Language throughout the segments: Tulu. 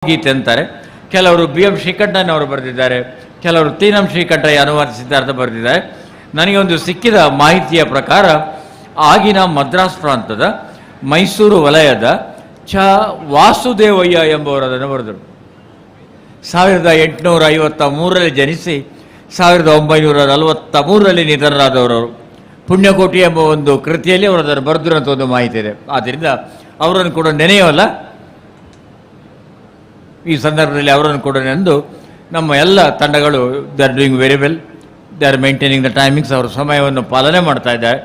ಭಾವಗೀತೆ ಅಂತಾರೆ, ಕೆಲವರು ಬಿ ಎಂ ಶ್ರೀಕಂಠಯ್ಯನವರು ಬರೆದಿದ್ದಾರೆ, ಕೆಲವರು ತೀನಂ ಶ್ರೀಕಂಠಯ್ಯ ಅನುವಾದಿಸಿದ್ದಾರೆ ಅಂತ ಬರೆದಿದ್ದಾರೆ. ನನಗೆ ಒಂದು ಸಿಕ್ಕಿದ ಮಾಹಿತಿಯ ಪ್ರಕಾರ ಆಗಿನ ಮದ್ರಾಸ್ ಪ್ರಾಂತದ ಮೈಸೂರು ವಲಯದ ಚ ವಾಸುದೇವಯ್ಯ ಎಂಬುವರು ಅದನ್ನು ಬರೆದರು. 1853ರಲ್ಲಿ ಜನಿಸಿ 1943ರಲ್ಲಿ ನಿಧನರಾದವರವರು. ಪುಣ್ಯಕೋಟಿ ಎಂಬ ಒಂದು ಕೃತಿಯಲ್ಲಿ ಅವರು ಅದನ್ನು ಬರೆದಿರುವಂಥ ಒಂದು ಮಾಹಿತಿ ಇದೆ. ಆದ್ದರಿಂದ ಅವರನ್ನು ಕೂಡ ನೆನೆಯೋಲ್ಲ ಈ ಸಂದರ್ಭದಲ್ಲಿ, ಅವರನ್ನು ಕೂಡ ನೆನೆದು ನಮ್ಮ ಎಲ್ಲ ತಂಡಗಳು they are doing very well, they are maintaining the timings. ಅವರು ಸಮಯವನ್ನು ಪಾಲನೆ ಮಾಡ್ತಾ ಇದ್ದಾರೆ.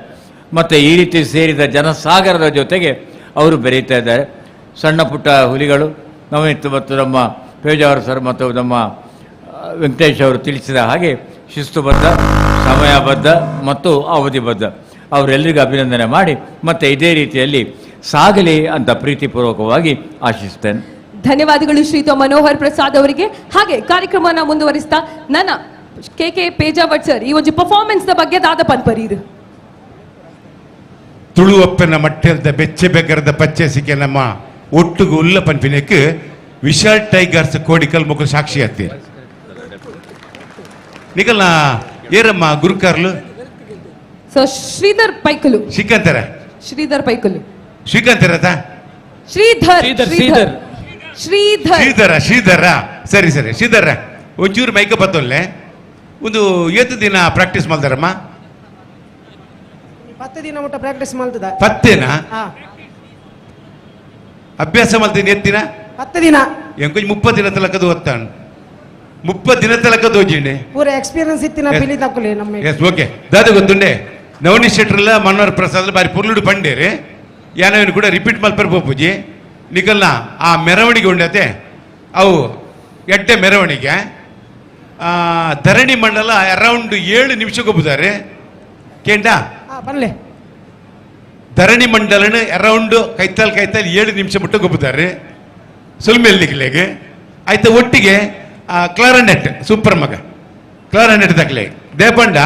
ಮತ್ತು ಈ ರೀತಿ ಸೇರಿದ ಜನಸಾಗರದ ಜೊತೆಗೆ ಅವರು ಬೆರೆಯುತ್ತಾ ಇದ್ದಾರೆ. ಸಣ್ಣ ಪುಟ್ಟ ಹುಲಿಗಳು ನವನೀತ್ ಮತ್ತು ನಮ್ಮ ಪೇಜಾವರ ಸರ್ ಮತ್ತು ನಮ್ಮ ವೆಂಕಟೇಶ್ ಅವರು ತಿಳಿಸಿದ ಹಾಗೆ ಶಿಸ್ತುಬದ್ಧ, ಸಮಯಬದ್ಧ ಮತ್ತು ಅವಧಿಬದ್ಧ. ಅವರೆಲ್ಲರಿಗೂ ಅಭಿನಂದನೆ ಮಾಡಿ ಮತ್ತೆ ಇದೇ ರೀತಿಯಲ್ಲಿ ಸಾಗಲಿ ಅಂತ ಪ್ರೀತಿಪೂರ್ವಕವಾಗಿ ಆಶಿಸ್ತೇನೆ. ಧನ್ಯವಾದಗಳು ಶ್ರೀಯುತ ಮನೋಹರ್ ಪ್ರಸಾದ್ ಅವರಿಗೆ. ಹಾಗೆ ಕಾರ್ಯಕ್ರಮನ ಮುಂದುವರಿಸ್ತಾ ನನ್ನ K K Pejawat sir ಈ ಒಂದು ಪರ್ಫಾರ್ಮೆನ್ಸ್ ನ ಬಗ್ಗೆ ದಾದ ಪನ್ಪರೀರು. ತುಳುವಪ್ಪನ ಮಟ್ಟೆಲ್ದ ಬೆಚ್ಚೆ ಬೆಗರದ ಪಚ್ಚೆ ನಮ್ಮ ಒಟ್ಟುಗು ಉಲ್ಲ ಪನ್ಪಿನಕ್ಕೆ ವಿಶಾಲ್ ಟೈಗರ್ಸ್ ಕೋಡಿಕಲ್ ಮುಖ ಸಾಕ್ಷಿ ಆತ್ತೀರ. ನಿಕಲ್ನ ಏರಮ್ಮ ಗುರುಕಾರ್ಲು? ಸೊ ಶ್ರೀಧರ್ ಪೈಕಲು. ಶ್ರೀಕಾಂತರ. ಶ್ರೀಧರ್ ಪೈಕಲು. ಶ್ರೀಕಾಂತರತ. ಶ್ರೀಧರ್. ಶ್ರೀಧರ್. ಶ್ರೀಧರ್, ಶ್ರೀಧರ್. ಶ್ರೀಧರ, ಶ್ರೀಧರ, ಸರಿ ಸರಿ ಶ್ರೀಧರ. ಒಂಚೂರು ಮೈಕ ಬತ್ತೊಲ್ಲೆ. ಒಂದು ಏತು ದಿನ ಪ್ರಾಕ್ಟೀಸ್ ಮಾಡ್ತಾರಮ್ಮ? 10 ದಿನ ಮುಟ್ಟ ಪ್ರಾಕ್ಟೀಸ್ ಮಾಡ್ತದ. ಪತ್ತೇನಾ? ಹಾ. ಅಭ್ಯಾಸ ಮಾಡ್ತೀನಿ ಎತ್ತಿನ? 10 ದಿನ. ಎಂಕೊಂಚ 30 ದಿನ ತಲಕದು ಓದ್ತಾನು, 30 ದಿನ ತಲಕ ದೋಜಿಂಡೆ. ಪೂರ ಎಕ್ಸ್ಪೀರಿಯನ್ಸ್ ಇತ್ತಿನ ಪಿಲಿ ತಕ್ಕಲೆ ನಮ್ಮ. Yes, okay. ದಾದ ಗೊತ್ತುಂಡೆ, ನವನೀಶ್ ಶೆಟ್ರಲ್ಲ ಮನೋಹರ್ ಪ್ರಸಾದ್ ಬಾರಿ ಪುರ್ಲುಡು ಪಂಡೇರಿ. ಯಾನವೇನು ಕೂಡ ರಿಪೀಟ್ ಮಲ್ಪರ್ ಪೋಪುಜಿ. ನಿಕಲ್ನ ಆ ಮೆರವಣಿಗೆ ಉಂಡತೆ, ಅವು ಎಡ್ಡೆ ಮೆರವಣಿಗೆ. ಧರಣಿ ಮಂಡಲ ಅರೌಂಡ್ 7 ನಿಮಿಷಕ್ಕೆ ಒಬ್ಬುತ್ತಾರೆ ಕೇಂಡ. ಬನ್ಲೆ. ಧರಣಿ ಮಂಡಲನ ಅರೌಂಡ್ ಕೈತಾಲ್ ಕೈತಾಲ್ 7 ನಿಮಿಷ ಮುಟ್ಟ ಗೊಬ್ಬುತ್ತಾರೆ ಸುಲ್ಮೇಲ್ ನಿಕ್ಲೆಗೆ. ಆಯ್ತಾ, ಒಟ್ಟಿಗೆ ಕ್ಲಾರನೆಟ್ ಸೂಪರ್ ಮಗ, ಕ್ಲಾರನೆಟ್ ತಕ್ಲೆ ದೇಪಂಡ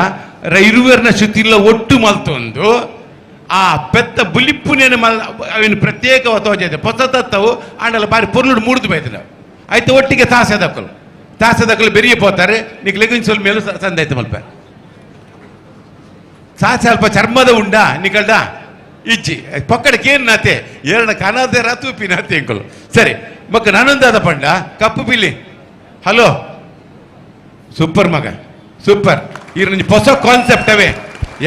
ಇರುವೆರ್ನ ಶ್ರುತಿಲ್ಲ ಒಟ್ಟು ಮಲ್ತೊಂದು ಆ ಪೆತ್ತ ಬುಲಿಪ್ಪುನೇನು ಮಲ್ ಅವಿನ ಪ್ರತ್ಯೇಕ ತೋಜದೆ ಪೊಸ ತತ್ತವು ಆಂಡಲ ಬಾರಿ ಪೊರ್ಲುಡು ಮೂಡ್ದು ಬೈತಿನ. ಆಯ್ತು, ಒಟ್ಟಿಗೆ ತಾಸೆ ದಕ್ಕಲು, ತಾಸೆ ದಕ್ಕಲು ಬೆರಿಯ ಪೋತಾರೆ. ನಿಕ್ಲೆಗೆ ಸ್ವಲ್ಪ ಮೇಲೂ ಸಂದಾಯ್ತು ಮಲ್ಪ ಸಾಸೆ ಅಲ್ಪ ಚರ್ಮದ ಉಂಡ ನಿಕಲ್ಡ ಇಜ್ಜಿ ಪಕ್ಕಡಕ್ಕೆ ಏನು ನಾತೆ ಏರಣ ಕನದೆ ತೂಪಿ ನಾತೆ ಎಂಕುಲು. ಸರಿ ಮಕ್ಕ, ನಾನೊಂದಾದ ಪಂಡ ಕಪ್ಪು ಪಿಲಿ. ಹಲೋ, ಸೂಪರ್ ಮಗ, ಸೂಪರ್. ಇರೊಂಜಿ ಹೊಸ ಕಾನ್ಸೆಪ್ಟ್ ಅವೇ.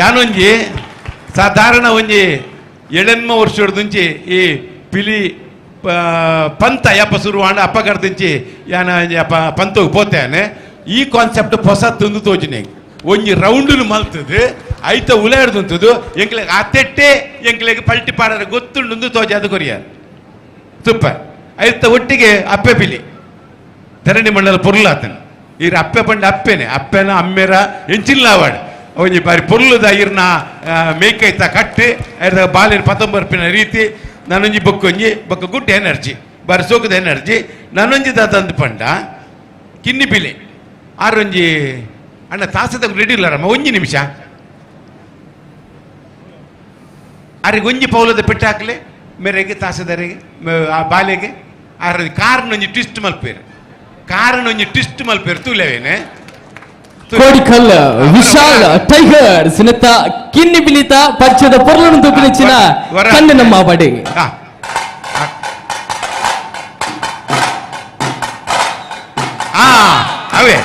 ಯಾನೊಂಜಿ ಸಾಧಾರಣ ಒಂಜಿ ಏಳೆನ್ಮ ವರ್ಷದಂಚಿ ಈ ಪಿಲಿ ಪಂತ ಯಪ್ಪ ಶುರುವಾಂಡ ಅಪ್ಪಗರ್ದಿಂಚಿ ಯಾನ ಯಪ್ಪ ಪಂತೋಗ್ ಪೋತೇನೆ. ಈ ಕಾನ್ಸೆಪ್ಟ್ ಹೊಸ ತಂದು ತೋಜಿನಿ. ಒಂಜಿ ರೌಂಡುನು ಮಲ್ತದು ಐತ ಉಲಾಡ್ದುಂತದು ಎಂಕ್ಲೆಗ್ ಆತೆಟ್ಟೆ ಎಂಕ್ಲೆಗ್ ಪಲ್ಟಿ ಪಾಡರ ಗೊತ್ತುಂಡು ತೋಜಾದ ಕೊರಿಯ. ಸೂಪರ್. ಐತ ಒಟ್ಟಿಗೆ ಅಪ್ಪೆ ಪಿಲಿ ಧರಣಿ ಮಂಡಲ ಪೊರ್ಲಾತನ. ಈರ್ ಅಪ್ಪೆ ಪಂಡ ಅಪ್ಪೆನೆ, ಅಪ್ಪೆನ ಅಮ್ಮೆರ ಎಂಚಿಲ್ಲಾವಾಡ್ ಒಂಜಿ ಬಾರಿ ಪೊರ್ಲುದ ಇರ್ನ ಮೇಕೈತ ಕಟ್ಟಿ ಐರ್ದ ಬಾಲಿನ ಪತೊಂಬರ್ಪಿನ ರೀತಿ. ನಾನೊಂಜಿ ಬೊಕ್ಕೊಂಜಿ ಬೊಕ್ಕ ಗುಡ್ ಎನರ್ಜಿ, ಬಾರಿ ಸೋಕದ ಎನರ್ಜಿ. ನಾನೊಂಜಿ ದಾದಂದು ಪಂಡ ಕಿನ್ನಿ ಪಿಲಿ ಆರೊಂಜಿ ಅಣ್ಣ ತಾಸದ ರೆಡಿ ಇಲ್ಲರಮ್ಮ. ಒಂಜಿ ನಿಮಿಷ ಆರಿಗೆ ಒಂಜಿ ಪೌಲದ ಪೆಟ್ಟು ಹಾಕ್ಲೆ ಮೇರೆಗೆ ತಾಸದರಿಗೆ ಆ ಬಾಲೆಗೆ. ಆರ ಕಾರ್ನೊಂಜಿ ಟ್ವಿಸ್ಟ್ ಮಲ್ಪೇರು, ಕಾರಣ ಒಂಜಿ ಟ್ವಿಸ್ಟ್ ಮಲ್ಪೇರು ತೂಲೆವೇನೆ. ಕೋಡಿಕಲ್ ವಿಶಾಲ್ ಟೈಗರ್ ಸಿನತ್ತ ಕಿನ್ನಿ ಬಿಲಿತ ಪಚ್ಚದ ಪೊರ್ಲನು ತೂಪಿನ ಕಣ್ಣು ನಮ್ಮ ಬಡಿ. ಅವೇ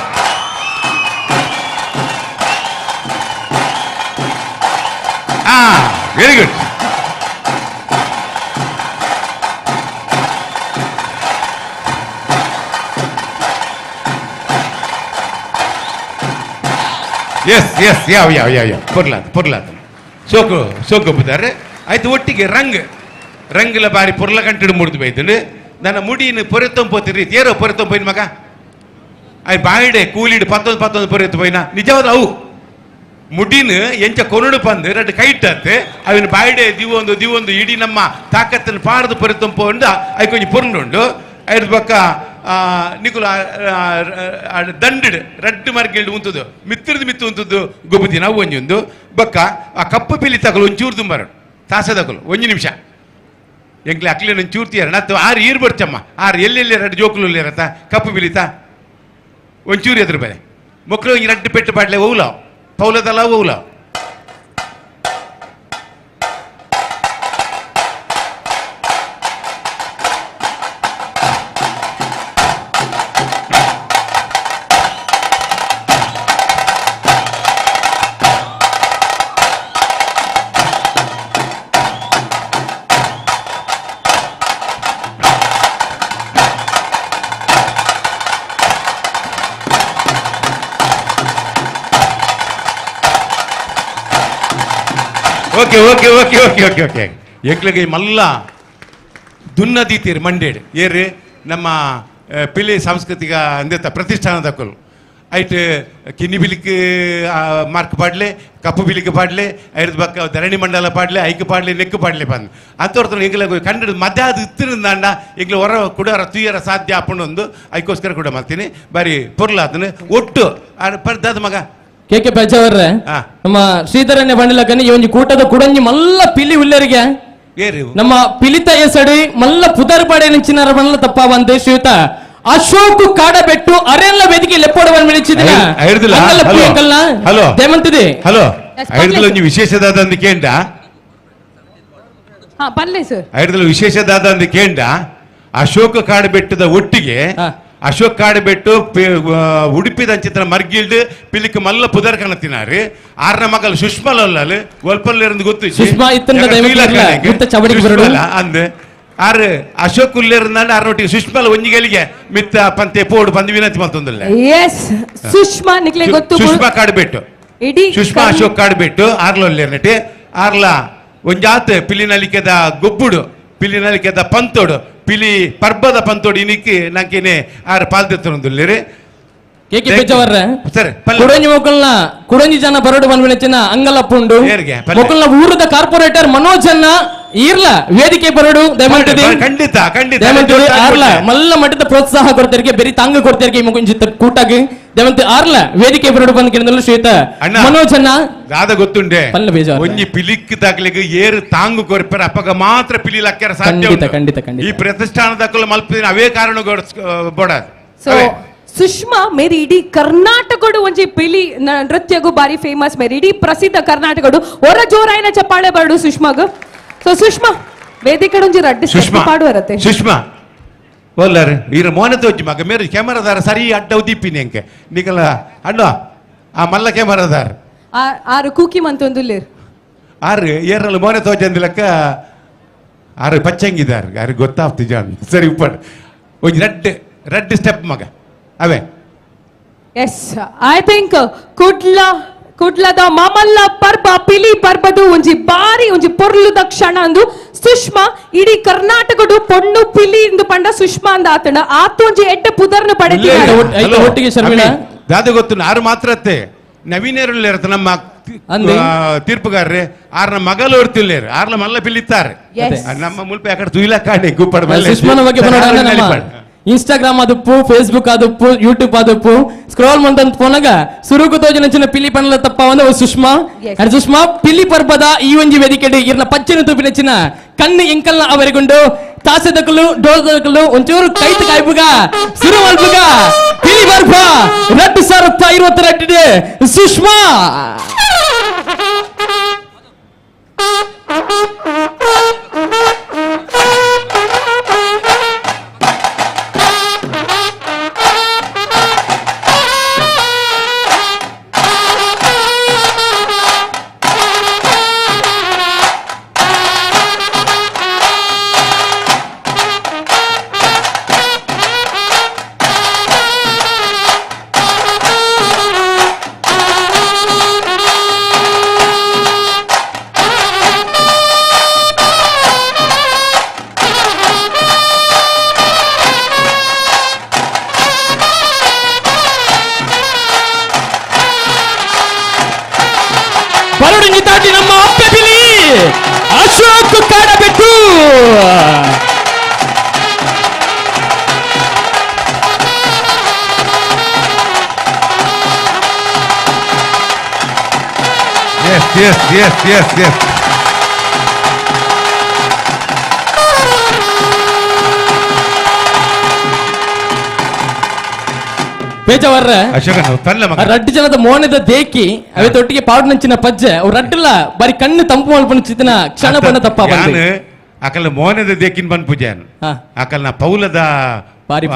very good. S S, ಯಾವ ಯಾವ ಯಾವ ಯಾವ ಪೊರ್ಲಾತ್ ಪೊರ್ಲಾತ್ ಸೋಕು ಸೋಕು ಒಪ್ಪುತ್ತಾರೆ. ಆಯ್ತು, ಒಟ್ಟಿಗೆ ರಂಗ್ ರಂಗ್ಲ ಬಾರಿ ಪೊರ್ಲ ಕಂಟಿಡು ಮುರಿದು ಬೈತಂಡು. ನನ್ನ ಮುಡಿನ ಪೊರೆತೊಂಪೋತಿರಿ ಏರೋ ಪೊರೆತೊಂಪೋಯಿನ ಮಗ ಆಯ್ ಬಾಯಿಡೆ ಕೂಲಿಡು ಪತ್ತೊಂದು ಪತ್ತೊಂದು ಪೊರೆತು ಪೋಯಿನ ನಿಜವಾದ ಅವು ಮುಡಿನ ಎಂಚ ಕೊರಡು ಪಂದು ರಡ್ಡು ಕೈಟತ್ತೆ ಅವಿನ ಬಾಯಿಡೆ ದಿವೊಂದು ದಿವೊಂದು ಇಡೀ ನಮ್ಮ ತಾಕತ್ತನ್ನು ಪಾಡ್ದು ಪೊರೆತೊಂಪೋ ಉಂಡು. ಐಕೊಂಜಿ ಕೊಂಚ ಪೊರ್ಲುಂಡು. ಐದು ಪಕ್ಕ ನಿಕುಲ ದಂಡಿಡ್ ರಡ್ಡು ಮರ್ಗಿಲ್ಡು ಉಂತುದು ಮಿತ್ರದು ಮಿತ್ತು ಉಂತುದು ಗೊಬ್ಬುದಿ ನಾವು ಒಂಜೊಂದು ಬಕ್ಕ ಆ ಕಪ್ಪು ಪಿಲಿ ತಕಲು ಒಂಚೂರು ತುಂಬಾರು ತಾಸೆ ತಕಲು ಒಂಜಿ ನಿಮಿಷ. ಎಂಕ್ಲೆ ಅಕ್ಲೆ ಚೂರ್ತಿಯಾರ ನತ್ತು ಆರು ಈರ್ ಬರ್ಚಮ್ಮ ಆರು ಎಲ್ಲೆಲ್ಲಿ ಎರಡು ಜೋಕುಲು ಇರತ್ತ ಕಪ್ಪು ಬಿಲಿತ ಒಂಚೂರು ಎದುರು ಬೇರೆ ಮಕ್ಕಳು ಒಂಜಿ ರಡ್ಡು ಪೆಟ್ಟು ಪಾಡ್ಲೆ ಓವುಲ ಪೌಲದಲ್ಲ ಓವುಲ. Okay okay okay okay okay okay. ಎಂಕ್ಲೆಗೆ ಮಲ್ಲ ದುನ್ನದೀತೀರಿ ಮಂಡೇಡ್ ಏರಿ ನಮ್ಮ ಪಿಲಿ ಸಾಂಸ್ಕೃತಿಕ ಅಂದೆತ್ತ ಪ್ರತಿಷ್ಠಾನದಕ್ಕಲು ಐಟ್ ಕಿನ್ನಿ ಬಿಲಿಕ್ ಮಾರ್ಕ್ ಪಾಡ್ಲೆ ಕಪ್ಪು ಬಿಲಿಕ್ ಪಾಡ್ಲೆ ಐದು ಬಕ್ಕ ಧರಣಿ ಮಂಡಲ ಪಾಡ್ಲೆ ಐಕ್ ಪಾಡ್ಲೆ ನೆಕ್ಕು ಪಾಡ್ಲೆ ಬಂದು ಅಂತವ್ರ ಎಂಗ್ಲ ಕಂಡು ಮಧ್ಯ ಅದು ಇತ್ತಿರಂದಾಂಡ ಎಂಗ್ಲ ಹೊರ ಕುಡರ ತುಯ್ಯರ ಸಾಧ್ಯ ಆಪುಂಡು ಐಕೋಸ್ಕರ ಕೂಡ ಮಾಡ್ತೀನಿ ಬಾರಿ ಪೊರ್ಲಾತನು ಒಟ್ಟು ಪರ್ದಾದ ಮಗ. ಕೆ ಕೆ ಪೇಜಾವರ್ರೆ ನಮ್ಮ ಶ್ರೀಧರಣ್ಯ ಬಂಡಿಲಕನಿ ಈ ಒಂಜಿ ಕೂಟದ ಕುಡಂಜಿ ಮಲ್ಲ ಪಿಲಿ ಉಲ್ಲರಿಗೆ ನಮ್ಮ ಪಿಲಿತ ಎಸಡಿ ಮಲ್ಲ ಪುದರ್ ಪಾಡೆ ನಿಂಚಿನಾರ ಬಣ್ಣ ತಪ್ಪ ಬಂದೆ ಶ್ರೀಯುತ ಅಶೋಕ್ ಕಾಡಬೆಟ್ಟು ಅರೆಲ್ಲ ವೇದಿಕೆ ಲೆಪ್ಪೋಡ ಬಂದ್ ಮಿಳಿಚಿದಿನ. ಹಲೋ ದೇಮಂತಿದೆ. ಹಲೋ ಐರ್ದಲ ಒಂಜಿ ವಿಶೇಷದಾದ ಅಂದ್ ಕೇಂಡ. ಹಾ ಪಲ್ಲೆ ಸರ್. ಐರ್ದಲ ವಿಶೇಷದಾದ ಅಂದ್ ಕೇಂಡ ಅಶೋಕ ಕಾಡಬೆಟ್ಟದ ಒಟ್ಟಿಗೆ ಅಶೋಕ್ ಕಾಡಬೆಟ್ಟು ಉಡುಪಿದ ಅಂಚಿತ್ರ ಮರ್ಗಿಲ್ಡ್ ಪಿಲಿಕ್ ಮಲ್ಲ ಪುದರ್ ಕಣತಿನಾರು ಆರ್ನ ಮಗಲ್ ಸುಷ್ಮಲ ಒಲ್ಪಲ್ಲಿ ಗೊತ್ತು ಸುಷ್ಮಾ ಅಂದ್ ಆರ್ ಅಶೋಕ್ ಉಲ್ಲೇರ್ನಾಂಡ ಆರ್ನೊಟ್ಟಿಗೆ ಸುಷ್ಮಲ ಒಂಜಿಗಲಿಗೆ ಮಿತ್ತ ಪಂತೆ ಪೋಡು ಬಂದು ವಿನಂತಿ ಮತ್ತೊಂದಿಲ್ಲ. ಎಸ್ ಸುಷ್ಮಾ ನಿಕ್ಲೆ ಗೊತ್ತು. ಸುಷ್ಮಾ ಕಾಡ್ಬೆಟ್ಟು ಇಡೀ ಸುಷ್ಮಾ ಅಶೋಕ್ ಕಾಡ್ಬೆಟ್ಟು ಆರ್ಲೊಲ್ಲೇರ್ನಟಿ ಆರ್ಲ ಒಂಜಾತ್ ಪಿಲಿನಲಿಕೆದ ಗೊಬ್ಬುಡು ಪಿಲಿನಲಿಕೆದ ಪಂತೋಡು ಪಿಲಿ ಪರ್ಬದ ಪಂತೋಡು ಇನಿಕ್ ನಂಕೇನೆ ಆರ್ ಪಾಲ್ದೆತ್ತರೊಂದುಲ್ಲೇರಿ. ಕೆ ಕೆ ಪೇಜಾವರ್ರೆ ಸರ್ ಕುಡಂಜಿ ಮೊಕಲ್ನ ಕುಡಂಜಿ ಜನ ಬರೋಡು ಬಂದ್ಬಿಡಚಿನ ಅಂಗಲಪ್ಪುಂಡು ಮೊಕಲ್ನ ಊರದ ಕಾರ್ಪೊರೇಟರ್ ಮನೋಜ್ ಅನ್ನ ಈರ್ಲ ವೇದಿಕೆ ಬರೋಡು ದಯಮಾಡಿ ಖಂಡಿತ ಖಂಡಿತ ದಯಮಾಡಿ ಆರ್ಲ ಮಲ್ಲ ಮಟ್ಟದ ಪ್ರೋತ್ಸಾಹ ಕೊಡ್ತಾರಿಗೆ ಬೇರೆ ತಾಂಗ ಕೊಡ್ತಾರಿಗೆ ಮುಗುಂಜಿ ಕೂಟಾಗಿ ದಯಮಾಡಿ ಆರ್ಲ ವೇದಿಕೆ ಬರೋಡು ಬಂದ್ ಕೇಳಿದಲ್ಲ ಶ್ವೇತ ಮನೋಜ್ ಅನ್ನ ದಾದ ಗೊತ್ತುಂಡೆ ಒಂಜಿ ಪಿಲಿಕ್ ತಾಕ್ಲಿಗೆ ಏರು ತಾಂಗು ಕೊರ್ಪರ ಅಪ್ಪಗ ಮಾತ್ರ ಪಿಲಿ ಲಕ್ಕರ ಸಾಧ್ಯ. ಖಂಡಿತ ಖಂಡಿತ ಖಂಡಿತ ಈ ಪ್ರತಿಷ್ಠಾನದಕ್ಕಲ್ಲ ಮಲ್ಪಿನ ಅವೇ ಕಾರಣ ಬೋಡ. ಸೊ ಸುಷ್ಮಾ ಮೇರಿ ಇಡೀ ಕರ್ನಾಟಕಡು ಒಂಜಿ ಪಿಲಿ ನೃತ್ಯಗೂ ಬಾರಿ ಫೇಮಸ್ ಮೇರಿ ಇಡೀ ಪ್ರಸಿದ್ಧ ಕರ್ನಾಟಕಡು ಹೊರ ಜೋರಾಯಿನ ಚಪ್ಪಾಳೆ ಬರಡು ಸುಷ್ಮಾಗ. ಸೊ ಸುಷ್ಮಾ ವೇದಿಕೆ ಒಂಜಿ ರಡ್ಡು ಸುಷ್ಮಾ ಪಾಡು ಇರತ್ತೆ. ಸುಷ್ಮಾ ಒಲ್ಲಾರು ಈರ ಮೋನ ತೋಜಿ ಮಗ ಮೇರಿ ಕ್ಯಾಮರಾದಾರ ಸರಿ ಅಡ್ಡ ಉದೀಪಿನಿ ಅಂಕೆ ನಿಕಲ ಅಣ್ಣ ಆ ಮಲ್ಲ ಕ್ಯಾಮರಾದಾರ ಆರು ಕೂಕಿ ಮಂತೊಂದುಲ್ಲೇರು ಆರು ಏರಲ್ಲ ಮೋನೆ ತೋಜಂದಿಲಕ್ಕ ಆರು ಪಚ್ಚಂಗಿದಾರು ಯಾರು ಗೊತ್ತಾಗ್ತಿ ಜಾನ್ ಸರಿ ಉಪ್ಪಡು ಒಂಜಿ red red step ಮಗ ಅವೇ. S I think Kudla ಕುಡ್ಲದ ಮಾಮಲ್ಲ ಪರ್ಬ ಪಿಲಿ ಪರ್ಬದು ಒಂಜಿ ಬಾರಿ ಒಂಜಿ ಪೊರ್ಲುದ ಕ್ಷಣ ಅಂದು ಸುಷ್ಮಾ ಇಡೀ ಕರ್ನಾಟಕಡು ಪೊಣ್ಣು ಪಿಲಿ ಇಂದು ಪಂಡ ಸುಷ್ಮಾ ಅಂದ ಆತಣ ಆತೊಂಜಿ ಎಡ್ಡೆ ಪುದರ್ನು ಪಡೆದಿದ್ದಾರೆ. ಒಟ್ಟಿಗೆ ಶರ್ಮಿಳಾ ದಾದ ಗೊತ್ತು ಆರು ಮಾತ್ರತ್ತೆ ನವೀನರುಳ್ಳಿರತ್ತ ನಮ್ಮ ತೀರ್ಪುಗಾರ್ರೆ ಆರ್ನ ಮಗಲು ಹೊರ್ತಿಲ್ಲೇರು ಆರ್ನ ಮಲ್ಲ ಪಿಲಿತ್ತಾರೆ ನಮ್ಮ ಮುಲ್ಪ ಯಾಕಡೆ ತುಯಿಲ ಕಾಣೆ ಗುಪ್ಪಡ ಸುಷ್ಮಾನ ಬಗ್ಗೆ ಇನ್ಸ್ಟಾಗ್ರಾಮ್ ಆದಪ್ಪು ಫೇಸ್ಬುಕ್ ಆದಪ್ಪು ಯೂಟ್ಯೂಬ್ ಆದಪ್ಪು ಸ್ಕ್ರೋಲ್ ಮಂತಂತ ಪೋನಾಗ ಸುರುಕು ತೋಜಿನ ಚಿನ್ನ ಪಿಲಿ ಪಣಲ ತಪ್ಪ ಒಂದು ಸುಷ್ಮಾ ಸುಷ್ಮಾ ಪಿಲಿ ಪರ್ಬದ ಈ ಒಂಜಿ ವೇದಿಕೆ ಇರ್ನ ಪಚ್ಚಿನ ತೂಪಿನ ಚಿನ್ನ ಕಣ್ಣು ಎಂಕಲ್ನ ಅವರಿಗುಂಡು ತಾಸೆದಕಲು ಡೋಲ್ದಕಲು ಒಂಚೂರು ಕೈತು ಕಾಯ್ಬುಗ ಸುರು ಮಲ್ಪುಗ ಪಿಲಿ ಪರ್ಬ 2022 ಸುಷ್ಮಾ. ಬರಡು ನಮ್ಮ ಅಪ್ಪೆ ಬಿಲಿ Ashok ಕಾಡಬೆಟ್ಟು. Yes yes yes yes yes. ಪೇಜಾವರ್ರ ರಡ್ಡು ಜನದ ಮೋನದ ದೇಕಿ ಅವೆ ತೊಟ್ಟಿಗೆ ಪಾಡು ನಂಚಿನ ಪಜ್ಜೆ ಅವು ರಡ್ಡಲ್ಲ ಬಾರಿ ಕಣ್ಣು ತಂಪು ಮಲ್ಪನ ಕ್ಷಣ ಬಣ್ಣ ತಪ್ಪ ಬಂದು ಅಕಲ ಮೋನದ ದೇಕಿನ ಬನ್ ಪೂಜೆ ಅಕಲ್ನ ಪೌಲದ ಬಾರಿ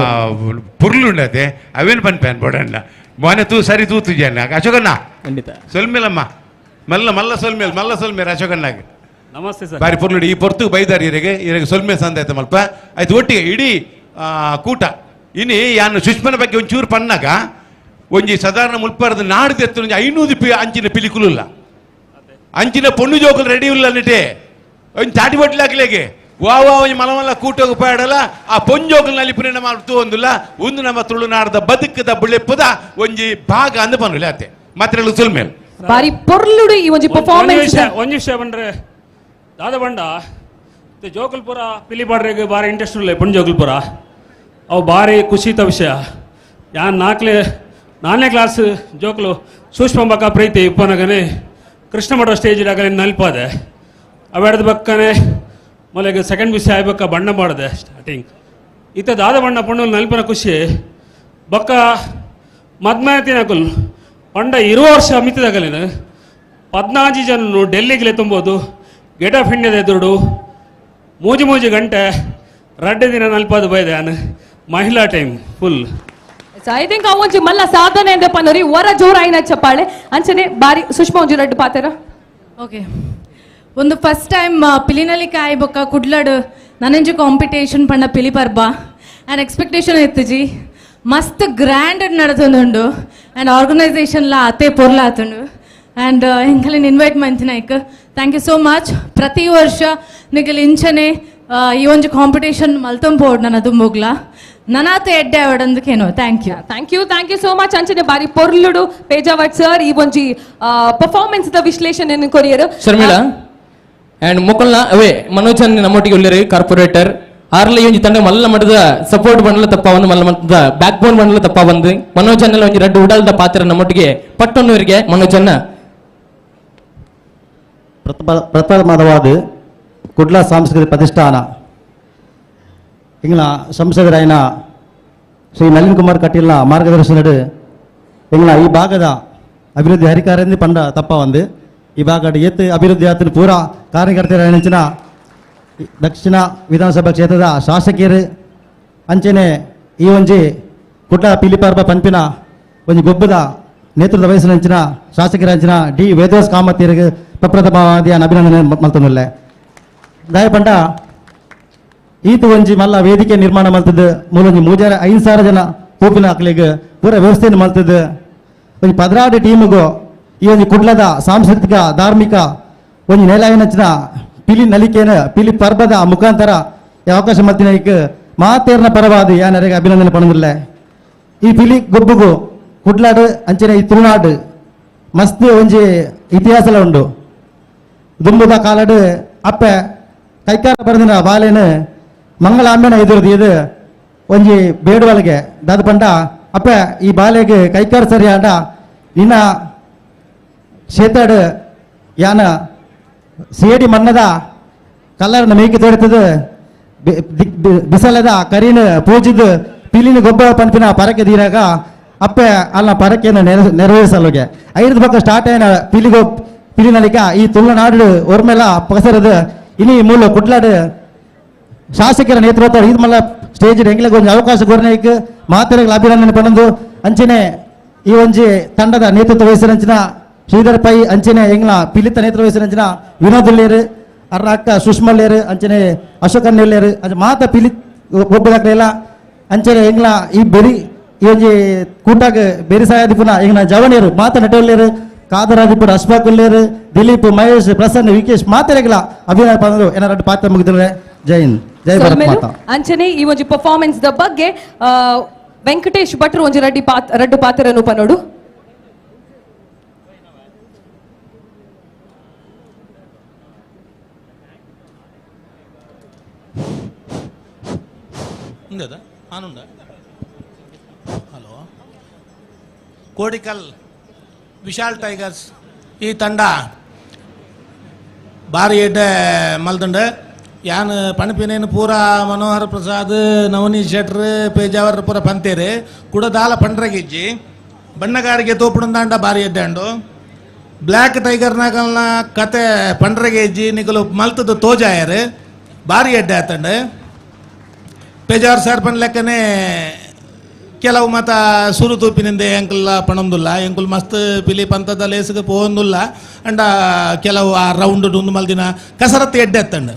ಪುರ್ಲುಂಡತೆ ಅವೇನು ಪನ್ಪೇನ್ ಬೋಡಣ್ಣ ಮೋನೆ ತೂ ಸರಿ ತೂತು ಜನ ಅಶೋಕಣ್ಣ ಖಂಡಿತ ಸೊಲ್ಮೇಲಮ್ಮ ಮಲ್ಲ ಮಲ್ಲ ಸೊಲ್ಮೇಲ್ ಮಲ್ಲ ಸೊಲ್ಮೇಲ್ ಅಶೋಕಣ್ಣಗೆ ನಮಸ್ತೆ ಸರ್ ಬಾರಿ ಪೊರ್ಲುಡು ಈ ಪೊರ್ತು ಬೈದಾರಿ ಇರೆಗೆ ಇರೆಗೆ ಸೊಲ್ಮೆ ಸಂದಾಯ್ತು ಮಲ್ಪ ಆಯ್ತು ಒಟ್ಟಿಗೆ ಇಡೀ ಕೂಟ ಇನಿ ಯಾನು ಸುಷ್ಮನ ಬಗ್ಗೆ ಒಂಚೂರು ಪನ್ನಾಗ ಒಂಜಿ ಸಾಧಾರಣ ಮುಲ್ಪಾರದ ನಾಡ್ದು ಎತ್ತು ಒಂಜಿ 500 ಪಿ ಅಂಚಿನ ಪಿಲಿಕುಲುಲ್ಲ ಅಂಚಿನ ಪೊಣ್ಣು ಜೋಕುಲು ರೆಡಿ ಇಲ್ಲ ಅನ್ನಿಟ್ಟೆ ಒಂಜಿ ಚಾಟಿ ಬಟ್ಲು ಹಾಕ್ಲೇಗೆ ವಾ ವಾ ಒಂಜಿ ಮಲ ಮಲ್ಲ ಕೂಟೋಗು ಪಾಡಲ ಆ ಪೊಂಜೋಕುಲು ನಲಿಪುನ ನಮ್ಮ ಒಂದುಲ್ಲ ಒಂದು ನಮ್ಮ ತುಳುನಾಡದ ಬದುಕದ ಬುಳೆಪ್ಪದ ಒಂಜಿ ಭಾಗ ಅಂದು ಪನ್ನುಲೆ ಅತ್ತೆ ಮಾತ್ರ ಸುಲ್ಮೇಲ್ ಬಾರಿ ಪೊರ್ಲುಡು ಈ ಒಂಜಿ ಪರ್ಫಾರ್ಮೆನ್ಸ್ ಒಂಜಿ ವಿಷಯ ಬಂದ್ರೆ ದಾದ ಬಂಡ ಜೋಕಲ್ಪುರ ಪಿಲಿಪಾಡ್ರಿಗೆ ಬಾರಿ ಇಂಟ್ರೆಸ್ಟ್ ಉಳ್ಳೆ ಪುಣ್ ಜೋಕಲ್ಪುರ ಅವು ಭಾರಿ ಖುಷಿತ ವಿಷಯ. ಯಾನ್ ನಾಲ್ಕನೇ ಕ್ಲಾಸ್ ಜೋಕುಲು ಸೂಕ್ಷ್ಮ ಬಕ್ಕ ಪ್ರೀತಿ ಉಪ್ಪನಗನೆ ಕೃಷ್ಣಮಠ ಸ್ಟೇಜ್ ಆಗಲೇ ನಲ್ಪಾದೆ ಅವೆಡ್ದ ಬಕ್ಕನೆ ಮೊದಲಿಗೆ ಸೆಕೆಂಡ್ ಬಿಸಿ ಆಯ್ಬಕ್ಕ ಬಣ್ಣ ಮಾಡಿದೆ ಸ್ಟಾರ್ಟಿಂಗ್ ಇತ್ತ ದಾದ ಬಣ್ಣ ಪಣ್ಣು ನಲ್ಪನ ಖುಷಿ ಬಕ್ಕ ಮದ್ಮಾಯತಿನಕುಲ್ ಪಂಡ 20 ವರ್ಷ ಮಿತ್ತಿದಾಗಲೇನು 14 ಜನ ಡೆಲ್ಲಿಗೆ ತುಂಬೋದು ಗೇಟ್ ಆಫ್ ಇಂಡಿಯಾದ ಎದುರುಡು ಮೂಜಿ ಮೂಜಿ ಗಂಟೆ ರಡ್ಡೆ ದಿನ ನಲ್ಪಾದು ಬೈದೆ ನಾನು ಮಹಿಳಾ time full. I think ಅವು ಮಲ್ಲ ಸಾಧನೆ ಅಂದ ಪನ್ನೋರಿ ವರ ಜೋರಾಯಿನ ಚಪ್ಪಾಳೆ ಅಂಚನೆ ಬಾರಿ ಸುಷ್ಮಾ ಒಂಜಿ ರಡ್ಡು ಪಾತೆರ. ಓಕೆ, ಒಂದು ಫಸ್ಟ್ ಟೈಮ್ ಪಿಲಿನಲ್ಲಿ ಕಾಯಿ ಬೊಕ್ಕ ಕುಡ್ಲಡು ನನಂಜಿ ಕಾಂಪಿಟೇಷನ್ ಪಂಡ ಪಿಲಿ ಪರ್ಬ ಆ್ಯಂಡ್ ಎಕ್ಸ್ಪೆಕ್ಟೇಷನ್ ಎತ್ತುಜಿ ಮಸ್ತ್ ಗ್ರ್ಯಾಂಡ್ ನಡತೊಂದುಂಡು ಆ್ಯಂಡ್ ಆರ್ಗನೈಸೇಷನ್ಲ ಅತೆ ಪೊರ್ಲ ಆತುಂಡು ಆ್ಯಂಡ್ ಎಂಕಲಿನ ಇನ್ವೈಟ್ ಮಂತಿನಾಯ್ಕ್ thank you so much. ಪ್ರತಿ ವರ್ಷ ನಿಗಲ್ ಇಂಚನೆ ಈ ಒಂಜಿ ಕಾಂಪಿಟೇಷನ್ ಮಲ್ತೊಂಪೋಡು ನನ್ನ ದುಂಬುಗ್ಲ ನನಾತ ಎಡ್ಡೆ ಅವಡಂದಕ್ಕೇನು. Thank you thank you thank you so much. ಅಂಚನೆ ಬಾರಿ ಪೊರ್ಲುಡು ಪೇಜಾವಟ್ ಸರ್ ಈ ಒಂಜಿ ಪರ್ಫಾರ್ಮೆನ್ಸ್ the ವಿಶ್ಲೇಷಣೆ ಕೊರಿಯರು ಶರ್ಮಿಳಾ ಅಂಡ್ ಮೊಕಲ್ನ ಅವೇ ಮನೋಜ್ ನಮ್ಮೊಟ್ಟಿಗೆ ಉಳ್ಳೇರು ಕಾರ್ಪೊರೇಟರ್ ಆರ್ಲ ಈ ಒಂಜಿ ತಂಡ ಮಲ್ಲ ಮಟ್ಟದ ಸಪೋರ್ಟ್ ಬಂಡಲ ತಪ್ಪ ಬಂದು ಮಲ್ಲ ಮಟ್ಟದ ಬ್ಯಾಕ್ ಬೋನ್ ಬಂಡಲ ತಪ್ಪ ಬಂದು ಮನೋಜ್ ಅನ್ನೆಲ್ಲ ಒಂಜಿ ರಡ್ಡು ಉಡಲ್ದ ಪಾತ್ರ ನಮ್ಮೊಟ್ಟಿಗೆ ಪಟ್ಟೊನ್ನೂರಿಗೆ ಮನೋಜನ್ನ ಪ್ರಥಮವಾದ ಕುಡ್ಲ ಸಾಂಸ್ಕೃತಿಕ ಪ್ರತಿಷ್ಠಾನ ಎಂಗ್ಲ ಸಂಸದರಾಯನ ಶ್ರೀ ನಳಿನ್ ಕುಮಾರ್ ಕಟೀಲ್ನ ಮಾರ್ಗದರ್ಶನಡು ಎಂಗ್ಲ ಈ ಭಾಗದ ಅಭಿವೃದ್ಧಿ ಹರಿಕಾರಿಂದ ಪಂಡ ತಪ್ಪ ಒಂದು ಈ ಭಾಗ ಏತ್ ಅಭಿವೃದ್ಧಿ ಆತನ ಪೂರ ಕಾರ್ಯಕರ್ತರಂಚಿನ ದಕ್ಷಿಣ ವಿಧಾನಸಭಾ ಕ್ಷೇತ್ರದ ಶಾಸಕಿಯರು ಅಂಚನೆ ಈ ಒಂಜಿ ಕುಡ್ಲ ಪಿಲಿಪರ್ಬ ಪಂಪಿನ ಒಂಜಿ ಗೊಬ್ಬದ ನೇತೃತ್ವ ವಹಿಸಿನ ಶಾಸಕರಂಚಿನ ಡಿ ವೇದೋಸ್ ಕಾಮತಿಯರಿಗೆ ಪ್ರಪ್ರಥಮವಾದ ಅಭಿನಂದನೆ ಮಲ್ತೊಂದುಲ್ಲೆ. ದಾಯ ಪಂಡ ಈತ ಒಂಜಿ ಮಲ್ಲ ವೇದಿಕೆ ನಿರ್ಮಾಣ ಮಲ್ತದ್ದು ಮೂಲೊಂಜಿ ಮೂಜಾರ 5,000 ಜನ ತೂಪಿನ ಅಕ್ಲೆಗ್ ಪೂರ ವ್ಯವಸ್ಥೆಯನ್ನು ಮಲ್ತದ್ದು ಒಂಜಿ 16 ಟೀಮುಗು ಈ ಒಂಜಿ ಕುಡ್ಲದ ಸಾಂಸ್ಕೃತಿಕ ಧಾರ್ಮಿಕ ಒಂಜಿ ನೆಲಯನಚ್ಚಿನ ಪಿಲಿ ನಲಿಕೆನ ಪಿಲಿ ಪರ್ಬದ ಮುಖಾಂತರ ಈ ಅವಕಾಶ ಮಲ್ತಿನ ಮಾತೇರ್ನ ಪರವಾದ ಯಾನರಿಗೆ ಅಭಿನಂದನೆ ಪಣದಿಲ್ಲ. ಈ ಪಿಲಿ ಗೊಬ್ಬುಗು ಕುಡ್ಲಾಡು ಅಂಚನೆ ಈ ತುಳುನಾಡು ಮಸ್ತ್ ಒಂಜಿ ಇತಿಹಾಸಲ ಉಂಡು. ದುಂಬುದ ಕಾಲಡು ಅಪ್ಪೆ ಕೈಕಾರ ಬರೆದಿನ ಬಾಲೆನು ಮಂಗಳಾಂಬೆನ ಎದುರುದು ಇದು ಒಂಜಿ ಬೇಡುವಲ್ಗೆ ದಾದ ಪಂಡ ಅಪ್ಪೆ ಈ ಬಾಲೆಗೆ ಕೈಕಾರ ಸರಿ ಆಂಡ ನಿನ್ನ ಕ್ಷೇತ್ರಡು ಯಾನ ಸೇಡಿ ಮನ್ನದ ಕಲ್ಲರನ್ನ ಮೇಕೆ ತೋಡ್ತದ ಬಿಸಲದ ಕರಿನ ಪೂಜಿದ್ದು ಪಿಲಿನ ಗೊಬ್ಬರ ಪಂಪಿನ ಪರಕೆ ದೀರಾಗ ಅಪ್ಪೆ ಅಲ್ಲ ಪರಕೆಯನ್ನು ನೆರವೇರಿಸಲುಗೆ ಐದು ಪಕ್ಕ ಸ್ಟಾರ್ಟ್ అయిన ಪಿಲಿಗೋ ಪಿಲಿನಲಿಕ ಈ ತುಳುನಾಡು ಒರ್ಮೆಲ ಪಸರದ ಇನಿ ಮೂಲ ಕುಡ್ಲಾಡು ಶಾಸಕರ ನೇತೃತ್ವ ಇದು ಮಲ್ಲ ಸ್ಟೇಜ್ ಎಂಗ್ಲಿಗೆ ಒಂಜಿ ಅವಕಾಶ ಕೊರ್ನೇಕ್ ಮಾತೆರೆಗ್ಲ ಅಭಿನಂದನೆ ಪಣಂದು ಅಂಚನೆ ಈ ಒಂಜಿ ತಂಡದ ನೇತೃತ್ವ ವಹಿಸಿರಂಚಿನ ಶ್ರೀಧರ್ ಪೈ ಅಂಚನೆ ಎಂಗ್ಲ ಪಿಲಿತ ನೇತೃತ್ವ ವಹಿಸಿರಂಚಿನ ವಿನೋದ್ ಲೇರು ಅರ್ರ ಅಕ್ಕ ಸುಷ್ಮಾ ಲೇರು ಅಂಚನೆ ಅಶೋಕನ್ ಲೇರು ಅಂಚೆ ಮಾತ ಪಿಲಿ ಒಬ್ಬದಾಕ್ಲೆಲ್ಲ ಅಂಚನೆ ಎಂಗ್ಲ ಈ ಬೆರಿ ಈ ಒಂಜಿ ಕೂಟಾಗ ಬೆರಿ ಸಾಯದಿಪುನ ಎಂಗ್ಲ ಜವನಿಯರು ಮಾತ ನಟೋಲ್ಲೇರು ಕಾದರಾದಿಪುರ ಅಶ್ಫಾಕ್ ಉಲ್ಲೇರು ದಿಲೀಪ್ ಮಹೇಶ್ ಪ್ರಸನ್ನ ವಿಕೇಶ್ ಮಾತೆರೆಗ್ಲ ಅಭಿನಯ ಪಂದು ಏನಾರ ಪಾತ್ರ ಮುಗಿದ್ರೆ. ಜೈ ಹಿಂದ್, ಜೈ ಭಾರತ್ ಮಾತಾ. ಅಂಚನೆ ಈ ಒಂಜಿ ಪರ್ಫಾರ್ಮೆನ್ಸ್ the ಬಗ್ಗೆ ವೆಂಕಟೇಶ್ ಭಟ್ರು ಒಂಜಿ ರಡ್ಡು ಪಾತ್ರನು ಪನೋಡು. ಹಲೋ, ಕೋಡಿಕಲ್ ವಿಶಾಲ್ ಟೈಗರ್ಸ್ ಈ ತಂಡ ಭಾರಿ ಎಡ್ಡೆ ಮಲ್ದುಂಡು. ಯಾನ್ ಪಣಪಿನೇನು ಪೂರ ಮನೋಹರ ಪ್ರಸಾದ್ ನವನೀಶ್ ಶೆಟ್ರ್ ಪೇಜಾವರ್ ಪೂರ ಪಂತೇರು ಕುಡ ದಾಲ ಪಂಡ್ರಗಿಜ್ಜಿ ಬಣ್ಣಗಾರಿಗೆ ತೋಪುಣಂದಾಂಡ ಬಾರಿ ಎಡ್ಡಾಂಡು ಬ್ಲ್ಯಾಕ್ ಟೈಗರ್ ನಾಗಲ್ನ ಕತೆ ಪಂಡ್ರಗೇಜಿ ನಿಕಲು ಮಲ್ತದ ತೋಜಾಯರು ಬಾರಿ ಎಡ್ಡೆ ಆತಂಡು ಪೇಜಾವರ್ ಸರ್ ಪಂಡ್ ಲೆಕ್ಕನೆ ಕೆಲವು ಮತ ಸುರು ತೂಪಿನಿಂದ ಎಂಕುಲ್ಲ ಪಣೊಂದುಲ್ಲ ಎಂಕುಲ್ ಮಸ್ತ್ ಪಿಲಿ ಪಂತದ ಲೇಸ್ಗೆ ಪೋವೊಂದುಲ್ಲ ಅಂಡ ಕೆಲವು ಆ ರೌಂಡ್ ಡುಂದು ಮಲ್ದಿನ ಕಸರತ್ತು ಎಡ್ಡೆ ಎತ್ತಂಡು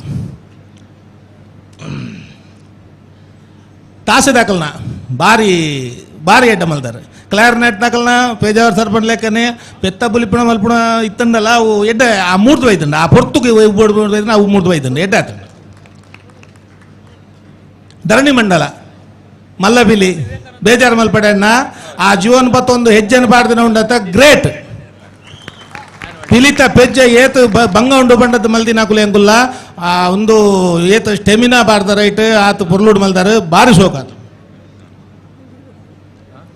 ತಾಸೆ ದಾಕಲ್ನ ಬಾರಿ ಬಾರಿ ಎಡ್ಡೆ ಮಲ್ದಾರೆ ಕ್ಲಾರ್ನೆಟ್ ದಾಕಲ್ನ ಪೇಜಾವರ್ ಸರ್ ಪಂಡ್ ಲೆಕ್ಕನೆ ಪೆತ್ತ ಬುಲಿಪುಣ ಮಲ್ಪುಣ ಇತ್ತಂಡಲ್ಲ ಅವು ಎಡ್ಡೆ ಆ ಮೂರ್ದು ಒಯ್ತಂಡ ಆ ಪೊರ್ತುಗೆ ಒಯ್ದು ಅವು ಮೂರ್ದು ಒಯ್ತಂಡು ಎಡ್ಡೆ ಆತಂಡು. ಧರಣಿ ಮಂಡಲ ಮಲ್ಲಬಿಲಿ ಬೇಜಾರು ಮಲ್ಪಡೆಣ್ಣ ಆ ಜೀವನ ಪತ್ತೊಂದು ಹೆಜ್ಜೆನ ಪಾಡ್ದಿನ ಉಂಡತ ಗ್ರೇಟ್ ಪಿಲಿತ ಪೆಜ್ಜೆ ಏತು ಬಂಗ ಉಂಡು ಬಂಡದ ಮಲ್ದಿನ ಕುಲೆ ಎಂಗುಲ್ಲ ಆ ಒಂದು ಏತು ಸ್ಟೆಮಿನಾ ಬಾರ್ದ ರೈಟ್ ಆತು ಪೊರ್ಲುಡು ಮಲ್ದಾರು ಬಾರಿ ಶೋಕಾತು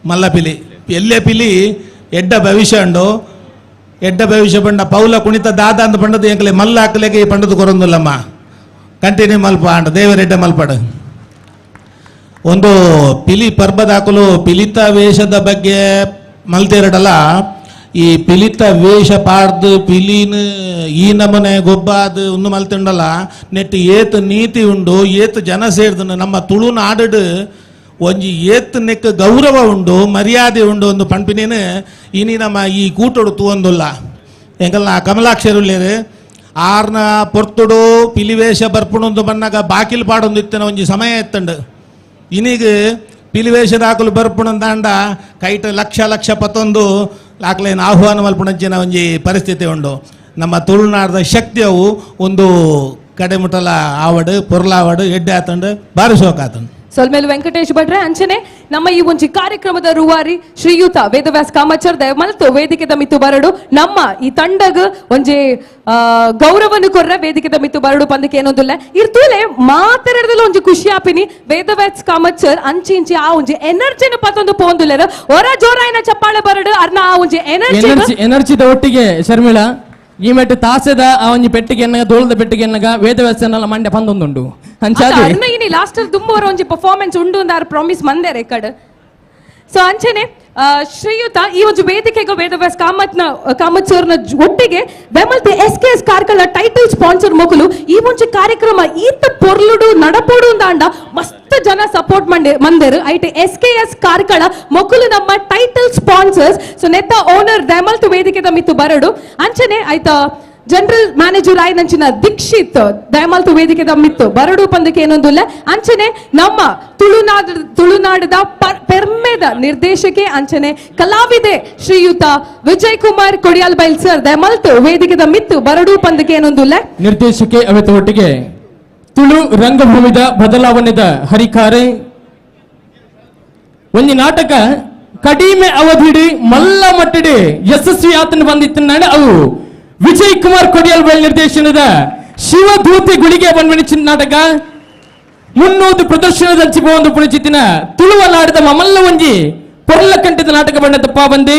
ಮಲ್ಲಪಿಲಿ ಎಲ್ಲೇ ಪಿಲಿ ಎಡ್ಡ ಭವಿಷ್ಯ ಉಂಡು ಎಡ್ಡ ಭವಿಷ್ಯ ಬಂಡ ಪೌಲ ಕುಣಿತ ದಾದ ಅಂತ ಪಂಡದು ಎಂಕಲೆ ಮಲ್ಲ ಹಾಕಲೇಗೆ ಈ ಪಂಡದು ಕೊರೊಂದುಲ್ಲಮ್ಮ ಕಂಟಿನ್ಯೂ ಮಲ್ಪ ಅಂಡ ದೇವರೆಡ್ಡ ಮಲ್ಪಡು. ಒಂದು ಪಿಲಿ ಪರ್ಬದಾಕಲು ಪಿಲಿತ ವೇಷದ ಬಗ್ಗೆ ಮಲ್ತಿರಡಲ್ಲ ಈ ಪಿಲಿತ ವೇಷ ಪಾಡ್ದು ಪಿಲಿನ ಈ ನಮನೆ ಗೊಬ್ಬಾದು ಒಂದು ಮಲ್ತಿಂಡಲ್ಲ ನೆಟ್ ಏತ್ ನೀತಿ ಉಂಡು ಏತ್ ಜನ ಸೇರ್ದು ನಮ್ಮ ತುಳುನಾಡು ಒಂಜಿ ಏತ್ ನೆಕ್ ಗೌರವ ಉಂಡು ಮರ್ಯಾದೆ ಉಂಡು ಒಂದು ಪಂಪಿನೇನು ಇನಿ ನಮ್ಮ ಈ ಕೂಟೋಡು ತೂವೊಂದುಲ್ಲ ಎಂಕಲ್ನ ಕಮಲಾಕ್ಷರುಳ್ಳೇರು ಆರ್ನ ಪೊರ್ತುಡು ಪಿಲಿವೇಷ ಬರ್ಪುಣೊಂದು ಬನ್ನಾಗ ಬಾಕಿಲ್ ಪಾಡೊಂದು ಇತ್ತಿನ ಒಂಜಿ ಸಮಯ ಎತ್ತಂಡು ಇನಿಗ್ ಪಿಲಿವೇಷದ ಹಾಕಲು ಬರ್ಪುಣಂದಾಂಡ ಕೈಟ್ ಲಕ್ಷ ಲಕ್ಷ ಪತ್ತೊಂದು ಆಕ್ಲೇನು ಆಹ್ವಾನ ಮಲ್ಪುಣಂಚಿನ ಒಂಜಿ ಪರಿಸ್ಥಿತಿ ಉಂಡು ನಮ್ಮ ತುಳುನಾಡದ ಶಕ್ತಿ ಅವು ಒಂದು ಕಡೆಮುಟಲ ಆವಡು ಪೊರ್ಲಾವಡು ಎಡ್ಡೆ ಆತಂಡು ಬಾರಿ ಶೋಕ ಆತಂಡು. ಸೊಲ್ಮೇಲು ವೆಂಕಟೇಶ್ ಭಟ್ರೆ ಅಂಚನೆ ನಮ್ಮ ಈ ಒಂಜಿ ಕಾರ್ಯಕ್ರಮದ ರೂವಾರಿ ಶ್ರೀಯುತ ವೇದವ್ಯಾಸ್ ಕಾಮಚರ್ ದಯಮಲ್ತು ವೇದಿಕೆದ ಮಿತ್ತು ಬರಡು ನಮ್ಮ ಈ ತಂಡಗ್ ಒಂಜಿ ಗೌರವನು ಕೊರ್ರ ವೇದಿಕೆದ ಮಿತ್ತು ಬರಡು ಪಂದಕ್ಕೆ ಏನೊಂದುಲ್ಲ ಇರ್ತೂಲೆ ಮಾತಾಡದಲ್ಲ ಒಂಜಿ ಖುಷಿ ಆಪಿನಿ ವೇದವ್ಯಾಸ್ ಕಾಮಚರ್ ಅಂಚಿ ಇಂಚಿ ಆ ಒಂಜಿ ಎನರ್ಜಿನ ಪತ್ತೊಂದು ಪೋಂದುಲ್ಲೆರ್ ಹೊರ ಜೋರಾಯಿನ ಚಪ್ಪಾಳೆ ಬರಡು ಅರ್ನ ಆ ಒಂಜಿ ಎನರ್ಜಿ ಎನರ್ಜಿದ ಒಟ್ಟಿಗೆ ಶರ್ಮಿಳಾ ಈ ಮೆಟ್ಟು ತಾಸೆದ ಆ ಒಂಜಿ ಪೆಟ್ಟಿಗೆ ಎನ್ನಗ ದೋಳದ ಪೆಟ್ಟಿಗೆ ಎನ್ನಗ ವೇದವ್ಯಾಸನೆಲ್ಲ ಮಂಡ್ಯ ಪಂದೊಂದುಂಡು ಅಂಚಾದಿ ಅರ್ನ ಇನಿ ಲಾಸ್ಟ್ ದುಮ್ಮವರ ಒಂಜಿ ಪರ್ಫಾರ್ಮೆನ್ಸ್ ಉಂಡು ಅಂದ ಪ್ರಾಮಿಸ್ ಮಂದೆ ರೆಕಾರ್ಡ್. ಸೊ ಅಂಚನೆ ಶ್ರೀಯುತ ಈ ಒಂದು ವೇದಿಕೆಗೆ ವೇದವ್ಯಾಸ್ ಕಾಮತ್ ಸರ್ನ ಒಟ್ಟಿಗೆ ಬೆಮಲ್ತಿ S K S Karkala title sponsor ಮೊಕಲು ಈ ಒಂಜಿ ಕಾರ್ಯಕ್ರಮ ಈತ ಪೊರ್ಲುಡು ನಡಪೋಡು ಅಂದಾಂಡ ಮಸ್ತ್ ಜನ ಸಪೋರ್ಟ್ ಮಂದೆರು ಐಟ್ S K S Karkala ಮೊಕಲು ನಮ್ಮ title sponsors. So ನೆತ್ತ ಓನರ್ ದೆಮಲ್ತ್ ವೇದಿಕೆದ ಮಿತ್ತು ಬರಡು ಅಂಚನೆ ಆಯ್ತ ಜನರಲ್ ಮ್ಯಾನೇಜರ್ ಆಯ್ನಂಚಿನ ದೀಕ್ಷಿತ್ ದಯಮಾಲ್ತು ವೇದಿಕೆದ ಮಿತ್ತು ಬರಡು ಪಂದಕ್ಕೆ ಏನೊಂದುಲ್ಲ ಅಂಚನೆ ನಮ್ಮ ತುಳುನಾಡದ ಪೆರ್ಮೆದ ನಿರ್ದೇಶಕೆ ಅಂಚನೆ ಕಲಾವಿದೆ ಶ್ರೀಯುತ ವಿಜಯ್ ಕುಮಾರ್ ಕೊಡಿಯಾಲ್ ಬೈಲ್ ಸರ್ ದಯಮಾಲ್ತು ವೇದಿಕೆದ ಮಿತ್ತು ಬರಡು ಪಂದಕ್ಕೆ ಏನೊಂದುಲ್ಲ ನಿರ್ದೇಶಕೆ ಅವಿತ ಒಟ್ಟಿಗೆ ತುಳು ರಂಗಭೂಮಿದ ಬದಲಾವಣೆದ ಹರಿಕಾರೆ ಒಂದು ನಾಟಕ ಕಡಿಮೆ ಅವಧಿಡಿ ಮಲ್ಲ ಮಟ್ಟಿಡಿ ಯಶಸ್ವಿ ಆತನ ಬಂದಿತ್ತು ಅವು ವಿಜಯ್ ಕುಮಾರ್ ಕೊಡಿಯಲ್ ಬೈಲ್ ನಿರ್ದೇಶನದ ಶಿವದೂತಿ ಗುಳಿಗೆ ಬಂದ್ಬಿಡಿಚಿನ ನಾಟಕ 300 ಪ್ರದರ್ಶನದ ಒಂದು ಪುಣಿಚಿತ್ತಿನ ತುಳುವ ನಾಡದ ಮಮಲ್ಲ ಒಂಜಿ ಪೊರ್ಲ ಕಂಠದ ನಾಟಕ ಬಣ್ಣ ತಪ್ಪ ಬಂದಿ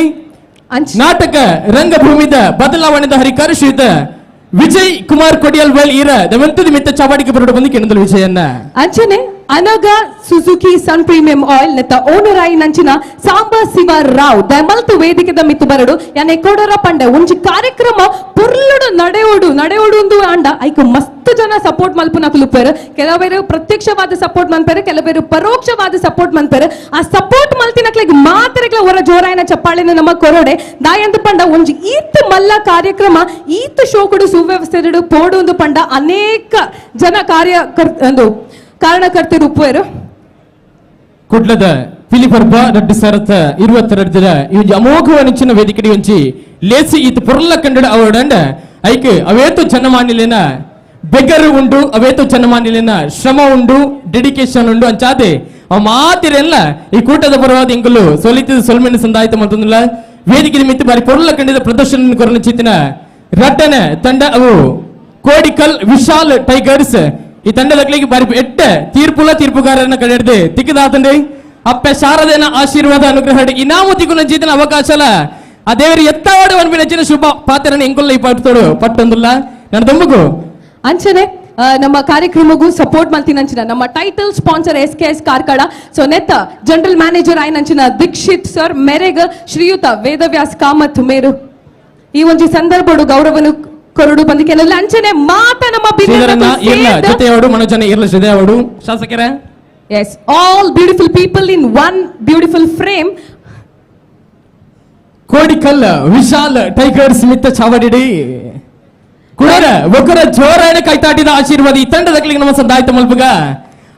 ನಾಟಕ ರಂಗಭೂಮಿದ ಬದಲಾವಣೆದ ಹರಿಕಾರ ಶ್ರೀಯುತ ವಿಜಯ್ ಕುಮಾರ್ ಕೊಡಿಯಲ್ ಬೈಲ್ ಈರ ದವಂತದ ಮಿತ್ತ ಚಾವಾಡಿಗೆ ಬರಡು ಬಂದು ಕೆಣದಲು ವಿಜಯನ್ನ ಅಂಚನೆ Anaga Suzuki Sun Premium Oil ನೆತ್ತ ಓನರ್ ಆಯಿ ನಂಚಿನ ಸಾಂಬಾ ಶಿವ ರಾವ್ ದಮಲ್ತು ವೇದಿಕೆದ ಮಿತ್ತು ಬರಡು ಯಾನೆ ಕೊಡರ ಪಂಡೆ ಒಂಜಿ ಕಾರ್ಯಕ್ರಮ ಪೊರ್ಲುಡು ನಡೆಯೋಡು ನಡೆಯೋಡು ಒಂದು ಅಂಡ ಐಕು ಮಸ್ತ್ ಜನ ಸಪೋರ್ಟ್ ಮಲ್ಪುನಕುಲು ಪೇರು ಕೆಲವರು ಪ್ರತ್ಯಕ್ಷವಾದ ಸಪೋರ್ಟ್ ಮನ್ಪೇರು ಕೆಲವರು ಪರೋಕ್ಷವಾದ ಸಪೋರ್ಟ್ ಮನ್ಪೇರು ಆ ಸಪೋರ್ಟ್ ಮಲ್ತಿನಕ್ಲಿಗೆ ಮಾತ್ರಕ್ಲ ಹೊರ ಜೋರಾಯನ ಚಪ್ಪಾಳೆನ ನಮ್ಮ ಕೊರಡೆ ದಾಯಂತ ಪಂಡ ಒಂಜಿ ಈತ್ ಮಲ್ಲ ಕಾರ್ಯಕ್ರಮ ಈತ್ ಶೋಕುಡು ಸುವ್ಯವಸ್ಥೆ ಪೋಡು ಒಂದು ಪಂಡ ಅನೇಕ ಜನ ಕಾರ್ಯ ಒಂದು ಕಾರಣಕರ್ತರು ಉಪ್ಪುವರು. ಕುಡ್ಲದ ಪಿಲಿಪರ್ಬ ರಡ್ಡು ಸರತ 22 ಈ ಒಂಜಿ ಅಮೋಘ ನಿಚ್ಚಿನ ವೇದಿಕೆ ಒಂಜಿ ಲೇಸಿ ಈತ ಪೊರ್ಲ ಕಂಡಡ ಅವಡಂಡ ಐಕ್ ಅವೇತು ಜನಮಾನ್ಯಲೇನ ಬೆಗರು ಉಂಡು ಅವೇತು ಜನಮಾನ್ಯಲೇನ ಶ್ರಮ ಉಂಡು ಡೆಡಿಕೇಶನ್ ಉಂಡು ಅಂಚಾದೆ ಅವ ಮಾತಿರೆಲ್ಲ ಈ ಕೂಟದ ಪರವಾದ ಇಂಕುಲು ಸೊಲಿತದ ಸೊಲ್ಮೆನ ಸಂದಾಯಿತ ಮತ್ತೊಂದಿಲ್ಲ ವೇದಿಕೆ ನಿಮಿತ್ತ ಬಾರಿ ಪೊರ್ಲ ಕಂಡಿದ ಪ್ರದರ್ಶನ ಕೊರನ ಚಿತ್ತಿನ ರಡ್ಡನೆ ತಂಡ ಅವು ಕೋಡಿಕಲ್ ವಿಶಾಲ್ ಟೈಗರ್ಸ್ ಈ ತಂಡದಕ್ಲಿಗೆ ಬಾರಿ ಎಟ್ಟ ತೀರ್ಪುಲ ತೀರ್ಪುಗಾರರನ್ನ ಕಡೆಯಡ್ದೆ ತಿಕ್ಕದಾತಂಡೆ ಅಪ್ಪೆ ಶಾರದೆನ ಆಶೀರ್ವಾದ ಅನುಗ್ರಹ ಇನಾಮು ತಿಗುನ ಜೀತನ ಅವಕಾಶಲ ಆ ದೇವರು ಎತ್ತಾವಾಡ ಒನ್ಪಿನ ಚಿನ್ನ ಶುಭ ಪಾತ್ರನ ಎಂಕುಲ್ಲ ಈ ಪಟ್ಟೋಡು ಪಟ್ಟೊಂದುಲ್ಲ ನನ್ನ ದೊಮ್ಮಗು ಅಂಚನೆ ನಮ್ಮ ಕಾರ್ಯಕ್ರಮಗೂ ಸಪೋರ್ಟ್ ಮಲ್ತಿನಂಚಿನ ನಮ್ಮ title sponsor S K S Karkala. So ನೆತ್ತ ಜನರಲ್ ಮ್ಯಾನೇಜರ್ ಆಯ್ನಂಚಿನ ದೀಕ್ಷಿತ್ ಸರ್ ಮೆರೆಗ್ ಶ್ರೀಯುತ ವೇದವ್ಯಾಸ್ ಕಾಮತ್ ಮೇರು ಈ ಒಂಜಿ ಸಂದರ್ಭಡು ಗೌರವನು ಕೊರಡು ಬಂದಿಕೆಲ್ಲ ಅಂಚನೆ ಮಾತ ನಮ್ಮ ಶ್ರೀಧರನ್ನ ಇರ್ಲ ಜೊತೆಯವರು ಮನೋಜನ ಇರ್ಲ ಜೊತೆಯವರು ಶಾಸಕರೇ. Yes, all beautiful people in one beautiful frame. Kodikal Vishal Tigers ಮಿತ್ತ ಚಾವಡಿಡಿ ಕುಡರ ಒಕ್ಕರ ಜೋರಾಯಣ ಕೈತಾಟಿದ ಆಶೀರ್ವಾದ ಈ ತಂಡದ ನಮ್ಮ ಸಂದಾಯ್ತ ಮಲ್ಪುಗ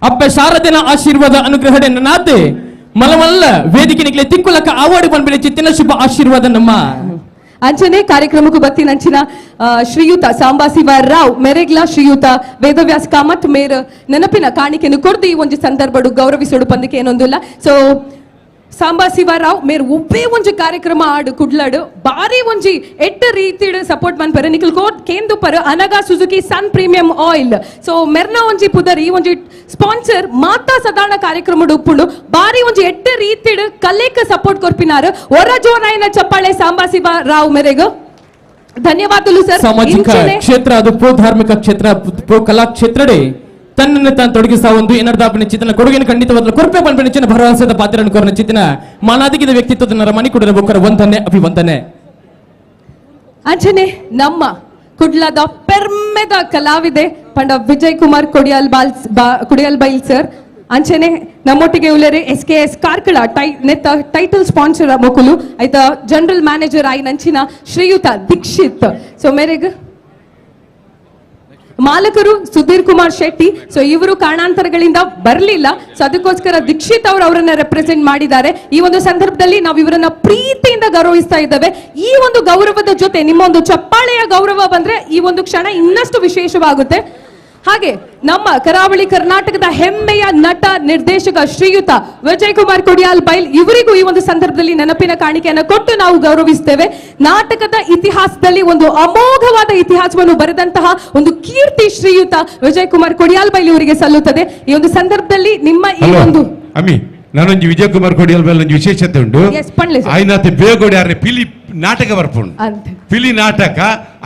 ಅಪ್ಪ ಶಾರದನ ಆಶೀರ್ವಾದ ಅನುಗ್ರಹಡೆ ನಾತೆ ಮಲಮಲ್ಲ ವೇದಿಕೆ ನಿಕ್ಲೆ ತಿಕ್ಕುಲಕ್ಕ ಆವಾಡು ಬಂದ್ಬಿಡಿ ಚಿತ್ತಿನ ಶುಭ ಆಶೀರ್ವಾದ ನಮ್ಮ ಅಂಚನೆ ಕಾರ್ಯಕ್ರಮಕ್ಕೂ ಬತ್ತಿನಂಚಿನ ಶ್ರೀಯುತ ಸಾಂಬಾಸಿವ ರಾವ್ ಮೆರೆಗ್ಲಾ ಶ್ರೀಯುತ ವೇದವ್ಯಾಸ್ ಕಾಮತ್ ಮೇರ್ ನೆನಪಿನ ಕಾಣಿಕೆಯನ್ನು ಕೊಡ್ದು ಈ ಒಂಜಿ ಸಂದರ್ಭಡು ಗೌರವಿಸೋಡು ಪಂದಿಕೆ ಏನೊಂದಿಲ್ಲ. ಸೊ ಸಾಂಬಾಸಿವ ರಾವ್ ಮೇರ್ ಒಬ್ಬೇ ಒಂಜಿ ಕಾರ್ಯಕ್ರಮ ಆಡು ಕುಡ್ಲಾಡು ಬಾರಿ ಒಂಜಿ ಎಟ್ಟ ರೀತಿಡ್ ಸಪೋರ್ಟ್ ಮನ್ಪರೆ ನಿಖಲ್ ಕೋಟ್ ಕೇಂದು ಪರ್ Anaga Suzuki Sun premium oil. So ಮೆರ್ನ ಒಂಜಿ ಪುದರ್ ಈ ಒಂಜಿ ಸ್ಪಾನ್ಸರ್ ಮಾತಾ ಸಾಧಾರಣ ಕಾರ್ಯಕ್ರಮ ಉಪ್ಪುಂಡು ಬಾರಿ ಒಂಜಿ ಎಟ್ಟ ರೀತಿಡ್ ಕಲೇಕ ಸಪೋರ್ಟ್ ಕೊರ್ಪಿನಾರು ಒರ ಜೋರಾಯನ ಚಪ್ಪಾಳೆ ಸಾಂಬಾಸಿವ ರಾವ್ ಮೆರೆಗ್ ಧನ್ಯವಾದಗಳು ಸರ್. ಸಾಮಾಜಿಕ ಕ್ಷೇತ್ರ ಅದು ಪೋ ಧಾರ್ಮಿಕ ಕ್ಷೇತ್ರ ಪೋ ಕಲಾ ಕ್ಷೇತ್ರಡೆ ತನ್ನನ್ನು ತಾನು ತೊಡಗಿಸ್ತಾ ಒಂದು ಏನರ್ದಾಪಿನ ಚಿತ್ತನ ಕೊಡುಗೆಯನ್ನು ಖಂಡಿತವಾದ ಕೊರಪೆ ಪನ್ಪಿನ ಚಿನ್ನ ಭರವಸೆದ ಪಾತ್ರವನ್ನು ಕೊರನ ಚಿತ್ತಿನ ಮಾನಾದಿಗಿದ ವ್ಯಕ್ತಿತ್ವದ ನರಮನಿ ಕುಡರ ಬೊಕ್ಕರ ವಂದನೆ ಅಭಿವಂದನೆ. ಅಂಚನೆ ನಮ್ಮ ಕುಡ್ಲದ ಪೆರ್ಮೆದ ಕಲಾವಿದೆ ಪಂಡ ವಿಜಯ್ ಕುಮಾರ್ ಕೊಡಿಯಲ್ ಬಾಲ್ ಕೊಡಿಯಲ್ ಬೈಲ್ ಸರ್ ಅಂಚನೆ ನಮ್ಮೊಟ್ಟಿಗೆ ಉಳ್ಳರೆ ಎಸ್ ಕೆ ಎಸ್ ಕಾರ್ಕಳ ನೆತ್ತ ಟೈಟಲ್ ಸ್ಪಾನ್ಸರ್ ಮೊಕುಲು ಆಯ್ತ ಜನರಲ್ ಮ್ಯಾನೇಜರ್ ಆಯಿ ನಂಚಿನ ಶ್ರೀಯುತ ದೀಕ್ಷಿತ್. ಸೊ ಮೇರೆಗ್ ಮಾಲಕರು ಸುಧೀರ್ ಕುಮಾರ್ ಶೆಟ್ಟಿ. ಸೊ ಇವರು ಕಾರಣಾಂತರಗಳಿಂದ ಬರಲಿಲ್ಲ. ಸೊ ಅದಕ್ಕೋಸ್ಕರ ದೀಕ್ಷಿತ್ ಅವರು ಅವರನ್ನ ರೆಪ್ರೆಸೆಂಟ್ ಮಾಡಿದ್ದಾರೆ. ಈ ಒಂದು ಸಂದರ್ಭದಲ್ಲಿ ನಾವು ಇವರನ್ನ ಪ್ರೀತಿಯಿಂದ ಗೌರವಿಸ್ತಾ ಇದ್ದೇವೆ. ಈ ಒಂದು ಗೌರವದ ಜೊತೆ ನಿಮ್ಮ ಒಂದು ಚಪ್ಪಾಳೆಯ ಗೌರವ ಬಂದ್ರೆ ಈ ಒಂದು ಕ್ಷಣ ಇನ್ನಷ್ಟು ವಿಶೇಷವಾಗುತ್ತೆ. ಹಾಗೆ ನಮ್ಮ ಕರಾವಳಿ ಕರ್ನಾಟಕದ ಹೆಮ್ಮೆಯ ನಟ ನಿರ್ದೇಶಕ ಶ್ರೀಯುತ ವಿಜಯ್ ಕುಮಾರ್ ಕೊಡಿಯಾಲ್ ಬೈಲ್ ಇವರಿಗೂ ಈ ಒಂದು ಸಂದರ್ಭದಲ್ಲಿ ನೆನಪಿನ ಕಾಣಿಕೆಯನ್ನು ಕೊಟ್ಟು ನಾವು ಗೌರವಿಸ್ತೇವೆ. ನಾಟಕದ ಇತಿಹಾಸದಲ್ಲಿ ಒಂದು ಅಮೋಘವಾದ ಇತಿಹಾಸವನ್ನು ಬರೆದಂತಹ ಒಂದು ಕೀರ್ತಿ ಶ್ರೀಯುತ ವಿಜಯ್ ಕುಮಾರ್ ಕೊಡಿಯಾಲ್ ಬೈಲ್ ಇವರಿಗೆ ಸಲ್ಲುತ್ತದೆ. ಈ ಒಂದು ಸಂದರ್ಭದಲ್ಲಿ ನಿಮ್ಮ ಈ ಒಂದು ಅಮ್ಮಿ ನಾನೊಂದು ವಿಜಯ್ ಕುಮಾರ್ ಕೊಡಿಯಾಲ್ ಬೈಲ್ ಒಂಜಿ ವಿಶೇಷತೆ ಉಂಟು. ಆಯ್ನಾತೆ ಬೇಗೋಡಿ ಆರ್ನೆ ಪಿಲಿ ನಾಟಕ ಬರ್ಪುಂಡು. ಪಿಲಿ ನಾಟಕ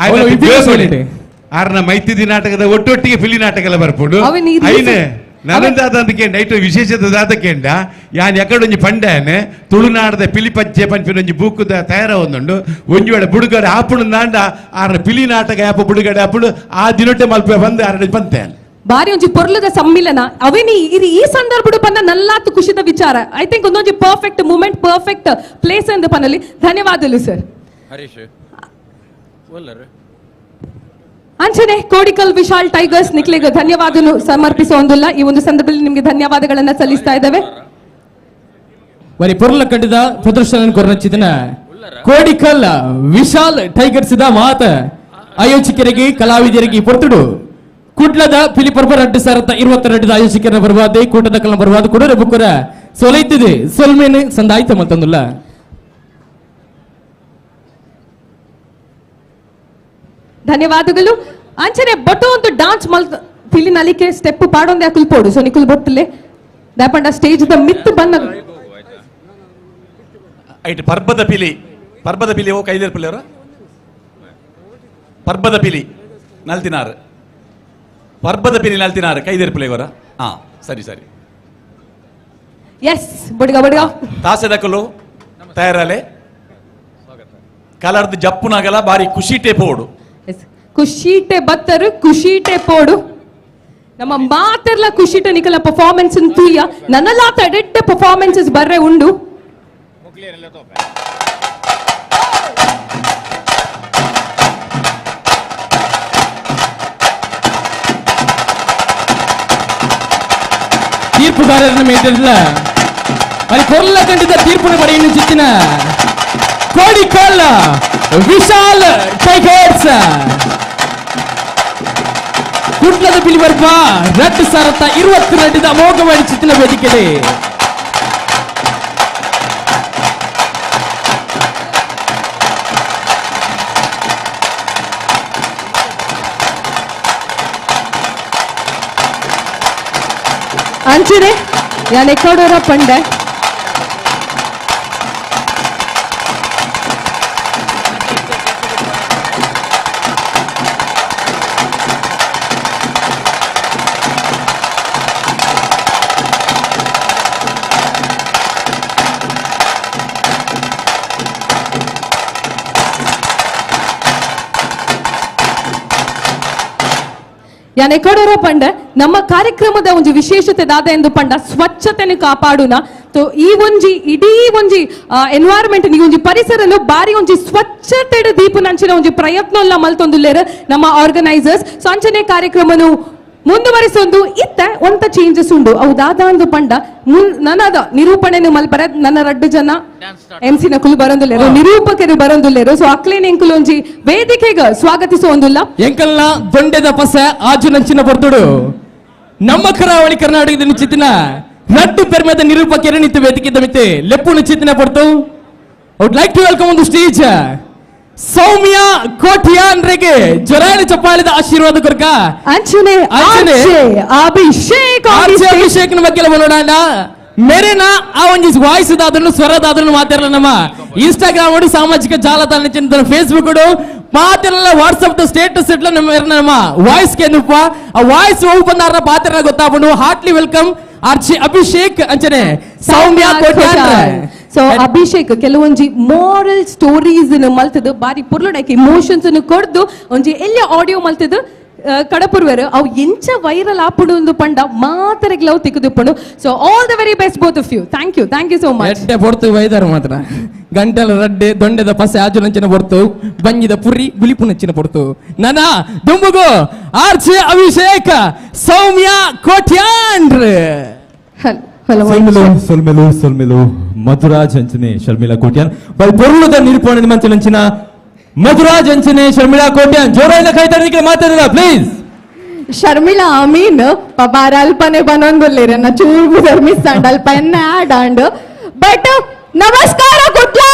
ಆಯ್ನಾತೆ ಬೇಗೋಡಿ ಆರ್ನ ಮೈತಿದಿ ನಾಟಕದ ಒಟ್ಟೊಟ್ಟಿಗೆ ಪಿಲಿ ನಾಟಕ ಎಲ್ಲ ಬರ್ಪುಂಡು. ಐನೆ ನನಂದಾದ ಕೇಂಡ ಐಟು ವಿಶೇಷತೆ ದಾದ ಕೇಂಡ ಯಾನ್ ಎಕಡೊಂಜಿ ಪಂಡಾನೆ ತುಳುನಾಡದ ಪಿಲಿ ಪಚ್ಚೆ ಪಂಪಿನೊಂಜಿ ಬೂಕುದ ತಯಾರ ಒಂದುಂಡು ಒಂಜಿ ವೇಳೆ ಬುಡುಗಡೆ ಆಪುಂಡು ನಾಂಡ ಆರ್ನ ಪಿಲಿ ನಾಟಕ ಯಾಪ ಬುಡುಗಡೆ ಆಪುಂಡು ಆ ದಿನೊಟ್ಟೆ ಮಲ್ಪೆ ಬಂದು ಆರ್ನ ಪಂತೆ ಬಾರಿ ಒಂಜಿ ಪೊರ್ಲದ ಸಮ್ಮಿಲನ ಅವೇನಿ ಈ ಸಂದರ್ಭಡು ಬಂದ ನಲ್ಲಾತು ಖುಷಿದ ವಿಚಾರ. I think ಒಂದೊಂಜಿ ಪರ್ಫೆಕ್ಟ್ ಮೂಮೆಂಟ್ ಪರ್ಫೆಕ್ಟ್ ಪ್ಲೇಸ್ ಅಂದ್ ಪನಲ್ಲಿ. ಧನ್ಯವಾದಗಳು ಸರ್. ಹರೀಶ್ ಅಂಚನೆ ಕೋಡಿಕಲ್ ವಿಶಾಲ್ ಟೈಗರ್ಸ್ ನಿಕ್ಲೆಗ್ ಧನ್ಯವಾದ ಸಮರ್ಪಿಸುವಂದಿಲ್ಲ. ಈ ಒಂದು ಸಂದರ್ಭದಲ್ಲಿ ನಿಮಗೆ ಧನ್ಯವಾದಗಳನ್ನ ಸಲ್ಲಿಸ್ತಾ ಇದ್ದೇವೆ. ಬರೀ ಪೊರ್ಲ ಕಂಡಿದ ಪ್ರದರ್ಶನ ಕೊರಚಿದನ ಕೋಡಿಕಲ್ ವಿಶಾಲ್ ಟೈಗರ್ಸ್ ಇದ ಮಾತ ಆಯೋಜಕರಿಗೆ ಕಲಾವಿದರಿಗೆ ಪೊರ್ತುಡು ಕುಡ್ಲದ ಫಿಲಿಪರ್ಬ 2022 ಆಯೋಜಕರ ಬರವಾದೆ ಕೂಟದ ಕಲ ಬರವಾದ ಕುಡರೆ ಬುಕ್ಕರ ಸೊಲೈತಿದೆ ಸೊಲ್ಮೇನೆ ಸಂದಾಯ್ತ ಮತ್ತೊಂದಿಲ್ಲ. ಧನ್ಯವಾದಗಳು. ಅಂಚನೆ ಬೊಟ್ಟು ಒಂದು ಡಾನ್ಸ್ ಮಲ್ ಪಿಲಿ ನಲಿಕೆ ಸ್ಟೆಪ್ ಪಾಡೊಂದೆ ಅಕುಲ್ ಪೋಡು. ಸೊ ನಿಕುಲ್ ಬೊಟ್ಟಲೆ ದಾಪಂಡ ಸ್ಟೇಜ್ the ಮಿತ್ತು ಬನ್ನ ಐಟ್ ಪರ್ಬದ ಪಿಲಿ ಪರ್ಬದ ಪಿಲಿ ಓ ಕೈದೇರ್ ಪಿಲಿ ಅವರ ಪರ್ಬದ ಪಿಲಿ ನಲ್ತಿನಾರು ಪರ್ಬದ ಪಿಲಿ ನಲ್ತಿನಾರು ಕೈದೇರ್ ಪಿಲಿ ಅವರ ಹಾ ಸರಿ ಸರಿ ಎಸ್ ಬಡಿಗ ಬಡಿಗ ತಾಸೆದಕಲು ತಯಾರಲೆ ಕಲರ್ದು ಜಪ್ಪುನಾಗಲ ಬಾರಿ ಖುಷಿಟೆ ಪೋಡು. ಖುಷಿಟೆ ಬತ್ತರು ಖುಷಿಟೆ ಪೋಡು ನಮ್ಮ ಮಾತೆರ್ಲ ಖುಷಿಟೆ ನಿಕಲ ಪರ್ಫಾರ್ಮೆನ್ಸ್ ತೂಯ ನನ್ನಲಾತ ಎಡೆಡ್ಡೆ ಪರ್ಫಾರ್ಮೆನ್ಸಸ್ ಬರ್ರೆ ಉಂಡು. ತೀರ್ಪುಗಾರರನ್ನ ಮೇಟಿಲ್ಲ మరి పొర్ల కంటిದ ತೀರ್ಪುನ ಪಡೆಯನ್ನು ಚಿತ್ತಿನ ಕೋಡಿಕಲ್ ವಿಶಾಲ್ ಟೈಗರ್ಸ್ ಕುಡ್ಲದ ಪಿಲಿಬರ್ಪ 2022 ಅಮೋಘವಾಗಿ ಚಿತ್ತಿನ ವೇದಿಕೆಡೆ. ಅಂಚನೆ ಯಾನ್ ಎಕ್ಕಡೋರ ಪಂಡೆ ಯಾನೆ ಕೊಡೋರ ಪಂಡ ನಮ್ಮ ಕಾರ್ಯಕ್ರಮದ ಒಂಜಿ ವಿಶೇಷತೆ ದಾದ ಎಂದು ಪಂಡ ಸ್ವಚ್ಛತೆಯನ್ನು ಕಾಪಾಡುನ. ಈ ಒಂಜಿ ಇಡೀ ಒಂಜಿ ಎನ್ವೈರನ್ಮೆಂಟ್ ಈ ಒಂಜಿ ಪರಿಸರನು ಬಾರಿ ಒಂಜಿ ಸ್ವಚ್ಛತೆ ದೀಪನಂಚಿನ ಒಂಜಿ ಪ್ರಯತ್ನ ಎಲ್ಲ ಮಲ್ತೊಂದುಲ್ಲೇರು ನಮ್ಮ ಆರ್ಗನೈಸರ್ಸ್. ಸೊ ಅಂಚನೆ ಕಾರ್ಯಕ್ರಮನು ಮುಂದುವರಿಸೊಂದು ಇತ್ತ ಒಂತ ಚೇಂಜಸ್ ಉಂಡು. ಅವು ದಾದ ಅಂದು ಪಂಡ ನನದ ನಿರೂಪಣೆನು ಮಲ್ಪರ ನನ್ನ ರಡ್ಡು ಜನ ಎಂ ಸಿ ನಕುಲು ಬರಂದುಲ್ಲೇರು, ನಿರೂಪಕರು ಬರಂದುಲ್ಲೇರು. ಸೊ ಅಕ್ಲೇನ್ ಎಂಕುಲು ಒಂಜಿ ವೇದಿಕೆಗ ಸ್ವಾಗತಿಸುವಂದುಲ್ಲ. ಎಂಕಲ್ನ ದೊಂಡೆದ ಪಸ ಆಜು ನಂಚಿನ ಬರ್ತುಡು ನಮ್ಮ ಕರಾವಳಿ ಕರ್ನಾಟಕದ ನಿಶ್ಚಿತಿನ ರಡ್ಡು ಪೆರ್ಮೆದ ನಿರೂಪಕರು ನಿಂತು ವೇದಿಕೆ ಮಿತ್ತೆ ಲೆಪ್ಪು ನಿಶ್ಚಿತಿನ ಪಡ್ತು. I would like to welcome on the stage Soumya Kotian ರೆಗೆ ಜೊರಾಣಿ ಚಪ್ಪಾಳಿದ ಆಶೀರ್ವಾದ ಕೊರ್ಕ ಅಂಚನೆ ಅಂಚನೆ ಅಭಿಷೇಕ್ ಆರ್ಚೆ ಅಭಿಷೇಕ್ ಬಗ್ಗೆ ನೋಡೋಣ. ಮೇರೆನ ಆ ಒಂಜಿ ವಾಯ್ಸ್ ದಾದನ್ನು ಸ್ವರದಾದನ್ನು ಮಾತಾಡಲ್ಲ ನಮ್ಮ ಇನ್ಸ್ಟಾಗ್ರಾಮ್ ಸಾಮಾಜಿಕ ಜಾಲತಾಣ ಫೇಸ್ಬುಕ್ ಮಾತೆಲ್ಲ ವಾಟ್ಸ್ಆಪ್ ಸ್ಟೇಟಸ್ ಇಟ್ಲ ನಮ್ಮ ನಮ್ಮ ವಾಯ್ಸ್ ಕೇಂದ್ರಪ್ಪ ಆ ವಾಯ್ಸ್ ಹೋಗಿ ಬಂದಾರ ಪಾತ್ರ ಗೊತ್ತಾಗ್ಬಿಡು. Heartly welcome Archie Abhishek ಅಂಚನೆ ಸೌಮ್ಯ ಕೋಟ್ಯಾನ್. ಸೊ ಅಭಿಷೇಕ್ ಕೆಲವೊಂಜಿ ಮಾರಲ್ ಸ್ಟೋರೀಸ್ ಮಲ್ತದು ಬಾರಿ ಪೊರ್ಲುಡೈಕ್ ಇಮೋಷನ್ಸ್ ಕೊಡ್ದು ಒಂಜಿ ಎಲ್ಲ ಆಡಿಯೋ ಮಲ್ತದು ಕಡಪುರ್ವೆರ್ ಅವು ಎಂಚ ವೈರಲ್ ಆಪುಡು ಒಂದು ಪಂಡ ಮಾತರೆಗ್ಲವು ತಿಕ್ಕುದಿಪ್ಪುಂಡು. So all the very best both of you. Thank you, thank you so much. ಎಡ್ಡೆ ಪೊರ್ತು ವೈದಾರ ಮಾತ್ರ ಗಂಟಲ ರಡ್ಡೆ ದೊಂಡೆದ ಪಸೆ ಆಜು ನಂಚಿನ ಪೊರ್ತು ಬಂಜಿದ ಪುರಿ ಬುಲಿಪು ನಂಚಿನ ಪೊರ್ತು ನನ ದುಂಬುಗು ಆರ್ಚೆ ಅಭಿಷೇಕ್ ಸೌಮ್ಯ ಕೋಟ್ಯಾನ್. ಹಲೋ ಸೊಲ್ಮೆಲು ಸೊಲ್ಮೆಲು ಸೊಲ್ಮೆಲು ಮಧುರಾಜ್ ಅಂಚನೆ ಶರ್ಮಿಳಾ ಕೋಟ್ಯಾನ್ ಬೈ ಪೊರುಳುದ ನಿರೂಪಣೆ ಮಂಚನಂಚಿನ ಮಧುರಾಜ್ ಅಂಚನೆ ಶರ್ಮಿಳಾ ಕೋಟ್ಯಾನ್ ಜೋರಾಯಿನ ಕೈತಾಡಿಕೆ ಮಾತಾಡಿದ ಪ್ಲೀಸ್. ಶರ್ಮಿಳಾ ಅಮೀನ್ ಪಬಾರ ಅಲ್ಪನೆ ಬನೊಂದುಲ್ಲೇರನ್ನ ಚೂರು ಧರ್ಮಿಸ್ತಾಂಡ್ ಅಲ್ಪ ಎನ್ನ add and but ನಮಸ್ಕಾರ ಕುಟ್ಲಾ.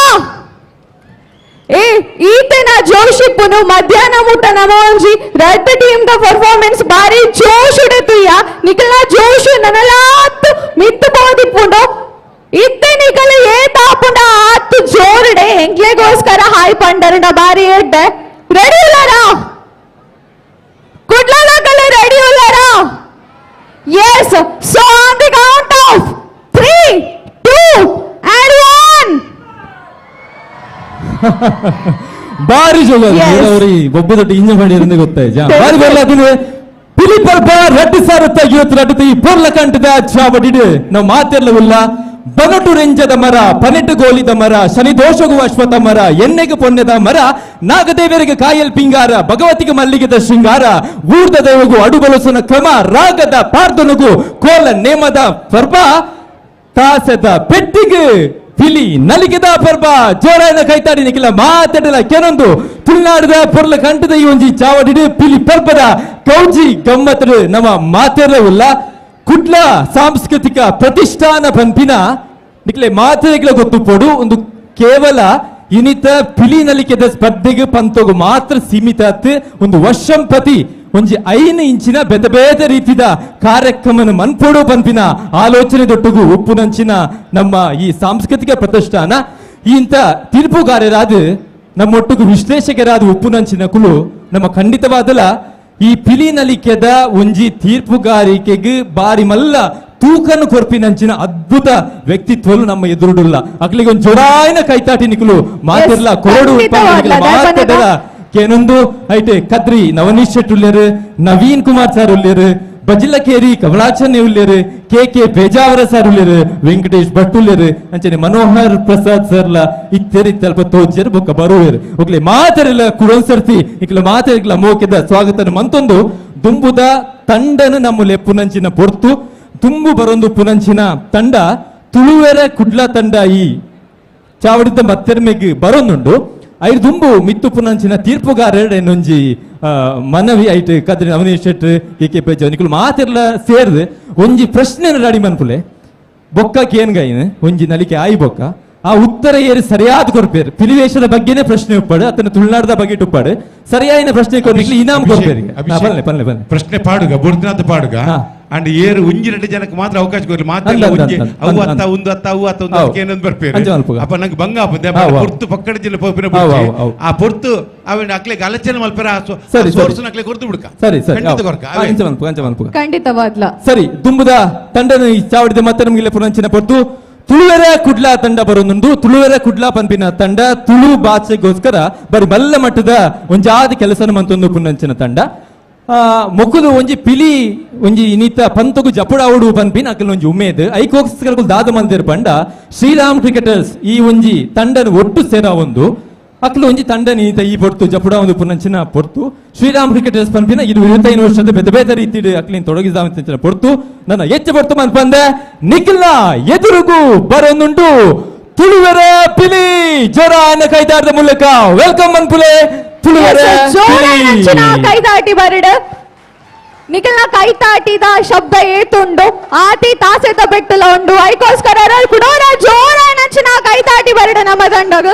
ಏ ಈತನ ಜೋಶಿಪ್ಪುನು ಮಧ್ಯಾಹ್ನ ಮುಟ್ಟ ನಮೋಂಜಿ red team the performance ಬಾರಿ ಜೋಶ್ ಉಡೆತುಯ್ಯ ನಿಕಲ ಜೋಶ್ ನನಲಾತ್ ಮಿತ್ತು ಬೋದಿಪ್ಪುಂಡು ಇತ್ತೆ ನಿಕಲ ಏ ತಾಪುಂಡ ಆತ್ ಜೋರುಡೆ ಎಂಕ್ಲೆಗೋಸ್ಕರ ಹಾಯ್ ಪಂಡರುಂಡ ಬಾರಿ ಎಡ್ಡೆ ರೆಡಿ ಉಲ್ಲಾರಾ ಕುಡ್ಲದಾಕಲೆ ರೆಡಿ ಉಲ್ಲಾರಾ? Yes. So on the count of 3 2 and 1. ಬಾರಿ ಜೋಗ ಅವ್ರಿ ಒಬ್ಬ ದೊಡ್ಡ ಇಂಜ ಮಾಡಿ ಗೊತ್ತಾಯ್ತು ಬಾರಿ ಬರ್ಲ ಪಿಲಿ ಪರ್ಬ ರಡ್ಡು ಸಾರುತ್ತ ಇವತ್ತು ರಡ್ಡು ಈ ಪೊರ್ಲ ಕಂಠದ ಚಾವಡಿಡು ನಾವು ಮಾತಿರ್ಲವಿಲ್ಲ. ಬನಟು ರೆಂಜದ ಮರ, ಪನೆಟ್ಟು ಗೋಲಿದ ಮರ, ಶನಿ ದೋಷಗೂ ಅಶ್ವಥ ಮರ, ಎಣ್ಣೆಗೆ ಪೊನ್ನೆದ ಮರ, ನಾಗದೇವರಿಗೆ ಕಾಯಲ್ ಪಿಂಗಾರ, ಭಗವತಿಗೆ ಮಲ್ಲಿಗೆದ ಶೃಂಗಾರ, ಊರ್ದ ದೇವಗೂ ಅಡುಬಲಸುನ ಕ್ರಮ, ರಾಗದ ಪಾರ್ದನುಗು ಕೋಲ ನೇಮದ ಪರ್ಬ, ತಾಸದ ಪೆಟ್ಟಿಗೆ ಪಿಲಿ ನಲಿಗೆದ ಪರ್ಬ. ಜೋರಾದ ಕೈತಾಡಿ ನಿಖಿಲ ಮಾತಾಡಲ ಕೆನೊಂದು ತುಳುನಾಡದ ಪೊರ್ಲ ಕಂಠದ ಈ ಒಂಜಿ ಚಾವಡಿಡು ಪಿಲಿ ಪರ್ಬದ ಕೌಜಿ ಗಮ್ಮತ್ತಡು ನಮ್ಮ ಮಾತಿರಲಿಲ್ಲ. ಕುಡ್ಲ ಸಾಂಸ್ಕೃತಿಕ ಪ್ರತಿಷ್ಠಾನ ಪಂಪಿನ ನಿಕ್ಲೆ ಮಾತೆಗಳ ಗೊತ್ತು ಪೊಡು ಒಂದು ಕೇವಲ ಇನಿತ ಪಿಲಿ ನಲಿಕೆದ ಸ್ಪರ್ಧೆಗೆ ಪಂತೊಗು ಮಾತ್ರ ಸೀಮಿತ ಒಂದು ವರ್ಷಂಪತಿ ಒಂಜಿ 5 ಇಂಚಿನ ಬೇತೆ ಬೇತೆ ರೀತಿದ ಕಾರ್ಯಕ್ರಮನ ಮನ್ಪೊಡು ಪಂಪಿನ ಆಲೋಚನೆ ದೊಟ್ಟುಗು ಉಪ್ಪುನಂಚಿನ ನಮ್ಮ ಈ ಸಾಂಸ್ಕೃತಿಕ ಪ್ರತಿಷ್ಠಾನ ಇಂಥ ತೀರ್ಪುಗಾರರಾದ ನಮ್ಮೊಟ್ಟುಗು ವಿಶ್ಲೇಷಕರಾದ ಉಪ್ಪುನಂಚಿನ ಕುಲು ನಮ್ಮ ಖಂಡಿತವಾದಲ ಈ ಪಿಲಿ ನಲಿಕೆದ ಒಂಜಿ ತೀರ್ಪುಗಾರಿಕೆಗೆ ಬಾರಿ ಮಲ್ಲ ತೂಕನ್ನು ಕೊರ್ಪಿನಂಚಿನ ಅದ್ಭುತ ವ್ಯಕ್ತಿತ್ವಲು ನಮ್ಮ ಎದುರುಡುಲ್ಲ. ಅಕ್ಲಿಗೆ ಒಂದು ಜೊರಾಯನ ಕೈತಾಟಿ ನಿಕುಲು ಮಾತಿರ್ಲ ಕೊರಡು ಮಾತಾಡಲ ಕೇನೊಂದು ಐಟೆ ಕದ್ರಿ ನವನೀಶ್ ಶೆಟ್ಟಿ ಉಲ್ಲೇರು, ನವೀನ್ ಕುಮಾರ್ ಸರ್ ಉಲ್ಲೇರು, ಬಜಿಲಕೇರಿ ಕಮಲಾಚನ್ನೆ ಉಲ್ಲೇರು, K K Pejavara sir ಉಲ್ಲೇರು, ವೆಂಕಟೇಶ್ ಭಟ್ ಉಲ್ಲೇರು, ಅಂಚನೆ ಮನೋಹರ್ ಪ್ರಸಾದ್ ಸರ್ಲ ಇತ್ತೆರಿ ಅಲ್ಪ ತೋಜರು ಬೊಕ್ಕ ಬರುವೇರು. ಒಕ್ಲೆ ಮಾತರೆಲ್ಲ ಕುಡೊನ್ಸರ್ತಿ ಇಕ್ಲ ಮಾತರಿಕ್ಲ ಮೋಕೆದ ಸ್ವಾಗತ ಮಂತೊಂದು ದುಂಬುದ ತಂಡನು ನಮ್ಮ ಲೆಪ್ಪುನಂಚಿನ ಪೊರ್ತು ತುಂಬು ಬರೊಂದು ಪುನಂಚಿನ ತಂಡ ತುಳುವೆರ ಕುಡ್ಲ ತಂಡ ಈ ಚಾವಡಿದ ಮತ್ತೆರ್ಮೆಗ್ ಬರೊಂದುಂಡು. ಐದು ದುಂಬು ಮಿತ್ತು ಪುನಂಚಿನ ತೀರ್ಪುಗಾರರನ್ನೊಂಜಿ ಮನವಿ ಐಟ್ ಕದ್ರಿ ನವನೀಶ್ ಶೆಟ್ಟಿ ಕೆ ಕೆ ಪೇಜ ನಿಕುಲು ಮಾತೆರ್ಲ ಸೇರ್ದು ಒಂಜಿ ಪ್ರಶ್ನೆ ರೆಡಿ ಮನ್ಪುಲೆ ಬೊಕ್ಕ ಕೇನ್ಗೈನ್ ಒಂಜಿ ನಲಿಕೆ ಆಯಿ ಬೊಕ್ಕ ಆ ಉತ್ತರ ಏರಿ ಸರಿಯಾದ ಕೊರ್ಪೇರು ಪಿಲಿವೇಶದ ಬಗ್ಗೆನೇ ಪ್ರಶ್ನೆ ಉಪ್ಪಾಡು ಅತನ ತುಳುನಾಡದ ಬಗ್ಗೆ ಉಪ್ಪಾಡು ಸರಿಯಾದ ಪ್ರಶ್ನೆ ಕೊರ್ನಿಕ್ಲು ಇನಾಮ್ ಕೊರ್ಪೇರು. ಬನ್ನಿ ಬನ್ನಿ ಬನ್ನಿ ಪ್ರಶ್ನೆ ಪಾಡುಗ ಬುರ್ದಿನಾಥ ಪಾಡುಗ ಅಂಡ್ ಏರು ಒಂಜಿ ಎರಡು ಜನಕ್ಕೆ ಮಾತ್ರ ಅವಕಾಶ ಕೊರ್ಲಿ ಮಾತ್ರ ಒಂಜಿ ಅವು ಅತ್ತ ಒಂದು ಅತ್ತ ಅವು ಅತ್ತ ಒಂದು ಅದಕ್ಕೆ ಏನೊಂದು ಬರ್ಪೇರು ಅಪ್ಪ ನಂಗೆ ಬಂಗ ಆಪುಂದೆ ಪೊರ್ತು ಪಕ್ಕಡ ಜಿಲ್ಲೆ ಪೋಪಿನ ಆ ಪೊರ್ತು ಅವನ ಅಕ್ಲೆಗೆ ಆಲೋಚನೆ ಮಲ್ಪರ ಸೋರ್ಸ್ ಅಕ್ಲೆ ಕೊರ್ತು ಬಿಡ್ಕ. ಸರಿ ಸರಿ ಖಂಡಿತವಾದ್ಲ ಸರಿ ದುಂಬುದ ತಂಡನ ಈ ಚಾವಡಿದ ಮತ್ತೆ ನಮಗೆ ಪುನಂಚಿನ ಪೊರ್ತು ತುಳುವೆರ ಕುಡ್ಲ ತಂಡ ಬರೋದೊಂದು ತುಳುವೆರ ಕುಡ್ಲ ಪಂಪಿನ ತಂಡ ತುಳು ಭಾಷೆಗೋಸ್ಕರ ಬರಿ ಬಲ್ಲ ಮಟ್ಟದ ಒಂಜಾದ ಕೆಲಸನ ಮಂತೊಂದು ಪುನಂಚಿನ ತಂಡ. ಮೊಕುಲು ಒಂಜಿ ಪಿಲಿ ಒಂಜಿ ಇನಿತ ಪಂತಗು ಜಪುಡಾವುಡು ಪನ್ಪಿನ ಅಕಲ್ ಒಂಜಿ ಉಮೇದ್. ಐಕೋಸ್ಕರ ದಾದ ಮಂದಿರ್ ಪಂಡ ಶ್ರೀರಾಮ್ ಕ್ರಿಕೆಟರ್ಸ್ ಈ ಒಂಜಿ ತಂಡನ ಒಟ್ಟು ಸೇರಾವೊಂದು ಅಕ್ಲು ಒಂಜಿ ತಂಡ ನೀತ ಈ ಪೊರ್ತು ಜಪುಡಾವೊಂದು ಪುನಂಚಿನ ಪೊರ್ತು ಶ್ರೀರಾಮ್ ಕ್ರಿಕೆಟರ್ಸ್ ಪನ್ಪಿನ ಇದು 25 ವರ್ಷದ ಬೇತೆ ಬೇತೆ ರೀತಿಡ್ ಅಕ್ಲಿನ್ ತೊಡಗಿಸಾವಂಚಿನ ಪೊರ್ತು ನನ್ನ ಹೆಚ್ಚು ಪೊರ್ತು ಮನ್ಪಂದೆ ನಿಖಿಲ್ನ ಎದುರುಗು ಬರೊಂದುಂಟು ತುಳುವೆರ ಪಿಲಿ ಜೋರಾನ ಕೈದಾರದ ಮೂಲಕ welcome ಮನ್ಪುಲೆ ತುಳುವೆರ ಜೋರಾನಂಚಿನ ಪಿಲಿ. ಕೈದಾಟಿ ಬರಡ್. ನಿಖಿಲ್ನ ಕೈತಾಟಿದ ಶಬ್ದ ಏತುಂಡು ಆತಿ ತಾಸೆತ ಬೆಟ್ಟಲ ಉಂಡು. ಐಕೋಸ್ಕರ ಕುಡೋರ ಜೋರಾನಂಚಿನ ಕೈತಾಟಿ ಬರಡ್ ನಮ್ಮ ತಂಡಗ.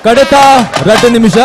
ಕಡೆತ 2 ನಿಮಿಷ.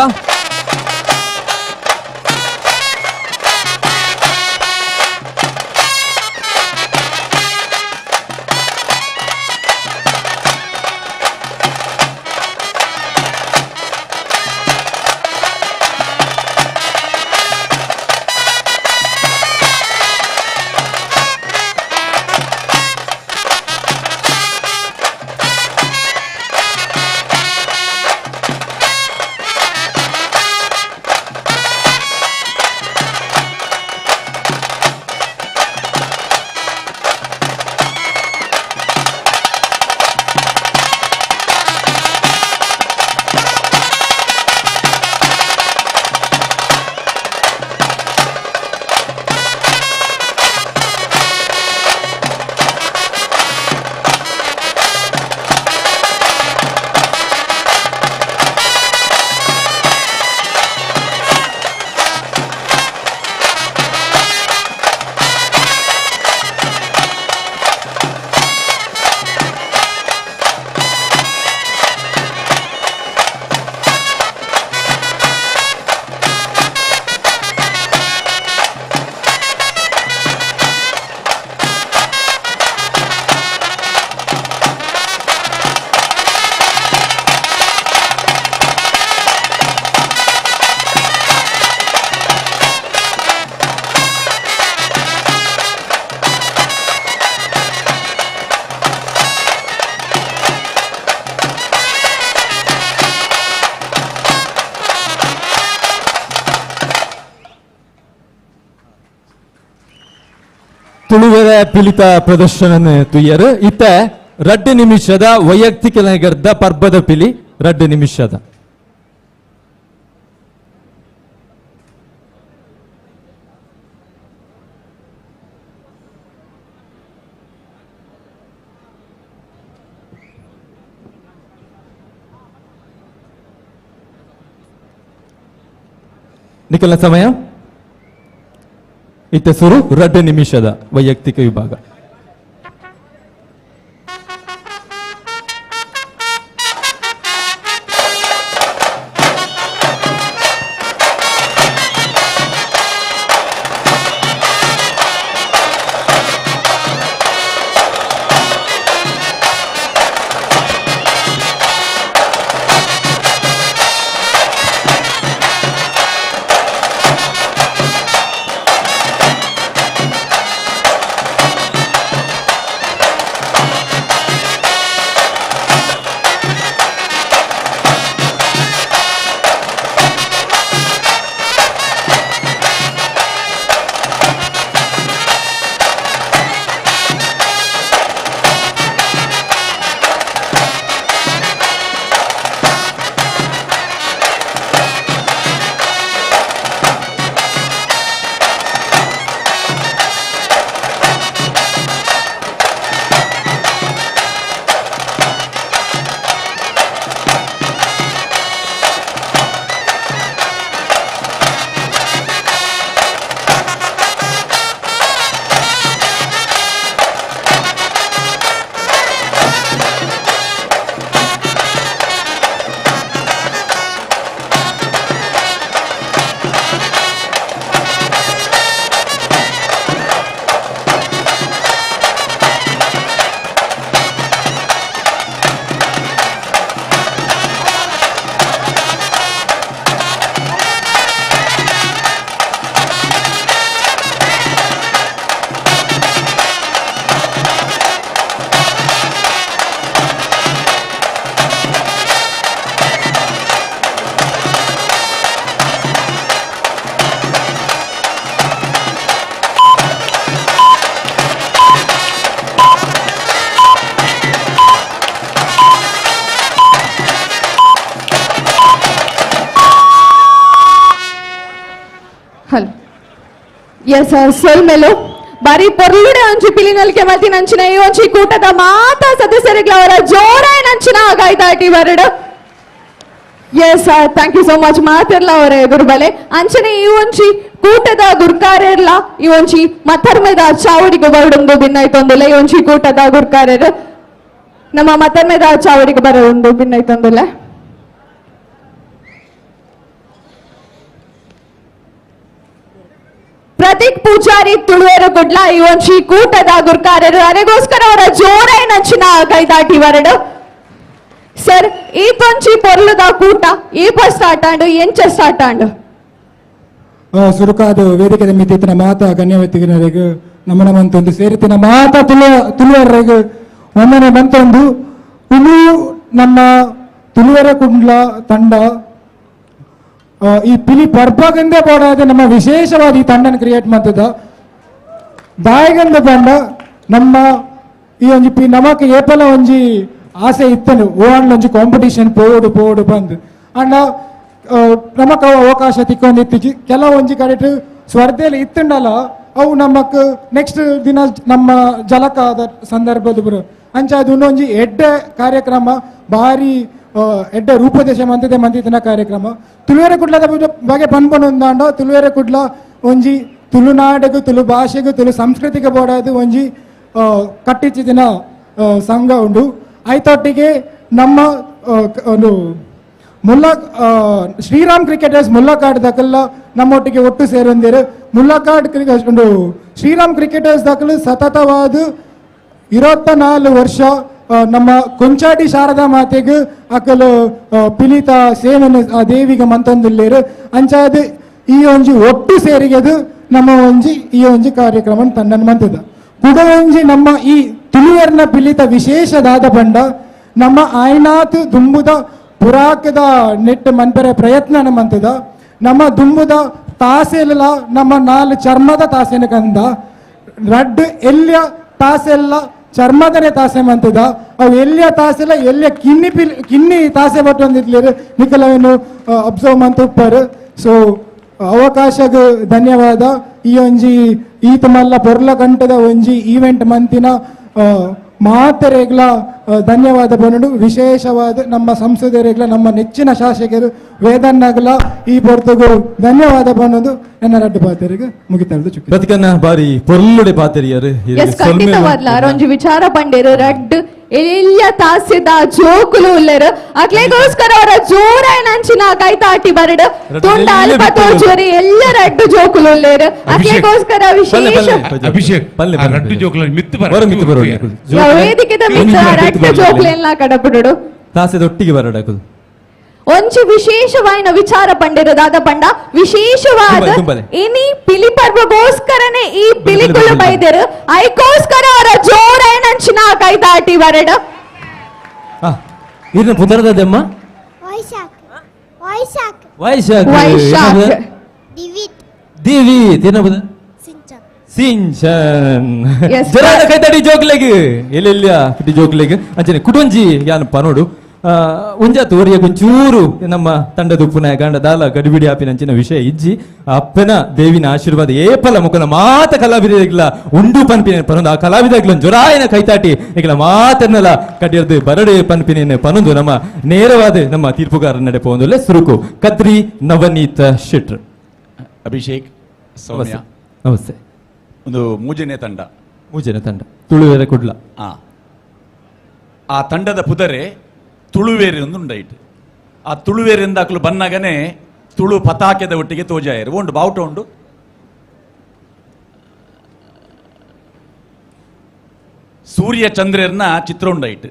ತುಳುವೆರ ಪಿಲಿತ ಪ್ರದರ್ಶನ ತುಯ್ಯರು ಇತ್ತ 2 ನಿಮಿಷದ ವೈಯಕ್ತಿಕ ನಗರದ ಪರ್ಬದ ಪಿಲಿ 2 ನಿಮಿಷದ. ನಿಖಲ ಸಮಯ ಇತ್ತ ಸುರು 2 ನಿಮಿಷದ ವೈಯಕ್ತಿಕ ವಿಭಾಗ. Hello S ಸೊಲ್ಮೆಲು ಬಾರಿ ಪೊರ್ಲುಡೆ ಒಂಜಿ ಪಿಲಿನಲ್ಕೆ ಮಲ್ತಿನಂಚಿನ ಈ ಒಂಜಿ ಕೂಟದ ಮಾತಾ ಸದಸ್ಯರುಗಳ ಅವರ ಜೋರಾಯನಂಚಿನ ಆಗಾಯ್ತಾಟಿ ಬರಡು. Yes thank you so much ಮಾತಿರ್ಲ ಅವರೇ ಗುರುಬಲೆ. ಅಂಚನೆ ಈ ಒಂಜಿ ಕೂಟದ ಗುರ್ಕಾರೆರ್ಲ ಈ ಒಂಜಿ ಮತ್ತರ್ಮೆದ ಚಾವಡಿಗೆ ಬರಡೊಂದು ಭಿನ್ನಾಯ್ತೊಂದಿಲ್ಲ. ಈ ಒಂಜಿ ಕೂಟದ ಗುರ್ಕಾರೆರ್ ನಮ್ಮ ಮತ್ತರ್ಮೆದ ಚಾವಡಿಗೆ ಬರಡೊಂದು ಭಿನ್ನಾಯ್ತೊಂದಿಲ್ಲ. Prateek Poojary ತುಳುವೆರು ಕುಡ್ಲ ಈ ಒಂಜಿ ಕೂಟದ ಗುರ್ಕಾರರು ಅರೆಗೋಸ್ಕರ ಅವರ ಜೋರೈನಂಚಿನ ಕೈದಾಟಿ ವರಡು. ಸರ್, ಈ ತೊಂಚಿ ಪೊರ್ಲುದ ಕೂಟ ಏಪ ಸ್ಟಾರ್ಟ್ ಆಂಡ್ ಎಂಚ ಸ್ಟಾರ್ಟ್ ಆಂಡ್? ಸುರುಕಾದ ವೇದಿಕೆ ಮಿತ್ತಿತ್ತಿನ ಮಾತಾ ಗಣ್ಯವ್ಯಕ್ತಿಗರಿಗೆ ನಮನ ಮಂತೊಂದು ಸೇರಿತಿನ ಮಾತಾ ತುಳುವರೆಗೆ ವಂದನೆ ಮಂತೊಂದು. ಉಳು ನಮ್ಮ ತುಳುವರ ಕುಂಡ್ಲ ತಂಡ ಈ ಪಿಲಿ ಪರ್ಬಗಂದೇ ಬೋಡಾದ ನಮ್ಮ ವಿಶೇಷವಾದ ಈ ತಂಡನ ಕ್ರಿಯೇಟ್ ಮಾಡ್ತದ. ದಾಯಗಂದ ತಂಡ ನಮ್ಮ ಈ ಒಂಜಿ ಪಿ ನಮಕ್ ಏಪಲ ಒಂಜಿ ಆಸೆ ಇತ್ತನು ಓಂಡ್ ಒಂಜಿ ಕಾಂಪಿಟೇಷನ್ ಪೋಡು ಪೋಡು ಬಂದು ಅಂಡ ನಮಕ್ ಅವು ಅವಕಾಶ ತಿಕ್ಕೊಂದಿತ್ತೀಚಿ. ಕೆಲವೊಂಜಿ ಕಡೆಟ್ ಸ್ಪರ್ಧೆಯಲ್ಲಿ ಇತ್ತುಂಡಲ್ಲ ಅವು ನಮಕ್ ನೆಕ್ಸ್ಟ್ ದಿನ ನಮ್ಮ ಜಲಕಾದ ಸಂದರ್ಭದ ಬರು ಅಂಚ ಅದು ಇನ್ನೊಂಜಿ ಎಡ್ಡೆ ಕಾರ್ಯಕ್ರಮ ಭಾರಿ ಎಡ್ಡೆ ರೂಪದೇಶ ಮಂತಿದೆ ಮಂತಿನ ಕಾರ್ಯಕ್ರಮ. ತುಳುವೆರೆ ಕುಡ್ಲದ ಬಗ್ಗೆ ಪನ್ಪೊಂದಾಂಡ ತುಳುವೆರೆ ಕುಡ್ಲ ಒಂಜಿ ತುಳುನಾಡಿಗೂ ತುಳು ಭಾಷೆಗೂ ತುಳು ಸಂಸ್ಕೃತಿಗೆ ಬೋಡಾದು ಒಂಜಿ ಕಟ್ಟಿಚ್ಚಿದಿನ ಸಂಘ ಉಂಡು. ಐತೊಟ್ಟಿಗೆ ನಮ್ಮ ಒಂದು ಮುಲ್ಲ ಶ್ರೀರಾಮ್ ಕ್ರಿಕೆಟರ್ಸ್ ಮುಲ್ಲಕಾಡ್ ದಕಲ್ಲ ನಮ್ಮೊಟ್ಟಿಗೆ ಒಟ್ಟು ಸೇರೊಂದಿರು. ಮುಲ್ಲಕಾಡ್ ಕ್ರಿಕೆಟ್ ಉಂಡು ಶ್ರೀರಾಮ್ ಕ್ರಿಕೆಟರ್ಸ್ ದಕಲು ಸತತವಾದ 24 ವರ್ಷ ನಮ್ಮ ಕೊಂಚಾಡಿ ಶಾರದಾ ಮಾತೆಗೆ ಅಕಲು ಪಿಲಿತ ಸೇವನೆ ಆ ದೇವಿಗೆ ಮಂತೊಂದಿಲ್ಲೇರು. ಅಂಚಾದ ಈ ಒಂಜಿ ಒಟ್ಟು ಸೇರಿಗೆದು ನಮ್ಮ ಒಂಜಿ ಈ ಒಂಜಿ ಕಾರ್ಯಕ್ರಮ ತಂಡನ ಮಂತದ. ಕುಡ ಒಂಜಿ ನಮ್ಮ ಈ ತುಳುವೆರ್ನ ಪಿಲಿತ ವಿಶೇಷದಾದ ಬಂಡ ನಮ್ಮ ಆಯ್ನಾತ್ ದುಂಬುದ ಪುರಾಕದ ನೆಟ್ ಮನ್ಪೆರೆ ಪ್ರಯತ್ನ ಮಂತದ. ನಮ್ಮ ದುಂಬುದ ತಾಸೆಲ್ಲ ನಮ್ಮ 4 ಚರ್ಮದ ತಾಸೆನ ಕಂದ ರಡ್ಡು ಎಲ್ಲಿಯ ತಾಸೆಲ್ಲ ಚರ್ಮದನೆ ತಾಸೆ ಮಂತದ. ಅವು ಎಲ್ಲಿಯ ತಾಸೆಲ್ಲ ಎಲ್ಲಿಯ ಕಿನ್ನಿ ಕಿನ್ನಿ ತಾಸೆ ಬಟ್ಟೊಂದಿತ್ಲೇರು ನಿಕಲವೇನು ಅಬ್ಸರ್ವ್ ಮಂತ ಉಪ್ಪರು. ಸೊ ಅವಕಾಶಗ್ ಧನ್ಯವಾದ. ಈ ಒಂಜಿ ಈತ ಮಲ್ಲ ಪೊರ್ಲ ಕಂಠದ ಒಂಜಿ ಈವೆಂಟ್ ಮಂತಿನ ಮಾತೆರೆಗ್ಲ ಧನ್ಯವಾದ ಬನ್ನಡು. ವಿಶೇಷವಾದ ನಮ್ಮ ಸಂಸದರೆಗ್ಲ ನಮ್ಮ ನೆಚ್ಚಿನ ಶಾಸಕರು ವೇದನ್ನಾಗಲ ಈ ಪೊರ್ತುಗು ಧನ್ಯವಾದ ಬನ್ನೋದು ನನ್ನ ರಡ್ಡು ಪಾತೆರಿಗೆ ಮುಗಿತಲ್ದು ಚುಕ್ಕಿ. ಪ್ರತಿಕನ್ನ ಬಾರಿ ಪೊರ್ಲುಡೆ ಪಾತೆರಿಯರು. ಎಸ್, ಖಂಡಿತವಾದ್ಲ ಅರೊಂಜಿ ವಿಚಾರ ಪಂಡೇರು ರಡ್ಡು ಎಲ್ಲ ತಾಸಿದ ಜೋಕುಲು ಉಲ್ಲೇರು ಅಕ್ಲೆಗೋಸ್ಕರ ಅವರ ಜೋರಾಯನಂಚಿನ ಕೈತಾಟಿ ಬರಡು ತುಂಡ ಅಲ್ಪ ತೋಚುವರಿ ಎಲ್ಲ ರಡ್ಡು ಜೋಕುಲು ಉಲ್ಲೇರು ಅಕ್ಲೆಗೋಸ್ಕರ ವಿಶೇಷ ಅಭಿಷೇಕ್ ರಡ್ಡು ಜೋಕುಲು ಮಿತ್ತು ಬರ ವೇದಿಕೆದ ಮಿತ್ತ ರಡ್ಡು ಜೋಕುಲೆಲ್ಲ ಕಡಪುಡು ತಾಸೆದೊಟ್ಟಿಗೆ ಬರಡಕುದು. ಒಂಜಿ ವಿಶೇಷವಾಯಿನ ವಿಚಾರ ಪಂಡಿರು ದಾದ ಪಂಡ ವಿಶೇಷವಾದ ಇನಿ ಪಿಲಿ ಪರ್ವಗೋಸ್ಕರನೇ ಈ ಪಿಲಿಕುಲು ಬೈದರು ಐಕೋಸ್ಕರ ಅವರ ಜೋರೈನಂಚಿನ ಕೈದಾಟಿ ಬರಡ. ಇದನ್ನ ಪುದರದಮ್ಮ ವೈಶಾಖ್ ವೈಶಾಖ್ ವೈಶಾಖ್ ವೈಶಾಖ್ ದಿವಿತ್ ದಿವಿತ್ ಏನ ಪುದರ್ ಸಿಂಚನ್ ಸಿಂಚನ್ ಜರಾನ ಕೈತಾಡಿ ಜೋಕ್ಲೆಗ್ ಎಲ್ಲೆಲ್ಲ ಪಿಟಿ ಜೋಕ್ಲೆಗ್ ಅಂಚನೆ ಕುಟುಂಜಿ ಯಾನ್ ಪನೋಡು ಒಂಜಾತು ಒರಿಯ ಒಂಚೂರು ನಮ್ಮ ತಂಡದ ಉಪ್ಪುನ ಗಂಡ ದಾಲ ಗಡಿಬಿಡಿ ಆಪಿನಂಚಿನ ವಿಷಯ ಇಜ್ಜಿ ಅಪ್ಪನ ದೇವಿನ ಆಶೀರ್ವಾದ ಏಪಲ ಮುಖನ ಮಾತ ಕಲಾವಿದರಿಗ್ಲ ಉಂಡು ಪನ್ಪಿನ ಪನೊಂದು ಆ ಕಲಾವಿದಗ್ಲ ಜೊರಾಯನ ಕೈತಾಟಿ ಈಗಲ ಮಾತನ್ನೆಲ್ಲ ಕಡಿಯರ್ದು ಬರಡೆ ಪನ್ಪಿನ ಪನೊಂದು ನಮ್ಮ ನೇರವಾದ ನಮ್ಮ ತೀರ್ಪುಗಾರ ನಡೆ ಪೋಂದುಲ್ಲೆ ಸುರುಕು ಕದ್ರಿ ನವನೀತ ಶೆಟ್ರ್. ಅಭಿಷೇಕ್ ಸೌಮ್ಯ ನಮಸ್ತೆ. ಒಂದು ಮೂಜನೇ ತಂಡ, ಮೂಜನೇ ತಂಡ ತುಳುವೆರೆ ಕುಡ್ಲ. ಆ ತಂಡದ ಪುದರೆ ತುಳುವೇರಿ ಒಂದು ಉಂಡೈಟ್. ಆ ತುಳುವೇರಿಂದ ಅಕ್ಲು ಬನ್ನಗನೆ ತುಳು ಪತಾಕೆದ ಒಟ್ಟಿಗೆ ತೋಜಾಯರು ಉಂಡು ಬಾವುಟ ಉಂಡು. ಸೂರ್ಯ ಚಂದ್ರರ್ನ ಚಿತ್ರ ಉಂಡೈಟ್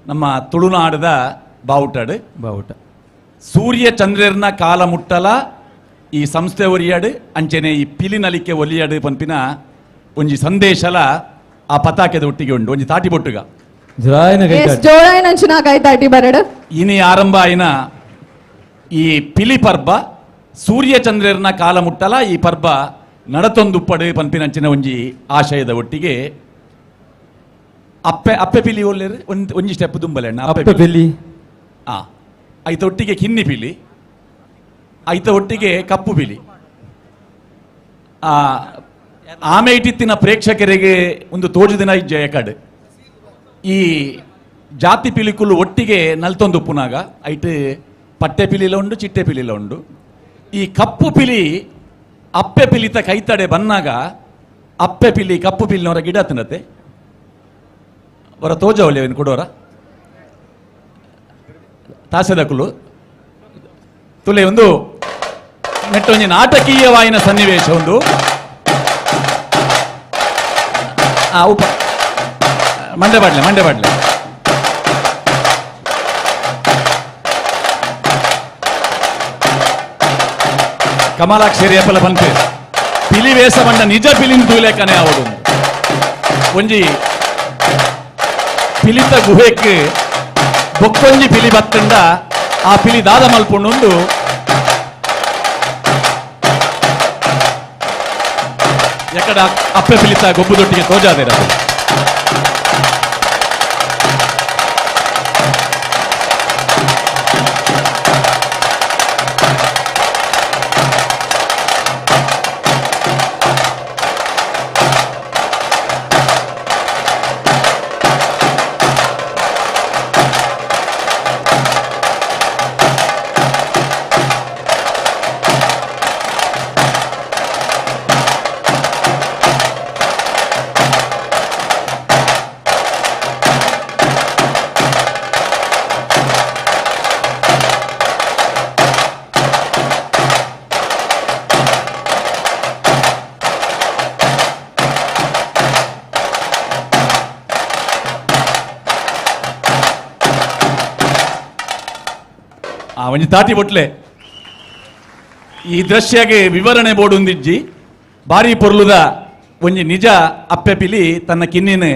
ನಮ್ಮ ತುಳುನಾಡದ ಬಾವುಟಾಡು ಬಾವುಟ. ಸೂರ್ಯ ಚಂದ್ರರ್ನ ಕಾಲ ಮುಟ್ಟಲ ಈ ಸಂಸ್ಥೆ ಒರಿಯಾಡು ಅಂಚನೆ ಈ ಪಿಲಿನಲಿಕೆ ಒಲಿಯಾಡು ಪನ್ಪಿನ ಒಂಜಿ ಸಂದೇಶಲ ಆ ಪತಾಕೆದ ಒಟ್ಟಿಗೆ ಉಂಡು ಒಂಜಿ ತಾಟಿ ಬೊಟ್ಟುಗ. ಇನಿ ಆರಂಭ ಆಯ್ನ ಈ ಪಿಲಿ ಪರ್ಬ ಸೂರ್ಯ ಚಂದ್ರರ್ನ ಕಾಲ ಮುಟ್ಟಲ ಈ ಪರ್ಬ ನಡತೊಂದುಪ್ಪಡು ಪನ್ಪಿನಂಚಿನ ಒಂಜಿ ಆಶಯದ ಒಟ್ಟಿಗೆ ಅಪ್ಪೆ ಅಪ್ಪೆ ಪಿಲಿ ಒಲ್ಲೇರು ಒಂಜಿ ಸ್ಟೆಪ್ ದುಂಬಲೆ ಅಪ್ಪೆ ಪಿಲಿ ಆ ಐತ ಒಟ್ಟಿಗೆ ಕಿನ್ನಿ ಪಿಲಿ ಐತ ಒಟ್ಟಿಗೆ ಕಪ್ಪು ಪಿಲಿ. ಆ ಆಮೆ ಇಟ್ಟಿತ್ತಿನ ಪ್ರೇಕ್ಷಕರಿಗೆ ಒಂದು ತೋಜುದಿನ ಜಯಕಾಡು ಈ ಜಾತಿ ಪಿಲಿಕುಲು ಒಟ್ಟಿಗೆ ನಲ್ತೊಂದು ಉಪ್ಪುನಾಗ ಐಟ್ ಪಟ್ಟೆ ಪಿಲಿಲ ಉಂಡು ಚಿಟ್ಟೆ ಪಿಲಿಲ ಉಂಡು. ಈ ಕಪ್ಪು ಪಿಲಿ ಅಪ್ಪೆ ಪಿಲಿತ ಕೈತಡೆ ಬನ್ನಾಗ ಅಪ್ಪೆ ಪಿಲಿ ಕಪ್ಪು ಪಿಲಿನವರ ಗಿಡ ತಿನ್ನತ್ತೆ ಅವರ ತೋಜವಲ್ಲಿ ಅವನು ಕೊಡೋರ ತಾಸೆದಕುಲು ತುಲೆ ಒಂದು ನೆಟ್ಟೊಂಜಿ ನಾಟಕೀಯವಾಯಿನ ಸನ್ನಿವೇಶ ಒಂದು. ಆ ಉಪ ಮಂಡೆ ಬಾಡ್ಲೆ ಮಂಡೆ ಬಾಡ್ಲೆ. ಕಮಲಾಕ್ಷರಿ ಅಪ್ಪಲ ಪನ್ಪೆ ಪಿಲಿ ವೇಷ ಬಂಡ ನಿಜ ಪಿಲಿನ ತೂಲೇಕನೆ ಅವಡು ಒಂಜಿ ಪಿಲಿತ ಗುಹೆಕ್ ಬೊಕ್ಕೊಂಜಿ ಪಿಲಿ ಬತ್ತಂಡ ಆ ಪಿಲಿ ದಾದ ಮಲ್ಪುಂಡು ಎಕಡ ಅಪ್ಪೆ ಪಿಲಿತ ಗೊಬ್ಬುದೊಟ್ಟಿಗೆ ತೋಜಾದೇರ. ಒಂಜಿ ತಾಟಿ ಬೊಟ್ಲೆ ಈ ದೃಶ್ಯಗೆ ವಿವರಣೆ ಬೋರ್ಡ್ ಉಂದಿಜ್ಜಿ ಬಾರಿ ಪೊರ್ಲುದ ಒಂಜಿ ನಿಜ ಅಪ್ಪೆ ಪಿಲಿ ತನ್ನ ಕಿನ್ನಿನ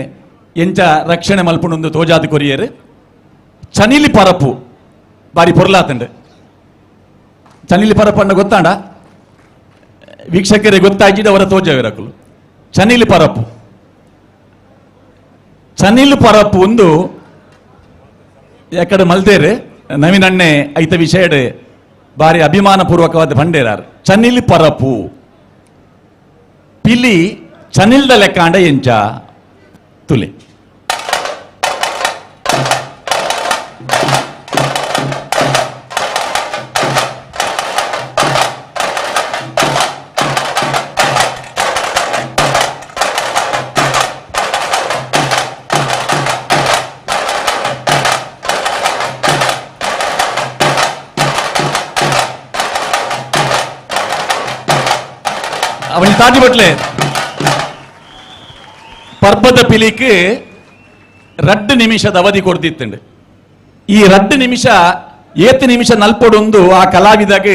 ಎಂಚ ರಕ್ಷಣೆ ಮಲ್ಪುಂಡು ತೋಜಾದ ಕೊರಿಯರ್ ಚನಿಲಿ ಪರಪು ಬಾರಿ ಪೊರ್ಲಾತಂಡು. ಚನಿಲಿ ಪರಪು ಅಣ್ಣ ಗೊತ್ತಾಂಡ ವೀಕ್ಷಕರಿಗೆ ಗೊತ್ತಾಗಿದ್ದು ಅವರ ತೋಜವಿರಕಲು. ಚನಿಲಿ ಪರಪು ಚನಿಲು ಪರಪು ಒಂದು ಎಕಡೆ ಮಲ್ತೇರು ನವೀನ್ ಅಣ್ಣೆ ಐತ ವಿಷಯಡ್ ಬಾರಿ ಅಭಿಮಾನಪೂರ್ವಕವಾದ ಬಂಡೇರಾರ್. ಚನಿಲ್ ಪರಪು ಪಿಲಿ ಚನಿಲ್ದ ಲೆಕ್ಕಾಂಡ ಎಂಚ ತುಲೆ. ಅವನಿ ತಾಟಿ ಬಟ್ಲೆ ಪರ್ಬದ ಪಿಲಿಕ್ ರಡ್ಡು ನಿಮಿಷದ ಅವಧಿ ಕೊಡ್ತಿತ್ತಂಡು. ಈ ರಡ್ಡು ನಿಮಿಷ ಏತು ನಿಮಿಷ ನಲ್ಪೊಡೊಂದು ಆ ಕಲಾವಿದಾಗ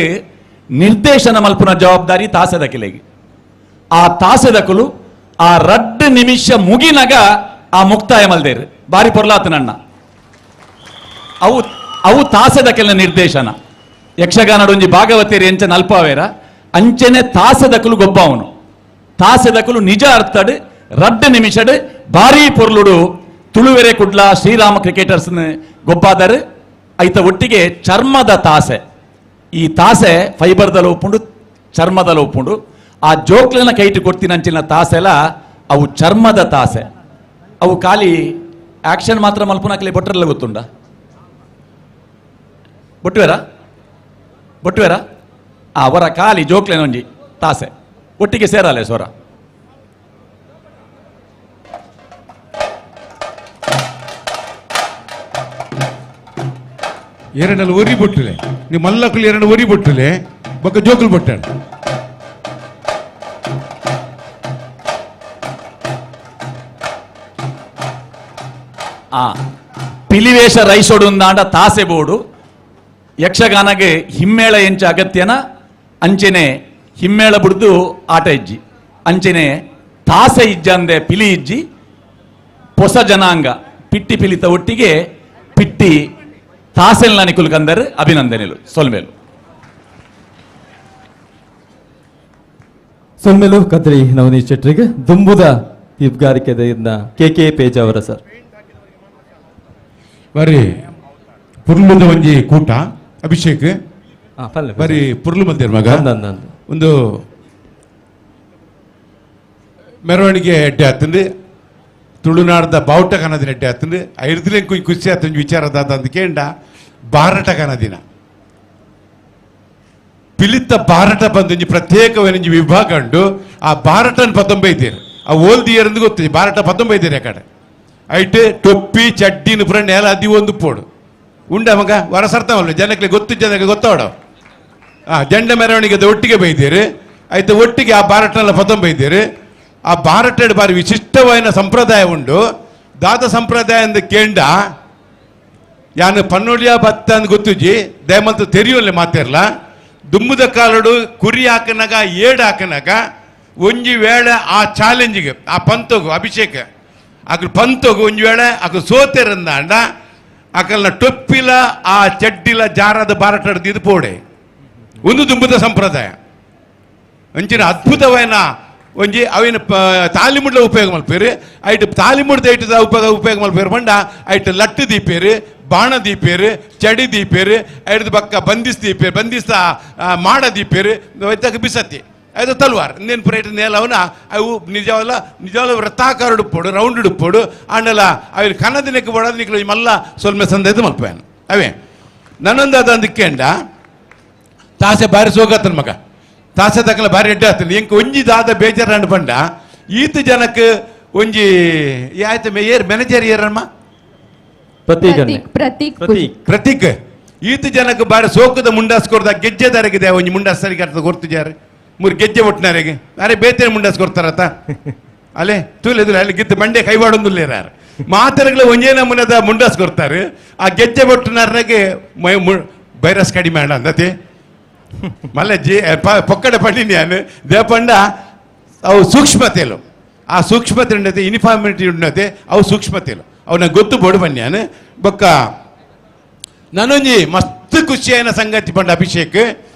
ನಿರ್ದೇಶನ ಮಲ್ಪುನ ಜವಾಬ್ದಾರಿ ತಾಸೆದ ಕಿಲೆಗೆ. ಆ ತಾಸೆದಕುಲು ಆ ರಡ್ಡು ನಿಮಿಷ ಮುಗಿನಾಗ ಆ ಮುಕ್ತಾಯ ಮಲ್ದೇರು ಬಾರಿ ಪೊರ್ಲಾತನಣ್ಣ. ಅವು ಅವು ತಾಸೆದ ಕೆಲ ನಿರ್ದೇಶನ ಯಕ್ಷಗಾನಡೊಂಜಿ ಭಾಗವತೇರಿ ಎಂಚ ನಲ್ಪಾವೇರ ಅಂಚನೆ ತಾಸೆದಕುಲು ಗೊಬ್ಬವನು ತಾಸೆದಕುಲು ನಿಜ ಅರ್ಥಡ್ ರಡ್ಡು ನಿಮಿಷಡ್ ಭಾರಿ ಪೊರ್ಲುಡು ತುಳುವೆರೆ ಕುಡ್ಲ ಶ್ರೀರಾಮ ಕ್ರಿಕೆಟರ್ಸ್ ಗೊಬ್ಬಾದರು. ಐತ ಒಟ್ಟಿಗೆ ಚರ್ಮದ ತಾಸೆ, ಈ ತಾಸೆ ಫೈಬರ್ದ ಉಪ್ಪುಂಡು ಚರ್ಮದ ಉಪ್ಪುಂಡು. ಆ ಜೋಕ್ಲನ ಕೈಟು ಕೊಡ್ತಿನಂಚಿನ ತಾಸೆಲ ಅವು ಚರ್ಮದ ತಾಸೆ. ಅವು ಖಾಲಿ ಆಕ್ಷನ್ ಮಾತ್ರ ಮಲ್ಪುನಕಲಿ ಬೊಟ್ಟರೆಲ್ಲ ಗೊತ್ತುಂಡ ಬೊಟ್ಟುವೆರಾ ಬೊಟ್ಟುವೆರಾ ಅವರ ಖಾಲಿ ಜೋಕ್ಲೆನೊಂಜಿ ತಾಸೆ ಒಟ್ಟಿಗೆ ಸೇರಲ್ಲ ಸೋರ. ಎರಡಲ್ಲಿ ಒರಿ ಬೊಟ್ಟುಲೆ ನೀವು ಮಲ್ಲಕುಲು ಎರಡು ಒರಿ ಬೊಟ್ಟುಲೆ ಬೊಕ್ಕ ಜೋಕುಲು ಬೊಟ್ಟಾಡು. ಆ ಪಿಲಿವೇಶ ರೈಸೊಡುಂದಾಂಡ ತಾಸೆ ಬೋಡು ಯಕ್ಷಗಾನಗೆ ಹಿಮ್ಮೇಳ ಎಂಚ ಅಗತ್ಯನ ಅಂಚೆನೆ ಹಿಮ್ಮೇಳ ಬುಡ್ದು ಆಟ ಇಜ್ಜಿ ಅಂಚೆನೆ ತಾಸೆ ಇಜ್ಜಂದೆ ಪಿಲಿ ಇಜ್ಜಿ. ಹೊಸ ಜನಾಂಗ ಪಿಟ್ಟಿ ಪಿಲಿತ ಒಟ್ಟಿಗೆ ಪಿಟ್ಟಿ ತಾಸೆಲ್ನ ನಿಕುಲ್ ಕಂದರ್ ಅಭಿನಂದನೆಲು ಸೊಲ್ಮೇಲು ಸೊಲ್ಮೇಲು ಕದ್ರಿ ನವನೀಶ್ ಶೆಟ್ಟರಿಗೆ ದುಂಬುದ ತೀಪ್ಗಾರಿಕೆದಿಂದ ಕೆ ಕೆ ಪೇಜಾವರ ಸರ್. ಬರೀ ಪುರ್ಲುದ ಒಂಜಿ ಕೂಟ ಅಭಿಷೇಕ್ ಬರೀ ಪುರ್ಲು ಮಂದಿರ ಮಗ ಒಂದು ಮೆರವಣಿಗೆ ಎಡ್ಡೆ ಆತಂದು ತುಳುನಾಡ್ದ ಬಾವುಟ ಕನದಿನ ಎಡ್ಡೆ ಆತಂದು ಐರ್ದಿಲೆ ಖುಷಿ ಆತಂದು ವಿಚಾರ ದಾದ ಅಂದ ಕೇಂಡ ಬಾರಟ ಕನದಿನ ಪಿಲಿತ್ತ ಬಾರಟ ಬಂದೊಂಜಿ ಪ್ರತ್ಯೇಕವೊಂಜಿ ವಿಭಾಗ ಉಂಡು. ಆ ಬಾರಟನ್ ಪತ್ತೊಂಬೈದೇರು ಆ ಓಲ್ದಿಯರಂದು ಗೊತ್ತಿದೆ ಬಾರಟ ಪತ್ತೊಂಬೈದೇರು ಯಾಕಡೆ ಐಟ್ ಟೊಪ್ಪಿ ಚಡ್ಡಿನ ಪುರ ನೆಲ ಅದಿ ಒಂದು ಪೋಡು ಉಂಡ ಮಗ ವರ ಸರ್ತವಲ್ಲ ಜನಕ್ಕೆ ಗೊತ್ತು ಜನಕ್ಕೆ ಗೊತ್ತಾಡ ಆ ಜಂಡ ಮೆರವಣಿಗೆ ಒಟ್ಟಿಗೆ ಬೈದೇರು ಆಯ್ತು ಒಟ್ಟಿಗೆ ಆ ಬಾರಟನೆಲ್ಲ ಪತ್ತೊಂಬೈದೇರು. ಆ ಭಾರತದ ಬಾರಿ ವಿಶಿಷ್ಟವಾದ ಸಂಪ್ರದಾಯ ಉಂಡು. ದಾದ ಸಂಪ್ರದಾಯ ಅಂದ ಕೇಂಡ ಯಾನು ಪನ್ನೊಳಿಯ ಬತ್ತ ಅಂದ್ ಗೊತ್ತುಜಿ ದಯಮಂತ ತೆರಿಯೋಲ್ಲ ಮಾತಿರಲ್ಲ. ದುಮ್ಮದ ಕಾಲಡು ಕುರಿ ಹಾಕನಾಗ ಏಡು ಹಾಕನಾಗ ಒಂಜಿ ವೇಳೆ ಆ ಚಾಲೆಂಜಿಗೆ ಆ ಪಂತಗು ಅಭಿಷೇಕ ಅಕಲ್ ಪಂತಗು ಒಂಜಿ ವೇಳೆ ಅಕಲ್ ಸೋತೆರಂದಾಂಡ ಅಕಲ್ನ ಟೊಪ್ಪಿಲ ಆ ಚಡ್ಡಿಲ ಜಾರದ ಬಾರಟ ಇದು ಪೋಡೆ ಒಂದು ದುಂಬದ ಸಂಪ್ರದಾಯ ಅಂಚಿನ ಅದ್ಭುತವೈನ ಒಂಜಿ ಅವಿನ ತಾಲಿಮುಡ್ಲ ಉಪಯೋಗ ಮಲ್ಪೇರು ಐಟ್ ತಾಲಿಮುಡ್ದ ಐಟ್ ಉಪಯೋಗ ಉಪಯೋಗ ಮಲ್ಪೇರು ಪಂಡ ಐಟ್ ಲಟ್ಟು ದೀಪೇರು ಬಾಣ ದೀಪೇರು ಚಡಿ ದೀಪೇರು ಐಡ್ದ ಬಕ್ಕ ಬಂದಿಸ್ ದೀಪೇರು ಬಂದಿಸ್ತ ಮಾಡ ದೀಪೇರು ಐತಕ ಬಿಸತ್ತಿ ಅದು ತಲ್ವಾರ್ ಇನ್ನೇನು ಪುರ ಐಟ್ ನೇಲವನ ಅವು ನಿಜವಲ್ಲ ನಿಜವಲ್ಲ ವೃತ್ತಾಕಾರ ಉಡುಪೋಡು ರೌಂಡ್ ಉಡುಪೋಡು ಆಂಡಲ ಅವಿನ ಕನ್ನದಿನಕ್ಕೆ ಬೋಡೋದು ನಿಕ್ಲು ಮಲ್ಲ ಸೊಲ್ಮೆ ಸಂದೈದು ಮಲ್ಪೇನು ಅವೇ ನನ್ನೊಂದು ಅದೊಂದು ತಾಸೆ ಬಾರಿ ಸೋಗತ್ತನ ಮಗ ತಾಸೆ ತಕ್ಕಲ ಬಾರಿ ಎಡ್ಡೆ ಆಗ್ತದೆ ಎಂಕ್ ಒಂಜಿ ದಾದ ಬೇಜಾರು ಪಂಡ ಈತ ಜನಕ್ಕೆ ಒಂಜಿ ಆಯ್ತು ಏರ್ ಮ್ಯಾನೇಜರ್ ಏರಮ್ಮ ಪ್ರತೀಕ್ ಪ್ರತೀಕ್ ಪ್ರತೀಕ್ ಈತ ಜನಕ್ಕೆ ಬಾರಿ ಸೋಕದ ಮುಂಡಾಸ್ ಕೊಡ್ದ ಗೆಜ್ಜೆ ದಾರಿಗಿದೆ ಒಂಜಿ ಮುಂಡಾಸ್ ಸರಿಗೆ ಅರ್ಥ ಗೊತ್ತಿದ್ದಾರೆ ಮೂರು ಗೆಜ್ಜೆ ಒಟ್ಟಿನಾರಿಗೆ ಅರೆ ಬೇತೇನೆ ಮುಂಡಾಸ್ ಕೊಡ್ತಾರತ ಅಲ್ಲೇ ತೂಲೆ ಅಲ್ಲಿ ಗಿತ್ತು ಮಂಡೆ ಕೈವಾಡೊಂದುಲ್ಲ ಯಾರು ಮಾತರಗಳ ಒಂಜೇ ನಮೂನದ ಮುಂಡಾಸ್ ಕೊಡ್ತಾರೆ ಆ ಗೆಜ್ಜೆ ಒಟ್ಟಿನಾರನಾಗೆ ವೈರಸ್ ಕಡಿಮೆ ಅಣ್ಣ ಅಂದತಿ ಮಲ್ಲ ಜಿ ಪೊಕ್ಕಡೆ ಪಂಡಿನ್ಯಾನು ದೇಪಂಡ ಅವು ಸೂಕ್ಷ್ಮತೆಲು ಆ ಸೂಕ್ಷ್ಮತೆ ಉಂಡತೆ ಯೂನಿಫಾರ್ಮಿಟಿ ಉಂಡತೆ ಅವು ಸೂಕ್ಷ್ಮತೆಲು ಅವನ ಗೊತ್ತು ಬೋಡು ಬನ್ಯಾನು ಬೊಕ್ಕ ನಾನೊಂಜಿ ಮಸ್ತ್ ಖುಷಿಯಾಯಿನ ಸಂಗತಿ ಪಂಡ ಅಭಿಷೇಕ್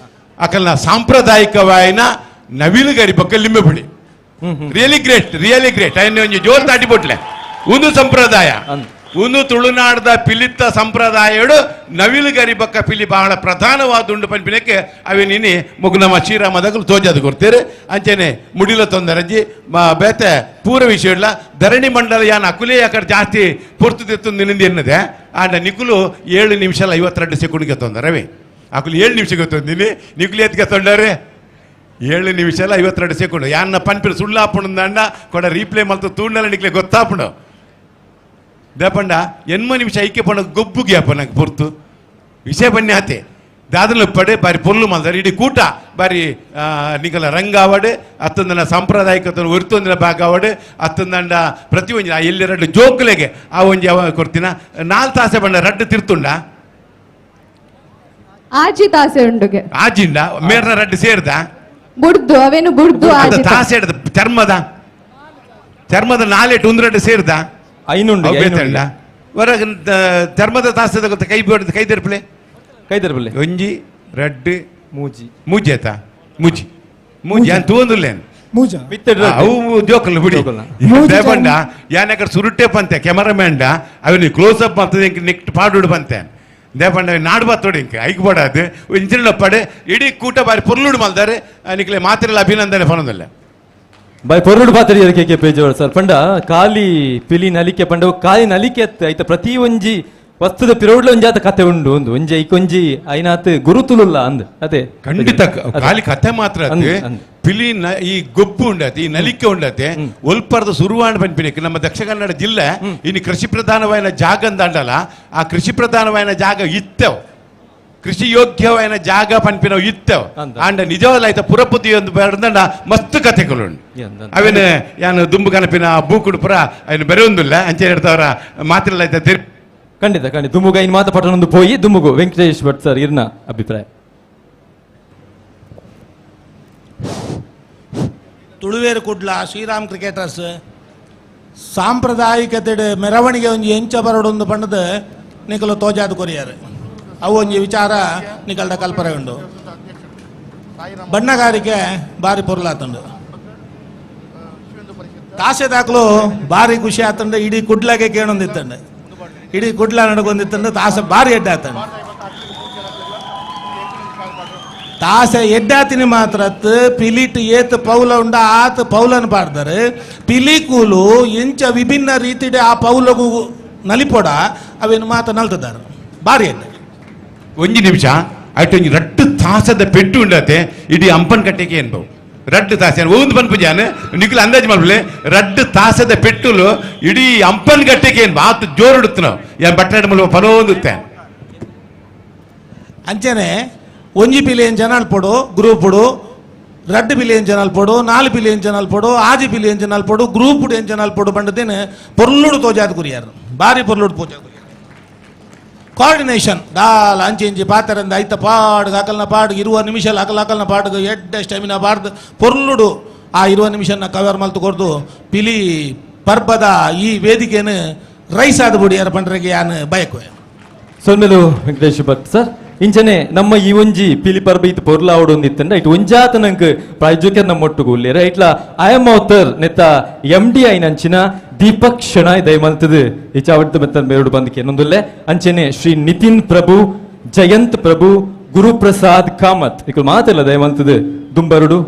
ಅಕಲ್ನ ಸಾಂಪ್ರದಾಯಿಕವಾಯಿನ ನವಿಲುಗರಿ ಬೊಕ್ಕ ಲಿಂಬೆಪುಳಿ really great really great ಅಯ್ಯ ಒಂಜಿ ಜೋರ್ ತಾಟಿ ಬೊಟ್ಲೆ ಒಂದು ಸಂಪ್ರದಾಯ ಒಂದು ತುಳುನಾಡದ ಪಿಲಿತ್ತ ಸಂಪ್ರದಾಯಡು ನವಿಲುಗರಿ ಬಕ್ಕ ಪಿಲಿ ಬಹಳ ಪ್ರಧಾನವಾದ ಉಂಡು ಪನ್ಪಿನಕ್ಕೆ ಅವೆ ನೀನಿ ಮುಗು ನಮ್ಮ ಶ್ರೀರಾಮದಾಗಲು ತೋಜಾದು ಕೊಡ್ತೀರಿ ಅಂಚೆನೆ ಮುಡಿಲ ತೊಂದರಜ್ಜಿ ಬೇತೆ ಪೂರ ವಿಷಯ ಇಲ್ಲ ಧರಣಿ ಮಂಡಲ ಯಾನ್ ಅಕುಲೇ ಯಾಕಡೆ ಜಾಸ್ತಿ ಪೊರ್ತು ನಿನ್ನಿಂದ ಎನ್ನದೆ ಆಂಡ ನಿಕುಲು 7 ನಿಮಿಷ 52 ಸೆಕೆಂಡ್ಗೆ ತೊಂದರೆ ಅಕುಲು 7 ನಿಮಿಷಕ್ಕೆ ತೊಂದಿನಿ ನಿಕುಲು ಎತ್ಗೆ ತೊಂದರೆ 7 ನಿಮಿಷ 52 ಸೆಕೆಂಡ್ ಯಾನ್ನ ಪನ್ಪಿನ ಸುಳ್ಳಾಪುಂಡ ಕೊಡ ರೀಪ್ಲೇ ಮಲ್ತು ತೂಂಡಲ ನಿಕ್ಲೆ ಗೊತ್ತಾಪುಂಡು ದೇಪಂಡ 80 ನಿಮಿಷ ಐಕ್ಯ ಪಂಡ ಗೊಬ್ಬು ಗ್ಯಾಪ ನಂಗೆ ಪೊರ್ತು ವಿಷಯ ಬನ್ನಿ ಆತೆ ದಾದಲ ಪಡೆ ಬಾರಿ ಪೊಲ್ಲು ಮಲ್ದಾರೆ ಇಡೀ ಕೂಟ ಬಾರಿ ನಿಕಲ ರಂಗಾವಡೆ ಅತ್ತಂದನ ಸಾಂಪ್ರದಾಯಿಕ ಒರ್ತೊಂದಿನ ಭಾಗ ಅವಡೆ ಅತ್ತಂದಂಡ ಪ್ರತಿ ಒಂಜಿ ಆ ಎಲ್ಲಿ ರಡ್ಡು ಜೋಕ್ಲೆಗೆ ಆ ಒಂಜಿ ಅವ ಕೊಡ್ತೀನ 4 ತಾಸೆ ಬಂಡ ರಡ್ಡು ತಿರ್ತುಂಡ ಆಜಿ ತಾಸೆ ಉಂಡುಗೆ ಆಜಿಂಡ ಮೇರ್ನ ರಡ್ಡು ಸೇರ್ದ ಬುಡ್ದು ಅವೇನು ಬುಡ್ದು ಆಜಿ ತಾಸೆ ಹಿಡ್ದು ಚರ್ಮದ ಚರ್ಮದ ನಾಲೆಟ್ ಒಂದು ರಡ್ಡು ಸೇರ್ದ ಹೊರಗೆ ಚರ್ಮದ ತಾಸೆ ಗೊತ್ತ ಕೈ ಬಿಡ್ದು ಕೈ ತೆರಪಲೆ ಕೈ ತೆರಪಲೆ ಒಂಜಿ ರಡ್ಡು ಮೂಜಿ ಮೂಜಿ ಆಯ್ತಾ ಮೂಜಿ ಮೂಜಿ ಅಂತ ತೂಂದುಲ್ಲೇನು ಮೂಜ ಅವು ಜೋಕಲ್ ಬಿಡಿ ದೇಪಂಡ ಯಾನಕಡೆ ಸುರುಟೆ ಪಂತೆ ಕೆಮರಾಮ್ಯಾನ್ ಅವನಿ ಕ್ಲೋಸ್ ಅಪ್ ಮಾಡ್ತದೆ ಇಂಕ ನೆಕ್ಸ್ಟ್ ಪಾಡುಡು ಬಂತೆ ದೇಪಂಡ ನಾಡು ಬತ್ತೋಡು ಇಂಕ ಐಕ್ ಬೋಡಾದು ಇಂಚಿನ ಪಡೆ ಇಡೀ ಕೂಟ ಬಾರಿ ಪೊರ್ಲುಡು ಮಲ್ದಾರೆ ನಿಕ್ಲೆ ಮಾತ್ರೆಲ್ಲ ಅಭಿನಂದನೆ ಫನದಲ್ಲ ಬಾಯ್ ಪೊರ್ಲುಡು ಪಾತ್ರಿ K K page sir ಪಂಡ ಖಾಲಿ ಪಿಲಿ ನಲಿಕೆ ಪಂಡ ಖಾಲಿ ನಲಿಕೆ ಐತ ಪ್ರತಿ ಒಂಜಿ ವಸ್ತುದ ಪಿರೋಡ್ಲ ಒಂಜಾತ ಕತೆ ಉಂಡು ಒಂದು ಒಂಜಿ ಐಕೊಂಜಿ ಐನಾತ್ ಗುರುತುಲುಲ್ಲ ಅಂದ್ ಅದೇ ಖಂಡಿತ ಖಾಲಿ ಕತೆ ಮಾತ್ರ ಪಿಲಿ ಈ ಗೊಬ್ಬು ಉಂಡತೆ ಈ ನಲಿಕೆ ಉಂಡತೆ ಒಲ್ಪರ್ದ ಸುರುವಾಣ ಪನ್ಪಿನಕ್ಕೆ ನಮ್ಮ ದಕ್ಷಿಣ ಕನ್ನಡ ಜಿಲ್ಲೆ ಇನ್ನು ಕೃಷಿ ಪ್ರಧಾನವಾದ ಜಾಗ ಅಂದಾಂಡಲ ಆ ಕೃಷಿ ಪ್ರಧಾನವಾದ ಜಾಗ ಇತ್ತೇವ್ ಕೃಷಿ ಯೋಗ್ಯವಾದ ಜಾಗ ಪನ್ಪಿನವು ಇತ್ತೇವ್ ಆಂಡ ನಿಜವಲ್ಲ ಆಯ್ತ ಪುರಪತಿ ಒಂದು ಬೇಡ ಮಸ್ತ್ ಕತೆಗಳು ಅವೇನು ಯಾನು ದುಂಬು ಕನಪಿನ ಬೂಕುಡು ಪುರ ಅವನು ಬರೆಯೊಂದಿಲ್ಲ ಅಂಚೆ ಹೇಳ್ತಾವ್ರ ಮಾತ್ರ ಆಯ್ತ ಖಂಡಿತ ಖಂಡಿತ ದುಮ್ಮುಗ ಇನ್ ಮಾತ ಪಟ್ಟಣೊಂದು ಪೋಯಿ ದುಮ್ಮುಗು ವೆಂಕಟೇಶ್ ಭಟ್ ಸರ್ ಇರ್ನ ಅಭಿಪ್ರಾಯ ತುಳುವೇರು ಕುಡ್ಲ ಶ್ರೀರಾಮ್ ಕ್ರಿಕೆಟರ್ಸ್ ಸಾಂಪ್ರದಾಯಿಕತೆ ಮೆರವಣಿಗೆ ಒಂಜಿ ಎಂಚ ಬರಡೊಂದು ಬಣ್ಣದ ನಿಕಲು ತೋಜಾದ ಕೊರಿಯಾರು ಅವು ಒಂಜಿ ವಿಚಾರ ನಿಕಲ್ದ ಕಲ್ಪನೆ ಉಂಡು ಬಣ್ಣಗಾರಿಕೆ ಬಾರಿ ಪೊರ್ಲಾತುಂಡು ತಾಸೆ ದಾಖಲು ಬಾರಿ ಖುಷಿ ಆತಂಡು ಇಡೀ ಕುಡ್ಲಗೆ ಕೇಳೊಂದಿತ್ತಂಡು ಇಡೀ ಕುಡ್ಲ ನಡ್ಕೊಂಡಿತ್ತಂಡು ತಾಸೆ ಬಾರಿ ಎಡ್ಡೆ ಆತಂಡು ತಾಸೆ ಎಡ್ಡಾತಿನಿ ಮಾತ್ರ ಪಿಲಿಟ್ ಏತ್ ಪೌಲ ಉಂಡ ಆತ ಪೌಲನ್ ಪಾಡ್ತಾರೆ ಪಿಲಿ ಕೂಲು ಎಂಚ ವಿಭಿನ್ನ ರೀತಿಡೆ ಆ ಪೌಲಗು ನಲಿಪೊಡ ಅವೇನು ಮಾತ ನಲ್ತದಾರ ಬಾರಿ ಎಡ್ಡೆ ಒಂಜಿ ನಿಮಿಷ ಅಟ್ ಒಂಜಿ ರಡ್ಡು ತಾಸದ ಪೆಟ್ಟು ಉಂಡತೆ ಇಡೀ ಅಂಪನ್ ಕಟ್ಟೆಗೆ ಏನ್ಬವು ರಡ್ಡು ತಾಸೆ ಒಂದು ಪನ್ಪು ಜಾನ ನಿಖಿಲ್ ಅಂದಾಜು ಮಾಡ್ಲೆ ರಡ್ಡು ತಾಸದ ಪೆಟ್ಟುಲು ಇಡೀ ಅಂಪನ್ ಗಟ್ಟೆಗೆ ಏನ್ ಆತು ಜೋರು ನಾವು ಯಾನ್ ಬಟ್ಟಾಡ ಮೂಲಕ ಪನೋಂದುತ್ತೆ ಅಂಚನೆ ಒಂಜಿ ಪಿಲಿ ಜನ ಅಲ್ಪೊಡು ಗ್ರೂಪುಡು 2 billion ಜನ ಪೋಡು 4 ಬಿಲಿಯನ್ ಜನ ಪೋಡು 6 ಬಿಲಿಯನ್ ಜನ ಪೋಡು ಗ್ರೂಪ್ ಏನ್ ಜನ ಪೋಡು ಬಂಡದೇನೆ ಪೊರ್ಲುಡು ತೋಜಾದ ಕುರಿಯಾರು ಬಾರಿ ಪೊರ್ಲುಡು ಪೋಜಾದ ಕುರಿಯಾರು ಕೋಆರ್ಡಿನೇಷನ್ ದಾಲ್ ಅಂಚೆ ಇಂಚಿ ಪಾತರಂದ ಐತ ಪಾಡು ಅಕಲ್ನ ಪಾಡು 20 ನಿಮಿಷ ಅಕಲ್ ಅಕಲ್ನ ಪಾಡು ಎಡ್ಡ ಸ್ಟೆಮಿನ ಬಾರ್ದು ಪೊರ್ಲುಡು ಆ 20 ನಿಮಿಷನ ಕವರ್ ಮಲ್ತು ಕೊರ್ದು ಪಿಲಿ ಪರ್ಬದ ಈ ವೇದಿಕೆಯನ್ನು ರೈಸ್ ಆದ ಬುಡಿಯಾರ ಪಂಡ್ರೆಗೆ ಯಾನು ಬಯಕುವೆ. ಸೊನ್ಮೆಲು ವೆಂಕಟೇಶ್ ಭಟ್ ಸರ್ ಇಂಚನೆ ನಮ್ಮ ಈ ಒಂಜಿ ಪಿಲಿ ಪರ್ಬ ಇತ್ತು ಪೊರ್ಲ ಆವಡೊಂದಿತ್ತಂಡ ಇಟ್ಟು ಒಂಜಾತ ನಂಗೆ ಪ್ರಾಯೋಜಕರ್ ನಮ್ಮ ಒಟ್ಟುಗು ಉಲ್ಲೇರ ಇಟ್ಲ I M author ನೆತ್ತ ಎಂ ಡಿ ಐನಂಚಿನ ದೀಪಕ್ ಶೆಣಾಯ್ ದಯಮಲ್ತದು ಈ ಚಾವಡ್ದ ಮೆತ್ತ ಮೇರುಡು ಬಂದಕ್ಕೆ ಏನೊಂದುಲ್ಲೆ ಅಂಚನೆ ಶ್ರೀ ನಿತಿನ್ ಪ್ರಭು ಜಯಂತ್ ಪ್ರಭು ಗುರುಪ್ರಸಾದ್ ಕಾಮತ್ ಇಕ್ಕು ಮಾತೆಲ್ಲ ದಯಮಲ್ತದು ದುಂಬರುಡು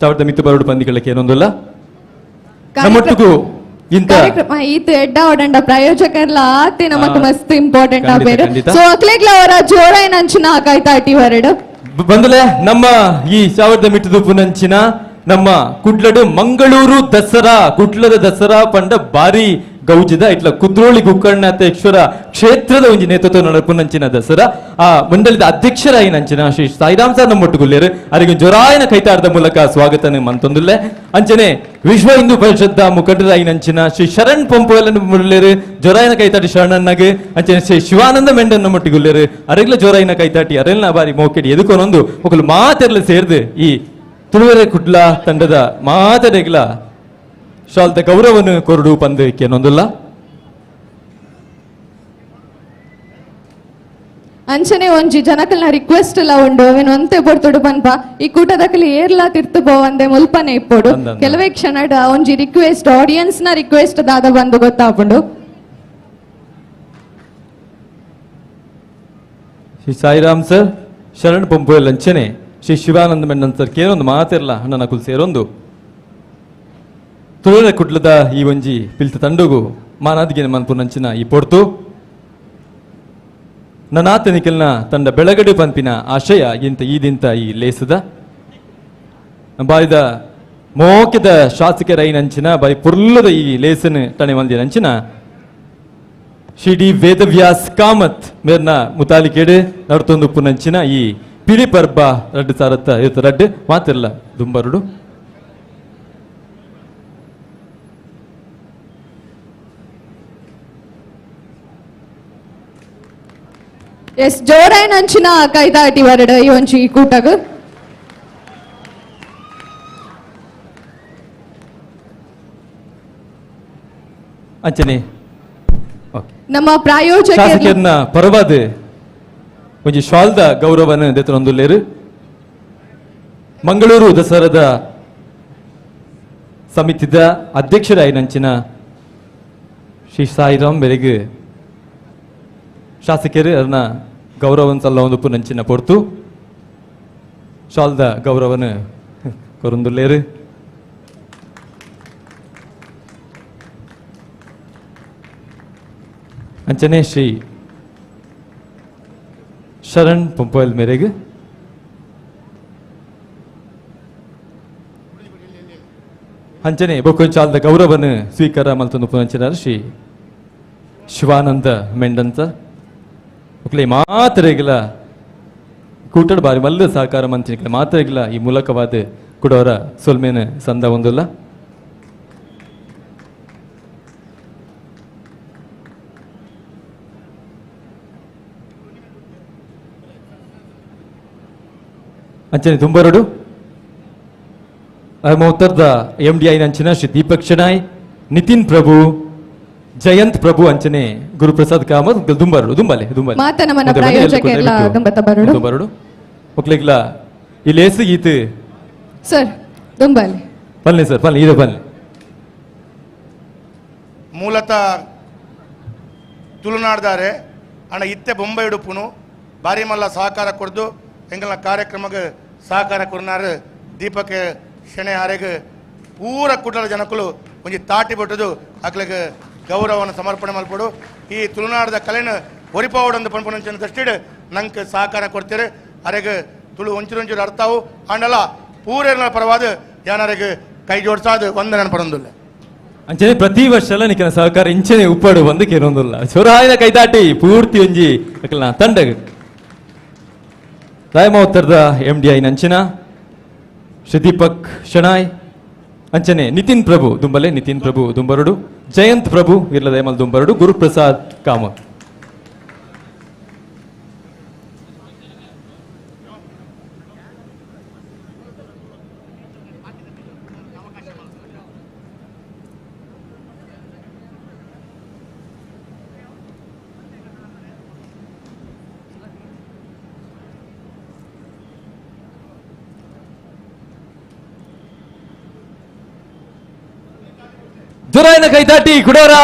ಚಾವಡ್ದ ಮಿತ್ತು ಬರುಡು ಬಂದಿಗಳಕ್ಕೆ ಏನೊಂದುಲ್ಲ ನಮ್ಮೊಟ್ಟುಗು ಕಾರ್ಯಕ್ರಮ ಈತ ಎಡ್ಡ ಓಡಂಡ ಪ್ರಾಯೋಜಕರ್ಲ ಆತೆ ನಮಕ್ ಮಸ್ತ್ ಇಂಪಾರ್ಟೆಂಟ್ ಆಬೇರು. ಸೊ ಅಕ್ಲೆಗ್ಲ ಅವರ ಜೋರ ಏನಂಚಿನ ಕಾಯ್ತಾ ಹೊರಡು ಬಂದಲೆ ನಮ್ಮ ಈ ಸಾವಿರದ ಮಿಟ್ಟದ ಪುನಂಚಿನ ನಮ್ಮ ಕುಡ್ಲಡು ಮಂಗಳೂರು ದಸರಾ ಕುಡ್ಲದ ದಸರಾ ಪಂಡ ಬಾರಿ ಗೌಜಿದ ಇಟ್ಲ ಕುದ್ರೋಳಿ ಗುಕ್ಕರ್ಣಾಥೇಶ್ವರ ಕ್ಷೇತ್ರದ ಒಂಜಿ ನೇತೃತ್ವ ನಡಪುನಂಚಿನ ದಸರಾ ಆ ಮಂಡಳಿದ ಅಧ್ಯಕ್ಷರಾಯಿನಂಚಿನ ಶ್ರೀ ಸಾಯಿರಾಮ್ ಸರ್ ನಮ್ಮೊಟ್ಟುಗುಲ್ಲೇರು ಅರಿಗೆ ಜೊರಾಯನ ಕೈತಾರದ ಮೂಲಕ ಸ್ವಾಗತ ಮಂತೊಂದುಲ್ಲೆ. ಅಂಚನೆ ವಿಶ್ವ ಹಿಂದೂ ಪರಿಷತ್ ಮುಖಂಡರಾಯಿನಂಚಿನ ಶ್ರೀ ಶರಣ್ ಪಂಪೋಲನ್ನು ಮುಲ್ಲೇರು ಜೊರಾಯನ ಕೈತಾಟಿ ಶರಣಣ್ಣಗೆ ಅಂಚನೆ ಶ್ರೀ ಶಿವಾನಂದ ಮೆಂಡನ್ ನಮ್ಮೊಟ್ಟಿಗುಲ್ಲೇರು ಅರಿಗ್ಲ ಜೊರಾಯನ ಕೈತಾಟಿ ಅರೆಲ್ನ ಬಾರಿ ಮೋಕೆಡಿ ಎದುಕೊನೊಂದು ఒకಳು ಮಾತೆರ್ಲ ಸೇರ್ದು ಈ ತುಳುವೆರೆ ಕುಡ್ಲ ತಂಡದ ಮಾತೆರೆಗ್ಲ ಶಾಲ್ದ ಗೌರವನು ಕೊರಡು ಪಂದು ಕೇನೊಂದುಲ್ಲ. ಅಂಚನೆ ಒಂಜಿ ಜನಕಲ್ನ ರಿಕ್ವೆಸ್ಟ್ ಎಲ್ಲ ಉಂಡು ಅವೇನು ಒಂತೆ ಪೊರ್ತುಡು ಪನ್ಪ ಈ ಕೂಟದಕಲಿ ಏರ್ಲಾ ತಿರ್ತು ಪೋವಂದೆ ಮುಲ್ಪನೆ ಇಪ್ಪೋಡು ಕೆಲವೇ ಕ್ಷಣ ಒಂಜಿ ರಿಕ್ವೆಸ್ಟ್ ಆಡಿಯನ್ಸ್ ನ ರಿಕ್ವೆಸ್ಟ್ ದಾದ ಬಂದು ಗೊತ್ತಾಪುಂಡು. ಶ್ರೀ ಸಾಯಿರಾಮ್ ಸರ್ ಶರಣ್ ಪಂಪೋಯಲ್ ಅಂಚನೆ ಶ್ರೀ ಶಿವಾನಂದ ಮೆಂಡನ್ ಸರ್ ಕೇರೊಂದು ಮಾತಿರಲ್ಲ ಅಣ್ಣನ ಕುಲ್ ಸೇರೊಂದು ತುಳುವ ಕುಡ್ಲದ ಈ ಒಂಜಿ ಪಿಲ್ತ ತಂಡಗು ಮಾನಾದಿಗೆ ಮನ್ಪುನಂಚಿನ ಈ ಪೊರ್ತು ನನಾತ ನಿಖಲ್ನ ತಂಡ ಬೆಳಗಡೆ ಪಂಪಿನ ಆಶಯ ಇಂತ ಈ ದಿಂತ ಈ ಲೇಸದ ಬಾರಿದ ಮೋಕೆದ ಶಾಸಕರೈನಂಚಿನ ಬಾರಿ ಪುರ್ಲದ ಈ ಲೇಸನ್ ತಣೆ ಮಂದಿರಂಚಿನ ಶ್ರೀ ಡಿ ವೇದವ್ಯಾಸ್ ಕಾಮತ್ ಮೇರ್ನ ಮುತಾಲಿಕೇಡು ನಡ್ತೊಂದು ಪುನಂಚಿನ ಈ ಪಿಲಿ ಪರ್ಬ ರಡ್ಡು ಸಾರತ್ತ ಇರ್ತ ರಡ್ಡು ಮಾತಿರಲ್ಲ ದುಂಬರುಡು. ಎಸ್ ಜೋರಾಯನಂಚಿನ ಕೈದಾಟಿ ವರಡ ಈ ಒಂಜಿ ಈ ಕೂಟಗ್ ಅಂಚನೆ ನಮ್ಮ ಪ್ರಾಯೋಜಕ ಶಾಸಕರನ್ನ ಪರವಾದ ಒಂಜಿ ಶಾಲ್ದ ಗೌರವನ ದೆತ್ತೊಂದುಲ್ಲೇರು ಮಂಗಳೂರು ದಸರಾದ ಸಮಿತಿದ ಅಧ್ಯಕ್ಷರಾಯಿನಂಚಿನ ಶ್ರೀ ಸಾಯಿರಾಮ್ ಬೆರೆಗ್ ಶಾಸಕರು ಅದನ್ನ ಗೌರವನ್ ಸಲ್ಲ ಒಂದು ಪುನಂಚಿನ ಪೊರ್ತು ಶಾಲ್ದ ಗೌರವನ ಕೊರಂದುಲ್ಲೇರು. ಅಂಚನೆ ಶ್ರೀ ಶರಣ್ ಪಂಪೋಯಲ್ ಮೇರೆಗೆ ಅಂಚನೆ ಬೊಕ್ಕೊಂಚಾಲ್ದ ಗೌರವನ ಸ್ವೀಕಾರ ಮಲ್ತೊಂದು ಪುನಂಚಿನ ಶ್ರೀ ಶಿವಾನಂದ ಮೆಂಡನ್ ಸರ್ ಒಕ್ಲೆ ಮಾತ್ರೆಗಿಲ ಕೂಟಡ್ ಬಾರಿ ಮಲ್ಲ ಸಹಕಾರ ಮಂಚಿನ ಮಾತ್ರೆಗಿಲ ಈ ಮೂಲಕವಾದ ಕುಡವರ ಸೊಲ್ಮೇನ ಸಂದ ಒಂದುಲ್ಲ. ಅಂಚನೆ ತುಂಬರಡು ಮೌತ್ತರ್ದ ಎಂ ಡಿ ಐನಂಚಿನ ಶ್ರೀ ದೀಪಕ್ ಶೆಣಾಯ್ ನಿತಿನ್ ಪ್ರಭು ಜಯಂತ್ ಪ್ರಭು ಅಂಚನೆ ಗುರುಪ್ರಸಾದ್ ಕಾಮತ್ ದುಂಬರಡು ದುಂಬಲೆ ದುಂಬಲೆ ದುಂಬರಡು ಒಕ್ಲೆಗ್ಲ ಈ ಲೇಸು ಈತು ಸರ್ ದುಂಬಲೆ ಬನ್ನಿ ಸರ್ ಬನ್ನಿ ಇದು ಬನ್ನಿ. ಮೂಲತಃ ತುಳುನಾಡ್ದಾರೆ ಅಣ್ಣ ಇತ್ತೆ ಬೊಂಬೈ ಉಡುಪುನು ಬಾರಿ ಮಲ್ಲ ಸಹಕಾರ ಕೊಡ್ದು ಎಂಗಲ್ನ ಕಾರ್ಯಕ್ರಮಕ್ಕೆ ಸಹಕಾರ ಕೊರ್ನಾರು ದೀಪಕ್ ಶೆಣೆ ಆರೆಗ್ ಪೂರ ಕುಟಲ ಜನಕುಲು ಒಂಜಿ ತಾಟಿ ಬಟ್ಟದು ಅಕ್ಲೆಗ್ ಗೌರವವನ್ನು ಸಮರ್ಪಣೆ ಮಲ್ಪಡು ಈ ತುಳುನಾಡದ ಕಲೆನ ಒರಿಪಾವಡಂದು ಪನ್ಪುನಂಚಿನ ದೃಷ್ಟಿಡ್ ನಂಗೆ ಸಹಕಾರ ಕೊಡ್ತೀರಿ ಅರೆಗ್ ತುಳು ಒಂಚೂರು ಅರ್ಥವು ಆಂಡಲ ಪೂರೇರ್ನ ಪರವಾದ ಯಾನರೆಗ್ ಕೈ ಜೋಡಿಸಾದು ವಂದನೆ ಪಡೊಂದುಲ್ಲ. ಅಂಚನೆ ಪ್ರತಿ ವರ್ಷಲ ನಿಖನ ಸಹಕಾರ ಇಂಚನೆ ಉಪ್ಪಾಡು ಬಂದು ಕೇರೊಂದುಲ್ಲ ಚೊರಾಯಿನ ಕೈದಾಟಿ ಪೂರ್ತಿ ಒಂಜಿ ಅಕಲ್ನ ತಂಡಗ್ ರಾಯಮೌತ್ತರದ ಎಂ ಡಿ ಐನಂಚಿನ Shri Deepak Shenoy ಅಂಚನೆ ನಿತಿನ್ ಪ್ರಭು ದುಂಬಲೆ ನಿತಿನ್ ಪ್ರಭು ದುಂಬರುಡು ಜಯಂತ್ ಪ್ರಭು ಇರ್ಲದಯಮಲ್ ದುಂಬರುಡು ಗುರುಪ್ರಸಾದ್ ಕಾಮತ್ ಜೊರಾಯನ ಕೈತಾಟಿ ಕುಡೋರ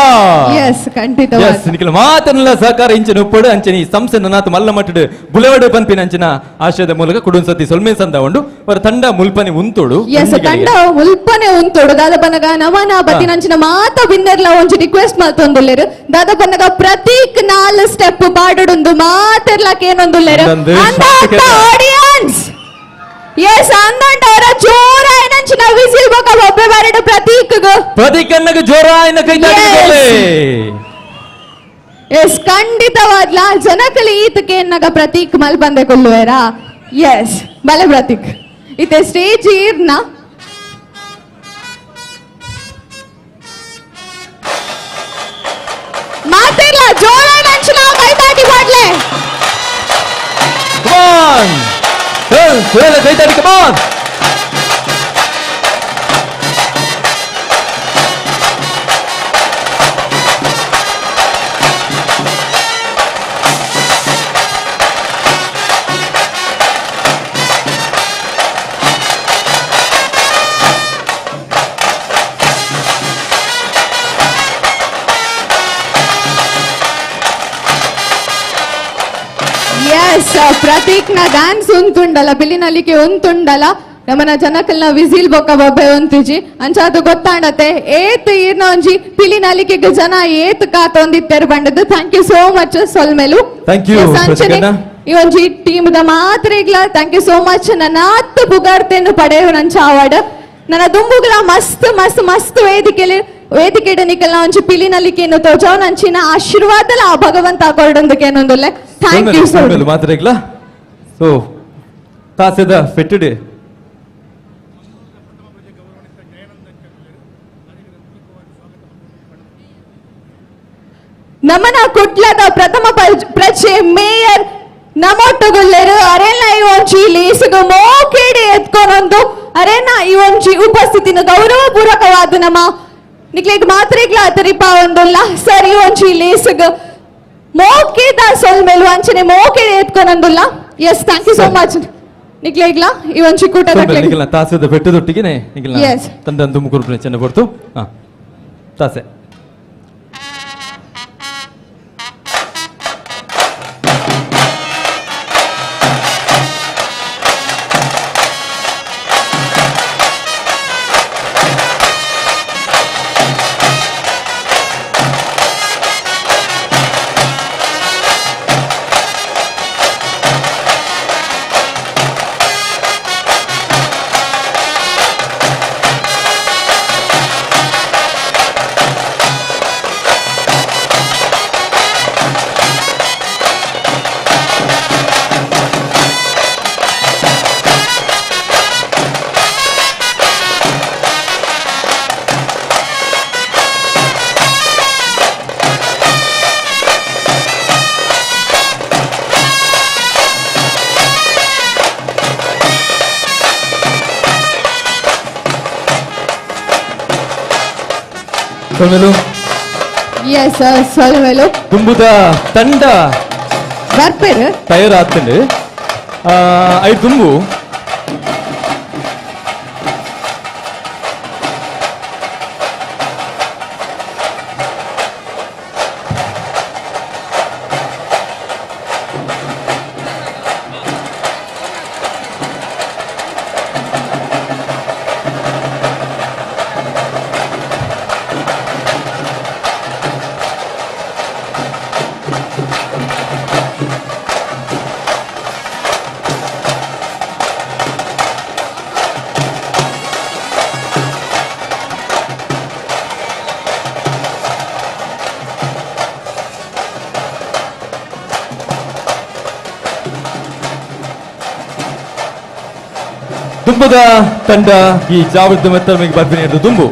ಎಸ್ ಖಂಡಿತವಾದ ಎಸ್ ನಿಖಿಲ ಮಾತನ್ನೆಲ್ಲ ಸಹಕಾರ ಇಂಚಿನ ಉಪ್ಪಡು ಅಂಚನೆ ಈ ಸಂಸ್ಥೆ ನನಾತ್ ಮಲ್ಲ ಮಟ್ಟಡು ಬುಲೆವಡು ಪನ್ಪಿನ ಅಂಚಿನ ಆಶಯದ ಮೂಲಕ ಕುಡುನ್ ಸತಿ ಸೊಲ್ಮೆ ಸಂದ ಉಂಡು ಅವರ ತಂಡ ಮುಲ್ಪನಿ ಉಂತೋಡು ಎಸ್ ತಂಡ ಮುಲ್ಪನೆ ಉಂತೋಡು ದಾದಪನಗ ನಮನ ಬತ್ತಿನಂಚಿನ ಮಾತ ಬಿಂದರ್ಲ ಒಂಜಿ ರಿಕ್ವೆಸ್ಟ್ ಮಲ್ತೊಂದುಲ್ಲೆರ್ ದಾದಪನಗ ಪ್ರತೀಕ್ ನಾಲ್ ಸ್ಟೆಪ್ ಪಾಡೊಡುಂದು ಮಾತೆರ್ಲಕ್ ಏನೊಂದುಲ್ಲೆರ್ ಅಂದಂದು ಅಂದ ಆಡಿಯನ್ಸ್ ಎಸ್ ಅಂದಂಡ ಅವರ ಜೋರಾಯಿನಂಚಿನ ವಿಸಿಲ್ ಬೊಕ ಬೊಬ್ಬೆ ಬಾರಡು ಪ್ರತೀಕ್ ಪ್ರತೀಕ್ ಅಣ್ಣಗ್ ಜೋರಾಯನ ಕೈತಾಟಿ ಎಸ್ ಖಂಡಿತವಾದ್ಲ ಜನಕಲಿ ಈತಕ್ಕೆ ಎನ್ನಗ ಪ್ರತೀಕ್ ಮಲ್ಬಂದೆ ಕೊಲ್ಲುವೆರಾ ಎಸ್ ಬಲೆ ಪ್ರತೀಕ್ ಇತ್ತೆ ಸ್ಟೇಜ್ ಈರ್ನ ಮಾತಿರ್ಲ ಜೋರಾಯಿನಂಚಿನ ಕೈತಾಟಿ ಬಾಡ್ಲೆ Come on! ಕೈತಾಟಿ come on! Yes Prateek ನ ಡ್ಯಾನ್ಸ್ ಉಂತುಂಡಲ ಬಿಲಿನಲಿಕೆ ಉಂತುಂಡಲ ನಮನ ಜನಕಲ್ನ ವಿಸಿಲ್ ಬೊಕ್ಕ ಬೊಬ್ಬೆ ಉಂತುಜಿ ಅಂಚಾದು ಗೊತ್ತಾಂಡತೆ ಏತ್ ಈರ್ನ ಒಂಜಿ ಪಿಲಿನಲಿಕೆಗ್ ಜನ ಏತ್ ಕಾತೊಂದಿತ್ತೆರ್ ಬಂಡದು thank you so much ಸೊಲ್ಮೆಲು Thank you, Yes, ಅಂಚನೆ ಪ್ರತೀಕ್ ಅಣ್ಣ. ಈ ಒಂಜಿ ಟೀಮ್ ದ ಮಾತ್ರೆಗ್ಲ thank you so much ನನ್ನಾತ್ ಪುಗಾರ್ತೆನು ಪಡೆಯು ನಂಚ ಅವಾರ್ಡ್ ನನ್ನ ದುಂಬುಗ್ಲ ಮಸ್ತ್ ಮಸ್ತ್ ಮಸ್ತ್ ವೇದಿಕೆಲಿ ವೇದಿಕೆಡ್ ನಿಕಲ್ನ ಒಂಜಿ ಪಿಲಿನಲಿಕೆನು ತೋಜಾವ್ ನಂಚಿನ ಆಶೀರ್ವಾದಲ ಆ ಭಗವಂತ ಕೊರಡೊಂದಕ್ಕೇನೊಂದುಲ್ಲೆ thank you sir ಮಾತ್ರೆಗ್ಲ so ತಾಸೆದ ಫೆಟ್ಟುಡೆ ನಮನ ಕುಡ್ಲದ ಪ್ರಥಮ ಪ್ರಜೆ ಮೇಯರ್ ನಮೊಟ್ಟುಗುಲ್ಲೆರು ಅರೆನ ಈ ಒಂಜಿ ಲೇಸುಗು ಮೋಕೇಡಿ ಎತ್ಕೊನೊಂದು ಅರೆನ ಈ ಒಂಜಿ ಉಪಸ್ಥಿತಿನ ಗೌರವಪೂರ್ವಕವಾದ ನಮ್ಮ ನಿಕ್ಲೆಗ್ ಮಾತ್ರೆಗ್ಲ ತರಿಪ ಒಂದುಲ್ಲ ಸರ್ ಈ ಒಂಜಿ ಲೇಸುಗು ಮೋಕೇದ ಸೊಲ್ಮೆಲು ಅಂಚನೆ ಮೋಕೇಡಿ ಎತ್ಕೊನೊಂದುಲ್ಲ yes thank you so much ನಿಕ್ಲೆಗ್ಲ ಈ ಒಂಜಿ ಕೂಟದ ನಿಖಿಲ್ನ ತಾಸೆದ ಬೆಟ್ಟದೊಟ್ಟಿಗೆನೆ ನಿಖಿಲ್ನ Yes. ತಂಡ ತುಮಕೂರು ಚೆನ್ನ ಕೊಡ್ತು ಹಾ ತಾಸೆ ಸೊಲ್ಮೆಲು ಎಸ್ ಸೊಲ್ಮೆಲು ದುಂಬುದ ತಂಡ ಬರ್ಪೇರು ತಯಾರಾಗ್ತಂಡು I ದುಂಬು ದುಂಬುದ ತಂಡ ಈ ಜಾವದ ಮೆತ್ತರ್ಮೆಗೆ ಬರ್ಪಿನ ದುಂಬು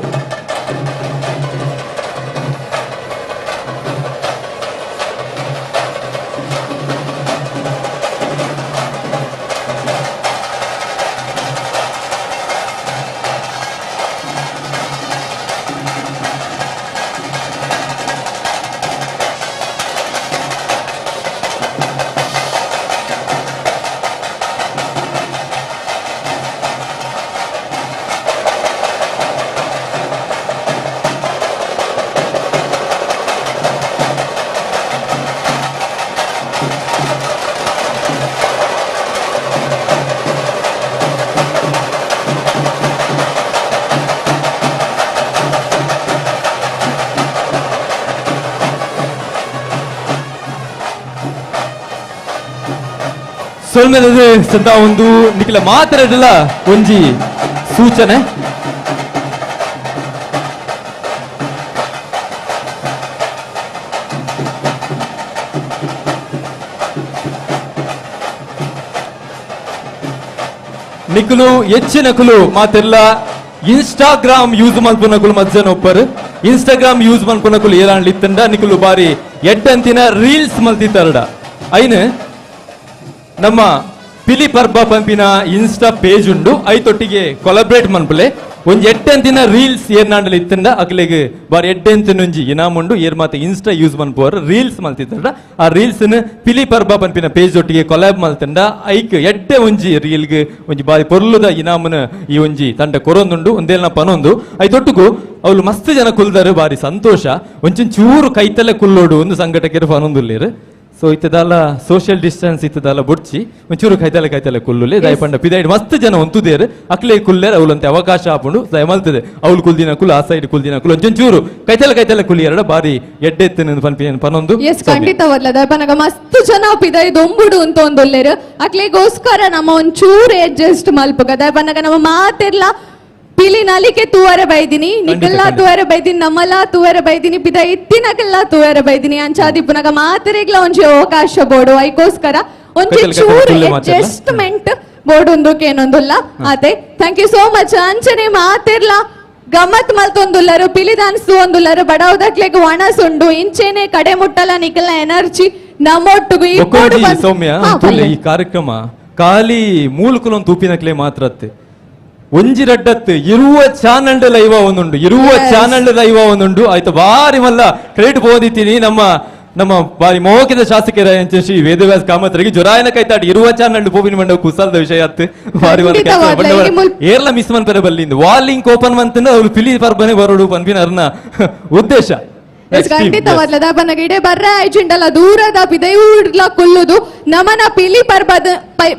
ಸೊಲ್ಮೆದದು ಸದಾ ಒಂದು ನಿಖಿಲ ಮಾತಾಡಲ್ಲ ಒಂಜಿ ಸೂಚನೆ. ನಿಖಲು ಹೆಚ್ಚಿನಕುಲು ಮಾತೆಲ್ಲ ಇನ್ಸ್ಟಾಗ್ರಾಮ್ ಯೂಸ್ ಮಲ್ಪುನಕುಲು ಮಜ್ಜನ ಒಪ್ಪರು. ಇನ್ಸ್ಟಾಗ್ರಾಮ್ ಯೂಸ್ ಮಲ್ಪುನಕುಲು ಏರಾಂಡ್ಲಿ ಇತ್ತಂಡ ನಿಖಲು ಬಾರಿ ಎಡ್ಡಂತಿನ ರೀಲ್ಸ್ ಮಲ್ತಿತ್ತಾರಡ. ಐನು ನಮ್ಮ ಪಿಲಿ ಪರ್ಬ ಪಂಪಿನ ಇನ್ಸ್ಟಾ ಪೇಜ್ ಉಂಡು, ಐತೊಟ್ಟಿಗೆ ಕೊಲಬ್ರೇಟ್ ಮನ್ಪುಲೆ ಒಂಜಿ ಎಡ್ಡೆಂತಿನ ರೀಲ್ಸ್ ಏರ್ನಾಂಡಲ ಇತ್ತಂಡ ಅಕ್ಲೆಗ್ ಬಾರಿ ಎಡ್ಡೆಂತಿನ ಒಂಜಿ ಇನಾಮ್ ಉಂಡು. ಏರ್ ಮಾತ ಇನ್ಸ್ಟಾ ಯೂಸ್ ಮನ್ಪುವರು ರೀಲ್ಸ್ ಮಲ್ತಿತ್ತಂಡ ಆ ರೀಲ್ಸ್ ಪಿಲಿ ಪರ್ಬ ಪಂಪಿನ ಪೇಜ್ ಒಟ್ಟಿಗೆ ಕೊಲಾಬ್ ಮಲ್ತಂಡ ಐಕ್ ಎಡ್ಡೆ ಒಂಜಿ ರೀಲ್ಗ್ ಒಂಜಿ ಬಾರಿ ಪೊರ್ಲುದ ಇನಾಮನ ಈ ಒಂಜಿ ತಂಡ ಕೊರೊಂದುಂಡು ಒಂದೇಲ್ನ ಪನೊಂದು. ಐತೊಟ್ಟುಗು ಅವಳು ಮಸ್ತ್ ಜನ ಕುಲ್ದಾರು, ಬಾರಿ ಸಂತೋಷ. ಒಂಚೂರು ಕೈತಲೆ ಕುಲ್ಲೋಡು ಒಂದು ಸಂಘಟಕರು ಪನೊಂದುಲ್ಲೇರು. ಸೊ ಇತ್ತದಲ್ಲ ಸೋಷಿಯಲ್ ಡಿಸ್ಟೆನ್ಸ್ ಇತ್ತದಲ್ಲ ಬುಡ್ಚಿ ಒಂಚೂರು ಕೈತಲೆ ಕೈತಲೆ ಕುಲ್ಲುಲೆ ದಯಪಂಡ ಪಿದೈಡ್ ಮಸ್ತ್ ಜನ ಒಂತುದೇರು ಅಕ್ಲೆ ಕುಲ್ಲೇರು ಅವಳಂತೆ ಅವಕಾಶ ಆಪುಂಡು ದಯಮಲ್ತದೆ. ಅವಳು ಕುಲ್ದಿನ ಕುಲ್ ಆ ಸೈಡ್ ಕುಲ್ದಿನ ಕುಲ್ ಒಂಚೂರು ಕೈತಲೆ ಕೈತಲೆ ಕುಲಿಯರಡ ಬಾರಿ ಎಡ್ಡೆತ್ತಿನ ಪನ್ಪಿನ ಪನೊಂದು. ಎಸ್ ಖಂಡಿತವಲ್ಲ ದಯಪನಗ ಮಸ್ತ್ ಜನ ಪಿದೈದ್ ಒಂಬುಡು ಅಂತ ಒಂದೊಲ್ಲೇರು ಅಕ್ಲೆಗೋಸ್ಕರ ನಮ್ಮ ಒಂಚೂರು ಅಡ್ಜಸ್ಟ್ ಮಲ್ಪಗ ದಯಪನಗ ನಮ್ಮ ಮಾತೆರ್ಲ ಪಿಲಿ ನಲಿಕೆ ತೂವರೆ ಬೈದಿನಿ, ನಿಕಲ್ಲ ತೂವರೆ ಬೈದಿನಿ, ನಮ್ಮಲ್ಲ ತೂವರೆ ಬೈದಿನಿ, ಪಿದ ಇತ್ತಿನಕಲ್ಲ ತೂವರೆ ಬೈದಿನಿ ಅಂಚಾದಿ ಪುನಗ ಮಾತೆರೆಗ್ಲ ಒಂಜಿ ಅವಕಾಶ ಬೋಡು. ಐಕೋಸ್ಕರ ಒಂಜಿ ಚೂರು ಅಡ್ಜಸ್ಟ್ಮೆಂಟ್ ಬೋರ್ಡ್ ಒಂದಕ್ಕೇನೊಂದುಲ್ಲ ಅದೇ. Thank you so much. ಅಂಚನೆ ಮಾತೆರ್ಲ ಗಮ್ಮತ್ ಮಲ್ತೊಂದುಲ್ಲರು, ಪಿಲಿ ದಾನ್ಸು ಒಂದುಲ್ಲರು, ಬಡವದಕ್ಲೆಗ್ ಒಣಸುಂಡು ಇಂಚೆನೆ ಕಡೆ ಮುಟ್ಟಲ ನಿಕಲ್ನ ಎನರ್ಜಿ ನಮ್ಮೊಟ್ಟುಗು. ಸೌಮ್ಯ ಈ ಕಾರ್ಯಕ್ರಮ ಖಾಲಿ ಮೂಲಕುಲೊಂದು ತೂಪಿನಕ್ಲೆ ಮಾತ್ರ ಅತ್ತೆ ಒಂಜಿ ರಡ್ಡತ್ತು ಇರುವ ಚಾನಲ್ ಲೈವ ಒಂದುಂಡು, ಇರುವ ಚಾನಲ್ ಲೈವ ಒಂದುಂಡು. ಆಯ್ತು ಬಾರಿ ಮಲ್ಲ ಕ್ರೆಡಿಟ್ ಬೋದಿತ್ತೀನಿ ನಮ್ಮ ನಮ್ಮ ಬಾರಿ ಮೋಕಿದ ಶಾಸಕರ ಶ್ರೀ ವೇದವ್ಯಾಸ ಕಾಮತ್ರಿಗೆ ಜೊರಾಯನ ಕೈತಾಡಿ ಇರುವ ಚಾನಲ್ ಪೋಪಿನ ಮಂಡ ಕುಸಲ್ದ ವಿಷಯ ಅತ್ತು ಬಾರಿ ಏರ್ಲ ಮಿಸ್ ಮನ್ಪೆರೆ ಬಲ್ಲಿಂದು ವಾಲಿಂಗ್ ಓಪನ್ ಮಂತಂದ್ರೆ ಅವ್ರು ಪಿಲಿ ಪರ್ಬನೆ ಬರೋಡು ಪನ್ಪಿನ ಅರ್ನ ಉದ್ದೇಶ. ಖಂಡಿತವಾದ್ಲ ದಾಪನಗ ಇಡೆ ಬರ್ರ ಆಯ್ಚಿಂಡಲ್ಲ ದೂರದ ಪಿದಯೂಡ್ಲ ಕುಲ್ಲುದು ನಮನ ಪಿಲಿ ಪರ್ಬದ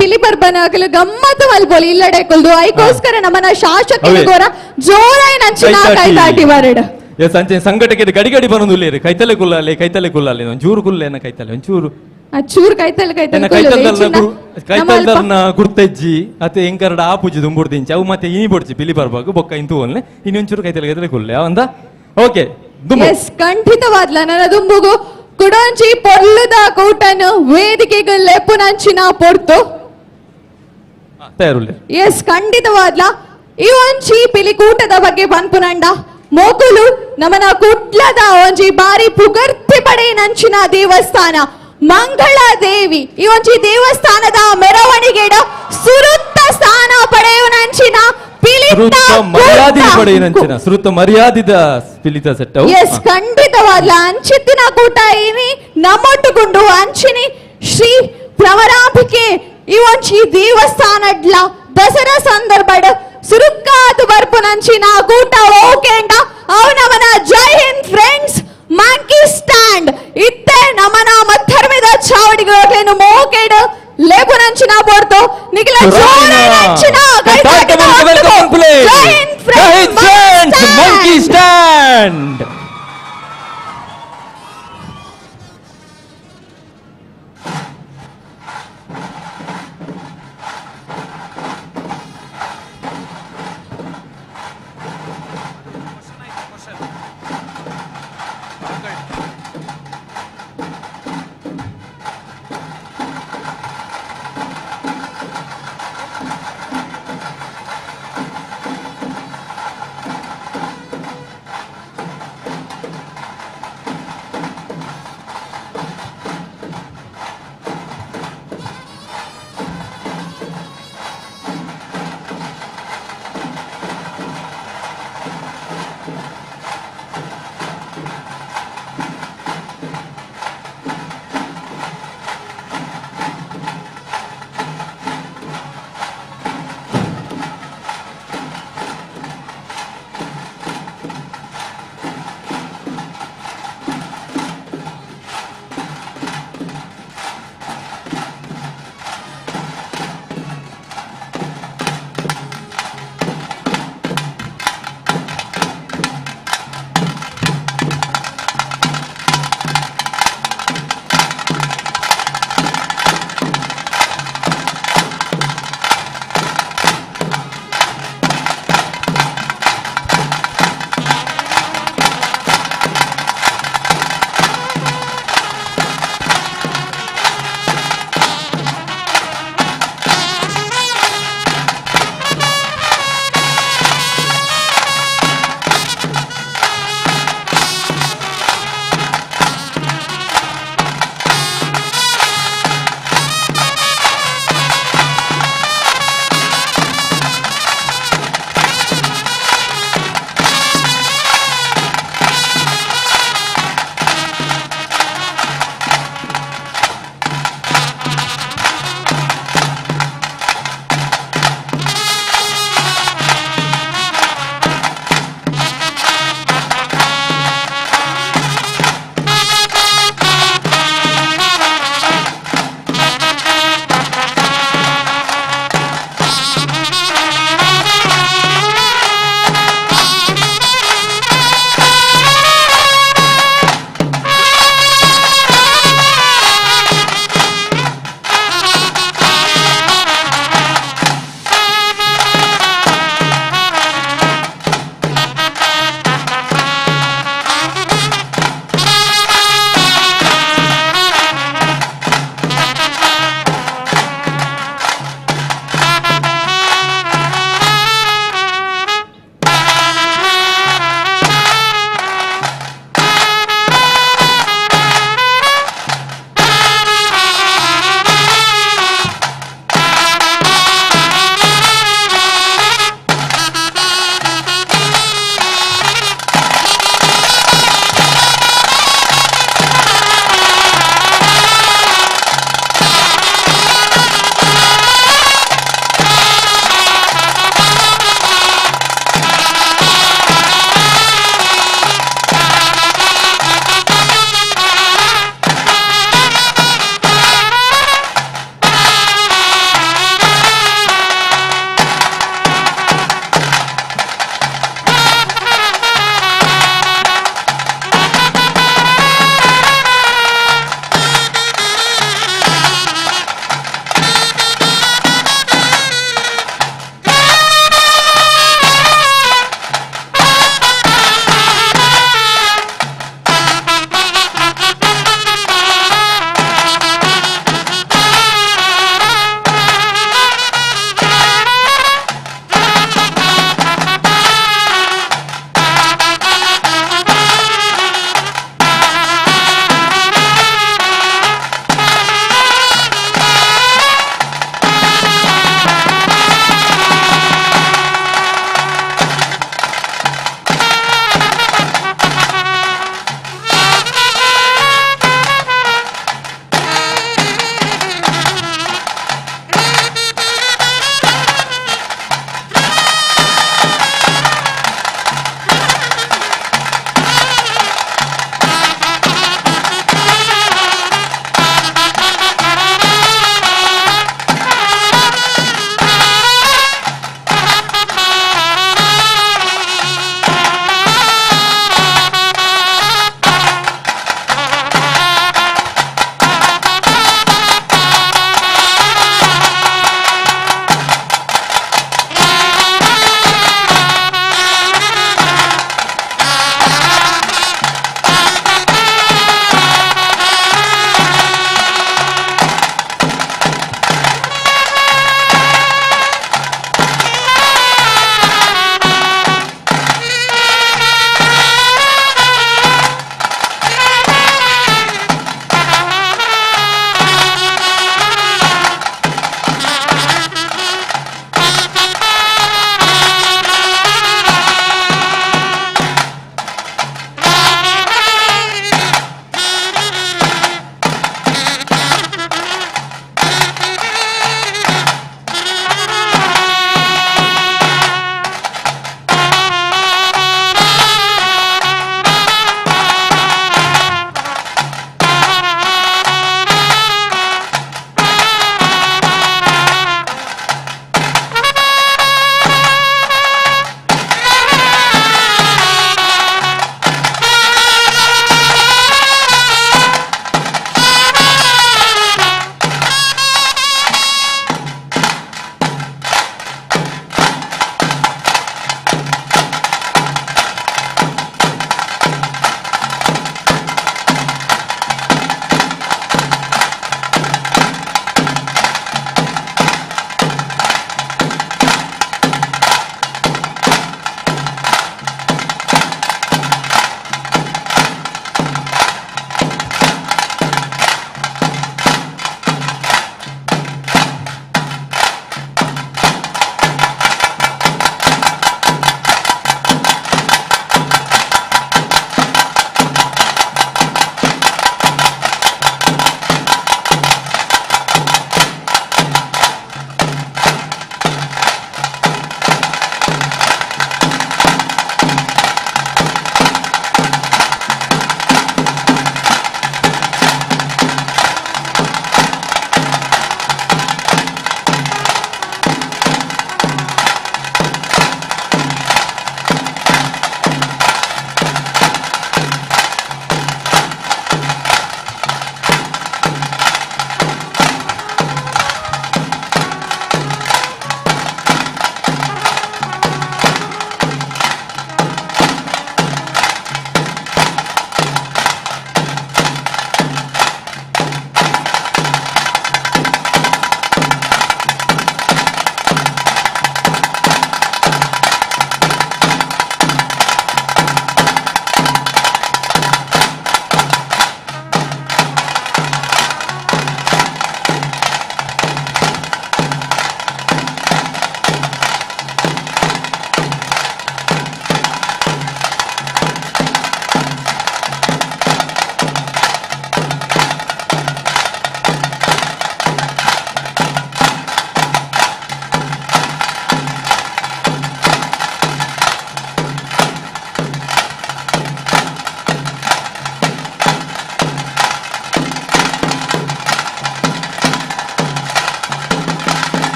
ಪಿಲಿ ಪರ್ಬನ ಗಮ್ಮತ್ತು ಮಲ್ಪೊಲಿ ಇಲ್ಲಡೆ ಕುಲ್ದು. ಐಕೋಸ್ಕರ ನಮನ ಶಾಸಕರಿಗೋರ ಜೋರಾಯಿ ನಂಚಿನ ಕೈತಾಟಿ ಬರಡ. ಎಸ್ ಅಂಚೆ ಸಂಘಟಕರು ಗಡಿ ಗಡಿ ಬರೋದು ಕೈತಲೆ ಕುಲ್ಲಾಲೆ ಕೈತಲೆ ಕುಲ್ಲಾಲೆ ಒಂಚೂರು ಕುಲ್ಲೇನ ಕೈತಲೆ ಒಂಚೂರು ಚೂರು ಕೈತಲೆ ಕೈತಲೆ ಕೈತಲ್ದರ್ನ ಗುರ್ತಜ್ಜಿ ಅತ್ತೆ ಎಂಕರಡ ಆ ಪೂಜೆ ದುಂಬುಡ್ದಿಂಚಿ ಅವು ಮತ್ತೆ ಇನಿ ಬೊಡ್ಚಿ ಪಿಲಿ ಪರ್ಬಾಗು ಬೊಕ್ಕ ಇಂತು ಒಲ್ಲೆ ಇನ್ನೊಂಚೂರು ಕೈತಲೆ ಕೈತಲೆ ಕುಲ್ಲೆ ಅವಂದ ಓಕೆ. ಎಸ್ ಖಂಡಿತವಾದ್ಲ ನನ್ನ ದುಂಬುಗು ಕುಡಂಚಿ ಪೊರ್ಲುದ ಕೂಟನು ವೇದಿಕೆಗೆ ಲೆಪ್ಪುನಂಚಿನ ಪೊರ್ತು. ಎಸ್ ಖಂಡಿತವಾದ್ಲ ಈ ಒಂಜಿ ಪಿಲಿಕೂಟದ ಬಗ್ಗೆ ಪನ್ಪುನಂಡ ಮೋಕುಲು ನಮನ ಕುಡ್ಲದ ಒಂಜಿ ಬಾರಿ ಪುಗರ್ತಿ ಪಡೆಯಿನಂಚಿನ ದೇವಸ್ಥಾನ ಮಂಗಳ ದೇವಿ ಈ ಒಂಜಿ ದೇವಸ್ಥಾನದ ಮೆರವಣಿಗೆಡ ಸುರುತ್ತ ಸ್ಥಾನ ಪಡೆಯುನಂಚಿನ ಸುರುತ್ತ ಮರ್ಯಾದಿದ ಪಿಲಿತ ಸೆಟ್. ಎಸ್ ಖಂಡಿತವಾದ್ಲ ಅಂಚಿತ್ತಿನ ಕೂಟ ಇನಿ ನಮ್ಮೊಟ್ಟುಗುಂಡು ಅಂಚಿನಿ ಶ್ರೀ ಪ್ರವರಾಂಬಿಕೆ ಈ ಒಂಜಿ ದೇವಸ್ಥಾನಡ್ಲ ದಸರಾ ಸಂದರ್ಭಡ್ ಸುರುಕ್ಕಾದು ಬರ್ಪುನಂಚಿನ ಕೂಟ ಓಕೆಂಡ ಅವು ನಮನ ಜೈ ಹಿಂದ್ ಫ್ರೆಂಡ್ಸ್ ಮಂಕಿ ಸ್ಟ್ಯಾಂಡ್ ಇತ್ತೆ ನಮನ ಮತ್ತರ್ಮೆದ ಚಾವಡಿಗಳು ಮೋಕೆಡ್ ಲೇಪುನಂಚಿನ ಬೋರ್ತು ನಿಖಿಲ ಜೋರಾನಂಚಿನ ಜೈ ಹಿಂದ್ ಫ್ರೆಂಡ್ಸ್ ಮಂಕಿ ಸ್ಟ್ಯಾಂಡ್.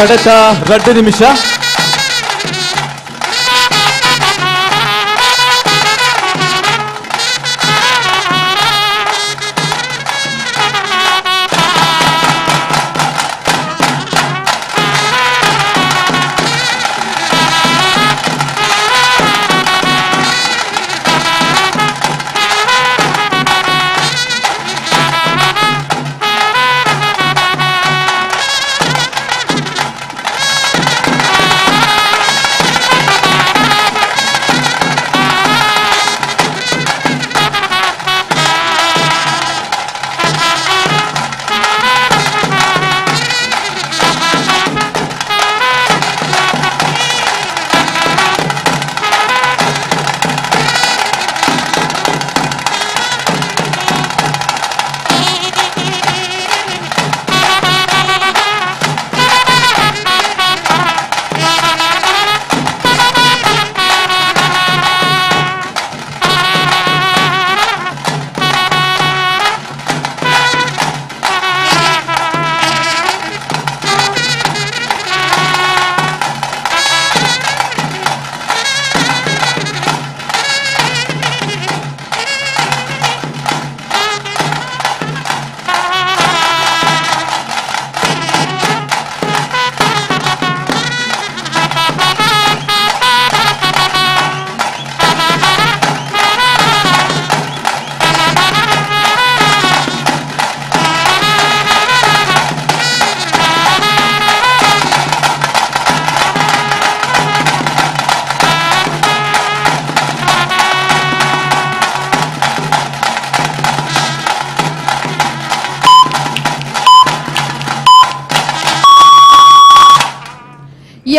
ಕಡತ 2 ನಿಮಿಷ.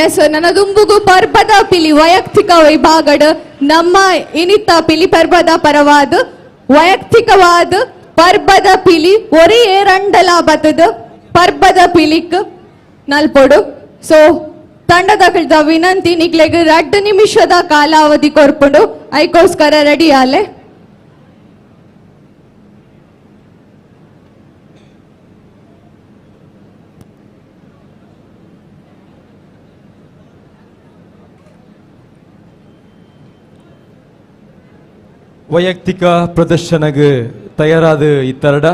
ಎಸ್, ನನ್ನ ದುಂಬುಗು ಪರ್ಬದ ಪಿಲಿ ವೈಯಕ್ತಿಕ ವಿಭಾಗಡ್ ನಮ್ಮ ಇನಿತ ಪಿಲಿ ಪರ್ಬದ ಪರವಾದ ವೈಯಕ್ತಿಕವಾದ ಪರ್ಬದ ಪಿಲಿ ಒರಿ ಏರಂಡಲ ಬತ್ತದ ಪರ್ಬದ ಪಿಲಿಕ್ ನಲ್ಪೊಡು. ಸೊ ತಂಡದ ಕಳ್ದ ವಿನಂತಿ ನಿಕ್ಲೆಗ್ 2 ನಿಮಿಷದ ಕಾಲಾವಧಿ ಕೊರ್ಪುಂಡು, ಐಕೋಸ್ಕರ ರೆಡಿ ಆಲೆ. ವೈಯಕ್ತಿಕ ಪ್ರದರ್ಶನಗೆ ತಯಾರಾದ ಇತ್ತರಡ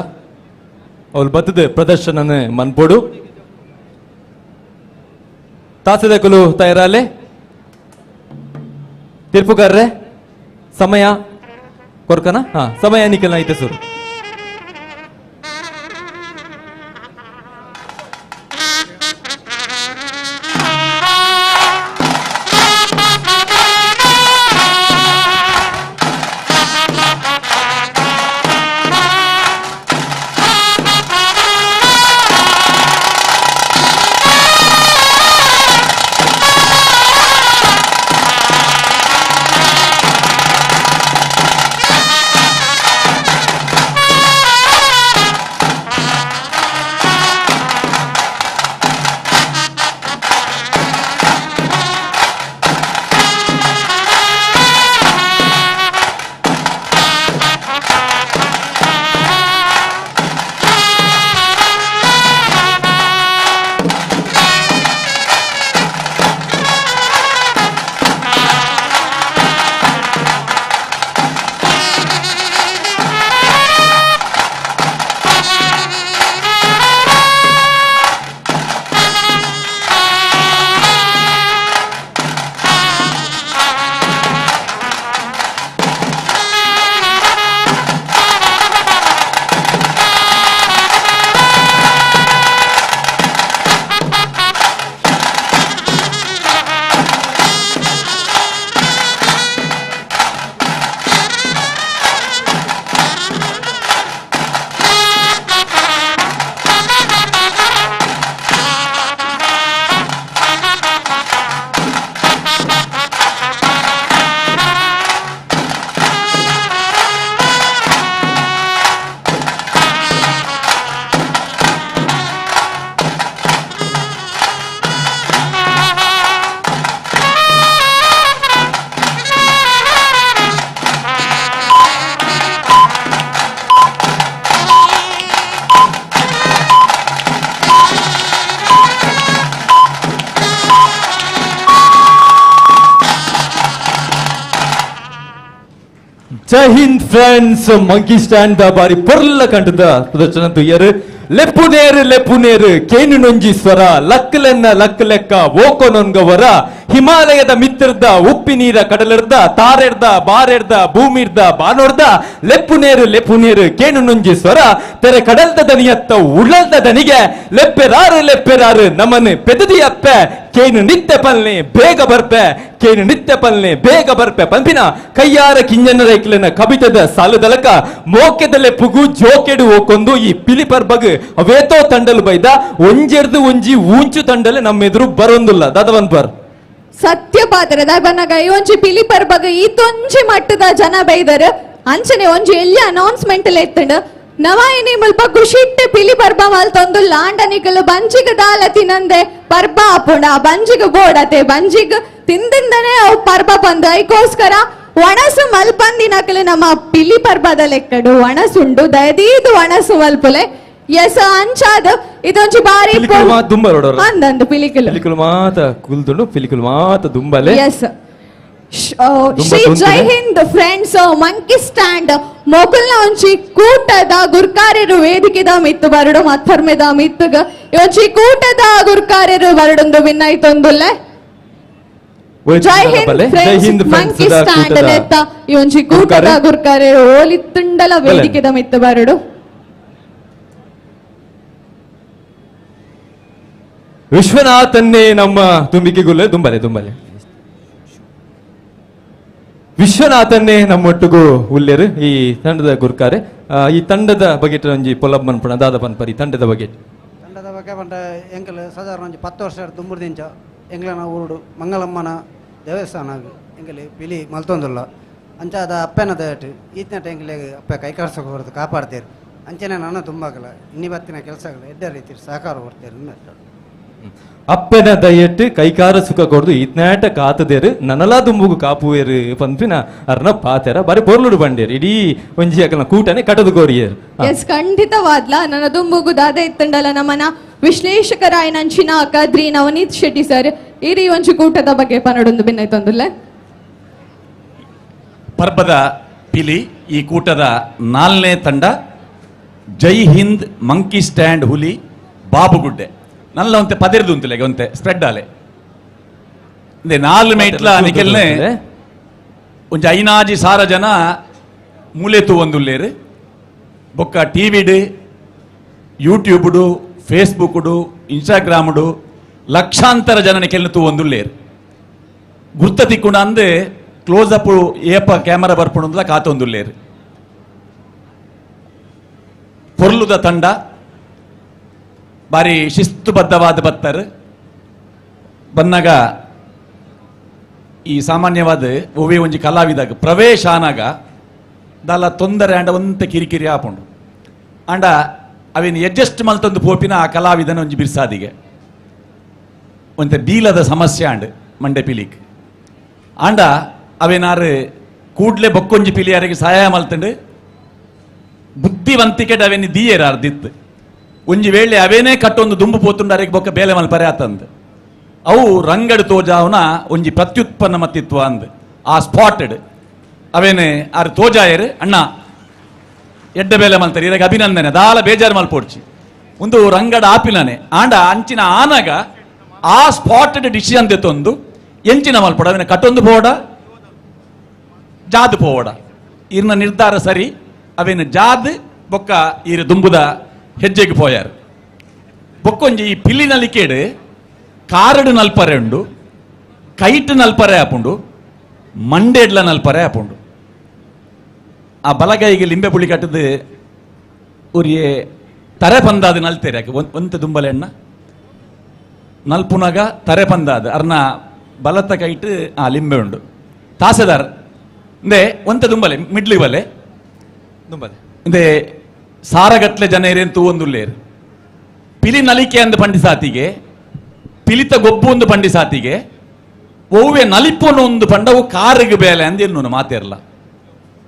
ಅವಳು ಬತ್ತದ ಪ್ರದರ್ಶನನ ಮನ್ಪೊಡು. ತಾಸದಕಲು ತಯಾರಾಲೆ ತೀರ್ಪುಗಾರ್ರೆ ಸಮಯ ಕೊರ್ಕನ ಹಾ ಸಮಯ ನಿಕಲ್ನ ಐತೆ ಸುರು. Jai Hind friends monkey stand the ಬಾರಿ ಪೊರ್ಲ ಕಂಠದ ಪ್ರದರ್ಶನ ತುಯ್ಯರು. ಲೆಪ್ಪು ನೇರು ಲೆಪ್ಪು ನೇರು ಕೇನು ನೊಂಜಿ ಸ್ವರ ಲಕ್ಕಲೆನ್ನ ಲಕ್ಕ ಲೆಕ್ಕ ಓಕೊನೊನ್ಗವರ ಹಿಮಾಲಯದ ಮಿತ್ರರ್ದ ಉಪ್ಪಿ ನೀರ ಕಡಲರ್ದ ತಾರೆರ್ದ ಬಾರೆರ್ದ ಭೂಮಿರ್ದ ಬಾನೋರ್ದ ಲೆಪ್ಪು ನೇರು ಲೆಪ್ಪು ನೇರು ಕೇನು ನೊಂಜಿ ಸ್ವರ ತೆರೆ ಕಡಲ್ದ ದನಿಯತ್ತ ಉಳಲ್ದ ದನಿಗೆ ಲೆಪ್ಪೆರಾರು ಲೆಪ್ಪೆರಾರು ನಮನ್ ಪೆದದಿಯಪ್ಪೆ ಕೇನು ನಿತ್ಯ ಪಲ್ನೆ ಬೇಗ ಬರ್ಪೆ ಕೇನು ನಿತ್ಯ ಪಲ್ನೆ ಬೇಗ ಬರ್ಪೆ ಪಂಪಿನ ಕೈಯಾರ ಕಿಂಜನ ರೈಕ್ಲನ ಕವಿತದ ಸಾಲುದಲಕ ಮೋಕೆದಲೆ ಪುಗು ಜೋಕೆಡು ಓಕೊಂದು ಈ ಪಿಲಿಪರ್ ಬಗ್ ಅವೇತೋ ತಂಡಲು ಬೈದ ಒಂಜೆರ್ದು ಒಂಜಿ ಊಂಚು ತಂಡಲೆ ನಮ್ಮೆದುರು ಬರೊಂದುಲ್ಲ ದಾದವನ್ ಪರ್ ಸತ್ಯ ಪಾತ್ರ ಬನ್ನಗ ಈ ಒಂಜಿ ಪಿಲಿ ಪರ್ಬಗ ಈತೊಂಜಿ ಮಟ್ಟದ ಜನ ಬೈದರ್ ಅಂಚನೆ ಒಂಜಿ ಎಲ್ಲಿ ಅನೌನ್ಸ್ಮೆಂಟ್ ಎತ್ತಂಡ್ ನವಾಯಿನಿ ಮುಲ್ಪ ಖುಷಿಟ್ಟೆ ಪಿಲಿ ಪರ್ಬ ಮಲ್ತೊಂದು ಲಾಂಡ ನಿಕಲು ಬಂಜಿಗ್ ದಾಲ ತಿನಂದೆ ಪರ್ಬ ಆಪುಂಡ ಆ ಬಂಜಿಗ್ ಬೋಡತೆ ಬಂಜಿಗ್ ತಿಂದಿಂದನೆ ಅವು ಪರ್ಬ ಬಂದು ಐಕೋಸ್ಕರ ಒಣಸು ಮಲ್ಪಂದಿನಕಲು ನಮ್ಮ ಪಿಲಿ ಪರ್ಬದ ಲೆಕ್ಕಡು ಒಣಸುಂಡು ದಯದೀದು ಒಣಸು ಮಲ್ಪುಲೆ ಎಸ್ ಅಂಚಾದ ಇದೊಂಜಿ ಬಾರಿ ಪಿಲಿಕುಲು ಮಾತ ದುಂಬ ರೋಡೋರ ಅಂದಂದು ಪಿಲಿಕುಲು ಪಿಲಿಕುಲು ಮಾತ ಕುಲ್ದುಂಡು ಪಿಲಿಕುಲು ಮಾತ ದುಂಬಲೆ ಎಸ್ ಶ್ರೀ ಜೈ ಹಿಂದ್ friends monkey stand ಮೊಕಲ್ನ ಒಂಜಿ ಕೂಟದ ಗುರ್ಕಾರ್ಯರು ವೇದಿಕೆದ ಮಿತ್ತು ಬರಡು ಮತ್ತರ್ಮೆದ ಮಿತ್ತುಗ ಒಂಜಿ ಕೂಟದ ಗುರ್ಕಾರ್ಯರು ಬರಡೊಂದು ಭಿನ್ನಾಯ್ತೊಂದುಲ್ಲೆ ಜೈ ಹಿಂದ್ friends monkey stand ನೆತ್ತ ಈ ಒಂಜಿ ಕೂಟದ ಗುರ್ಕಾರ್ಯರು ಓಲಿತ್ತುಂಡಲ ವೇದಿಕೆದ ಮಿತ್ತು ಬರಡು. ವಿಶ್ವನಾಥನ್ನೇ ನಮ್ಮ ತುಂಬಿಕೆಗುಲ್ಲೆ ದುಂಬಲೆ ದುಂಬಲೆ ವಿಶ್ವನಾಥನ್ನೇ ನಮ್ಮೊಟ್ಟಿಗೂ ಉಲ್ಲೇರು ಈ ತಂಡದ ಗುರ್ಕಾರೆ. ಈ ತಂಡದ ಬಗ್ಗೆ ಒಂಜಿ ಪೊಲಬ್ ಮನ್ಪಣ ದಾದ ಪನ್ಪರ್ ಈ ತಂಡದ ಬಗ್ಗೆ. ತಂಡದ ಬಗ್ಗೆ ಪಂಡ ಎಂಕಲ್ ಸಾಧಾರಣ ಒಂಜಿ 10 ವರ್ಷ ದುಂಬುರ್ದಿಂಚ ಎಂಗ್ಲನ ಊರುಡು ಮಂಗಳಮ್ಮನ ದೇವಸ್ಥಾನ ಎಂಕಲಿ ಪಿಲಿ ಮಲ್ತೊಂದುಲ್ಲ ಅಂಚಾದ ಅಪ್ಪನ ದಯಟು ಈತನಟ ಎಂಕಲಿಗೆ ಅಪ್ಪ ಕೈ ಕರ್ಸಕ್ಕೆ ಹೊರತು ಕಾಪಾಡ್ತೇರು ಅಂಚನೆ ನಾನು ತುಂಬಾಗಲ್ಲ ಇನ್ನಿ ಬತ್ತಿನ ಕೆಲಸಗಳು ಎಡ್ಡ ರೀತಿ ಸಹಕಾರ ಕೊಡ್ತೇನೆ. ಅಪ್ಪನ ದಯಟ್ಟು ಕೈಕಾರ ಸುಖ ಕೊಡ್ದು ಈತ್ನಾಟ ಕಾತದೇರು ನನಲಾ ದುಂಬುಗು ಕಾಪುವೇರು ಪನ್ಪಿನ ಅರ್ನ ಪಾತೆರ ಬಾರಿ ಪೊರ್ಲುಡು ಬಂಡೇರು ಇಡೀ ಒಂಜಿ ಅಕಲ್ನ ಕೂಟನೆ ಕಟದು ಕೋರಿಯೇರು. ಎಸ್ ಖಂಡಿತವಾದ್ಲ ನನ್ನ ದುಂಬುಗು ದಾದ ಇತ್ತಂಡಲ ನಮ್ಮನ ವಿಶ್ಲೇಷಕರಾಯನಂಚಿನ ಕದ್ರಿ ನವನೀತ್ ಶೆಟ್ಟಿ ಸರ್ ಈ ಒಂಜಿ ಕೂಟದ ಬಗ್ಗೆ ಪನಡೊಂದು ಭಿನ್ನಾಯ್ತೊಂದುಲ್ಲ. ಪರ್ಬದ ಪಿಲಿ ಈ ಕೂಟದ 4ನೇ ತಂಡ ಜೈ ಹಿಂದ್ ಮಂಕಿ ಸ್ಟ್ಯಾಂಡ್ ಹುಲಿ ಬಾಬುಗುಡ್ಡೆ ನಲ್ಲ ಒಂತೆ ಪದಿರ್ದು ಉಂತುಲೆಗೆ ಒಂತೆ ಸ್ಪ್ರೆಡ್ ಆಲೆ ಇಂದೆ 4 ಮೇಟ್ಲ ನಿಕೆಲ್ನೆ ಒಂಜಿ ಐನಾಜಿ ಸಾರ ಜನ ಮೂಲೆತು ಒಂದುಲ್ಲೇರು ಬೊಕ್ಕ ಟಿವಿಡ್ ಯೂಟ್ಯೂಬ್ಡು ಫೇಸ್ಬುಕ್ಡು ಇನ್ಸ್ಟಾಗ್ರಾಮ್ಡು ಲಕ್ಷಾಂತರ ಜನ ನಿಕೆಲ್ನ ತೂ ಒಂದುಲ್ಲೇರು ಗುರ್ತ ತಿಕ್ಕುಂಡ ಅಂದೆ ಕ್ಲೋಸ್ ಅಪ್ ಏಪ ಕ್ಯಾಮರಾ ಬರ್ಪುಂಡುಂದಲ ಕಾತೊಂದುಲ್ಲೇರು ಪೊರ್ಲುದ ತಂಡ ಬಾರಿ ಶಿಸ್ತುಬದ್ಧವಾದ ಬತ್ತರ್ ಬನ್ನಾಗ ಈ ಸಾಮಾನ್ಯವಾದ ಒವ್ವೇ ಒಂಜಿ ಕಲಾವಿದಾಗ ಪ್ರವೇಶ ಆನಾಗ ದಾಲ ತೊಂದರೆ ಆಂಡ ಒಂತೆ ಕಿರಿಕಿರಿ ಆಪುಂಡು ಆಂಡ ಅವೇನು ಅಡ್ಜಸ್ಟ್ ಮಲ್ತೊಂದು ಪೋಪಿನ ಆ ಕಲಾವಿದನ ಒಂಜಿ ಬಿರ್ಸಾದಿಗೆ ಒಂತೆ ಬೀಲದ ಸಮಸ್ಯೆ ಆಂಡ್ ಮಂಡೆ ಪಿಲಿಕ್ ಆಂಡ ಅವೇನಾರು ಕೂಡ್ಲೆ ಬೊಕ್ಕೊಂಜಿ ಪಿಲಿಯಾರಿಗೆ ಸಹಾಯ ಮಲ್ತಂಡು ಬುದ್ಧಿವಂತಿಕೆ ಅವೇನು ದೀಯೇರ ಅರ್ದಿತ್ತು ಒಂಜಿ ವೇಳೆ ಅವೇನೇ ಕಟ್ಟೊಂದು ದುಂಬು ಪೋತುಂಡಾರಿಗೆ ಬೊಕ್ಕ ಬೇಲೆ ಮಲ್ಪರೆ ಆತಂದು ಅವು ರಂಗಡು ತೋಜಾವನ ಒಂಜಿ ಪ್ರತ್ಯುತ್ಪನ್ನ ಮತ್ತಿತ್ವ ಅಂದ್ ಆ ಸ್ಪಾಟೆಡ್ ಅವೇನೆ ಆರು ತೋಜಾಯರು ಅಣ್ಣ ಎಡ್ಡ ಬೇಲೆ ಮಲ್ತಾರೆ ಇರಾಗ ಅಭಿನಂದನೆ ದಾಲ ಬೇಜಾರು ಮಲ್ಪೋಡ್ಚಿ ಒಂದು ರಂಗಡ ಆಪಿಲನೆ ಆಂಡ ಅಂಚಿನ ಆನಗ ಆ ಸ್ಪಾಟೆಡ್ ಡಿಸಿಷನ್ ತೆತ್ತೊಂದು ಎಂಚಿನ ಮಲ್ಪೋಡ ಅವೇನೆ ಕಟ್ಟೊಂದು ಪೋಡ ಜಾದು ಪೋಡ ಇರ್ನ ನಿರ್ಧಾರ ಸರಿ ಅವೇನು ಜಾದ್ ಬೊಕ್ಕ ಈರು ದುಂಬುದ ಹೆಜ್ಜೆಗೆ ಪೋಯಾರು ಬೊಕ್ಕೊಂಜಿ ಈ ಪಿಲಿ ನಲಿಕೇಡು ಕಾರಡು ನಲ್ಪರೆ ಉಂಡು ಕೈಟ್ ನಲ್ಪರೆ ಆಪುಂಡು ಮಂಡೇಡ್ಲ ನಲ್ಪರೆ ಆಪುಂಡು ಆ ಬಲಗೈಗೆ ಲಿಂಬೆ ಪುಳಿ ಕಟ್ಟದು ಉರಿಯೇ ತರೆ ಪಂದಾದ ನಲ್ತೇರೆ ಯಾಕೆ ಒಂತೆ ದುಂಬಲೆ ಎಣ್ಣ ನಲ್ಪುನಗ ತರೆ ಪಂದಾದ ಅರ್ನ ಬಲತ್ತ ಕೈಟ್ ಆ ಲಿಂಬೆ ಉಂಡು ತಾಸೆದಾರ್ ಇಂದೆ ಒಂತೆ ದುಂಬಲೆ ಮಿಡ್ಲಿ ಬಲೆ ದುಂಬಲೆ ಇಂದೆ ಸಾರಗಟ್ಲೆ ಜನ ಏರೇನು ತೂವೊಂದುಲ್ಲೇರು ಪಿಲಿ ನಲಿಕೆ ಅಂದ ಪಂಡಿಸಾತಿಗೆ ಪಿಲಿತ ಗೊಬ್ಬು ಒಂದು ಪಂಡಿಸಾತಿಗೆ ಒವ್ವೆ ನಲಿಪೊನು ಒಂದು ಪಂಡವು ಕಾರಿಗೆ ಬೇಲೆ ಅಂದ ಎನ್ನು ಮಾತೇರ್ಲ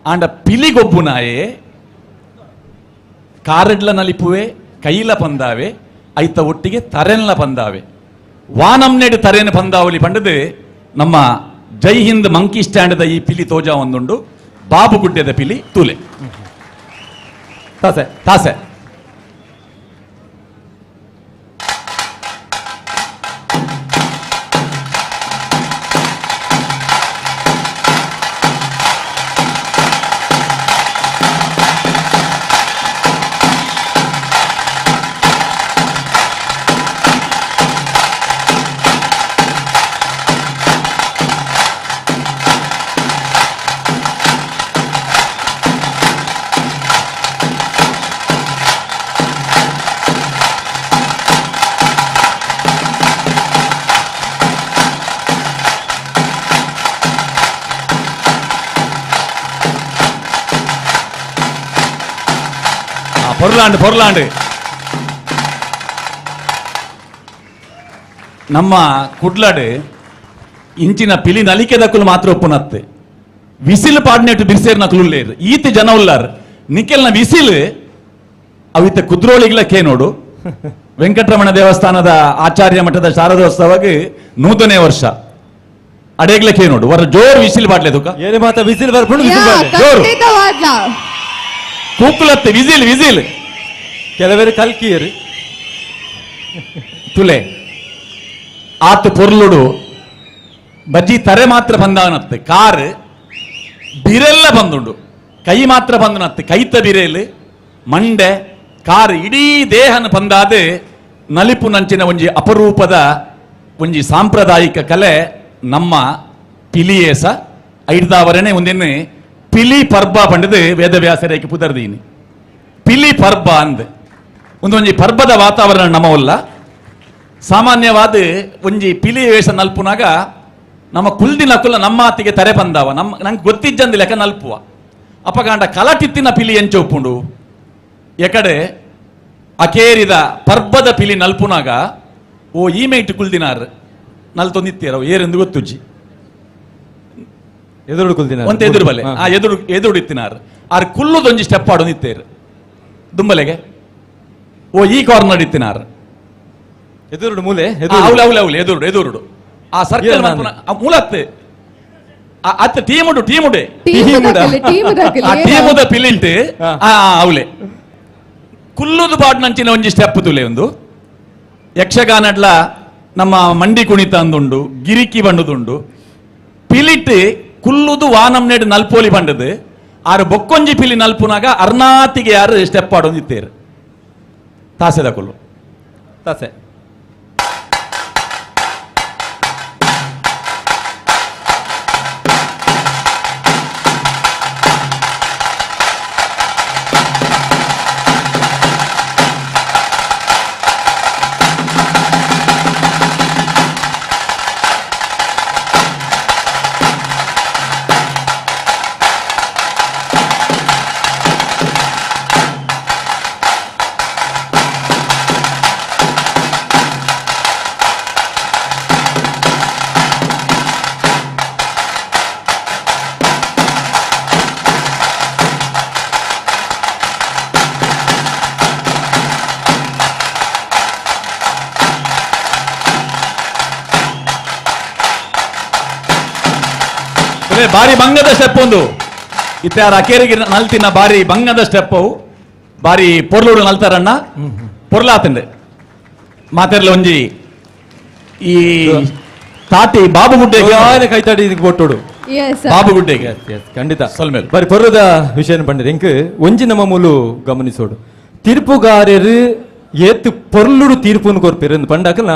ಆಂಡ ಪಿಲಿ ಗೊಬ್ಬು ನಾಯೇ ಕಾರಡ್ಲ ನಲಿಪುವೆ ಕೈಲ ಪಂದಾವೆ ಐತ ಒಟ್ಟಿಗೆ ತರೆನ್ಲ ಪಂದಾವೆ ವಾನಂನೆಡು ತರೇನು ಪಂದಾವಲಿ ಪಂಡದು ನಮ್ಮ ಜೈ ಹಿಂದ್ ಮಂಕಿ ಸ್ಟ್ಯಾಂಡ್ದ ಈ ಪಿಲಿ ತೋಜಾ ಒಂದುಂಡು. ಬಾಬುಗುಡ್ಡೆದ ಪಿಲಿ ತೂಲೆ ತಾಸೆ ತಾಸೆ பொருளாண்டு பொருளாண்டு ನಮ್ಮ ಕುಡ್ಲಾಡು ಇಂಚಿನ ಪಿಲಿ ನಲಿಕೆ ದಕ್ಕುಲು ಮಾತ್ರ ಒಪ್ಪುನತ್ತೆ ವಿಸಿಲ್ ಪಾಡ್ನೆಟ್ ಬಿರ್ಸೇರ್ ನಕಲು ಉಲ್ಲೇರು ಈತ ಜನ ಉಲ್ಲಾರ್ ನಿಕೆಲ್ನ ವಿಸಿಲ್ ಅವಿತ ಕುದ್ರೋಳಿಗ್ಲ ಕೇ ನೋಡು. ವೆಂಕಟರಮಣ ದೇವಸ್ಥಾನದ ಆಚಾರ್ಯ ಮಠದ ಶಾರದೋತ್ಸವಕ್ಕೆ ನೂತನೇ ವರ್ಷ ಅಡೇಗ್ಲ ಕೇ ನೋಡು ವರ ಜೋರ್ ವಿಸಿಲ್ ಪಾಡ್ಲೆ ತುಕ ಏನೇ ಮಾತ ವಿಸಿಲ್ ಬರ್ಪುಂಡು ವಿಸಿಲ್ ಪಾಡ್ಲೆ ಜೋರು ಕೂಕುಲತ್ತೆ ವಿಸಿಲ್ ವಿಸಿಲ್ ಕೆಲವರು ಕಲ್ಕಿಯರು ತುಲೆ ಆತ ಪೊರ್ಲುಡು ಬಜ್ಜಿ ತರೆ ಮಾತ್ರ ಬಂದಾನತ್ತೆ ಕಾರ್ ಬಿರೆಲ್ಲ ಬಂದುಂಡು ಕೈ ಮಾತ್ರ ಬಂದನತ್ತೆ ಕೈತ ಬಿರೇಲು ಮಂಡೆ ಕಾರ್ ಇಡೀ ದೇಹನ ಬಂದಾದ ನಲಿಪು ನಂಚಿನ ಒಂಜಿ ಅಪರೂಪದ ಒಂಜಿ ಸಾಂಪ್ರದಾಯಿಕ ಕಲೆ ನಮ್ಮ ಪಿಲಿಯೇಸ ಐದಾವರಣೆ ಒಂದಿನ ಪಿಲಿ ಪರ್ಬ ಪಂಡದು ವೇದವ್ಯಾಸರೇಕೆ ಪುದರ್ದೀನಿ ಪಿಲಿ ಪರ್ಬ ಅಂದ್ ಒಂದೊಂಜಿ ಪರ್ಬದ ವಾತಾವರಣ ನಮ್ಮವಲ್ಲ. ಸಾಮಾನ್ಯವಾದ ಒಂಜಿ ಪಿಲಿ ವೇಷ ನಲ್ಪುನಾಗ ನಮ್ಮ ಕುಲ್ದಿನ ಕುಲ ನಮ್ಮ ಆತಿಗೆ ತರೆ ಬಂದಾವ ನಮ್ಮ ನಂಗೆ ಗೊತ್ತಿಜ್ಜಂದಿ ಲೆಕ್ಕ ನಲ್ಪುವ ಅಪಗಾಂಡ ಕಲಟಿತ್ತಿನ ಪಿಲಿ ಎಂಚೊಪ್ಪುಂಡು ಎಕಡೆ ಅಕೇರಿದ ಪರ್ಬದ ಪಿಲಿ ನಲ್ಪುನಾಗ ಓ ಈ ಮೇಟ್ ಕುಲ್ದಿನಾರ್ ನಲ್ತೊಂದಿತ್ತೀರ ಏರೆಂದು ಗೊತ್ತುಜ್ಜಿ ಎದುರು ಕುಲ್ದಿನಾರ್ ಒಂತ ಎದುರು ಬಲೆ ಆ ಎದುರು ಎದುರು ಇತ್ತಿನಾರ್ ಆರ್ ಕುಲ್ಲುದೊಂಜಿ ಸ್ಟೆಪ್ ಆಡೊಂದಿತ್ತೇರು ದುಂಬಲೆಗೆ ಓ ಈ ಕಾರ್ನರ್ ಇತ್ತಿನಾರ್ ಎದುರುಡು ಮೂಲೆ ಅವಲೆ ಅವಲೆ ಅವಲೆ ಎದುರುಡು ಎದುರುಡು ಆ ಸರ್ಕಲ್ ಮೂಲತ್ತೆ ಅತ್ತ ಟೀಮುಡು ಟೀಮುಡೆ ಆ ಟೀಮುದ ಪಿಲಿಂಟ್ ಆ ಅವಲೆ ಕುಲ್ಲುದು ಬಾಡ್ನಂಚಿನ ಒಂಜಿ ಸ್ಟೆಪ್ ತುಲೆ ಒಂದು ಯಕ್ಷಗಾನಡ್ಲ ನಮ್ಮ ಮಂಡಿ ಕುಣಿತ ಅಂದುಂಡು ಗಿರಿಕಿ ಬಂಡುದುಂಡು ಪಿಲಿಟ್ ಕುಲ್ಲುದು ವಾನಂನೇಡು ನಲ್ಪೋಲಿ ಬಂಡದು ಆರು ಬೊಕ್ಕೊಂಜಿ ಪಿಲಿ ನಲ್ಪುನಾಗ ಅರ್ನಾತಿಗೆ ಯಾರು ಸ್ಟೆಪ್ ಆಡೊಂದಿತ್ತೇರು ತಾಸೆದ ಕುಲ್ಲು ತಾಸೆ ಬಾರಿ ಬಂಗದ ಸ್ಟೆಪ್ ಒಂದು ಇತ್ತಾರ ಅಕೇರಿಗೆ ನಲ್ತಿನ ಬಾರಿ ಬಂಗದ ಸ್ಟೆಪ್ ಅವು ಬಾರಿ ಪೊರ್ಲುಡು ನಲ್ತಾರಣ್ಣ ಪೊರ್ಲಾತಂಡೆ ಮಾತೆರ್ಲ ಒಂಜಿ ಈ ತಾಟಿ ಬಾಬುಗುಡ್ಡೆ ಕೈತಾಡಿ ಕೊಟ್ಟೋಡು ಬಾಬುಗುಡ್ಡೆಗೆ ಖಂಡಿತ ಬಾರಿ ಪೊರ್ಲದ ವಿಷಯ ಪಂಡಿರ ಇಂಕ್ ಒಂಜಿ ನಮ್ಮ ಮೂಲು ಗಮನಿಸೋಡು ತೀರ್ಪುಗಾರರು ಏತ್ ಪೊರ್ಲುಡು ತೀರ್ಪುನು ಕೊರ್ಪೇರು ಪಂಡಕಲ್ನ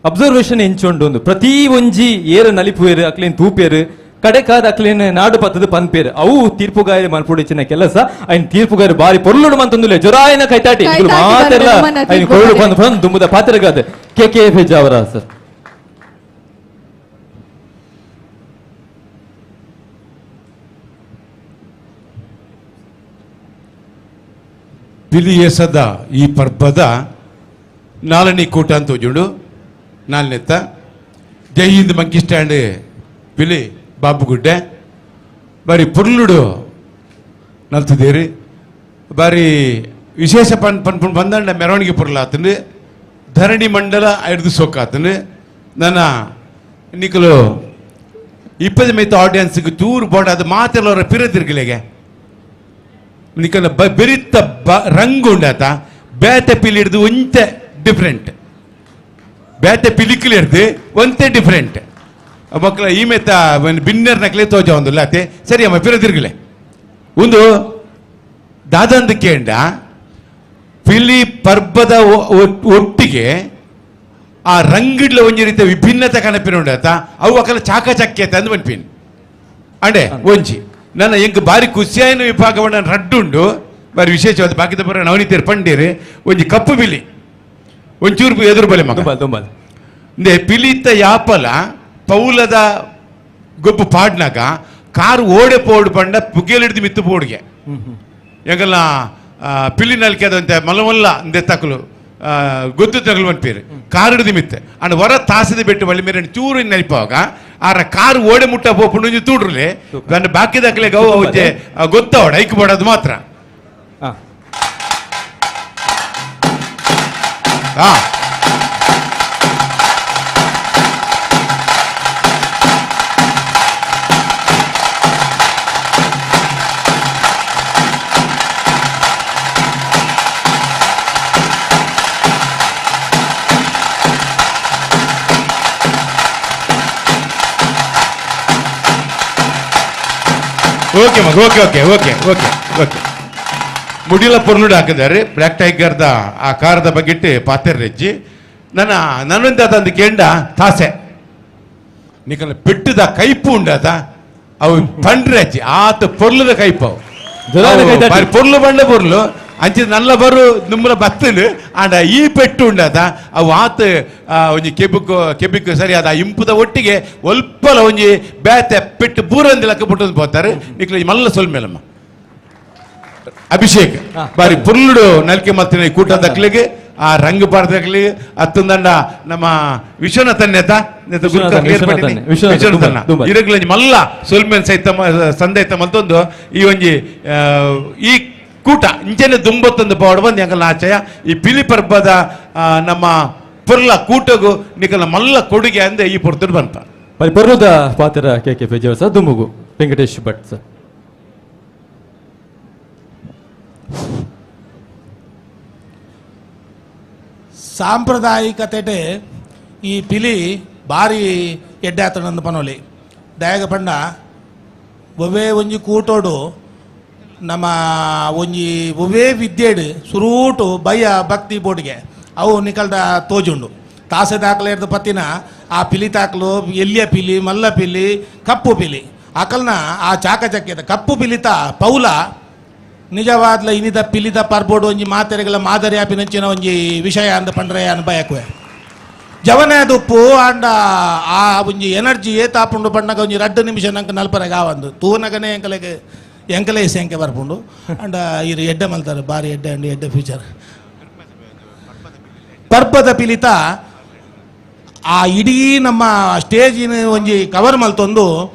ಅಬ್ಸರ್ವೇಷನ್ ಎಂಚೊಂಡು ಒಂದು ಪ್ರತಿ ಒಂಜಿ ಏರ ನಲಿಪುವೇರು ಅಕ್ಲೇನ್ ತೂಪೇರು ಕಡೆಕಾದ ಅಕ್ಲೇನ್ ನಾಡು ಪತ್ತದ ಪನ್ಪೇರು ಅವು ತೀರ್ಪುಗಾರಿ ಮಲ್ಪುಡಿಚಿನ ಕೆಲಸ ಐನ್ ತೀರ್ಪುಗಾರಿ ಬಾರಿ ಪೊರ್ಲುಡು ಮಂತೊಂದುಲೆ ಜೊರಾಯನ ಕೈತಾಟಿ ಮಾತೆಲ್ಲ ಐನ್ ಕೊರಡು ಬಂದು ಬಂದು ದುಂಬುದ ಪಾತ್ರಗಾದ ಕೆ ಕೆ ಹೆಜ್ಜಾವರ ಸರ್. ಪಿಲಿಯೇಸದ ಈ ಪರ್ಬದ ನಾಲ್ನೇ ಕೂಟ ಅಂತ ಉಜುಂಡು ನಾಲ್ನೆತ್ತ ಜೈ ಹಿಂದ್ ಮಂಕಿ ಸ್ಟ್ಯಾಂಡ್ ಪಿಲಿ ಬಾಬುಗುಡ್ಡೆ ಬಾರಿ ಪುರ್ಲುಡು ನಲ್ತಿದ್ದೀರಿ ಬಾರಿ ವಿಶೇಷ ಪನ್ ಪನ್ ಪನ್ ಬಂದಂಡ ಮೆರವಣಿಗೆ ಪುರ್ಲಾತನು ಧರಣಿ ಮಂಡಲ ಐದು ಸೋಕಾತನು ನನ್ನ ನಿಕಲು ಇಪ್ಪದ ಮೇತ ಆಡಿಯನ್ಸ್ಗೆ ತೂರು ಬೋಡ ಅದು ಮಾತೆಲ್ಲ ಅವರ ಪಿರದಿರ್ಗಲಿಗೆ ನಿಕಲ ಬೆರಿತ ರಂಗು ಉಂಡಾತ ಬೇತೆ ಪಿಲಿ ಹಿಡ್ದು ಒಂತೆ ಡಿಫ್ರೆಂಟ್ ಬೇತೆ ಪಿಲಿಕ್ಲಿ ಹಿಡ್ದು ಒಂತೆ ಡಿಫ್ರೆಂಟ್ ಮಕ್ಕಳ ಈ ಮೇತ ಬಿನ್ನೆರ್ ನಕಲೆ ತೋಜ ಒಂದುಲ್ಲ ಅತೆ ಸರಿ ಅಮ್ಮ ಪಿರದಿರ್ಗಲೆ ಒಂದು ದಾದಂದು ಕೇಂಡ ಪಿಲಿ ಪರ್ಬದ ಒಟ್ಟಿಗೆ ಆ ರಂಗಿಡ್ಲ ಒಂಜಿ ರೀತಿಯ ವಿಭಿನ್ನತೆ ಕನಪಿನ ಉಂಡಾತ ಅವು ಅಕಲ ಚಾಕಚಕ್ಯತೆ ಅಂದ್ ಮನ್ಪಿನ್ ಅಂಡೆ ಒಂಜಿ ನನ್ನ ಎಂಕ್ ಬಾರಿ ಖುಷಿಯಾಯಿನ ವಿಭಾಗವನ್ನು ರಡ್ಡುಂಡು ಬಾರಿ ವಿಶೇಷವಾದ ಬಾಕಿದ ಬರ ನವನೀತಿಯರು ಪಂಡೀರು ಒಂಜಿ ಕಪ್ಪು ಬಿಲಿ ಒಂಚೂರು ಎದುರು ಬಲೆ ಮಗ ಇಂದೆ ಪಿಲಿತ ಯಾಪಲ ಪೌಲದ ಗೊಬ್ಬು ಪಾಡ್ನಾಗ ಕಾರು ಓಡೆ ಪೋಡು ಪಂಡ ಪುಗ್ಗೆಲಿಡ್ದು ಮಿತ್ತು ಪೋಡ್ಗೆ ಎಂಗಲ್ಲ ಪಿಲಿ ನಲ್ಕೆ ಅದಂತೆ ಮಲ್ಲ ಇಂದೆ ತಕಲು ಗೊತ್ತು ತಗಲು ಮನ್ಪೀರು ಕಾರು ಹಿಡಿದು ಮಿತ್ತೆ ಅಂಡ್ ಹೊರ ತಾಸದ ಬೆಟ್ಟು ಬಳ್ಳಿ ಮೇರೆ ಚೂರು ನೆನಪಾಗ ಆರ ಕಾರು ಓಡೆ ಮುಟ್ಟ ಪೋಪುಂಡು ಒಂಜಿ ತೂಡ್ರಲೆ ನನ್ನ ಬಾಕಿ ದಾಖಲೆ ಗೌ ಒಂಜೆ ಗೊತ್ತವಡ ಐಕ್ ಬೋಡದು ಮಾತ್ರ ಹಾ ಓಕೆ ಮಗ okay okay okay okay okay ಮುಡಿಲ ಪೊರ್ಲುಡು ಹಾಕಿದ್ದಾರೆ ಬ್ಲ್ಯಾಕ್ ಟೈಗರ್ದ ಆ ಕಾರದ ಬಗ್ಗಿಟ್ಟು ಪಾತೆರ್ ರೆಜ್ಜಿ ನನ್ನ ನನ್ನೊಂದು ತಂದು ಕೇಂಡ ತಾಸೆ ನಿಕಲ ಪೆಟ್ಟದ ಕೈಪು ಉಂಡಾತ ಅವು ಪಂಡ್ರೆ ಅಜ್ಜಿ ಆತ ಪೊರ್ಲುದ ಕೈಪು ಅವು ಬಾರಿ ಪೊರ್ಲು ಬಂಡ ಪೊರ್ಲು ಅಂಚಿದ ನಲ್ಲ ಬರು ನುಮ್ಮಲ ಬತ್ತಲು ಆಂಡ ಈ ಪೆಟ್ಟು ಉಂಡಾತ ಅವು ಆತ ಒಂಜಿ ಕೆಬುಕು ಕೆಬಿಕು ಸರಿ ಅದ ಇಂಪುದ ಒಟ್ಟಿಗೆ ಒಲ್ಪಲ ಒಂಜಿ ಬೇತೆ ಪೆಟ್ಟು ಬೂರಂದಿ ಲೆಕ್ಕ ಪುಟ್ಟಂದು ಪೋತಾರೆ ನಿಕ್ಲ ಮಲ್ಲ ಸೊಲ್ಮೇಲಮ್ಮ ಅಭಿಷೇಕ್ ಬಾರಿ ಪುರ್ಲುಡು ನಲ್ಕೆ ಮತ್ತಿನ ಕೂಟ ದಕ್ಲಿಗೆ ಆ ರಂಗ ಪಾಡ್ದಕ್ಲಿ ಅತ್ತಂದಂಡ ನಮ್ಮ ವಿಶ್ವನಾಥನ್ ನೇತ ವಿಶ್ವನಾಥನ್ ಇರಗ್ಲಂಜಿ ಮಲ್ಲ ಸೊಲ್ಮೇಲ್ ಸಹಿತ ಸಂದೈತ ಮತ್ತೊಂದು ಈ ಒಂಜಿ ಈ ಕೂಟ ಇಂಚನೆ ದುಂಬತ್ತೊಂದು ಪವಾಡ ಬಂದು ಎಂಕಲ್ನ ಆಚಯ ಈ ಪಿಲಿ ಪರ್ಬದ ನಮ್ಮ ಪುರ್ಲ ಕೂಟಗು ನಿಕಲ ಮಲ್ಲ ಕೊಡುಗೆ ಅಂದೆ ಈ ಪೊರ್ತುಡು ಬಂತ ಬರಿ ಪರ್ಲುದ ಪಾತ್ರ ಕೆ ಕೆ ಪೇಜಾವರ್ ಸರ್ ದುಂಬುಗು ವೆಂಕಟೇಶ್ ಭಟ್ ಸರ್. ಸಾಂಪ್ರದಾಯಿಕತೆ ಈ ಪಿಲಿ ಭಾರಿ ಎಡ್ಡೆ ಆತನಂದು ಪನೋಲಿ ದಯಾಗ ಪಂಡ ಒವ್ವೇ ಒಂಜಿ ಕೂಟೋಡು ನಮ್ಮ ಒಂಜಿ ಒವ್ವೇ ವಿದ್ಯೆಡು ಸುರೂಟು ಭಯ ಭಕ್ತಿ ಬೋಡಿಗೆ ಅವು ನಿಕಲ್ದ ತೋಜುಂಡು ತಾಸೆ ದಾಖಲೆ ಪತ್ತಿನ ಆ ಪಿಲಿ ತಾಕ್ಲು ಎಲ್ಲಿಯ ಪಿಲಿ ಮಲ್ಲ ಪಿಲಿ ಕಪ್ಪು ಪಿಲಿ ಅಕಲ್ನ ಆ ಚಾಕಚಕ್ಯದ ಕಪ್ಪು ಪಿಲಿತ ಪೌಲ ನಿಜವಾದ್ಲ ಇನಿದ ಪಿಲಿದ ಪರ್ಬೋಡು ಒಂಜಿ ಮಾತೆರೆಗಳ ಮಾದರಿ ಆಪಿನಂಚಿನ ಒಂಜಿ ವಿಷಯ ಅಂದ ಪಂಡ್ರೆ ಅನ್ಬಯಕುವೆ ಜವನೇ ದುಪ್ಪು ಆಂಡ ಆ ಒಂಜಿ ಎನರ್ಜಿ ಏತಾಪುಂಡು ಪಂಡಗ ಒಂಜಿ ರಡ್ಡು ನಿಮಿಷ ನಂಗೆ ನಲ್ಪರೆಗೆ ಆವಂದು ತೂನಗನೇ ಎಂಕಲೆಗೆ ಎಂಕಲೇ ಎಂಕೆ ಬರ್ಪುಂಡು ಅಂಡ ಇರು ಎಡ್ಡೆ ಮಲ್ತಾರೆ ಬಾರಿ ಎಡ್ಡೆ ಅಂಡ್ ಎಡ್ಡೆ ಫ್ಯೂಚರ್ ಪರ್ಬದ ಪಿಲಿತ ಆ ಇಡೀ ನಮ್ಮ ಸ್ಟೇಜಿನ ಒಂಜಿ ಕವರ್ ಮಲ್ತೊಂದು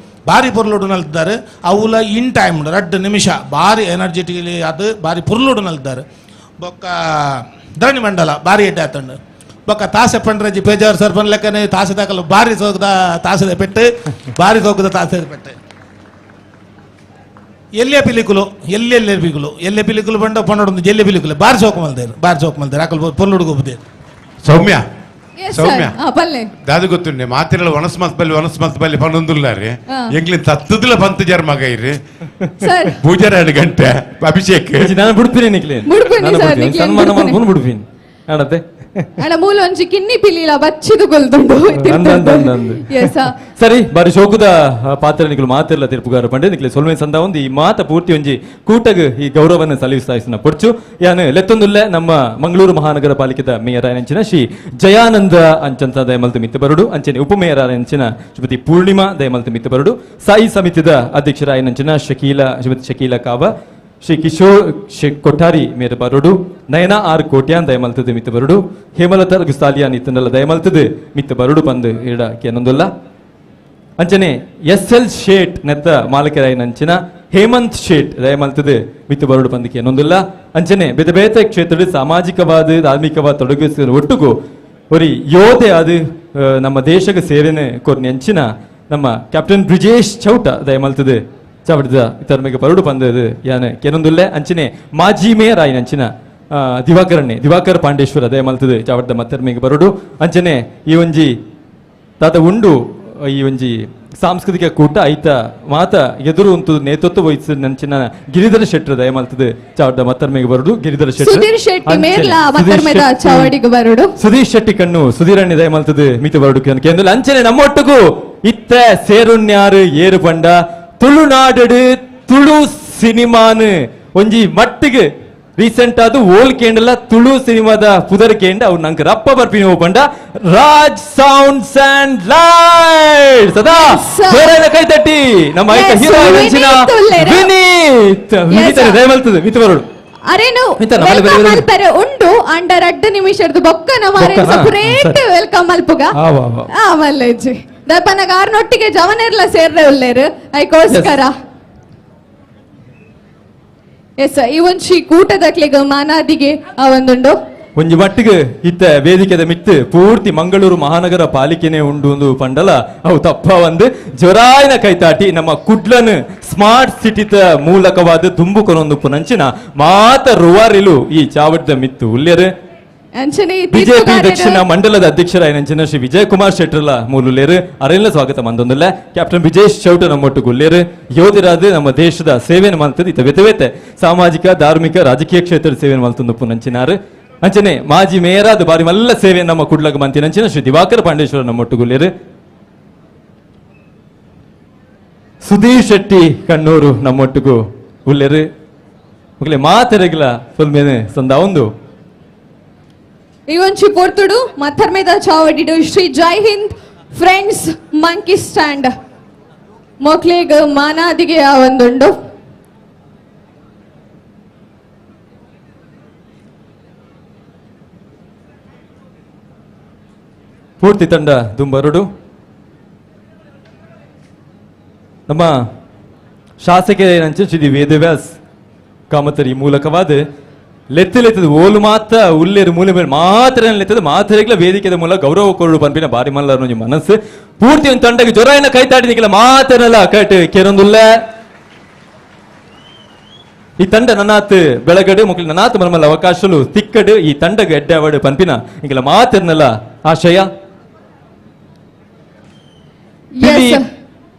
ಭಾರಿ ಪೊರ್ಲುಡು ನಲ್ತಿದ್ದಾರೆ ಅವುಲ ಇನ್ ಟೈಮ್ ರಡ್ಡು ನಿಮಿಷ ಭಾರಿ ಎನರ್ಜೆಟಿಕಲಿ ಅದು ಭಾರಿ ಪೊರ್ಲುಡು ನಲ್ತಿದ್ದಾರೆ ಬೊಕ್ಕ ಧರಣಿ ಮಂಡಲ ಭಾರಿ ಎಡ್ಡೆ ಆತಂಡು ಬೊಕ್ಕ ತಾಸೆ ಪಂಡ್ರಜ್ಜಿ ಪೇಜಾವರ್ ಸರ್ ಲೆಕ್ಕನೆ ತಾಸೆ ದಾಕಲು ಭಾರಿ ಸೋಕದ ತಾಸೆದ ಪೆಟ್ಟು ಭಾರಿ ಸೋಕದ ತಾಸೆದ ಪೆಟ್ಟು ಎಲ್ಲೇ ಪಿಲಿಕುಲು ಎಲ್ಲೆಲ್ಲೆ ಪಿಲಿಕುಲು ಎಲ್ಲೆ ಪಿಲಿಕುಲು ಬಂಡ ಪನ್ನೊಂದು ಜೆಲ್ಲೆ ಪಿಲಿಕುಲು ಬಾರಿ ಸೋಕ ಮಲ್ದೇರು ಬಾರಿ ಸೋಕ ಮಲ್ದೇರು ಅಕಲ್ ಪೊರ್ಲುಡು ಗೊಬ್ಬದೇರು. ಸೌಮ್ಯ ಸೌಮ್ಯ ದಾದು ಗೊತ್ತುಂಡೆ ಮಾತಿರಲ್ಲ ಒಣಸ್ ಮಲ್ತ್ ಬಲ್ಲಿ ಒಣಸ್ ಮಲ್ತ್ ಬಲ್ಲಿ ಪನ್ನೊಂದುಲ್ಲಾರಿ ಎಂಗ್ಲಿ ತತ್ತದಲ ಪಂತ ಜರ್ ಮಗ ಇರ್ರಿ ಪೂಜಾರ 2 ಗಂಟೆ ಅಭಿಷೇಕ್ ನಾನು ಬಿಡ್ತೀನಿ ನಿಕ್ಲೇನ್ ಸನ್ಮಾನ ಮಾಡ್ಕೊಂಡು ಬಿಡ್ತೀನಿ ಆಡತ್ತೆ ಅಣ್ಣ ಮೂಲ ಒಂಜಿ ಕಿನ್ನಿ ಪಿಲಿಲ ಬಚ್ಚಿದು ಕೊಲ್ದುಂಡು ಸರಿ ಬಾರಿ ಶೋಕದ ಪಾತ್ರ ನಿಕಲು ಮಾತಿರಲ್ಲ ತೀರ್ಪುಗಾರ ಪಂಡೆ ನಿಕ್ಲೆ ಸೊಲ್ಮೆ ಸಂದ ಒಂದು ಈ ಮಾತ ಪೂರ್ತಿ ಒಂಜಿ ಕೂಟಗ್ ಈ ಗೌರವವನ್ನು ಸಲ್ಲಿಸ್ತಾ ಪೊಡ್ಚು ಯಾನು ಲೆತ್ತೊಂದುಲ್ಲೆ ನಮ್ಮ ಮಂಗಳೂರು ಮಹಾನಗರ ಪಾಲಿಕೆದ ಮೇಯರ್ ಅಂಚಿನ ಶ್ರೀ ಜಯಾನಂದ ಅಂಚಂತ ದಯಮಲ್ತು ಮಿತ್ತ ಬರುಡು ಅಂಚನೆ ಉಪಮೇಯರ್ ಅಂಚಿನ ಶ್ರೀಮತಿ ಪೂರ್ಣಿಮಾ ದಯಮಲ್ತು ಮಿತ್ತ ಬರುಡು ಸಾಯಿ ಸಮಿತಿದ ಅಧ್ಯಕ್ಷರಾಯನಂಚಿನ ಶಕೀಲಾ ಶ್ರೀಮತಿ ಶಕೀಲಾ ಕಾವ ಶ್ರೀ ಕಿಶೋರ್ ಕೊಠಾರಿ ಮೇರೆ ಬರುಡು ನಯನ ಆರ್ ಕೋಟ್ಯಾನ್ ದಯಮಲ್ತದೆ ಮಿತ್ತ ಬರುಡು ಹೇಮಲತಾ ಗುಸ್ತಾಲಿಯಾ ನಿತ್ತನಲ್ಲ ದಯಮಲ್ತದೆ ಮಿತ್ತ ಬರುಡು ಬಂದು ಇಡ ಕೇನೊಂದುಲ್ಲ ಅಂಚನೆ ಎಸ್ ಎಲ್ ಶೇಟ್ ನೆತ್ತ ಮಾಲಕರಾಯನಂಚಿನ ಹೇಮಂತ್ ಶೇಟ್ ದಯಮಲ್ತದೆ ಮಿತ್ತ ಬರುಡು ಬಂದು ಕೇನೊಂದುಲ್ಲ ಅಂಚನೆ ಬೇತೆ ಬೇತೆ ಕ್ಷೇತ್ರದ ಸಾಮಾಜಿಕವಾದ ಧಾರ್ಮಿಕವಾದ ತೊಡಗಿಸಿದ ಒಟ್ಟುಗು ಒರಿ ಯೋಧೆ ಅದು ನಮ್ಮ ದೇಶಕ್ಕೆ ಸೇರಿನ ಕೊರ್ನಿ ಅಂಚಿನ ನಮ್ಮ ಕ್ಯಾಪ್ಟನ್ ಬ್ರಿಜೇಶ್ ಚೌಟ ದಯಮಲ್ತದೆ ಚಾವಡಿದ ಇತರ್ಮೆಗೆ ಬರುಡು ಪಂದದು ಯಾನೆ ಕೆನೊಂದುಲ್ಲೆ ಅಂಚನೆ ಮಾಜಿ ಮೇಯರ್ ಆಯಿನ ಅಂಚಿನ ದಿವಾಕರಣ್ಣೆ ದಿವಾಕರ್ ಪಾಂಡೇಶ್ವರ ದಯಮಲ್ತದೆ ಚಾವಡಿದ ಮತ್ತರ್ಮೆಗೆ ಬರುಡು ಅಂಚನೆ ಈ ಒಂಜಿ ತಾತ ಉಂಡು ಈ ಒಂಜಿ ಸಾಂಸ್ಕೃತಿಕ ಕೂಟ ಐತ ಮಾತ ಎದುರು ಉಂತು ನೇತೃತ್ವ ವಹಿಸಿ ನಂಚಿನ ಗಿರಿಧರ ಶೆಟ್ಟರ್ ದಯಮಲ್ತದೆ ಚಾವಡಿದ ಮತ್ತರ್ಮೆಗೆ ಬರುಡು ಗಿರಿಧರ ಶೆಟ್ಟರ್ ಸುಧೀರ್ ಶೆಟ್ಟಿ ಮೇರ್ಲ ಮತ್ತರ್ಮೆದ ಚಾವಡಿಗೆ ಬರುಡು ಸುಧೀರ್ ಶೆಟ್ಟಿ ಕಣ್ಣು ಸುಧೀರಣ್ಣೆ ದಯಮಲ್ತದೆ ಮಿತ ಬರುಡು ಕೇಂದ್ರ ಅಂಚನೆ ನಮ್ಮೊಟ್ಟುಗು ಇತ್ತ ಸೇರುಣ್ಯಾರು ಏರು ಪಂಡ ತುಳುನಾಡು ತುಳು ಸಿನಿಮಾನು ಒಂಜಿ ಮಟ್ಟಿಗೆ ರೀಸೆಂಟ್ ಅದು ಓಲ್ ಕೇಂಡಲ ತುಳು ಸಿನಿಮಾದ ಪುದರ್ ಕೇಂಡ ಅವ್ರು ನಂಗೆ ರಪ್ಪ ಬರ್ಪಿನ ಪಂಡ ರಾಜ್ sounds and light ಸದಾ ಜೋರಾದ ಕೈ ತಟ್ಟಿ ನಮ್ಮ ಐತ ಹೀರೋ ವಿನೀತ್ ವಿನೀತ್ ದಯಮಲ್ತದೆ ಮಿತ ಬರೋಡು ಅರೇನು welcome ಮಲ್ಪರೆ ಉಂಡು ಅಂಡ ರಡ್ಡು ನಿಮಿಷದ ಬೊಕ್ಕನ ಮಾರೆ ಸಪರೇಟ್ welcome ಮಲ್ಪುಗ ಆ ಮಲ್ಲೆಜ್ಜಿ ದಪನಗ ಆರ್ನೊಟ್ಟಿಗೆ ಜವನೆರ್ಲ ಸೇರ್ರೆ ಉಲ್ಲೇರು ಐಕೋಸ್ಕರ ಎಸ್ ಈ ಒಂಜಿ ಕೂಟದಕ್ಲೆಗ್ ಮಾನಾದಿಗೆ ಆ ಒಂದುಂಡು ಒಂಜಿ ಮಟ್ಟಿಗೆ ಇತ್ತ ವೇದಿಕೆದ ಮಿತ್ತು ಪೂರ್ತಿ ಮಂಗಳೂರು ಮಹಾನಗರ ಪಾಲಿಕೆನೆ ಉಂಡು ಒಂದು ಪಂಡಲ ಅವು ತಪ್ಪ ಒಂದು ಜೊರಾಯನ ಕೈತಾಟಿ ನಮ್ಮ ಕುಡ್ಲನ್ ಸ್ಮಾರ್ಟ್ ಸಿಟಿತ ಮೂಲಕವಾದ ದುಂಬು ಕೊನೊಂದು ಪುನಂಚಿನ ಮಾತ ರುವಾರಿಲು ಈ ಚಾವಡ್ದ ಮಿತ್ತು ಉಲ್ಲೇರು ಬಿಜೆಪಿ ದಕ್ಷಿಣ ಮಂಡಲದ ಅಧ್ಯಕ್ಷರಾಯನಂಚಿನ ಶ್ರೀ ವಿಜಯ್ ಕುಮಾರ್ ಶೆಟ್ಟರ್ಲ ಮೂಲುಲ್ಲೇರು ಅರೆಲ್ಲ ಸ್ವಾಗತ ಮಂದೊಂದುಲ್ಲ ಕ್ಯಾಪ್ಟನ್ ವಿಜೇಶ್ ಚೌಟ ನಮ್ಮೊಟ್ಟು ಗುಲ್ಲೇರು ಯೋಧರಾದ ನಮ್ಮ ದೇಶದ ಸೇವೆಯನ್ನು ಮಾಡ್ತದೆ ಇತ ವೆತೆ ಸಾಮಾಜಿಕ ಧಾರ್ಮಿಕ ರಾಜಕೀಯ ಕ್ಷೇತ್ರದ ಸೇವೆಯನ್ನು ಮಾಡ್ತಂದು ಪುನಂಚಿನಾರು ಅಂಚನೆ ಮಾಜಿ ಮೇಯರಾದ ಬಾರಿ ಮಲ್ಲ ಸೇವೆ ನಮ್ಮ ಕುಡ್ಲಗ ಮಂತಿನಂಚಿನ ಶ್ರೀ ದಿವಾಕರ ಪಾಂಡೇಶ್ವರ ನಮ್ಮೊಟ್ಟು ಗುಲ್ಲೇರು ಸುಧೀರ್ ಶೆಟ್ಟಿ ಕಣ್ಣೂರು ನಮ್ಮೊಟ್ಟಿಗೂ ಉಲ್ಲೇರು ಮಕ್ಕಳೇ ಮಾತೆರಗಿಲ ಫುಲ್ ಸಂದ ಒಂದು ಈ ಒಂಚಿ ಪೊರ್ತುಡು ಮತ್ತರ್ಮೇದ ಚಾವಡಿಡು Shri Jai Hind friends monkey stand ಮಕ್ಳಿಗ್ ಮಾನಾದಿಗೆ ಆ ಒಂದುಂಡು ಪೂರ್ತಿ ತಂಡ ದುಂಬರುಡು ನಮ್ಮ ಶಾಸಕರೇನಂಚೆ ಶ್ರೀ ವೇದವ್ಯಾಸ್ ಕಾಮತರಿ ಮೂಲಕವಾದ ಲೆತ್ತು ಲೆತ್ತದ ಓಲು ಮಾತ್ರ ಉಲ್ಲೇರು ಮೂಲೆ ಮೇಲೆ ಮಾತ್ರ ಲೆತ್ತದ ಮಾತ್ರೆಗಳ ವೇದಿಕೆದ ಮೂಲ ಗೌರವ ಕೊರಡು ಪಂಪಿನ ಬಾರಿ ಮಲ್ಲರ ಒಂಜಿ ಮನಸ್ಸು ಪೂರ್ತಿ ಒಂದು ತಂಡಗೆ ಜ್ವರ ಕೈ ತಾಟಿದಿಕ್ಕಿಲ್ಲ ಮಾತ್ರನಲ್ಲ ಕಟ್ ಕೇರೊಂದುಲ್ಲ ಈ ತಂಡ ನನ್ನಾತ್ ಬೆಳಗಡು ಮಕ್ಕಳು ನನ್ನಾತ್ ಮನಮಲ್ಲ ಅವಕಾಶಲು ತಿಕ್ಕಡು ಈ ತಂಡಗೆ ಎಡ್ಡೆ ಪಂಪಿನ ಇಂಕೆಲ್ಲ ಮಾತ್ರನಲ್ಲ ಆಶಯ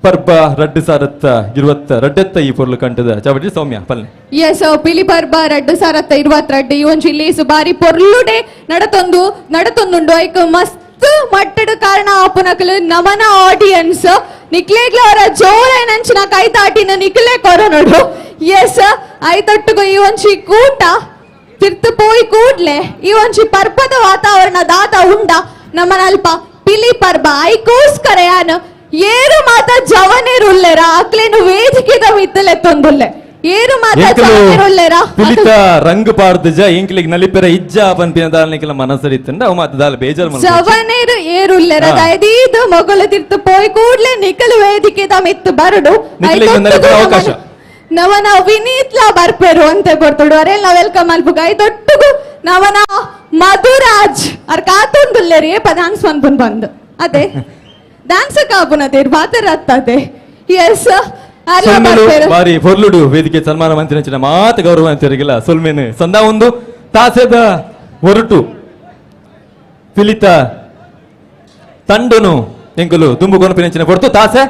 ಪರ್ಬ ರಡ್ಡು ಸಾರತ್ತ ಇರುವತ್ತ ರಡ್ಡೆತ್ತ ಈ ಪೊರ್ಲು ಕಂಟದ ಚಾವಡಿ ಸೌಮ್ಯ ಪಲ್ಲೆ ಎಸ್ ಪಿಲಿ ಪರ್ಬ ರಡ್ಡು ಸಾರತ್ತ ಇರುವತ್ತ ರಡ್ಡು ಈ ಒಂಜಿ ಲೇಸು ಬಾರಿ ಪೊರ್ಲುಡೆ ನಡತೊಂದುಂಡು ಐಕ್ ಮಸ್ತ್ ಮಟ್ಟದ ಕಾರಣ ಆಪುನಕಲು ನಮನ ಆಡಿಯನ್ಸ್ ನಿಕ್ಲೇಗ್ಲ ಅವರ ಜೋರೇನಂಚಿನ ಕೈ ತಾಟಿನ ನಿಕ್ಲೆ ಕೊರನೋಡು ಎಸ್ ಐತೊಟ್ಟುಗು ಈ ಒಂಜಿ ಕೂಟ ತಿರ್ತು ಪೋಯಿ ಕೂಡ್ಲೆ ಈ ಒಂಜಿ ಪರ್ಬದ ವಾತಾವರಣ ದಾದ ಉಂಡ ನಮನಲ್ಪ ಪಿಲಿ ಪರ್ಬ ಐಕೋಸ್ಕರ ಯಾನು ಏರು ಮಾತ ಜವನೇರುಲ್ಲೆರ ಅಕ್ಲೇನು ವೇದಿಕೆದ ಮಿತ್ತಲೆತ್ತೊಂದುಲ್ಲೆ ಏರು ಮಾತ ಜವನೇರುಲ್ಲೆರ ಪಿಲಿತ ರಂಗ್ ಪಾಡ್ದಜ ಎಂಕ್ಲಿಗ್ ನಲಿಪೆರ ಇಜ್ಜ ಪನ್ಪಿನ ದಾಲ್ನಿಕೆಲ್ಲ ಮನಸರಿತ್ತಂಡ ಅವು ಮಾತ ದಾಲ ಬೇಜಾರ್ ಮಲ್ಪೊಚ್ಚಿ. ಜವನೇರು ಏರುಲ್ಲೆರ ದಯದೀದು ಮೊಗಲು ತಿರ್ತು ಪೋಯ್ ಕೂಡ್ಲೆ ನಿಕಲು ವೇದಿಕೆದ ಮಿತ್ತು ಬರಡು ನಿಕ್ಲೆಗ್ ಒಂದ್ ನಲಿಪೆರ ಅವಕಾಶ. ನವನ ವಿನೀತ್ಲಾ ಬರ್ಪೆರು ಅಂತ ಕೊಡ್ತೋಡು ಅರೆಲ್ಲ welcome ಅಲ್ಪುಗ ಐತೊಟ್ಟುಗು ನವನ ಮಧುರಾಜ್ ಅರ್ ಕಾತೊಂದುಲ್ಲೆರಿ ಏಪ ಡ್ಯಾನ್ಸ್ ಮನ್ಪುನ್ ಬಂದು ಅದೇ ಡ್ಯಾನ್ಸ್ ಕಾಪುನದೇರ್ ಬಾತರತ್ತದೆ ಎಸ್ ಸೊಲ್ಮೆಲು ಬಾರಿ ಪೊರ್ಲುಡು ವೇದಿಕೆ ಸನ್ಮಾನ ಮಂತ್ರಿ ಮಾತು ಗೌರವ ಅಂತಿರಗಿಲ್ಲ ಸೊಲ್ಮೇನು ಸಂದಾ ಒಂದು ತಾಸೆದ ಹೊರಟು ಪಿಲಿತ ತಂಡನು ಎಂಕುಲು ದುಂಬು ಕೊನಪಿನಂಚಿನ ಕೊಡ್ತು ತಾಸೆ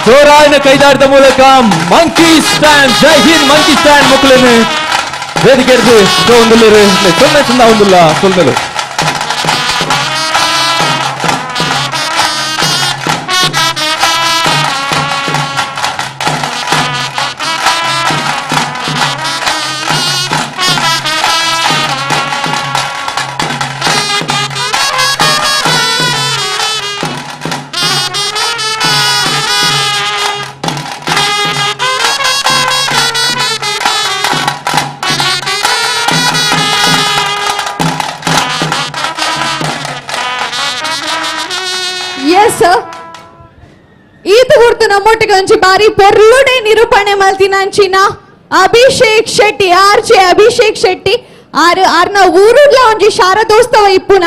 ಜೋರಾಯಿನ ಕೈದಾಟದ ಮೂಲಕ monkey stand Jai Hind monkey stand ಮಕ್ಕಳನ್ನು ವೇದಿಕೆ ಒಂದುಲ್ಲೇರು ಸೊನ್ನೆ ಚಂದ ಒಂದುಲ್ಲ ಸೊಲ್ಮೆಲು ಈತ ಗುರ್ತು ನಮ್ಮೊಟ್ಟಿಗೆ ಒಂಜಿ ಬಾರಿ ಪೊರ್ಲುಡೆ ನಿರೂಪಣೆ ಮಲ್ತಿನಂಚಿನ ಅಭಿಷೇಕ್ ಶೆಟ್ಟಿ, ಆರ್ ಜೆ ಅಭಿಷೇಕ್ ಶೆಟ್ಟಿ ಆರು ಆರ್ನ ಊರುಡ್ಲ ಒಂಜಿ ಶಾರದೋತ್ಸವ ಇಪ್ಪುನ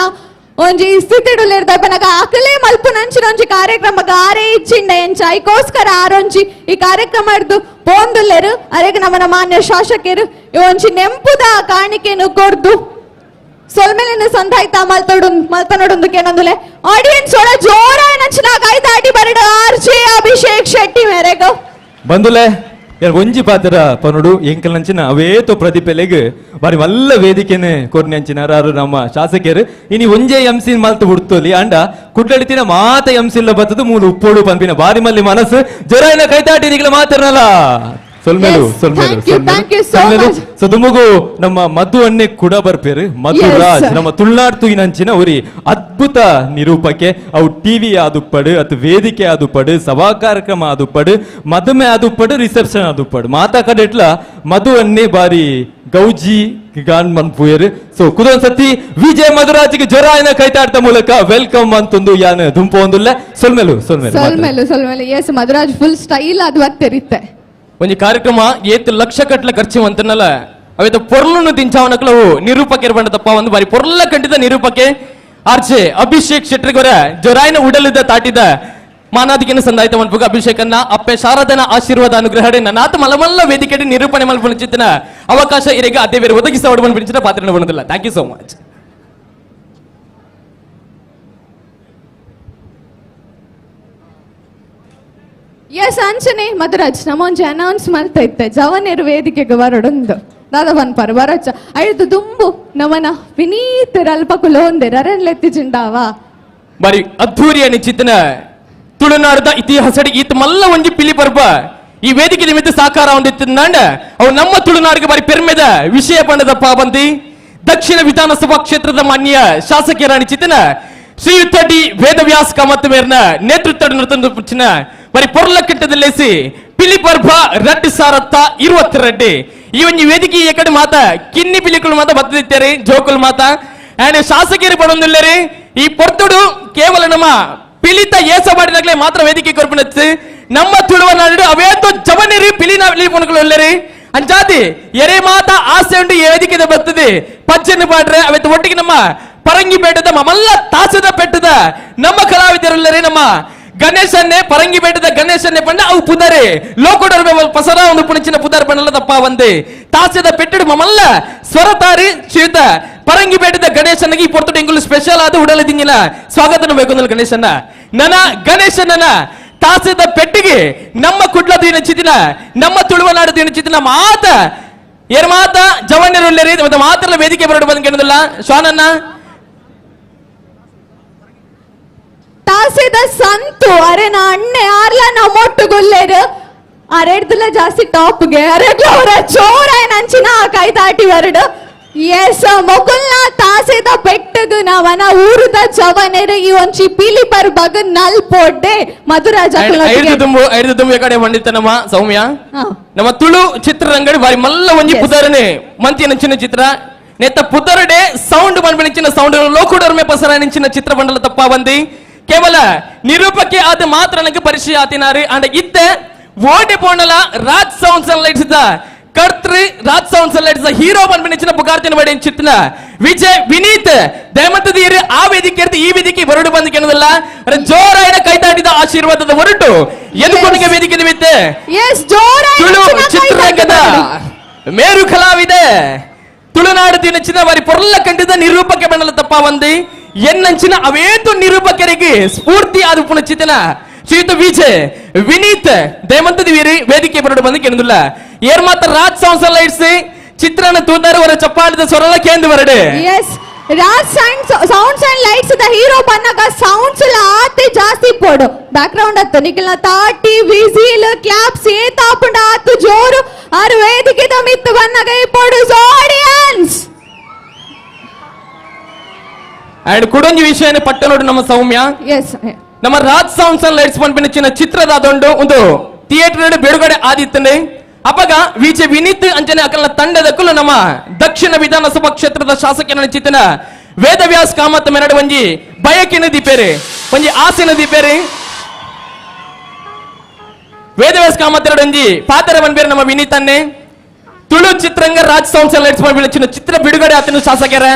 ಒಂಜಿ ಸ್ಥಿತಿಡುಲೆರ್ ದಪನಗ ಅಕಲೆ ಮಲ್ಪುನಂಚಿನ ಒಂಜಿ ಕಾರ್ಯಕ್ರಮ ಆರೇ ಇಚ್ಚಿಂಡ ಎಂಚ ಐಕೋಸ್ಕರ ಆರೊಂಜಿ ಈ ಕಾರ್ಯಕ್ರಮ ಹಿಡ್ದು ಪೋಂದುಲ್ಲೆರು ಅರೆಗ್ ನಮ್ಮನ ಮಾನ್ಯ ಶಾಸಕರು ಈ ಒಂಜಿ ನೆಂಪುದ ಕಾಣಿಕೆನು ಕೊರ್ದು ಸೊಲ್ಮೆಲಿನ ಸಂಧಾಯ್ತ ಮಲ್ತೋಡು ಮಲ್ತನೋಡೊಂದು ಕೇನೊಂದುಲೆ ಆಡಿಯನ್ಸ್ ಒಳ ಜೋರ ನಂಚಿನ ಕೈತಾಟಿ ಬರಡು ಆರ್ ಜೆ ಅಭಿಷೇಕ್ ಶೆಟ್ಟಿ ಮೇರೆಗು ಬಂದುಲೆ ಒಂಜಿ ಪಾತ್ರ ಪನುಡು ಎಂಕಲ್ ನಂಚಿನ ಅವೇತೋ ಪ್ರತಿಭೆಲೆಗ್ ಬಾರಿ ಮಲ್ಲ ವೇದಿಕೆನೆ ಕೊರ್ನಿ ಅಂಚಿನ ಆರು ನಮ್ಮ ಶಾಸಕರು. ಇನಿ ಒಂಜೇ ಎಂಸಿ ಮಲ್ತು ಹುಡ್ತೋಲಿ ಅಂಡ ಕುಡ್ಲಡಿತಿನ ಮಾತ ಎಂಸಿಲ್ಲ ಬತ್ತದು ಮೂಲು ಉಪ್ಪೋಡು ಪನ್ಪಿನ ಬಾರಿ ಮಲ್ಲಿ ಮನಸ್ಸು ಜೊರಾಯಿನ ಕೈತಾಟಿ ನಿಗಲ ಮಾತಾಡಲ್ಲ. ಸೊಲ್ಮೇಲು ಸೊಲ್ಮೇಲು ಸೊಲ್ಮೇಲು. ಸೊ ದುಮುಗು ನಮ್ಮ ಮಧು ಅಣ್ಣೆ ಕೂಡ ಬರ್ಪೇರು. ಮಧು ರಾಜ್ ನಮ್ಮ ತುಳುನಾಡ್ ತೂಯಿನಂಚಿನ ಉರಿ ಅದ್ಭುತ ನಿರೂಪಕೆ. ಅವು ಟಿವಿ ಆದುಪ್ಪಡು ಅಥವಾ ವೇದಿಕೆ ಆದುಪ್ಪಡು ಸಭಾ ಕಾರ್ಯಕ್ರಮ ಆದುಪ್ಪಡು ಮದುಮೆ ಆದುಪ್ಪಡು ರಿಸೆಪ್ಷನ್ ಆದುಪ್ಪಡು ಮಾತಾ ಕಡೆಟ್ಲ ಮಧು ಅಣ್ಣೆ ಬಾರಿ ಗೌಜಿ ಗಾನ್ ಮನ್ಪುಯರು. ಸೊ ಕುದೊಂದ್ ಸತಿ ವಿಜಯ್ ಮಧುರಾಜ್ಗೆ ಜೊರಾಯನ ಕೈತಾಡ್ತ ಮೂಲಕ welcome ಅಂತಂದು ಯಾನ್ ದುಂಪು ಒಂದುಲ್ಲೆ. ಸೊಲ್ಮೇಲು ಸೊಲ್ಮೇಲು ಸೊಲ್ಮೇಲು ಸೊಲ್ಮೇಲು. S Madhuraj full style ಅದು ಬತ್ತೆರಿತ್ತೆ. ಒಂಜಿ ಕಾರ್ಯಕ್ರಮ ಏತ್ ಲಕ್ಷ ಕಟ್ಲೆ ಖರ್ಚು ಅಂತನಲ್ಲ ಅವೇತ ಪೊರ್ಲನ್ನು ತಿಂಚಾವನಕ್ಲು ನಿರೂಪಕೆ ಬಂಡ ತಪ್ಪ ಒಂದು ಬಾರಿ ಪೊರ್ಲ ಕಂಡಿದ ನಿರೂಪಕೆ ಆರ್ಜೆ ಅಭಿಷೇಕ್ ಶೆಟ್ಟರ್ಗೊರ ಜೊರಾಯನ ಉಡಲಿದ್ದ ತಾಟಿದ ಮಾನಾದಿಕಿನ ಸಂದಾಯಿತ ಮನ್ಪುಗ ಅಭಿಷೇಕನ್ನ ಅಪ್ಪೆ ಶಾರದನ ಆಶೀರ್ವಾದ ಅನುಗ್ರಹ ನನ್ನಾತ ಮಲಮಲ್ಲ ವೇದಿಕೆ ನಿರೂಪಣೆ ಮಲ್ಪುನ ಅವಕಾಶ ಇರೆಗ ಅದೇ ಬೇರೆ ಒದಗಿಸ ಒಡಬಂದು ಪಾತ್ರ ಬಣ್ಣದಿಲ್ಲ. Thank you so much. Yes ಅಂಚನೆ ಮಧುರಾಜ್ ನಮ್ಮೊಂಜಿ ಅನೌನ್ಸ್ ಮಾಡ್ತಾ ಇತ್ತೆ ಜವನೇರು ವೇದಿಕೆಗೆ ಬರೋಡೊಂದು ದಾದ ಬನ್ಪಾರು ಬರೋಚ ಐದು ದುಂಬು ನಮನ ವಿನೀತ ಅಲ್ಪಕುಲ ಒಂದೆ ರರನ್ ಲೆತ್ತಿಜಿಂಡಾವ ಬಾರಿ ಅದ್ಧೂರಿಯ ನಿಶ್ಚಿತನ ತುಳುನಾಡದ ಇತಿಹಾಸಡಿ ಈತ ಮಲ್ಲ ಒಂಜಿ ಪಿಲಿ ಪರ್ಬ ಈ ವೇದಿಕೆ ನಿಮಿತ್ತ ಸಾಕಾರ ಹೊಂದಿತ್ತಿಂದಾಂಡ ಅವು ನಮ್ಮ ತುಳುನಾಡಿಗೆ ಬಾರಿ ಪೆರ್ಮೆದ ವಿಷಯ ಪಂಡದ ಪಾಬಂದಿ ದಕ್ಷಿಣ ವಿಧಾನಸಭಾ ಕ್ಷೇತ್ರದ ಮಾನ್ಯ ಶಾಸಕರ ನಿಶ್ಚಿತನ ಶ್ರೀಯುತ ಡಿ ವೇದವ್ಯಾಸ್ ಕಾಮತ್ ಮೇರ್ನ ನೇತೃತ್ವ ನರ್ತನ ಬರಿ ಪೊರ್ಲ ಕಿಟ್ಟದಲ್ಲೇಸಿ ಪಿಲಿ ಪರ್ಬ ರಡ್ಡು ಸಾರತ್ತ 22 ಈ ಒಂಜಿ ವೇದಿಕೆ ಈ ಕಡೆ ಮಾತ ಕಿನ್ನಿ ಪಿಲಿಕುಲು ಮಾತ ಬತ್ತದಿತ್ತಾರೆ ಜೋಕುಲು ಮಾತ ಅಂಡ್ ಶಾಸಕರು ಪಡೊಂದುಲ್ಲೇರಿ. ಈ ಪೊರ್ತುಡು ಕೇವಲ ನಮ್ಮ ಪಿಲಿತ ಏಸ ಮಾಡಿದಾಗಲೇ ಮಾತ್ರ ವೇದಿಕೆ ಕೊರ್ಪಿನತ್ತು ನಮ್ಮ ತುಳುವ ನಾಡು ಅವೇತೋ ಜವನಿರಿ ಪಿಲಿನ ಪೊಣಕುಲು ಅಂಚಾತಿ ಎರೆ ಮಾತ ಆಸೆ ಉಂಟು ಈ ವೇದಿಕೆ ಬರ್ತದೆ ಪಚ್ಚನ್ನು ಪಾಡ್ರೆ ಅವೆತ್ತ ಒಟ್ಟಿಗೆ ನಮ್ಮ ಪರಂಗಿ ಪೇಟದ ಮಲ್ಲ ತಾಸದ ಪೆಟ್ಟದ ನಮ್ಮ ಕಲಾವಿದರುಲ್ಲರಿ ನಮ್ಮ ಗಣೇಶನ್ನೇ ಪರಂಗಿ ಪೇಟದ ಗಣೇಶನ್ನೇ ಪಂಡ ಅವು ಪುದರೆ ಲೋಕೋಡರ್ ಪಸರ ಒಂದು ಪುಣಿಚಿನ ಪುದರ್ ಪಂಡಲ ತಪ್ಪ ಒಂದೇ ತಾಸದ ಪೆಟ್ಟಡು ಮಮಲ್ಲ ಸ್ವರತಾರಿ ಶ್ರೀಯುತ ಪರಂಗಿ ಪೇಟದ ಗಣೇಶನಿಗೆ ಈ ಪೊರ್ತುಡು ಎಂಗುಲು ಸ್ಪೆಷಲ್ ಆದ ಉಡಲ ದಿಂಗಿನ ಸ್ವಾಗತ ಬೇಕು ಅಂದ್ರೆ ಗಣೇಶನ್ನ ನನ್ನ ಗಣೇಶನ ತಾಸದ ಪೆಟ್ಟಿಗೆ ನಮ್ಮ ಕುಡ್ಲದ ಚಿತಿನ ನಮ್ಮ ತುಳುವನಾಡು ಚಿತಿನ ಮಾತ ಏರ್ ಮಾತ ಜವಣ್ಯರುಳ್ಳರಿ ಮತ್ತೆ ಮಾತ್ರ ವೇದಿಕೆ ಬರಡು ಬಂದ್ ಕೇಳೋದಿಲ್ಲ ಶ್ವಾನನ್ನ ತಾಸೆದ ಸಂತು ಅರೆ ನಾ ಅಣ್ಣೆ ಆರ್ಲ ನಮ್ಮೊಟ್ಟುಗುಲ್ಲೇರು ಅರೆಡ್ದಲ ಜಾಸ್ತಿ ಟಾಪ್ಗೆ ಅರೆಗ್ಲ ಅವರ ಜೋರ ನಂಚಿನ ಕೈ ತಾಟಿ ಬರಡು. ಎಸ್ ಮೊಗುಲ್ನ ತಾಸೆದ ಪೆಟ್ಟಗು ನಾವನ ಊರುದ ಜವನೆರು ಈ ಒಂಚಿ ಪಿಲಿ ಪರ್ ಬಗ್ ನಲ್ ಪೋಡ್ಡೆ ಮಧುರಾಜ ಐದು ತುಂಬು ಕಡೆ ಬಂದಿತ್ತ ನಮ್ಮ ಸೌಮ್ಯ ನಮ್ಮ ತುಳು ಚಿತ್ರರಂಗಡಿ ಬಾರಿ ಮಲ್ಲ ಒಂಜಿ ಪುದರನೆ ಮಂತಿ ನಂಚಿನ ಚಿತ್ರ ನೇತ ಪುದರಡೆ ಸೌಂಡ್ ಬಂದ್ಬಿಡಿನ ಸೌಂಡ್ ಲೋಕುಡರ್ಮೆ ಪಸರ ನಿಂಚಿನ ಚಿತ್ರ ಬಂಡಲ ತಪ್ಪ ಬಂದಿ ಕೇವಲ ನಿರೂಪಕ್ಕೆ ಆದ ಮಾತ್ರ ನನಗೆ ಪರಿಚಯ ಆತಿನಾರಿ ಅಂಡ್ ಇತ್ತೆ ಓಟಿ ಪೋಣಲ ರಾಜ್ sounds and lights ಇದ್ದ ಕರ್ತೃ Raj sounds and lights hero ಬಂದ್ಬಿಡಿನ ಪುಗಾರ್ತಿನ ಬಡಿ ಚಿತ್ರ ವಿಜಯ್ ವಿನೀತ್ ದಯಮಂತದೀರು ಆ ವೇದಿಕೆ ಇರ್ತು ಈ ವೇದಿಕೆ ಹೊರಡು ಬಂದ ಕೇಳೋದಿಲ್ಲ ಜೋರಾಯಣ ಕೈತಾಟಿದ ಆಶೀರ್ವಾದದ ಹೊರಟು ಎದುಕೊಡಿಗೆ ವೇದಿಕೆ ನಿಮಿತ್ತ ತುಳು ಚಿತ್ರರಂಗದ ಮೇರು ಕಲಾವಿದೆ ತುಳುನಾಡು ದಿನಚಿನ ಬಾರಿ ಪೊರ್ಲ ಕಂಡಿದ ನಿರೂಪಕ್ಕೆ ಬಣ್ಣಲ ತಪ್ಪ ಬಂದಿ ಎನ್ನಂಚಿನ ಅವೇತು ನಿರೂಪಕರಿಗೆ ಸ್ಫೂರ್ತಿ ಆದ ಪುಣಚಿತನ ಶ್ರೀಯುತ ವಿಜಯ್ ವಿನೀತ್ ದಯಮಂತದ ವೀರಿ ವೇದಿಕೆ ಬರಡು ಬಂದು ಕೇಳೋದಿಲ್ಲ ಏರ್ ಮಾತ್ರ ರಾಜ್ ಸೌಂಡ್ಸ್ ಎಲ್ಲ ಇಡ್ಸಿ ಚಿತ್ರನ ತೂದಾರು ಅವರ ಚಪ್ಪಾಳಿದ ಸ್ವರಲ ಕೇಂದ್ರ ಬರಡೆ. Yes Raj sounds and lights the hero ಬನ್ನಗ sounds ಎಲ್ಲ ಆತೆ ಜಾಸ್ತಿ ಪೋಡು ಬ್ಯಾಕ್ ಗ್ರೌಂಡ್ ಅತ್ತ ನಿಖಿಲ್ನ ತಾಟಿ ವಿಸಿಲ್ ಕ್ಲಾಪ್ಸ್ ಏ ತಾಪುಂಡ ಆತು ಜೋರು ಆರು ವೇದಿಕೆ ಮಿತ್ತು ಬನ್ನಗ ಈ ಪೋಡು ಆಡಿಯನ್ಸ್. ಅಂಡ್ ಕುಡೊಂಜಿ ವಿಷಯನೇ ಪಟ್ಟ ನೋಡು ನಮ್ಮ ಸೌಮ್ಯ. ಎಸ್ ನಮ್ಮ ರಾಜ್ sounds and lights ಪನ್ಪಿನ ಚಿತ್ರದ ಅದೊಂದು ಒಂದು ಥಿಯೇಟರ್ ಬಿಡುಗಡೆ ಆದಿತ್ತನೆ ಅಪಗ ವಿಜೆ ವಿನೀತ್ ಅಂಜನೆ ಅಕಲ್ನ ತಂಡದಕ್ಕೂ ನಮ್ಮ ದಕ್ಷಿಣ ವಿಧಾನಸಭಾ ಕ್ಷೇತ್ರದ ಶಾಸಕನ ಚಿತನ ವೇದವ್ಯಾಸ್ ಕಾಮತ್ ಮೆರಡು ಒಂಜಿ ಬಯಕಿನ ದೀಪೇರೆ ಒಂಜಿ ಆಸೆನ ದೀಪೇರೆ ವೇದವ್ಯಾಸ್ ಕಾಮತ್ ಎರಡು ಒಂಜಿ ಪಾತ್ರ ಬನ್ಬೇರೆ ನಮ್ಮ ವಿನೀತ್ ಅನ್ನೆ ತುಳು ಚಿತ್ರಂಗ ರಾಜ್ ಸೌಂಡ್ಸ್ ಲೈಟ್ಸ್ ಮಾಡಿನ ಚಿತ್ರ ಬಿಡುಗಡೆ ಆತನ ಶಾಸಕರ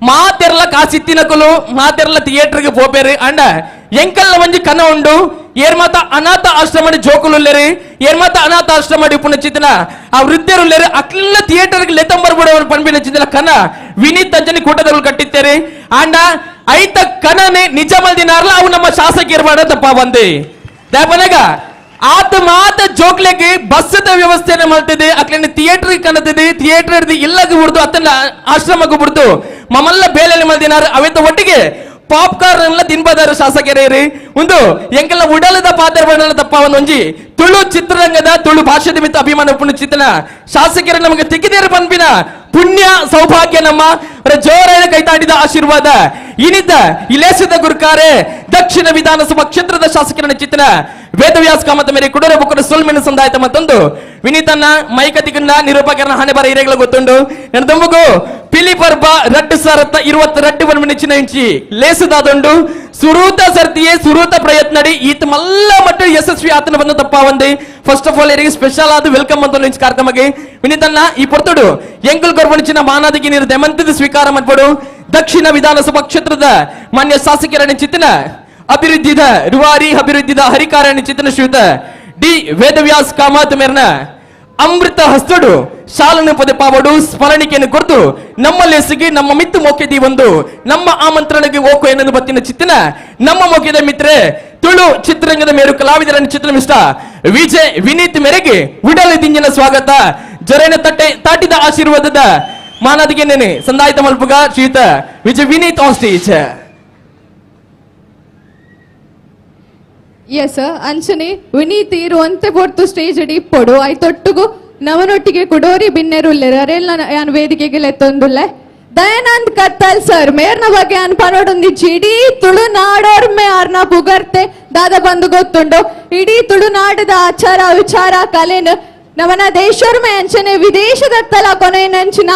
ಮಾತೆರ್ಲ ಕಾಸಿತ್ತಿನಕುಲು ಮಾತೆರ್ಲ ಥಿಯೇಟರ್ಗೆ ಪೋಪೇರು ಅಂಡ ಎಂಕಲ್ನ ಒಂಜಿ ಕನ ಉಂಡು ಏರ್ಮಾತ ಅನಾಥ ಆಶ್ರಮ ಜೋಕುಲುಲ್ಲೇರು ಏರ್ಮಾತ ಅನಾಥ ಆಶ್ರಮ ಇಪ್ಪುನ ಚಿತ್ತನ ಆ ವೃದ್ಧರುಲ್ಲೇರು ಅಕ್ಲೆಲ್ಲ ಥಿಯೇಟರ್ಗೆ ಲೆತ್ತಂಬರ್ಬಿಡು ಪನ್ಪಿನ ಚಿತ್ತನ ಕನ ವಿನೀತ್ ಅಂಜನಿ ಕೂಟದವರು ಕಟ್ಟಿತ್ತೇರಿ ಅಂಡ ಐತ ಕನನೆ ನಿಜ ಮಲ್ದಿನಾರ್ಲ ಅವು ನಮ್ಮ ಶಾಸಕಿಯರು ಮಾಡ ತಪ್ಪ ಬಂದಿ ದಾಪನಗ ಆತ ಮಾತ ಜೋಕ್ಲೆಗೆ ಬಸ್ಸದ ವ್ಯವಸ್ಥೆನ ಮಾಡ್ತಿದೆ ಅಕ್ಲೆನ ಥಿಯೇಟರ್ ಕನತಿದೆ ಥಿಯೇಟರ್ ಇಲ್ಲಗೆ ಬಿಡ್ದು ಅತನ ಆಶ್ರಮಕ್ಕೆ ಬಿಡ್ದು ಮಮಲ್ಲ ಬೇಲೆಯಲ್ಲಿ ಮಲ್ದಿನಾರು ಅವೆತ್ತ ಒಟ್ಟಿಗೆ ಪಾಪ್ಕಾರ್ನ್ ಎಲ್ಲ ತಿನ್ಬದಾರು ಶಾಸಕರೇರಿ ಒಂದು ಎಂಕೆಲ್ಲ ಉಡಲದ ಪಾತ್ರ ಬಣ್ಣದ ತಪ್ಪ ಒಂದೊಂಜಿ ತುಳು ಚಿತ್ರರಂಗದ ತುಳು ಭಾಷೆದ ಮಿತ್ತ ಅಭಿಮಾನ ಪುಣ್ಯ ಚಿತ್ರನ ಶಾಸಕರು ನಮಗೆ ತಿಕ್ಕಿದೇರು ಪನ್ಪಿನ ಪುಣ್ಯ ಸೌಭಾಗ್ಯ ನಮ್ಮ ಜೋರಾದ ಕೈತಾಡಿದ ಆಶೀರ್ವಾದ ಇನಿದ್ದ ಇಲೇಸಿದ ಗುರುಕಾರೆ ದಕ್ಷಿಣ ವಿಧಾನಸಭಾ ಕ್ಷೇತ್ರದ ಶಾಸಕರನ್ನ ಚಿತ್ರ ವೇದವ್ಯಾಸ ಕಾಮತ್ ಮೇರೆ ಕುಡರ ಬುಕ್ಕರ ಸೊಲ್ಮಿನ ಸಂದಾಯತ ಮತ್ತೊಂದು ವಿನೀತನ್ನ ಮೈಕತಿಗನ್ನ ನಿರೂಪಕರನ ಹಣೆ ಬರ ಹಿರೇಗಳ ಗೊತ್ತುಂಡು ನನ್ನ ತಮ್ಮಗು ಪಿಲಿ ಪರ್ಬ ರಡ್ಡು ಸಾರತ್ತ ಇರುವತ್ತ ರಡ್ಡು ಬಣ್ಣ ಇಂಚಿ ಲೇಸದಾದೊಂಡು ಸುರೂತ ಸರ್ತಿಯೇ ಸುರೂತ ಪ್ರಯತ್ನಡಿ ಈತ ಮಲ್ಲ ಮಟ್ಟ ಯಶಸ್ವಿ ಆತನ ಬಂದ ತಪ್ಪ ಒಂದೇ ಫಸ್ಟ್ ಆಫ್ ಆಲ್ ಇರಿಗೆ ಸ್ಪೆಷಲ್ ಆದ welcome ಅಂತ ಇಂಚ್ ಕಾರ್ಯಕ್ರಮಕ್ಕೆ ವಿನೀತನ್ನ ಈ ಪೊರ್ತುಡು ಎಂಕುಲ್ ಕೊರ್ಬಣಿಚಿನ ಮಾನಾದಿಗೆ ನೀರು ದೆಮಂತದ ಸ್ವೀಕಾರ ಮಾಡ್ಬಡು ದಕ್ಷಿಣ ವಿಧಾನಸಭಾ ಕ್ಷೇತ್ರದ ಮಾನ್ಯ ಶಾಸಕರನ್ನ ಚಿತ್ತನ ಅಭಿವೃದ್ಧಿದ ರುವಾರಿ ಅಭಿವೃದ್ಧಿದ ಹರಿಕಾರಣ ಚಿತ್ತನ ಶ್ರೀಯುತ ಡಿ ವೇದವ್ಯಾಸ್ ಕಾಮತ್ ಮೇರ್ನ ಅಮೃತ ಹಸ್ತಡು ಶಾಲನ ಪದೇ ಪಾವಡು ಸ್ಮರಣಿಕೆಯನ್ನು ಕೊರತು ನಮ್ಮ ಲೇಸಿಗೆ ನಮ್ಮ ಮಿತ್ತು ಮೋಕೆದಿ ಒಂದು ನಮ್ಮ ಆಮಂತ್ರಣಕ್ಕೆ ಓಕೋ ಏನನ್ನು ಬತ್ತಿನ ಚಿತ್ತನ ನಮ್ಮ ಮೋಕೆದ ಮಿತ್ರೆ ತುಳು ಚಿತ್ರರಂಗದ ಮೇರು ಕಲಾವಿದರನ್ನು ಚಿತ್ರ ಮಿಷ್ಟ ವಿಜಯ್ ವಿನೀತ್ ಮೇರೆಗೆ ಉಡಲ ದಿಂಜಿನ ಸ್ವಾಗತ ಜೊರೆನ ತಟ್ಟೆ ತಾಟಿದ ಆಶೀರ್ವಾದದ ಮಾನದಿಗೆ ನೆನೆ ಸಂದಾಯಿತ ಮಲ್ಪುಗ ಶ್ರೀಯುತ Vijay Vineeth on stage. Yes ಅಂಚನೆ ವಿನೀತ್ ಇರುವಂತೆ ಪೊರ್ತು ಸ್ಟೇಜ್ ಅಡಿ ಇಪ್ಪೊಡು ಐತೊಟ್ಟುಗು ನವನೊಟ್ಟಿಗೆ ಕುಡೋರಿ ಬಿನ್ನೆರುಲ್ಲೆರ್ ಅರೆಲ್ಲ ಯಾನ್ ವೇದಿಕೆಗೆ ಲೆತ್ತೊಂದುಲ್ಲೆ ದಯಾನಂದ್ ಕತ್ತಲ್ ಸರ್ ಮೇರ್ನ ಬಗ್ಗೆ ಅನ್ ಪನೋಡೊಂದಿಜ್ಜಿ ಇಡೀ ತುಳುನಾಡೋರ್ಮೆ ಆರ್ನ ಪುಗರ್ತೆ ದಾದ ಬಂದು ಗೊತ್ತುಂಡು ಇಡೀ ತುಳುನಾಡದ ಆಚಾರ ವಿಚಾರ ಕಲೆನು ನಮನ ದೇಶೋರ್ಮೆ ಅಂಚನೆ ವಿದೇಶದತ್ತಲ ಕೊನೆಯಂಚಿನ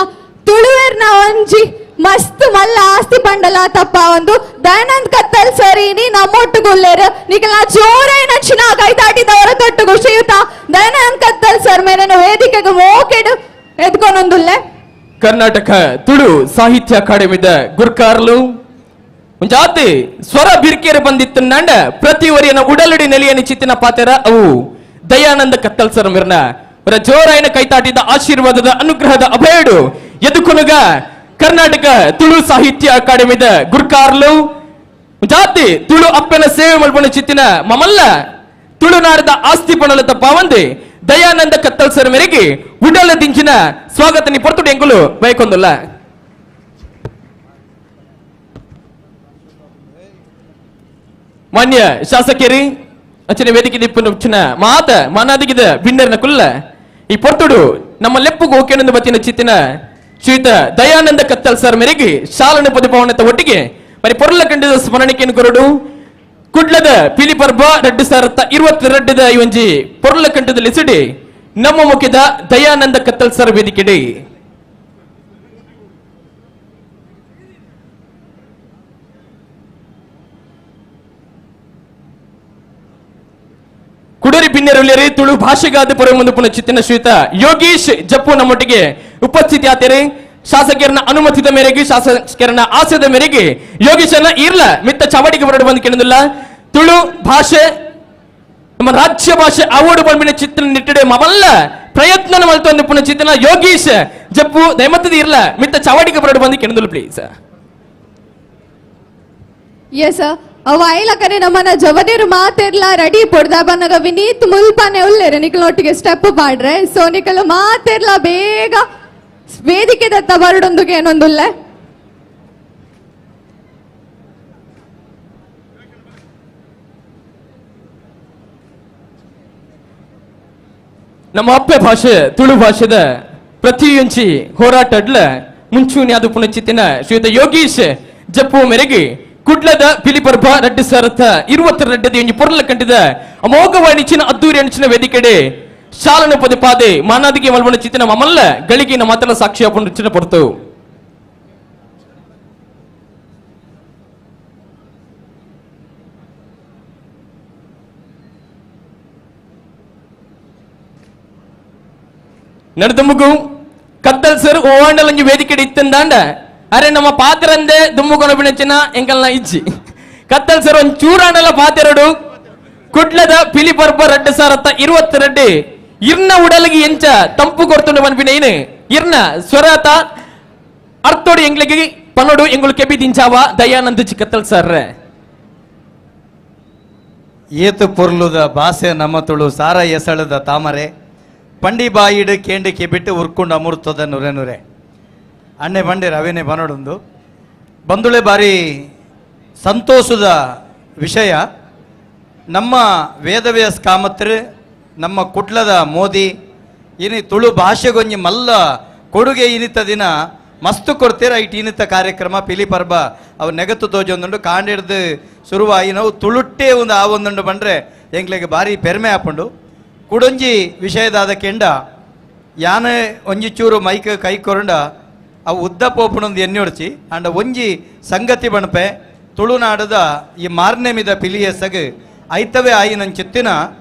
ತುಳುವೆರ್ನ ಒಂಜಿ ಮಸ್ತ್ ಮಲ್ಲ ಆಸ್ತಿ ಬಂಡಲ ತಪ್ಪ ಒಂದು ದಯಾನಂದ್ ಕತ್ತಲ್ ಸರ್ ಇನಿ ನಮ್ಮೊಟ್ಟುಗುಲ್ಲೇರ್ ನಿಕಲ ಜೋರೈನಂಚಿನ ಕೈತಾಟಿದವರ ತೊಟ್ಟುಗು ಶ್ರೀಯುತ ದಯಾನಂದ್ ಕತ್ತಲ್ ಸರ್ ಮೇಲಿನ ವೇದಿಕೆಗೆ ಮೋಕೆಡು ಎದ್ಕೊನೊಂದುಲ್ಲೆ. ಕರ್ನಾಟಕ ತುಳು ಸಾಹಿತ್ಯ ಅಕಾಡೆಮಿದ ಗುರ್ಕಾರ್ಲು ಜಾತಿ ಸ್ವರ ಬಿರ್ಕೆರೆ ಬಂದಿತ್ತು ನಂಡ ಪ್ರತಿ ವರಿಯನ ಉಡಲಡಿ ನೆಲೆಯ ಚಿತ್ತಿನ ಪಾತೆರ ಅವು ದಯಾನಂದ ಕತ್ತಲ್ ಸರ್ ಮಿರ್ನ ಅವರ ಜೋರಾಯನ ಕೈತಾಟಿದ ಆಶೀರ್ವಾದದ ಅನುಗ್ರಹದ ಅಭಯಡು ಎದುಕೊನುಗ ಕರ್ನಾಟಕ ತುಳು ಸಾಹಿತ್ಯ ಅಕಾಡೆಮಿದ ಗುರ್ಕಾರ್ಲು ಜಾತಿ ತುಳು ಅಪ್ಪನ ಸೇವೆ ಮಲ್ಪನ ಚಿತ್ತಿನ ಮಮಲ್ಲ ತುಳುನಾಡದ ಆಸ್ತಿ ಪಣಲ ತಪ್ಪಾವಂದೆ ದಯಾನಂದ ಕತ್ತಲ್ ಸರ್ ಮೇರೆಗೆ ಉಡಲ ದಿಂಚಿನ ಸ್ವಾಗತ ನಿ ಪೊರ್ತುಡು ಎಂಕುಲು ಬಯಕೊಂದುಲ್ಲ. ಮಾನ್ಯ ಶಾಸಕರಿ ಅಚ್ಚನೆ ವೇದಿಕೆ ದಿಪ್ಪನ ಮಾತ ಮಾನಾದಿಗಿದ ಬಿಂಡರ್ನ ಕುಲ್ಲ ಈ ಪೊರ್ತುಡು ನಮ್ಮ ಲೆಪ್ಪುಗು ಓಕೆನಂದು ಬತ್ತಿನ ಚಿತ್ತಿನ ಶ್ರೀಯುತ ದಯಾನಂದ ಕತ್ತಲ್ ಸರ್ ಮೇರೆಗೆ ಶಾಲನ ಪದಿಪವನತ ಒಟ್ಟಿಗೆ ಬರಿ ಪೊರ್ಲ ಕಂಡಿದ ಸ್ಮರಣಿಕೆಯನ್ನು ಕೊರಡು ಕುಡ್ಲದ ಪಿಲಿ ಪರ್ಬ ರಡ್ಡು ಸಾರತ್ತ ಇರುವತ್ತೆರಡದ ಈ ಒಂಜಿ ಪೊರ್ಲ ಕಂಠದ ಲಿಸಿಡಿ ನಮ್ಮ ಮುಖ್ಯದ ದಯಾನಂದ ಕತ್ತಲ್ ಸರ್ ವೇದಿಕೆಡೆ. ಕುಡರಿ ಪಿನ್ನೆರುಳ್ಯರಿ ತುಳು ಭಾಷೆಗಾದ ಪೊರೆ ಪುನಃ ಚಿತ್ತಿನ ಶ್ರೀಯುತ ಯೋಗೀಶ್ ಜಪ್ಪು ನಮ್ಮೊಟ್ಟಿಗೆ ಉಪಸ್ಥಿತಿ ಆತೇರಿ. ಶಾಸಕರನ್ನ ಅನುಮತಿದ ಮೇರೆಗೆ ಶಾಸಕರನ್ನ ಆಸೆದ ಮೇರೆಗೆ ಯೋಗೀಶನ ಇರ್ಲ ಮಿತ್ತ ಚಾವಡಿಗೆ ಹೊರಡು ಬಂದು ಕೇಳಿದಿಲ್ಲ. ತುಳು ಭಾಷೆ ನಮ್ಮ ರಾಜ್ಯ ಭಾಷೆ ಆವೋಡು ಬಂಬಿನ ಚಿತ್ರ ನಿಟ್ಟಡೆ ಮಮಲ್ಲ ಪ್ರಯತ್ನ ಮಲ್ತೊಂದು ಪುನಃ ಚಿತ್ರನ ಯೋಗೀಶ್ ಜಪ್ಪು ದಯಮತ್ತದ ಇರ್ಲ ಮಿತ್ತ ಚಾವಡಿಗೆ ಹೊರಡು ಬಂದು ಕೇಳಿದಿಲ್ಲ ಪ್ಲೀಸ್. ಎಸ್ ಅವ ಐಲಕನೆ ನಮ್ಮನ ಜವನಿರು ಮಾತಿರ್ಲ ರೆಡಿ ಪೊಡ್ದ ಬನ್ನಗ ವಿನೀತ್ ಮುಲ್ಪನೆ ಉಲ್ಲೇರೆ ನಿಕಲೊಟ್ಟಿಗೆ ಸ್ಟೆಪ್ ಪಾಡ್ರೆ ಸೊ ನಿಕಲ ಮಾತಿರ್ಲ ಬೇಗ ವೇದಿಕೆ ದತ್ತ ಬರಡೊಂದುಗೆ ಏನೊಂದುಲ್ಲೆ. ನಮ್ಮ ಅಪ್ಪೆ ಭಾಷೆ ತುಳು ಭಾಷೆದ ಪ್ರತಿಯೊಂಚಿ ಹೋರಾಟಡ್ಲ ಮುಂಚೂಣಿ ಅದು ಪುನಚಿತ್ತಿನ ಶ್ರೀಯುತ ಯೋಗೀಶ್ ಜಪ್ಪು ಮೇರೆಗೆ ಕುಡ್ಲದ ಪಿಲಿಪರ್ಬ ರಡ್ಡು ಸಾರಥ ಇರುವತ್ತೆರಡದ ಎಂಜಿ ಪೊರ್ಲ ಕಂಡಿದ ಅಮೋಘವಾಣಿಚಿನ ಅದ್ದೂರಿ ಅಣಿಚಿನ ವೇದಿಕೆಡೆ ಶಾಲನ ಪದೇ ಪಾದೆ ಮಾನಾದಿಗೆ ಮಲ್ಬಣ ಚಿತ್ತಿನ ಮಮಲ್ಲ ಗಳಿಗಿನ ಮಾತ್ರ ಸಾಕ್ಷಿ ಪುನಚಿನ ಪೊರ್ತು. ನಡುದುಂಬುಗು ಕತ್ತಲ್ ಸರ್ ಓಂಡಲಂಜಿ ವೇದಿಕೆ ಇತ್ತಂದಾಂಡ ಅರೆ ನಮ್ಮ ಪಾತ್ರಂದೆ ದುಂಬು ಕೊನಪಿನಂಚಿನ ಎಂಕಲ್ನ ಇಜ್ಜಿ ಕತ್ತಲ್ ಸರ್ ಒಂದ್ ಚೂರಾಂಡಲ ಪಾತೆರಡು ಕುಡ್ಲದ ಪಿಲಿ ಪರ್ಬ ರಡ್ಡು ಸಾರತ್ತ 22 ಇರ್ನ ಉಡಲಿಗೆ ಎಂಚ ತಂಪು ಕೊಡ್ತುಂಡು ಪನ್ಪಿನ ಇರ್ನ ಸ್ವರತ ಅರ್ಥೋಡು ಎಂಗ್ಲಿಗೆ ಪನ್ನೋಡು ಎಂಗುಳು ಕೆಬಿ ದಿಂಚಾವ ದಯಾನಂದ ಚಿಕ್ಕತ್ತಲ್ ಸರ್. ಏತು ಪೊರ್ಲುದ ಬಾಸೆ ನಮ್ಮ ತುಳು ಸಾರ ಎಸಳದ ತಾಮರೆ ಪಂಡಿ ಬಾಯಿಡು ಕೇಂಡಿ ಕೆಬಿಟ್ಟು ಉರ್ಕೊಂಡು ಅಮೃತದ ನುರೆ ನುರೆ ಅಣ್ಣೆ ಬಂಡೆ ರವಿನೇ ಬನೋಡೊಂದು ಬಂದುಳೆ ಬಾರಿ ಸಂತೋಷದ ವಿಷಯ. ನಮ್ಮ ವೇದವ್ಯಾಸ್ ಕಾಮತ್ರು ನಮ್ಮ ಕುಡ್ಲದ ಮೋದಿ ಇನಿ ತುಳು ಭಾಷೆಗೊಂಜಿ ಮಲ್ಲ ಕೊಡುಗೆ ಇನಿತ ದಿನ ಮಸ್ತು ಕೊಡ್ತೀರ ಐಟ್ ಇನಿತ ಕಾರ್ಯಕ್ರಮ ಪಿಲಿ ಪರ್ಬ ಅವು ನೆಗತ್ತು ತೋಜೊಂದುಂಡು ಕಾಂಡಿಡ್ದು ಶುರುವಾಯಿ ನಾವು ತುಳುಟ್ಟೇ ಒಂದು ಆ ಒಂದುಂಡು ಬಂದರೆ ಎಂಗ್ಲಿಗೆ ಭಾರಿ ಪೆರ್ಮೆ ಆಪುಂಡು. ಕುಡೊಂಜಿ ವಿಷಯದಾದ ಕೆಂಡ ಯಾನೆ ಒಂಜಿ ಚೂರು ಮೈಕ್ ಕೈ ಕೊರಂಡ ಅವು ಉದ್ದ ಪೋಪುಣೊಂದು ಎಣ್ಣೆ ಹೊಡ್ಚಿ ಅಂಡ ಒಂಜಿ ಸಂಗತಿ ಬಣಪೆ ತುಳುನಾಡದ ಈ ಮಾರ್ನೆಮಿದ ಪಿಲಿಯಸಗ್ ಐತವೇ ಆಯಿನಂಚಿತ್ತಿನ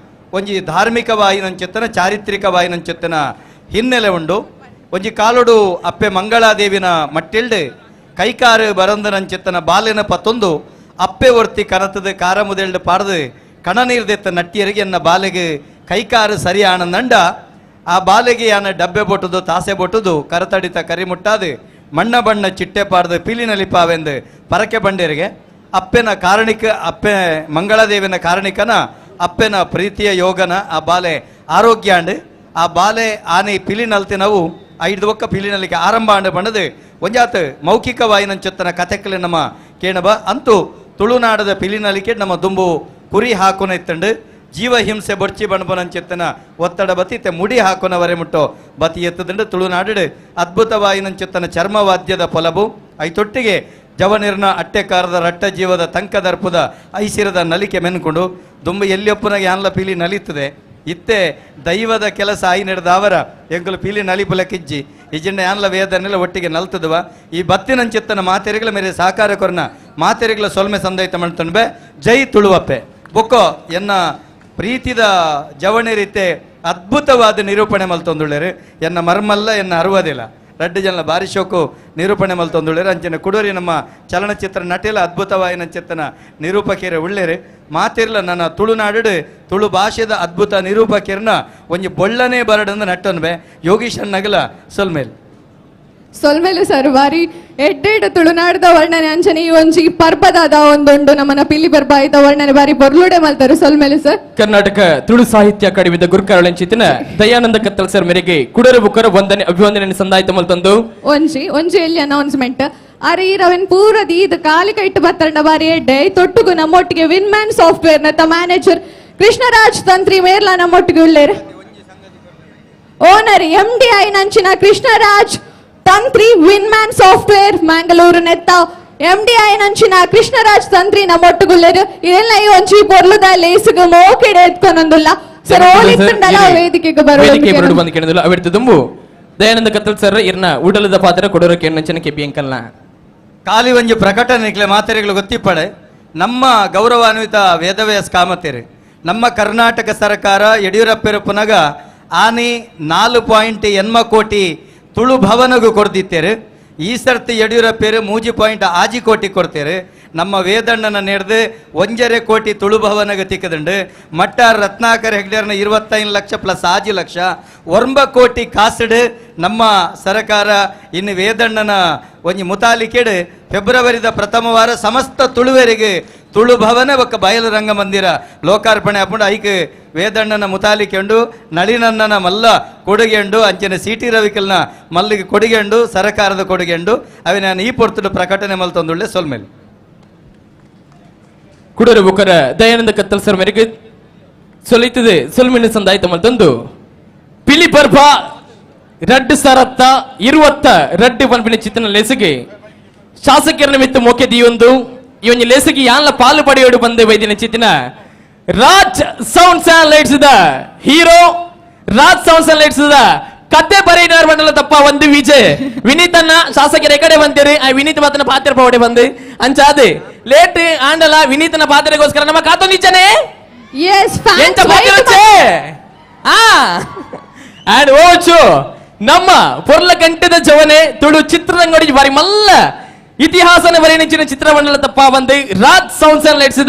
ಒಂಜಿ ಧಾರ್ಮಿಕವಾಯಿನಂಚಿತ್ತನ ಚಾರಿತ್ರಿಕವಾಯಿನಂಚಿತ್ತಿನ ಹಿನ್ನೆಲೆ ಉಂಡು. ಒಂಜಿ ಕಾಲೋಡು ಅಪ್ಪೆ ಮಂಗಳಾದೇವಿನ ಮಟ್ಟಿಲ್ಡು ಕೈಕಾರು ಬರಂದನಂಚಿತ್ತನ ಬಾಲಿನ ಪತ್ತೊಂದು ಅಪ್ಪೆ ಒರ್ತಿ ಕನತದ ಕಾರ ಮುದೆಲ್ಡು ಪಾಡ್ದು ಕಣನೀರ್ದೆತ್ತ ನಟ್ಟಿಯರಿಗೆ ಎನ್ನ ಬಾಲೆಗೆ ಕೈಕಾರು ಸರಿ ಆನಂದಂಡ ಆ ಬಾಲೆಗೆ ಯಾನ ಡಬ್ಬೆ ಬೊಟ್ಟುದು ತಾಸೆ ಬೊಟ್ಟುದು ಕರತಡಿತ ಕರಿ ಮುಟ್ಟಾದು ಮಣ್ಣ ಬಣ್ಣ ಚಿಟ್ಟೆ ಪಾಡ್ದು ಪಿಲಿನಲಿ ಪಾವೆಂದು ಪರಕೆ ಬಂಡೇರಿಗೆ ಅಪ್ಪೆನ ಕಾರಣಿಕ ಅಪ್ಪೆ ಮಂಗಳಾದೇವಿನ ಕಾರಣಿಕನ ಅಪ್ಪೆನ ಪ್ರೀತಿಯ ಯೋಗನ ಆ ಬಾಲೆ ಆರೋಗ್ಯ ಅಂಡು ಆ ಬಾಲೆ ಆನೆ ಪಿಲಿನಲ್ತಿ ನಾವು ಐದು ಒಕ್ಕ ಪಿಲಿನಲ್ಲಿಗೆ ಆರಂಭ ಅಂಡು ಬಣ್ಣದು ಒಂಜಾತ್ ಮೌಖಿಕವಾಯಿನಂಚೆತ್ತನ ಕಥೆಕ್ಕಲೆ ನಮ್ಮ ಕೇಣಬ ಅಂತೂ ತುಳುನಾಡದ ಪಿಲಿನಲಿಕೆ ನಮ್ಮ ದುಂಬು ಕುರಿ ಹಾಕೋನ ಇತ್ತಂಡು ಜೀವಹಿಂಸೆ ಬೊರ್ಚಿ ಬಣಬನಂಚೆತ್ತನ ಒತ್ತಡ ಬತಿ ಮುಡಿ ಹಾಕೋನವರೆ ಮುಟ್ಟೋ ಬತಿ ಎತ್ತದಂಡು ತುಳುನಾಡು ಅದ್ಭುತವಾಯಿನಂಚೆತ್ತನ ಚರ್ಮವಾದ್ಯದ ಪೊಲಬು ಐತೊಟ್ಟಿಗೆ ಜವನಿರ್ನ ಅಟ್ಟೆಕಾರದ ರಟ್ಟ ಜೀವದ ತಂಕದರ್ಪುದ ಐಸಿರದ ನಲಿಕೆ ಮೆನ್ಕೊಂಡು ದುಂಬು ಎಲ್ಲಿಯೊಪ್ಪನಾಗ ಯಾನ್ಲ ಪೀಲಿ ನಲಿತದೆ ಇತ್ತೆ ದೈವದ ಕೆಲಸ ಆಯಿ ನಡೆದಾವರ ಎಂಕುಲು ಪೀಲಿ ನಲಿಪುಲಕ್ಕಿಜ್ಜಿ ಇಜ್ಜಿಂಡ ಯಾನ್ಲ ವೇದನೆಲ್ಲ ಒಟ್ಟಿಗೆ ನಲ್ತದವ ಈ ಬತ್ತಿನಂಚಿತ್ತನ ಮಾತೆರೆಗಳ ಮೇರೆ ಸಹಕಾರ ಕೊರ್ನ ಮಾತೆರೆಗಳ ಸೊಲ್ಮೆ ಸಂದೈತ ಮಣ್ತೊಂಡ್ಬೆ ಜೈ ತುಳುವಪ್ಪೆ ಬೊಕ್ಕೋ ಎನ್ನ ಪ್ರೀತಿದ ಜವಣಿ ರೀತೆ ಅದ್ಭುತವಾದ ನಿರೂಪಣೆ ಮಲ್ತೊಂದುಳ್ಳೇರು ಎನ್ನ ಮರ್ಮಲ್ಲ ಎನ್ನ ಅರುವದಿಲ್ಲ ರಡ್ಡು ಜನ ಬಾರಿ ಶೋಕು ನಿರೂಪಣೆ ಮಲ್ತೊಂದುಳ್ಳೇರು ಅಂಚಿನ ಕುಡೂರಿ ನಮ್ಮ ಚಲನಚಿತ್ರ ನಟಿಲ ಅದ್ಭುತವಾಯಿನ ಚಿತ್ತನ ನಿರೂಪಕಿಯರ ಉಳ್ಳೇರು ಮಾತಿರ್ಲ ನನ್ನ ತುಳುನಾಡು ತುಳು ಭಾಷೆದ ಅದ್ಭುತ ನಿರೂಪಕಿಯರ್ನ ಒಂಜಿ ಬೊಳ್ಳನೇ ಬರಡಂದು ನಟ್ಟನ್ಬೆ ಯೋಗೀಶ್ ನಗಲ ಸೊಲ್ಮೇಲ್ ಸೊಲ್ಮೇಲು ಸರ್ ಬಾರಿ ಎಡ್ಡೆಡ್ ತುಳುನಾಡದ ವರ್ಣನೆ ಅಂಚನೆ ಈ ಒಂಜಿ ಪರ್ಬದಾದ ಒಂದುಂಡು ನಮ್ಮನ ಪಿಲಿ ಪರ್ಬ ಆಯ್ತ ವರ್ಣನೆ ಬಾರಿ ಬೊರ್ಲುಡೆ ಮಲ್ತಾರು ಸೊಲ್ಮೇಲು ಸರ್. ಕರ್ನಾಟಕ ತುಳು ಸಾಹಿತ್ಯ ಅಕಾಡೆಮಿದ ಗುರುಕಾರಳಂಚಿತನ ದಯಾನಂದ ಕತ್ತಲ್ ಸರ್ ಮೇರೆಗೆ ಕುಡರ ಬುಕ್ಕರ ವಂದನೆ ಅಭಿವಂದನೆ ಸಂದಾಯ್ತ ಮಲ್ತಂದು ಒಂಜಿ ಒಂಜಿ ಎಲ್ಲಿ ಅನೌನ್ಸ್ಮೆಂಟ್ ಅರೆ ಈ ರವನ್ ಪೂರ ದೀದ ಕಾಲಿ ಕೈಟ್ಟು ಬತ್ತಂಡ ಬಾರಿ ಎಡ್ಡೆ ತೊಟ್ಟುಗು ನಮ್ಮೊಟ್ಟಿಗೆ win man software ನತ್ತ ಮ್ಯಾನೇಜರ್ ಕೃಷ್ಣರಾಜ್ ತಂತ್ರಿ ಮೇರ್ಲಾ ನಮ್ಮೊಟ್ಟಿಗೆ ಉಳ್ಳೇರು owner M D I ನಂಚಿನ Krishnaraj Tantri Winman software Mangalore ನೆತ್ತ M D I ನಂಚಿನ ಕೃಷ್ಣರಾಜ್ ತಂತ್ರಿ ನಮ್ಮೊಟ್ಟುಗುಲ್ಲೇರು ಇದೆಲ್ಲ ಈ ಒಂಜಿ ಪೊರ್ಲುದ ಲೇಸುಗು ಮೋಕೆಡೆ ಎತ್ಕೊನೊಂದುಲ್ಲ ಸರ್ ಓಲಿತ್ತುಂಡಲ ವೇದಿಕೆಗೆ ವೇದಿಕೆ ಬರಡು ಬರೋ ಬಂದು ಕೇಳಿದಲ್ಲ ಅವಿಡ್ತು ದುಂಬು ದಯಾನಂದ ಕತ್ತಲ್ ಸರ್ ಇರ್ನ ಉಡಲದ ಪಾತ್ರ ಕೊಡೋರ ಕೇಳಿನ ಕೆಪಿ ಅಂಕಲ್ನ ಖಾಲಿ ಒಂಜಿ ಪ್ರಕಟಣೆ ಮಾತೆರೆಗಳು ಗೊತ್ತಿಪ್ಪಡೆ ನಮ್ಮ ಗೌರವಾನ್ವಿತ ವೇದವ್ಯಾಸ್ ಕಾಮತೇರಿ ನಮ್ಮ ಕರ್ನಾಟಕ ಸರ್ಕಾರ ಯಡಿಯೂರಪ್ಪರಪ್ಪನಾಗ ಆನಿ 4.8 ಕೋಟಿ ತುಳು ಭವನಗೂ ಕೊಡ್ದಿತ್ತೇರು ಈ ಸರ್ತಿ ಯಡಿಯೂರಪ್ಪೇರು 3.6 ಕೋಟಿ ಕೊಡ್ತೇರು. ನಮ್ಮ ವೇದಣ್ಣನ ನೇಡ್ದು 1.5 ಕೋಟಿ ತುಳು ಭವನಗ ತಿಕ್ಕದುಂಡು ಮಟ್ಟಾರ್ ರತ್ನಾಕರ್ ಹೆಗ್ಡೇರ್ನ 25 ಲಕ್ಷ ಪ್ಲಸ್ 6 ಲಕ್ಷ 9 ಕೋಟಿ ಕಾಸುಡು ನಮ್ಮ ಸರ್ಕಾರ ಇನ್ನು ವೇದಣ್ಣನ ಒಂಜಿ ಮುತಾಲಿಕೆಡು ಫೆಬ್ರವರಿದ ಪ್ರಥಮ ವಾರ ಸಮಸ್ತ ತುಳುವರಿಗೆ ತುಳು ಭವನ ಒಕ್ಕ ಬಯಲು ರಂಗಮಂದಿರ ಲೋಕಾರ್ಪಣೆ ಹಾಕೊಂಡು ಐಕ್ ವೇದಣ್ಣನ ಮುತಾಲಿಕೆಂಡು ನಳಿನಣ್ಣನ ಮಲ್ಲ ಕೊಡುಗೆಂಡು ಅಂಚಿನ ಸಿ ಟಿ ರವಿಕಲ್ನ ಮಲ್ಲಿಗೆ ಕೊಡುಗೆಂಡು ಸರಕಾರದ ಕೊಡುಗೆಂಡು ಅವೆ ನಾನು ಈ ಪೊರ್ತುಡು ಪ್ರಕಟಣೆ ಮಲ್ತೊಂದುಳ್ಳೆ ಸೊಲ್ಮೇಲೆ. ಕುಡರ ಬುಕ್ಕರ ದಯಾನಂದ ಕತ್ತಲ್ ಸರ್ ಮೇರೆಗೆ ಸೊಲಿತದೆ ಸೊಲ್ಮಿನ ಸಂದಾಯ್ತ ಮಲ್ತೊಂದು ಪಿಲಿ ಪರ್ಬ ರಡ್ಡು ಸರತ್ತ ಇರುವತ್ತ ರಡ್ಡು ಪನ್ಪಿನ ಚಿತ್ತನ ಲೇಸಿಗೆ ಶಾಸಕರ ನಿಮಿತ್ತ ಮೋಕೆ ದಿಯೊಂದು ಈ ಒಂದು ಲೇಸಿಗೆ ಯಾನ್ಲ ಪಾಲು ಪಡೆಯೋಡು ಬಂದೆ ವೈದ್ಯನ ಚಿತ್ತಿನ Raj sounds and lights the hero Raj sounds and lights the ಕತೆ ಬರೆಯಿನಾರ್ ಮಂಡಲ ತಪ್ಪ ಒಂದು ವಿಜಯ್ ವಿನೀತನ್ನ ಶಾಸಕರ ಕಡೆ ಬಂತೀರಿ ಆ ವಿನೀತ್ ಮಾತನ ಪಾತ್ರ ಪವಡೆ ಬಂದು ಅಂಚಾದೆ ಲೇಟ್ ಆಂಡಲ ವಿನೀತನ ಪಾತ್ರೆಗೋಸ್ಕರ ನಮ್ಮ ಕಾತು ನಿಚ್ಚನೆ ಎಸ್ ಎಂತ ಪಾತ್ರ ಆ ಅಂಡ್ ಓಚು ನಮ್ಮ ಪೊರ್ಲ ಕಂಠದ ಜವನೆ ತುಳು ಚಿತ್ರರಂಗಡಿ ಬಾರಿ ಮಲ್ಲ ಇತಿಹಾಸನ ಬರೆಯಣಿಂಚಿನ ಚಿತ್ರಮಂಡಲ ತಪ್ಪ ಬಂದು Raj sounds and lights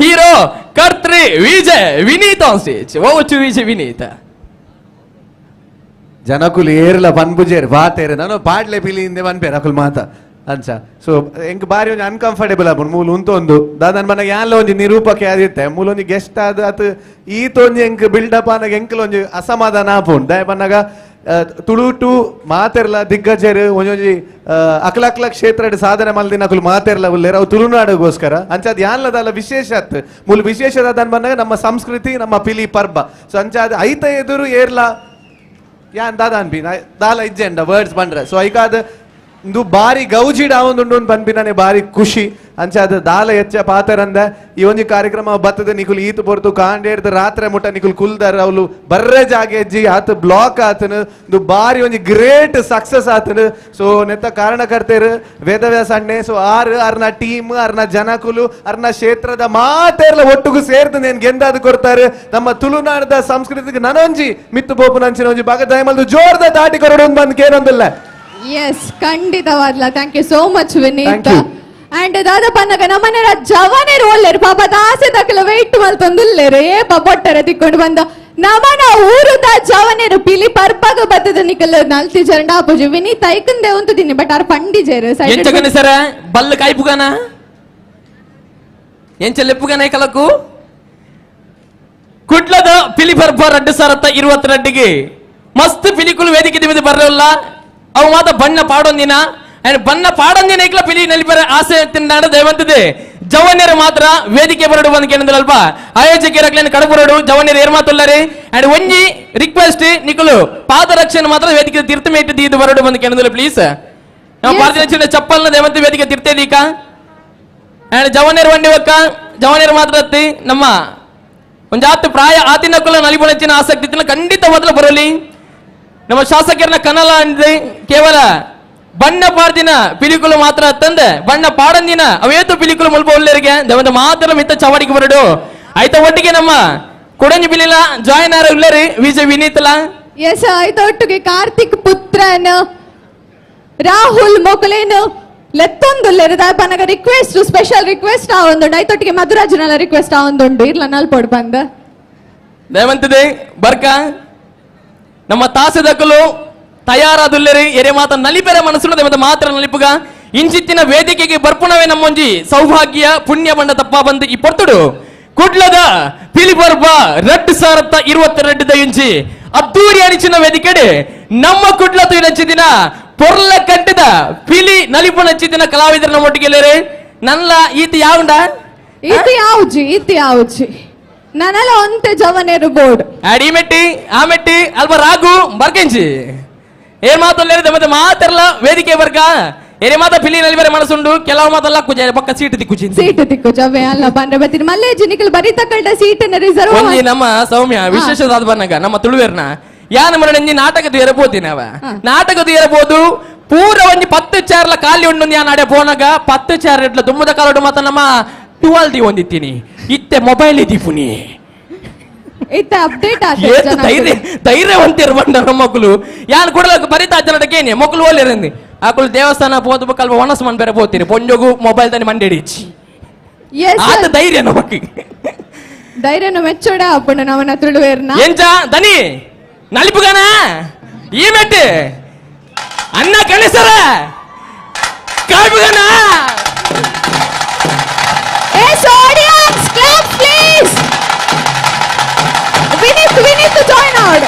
hero ಕರ್ತ್ರಿ Vijay Vineeth on stage. Over to Vijay Vineeth. ಜನಕುಲು ಏರ್ಲ ಪನ್ಪುಜೇರ್ ಬಾತೇರು ನಾನು ಪಾಡ್ಲೆ ಪಿಲಿ ಹಿಂದೆ ಪನ್ಪೇರು ಅಕುಲು ಮಾತ ಅಂಚ. ಸೊ ಎಂಕ್ ಬಾರಿ ಒಂಜಿ ಅನ್ಕಂಫರ್ಟೇಬಲ್ ಆಪುಂಡು ಮೂಲು ಉಂತೊಂದು ದಾದನ್ ಮನಗ ಯಾನ್ಲ ಒಂಜಿ ನಿರೂಪಕೆ ಆದಿತ್ತೆ ಮೂಲೊಂಜಿ ಗೆಸ್ಟ್ ಆದ ಅತ್ ಈತೊಂಜಿ ಎಂಕ್ ಬಿಲ್ಡಪ್ ಆನಗ ಎಂಕ್ಲ ಒಂಜಿ ಅಸಮಾಧಾನ ಆಪುಂಡು. ದಾಯ ಪನ್ನಗ ತುಳು ಟು ಮಾತೆರ್ಲ ದಿಗ್ಗಜರು ಒಂಜೊಂಜಿ ಅಕ್ಲಕ್ಲ ಕ್ಷೇತ್ರಡ್ ಸಾಧನೆ ಮಲ್ದಿನ ಅಕುಲು ಮಾತೆರ್ಲ ಉಲ್ಲೇರ್ ಅವು ತುಳುನಾಡುಗೋಸ್ಕರ ಅಂಚಾದ್ ಯಾನ್ಲದಲ್ಲ ವಿಶೇಷ ಅತ್ ಮೂಲು ವಿಶೇಷ ದಾದನ್ ಬನ್ನಗ ನಮ್ಮ ಸಂಸ್ಕೃತಿ ನಮ್ಮ ಪಿಲಿ ಪರ್ಬ. ಸೊ ಅಂಚಾದ್ ಐತ ಎದುರು ಏರ್ಲ ಯಾನ್ ದಾದ ಅನ್ಪಿ ದಾಲ ಇಜ್ಜೆಂಡ ವರ್ಡ್ಸ್ ಬಂದ್ರೆ. ಸೊ ಐಕಾದ ಇಂದು ಬಾರಿ ಗೌಜಿಡ್ ಆವೊಂದುಂಡು ಪನ್ಪಿನನೆ ಬಾರಿ ಖುಷಿ. ಅಂಚಾದ ದಾಲ ಹೆಚ್ಚ ಪಾತರಂದ ಈ ಒಂಜಿ ಕಾರ್ಯಕ್ರಮ ಬತ್ತದ ನಿಕುಲು ಈತು ಪೊರ್ತು ಕಾಂಡೇಡ್ದ ರಾತ್ರೆ ಮುಟ್ಟ ನಿಕುಲು ಕುಲ್ದಾರ ಅವಳು ಬರ್ರೆ ಜಾಗೆ ಹೆಜ್ಜಿ ಆತ ಬ್ಲಾಕ್ ಆತನು ಇಂದು ಬಾರಿ ಒಂಜಿ ಗ್ರೇಟ್ ಸಕ್ಸಸ್ ಆತನು. ಸೊ ನೆತ್ತ ಕಾರಣಕರ್ತೇರು ವೇದವ್ಯಾಸ ಅಣ್ಣೆ. ಸೊ ಆರ್ ಅರ್ನ ಟೀಮ್ ಅರ್ನ ಜನಕುಲು ಅರ್ನ ಕ್ಷೇತ್ರದ ಮಾತೆರ್ಲ ಒಟ್ಟುಗು ಸೇರ್ದು ನೇನ್ ಗೆಂದಾದ ಕೊಡ್ತಾರೆ ನಮ್ಮ ತುಳುನಾಡದ ಸಂಸ್ಕೃತಿಗೆ ನನೊಂಜಿ ಮಿತ್ತು ಬೋಪುನಂಚಿನ ಒಂಜಿ ಭಾಗ ದಯಮಲ್ದು ಜೋರ್ದ ದಾಟಿ ಕೊರಡು ಬಂದ್ ಕೇನೊಂದಿಲ್ಲ. ಎಸ್, ಖಂಡಿತವಾದ್ಲ thank you so much Vineeth. And ದಾದ ಪನ್ನಗ ನಮ್ಮನೆ ಜವನೇರು ಒಲ್ಲೇರು ಪಾಪ ದಾಸೆ ತಕಲ ವೆಯ್ಟ್ ಮಲ್ತೊಂದುಲ್ಲೇರು ಏ ಪೊಟ್ಟರೆ ತಿಕ್ಕೊಂಡು ಬಂದ ನಮನ ಊರುದ ಜವನೇರು ಪಿಲಿ ಪರ್ಪಗ ಬತ್ತದ ನಿಕಲ್ ನಲ್ತಿ ಜರಂಡ ಆಪುಜಿ ವಿನೀತ್ ಐಕಂದೆ ಉಂತುದಿನಿ ಬಟ್ ಆರ್ ಪಂಡಿಜೇರು ಎಂಚಗನೆ ಸರ ಬಲ್ಲು ಕಾಯ್ಪುಗಾನ ಎಂಚ ಲೆಪ್ಪುಗಾನ ಕಲಕು ಕುಡ್ಲದ ಪಿಲಿ ಪರ್ಪ 2022 ಮಸ್ತ್ ಪಿಲಿಕುಲು ವೇದಿಕೆ ದಿಮಿದ ಬರ್ರಲ್ಲ ಅವು ಮಾತ ಬಣ್ಣ ಪಾಡೊಂದಿನ ಅಂಡ್ ಬಣ್ಣ ಪಾಡೊಂದಿನ ಇಕ್ಲ ಪಿಲಿ ನಲಿಪರ ಆಸೆ ತಿಂದಾಡ ದೇವಂತದೆ ಜವನ್ಯರು ಮಾತ್ರ ವೇದಿಕೆ ಬರಡು ಬಂದ್ ಕೇಳಿದ್ರಲ್ಪ ಆಯೋಜಕರಕ್ಲೇನು ಕಡಬರಡು ಜವನ್ಯರು ಏರ್ ಮಾತುಲ್ಲರಿ ಅಂಡ್ ಒಂಜಿ ರಿಕ್ವೆಸ್ಟ್ ನಿಕುಲು ಪಾದರಕ್ಷೆಯನ್ನು ಮಾತ್ರ ವೇದಿಕೆ ತೀರ್ಥ ಮೇಟ್ ದೀದು ಬರಡು ಬಂದ್ ಕೇಳಿದ್ರು ಪ್ಲೀಸ್. ನಾವು ಪಾದರಕ್ಷೆ ಚಪ್ಪಲ್ನ ದೇವಂತ ವೇದಿಕೆ ತೀರ್ಥೇದೀಕ ಅಂಡ್ ಜವನ್ಯರು ವಂಡಿ ಒಕ್ಕ ಜವನ್ಯರು ಮಾತ್ರ ಅತ್ತಿ ನಮ್ಮ ಒಂಜಾತ್ ಪ್ರಾಯ ಆತಿನಕ್ಕುಲ ನಲಿಪುಣಚಿನ ಆಸಕ್ತಿ ಖಂಡಿತ ಮೊದಲು ಬರಲಿ. ನಮ್ಮ ಶಾಸಕರನ್ನ ಕನಲ ಅಂದ್ರೆ ಕೇವಲ ಬಣ್ಣ ಪಾಡ್ದಿನ ಪಿಲಿಕುಲು ಮಾತ್ರ ತಂದೆ ಬಣ್ಣ ಪಾಡಂದಿನ ಅವೇತು ಪಿಲಿಕುಲು ಮುಲ್ಪ ಉಳ್ಳರಿಗೆ ದೇವಂತ ಮಾತ್ರ ಮಿತ್ತ ಚವಾಡಿಗೆ ಬರಡು ಆಯ್ತ ಒಟ್ಟಿಗೆ ನಮ್ಮ ಕೊಡಂಜಿ ಪಿಲಿಲ ಜಾಯಿನ್ ಆರ ಉಳ್ಳರಿ ವಿಜಯ್ ವಿನೀತ್ಲ. ಎಸ್, ಆಯ್ತ ಒಟ್ಟಿಗೆ Karthik Puthran Rahul ಮೊಕಲೇನು ಲೆತ್ತೊಂದುಲ್ಲೇರು ದಾಪನಗ request special request ಆ ಒಂದುಂಡು ಆಯ್ತೊಟ್ಟಿಗೆ ಮಧುರಾಜನೆಲ್ಲ ರಿಕ್ವೆಸ್ಟ್ ಆ ಒಂದುಂಡು ಇರ್ಲ ನಲ್ಪೊಡು ಬಂದ ದೇವಂತದೆ ಬರ್ಕ ನಮ್ಮ ತಾಸದಕಲು ತಯಾರಾದುಲ್ಲೇರಿ ಎರೆ ಮಾತ ನಲಿಪೆರೆ ಮನಸ್ಸು ಮತ್ತೆ ಮಾತ್ರ ನಲಿಪುಗ ಇಂಚಿತ್ತಿನ ವೇದಿಕೆಗೆ ಬರ್ಪುಣವೇ ನಮ್ಮೊಂಜಿ ಸೌಭಾಗ್ಯ ಪುಣ್ಯ ಬಂಡ ತಪ್ಪ ಬಂದು ಈ ಪೊರ್ತುಡು ಕುಡ್ಲದ ಪಿಲಿಪರ್ಬ 2022 ಇಂಚಿ ಅದ್ದೂರಿ ಅನಿಚಿನ ವೇದಿಕೆಡೆ ನಮ್ಮ ಕುಡ್ಲ ತುಯಿನಂಚಿದಿನ ಪೊರ್ಲ ಕಂಠದ ಪಿಲಿ ನಲಿಪು ನಚ್ಚಿದಿನ ಕಲಾವಿದರ ನಮ್ಮೊಟ್ಟಿಗೆ ನಲ್ಲ ಈತ ಯಾವುಂಡ ಈತ ಯಾವುಜಿ ಈತ ಯಾವುಜಿ ನನಲ ಒಂತೆ ಜವನೇರು ಬೋರ್ಡ್ ಆಡ್ ಈ ಮೆಟ್ಟಿ ಆ ಮೆಟ್ಟಿ ಅಲ್ಪ ರಾಗು ಬರ್ಕೆಂಚಿ ಏನ್ ಮಾತಲ್ಲ ಮತ್ತೆ ಮಾತಾರಲ್ಲ ವೇದಿಕೆ ಬರ್ಕ ಏನೇ ಮಾತ ಪಿಲಿ ನಲಿಬರೆ ಮನಸ್ಸುಂಡು ಕೆಲವು ಮಾತಲ್ಲ ಕುಜ ಪಕ್ಕ ಸೀಟ್ ತಿಕ್ಕುಚಿ ಸೀಟ್ ತಿಕ್ಕುಚಿ ಅವೇ ಅಲ್ಲ ಬಂದ್ರೆ ಬತ್ತೀನಿ ಮಲ್ಲೇಜಿ ನಿಕಲ್ ಬರೀ ತಕ್ಕಂಡ ಸೀಟನ್ನ ರಿಸರ್ವ್ ಒಂಜಿ ನಮ್ಮ ಸೌಮ್ಯ ವಿಶೇಷದಾದ ಬನ್ನಗ ನಮ್ಮ ತುಳುವೇರ್ನ ಯಾನ ಮರಣ ನಾಟಕದ ಎರಬೋದಿನ ಅವ ನಾಟಕದ ಎರಬೋದು ಪೂರ ಒಂಜಿ 10 ಚಾರ್ಲ ಖಾಲಿ ಉಂಡು ಯಾನ್ ಅಡೆ ಪೋನಾಗ 10 ಚಾರ್ ಇಟ್ಲ ದುಮ್ಮದ ಕಾಲೋಡು ಮಾತ ನಮ್ಮ ಟುವಾಲ್ the ಒಂದಿತ್ತೀನಿ ಇತ್ತೆ ಮೊಬೈಲ್ ಇದ್ದೀಪುನಿ ಇತ್ತೆ ಅಪ್ಡೇಟ್ ಏತು ಧೈರ್ಯ ಧೈರ್ಯವಂತಿರು ಬಂಡ ನಮ್ಮ ಮಕ್ಕಳು ಯಾನ್ ಕೂಡಲ ಬರಿತಾ ಜನಟಕ್ಕೇನೆ ಮಕ್ಕಳು ಓಲಿರಂದಿ ಆಕುಲು ದೇವಸ್ಥಾನ ಪೋದು ಕಲ್ಪ ಒಣಸ್ ಮನ್ ಬೇರೆ ಪೋತೀರಿ ಪೊಂಜೋಗು ಮೊಬೈಲ್ ತಾನೆ ಮಂಡಿಡಿಚಿ ಆತ ಧೈರ್ಯ ನಮಕ್ ಧೈರ್ಯನ ಮೆಚ್ಚೋಡ ಅಪ್ಪಣ್ಣ ನಮ್ಮನ್ನ ತುಳುವೇರ್ನ ಎಂಚ ದನಿ ನಲಿಪುಗಾನ ಈ ಮೆಟ್ಟಿ ಅನ್ನ ಕಣಿಸರ ಕಾಯ್ಬುಗಾನ. Yes, audience, clap please. Vineeth, Vineeth join out.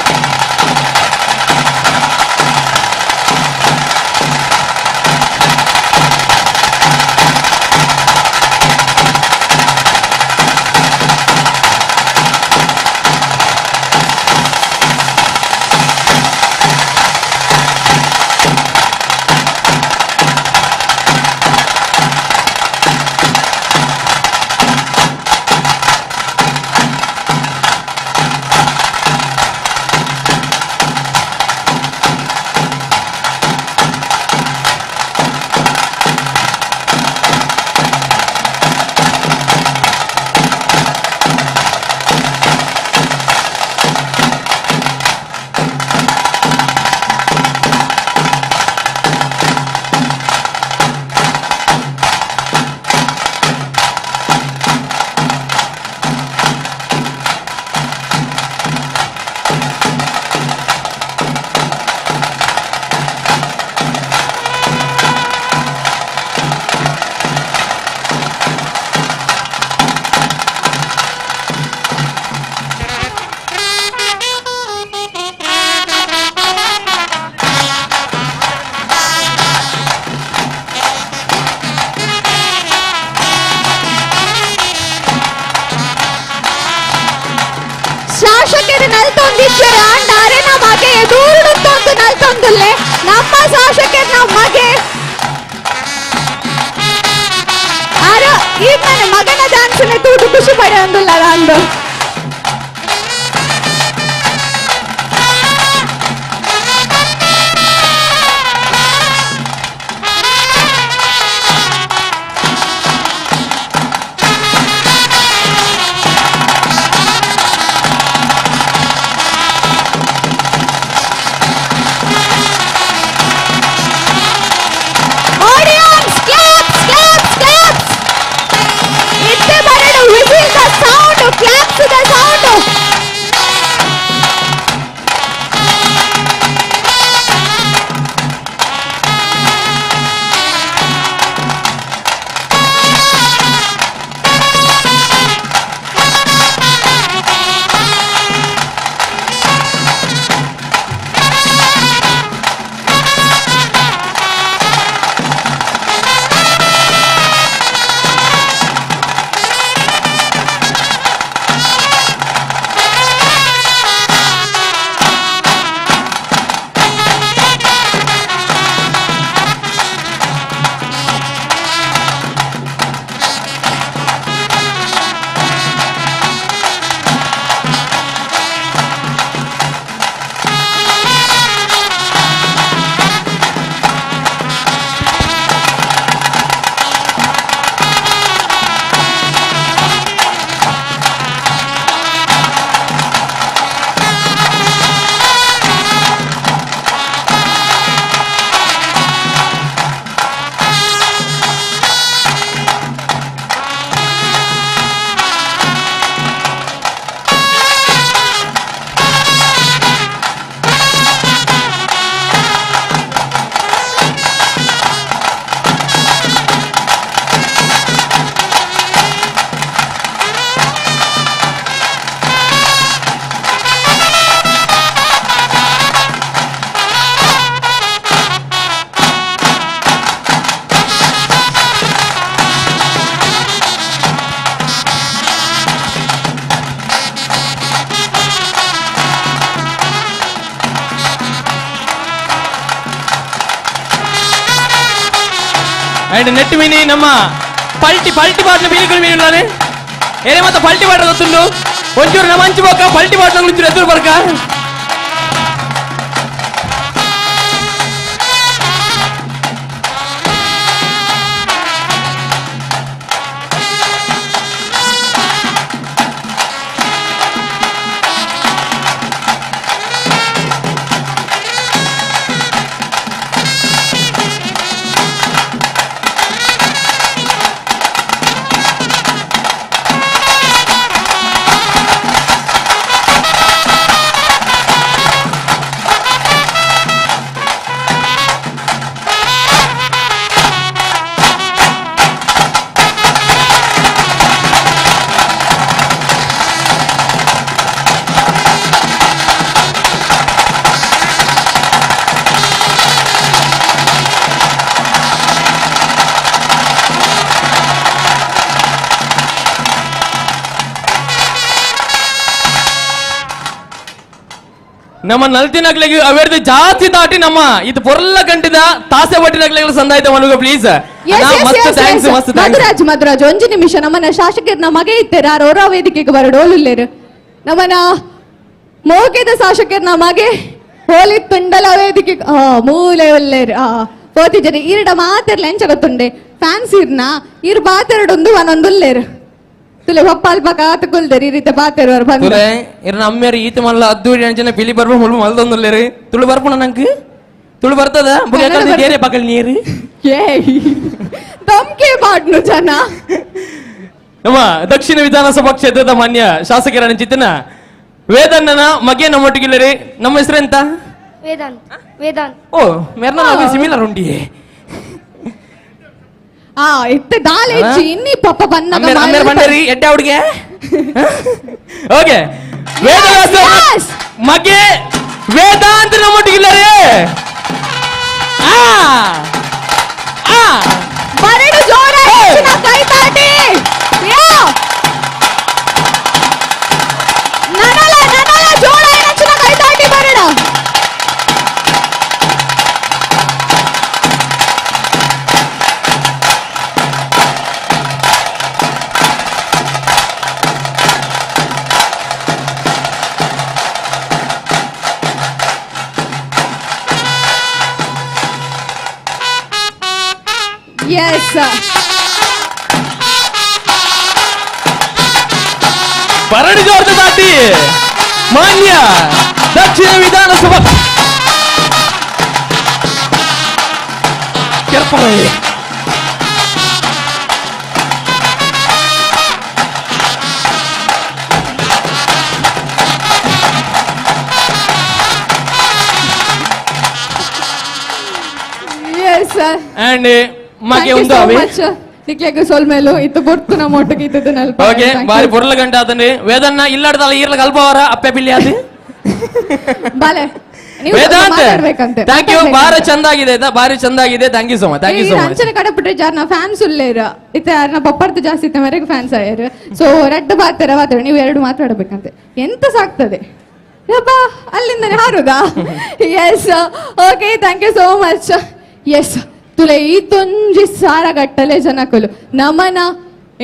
ಅಂದ. Audience, claps, claps, claps. ಇತ್ತೆ ಬರಡು whistle the sound, claps the sound. And net mini ನಮ್ಮ ಪಲ್ಟಿ ಪಲ್ಟಿ ಬಾಟ್ಲ ಬೀಲಿಗಳು ಮೀನುಳ್ಳಾನೆ ಏನೇ ಮತ್ತೆ ಪಲ್ಟಿ ಬಾಟ್ಲ ಗೊತ್ತುಂಡು ಒಂಚೂರು ನಮ್ಮ ಅಂಚು ಬೋಕ ಪಲ್ಟಿ ಬಾಟ್ಲ ಒಂಚೂರು ಎದುರು ಬರ್ಕ. ನಮ್ಮ ನಲ್ತಿನಗ್ಲಿಗೆ ಅವೇರ್ದು ಜಾಸ್ತಿ ದಾಟಿ ನಮ್ಮ ಇದು ಪೊರ್ಲ ಗಂಟಿದ ತಾಸೆ ಬಟ್ಟಿನಗ್ಲಿಗೆ ಸಂದಾಯ್ತ ಮನುಗ ಪ್ಲೀಸ್. ಮಸ್ತ್ thanks, ಮಸ್ತ್ thanks. Madhuraj, Madhuraj ಒಂಜಿ ನಿಮಿಷ. ನಮ್ಮನ್ನ ಶಾಸಕರ್ನ ಮಗೆ ಇತ್ತೆರ ರೋರ ವೇದಿಕೆಗೆ ಬರಡೋಲುಲ್ಲೇರು. ನಮ್ಮನ್ನ ಮೋಗೆದ ಶಾಸಕರ್ನ ಮಗೆ ಹೋಲಿ ತುಂಡಲ ವೇದಿಕೆ ಮೂಲೆ ಒಲ್ಲೇರು. ಪೋತಿ ಜನ ಈರಡ ಮಾತೆರ್ಲ ಎಂಚ ಗೊತ್ತುಂಡೆ ಫ್ಯಾನ್ಸ್ ಇರ್ನ ಇರ್ ಬಾತೆರಡೊಂದು ಒಂದೊಂದುಲ್ಲೇರು ತುಲೆ ಪಪ್ಪ ಅಲ್ಪ ಕಾತು ಕುಲ್ದೇರಿ ಈ ರೀತಿ ಬಾತೆರುವರು ಬಂದು. ತುಲೆ ಇರ್ನ ಅಮ್ಮೇರು ಈತ ಮಲ್ಲ ಅದ್ದೂರಿ ಅಂಚನೆ ಪಿಲಿ ಬರ್ಬ ಮುಳ್ಳು ಮಲ್ದೊಂದುಲ್ಲೇರು. ತುಳು ಬರ್ಪುಣ ನಂಗೆ ತುಳು ಬರ್ತದ ಬೇರೆ ಪಕ್ಕಲ್ ನೀರು ಏಯ್ ದಮ್ಕೆ ಬಾಡ್ನು ಜನ. ನಮ್ಮ ದಕ್ಷಿಣ ವಿಧಾನಸಭಾ ಕ್ಷೇತ್ರದ ಮಾನ್ಯ ಶಾಸಕರ ಚಿತ್ತನ ವೇದಣ್ಣನ ಮಗೆ ನಮ್ಮೊಟ್ಟಿಗಿಲ್ಲರಿ. ನಮ್ಮ ಹೆಸರು ಎಂತ? ವೇದಾಂತ್. ವೇದಾಂತ್. ಓ ಮೇರ್ನ ಸಿಮಿಲರ್ ಉಂಡಿ. ಆ ಇತ್ತೆ ದಾಲೆ ಇಚ್ಚಿ ಇನ್ನಿ ಪಪ್ಪ ಬನ್ನಗ ಅಮ್ಮೇರ್ ಬಂಡರಿ ಎಡ್ಡೆ ಹುಡುಗೆ. ಓಕೆ ವೇದವ್ಯಾಸ ಮಗೆ ವೇದಾಂತ ನಮ್ಮೊಟ್ಟಿಗಿಲ್ಲರಿ. ಆ ಆ ಬರಡು ಜೋರ ಹೆಚ್ಚಿನ ಕೈ ತಾಟಿ. ಯಾ ನನಲ ನನಲ ಜೋರ ಹೆಚ್ಚಿನ ಕೈ ತಾಟಿ ಬರಡ. S ಬರಡಿ ಜೋರ್ದ ದಾಟಿ ಮಾನ್ಯ ದಕ್ಷಿಣ ವಿಧಾನಸಭಾ ಕೆರ್ಪರೆ. ಎಸ್ ಅಂಡ್ ಮಗೆ ಒಂದು ಅವಿ ನಿಕ್ಲೆಗ್ ಸೊಲ್ಮೇಲು ಇತ್ತು ಬೊರ್ತು ನಮ್ಮ ಒಟ್ಟಿಗೆ ಇದ್ದದನ್ನಲ್ಪ. ಓಕೆ ಬಾರಿ ಪೊರ್ಲ ಗಂಟೆ ಆತಂడి ವೇದನ್ನ ಇಲ್ಲಾಡ್ದಲ್ಲ ಈರ್ಲ ಕಲ್ಪವರ ಅಪ್ಪೆ ಬಿಲ್ಲಿ ಅದು ಬಾಲೆ ನೀವು ಸ್ವಲ್ಪ ವೇದಾಂತ್ ಮಾತಾಡ್ಬೇಕಂತೆ. Thank you ಬಾರಿ ಚಂದ ಆಗಿದೆ ಆಯ್ತಾ? ಬಾರಿ ಚಂದ ಆಗಿದೆ thank you so much thank you so much ಅಂಚನೆ ಕಡೆ ಬಿಟ್ರೆ ಜಾರ್ನ ಫ್ಯಾನ್ಸ್ ಉಲ್ಲೇರ ಇತ್ತೆ ಯಾರನ್ನ ಪಪ್ಪರ್ದು ಜಾಸ್ತಿ ಇತ್ತೆ ಮೇರೆಗೆ ಫ್ಯಾನ್ಸ್ ಆಯರ್. ಸೊ ರಡ್ಡು ಬಾತರ ಮಾತಾಡ ನೀವು ಎರಡು ಮಾತಾಡಬೇಕಂತೆ ಎಂತ ಸಾಕ್ತದೆ ಯಪ್ಪ ಅಲ್ಲಿಂದನೇ ಹಾರುದಾ. Yes okay thank you so much. Yes ತುಲೆ ಈ ತೊಂಜಿ ಸಾರ ಗಟ್ಟಲೆ ಜನಕುಲು ನಮನ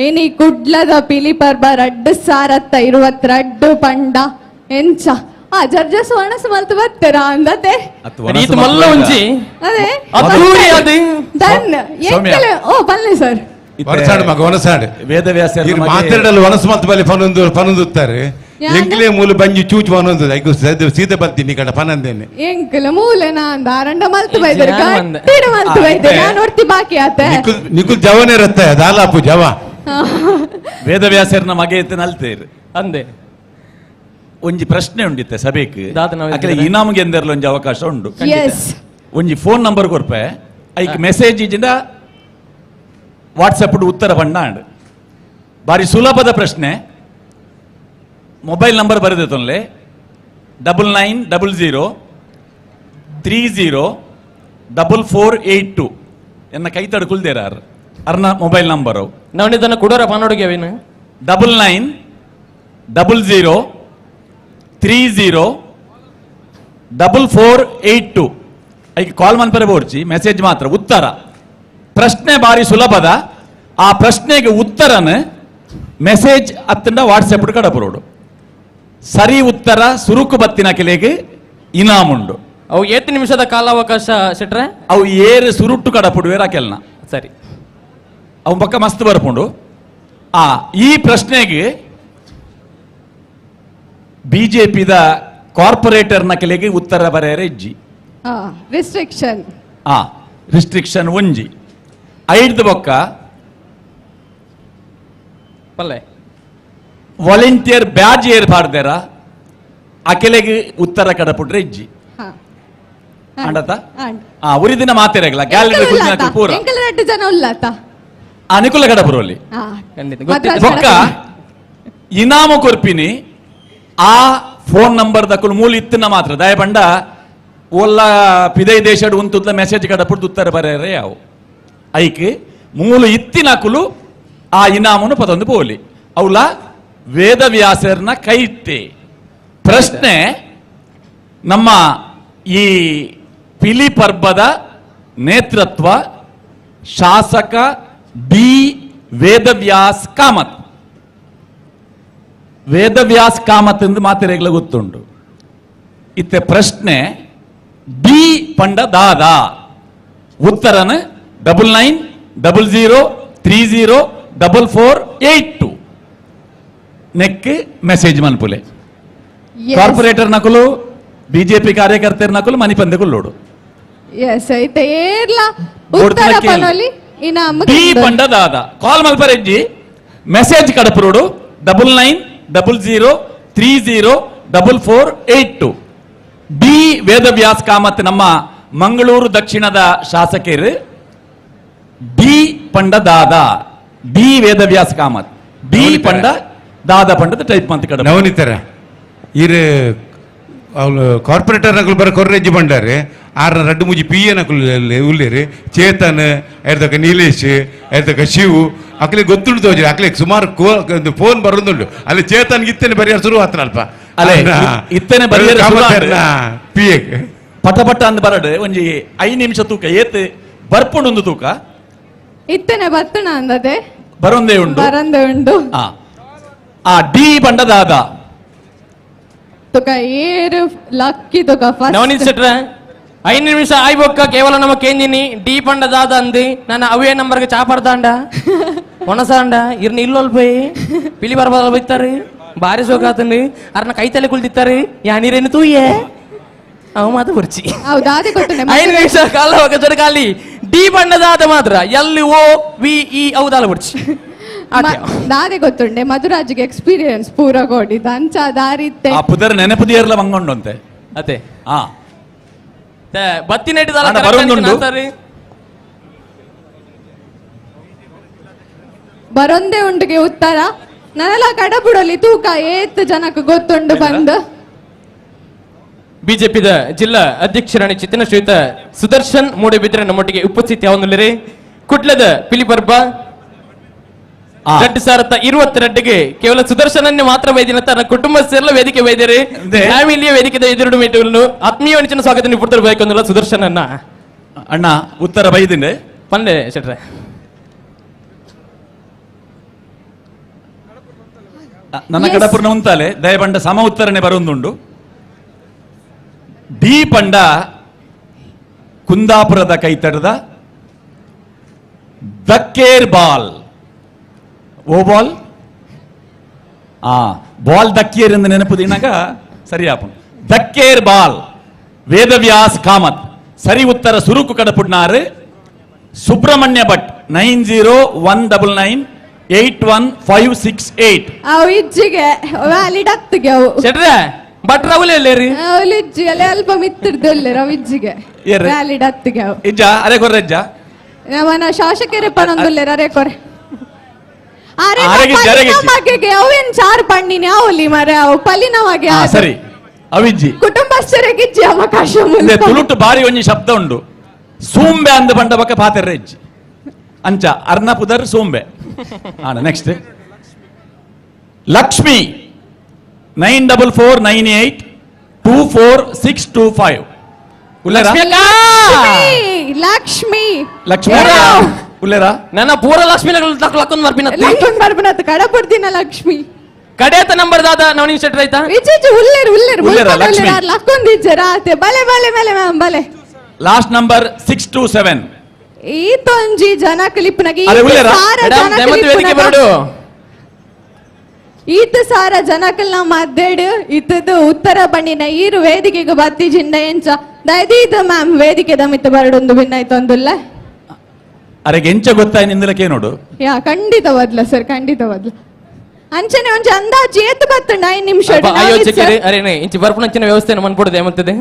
ಏನಿ ಕುಡ್ಲದ ಪಿಲಿ ಪರ್ಬ ರಡ್ಡು ಸಾರತ್ತ ಇರುವತ್ ರಡ್ಡು ಪಂಡ ಎಂಚ ಆ ಜರ್ಜಸ್ ಒಣಸು ಮಲ್ತು ಬರ್ತೀರಾ ಅಂದತೆ ಈತ ಮಲ್ಲ ಒಂಜಿ ಅದೇ ಅದ್ದೂರಿ ಅದು. ಡನ್ ಸೌಮ್ಯ. ಓ ಬನ್ನಿ ಸರ್. ವನಸಾಡು ಮಗ ವನಸಾಡು ವೇದವ್ಯಾಸ ಮಾತಾಡಲು ವನಸು ಮಲ್ತು ಬಲ್ಲಿ ಪನೊಂದು ಪನೊಂದುತ್ತಾರೆ ಯಾನ್? ಎಂಕ್ಲೇ ಮೂಲು ಬಂಜಿ ಚೂಚು ಪನೊಂದು ಐಕು ಸೀತೆ ಬರ್ತೀನಿ ಕಡ ಪನಂದೇನೆ ಎಂಕಲ ಮೂಲೆ ನಾನ್ ದಾರಂಡ ಮಲ್ತು ಬೈದರು ಜಾನ್ ಮಂದೆ. ಕಟ್ಟಿಡ ಮಲ್ತು ಬೈದರು ಆ, ನಾನು ಒರ್ತಿ ಬಾಕಿ ಆತೆ. ನಿಕುಲ್ ನಿಕುಲ್ ಜವನೇ ಇರುತ್ತೆ ದಾಲಾಪು ಜವ. ವೇದವ್ಯಾಸರ್ನ ಮಗೆ ಇತ್ತು ನಲ್ತೇರು ಅಂದೆ ಒಂಜಿ ಪ್ರಶ್ನೆ ಉಂಡಿತ್ತೆ ಸಭೆಕ್ ದಾದ ನಾವು ಅಕಲೆ ಇದ್ದೀರ? ಇನಾಮ್ಗೆ ಎಂದರ್ಲ ಒಂಜಿ ಅವಕಾಶ ಉಂಡು. ಎಸ್ ಒಂಜಿ ಫೋನ್ ನಂಬರ್ ಕೊರ್ಪೆ ಐಕ್ ಮೆಸೇಜ್ ಇಜಿಂದ ವಾಟ್ಸಪ್ ಉತ್ತರ ಪಂಡ ಬಾರಿ ಸುಲಭದ ಪ್ರಶ್ನೆ. ಮೊಬೈಲ್ ನಂಬರ್ ಬರೆದ ತೊಂದ್ರೆ 9900 30 4482 ಎನ್ನ ಕೈ ತಡ್ಕೊಳ್ದೇರ ಅರ್ನ ಮೊಬೈಲ್ ನಂಬರು. ನವನಿದನ್ನ ಕುಡೋರ ಪನ್ನೊಡುಗೆ ಅವೇನು 9900 30 4482 ಐಕ್ ಕಾಲ್ ಮನ್ಪರೆ ಬೋರ್ಚಿ ಮೆಸೇಜ್ ಮಾತ್ರ ಉತ್ತರ. ಪ್ರಶ್ನೆ ಬಾರಿ ಸುಲಭದ ಆ ಪ್ರಶ್ನೆಗೆ ಉತ್ತರನ ಮೆಸೇಜ್ ಅತ್ತಂಡ ವಾಟ್ಸಪ್ ಕಡಪರೋಡು ಸರಿ ಉತ್ತರ ಸುರುಕು ಬತ್ತಿನ ಕೆಲೆಗೆ ಇನಾಮುಂಡು. ಅವು ಏತ್ ನಿಮಿಷದ ಕಾಲಾವಕಾಶ ಶೆಟ್ರೆ? ಅವು ಏರು ಸುರುಟ್ಟು ಕಡಪುಡುವೆ ರಾಕೆಲ್ನ ಸರಿ ಅವು ಪಕ್ಕ ಮಸ್ತ್ ಬರ್ಪುಂಡು. ಆ ಈ ಪ್ರಶ್ನೆಗೆ ಬಿಜೆಪಿದ ಕಾರ್ಪೊರೇಟರ್ನ ಕೆಲೆಗೆ ಉತ್ತರ ಬರೆಯರೆ ಇಜ್ಜಿ ರಿಸ್ಟ್ರಿಕ್ಷನ್. ಆ ರಿಸ್ಟ್ರಿಕ್ಷನ್ ಒಂಜಿ ಐದು ಬೊಕ್ಕ ಪಲ್ಲೆ ವಾಲಂಟಿಯರ್ ಬ್ಯಾಜ್ ಏರ್ ಪಾಡ್ದೇರ ಅಕೆಲೆಗೆ ಉತ್ತರ ಕಡಪುಟ್ರೆ ಇಜ್ಜಿ ಅಂಡತ ಆ ಉರಿದಿನ ಮಾತಿರಗಲ ಗ್ಯಾಲರಿ ಪೂರ ಎಂಕಲ ರಡ್ಡು ಜನ ಉಲ್ಲಾತ ಅನುಕೂಲ ಕಡಪುರಲ್ಲಿ ಬೊಕ್ಕ ಇನಾಮು ಕೊರ್ಪಿನಿ ಆ ಫೋನ್ ನಂಬರ್ ದಕ್ಕಲು ಮೂಲ ಇತ್ತಿನ ಮಾತ್ರ ದಯಪಂಡ ಒಲ್ಲ ಪಿದೈ ದೇಶಡ್ ಉಂತುದ್ಲ ಮೆಸೇಜ್ ಕಡಪುಡ್ದು ಉತ್ತರ ಬರೆಯರೆ ಯಾವು ಐಕ್ ಮೂಲ ಇತ್ತಿನಕುಲು ಆ ಇನಾಮನು ಪತೊಂದು ಪೋಲಿ ಅವಲ ವೇದವ್ಯಾಸರ್ನ ಕೈತೆ ಪ್ರಶ್ನೆ ನಮ್ಮ ಈ ಪಿಲಿ ಪರ್ಬದ ನೇತೃತ್ವ ಶಾಸಕ ಡಿ ವೇದವ್ಯಾಸ್ ಕಾಮತ್. ವೇದವ್ಯಾಸ್ ಕಾಮತ್ ಎಂದು ಮಾತಿರೇಗ್ಲ ಗೊತ್ತುಂಟು. ಇತ್ತೆ ಪ್ರಶ್ನೆ ಡಿ ಪಂಡ ದಾದಾ ಉತ್ತರನ 9900 30 4482 ನೆಕ್ ಮೆಸೇಜ್ ಮನ್ಪುಲೆ. ಕಾರ್ಪೊರೇಟರ್ ನಕಲು ಬಿಜೆಪಿ ಕಾರ್ಯಕರ್ತರ ನಕಲು ಮನಿಪಂದೆ ಕೊಲ್ಲೋಡು. ಎಸ್ ಐತೆ ಏರ್ಲ ಉತ್ತರ ಪನೊಲಿ ಇನಾಮ ಡಿ ಪಂಡ ದಾದಾ ಕಾಲ್ ಮಲ್ಪರೆಜ್ಜಿ ಮೆಸೇಜ್ ಕಡಪುರೋಡು 9900 30 4482. ಡಿ ವೇದವ್ಯಾಸ್ ಕಾಮತ್ ನಮ್ಮ ಮಂಗಳೂರು ದಕ್ಷಿಣದ ಶಾಸಕರು ಡಿ ಪಂಡ ದಾದಾ ಡಿ ವೇದವ್ಯಾಸ್ ಕಾಮತ್ ಡಿ ಪಂಡ ದಾದಾ ಪಂಡದ ಟೈಪ್ ಅಂತ ಕಡೆ ನವನಿತರ ಇರು ಅವಳು ಕಾರ್ಪೊರೇಟರ್ ನಕಲು ಬರ ಕೊರ್ರೆಜ್ಜಿ ಬಂಡಾರೆ ಆರ್ನ ರಡ್ಡು ಮುಜಿ ಪಿ ಎ ನಕಲು ಉಲ್ಲೇರಿ ಚೇತನ್ ಎರ್ತಕ ನೀಲೇಶ್ ಎರ್ತಕ ಶಿವು ಅಕ್ಲೆ ಗೊತ್ತುಂಟು ತೋಜಿ ಅಕ್ಲೆ ಸುಮಾರು ಫೋನ್ ಬರೋದುಂಟು ಅಲ್ಲಿ ಚೇತನ್ ಇತ್ತನೆ ಬರಿಯಾರ ಶುರು ಆತನ ಅಲ್ಪ ಅಲ್ಲೇ ಇತ್ತನೆ ಬರಿಯಾರ ಪಿ ಎ ಪಟ ಪಟ ಅಂದ್ ಬರಡು ಒಂಜಿ 5 ನಿಮಿಷ ತೂಕ ಏತ್ ಬರ್ಪುಂಡು ತೂಕ ಇತ್ತನೆ ಬತ್ತಣ ಅಂದದೆ ಬರೊಂದೇ ಉಂಡು ಬರಂದೆ ಉಂಡು ಆ ಡಿ ಪಂಡ ದಾದಾ ತುಕ ಏರು ಲಕ್ಕಿ ತುಕ ಫಸ್ಟ್ ನವನೀತ್ ಶೆಟ್ರೆ 5 ನಿಮಿಷ ಆಯ್ಬೊಕ್ಕ ಕೇವಲ ನಮ್ಮ ಕೇಂದಿನಿ ಡಿ ಪಂಡ ದಾದ ಅಂದಿ ನನ್ನ ಅವೇ ನಂಬರ್ಗೆ ಚಾಪಡ್ದಾಂಡ ಒಣಸಾಂಡ ಇರ್ನ ಇಲ್ಲೊಲ್ ಪೋಯಿ ಪಿಲಿ ಬರ್ಬಾರ ಬೈತಾರೆ ಬಾರಿ ಸೋಕಾತಂడి ಅರ್ನ ಕೈ ತಲೆ ಕುಳ್ದಿತ್ತಾರೆ ಯಾ ನೀರೇನು ತೂಯೆ ಅವ ಮಾತು ಬುರ್ಚಿ ಹೌದಾ ಅದೇ ಗೊತ್ತುಂಡೆ 5 ನಿಮಿಷ ಕಾಲ ಹೋಗ ಖಾಲಿ ಡಿ ಬಣ್ಣದಾದ ಮಾತ್ರ L O V E ಹೌದಲ್ಲ ಬುರ್ಚಿ ದಾದೆ ಗೊತ್ತುಂಡೆ ಮಧುರಾಜಿಗೆ ಎಕ್ಸ್ಪೀರಿಯನ್ಸ್ ಪೂರ ಕೊಡಿದ ಅಂಚ ದಾರಿತ್ತೆ ಆ ಪುದರ್ ನೆನಪುದಿಯರ್ಲ ಮಂಗೊಂಡಂತೆ ಅದೇ ಆ ಬತ್ತಿ ಅಣ್ಣ, ಬರೋದುಂಟು. ಬರೊಂದೇ ಉಂಡುಗೆ ಉತ್ತರ ನನ್ನೆಲ್ಲ ಕಡಬುಡಲಿ ತೂಕ ಏತ್ ಜನಕ್ಕೆ ಗೊತ್ತುಂಡು ಬಂದು ಬಿಜೆಪಿದ ಜಿಲ್ಲಾ ಅಧ್ಯಕ್ಷರಾಣಿ ಚಿತ್ತಿನ ಶ್ರೀಯುತ ಸುದರ್ಶನ್ ಮೂಡಬಿದ್ರೆ ನಮ್ಮೊಟ್ಟಿಗೆ ಉಪಸ್ಥಿತಿ ಅವನುಲ್ಲರಿ ಕುಡ್ಲದ ಪಿಲಿಪರ್ಬ 2022ಗೆ ಕೇವಲ ಸುದರ್ಶನನ್ನೇ ಮಾತ್ರ ವೈದ್ಯನ ತನ್ನ ಕುಟುಂಬ ಸೇರಲ ವೇದಿಕೆ ವೈದ್ಯರಿ ಫ್ಯಾಮಿಲಿಯ ವೇದಿಕೆ ಎದುರು ಮೀಟುಗಳನ್ನು ಆತ್ಮೀಯ ಅಣಿಚಿನ ಸ್ವಾಗತ ನೀವು ಬೇಕು ಅಂದಲ್ಲ ಸುದರ್ಶನನ್ನ ಅಣ್ಣ ಉತ್ತರ ಬೈದಿಂಡೆ ಪಂದೆ ಶೆಟ್ರೆ ನನ್ನ ಕಡಪುರ್ನ ಉಂತಾಲೆ ದಯಪಂಡ ಸಮ ಉತ್ತರನೆ ಬರೊಂದುಂಡು ಡಿ ಪಂಡ ಕುಂದಾಪುರದ ಕೈತಡದ ದಕ್ಕೇರ್ ಬಾಲ್ ಓ ಬಾಲ್ ಆ ಬಾಲ್ ದಕ್ಕೇರ್ ಎಂದು ನೆನಪು ದಿನಾಗ ಸರಿಯಾಪ ದಕ್ಕೇರ್ ಬಾಲ್ ವೇದವ್ಯಾಸ್ ಕಾಮತ್ ಸರಿ ಉತ್ತರ ಸುರುಕು ಕಡಪುಡ್ನಾರು Subrahmanya Bhat 9019 9981568 ಅವು ಇಜ್ಜಿಗೆ ವ್ಯಾಲಿಡ್ ಅತ್ತಿಗೆ ಅವು ಶೆಟ್ರೆ ಭಟ್ರ ಅವಲೇ ಅವಳು ಇಜ್ಜಿಗೆ ಅಲ್ಲೇ ಅಲ್ಪ ಮಿತ್ತಿರ್ದೊಲ್ಲೆ ರವ್ ಇಜ್ಜಿಗೆ ಏರ್ರೆ? ವ್ಯಾಲಿಡ್ ಅತ್ತಿಗೆ ಅವು ಇಜ್ಜ ಅರೆ ಕೊರ್ರೆಜ್ಜ ನಮ್ಮನ ಶಾಸಕರೇ ಪಣೊಂದುಲ್ಲೆ ಅರೆ ಕೊರೆ ಅರೆ ಆರೆಗಿಜ್ಜಿ, ಆರೆಗಿಜ್ಜಿ. ಮಗೆಗೆ ಅವೇನ್ ಚಾರ್ ಪಣ್ಣಿನಿ ಅವಲಿ ಮರೆ ಅವು ಪಲಿನ ಮಗೆ ಹಾ ಸರಿ ಅವಿಜ್ಜಿ ಕುಟುಂಬಸ್ಥರಿಗೆ ಅವಕಾಶ ಇಂದೆ ತುಳುಟು ಬಾರಿ ಒಂಜಿ ಶಬ್ದ ಉಂಡು ಸೂಂಬೆ ಅಂದ ಬಂಡ ಬಕ್ಕ ಪಾತೆರ್ರೆ ಇಜ್ಜಿ ಅಂಚ ಅರ್ನ ಪುದರ್ ಸೂಂಬೆ ಆಣ next Lakshmi 94498 24625 ಉಲ್ಲೇರಾ ಲಕ್ಷ್ಮಿ ಲಕ್ಷ್ಮಿ ಉಲ್ಲೇರಾ ನನ್ನ ಪೂರ ಲಕ್ಷ್ಮಿ ಲಕ್ಕೊಂದು ಮರ್ಪಿನ ಲಕ್ಷ್ಮಣ್ ಬರ್ಬನತ್ ಕಡಪುಡ್ದಿನ ಲಕ್ಷ್ಮಿ ಕಡೇತ ನಂಬರ್ ದಾದ ನವನೀತ್ ಶೆಟ್ಟಿ ರೈತಾ ಇಜ್ಜಿ ಉಲ್ಲೇರು ಉಲ್ಲೇರು ಉಲ್ಲೇರಾ, ಲಕ್ಷ್ಮಿ? ಲಕ್ಕೊಂದಿಜ್ಜರ ಆತೆ ಬಲೆ ಬಲೆ ಬಲೆ ಮ್ಯಾಮ್ ಬಲೆ ಲಾಸ್ಟ್ ನಂಬರ್ 627 ಈ ತೊಂಜಿ ಜನ ಕ್ಲಿಪ್ನಾಗ ಅರೆ ಉಲ್ಲೇರಾ? ಮೇಡಮ್, ದಯಮಾಡಿ ವೇದಿಕೆ ಬರಡು. ಈತ ಸಾರ ಜನಕಲ್ನ ಮದ್ದೆಡು ಇತ್ತದು ಉತ್ತರ ಬಣ್ಣಿನ ಈರು ವೇದಿಕೆಗೆ ಬತ್ತಿ ಜಿಂಡ ಎಂಚ ದಯದೀತ ಮ್ಯಾಮ್ ವೇದಿಕೆ ದಮಿತ ಬರಡೊಂದು ಭಿನ್ನಾಯ್ತೊಂದುಲ್ಲ ಅರೆಗೆ ಎಂಚ ಗೊತ್ತಾಯ್ ನಿಂದಲಕ್ಕೆ ನೋಡು ಯಾ ಖಂಡಿತ ಬದ್ಲ ಸರ್ ಖಂಡಿತ ಬದ್ಲ ಅಂಚನೆ ಒಂಜಿ ಅಂದಾಜು ಏತ್ ಬತ್ತುಂಡು 5 ನಿಮಿಷ ಆಯೋಜಕರೇ ಅರೆ ಇಂಚಿ ಬರ್ಪುನಂಚಿನ ವ್ಯವಸ್ಥೆ ಮನ್ಪೊಡುದು ಏಮಂತದೆ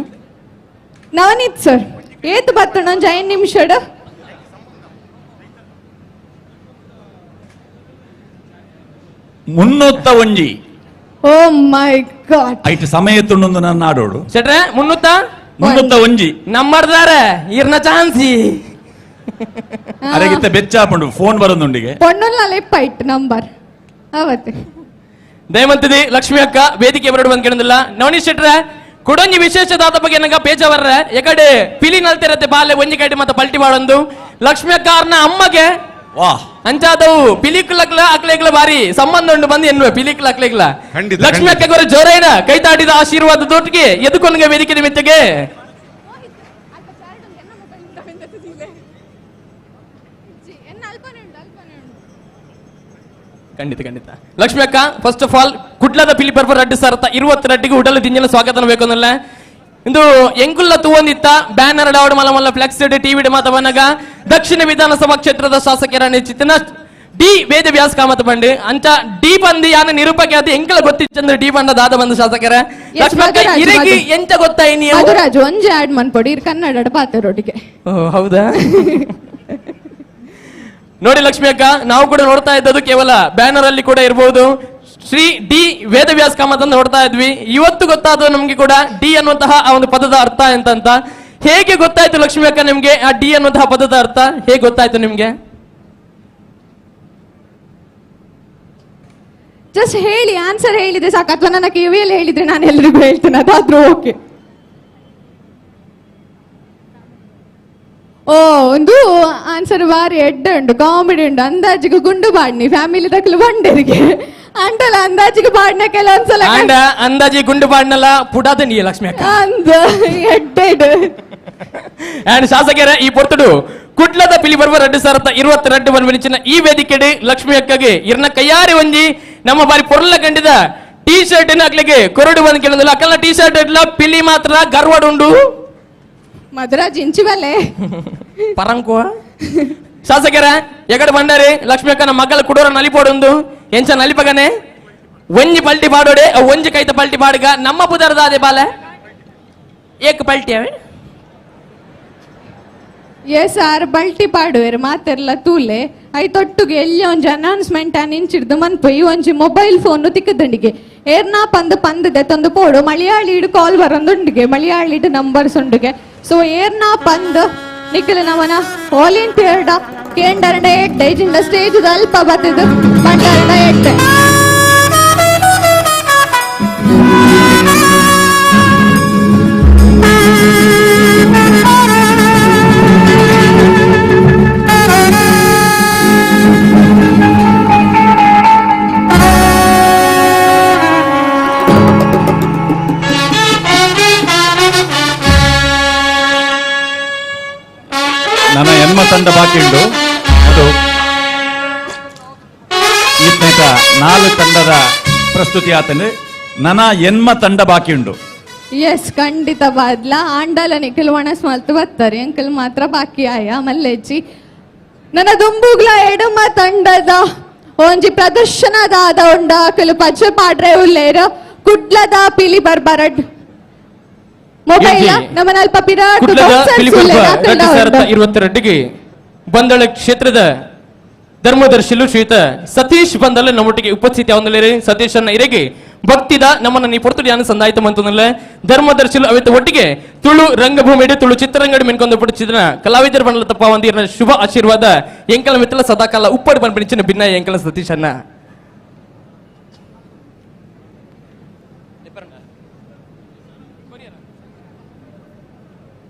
ನವನೀತ್ ಸರ್ ಏತ್ ಬತ್ತುಂಡು ಒಂಜಿ 5 ನಿಮಿಷಡ್ 301 ಓ ಮೈ ಗಾಡ್ ಐಟ್ ಸಮಯ ತುಂಡೊಂದು ನನ್ನ ಆಡೋಡು ಶೆಟ್ರೆ 301 ನಂಬರ್ದಾರೆ ಇರ್ನ ಚಾನ್ಸಿ ಅರೆಗಿತ್ತ ಬೆಚ್ಚಾಪಂಡು ಫೋನ್ ಬರೋದುಂಡಿಗೆ ಪೊಣ್ಣುಲ್ಲ ಲೆಪ್ಪ ಇಟ್ಟು ನಂಬರ್ ಅವತ್ತೆ ದಯಮಂತದಿ ಲಕ್ಷ್ಮಿ ಅಕ್ಕ ವೇದಿಕೆ ಬರಡು ಬಂದ್ ಕೇಳೋದಿಲ್ಲ ನವನೀತ್ ಶೆಟ್ರೆ ಕುಡೊಂಜಿ ವಿಶೇಷ ದಾತ ಬಗ್ಗೆ ನಂಗ ಪೇಜವರ್ರೆ ಎಕಡೆ ಪಿಲಿ ನಲ್ತಿರತ್ತೆ ಬಾಲೆ ಒಂಜಿ ಕಡೆ ಮತ್ತೆ ಪಲ್ಟಿ ಮಾಡೊಂದು ಲಕ್ಷ್ಮಿ ಅಕ್ಕ ಅವ್ರನ್ನ ಅಮ್ಮಗೆ ವಾಹ್ ಅಂಚಾದವು ಪಿಲಿಕ್ಲಕ್ಲ ಅಕ್ಲೆಗ್ಲ ಬಾರಿ ಸಂಬಂಧ ಉಂಡು ಬಂದು ಎನ್ನುವೆ ಪಿಲಿಕ್ಲ ಅಕ್ಲೆಗ್ಲ ಖಂಡಿತ, ಲಕ್ಷ್ಮಿ ಅಕ್ಕ ಗೊರ ಜೋರೇನ ಕೈತಾಡಿದ ಆಶೀರ್ವಾದ ದೊಟ್ಟಿಗೆ ಎದುಕೊನ್ಗೆ ವೇದಿಕೆ ನಿಮಿತ್ತಗೆ ಖಂಡಿತ ಖಂಡಿತ ಲಕ್ಷ್ಮಿ ಅಕ್ಕ first of all ಕುಡ್ಲದ ಪಿಲಿ ಪರ್ಪ ರಡ್ಡು ಸರತ 20 ಉಡಲು ದಿಂಜಲ ಸ್ವಾಗತ ಬೇಕು ಅನ್ನಲ್ಲ ಇಂದು ಎಂಕುಲ್ಲ ತೂವೊಂದಿತ್ತ ಬ್ಯಾನರ್ ಡಾವಡ್ ಮಲ್ಲ ಮಲ್ಲ ಫ್ಲೆಕ್ಸ್ ಟಿವಿ ಮಾತ ಬನ್ನಗ ದಕ್ಷಿಣ ವಿಧಾನಸಭಾ ಕ್ಷೇತ್ರದ ಶಾಸಕರ ಚಿತ್ತನ ಡಿ ವೇದ ವ್ಯಾಸ್ ಕಾಮತ್ ಬಂಡಿ ಅಂಚ ಡಿ ಬಂದಿ ಯಾನ ನಿರೂಪಕ್ಕೆ ಅದು ಎಂಕಲ ಗೊತ್ತಿಚ್ಚಂದ್ರೆ ಡಿ ಬಂಡ ದಾದ ಬಂದ ಶಾಸಕರ ಲಕ್ಷ್ಮಿ ಅಕ್ಕ ಇರಗಿ ಎಂತ ಗೊತ್ತಾಯಿ ನೀವು ಮಧುರಾಜ್ ಒಂಜಿ ಆಡ್ ಮನ್ಪೊಡಿ ಇರ್ ಕನ್ನಡ ಪಾತೆರೊಟ್ಟಿಗೆ ಓ ಹೌದಾ ನೋಡಿ ಲಕ್ಷ್ಮಿ ಅಕ್ಕ ನಾವು ಕೂಡ ನೋಡ್ತಾ ಇದ್ದದ್ದು ಕೇವಲ ಬ್ಯಾನರ್ ಅಲ್ಲಿ ಕೂಡ ಇರಬಹುದು ಶ್ರೀ ಡಿ ವೇದವ್ಯಾಸ್ ಕಾಮತ್ ಅಂತ ನೋಡ್ತಾ ಇದ್ವಿ. ಇವತ್ತು ಗೊತ್ತಾದ ನಮ್ಗೆ ಕೂಡ ಡಿ ಅನ್ನುವಂತಹ ಆ ಒಂದು ಪದದ ಅರ್ಥ ಎಂತ ಹೇಗೆ ಗೊತ್ತಾಯ್ತು ಲಕ್ಷ್ಮಿ ಅಕ್ಕ ನಿಮ್ಗೆ? ಆ ಡಿ ಅನ್ನುವಂತಹ ಪದದ ಅರ್ಥ ಹೇಗೆ ಗೊತ್ತಾಯ್ತು ನಿಮ್ಗೆ? ಜಸ್ಟ್ ಹೇಳಿ ಆನ್ಸರ್ ಹೇಳಿದ್ರೆ ಸಾಕು, ಅಥವಾ ನನ್ನ ಕಿವಿಯಲ್ಲಿ ಹೇಳಿದ್ರೆ ನಾನು ಎಲ್ರಿಗೂ ಹೇಳ್ತೇನೆ, ಅದಾದ್ರೂ ಓಕೆ. ಓ ಒಂದು ಆನ್ಸರ್ ಬಾರಿ ಎಡ್ಡೆ ಉಂಟು, ಕಾಮಿಡಿ ಉಂಟು, ಅಂದಾಜಿಗೆ ಗುಂಡು ಬಾಡ್ನಿ ಫ್ಯಾಮಿಲಿ ತಕಲು ಬಂಡರಿಗೆ ಅಂಟಲ್ಲ ಅಂದಾಜಿಗೆ ಬಾಡ್ನ ಕೆಲವೊಂದ್ಸಲ ಅಂದಾಜಿ ಗುಂಡು ಬಾಡ್ನಲ್ಲ ಪುಟಾದ ನೀ ಲಕ್ಷ್ಮಿ ಅಕ್ಕ ಅಂದ ಎಡ್ಡೆಡ್. And ಶಾಸಕರ ಈ ಪೊರ್ತುಡು ಕುಡ್ಲದ ಪಿಲಿ ಪರ್ವ 2022 ಬನ್ಬಿನಿಚಿನ ಈ ವೇದಿಕೆಡೆ ಲಕ್ಷ್ಮಿ ಅಕ್ಕಗೆ ಇರ್ನ ಕೈಯಾರಿ ಒಂಜಿ ನಮ್ಮ ಬಾರಿ ಪೊರ್ಲ ಕಂಡಿದ ಟೀ ಶರ್ಟ್ ಅಕ್ಲಿಗೆ ಕೊರಡು ಬಂದು ಕೇಳೋದಿಲ್ಲ. ಅಕ್ಕಲ್ಲ ಟೀ ಶರ್ಟ್ ಇಡ್ಲ ಪಿಲಿ ಮಾತ್ರ ಗರ್ವಡುಂಡು ಮಧುರಾಜ್ ಇಂಚಿವಲೆ ಪರಂಕುವ. ಶಾಸಕರ ಎಗಡ ಬಂಡಾರಿ ಲಕ್ಷ್ಮಿ ಅಕ್ಕನ ಮಗಳ ಕುಡೋರ ನಲಿಪೋಡುಂದು ಎಂಚ ನಲಿಪಗನೆ ಒಂಜಿ ಪಲ್ಟಿ ಪಾಡೋಡೆ ಒಂಜಿ ಕೈತ ಪಲ್ಟಿ ಪಾಡುಗ ನಮ್ಮ ಪುದರ್ದಾದೆ ಬಾಲ ಏಕ ಪಲ್ಟಿ ಅವೇ. ಎಸ್ ಆರ್ ಬಲ್ಟಿ ಪಾಡುವೆರ್ ಮಾತೆರ್ಲ ತೂಲೆ I ತೊಟ್ಟುಗೆ ಎಲ್ಲಿ ಒಂಜಿ ಅನೌನ್ಸ್ಮೆಂಟ್ ನಿಂಚಿಡ್ದು ಮನ್ಪು ಈ ಒಂಜಿ ಮೊಬೈಲ್ ಫೋನ್ ತಿಕ್ಕದಂಡಿಗೆ ಏರ್ನಾ ಪಂದು ಪಂದದೆ ತಂದು ಪೋಡು ಮಲಯಾಳಿಡು ಕಾಲ್ ಬರಂದುಂಡಿಗೆ ಮಲಯಾಳಿಡು ನಂಬರ್ಸ್ ಉಂಡುಗೆ. ಸೊ ಏರ್ನಾ ಪಂದ್ ನಿಖಿಲ ನಮನ ವಾಲಂಟಿಯರ್ಡ ಕೇಂಡರಡ ಎಡ್ಡೆ ಇಜಿಂಡ ಸ್ಟೇಜ್ ಅಲ್ಪ ಬತ್ತದು ಬಂಡರಡ ಎಡ್ಡೆ. ನನ್ನ ಎನ್ಮ ತಂಡ ಬಾಕಿ ಉಂಡು ಅದು ಈತನೇಟ 4 ತಂಡದ ಪ್ರಸ್ತುತಿ ಆತನೆ ನನ್ನ ಎನ್ಮ ತಂಡ ಬಾಕಿ ಉಂಡು. ಎಸ್ ಖಂಡಿತ ಬಾದ್ಲ ಆಂಡಲ ನಿಖಿಲ್ ಒಣಸ್ ಮಲ್ತು ಬರ್ತಾರೆ ಅಂಕಲ್ ಮಾತ್ರ ಬಾಕಿ ಆಯ ಮಲ್ಲೆಜ್ಜಿ. ನನ್ನ ದುಂಬುಗ್ಲ ಎಡಮ ತಂಡದ ಒಂಜಿ ಪ್ರದರ್ಶನದಾದ ಉಂಡ ಅಕಲು ಪಚ್ಚೆ ಪಾಡ್ರೆ ಉಲ್ಲೇರ ಕುಡ್ಲದ ಪಿಲಿ ಬರ್ಬರಡ್ ಮೊಬೈಲ್ ನಮ್ಮನ ಅಲ್ಪ ಪಿರಾಟ್ 2022 ಬಂದಳ ಕ್ಷೇತ್ರದ ಧರ್ಮದರ್ಶಿಲು ಶ್ರೀಯುತ ಸತೀಶ್ ಬಂದಲ್ಲ ನಮ್ಮೊಟ್ಟಿಗೆ ಉಪಸ್ಥಿತಿ ಅವನಲ್ಲಿ ಸತೀಶ್ ಅನ್ನ ಇರೆಗೆ ಭಕ್ತಿದ ನಮ್ಮನ್ನ ನೀ ಪೊರ್ತುಡಿ ಅನ್ನ ಸಂದಾಯಿತ ಮಂತನಲ್ಲ ಧರ್ಮದರ್ಶಿಲು ಅವಿತ ಒಟ್ಟಿಗೆ ತುಳು ರಂಗಭೂಮಿ ತುಳು ಚಿತ್ರರಂಗಡಿ ಮೆನ್ಕೊಂಡು ಪುಡಿಚಿದ ಕಲಾವಿದರ ಬಂಡಲ ತಪ್ಪ ಒಂದಿರ ಶುಭ ಆಶೀರ್ವಾದ ಎಂಕಲ ಮಿತ್ತಲ ಸದಾಕಾಲ ಉಪ್ಪಡಿ ಬಂದ್ಬಿಡಿಚಿನ ಭಿನ್ನ ಎಂಕಲ ಸತೀಶ್ ಅನ್ನ.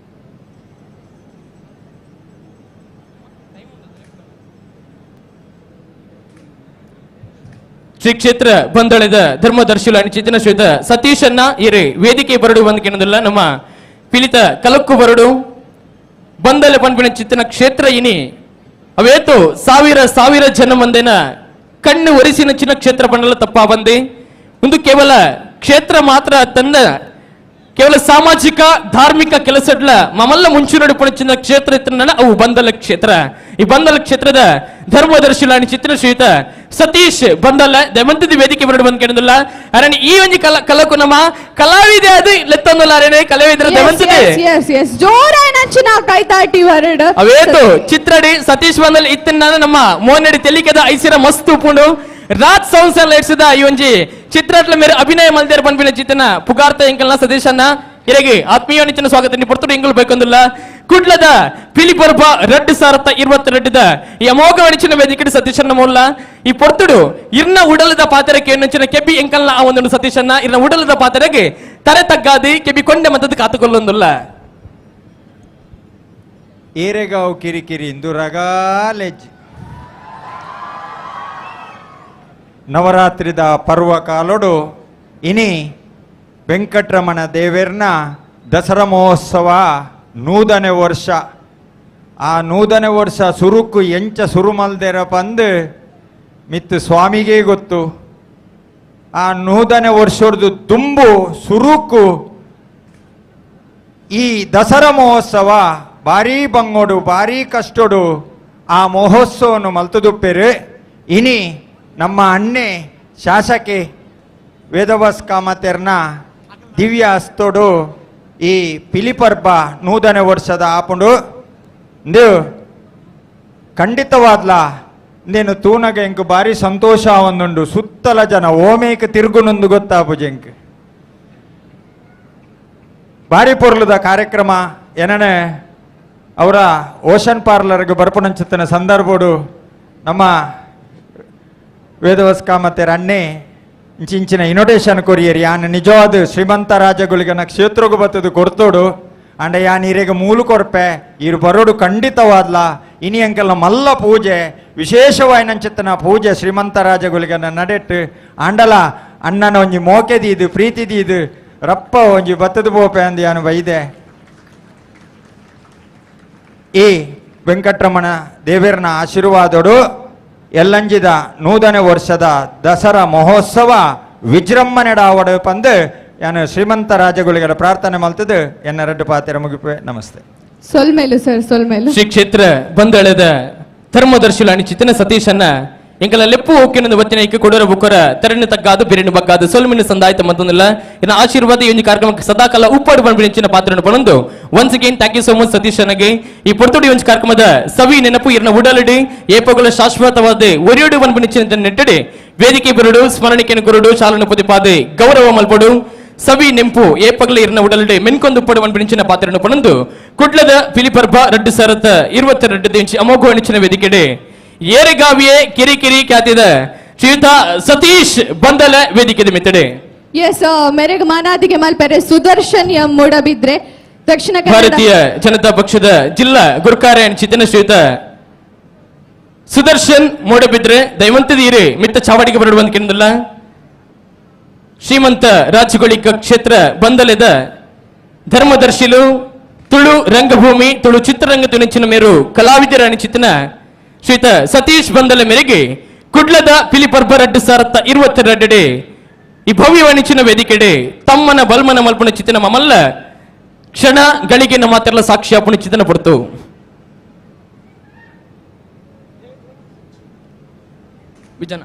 ಶ್ರೀ ಕ್ಷೇತ್ರ ಬಂದಳೆದ ಧರ್ಮದರ್ಶಿಲು ಅಣಿಚಿತನ ಶ್ರೀಯುತ ಸತೀಶನ್ನ ಇರೆ ವೇದಿಕೆ ಬರಡು ಬಂದ ನಮ್ಮ ಪಿಲಿತ ಕಲಕ್ಕು ಬರಡು ಬಂದಲೆ ಪನ್ಪಿನ ಚಿತ್ತನ ಕ್ಷೇತ್ರ ಇನಿ ಅವೇತು ಸಾವಿರ ಸಾವಿರ ಜನ ಮಂದಿನ ಕಣ್ಣು ಒರೆಸಿನ ಚಿನ್ನ ಕ್ಷೇತ್ರ ಬಂಡಲ ತಪ್ಪ ಬಂದೆ. ಒಂದು ಕೇವಲ ಕ್ಷೇತ್ರ ಮಾತ್ರ ತಂದ ಕೇವಲ ಸಾಮಾಜಿಕ ಧಾರ್ಮಿಕ ಕೆಲಸಡ್ಲ ಮಮಲ್ಲ ಮುಂಚೂನಡಿ ಪುಣಚಿನ ಕ್ಷೇತ್ರ ಇತ್ತನ ಅವು ಬಂದಲ ಕ್ಷೇತ್ರ. ಈ ಬಂದಲ ಕ್ಷೇತ್ರದ ಧರ್ಮದರ್ಶಿಲಾಣಿ ಚಿತ್ರ ಶ್ರೀಯುತ ಸತೀಶ್ ಬಂದಲ್ಲ ದಮಂತದ ವೇದಿಕೆ ಬರಡು ಬಂದ್ ಕೇಳಿದಿಲ್ಲ ಅರಣಿ ಈ ಒಂಜಿ ಕಲಕು ನಮ್ಮ ಕಲಾವಿದೆ ಅದು ಲೆತ್ತೊಂದಲ್ಲ ಅರಣೆ ಕಲಾವಿದರ ದಮಂತದೆ ಜೋರಾಯನಂಚಿನ ಕೈತಾಟಿ ವರಡು ಅವೇತು ಚಿತ್ರಡಿ ಸತೀಶ್ ಬಂದಲ್ ಇತ್ತನ್ನ ನಮ್ಮ ಮೋನಡಿ ತೆಲಿಕೆದ ಐಸಿರ ಮಸ್ತ್ ಉಪ್ಪುಂಡು ರಾಜ್ ಸೌಂಡ್ಸ್ ಎಲ್ಲ ಇಡ್ಸಿದ ಈ ಒಂಜಿ ಚಿತ್ರಾಟ್ಲ ಮೇರೆ ಅಭಿನಯ ಮಲ್ದೇರ್ ಪನ್ಪಿನ ಚಿತ್ತನ ಪುಗಾರ್ತ ಎಂಕಲ್ನ ಸತೀಶನ್ನ ಇರೆಗೆ ಆತ್ಮೀಯ ನಿಚ್ಚಿನ ಸ್ವಾಗತ ಪೊರ್ತುಡು ಎಂಕಲ್ ಬೇಕೊಂದಿಲ್ಲ. ಕುಡ್ಲದ ಪಿಲಿಪರ್ಬ 2022 ಈ ಅಮೋಘ ಅಣಿಚಿನ ವೇದಿಕೆ ಸತೀಶನ್ನ ಮೂಲ ಈ ಪೊರ್ತುಡು ಇರ್ನ ಉಡಲದ ಪಾತ್ರಕ್ಕೆ ಎನ್ನುಚಿನ ಕೆಬಿ ಎಂಕಲ್ನ ಆ ಒಂದು ಸತೀಶನ್ನ ಇರ್ನ ಉಡಲದ ಪಾತ್ರಕ್ಕೆ ತರೆ ತಗ್ಗಾದಿ ಕೆಬಿ ಕೊಂಡೆ ಮತ್ತದ ಕಾತುಕೊಳ್ಳೊಂದಿಲ್ಲ. ಏರೆಗಾವ್ ಕಿರಿಕಿರಿ ಇಂದು ರಗಾಲೆಜ್ ನವರಾತ್ರಿದ ಪರ್ವ ಕಾಲೋಡು ಇನಿ ವೆಂಕಟರಮಣ ದೇವೇರ್ನ ದಸರಾ ಮಹೋತ್ಸವ 100ನೇ ವರ್ಷ. ಆ 100ನೇ ವರ್ಷ ಸುರುಕು ಎಂಚ ಸುರು ಮಲ್ದೇರ ಪಂದು ಮಿತ್ತು ಸ್ವಾಮಿಗೇ ಗೊತ್ತು. ಆ 100ನೇ ವರ್ಷದ್ದು ತುಂಬು ಸುರುಕು ಈ ದಸರಾ ಮಹೋತ್ಸವ ಭಾರೀ ಬಂಗೋಡು ಭಾರೀ ಕಷ್ಟೋಡು ಆ ಮಹೋತ್ಸವವನ್ನು ಮಲ್ತುದುಪ್ಪೇರು. ಇನಿ ನಮ್ಮ ಅಣ್ಣೆ ಶಾಸಕಿ ವೇದವಾಸ್ ಕಾಮತೆರ್ನ ದಿವ್ಯ ಹಸ್ತೋಡು ಈ ಪಿಲಿಪರ್ಬ 100ನೇ ವರ್ಷದ ಆಪುಂಡು ಖಂಡಿತವಾದ್ಲ ನೇನು ತೂನಗ ಎಂಕ್ ಭಾರಿ ಸಂತೋಷ ಒಂದುಂಡು. ಸುತ್ತಲ ಜನ ಓಮೇಕ ತಿರುಗುನೊಂದು ಗೊತ್ತಾಪುಜ ಎಂಕ್ ಭಾರಿ ಪೊರ್ಲುದ ಕಾರ್ಯಕ್ರಮ. ಏನನೆ ಅವರ ಓಷನ್ ಪಾರ್ಲರ್ಗೆ ಬರ್ಪುನಂಚಿತ್ತನ ಸಂದರ್ಭೋಡು ನಮ್ಮ ವೇದವಾಸ್ ಕಾಮತೆರ್ ಅಣ್ಣೆ ಇಂಚಿಂಚಿನ ಇನೋಟೇಷನ್ ಕೊರಿಯರ್ ಯಾನ್ ನಿಜವಾದ ಶ್ರೀಮಂತ ರಾಜಗುಳಿಗನ ಕ್ಷೇತ್ರಗೂ ಬತ್ತದು ಕೊರ್ತೋಡು ಅಂಡ ಯಾನ್ ಈರೆಗ ಮೂಲು ಕೊರ್ಪೆ ಇರು ಬರೋಡು ಖಂಡಿತವಾದ್ಲ ಇನಿ ಅಂಕಲ್ನ ಮಲ್ಲ ಪೂಜೆ ವಿಶೇಷವಾಯಿನಂಚಿತ್ತನ ಪೂಜೆ ಶ್ರೀಮಂತ ರಾಜಗುಳಿಗನ ನಡೆಟ್ಟು ಅಂಡಲ ಅಣ್ಣನ ಒಂಜಿ ಮೋಕೆದೀದು ಪ್ರೀತಿದೀದು ರಪ್ಪ ಒಂಜಿ ಬತ್ತದು ಪೋಪೆ ಅಂದು ಯಾನು ಬೈದೆ. ಈ ವೆಂಕಟರಮಣ ದೇವರನ ಆಶೀರ್ವಾದೋಡು ಎಲ್ಲಂಜಿದ 100ನೇ ವರ್ಷದ ದಸರಾ ಮಹೋತ್ಸವ ವಿಜೃಂಭಣೆಡಾವಡು ಪಂದು ಯಾನು ಶ್ರೀಮಂತ ರಾಜಗುಳಿಗಡ ಪ್ರಾರ್ಥನೆ ಮಲ್ತದು ಎನ್ನ ರೆಡ್ಡು ಪಾತ್ರ ಮುಗಿಪೆ. ನಮಸ್ತೆ. ಸೊಲ್ಮೇಲು ಸರ್, ಸೊಲ್ಮೇಲು. ಶ್ರೀ ಕ್ಷೇತ್ರ ಬಂದಳೆದ ಧರ್ಮದರ್ಶಿಲು ಅಣಿಚಿತನ ಸತೀಶನ್ನ ಎಂಕಲ ಲೆಪ್ಪು ಓಕೆನೊಂದು ವಚನ ಕೊಡೋರ ಬುಕ್ಕರ ತೆರಣ್ಣು ತಗ್ಗಾದು ಬಿರಿಣು ಬಗ್ಗಾದು ಸೊಲ್ಮಿನ ಸಂದಾಯ್ತ ಮತ್ತೊಂದಿಲ್ಲ ಇನ್ನು ಆಶೀರ್ವಾದ ಈ ಒಂದು ಕಾರ್ಯಕ್ರಮಕ್ಕೆ ಸದಾಕಾಲ ಉಪ್ಪಾಡು ಬಂದು ಪಾತ್ರವನ್ನು ಪಡೊಂದು. Once again thank you so much Satish ಅಣ್ಣಗೆ. ಈ ಪೊರ್ತುಡಿ ಒಂದು ಕಾರ್ಯಕ್ರಮದ ಸವಿ ನೆನಪು ಇರನ ಉಡಲಡಿ ಏಪಗಳ ಶಾಶ್ವತವಾದ ಒರಿಯಡು ಬಂದು ನೆಟ್ಟಡಿ ವೇದಿಕೆ ಬರುಡು ಸ್ಮರಣಿಕೆಯನ್ನು ಗುರುಡು ಶಾಲನ್ನು ಪದಿಪಾದೆ ಗೌರವ ಮಲ್ಪಡು ಸವಿ ನೆಂಪು ಏಪಗಲ ಇರನ ಉಡಲಡಿ ಮೆನ್ಕೊಂದು ಪಡು ಬಂದು ಪಾತ್ರವನ್ನು ಪಡೊಂದು. ಕುಡ್ಲದ ಫಿಲಿಪರ್ಬ ರಡ್ಡು ಸರತ 22 ಇಂಚು ಅಮೋಘ ಅಣಿಚಿನ ವೇದಿಕೆಡೆ ಏರೆಗಾವಿಯೇ ಕಿರಿಕಿರಿ ಖ್ಯಾತಿದ ಶ್ರೀಯುತ ಸತೀಶ್ ಬಂದಲ ವೇದಿಕೆ ಮಿತ್ತಡೆ. ಎಸ್ ಮೆರೆಗ್ ಮಾನಾದಿಗೆ ಮಲ್ಪೆರೆ ಸುದರ್ಶನ್ ಎಂ ಮೂಡಬಿದ್ರೆ ದಕ್ಷಿಣ ಕನ್ನಡ ಭಾರತೀಯ ಜನತಾ ಪಕ್ಷದ ಜಿಲ್ಲಾ ಗುರುಕಾರೆ ಚಿತನ ಶ್ರೀಯುತ ಸುದರ್ಶನ್ ಮೂಡಬಿದ್ರೆ ದೈವಂತದೀರಿ ಮಿತ್ತ ಚಾವಡಿಗೆ ಬರಡುವಂತ ಕೇಂದ್ರಲ್ಲ. ಶ್ರೀಮಂತ ರಾಜಗೊಳಿಕ ಕ್ಷೇತ್ರ ಬಂದಲೆದ ಧರ್ಮದರ್ಶಿಲು ತುಳು ರಂಗಭೂಮಿ ತುಳು ಚಿತ್ರರಂಗ ತುಣಿಚಿನ ಮೇರು ಕಲಾವಿದರ ಅಣಿಚಿತನ ಶ್ರೀತ ಸತೀಶ್ ಬಂದಲ ಮೇರೆಗೆ ಕುಡ್ಲದ ಫಿಲಿಪರ್ಬ ರಡ್ಡು ಸಾರತ್ತ 22 ಈ ಭವ್ಯ ವಾಣಿಚ್ಯನ ವೇದಿಕೆಡೆ ತಮ್ಮನ ಬಲ್ಮನ ಮಲ್ಪನ ಚಿತನ ಮಮಲ್ಲ ಕ್ಷಣ ಗಳಿಗೆ ಮಾತೆಲ್ಲ ಸಾಕ್ಷಿ ಅಪ್ಪಣ ಚಿತನ ಪಡ್ತು. ವಿಜನ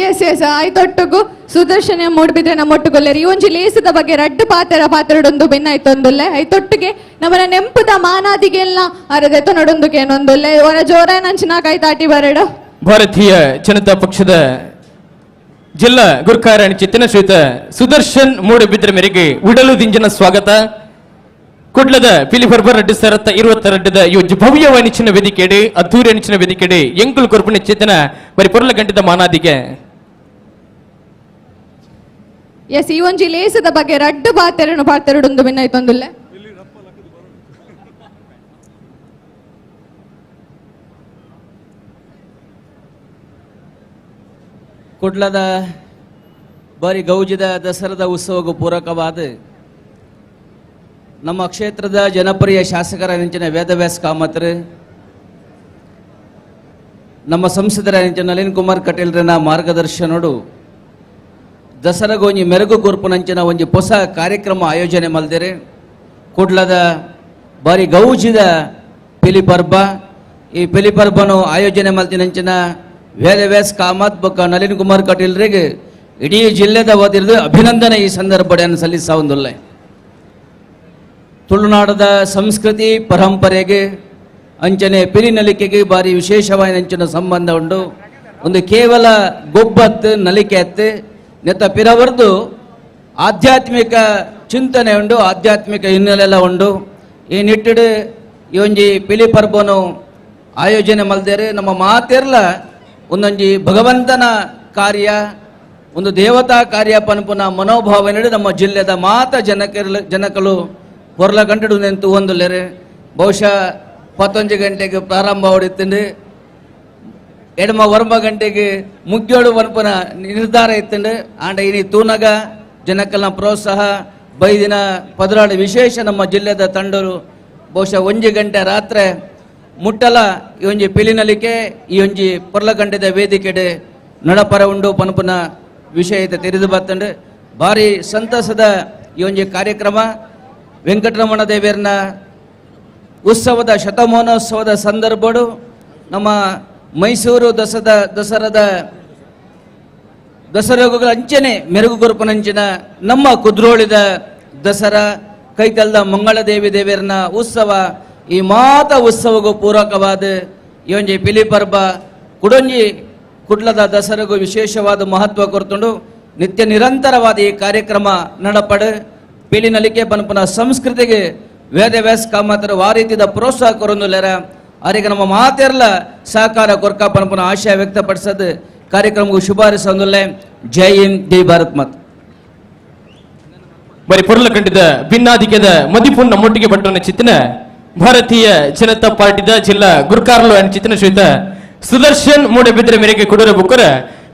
ಎಸ್ ಎಸ್ ಆಯ್ತೊಟ್ಟುಗು ಸುದರ್ಶನ ಮೂಡ್ಬಿದ್ರೆ ನಮ್ಮೊಟ್ಟುಗೊಲ್ಲೆರ್ ಈ ಒಂಜಿ ಲೇಸದ ಬಗ್ಗೆ ರಡ್ಡು ಪಾತ್ರ ಪಾತ್ರಡೊಂದು ಬೆನ್ನಾಯ್ತೊಂದುಲ್ಲೆ ಐತೊಟ್ಟಿಗೆ ನಮ್ಮನ ನೆಂಪುದ ಮಾನಾದಿಗೆಲ್ಲ ಅರದೆತ್ತ ನಡೊಂದು ಏನೊಂದುಲ್ಲೆ ಅವರ ಜೋರ ನಂಚಿನ ಕೈ ತಾಟಿ ಬರಡು. ಭಾರತೀಯ ಜನತಾ ಪಕ್ಷದ ಜಿಲ್ಲಾ ಗುರ್ಕಾರಣಿ ಚಿತ್ತನ ಶ್ರೀಯುತ ಸುದರ್ಶನ್ ಮೂಡಬಿದ್ರೆ ಮೇರೆಗೆ ಉಡಲು ದಿಂಜನ ಸ್ವಾಗತ. ಕುಡ್ಲದ ಪಿಲಿಪರ್ಬ ರಡ್ಡು ಸರತ್ತ 22 ಈ ಒಂಜಿ ಭವ್ಯ ವಾಣಿಚ್ಯನ ವೇದಿಕೆಡೆ ಅದ್ದೂರಿ ಅಣಿಚಿನ ವೇದಿಕೆಡೆ ಎಂಕುಲು ಕೊರ್ಪುನ ಚೇತನ ಬರಿ ಪೊರ್ಲ ಗಂಟದ ಮಾನಾದಿಗೆ. ಎಸ್ ಈ ಒಂಜಿ ಲೇಸದ ಬಗ್ಗೆ ರಡ್ಡು ಪಾತೆರನು ಪಾತೆರಡೊಂದು ಬೆನ್ನಾಯ್ತೊಂದುಲ್ಲೆ. ಕುಡ್ಲದ ಬಾರಿ ಗೌಜಿದ ದಸರಾದ ಉತ್ಸವಕ್ಕೂ ಪೂರಕವಾದ ನಮ್ಮ ಕ್ಷೇತ್ರದ ಜನಪ್ರಿಯ ಶಾಸಕರ ನೆಂಚಿನ ವೇದವ್ಯಾಸ ಕಾಮತ್ರು, ನಮ್ಮ ಸಂಸದರ ನೆಂಚಿನ ನಳಿನ್ ಕುಮಾರ್ ಕಟೀಲ್ರನ ಮಾರ್ಗದರ್ಶನೋಡು ದಸರಾಗೊಂಜಿ ಮೆರುಗು ಕೊರ್ಪುನಂಚಿನ ಒಂಜಿ ಹೊಸ ಕಾರ್ಯಕ್ರಮ ಆಯೋಜನೆ ಮಲ್ದಿರಿ. ಕುಡ್ಲದ ಬಾರಿ ಗೌಜಿದ ಪಿಲಿಪರ್ಬ, ಈ ಪಿಲಿಪರ್ಬನು ಆಯೋಜನೆ ಮಲ್ತಿನಂಚಿನ ವೇದವ್ಯಾಸ್ ಕಾಮತ್ ಬೊಕ್ಕ ನಳಿನ್ ಕುಮಾರ್ ಕಟೀಲ್ರಿಗೆ ಇಡೀ ಜಿಲ್ಲೆದ ವತಿರ್ದು ಅಭಿನಂದನೆ ಈ ಸಂದರ್ಭವನ್ನು ಸಲ್ಲಿಸ. ತುಳುನಾಡದ ಸಂಸ್ಕೃತಿ ಪರಂಪರೆಗೆ ಅಂಚನೆ ಪಿಲಿ ನಲಿಕೆಗೆ ಬಾರಿ ವಿಶೇಷವಾದ ಅಂಚಿನ ಸಂಬಂಧ ಉಂಟು. ಒಂದು ಕೇವಲ ಗೊಬ್ಬತ್ತು ನಲಿಕೆ ಅತ್ತು ನೆತ್ತ ಪಿರವರ್ದು ಆಧ್ಯಾತ್ಮಿಕ ಚಿಂತನೆ ಉಂಡು, ಆಧ್ಯಾತ್ಮಿಕ ಹಿನ್ನೆಲೆಲ್ಲ ಉಂಡು. ಈ ನಿಟ್ಟಿಡು ಈ ಒಂಜಿ ಪಿಲಿ ಪರ್ಬನು ಆಯೋಜನೆ ಮಲ್ದೇರೆ ನಮ್ಮ ಮಾತೆರ್ಲ ಒಂದೊಂಜಿ ಭಗವಂತನ ಕಾರ್ಯ, ಒಂದು ದೇವತಾ ಕಾರ್ಯ ಪನ್ಪುನ ಮನೋಭಾವನೆ ನಮ್ಮ ಜಿಲ್ಲೆದ ಮಾತ ಜನಕಲು ಹೊರ್ಲ ಗಂಟೆಡು ನಿಂತು ಒಂದುಲ್ಲೆರೆ. ಬಹುಶಃ 11 ಗಂಟೆಗೆ ಪ್ರಾರಂಭ ಹೊಡಿತೀನಿ, ಎಡಮ 9 ಗಂಟೆಗೆ ಮುಗ್ಯೋಡು ಪನ್ಪುನ ನಿರ್ಧಾರ ಇತ್ತಂಡು. ಆಂಡ ಇನಿ ತೂನಗ ಜನಕಲ್ನ ಪ್ರೋತ್ಸಾಹ ಬೈದಿನ 16 ವಿಶೇಷ ನಮ್ಮ ಜಿಲ್ಲೆದ ತಂಡರು ಬಹುಶಃ 1 ಗಂಟೆ ರಾತ್ರಿ ಮುಟ್ಟಲ ಈ ಒಂಜಿ ಪಿಲಿನಲಿಕೆ ಈ ಒಂಜಿ ಪೊರ್ಲಗಂಟೆದ ವೇದಿಕೆಡೆ ನಡಪರ ಉಂಡು ಪನ್ಪುನ ವಿಷಯ ತಿಳಿದು ಬತ್ತಂಡು. ಭಾರಿ ಸಂತಸದ ಈ ಒಂಜಿ ಕಾರ್ಯಕ್ರಮ ವೆಂಕಟರಮಣ ದೇವರನ ಉತ್ಸವದ ಶತಮಾನೋತ್ಸವದ ಸಂದರ್ಭಡು ನಮ್ಮ ಮೈಸೂರು ದಸರಾದ ದಸರಾಗಳ ಅಂಚನೆ ಮೆರುಗು ಗುರುಪನಂಚಿನ ನಮ್ಮ ಕುದ್ರೋಳಿದ ದಸರಾ ಕೈತಲ್ದ ಮಂಗಳದೇವಿ ದೇವರನ ಉತ್ಸವ ಈ ಮಾತ ಉತ್ಸವಗೂ ಪೂರಕವಾದ ಈ ಒಂಜಿ ಪಿಲಿ ಪರ್ಬ ಕುಡೊಂಜಿ ಕುಡ್ಲದ ದಸರಾಗೂ ವಿಶೇಷವಾದ ಮಹತ್ವ ಕೊರ್ತುಂಡು. ನಿತ್ಯ ನಿರಂತರವಾದ ಈ ಕಾರ್ಯಕ್ರಮ ನಡಪಡು ಪಿಲಿ ನಲಿಕೆ ಪನ್ಪುನ ಸಂಸ್ಕೃತಿಗೆ Vedavyas ಕಾಮತರ ವಾರೀತಿದ ಪ್ರೋತ್ಸಾಹ ಕೊರೊಂದುಲ್ಲೆರ ಅರೆಗೆ ನಮ್ಮ ಮಾತೆರ್ಲ ಸಹಕಾರ ಕೊರ್ಕ ಪನಪುನ ಆಶಯ ವ್ಯಕ್ತಪಡಿಸದು ಕಾರ್ಯಕ್ರಮಕ್ಕೆ ಶುಭಾರಿಸೊಂದುಲ್ಲೆ. ಜೈ ಹಿಂದ್, ಜೈ ಭಾರತ್ ಮಾತ್. ಬರಿ ಪೊರ್ಲ ಕಂಡಿದ ಭಿನ್ನಾಧಿಕ್ಯದ ಮದಿಪುನ್ ನಮ್ಮೊಟ್ಟಿಗೆ ಪಟ್ಟಣ ಚಿತ್ತಿನ ಭಾರತೀಯ ಜನತಾ ಪಾರ್ಟಿದ ಜಿಲ್ಲಾ ಗುರ್ಕಾರ್ಲು ಅಂಡ್ ಚಿತ್ತಿನ ಶ್ರೀತ ಸುದರ್ಶನ್ ಮೂಡಬಿದ್ರೆ ಮೇರೆಗೆ ಕುಡರ ಬುಕ್ಕರ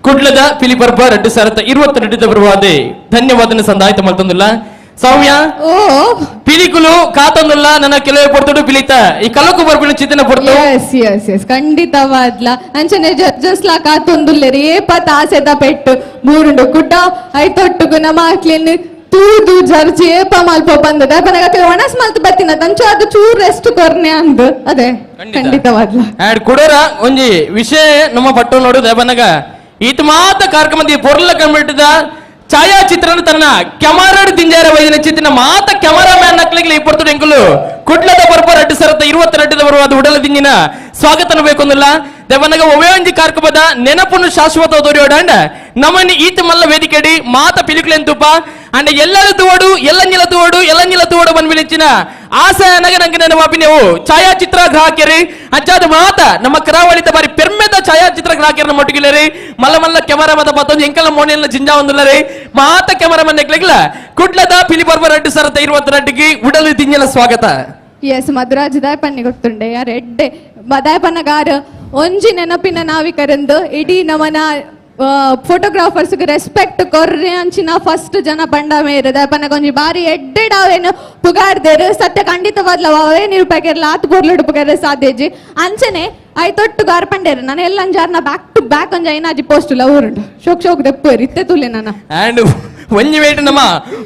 ಕುಡ್ಲದ ಪಿಲಿಪರ್ಬ 2022 ಬರುವಾದೆ ಧನ್ಯವಾದನ ಸಂದಾಯ್ತ ಮಲ್ತೊಂದಿಲ್ಲ. ಸೌಮ್ಯ ಪಿಲಿಕುಲು ಕಾತೊಂದುಲ್ಲ ನನ್ನ ಕೆಲವೇ ಪೊರ್ತುಡು ಪಿಲಿತ ಈ ಕಲಕು ಬರ್ಪಿನ ಚಿತ್ತಿನ ಪೊರ್ತು. S S S ಖಂಡಿತವಾದ್ಲ ಅಂಚನೆ ಜಡ್ಜಸ್ ಲಾ ಕಾತೊಂದುಲ್ಲೆರ್ ಏಪ ತಾಸೆದ ಪೆಟ್ಟು ಮೂರುಂಡು ಕುಟ ಐತೊಟ್ಟುಗು ನಮ್ಮ ಆಕ್ಲಿನ್ ತೂದು ಜರ್ಜಿ ಏಪ ಮಲ್ಪ ಬಂದದ ಪನಗ ಒಣಸ್ ಮಲ್ತ್ ಬತ್ತಿನ ತಂಚ ಅದು ಚೂರ್ ರೆಸ್ಟ್ ಕೊರ್ನೆ ಅಂದ್ ಅದೇ ಖಂಡಿತವಾದ್ಲ. ಆಡ್ ಕುಡೋರ ಒಂಜಿ ವಿಷಯ ನಮ್ಮ ಪಟ್ಟು ನೋಡು ದೇವನಗ ಈತ ಮಾತ ಕಾರ್ಯಕ್ರಮದ ಪೊರ್ಲ ಕಮ್ಮಿಟ್ಟಿದ ಛಾಯಾಚಿತ್ರನ ತನ್ನ ಕೆಮರಾಡ್ ದಿಂಜಾರ ವೈದಿನ ಚಿತ್ತಿನ ಮಾತ ಕೆಮರಾ ಮ್ಯಾನ್ ನಕ್ಲಿಗೆ ಈ ಪೊರ್ತುಡು ಎಂಕುಲು ಕುಡ್ಲದ ಬರ್ಪ 2022 ಬರುವ ಅದು ಉಡಲ ದಿಂಜಿನ ಸ್ವಾಗತನ ಬೇಕೊಂದಿಲ್ಲ. ದೇವನಗ ಒವೇ ಒಂಜಿ ಕಾರ್ಯಕ್ರಮದ ನೆನಪನ್ನು ಶಾಶ್ವತ ದೊರೆಯೋಡಂಡ ನಮ್ಮನ್ನು ಈತ ಮಲ್ಲ ವೇದಿಕೆಡಿ ಮಾತ ಪಿಲಿಕುಲೆನ್ ತುಪ್ಪ ಅಂಡ ಎಲ್ಲರೂ ತೋಡು ಎಲ್ಲಂಜಿಲ ತೋಡು ಎಲ್ಲಂಜಿಲ ತೋಡು ಬಂದ್ಬಿಳಿಚಿನ ಆಸೆ ಅನಗ ನಂಗೆ ನೆನಪಾಪಿ ನೀವು ಛಾಯಾಚಿತ್ರ ಗ್ರಾಹಕರಿ ಅಂಚಾದ ಮಾತ ನಮ್ಮ ಕರಾವಳಿದ ಬಾರಿ ಪೆರ್ಮೆದ ಛಾಯಾಚಿತ್ರ ಗ್ರಾಹಕರನ್ನ ಮೊಟ್ಟಿಗಿಲ್ಲರಿ ಮಲ್ಲ ಮಲ್ಲ ಕೆಮರಾ ಮತ ಪತ್ತೊಂದು ಎಂಕಲ ಮೋನೆಲ್ಲ ಜಿಂಜಾ ಒಂದುಲ್ಲರಿ ಮಾತ ಕೆಮರಾ ಮನೆಗ್ಲಿಗ್ಲ ಕುಡ್ಲದ ಪಿಲಿಪರ್ವ 2022 ಉಡಲು ದಿಂಜಲ ಸ್ವಾಗತ. ಎಸ್ ಮಧುರಾಜ್ ದಾಯಪನ್ನಿ ಗೊತ್ತುಂಡೆ ಯಾರು ಎಡ್ಡೆ ದಾಯಪನ್ನಗಾರ ಒಂಜಿ ನೆನಪಿನ ನಾವಿಕರಂದು ಇಡೀ ನಮನ ಫೋಟೋಗ್ರಾಫರ್ಸ್ ರೆಸ್ಪೆಕ್ಟ್ ಕೊರ್ರೆ ಅಂಚಿನ ಫಸ್ಟ್ ಜನ ಬಂಡ ಮೇರು ದಾಯಪನ್ನಗ ಒಂಜಿ ಬಾರಿ ಎಡ್ಡೆಡಾವೇನು ಪುಗಾರ್ದೇರು ಸತ್ಯ ಖಂಡಿತವಾದ್ಲ ಅವೇ ನಿರೂಪಕರ್ಲ ಆತ್ ಪೊರ್ಲುಡು ಪುಗಾರ ಸಾಧ್ಯಜಿ ಅಂಚನೆ ಐತೊಟ್ಟು ಗಾರ್ ಪಂಡೇರು ನಾನು ಎಲ್ಲ ಅಂಜಾರ್ನ back to back ಒಂಜಿ ಐನಾಜಿ ಪೋಸ್ಟ್ ಲ ಊರುಂಡು ಶೋಕ್ ಶೋಕ್ ದೆಪ್ಪು ಇತ್ತೆ ತುಲೆ ನನ್ನ. ಅಂಡ್ ಒಂಜಿ ವೇಟ್ ನಮ್ಮ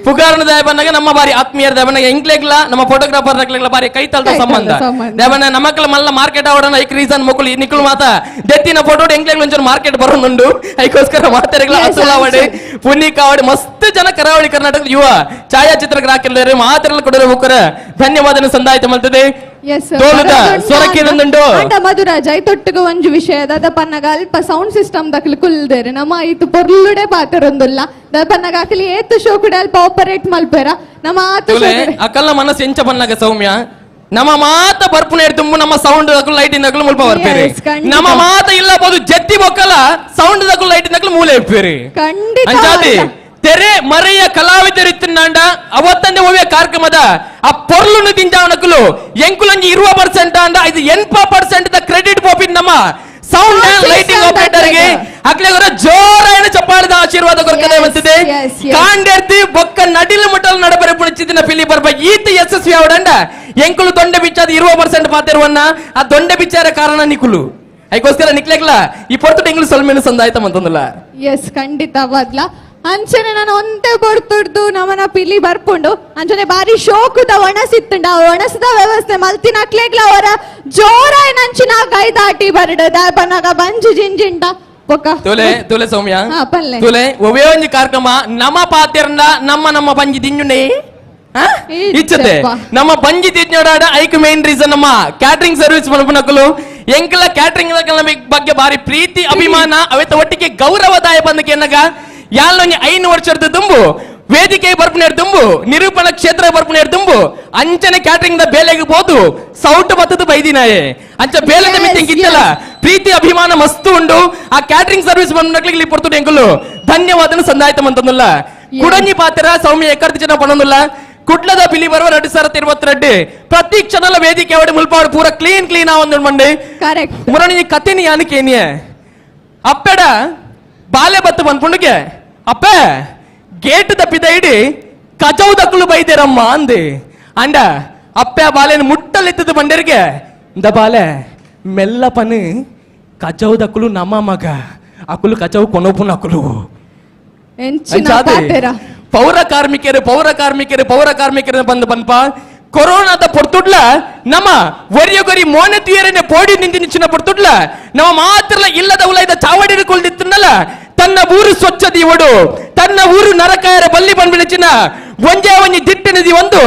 ಪುಗಾರನ ದೇವನಾಗ ನಮ್ಮ ಬಾರಿ ಆತ್ಮೀಯರ ದೇವನಾಗ ಎಂಕ್ಲೆಗ್ಲ ನಮ್ಮ ಫೋಟೋಗ್ರಾಫರ್ ನಕ್ಲೆಗ್ಲ ಬಾರಿ ಕೈತಲ್ದ ಸಂಬಂಧ ದೇವನ ನಮಕ್ಲ ಮಲ್ಲ ಮಾರ್ಕೆಟ್ ಆವಡನ ಐಕ್ ರೀಸನ್ ಮೊಕುಲು ನಿಕ್ಕಲು ಮಾತ ದೆತ್ತಿನ ಫೋಟೋ ಎಂಕ್ಲೆಗ್ಲ ಒಂಚೂರು ಮಾರ್ಕೆಟ್ ಬರೋನುಂಡು ಐಕೋಸ್ಕರ ಮಾತಾಡಗ್ಲ ಅಸುಲಾವಡೆ ಪುನೀಕಾವಡೆ ಮಸ್ತ್ ಜನ ಕರಾವಳಿ ಕರ್ನಾಟಕದ ಯುವ ಛಾಯಾಚಿತ್ರ ಗ್ರಾಹಕರು ಮಾತೆಲ್ಲ ಕೊಡರೆ ಹೋಗ್ತಾರೆ ಧನ್ಯವಾದನ ಸಂದಾಯ್ತ ಮಲ್ತದೆ. ಮಧುರಾಜ್ ಐತೊಟ್ಟಿಗೆ ಒಂಜಿ ವಿಷಯ ದಾದ ಪನ್ನಗ ಅಲ್ಪ ಸೌಂಡ್ ಸಿಸ್ಟಮ್ ದಕ್ಲು ಕುಲ್ದೇರೆ ನಮ್ಮ ಐತು ಪೊರ್ಲುಡೆ ಪಾತರೊಂದುಲ್ಲ ದಾದ ಪನ್ನಗ ಅಕಲಿ ಏತು ಶೋ ಕೂಡ ಅಲ್ಪ ಆಪರೇಟ್ ಮಲ್ಪೇರ ನಮ್ಮ ಆತು ಅಕಲ್ನ ಮನಸ್ಸು ಎಂಚ ಪನ್ನಗ ಸೌಮ್ಯ ನಮ್ಮ ಮಾತ ಬರ್ಪುನ ತುಂಬ ನಮ್ಮ ಸೌಂಡ್ ದಕ್ಲು ಲೈಟಿಂಗ್ ದಕ್ಲು ಮುಲ್ಪ ಬರ್ಪೇರಿ ನಮ್ಮ ಮಾತ ಇಲ್ಲ ಬೋದು ಜತ್ತಿ ಬೊಕ್ಕಲ ಸೌಂಡ್ ದಕ್ಲು ಲೈಟಿಂಗ್ ದಕ್ಲು ಮೂಲೆ ಇಪ್ಪೇರಿ ಖಂಡಿತ. ತೆರೆ ಮರೆಯ ಕಲಾವಿದರಿತ್ತಿನಾಂಡ ಅವತ್ತಂದೆ ಒವ್ವೆ ಕಾರ್ಯಕ್ರಮದ ಆ ಪೊರ್ಲುನು ದಿಂಜಾವನಕುಲು ಎಂಕುಲಂಜಿ 20% ಅಂಡ ಇದು 80% the credit ಪೋಪಿನ್ ನಮ್ಮ sound and lighting ಆಪರೇಟರ್ಗೆ ಅಕ್ಲೆಗರ ಜೋರಾಯಣ ಚಪ್ಪಾಳದ ಆಶೀರ್ವಾದ ಕೊರಕನೆ ಬಂತಿದೆ. ಕಾಂಡೆರ್ತಿ ಬೊಕ್ಕ ನಡಿಲು ಮುಟ್ಟಲು ನಡಬರೆ ಪುಣಿಚಿದಿನ ಪಿಲಿ ಬರ್ಬ ಈತ ಯಶಸ್ವಿ ಅವಡಂಡ ಎಂಕುಲು ದೊಂಡೆ ಬಿಚ್ಚಾದ 20% ಪಾತಿರುವನ್ನ ಆ ದೊಂಡೆ ಬಿಚ್ಚಾರ ಕಾರಣ ನಿಕುಲು ಐಕೋಸ್ಕರ ನಿಕ್ಲೆಗ್ಲ ಈ ಪೊರ್ತು ಎಂಗ್ಲು ಸೊಲ್ಮೇನು ಸಂದಾಯ್ತ ಮಂತಂದಲ್ಲ. ಎಸ್ ಖಂಡಿತವಾದ್ಲ ಅಂಚನೆ ನಾನು ಒಂತೆ ಬರ್ತುಡ್ದು ನಮನ ಪಿಲಿ ಬರ್ಪುಂಡು ಅಂಚನೆ ಬಾರಿ ಶೋಕುದ ಒಣಸಿತ್ತುಂಡ ಆ ಒಣಸದ ವ್ಯವಸ್ಥೆ ಮಲ್ತಿನ ಅಕ್ಲೆಗ್ಲ ಅವರ ಜೋರಾಯ್ ನಂಚಿನ ಕೈದಾಟಿ ಬರಡು ದಾಪನಾಗ ಬಂಜು ಜಿಂಜಿಂಡ ಬೊಕ್ಕ ತುಲೆ ತುಲೆ ಸೌಮ್ಯ ಪಲ್ಲೆ ತುಲೆ ಒವೇ ಒಂಜಿ ಕಾರ್ಯಕ್ರಮ ನಮ್ಮ ಪಾತಿರಂಡ ನಮ್ಮ ನಮ್ಮ ಬಂಜಿ ದಿಂಜುಂಡೆ ಇಚ್ಚತೆ ನಮ್ಮ ಬಂಜಿ ತಿಜ್ಞೋಡಾಡ ಐಕ್ ಮೇನ್ ರೀಸನ್ ನಮ್ಮ ಕ್ಯಾಟರಿಂಗ್ ಸರ್ವಿಸ್ ಮನ್ಪುನಕುಲು ಎಂಕಲ ಕ್ಯಾಟರಿಂಗ್ ಬಗ್ಗೆ ಬಾರಿ ಪ್ರೀತಿ ಅಭಿಮಾನ ಅವೆತ ಒಟ್ಟಿಗೆ ಗೌರವದಾಯ ಬಂದಕ್ಕೆ ಎನ್ನಗ ಯಾಲೊಂಜಿ 5 ವರ್ಷದ ದುಂಬು ವೇದಿಕೆ ಬರ್ಪುನೇರ್ ದುಂಬು ನಿರೂಪಣ ಕ್ಷೇತ್ರ ಬರ್ಪುನೇರ್ ದುಂಬು ಅಂಚನೆ ಕ್ಯಾಟರಿಂಗ್ the ಬೇಲೆಗೆ ಬೋದು ಸೌಟ್ ಬತ್ತದ ಬೈದಿನಾಯೆ ಅಂಚ ಬೇಲೆದ ಮಿತ್ತಿಂಗ್ ಇತ್ತಲ್ಲ ಪ್ರೀತಿ ಅಭಿಮಾನ ಮಸ್ತು ಉಂಡು ಆ ಕ್ಯಾಟರಿಂಗ್ ಸರ್ವಿಸ್ ಬಂದ್ನಕ್ಲಿಗೆ ಪೊರ್ತುಡು ಎಂಕುಲು ಧನ್ಯವಾದನ ಸಂದಾಯ್ತ ಮಂತಂದುಲ್ಲ. ಕುಡಂಜಿ ಪಾತ್ರ ಸೌಮ್ಯ ಎಕ್ಕರ್ತಿ ಜನ ಪಣೊಂದುಲ್ಲ ಕುಡ್ಲದ ಪಿಲಿ ಬರುವ 2022 ಪ್ರತಿ ಕ್ಷಣಲ ವೇದಿಕೆ ಅವಡಿ ಮುಲ್ಪಾವಡಿ ಪೂರ ಕ್ಲೀನ್ ಕ್ಲೀನ್ ಆ ಒಂದು ಮಂಡಿ ಕರೆಕ್ಟ್ ಮುರಣಿ ಕತೆನಿ ಯಾನಕೇನಿಯೇ ಅಪ್ಪೆಡ ಬಾಲೆ ಬತ್ತು ಬಂದ್ಪುಂಡುಗೆ ಅಪ್ಪೆ ಗೇಟ್ ತಪ್ಪಿದ ಇಡಿ ಕಚೌ ದಕ್ಕಲು ಬೈದೇರಮ್ಮ ಅಂದೆ ಅಂಡ ಅಪ್ಪೆ ಬಾಲೆನ ಮುಟ್ಟಲೆತ್ತದ ಬಂಡರಿಗೆ ಇಂದ ಬಾಲೆ ಮೆಲ್ಲ ಪನು ಕಚೌ ದಕ್ಕಲು ನಮ್ಮ ಮಗ ಅಕುಲು ಕಚೌ ಕೊನೋಪುನ ಅಕುಲು ಪೌರ ಕಾರ್ಮಿಕರು ಪೌರ ಕಾರ್ಮಿಕರು ಪೌರ ಕಾರ್ಮಿಕರು ಬಂದು ಬನ್ಪ ಕೊರೋನಾದ ಪೊರ್ತುಡ್ಲ ನಮ್ಮ ಒರಿಯೊಗರಿ ಮೋನೆ ತುಯರನೆ ಪೋಡಿ ನಿಂತಿ ನಿಚ್ಚಿನ ಪೊರ್ತುಡ್ಲ ನಮ್ಮ ಮಾತ್ರ ಇಲ್ಲದ ಉಲೈದ ಚಾವಡಿ ಕೊಲ್ದಿತ್ತನಲ್ಲ ತನ್ನ ಊರು ಸ್ವಚ್ಛ ದೀವಡು ತನ್ನ ಊರು ನರಕಾಯರ ಬಲ್ಲಿ ಬಂದ್ಬಿಡಿಚಿನ ಒಂಜೇ ಒಂಜಿ ದಿಟ್ಟಿನದಿ ಒಂದು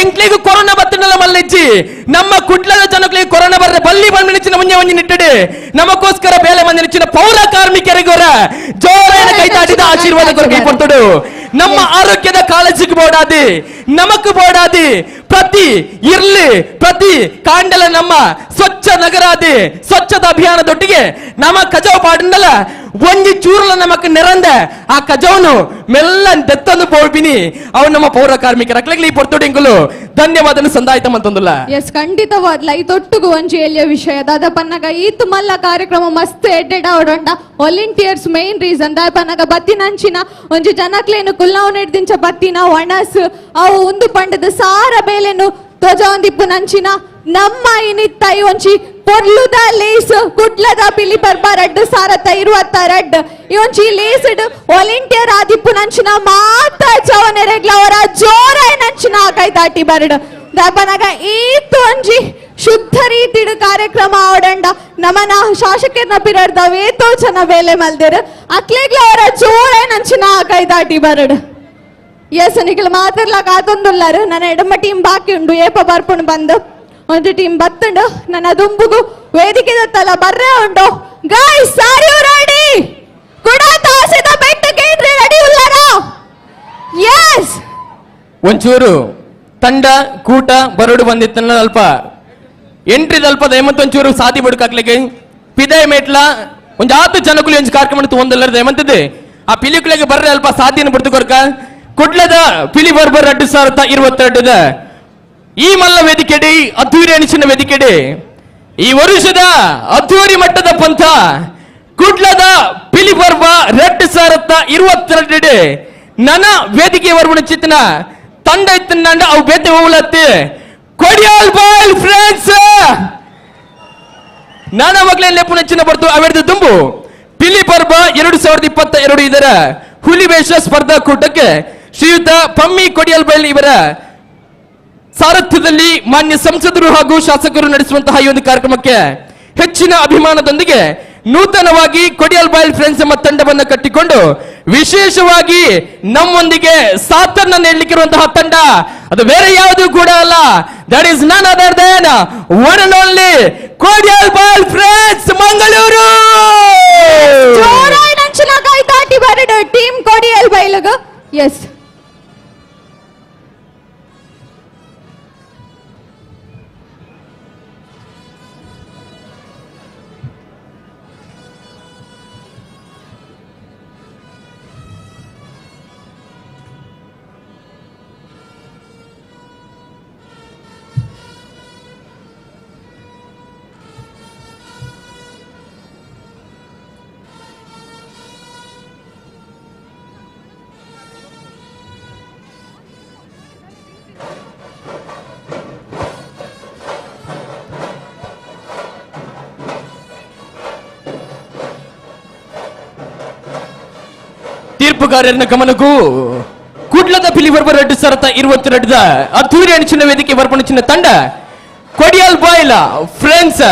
ಎಂಕ್ಲಿಗೂ ಕೊರೋನಾ ಬತ್ತನಲ್ಲ ಮಲ್ಲಿಚ್ಚಿ ನಮ್ಮ ಕುಡ್ಲದ ಜನಗಳಿಗೆ ಕೊರೋನಾ ಬರ್ರೆ ಬಲ್ಲಿ ಬಂದ್ಬಿಡಿಚಿನ ಒಂಜೆ ಒಂಜಿ ನಿಟ್ಟಡಿ ನಮಗೋಸ್ಕರ ಬೇಲೆ ಬಂದ ನಿಚ್ಚಿನ ಪೌರ ಕಾರ್ಮಿಕರಿಗೋರ ಜೋರಾಯನ ಕೈ ತಾಟಿದ ಆಶೀರ್ವಾದ ಕೊರಕೆ ಪೊರ್ತುಡು ನಮ್ಮ ಆರೋಗ್ಯದ ಕಾಳಜಿಗೆ ಬೋಡಾದಿ, ನಮಕ್ ಬೋಡಾದಿ, ಪ್ರತಿ ಇರ್ಲಿ ಪ್ರತಿ ಕಾಂಡಲ ನಮ್ಮ ಸ್ವಚ್ಛ ನಗರಾದಿ ಸ್ವಚ್ಛತಾ ಅಭಿಯಾನದೊಟ್ಟಿಗೆ ನಮ್ಮ ಕಜವು ಪಾಡಂಡಲ ಒಂಜಿ ಚೂರ್ಲ ನಮಕ್ ನೆರಂದೆ ಆ ಕಜವನು ಮೆಲ್ಲ ದೆತ್ತೊಂದು ಪೋಳ್ಬಿನಿ ಅವು ನಮ್ಮ ಪೌರ ಕಾರ್ಮಿಕರ ಅಕ್ಲಗ್ಲಿ ಪೊರ್ತುಡಿಂಗುಲು ಧನ್ಯವಾದನ ಸಂದಾಯ್ತ ಮಂತಂದುಲ್ಲ. ಎಸ್, ಖಂಡಿತವಾದ್ಲ ಈ ತೊಟ್ಟುಗು ಒಂಜಿ ಎಲ್ಲಿಯ ವಿಷಯ ದಾದ ಪನ್ನಗ ಈತ್ ಮಲ್ಲ ಕಾರ್ಯಕ್ರಮ ಮಸ್ತ್ ಎಡ್ಡೆಡ್ ಅವಡೊಂಡ volunteers main reason ದಾದ ಪನ್ನಗ ಬತ್ತಿನಂಚಿನ ಒಂಜಿ ಜನಕ್ಲೇನು ಕುಲ್ಲಾವ್ ನೆಡ್ದಿಂಚ ಬತ್ತಿನ ಒಣಸ್ ಅವು ಒಂದು ಪಂಡದ ಸಾರ ಬೇಲೆನು ಧ್ವಜವಂದಿಪ್ಪು ನಂಚಿನ ನಮ್ಮ ಇನಿತ್ತೈ ಒಂಜಿ ಪೊರ್ಲುದ ಲೇಸ್ ಕುಡ್ಲದ ಪಿಲಿ ಪರ್ಬ ರಡ್ಡು ಸಾರತ್ತ ಇರುವತ್ತ ರಡ್ಡ್ ಈ ಒಂಜಿ ಲೇಸ್ಡ್ ವಾಲಂಟಿಯರ್ ಆದಿಪ್ಪು ನಂಚಿನ ಮಾತ ಜವನೆರೆಗ್ಲ ಅವರ ಜೋರಾಯ್ ನಂಚಿನ ಆಕೈ ತಾಟಿ ಬರಡು ದಪನಗ ಈತ್ ಒಂಜಿ ಶುದ್ಧ ರೀತಿಡು ಕಾರ್ಯಕ್ರಮ ಆವಡಂಡ ನಮನ ಶಾಸಕರ್ನ ಪಿರಡ್ದ ವೇತೋ ಜನ ಬೇಲೆ ಮಲ್ದಿರು ಅಕ್ಲೆಗ್ಲ ಅವರ ಜೋರಾಯ್ ನಂಚಿನ ಆಕೈ ತಾಟಿ ಬರಡು. ಎಸ್, ನಿಖಿಲ್ ಮಾತಿರ್ಲಾಕ ಕಾತೊಂದುಲ್ಲಾರು ನನ್ನ ಎಡಮ ಟೀಮ್ ಬಾಕಿ ಉಂಡು ಏಪ ಬರ್ಪುಂಡು ಬಂದು ಒಂದು ಟೀಮ್ ಬತ್ತುಂಡು ನನ್ನ ದುಂಬುಗು ವೇದಿಕೆ ದತ್ತಲ್ಲ ಬರ್ರೇ ಉಂಡು. Guys are you ready? ಕುಡ ತಾಸಿದ ಬೆಟ್ಟು ಕೇಂದ್ರ ರೆಡಿ ಉಲ್ಲಾರಾ? ಎಸ್, ಒಂಚೂರು ತಂಡ ಕೂಟ ಬರಡು ಬಂದಿತ್ತಲ್ಲ ಅಲ್ಪ ಎಂಟ್ರಿ ಅಲ್ಪ ದಯಮಂತ ಒಂಚೂರು ಸಾದಿ ಬಡುಕಾಕ್ಲಿಕ್ಕೆ ಪಿದೆ ಮೇಟ್ಲ ಒಂಜಾತು ಆತು ಜನಕುಲಿ ಒಂಜಿ ಕಾರ್ಯಕ್ರಮ ಒಂದಲ್ಲ ದಯಮಂತದೆ ಆ ಪಿಲಿಕುಲಿಗೆ ಬರ್ರೆ ಅಲ್ಪ ಸಾದಿಯನ್ನು ಬಿಡ್ತು ಕೊರ್ಕ ಕುಡ್ಲದ ಪಿಲಿ ಬರ್ಬರ್ 2022 ಈ ಮಲ್ಲ ವೇದಿಕೆಡಿ ಅದ್ದೂರಿ ಅನಿಸಿನ ವೇದಿಕೆಡಿ ಈ ವರುಷದ ಅದ್ದೂರಿ ಮಟ್ಟದ ಪಂಥ ಕುಡ್ಲದ ಪಿಲಿ ಬರ್ಬ 2022 ನನ್ನ ವೇದಿಕೆ ವರ್ಮಣ ಚಿತ್ತನ ತಂಡ ಇತ್ತಂಡ ಅವು ಬೇತೆ ಹೋಗ್ಲತ್ತಿ ಕೊಡಿಯಾಲ್ ಬಾಯ್ ಫ್ರೆಂಡ್ಸ್ ನಾನಾ ಮಕ್ಕಳ ಲೆಪ್ಪು ನೆಚ್ಚಿನ ಬರ್ತು ಅವೆಡ್ದು ದುಂಬು ಪಿಲಿ ಪರ್ಬ 2022 ಇದರ ಹುಲಿವೇಷ ಸ್ಪರ್ಧಾ ಕೂಟಕ್ಕೆ ಶ್ರೀಯುತ ಪಮ್ಮಿ ಕೊಡಿಯಲ್ ಬೈಲ್ ಇವರ ಸಾರಥ್ಯದಲ್ಲಿ ಮಾನ್ಯ ಸಂಸದರು ಹಾಗೂ ಶಾಸಕರು ನಡೆಸುವಂತಹ ಈ ಒಂದು ಕಾರ್ಯಕ್ರಮಕ್ಕೆ ಹೆಚ್ಚಿನ ಅಭಿಮಾನದೊಂದಿಗೆ ನೂತನವಾಗಿ ಕೊಡಿಯಲ್ ಬೈಲ್ ಫ್ರೆಂಡ್ಸ್ ಎಂಬ ತಂಡವನ್ನು ಕಟ್ಟಿಕೊಂಡು ವಿಶೇಷವಾಗಿ ನಮ್ಮೊಂದಿಗೆ ಸಾಥನ್ನ ನೀಡಲಿಕ್ಕಿರುವಂತಹ ತಂಡ ಅದು ಬೇರೆ ಯಾವುದು ಕೂಡ ಅಲ್ಲ, that is none other than one and only Kodial Bail friends Mangaluru. Team Kodial ಬೈಲಗ. S, ತೀರ್ಪುಗಾರರನ್ನ ಗಮನಕ್ಕೂ ಕುಡ್ಲದ ಪಿಲಿ ಬರ್ಬ 2022 ಅದ್ದೂರಿ ಅಣಿಚಿನ ವೇದಿಕೆ ಬರ್ಪಣಿಚಿನ ತಂಡ ಕೊಡಿಯಲ್ ಬಾಯ್ಲ ಫ್ರೆಂಡ್ಸ್.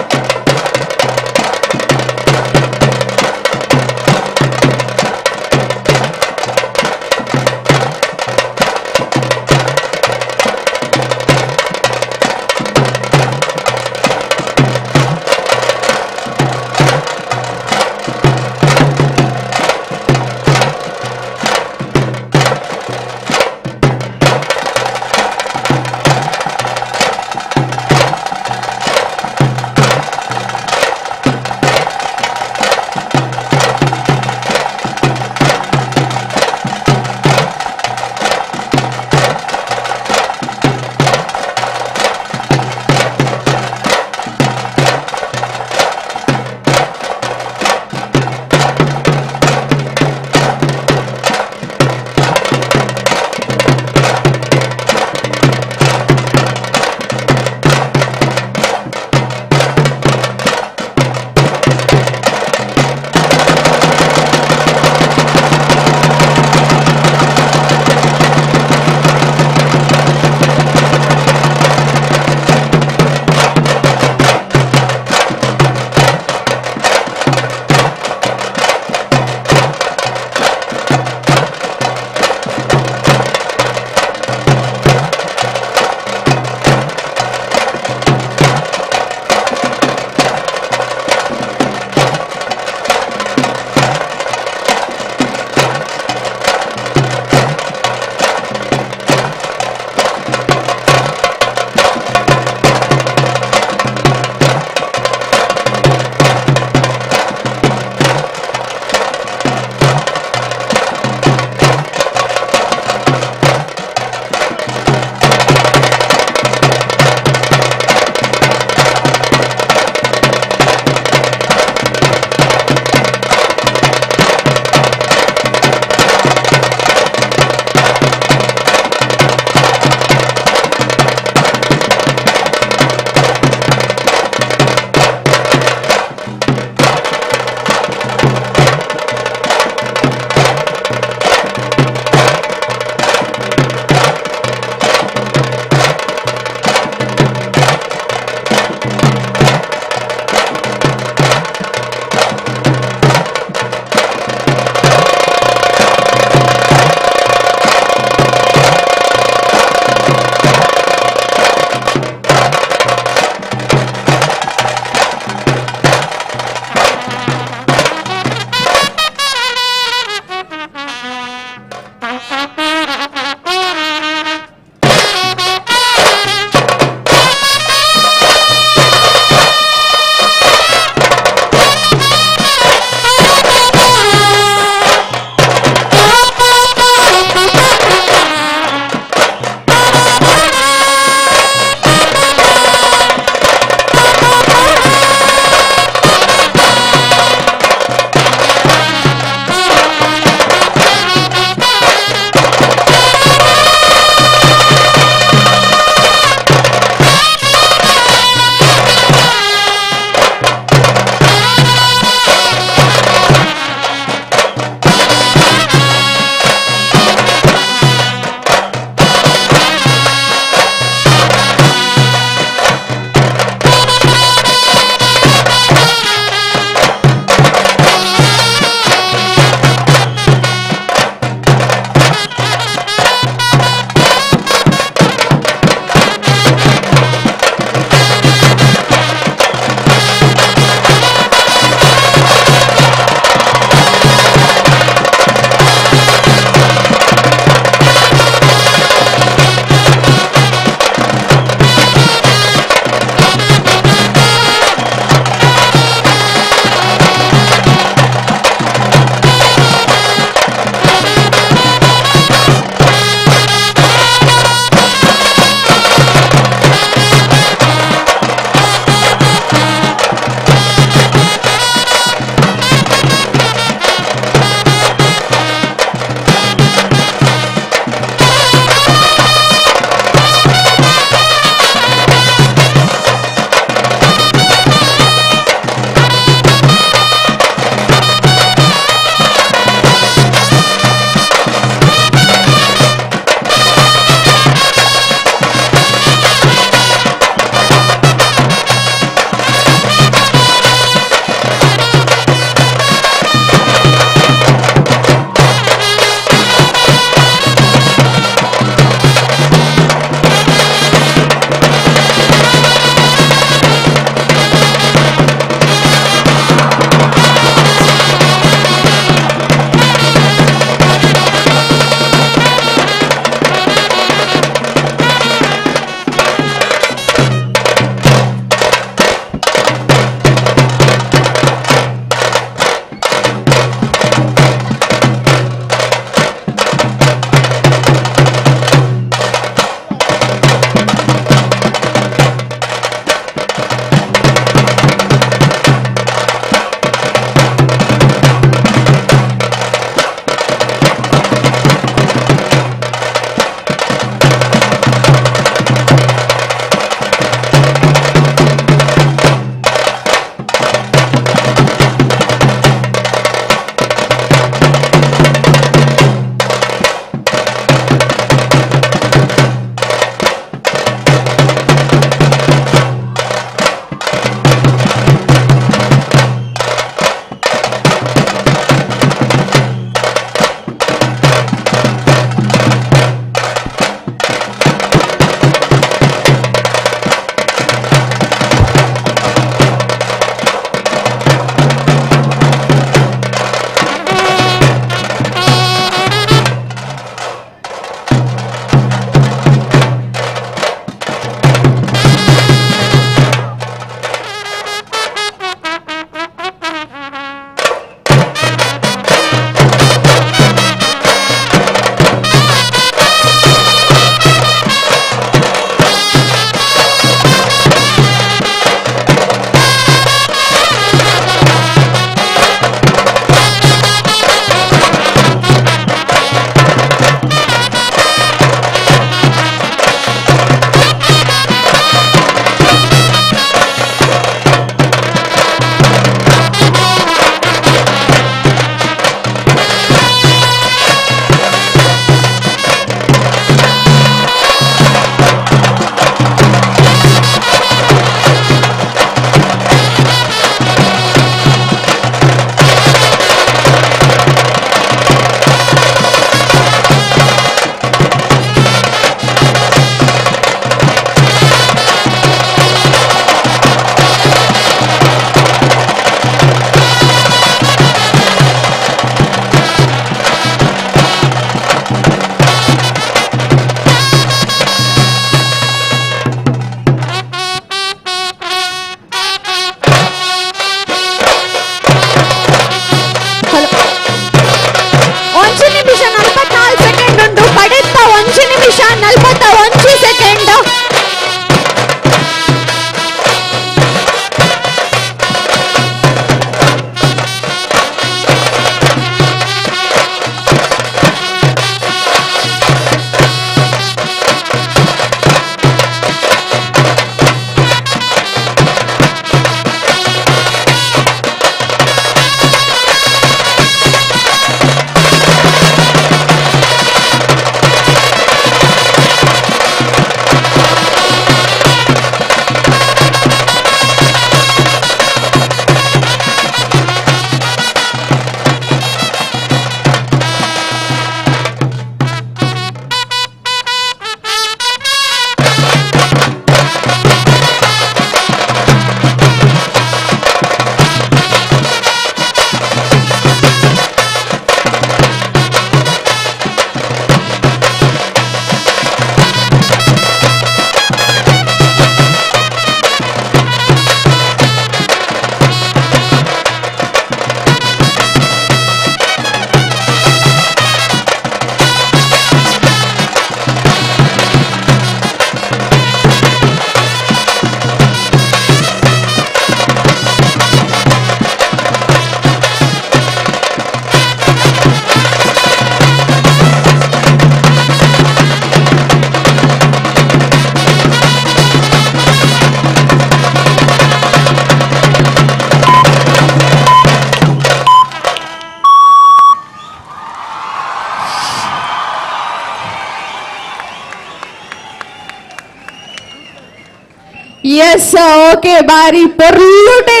Yes okay ಬಾರಿ ಪೊರ್ಲುಟೆ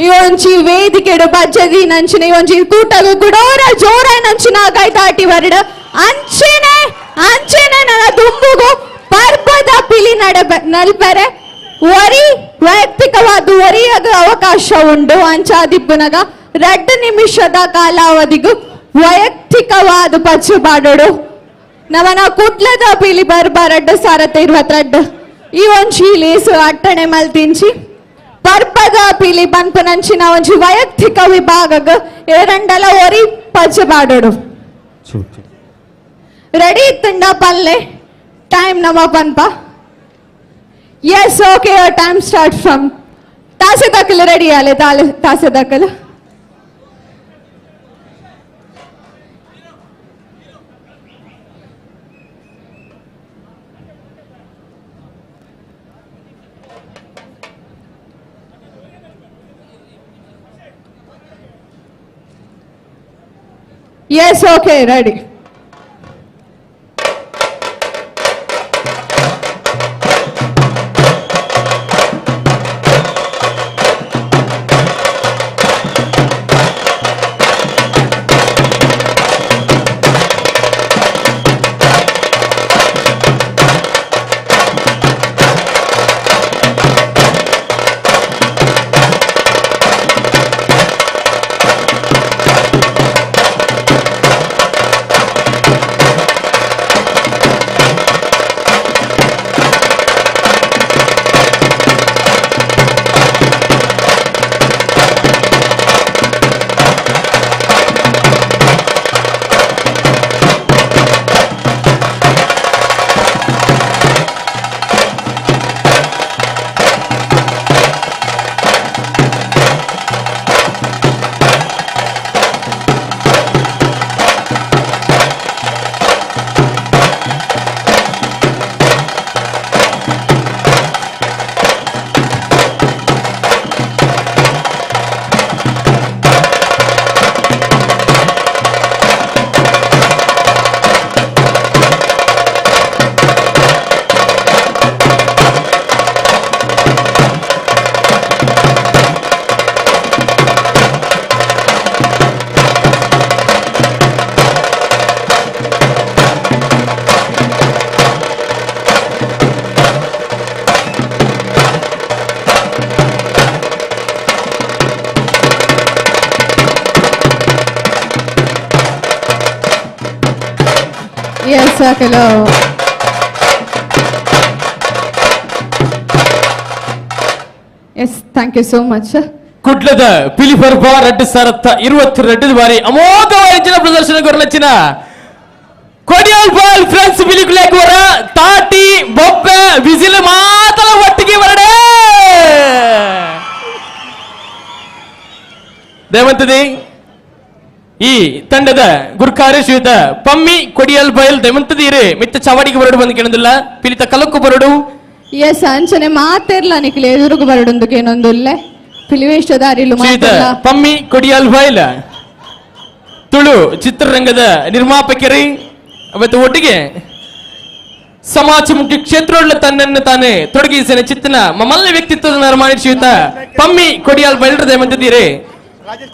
ಈ ಒಂಜಿ ವೇದಿಕೆಡು ಬಜ್ಜದಿ ನಂಚಿನ ಈ ಒಂಜಿ ಕೂಟಗು ಗುಡೋರ ಜೋರ ನಂಚಿನ ಕೈತಾಟಿ ವರಡ ಅಂಚೆನೆ ಅಂಚೆನೆ ನನ್ನ ದುಂಬುಗು ಪರ್ಬದ ಪಿಲಿ ನಡ ನಲ್ಪರೆ ವರಿ ವೈಯಕ್ತಿಕವಾದ ವರಿಯಾಗ ಅವಕಾಶ ಉಂಡು ಅಂಚಾದಿಪ್ಪುನಗ 2 ನಿಮಿಷದ ಕಾಲಾವಧಿಗೂ ವೈಯಕ್ತಿಕವಾದ ಪಚ್ಚು ಬಾಡೋಡು ನವನ ಕುಡ್ಲದ ಪಿಲಿ ಬರ್ಬ 2022 ಈ ಒಂಜಿ ಲೇಸು ಅಟ್ಟಣೆ ಮಲ್ತಿಂಚಿ ಪರ್ಬದ ಪಿಲಿ ಪನ್ಪುನಂಚಿನ ಒಂಜಿ ವೈಯಕ್ತಿಕ ವಿಭಾಗಗ ಏರಂಡಲ ಒರಿ ಪಚ್ಚು ಬಾಡೋಡು ರೆಡಿ ಇತ್ತಂಡ ಪಲ್ಲೆ ಟೈಮ್ ನಮ್ಮ ಪನ್ಪ. Yes okay time start from ತಾಸೆ ದಾಖಲು ರೆಡಿ ಆಲೆ ತಾಸೆ ದಾಖಲು. Yes, okay, ready. Yes, hello. Yes, thank you so much. ಕುಡ್ಲದ ಪಿಲಿಪರ್ಬ 2022 ಬಾರಿ ಅಮೋಘವಾದ ಪ್ರದರ್ಶನ ಕೊರಲಚ್ಚಿನ ಕೊಡಿಯಲ್ ಬಾಲ್ ಫ್ರೆಂಡ್ಸ್ ಪಿಲಿಕುಲೇಕುವರ ತಾಟಿ ಬೊಬ್ಬೆ ವಿಸಿಲ್ ಮಾತಲ ಒಟ್ಟಿಗೆ ಬರಡೆ ದೇವಂತದಿ ಈ ತಂಡದ ಗುರ್ಕಾರೆ ಶ್ರೀಯುತ ಪಮ್ಮಿ ಕೊಡಿಯಲ್ ಬಯಲ್ ದಮಂತದೀರೆ ಮಿತ್ತ ಚಾವಡಿಗೆ ಬರಡು ಬಂದು ಕೇಳೋದಿಲ್ಲ ಪಿಲಿತ ಕಲಕ್ಕು ಬರಡು. ಎಸ್ ಅಂಚನೆ ಮಾತಿರ್ಲ ನಿಕ್ಲೆ ಎದುರುಗು ಬರಡೊಂದಕ್ಕೆ ಏನೊಂದುಲ್ಲೆ ಪಿಲಿವೇಶದಾರಿಲು ಶ್ರೀಯುತ ಪಮ್ಮಿ ಕೊಡಿಯಲ್ ಬಯಲ್ ತುಳು ಚಿತ್ರರಂಗದ ನಿರ್ಮಾಪಕರೇ ಅವತ್ತು ಒಟ್ಟಿಗೆ ಸಮಾಜಮುಖಿ ಕ್ಷೇತ್ರಗಳ ತನ್ನನ್ನು ತಾನೇ ತೊಡಗಿಸಿನ ಚಿತ್ತನ ಮಮಲ್ಲ ವ್ಯಕ್ತಿತ್ವದ ನಿರ್ಮಾಣ ಶ್ರೀಯುತ ಪಮ್ಮಿ ಕೊಡಿಯಲ್ ಬಯಲ್ರ ದಮಂತದೀರೆ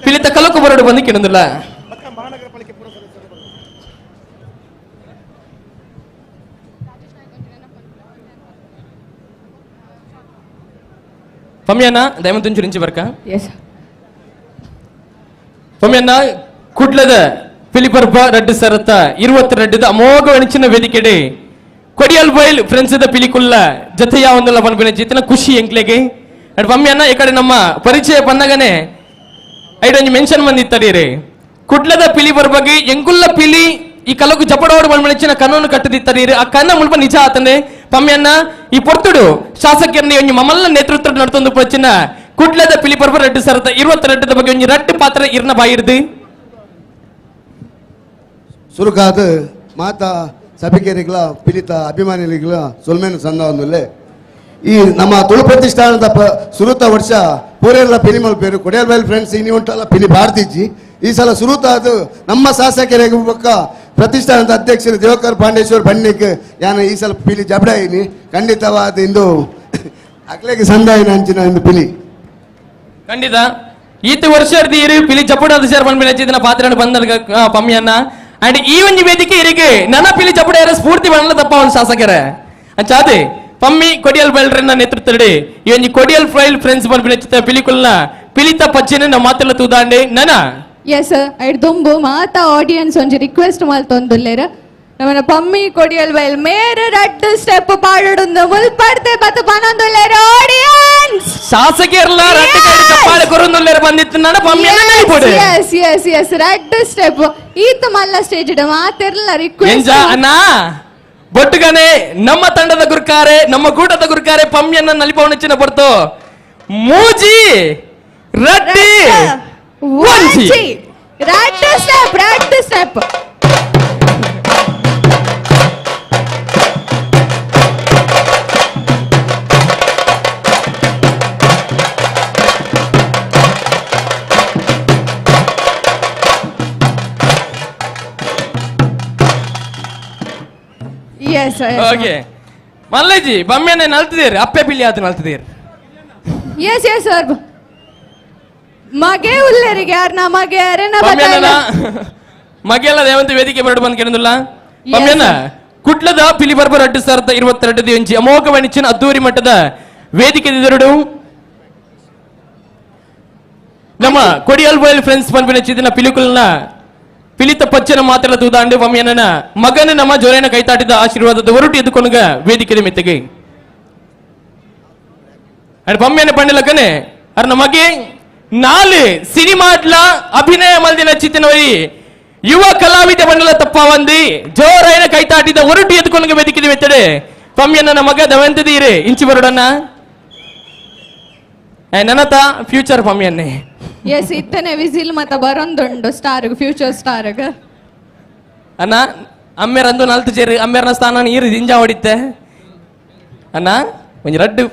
ಪಿಲಿತ ಕಲಕ್ಕು ಬರಡು ಬಂದು ಕೇಳೋದಿಲ್ಲ. ಪಮ್ಯನ್ನ ದಯಮಂತುಂಚು ರಿಂಚಿ ಬರ್ಕ. ಪಮ್ಯನ್ನ ಕುಡ್ಲದ ಪಿಲಿಪರ್ಬ 2022 ಅಮೋಘ ಅಣಿಚಿನ ವೇದಿಕೆಡೆ ಕೊಡಿಯಲ್ ಬೈಲ್ ಫ್ರೆಂಡ್ಸ್ ಪಿಲಿಕುಲ್ಲ ಜೊತೆಯ ಒಂದಲ್ಲ ಪನ್ಪಿನ ಜಿತ್ತಿನ ಖುಷಿ ಎಂಕ್ಲೆಗೆ. ಪಮ್ಯನ್ನ ಈ ಕಡೆ ನಮ್ಮ ಪರಿಚಯ ಬಂದಾಗನೆ ಐಡೊಂಜಿ ಮೆನ್ಷನ್ ಬಂದಿತ್ತಡೀರಿ ಕುಡ್ಲದ ಪಿಲಿ ಬಗ್ಗೆ ಎಂಕುಲ್ಲ ಪಿಲಿ ಈ ಕಲಕು ಜಪಡೋಡು ಮಣ್ಮಣಿಚಿನ ಕನ್ನನ್ನು ಕಟ್ಟದಿತ್ತಡೀರಿ ಆ ಕನ್ನ ಮುಲ್ಪ ನಿಜ ಆತನೆ ಪಮ್ಯನ್ನ ಈ ಪೊರ್ತುಡು ಶಾಸಕರನ್ನ ಒಂಜಿ ಮಮಲ್ಲ ನೇತೃತ್ವ ನಡ್ತೊಂದು ಪಚ್ಚಿನ ಕುಡ್ಲದ ಪಿಲಿ ಪರ್ಬ 2022 ಬಗ್ಗೆ ಒಂಜಿ ರಟ್ಟು ಪಾತ್ರ ಇರ್ನ ಬಾಯಿರ್ದು. ಸುರುಕಾದ ಮಾತಾ ಸಭಿಕರಿಗಳ ಪಿಲಿತ ಅಭಿಮಾನಿಗಳ ಸೊಲ್ಮೇನು ಸಂದ ಒಂದುಲ್ಲೆ ಈ ನಮ್ಮ ತುಳು ಪ್ರತಿಷ್ಠಾನದ ಸುರುತ ವರ್ಷ ಪೂರೆಲ್ಲ ಪಿಲಿ ಮಲ್ಪೇರು ಕೊಡಿಯಲ್ ಬೈಲ್ ಫ್ರೆಂಡ್ಸ್ ಇನಿ ಉಂಟಲ್ಲ ಪಿಲಿ ಭಾರತಿಜ್ಜಿ ಈ ಸಲ ಸುರುತ ಅದು ನಮ್ಮ ಶಾಸಕರಿಗೆ ಬೊಕ್ಕ ಪ್ರತಿಷ್ಠಾನದ ಅಧ್ಯಕ್ಷರು ದೇವಕರ್ ಪಾಂಡೇಶ್ವರ್ ಬನ್ನಿಕ್ ಯಾನ ಈ ಸಲ ಪಿಲಿ ಜಬಡಾಯಿನಿ ಖಂಡಿತವಾದ ಇಂದು ಅಕ್ಲೆಗೆ ಸಂದಾಯಿನ ಅಂಚಿನ ಒಂದು ಪಿಲಿ. ಖಂಡಿತ ಈತ ವರ್ಷದ ಇರು ಪಿಲಿ ಚಪ್ಪುಡಾದ ಸೇರ್ ಪನ್ಪಿನ ಚಿತ್ತಿನ ಪಾತ್ರನ ಬಂದ ಪಮ್ಮಿಯನ್ನ ಅಂಡ್ ಈ ಒಂಜಿ ವೇದಿಕೆ ಇರಿಗೆ ನನ್ನ ಪಿಲಿ ಚಪ್ಪುಡ ಸ್ಫೂರ್ತಿ ಬಂದ ತಪ್ಪ ಒಂದು ಶಾಸಕರೇ ಅಂಚಾದೆ ಪಮ್ಮಿ ಕೊಡಿಯಲ್ ಬೈಲ್ರನ್ನ ನೇತೃತ್ವದಲ್ಲಿ ಈ ಒಂಜಿ ಕೊಡಿಯಲ್ ಫ್ರೈಲ್ ಫ್ರೆಂಡ್ಸ್ ಪನ್ಪಿನ ಚಿತ್ತ ಪಿಲಿಕುಲ್ನ ಪಿಲಿತ ಪಚ್ಚಿನ ನಮ್ಮ ಮಾತೆಲ್ಲ ತೂದಾಂಡೆ ನನ. ಎಸ್ ಐಡ್ ದುಂಬು ಮಾತಾ ಆಡಿಯನ್ಸ್ ಒಂಜಿ ರಿಕ್ವೆಸ್ಟ್ ಮಲ್ತೊಂದುಲ್ಲೇರ ನಮ್ಮನ ಪಮ್ಮಿ ಕೊಡಿಯಲ್ ಬೈಲ್ ಮೇರೆ ರಡ್ಡು ಸ್ಟೆಪ್ ಪಾಡೊಡುಂದು ಮುಲ್ಪಡ್ತೆ ಬತ್ತು ಪನೊಂದುಲ್ಲೇರ ಆಡಿಯನ್ಸ್. ಶಾಸಕಿಯರ್ಲ ರಡ್ಡು ಕೈ ಚಪ್ಪಾಳೆ ಕೊರೊಂದುಲ್ಲೇರ ಬಂದಿತ್ತು ನನ್ನ ಪಮ್ಮಿಯನ್ನ ನೆನಪುಡು. S S S ರಡ್ಡು step ಈತ ಮಲ್ಲ ಸ್ಟೇಜ್ ಇಡ ಮಾತೆರ್ಲ ರಿಕ್ವೆಸ್ಟ್. ಎಂಜ ಅಣ್ಣ ಬೊಟ್ಟುಗನೆ ನಮ್ಮ ತಂಡದ ಗುರುಕಾರೆ ನಮ್ಮ ಕೂಟದ ಗುರುಕಾರೆ ಪಮ್ಮಿಯನ್ನ ನಲಿಪವನಚ್ಚಿನ ಬರ್ತು ಮೂಜಿ ರಡ್ಡಿ ಒಂಜಿ ರಡ್ಡು ಸ್ಟೆಪ್ ರಡ್ಡು step. Yes okay ಮಲ್ಲೇಜಿ ಬಮ್ಮೆನೆ ನಲ್ತಿದ್ದೀರಿ ಅಪ್ಪೆ ಪಿಲಿ ಆತ ನಲ್ತಿದ್ದೀರಿ. S yes sir ಮಗೆ ಉಲ್ಲೇರಿಗೆ ಯಾರನ್ನ ಮಗೆ ಯಾರೇನ ಬತ್ತಾಯಿಲ್ಲ. ಮಗೆಲ್ಲ ದೇವಂತ ವೇದಿಕೆ ಬರಡು ಬಂದ್ ಕೇಳಿದಿಲ್ಲ ಬಮ್ಮೆನ ಕುಟ್ಲದ ಪಿಲಿ ಬರ್ಬರ್ 2022 ಇಂಚಿ ಅಮೋಘ ವಣಿಚಿನ ಅದ್ದೂರಿ ಮಟ್ಟದ ವೇದಿಕೆ ಎರಡು ನಮ್ಮ ಕೊಡಿಯಲ್ ಬೈಲ್ ಫ್ರೆಂಡ್ಸ್ ಪನ್ಪಿನ ಚಿತ್ತಿನ ಪಿಲಿಕುಲ್ನ ಪಿಲಿತ ಪಚ್ಚನ ಮಾತ್ರ ತೂದಾಂಡು ಪಮ್ಮಿಯನ್ನ ಮಗನ ನಮ್ಮ ಜೋರೇನ ಕೈತಾಟಿದ ಆಶೀರ್ವಾದದ ಹೊರಟು ಎದ್ದುಕೊನುಗ ವೇದಿಕೆ ಮೆತ್ತಗೆ ಅಂಡ್ ಪಮ್ಮಿಯನ್ನ ಪಂಡಿಲಕ್ಕನೆ ಅರ್ನ ಮಗೆ ನಾಲು ಸಿನಿಮಾಡ್ಲ ಅಭಿನಯ ಮಲ್ದಿನ ಚಿತ್ತಿನವರಿ ಯುವ ಕಲಾವಿದ ಬಂಡಲ ತಪ್ಪ వంది ಜೋರೈನ ಕೈತಾಟಿದ ಹೊರಟು ಎದ್ದುಕೊನುಗ ವೇದಿಕೆ ಮೆತ್ತಡೆ ಪಮ್ಮಿಯನ್ನ ಮಗ ದವಂತದೀರೆ ಇಂಚಿ ಬರೋಡನ್ನ ನನತ ಫ್ಯೂಚರ್ ಪಮ್ಮಿಯನ್ನೇ. ಎಸ್ ಇತ್ತನೆ ವಿಸಿಲ್ ಮತ ಬರೊಂದುಂಡು star future star ಅಣ್ಣ ಅಮ್ಮೇರಂದು ನಲ್ತು ಚೇರು ಅಮ್ಮೇರನ ಸ್ಥಾನ ನೀರು ದಿಂಜ ಹೊಡಿತೆ ಅಣ್ಣ ಒಂಜಿ ರಡ್ಡು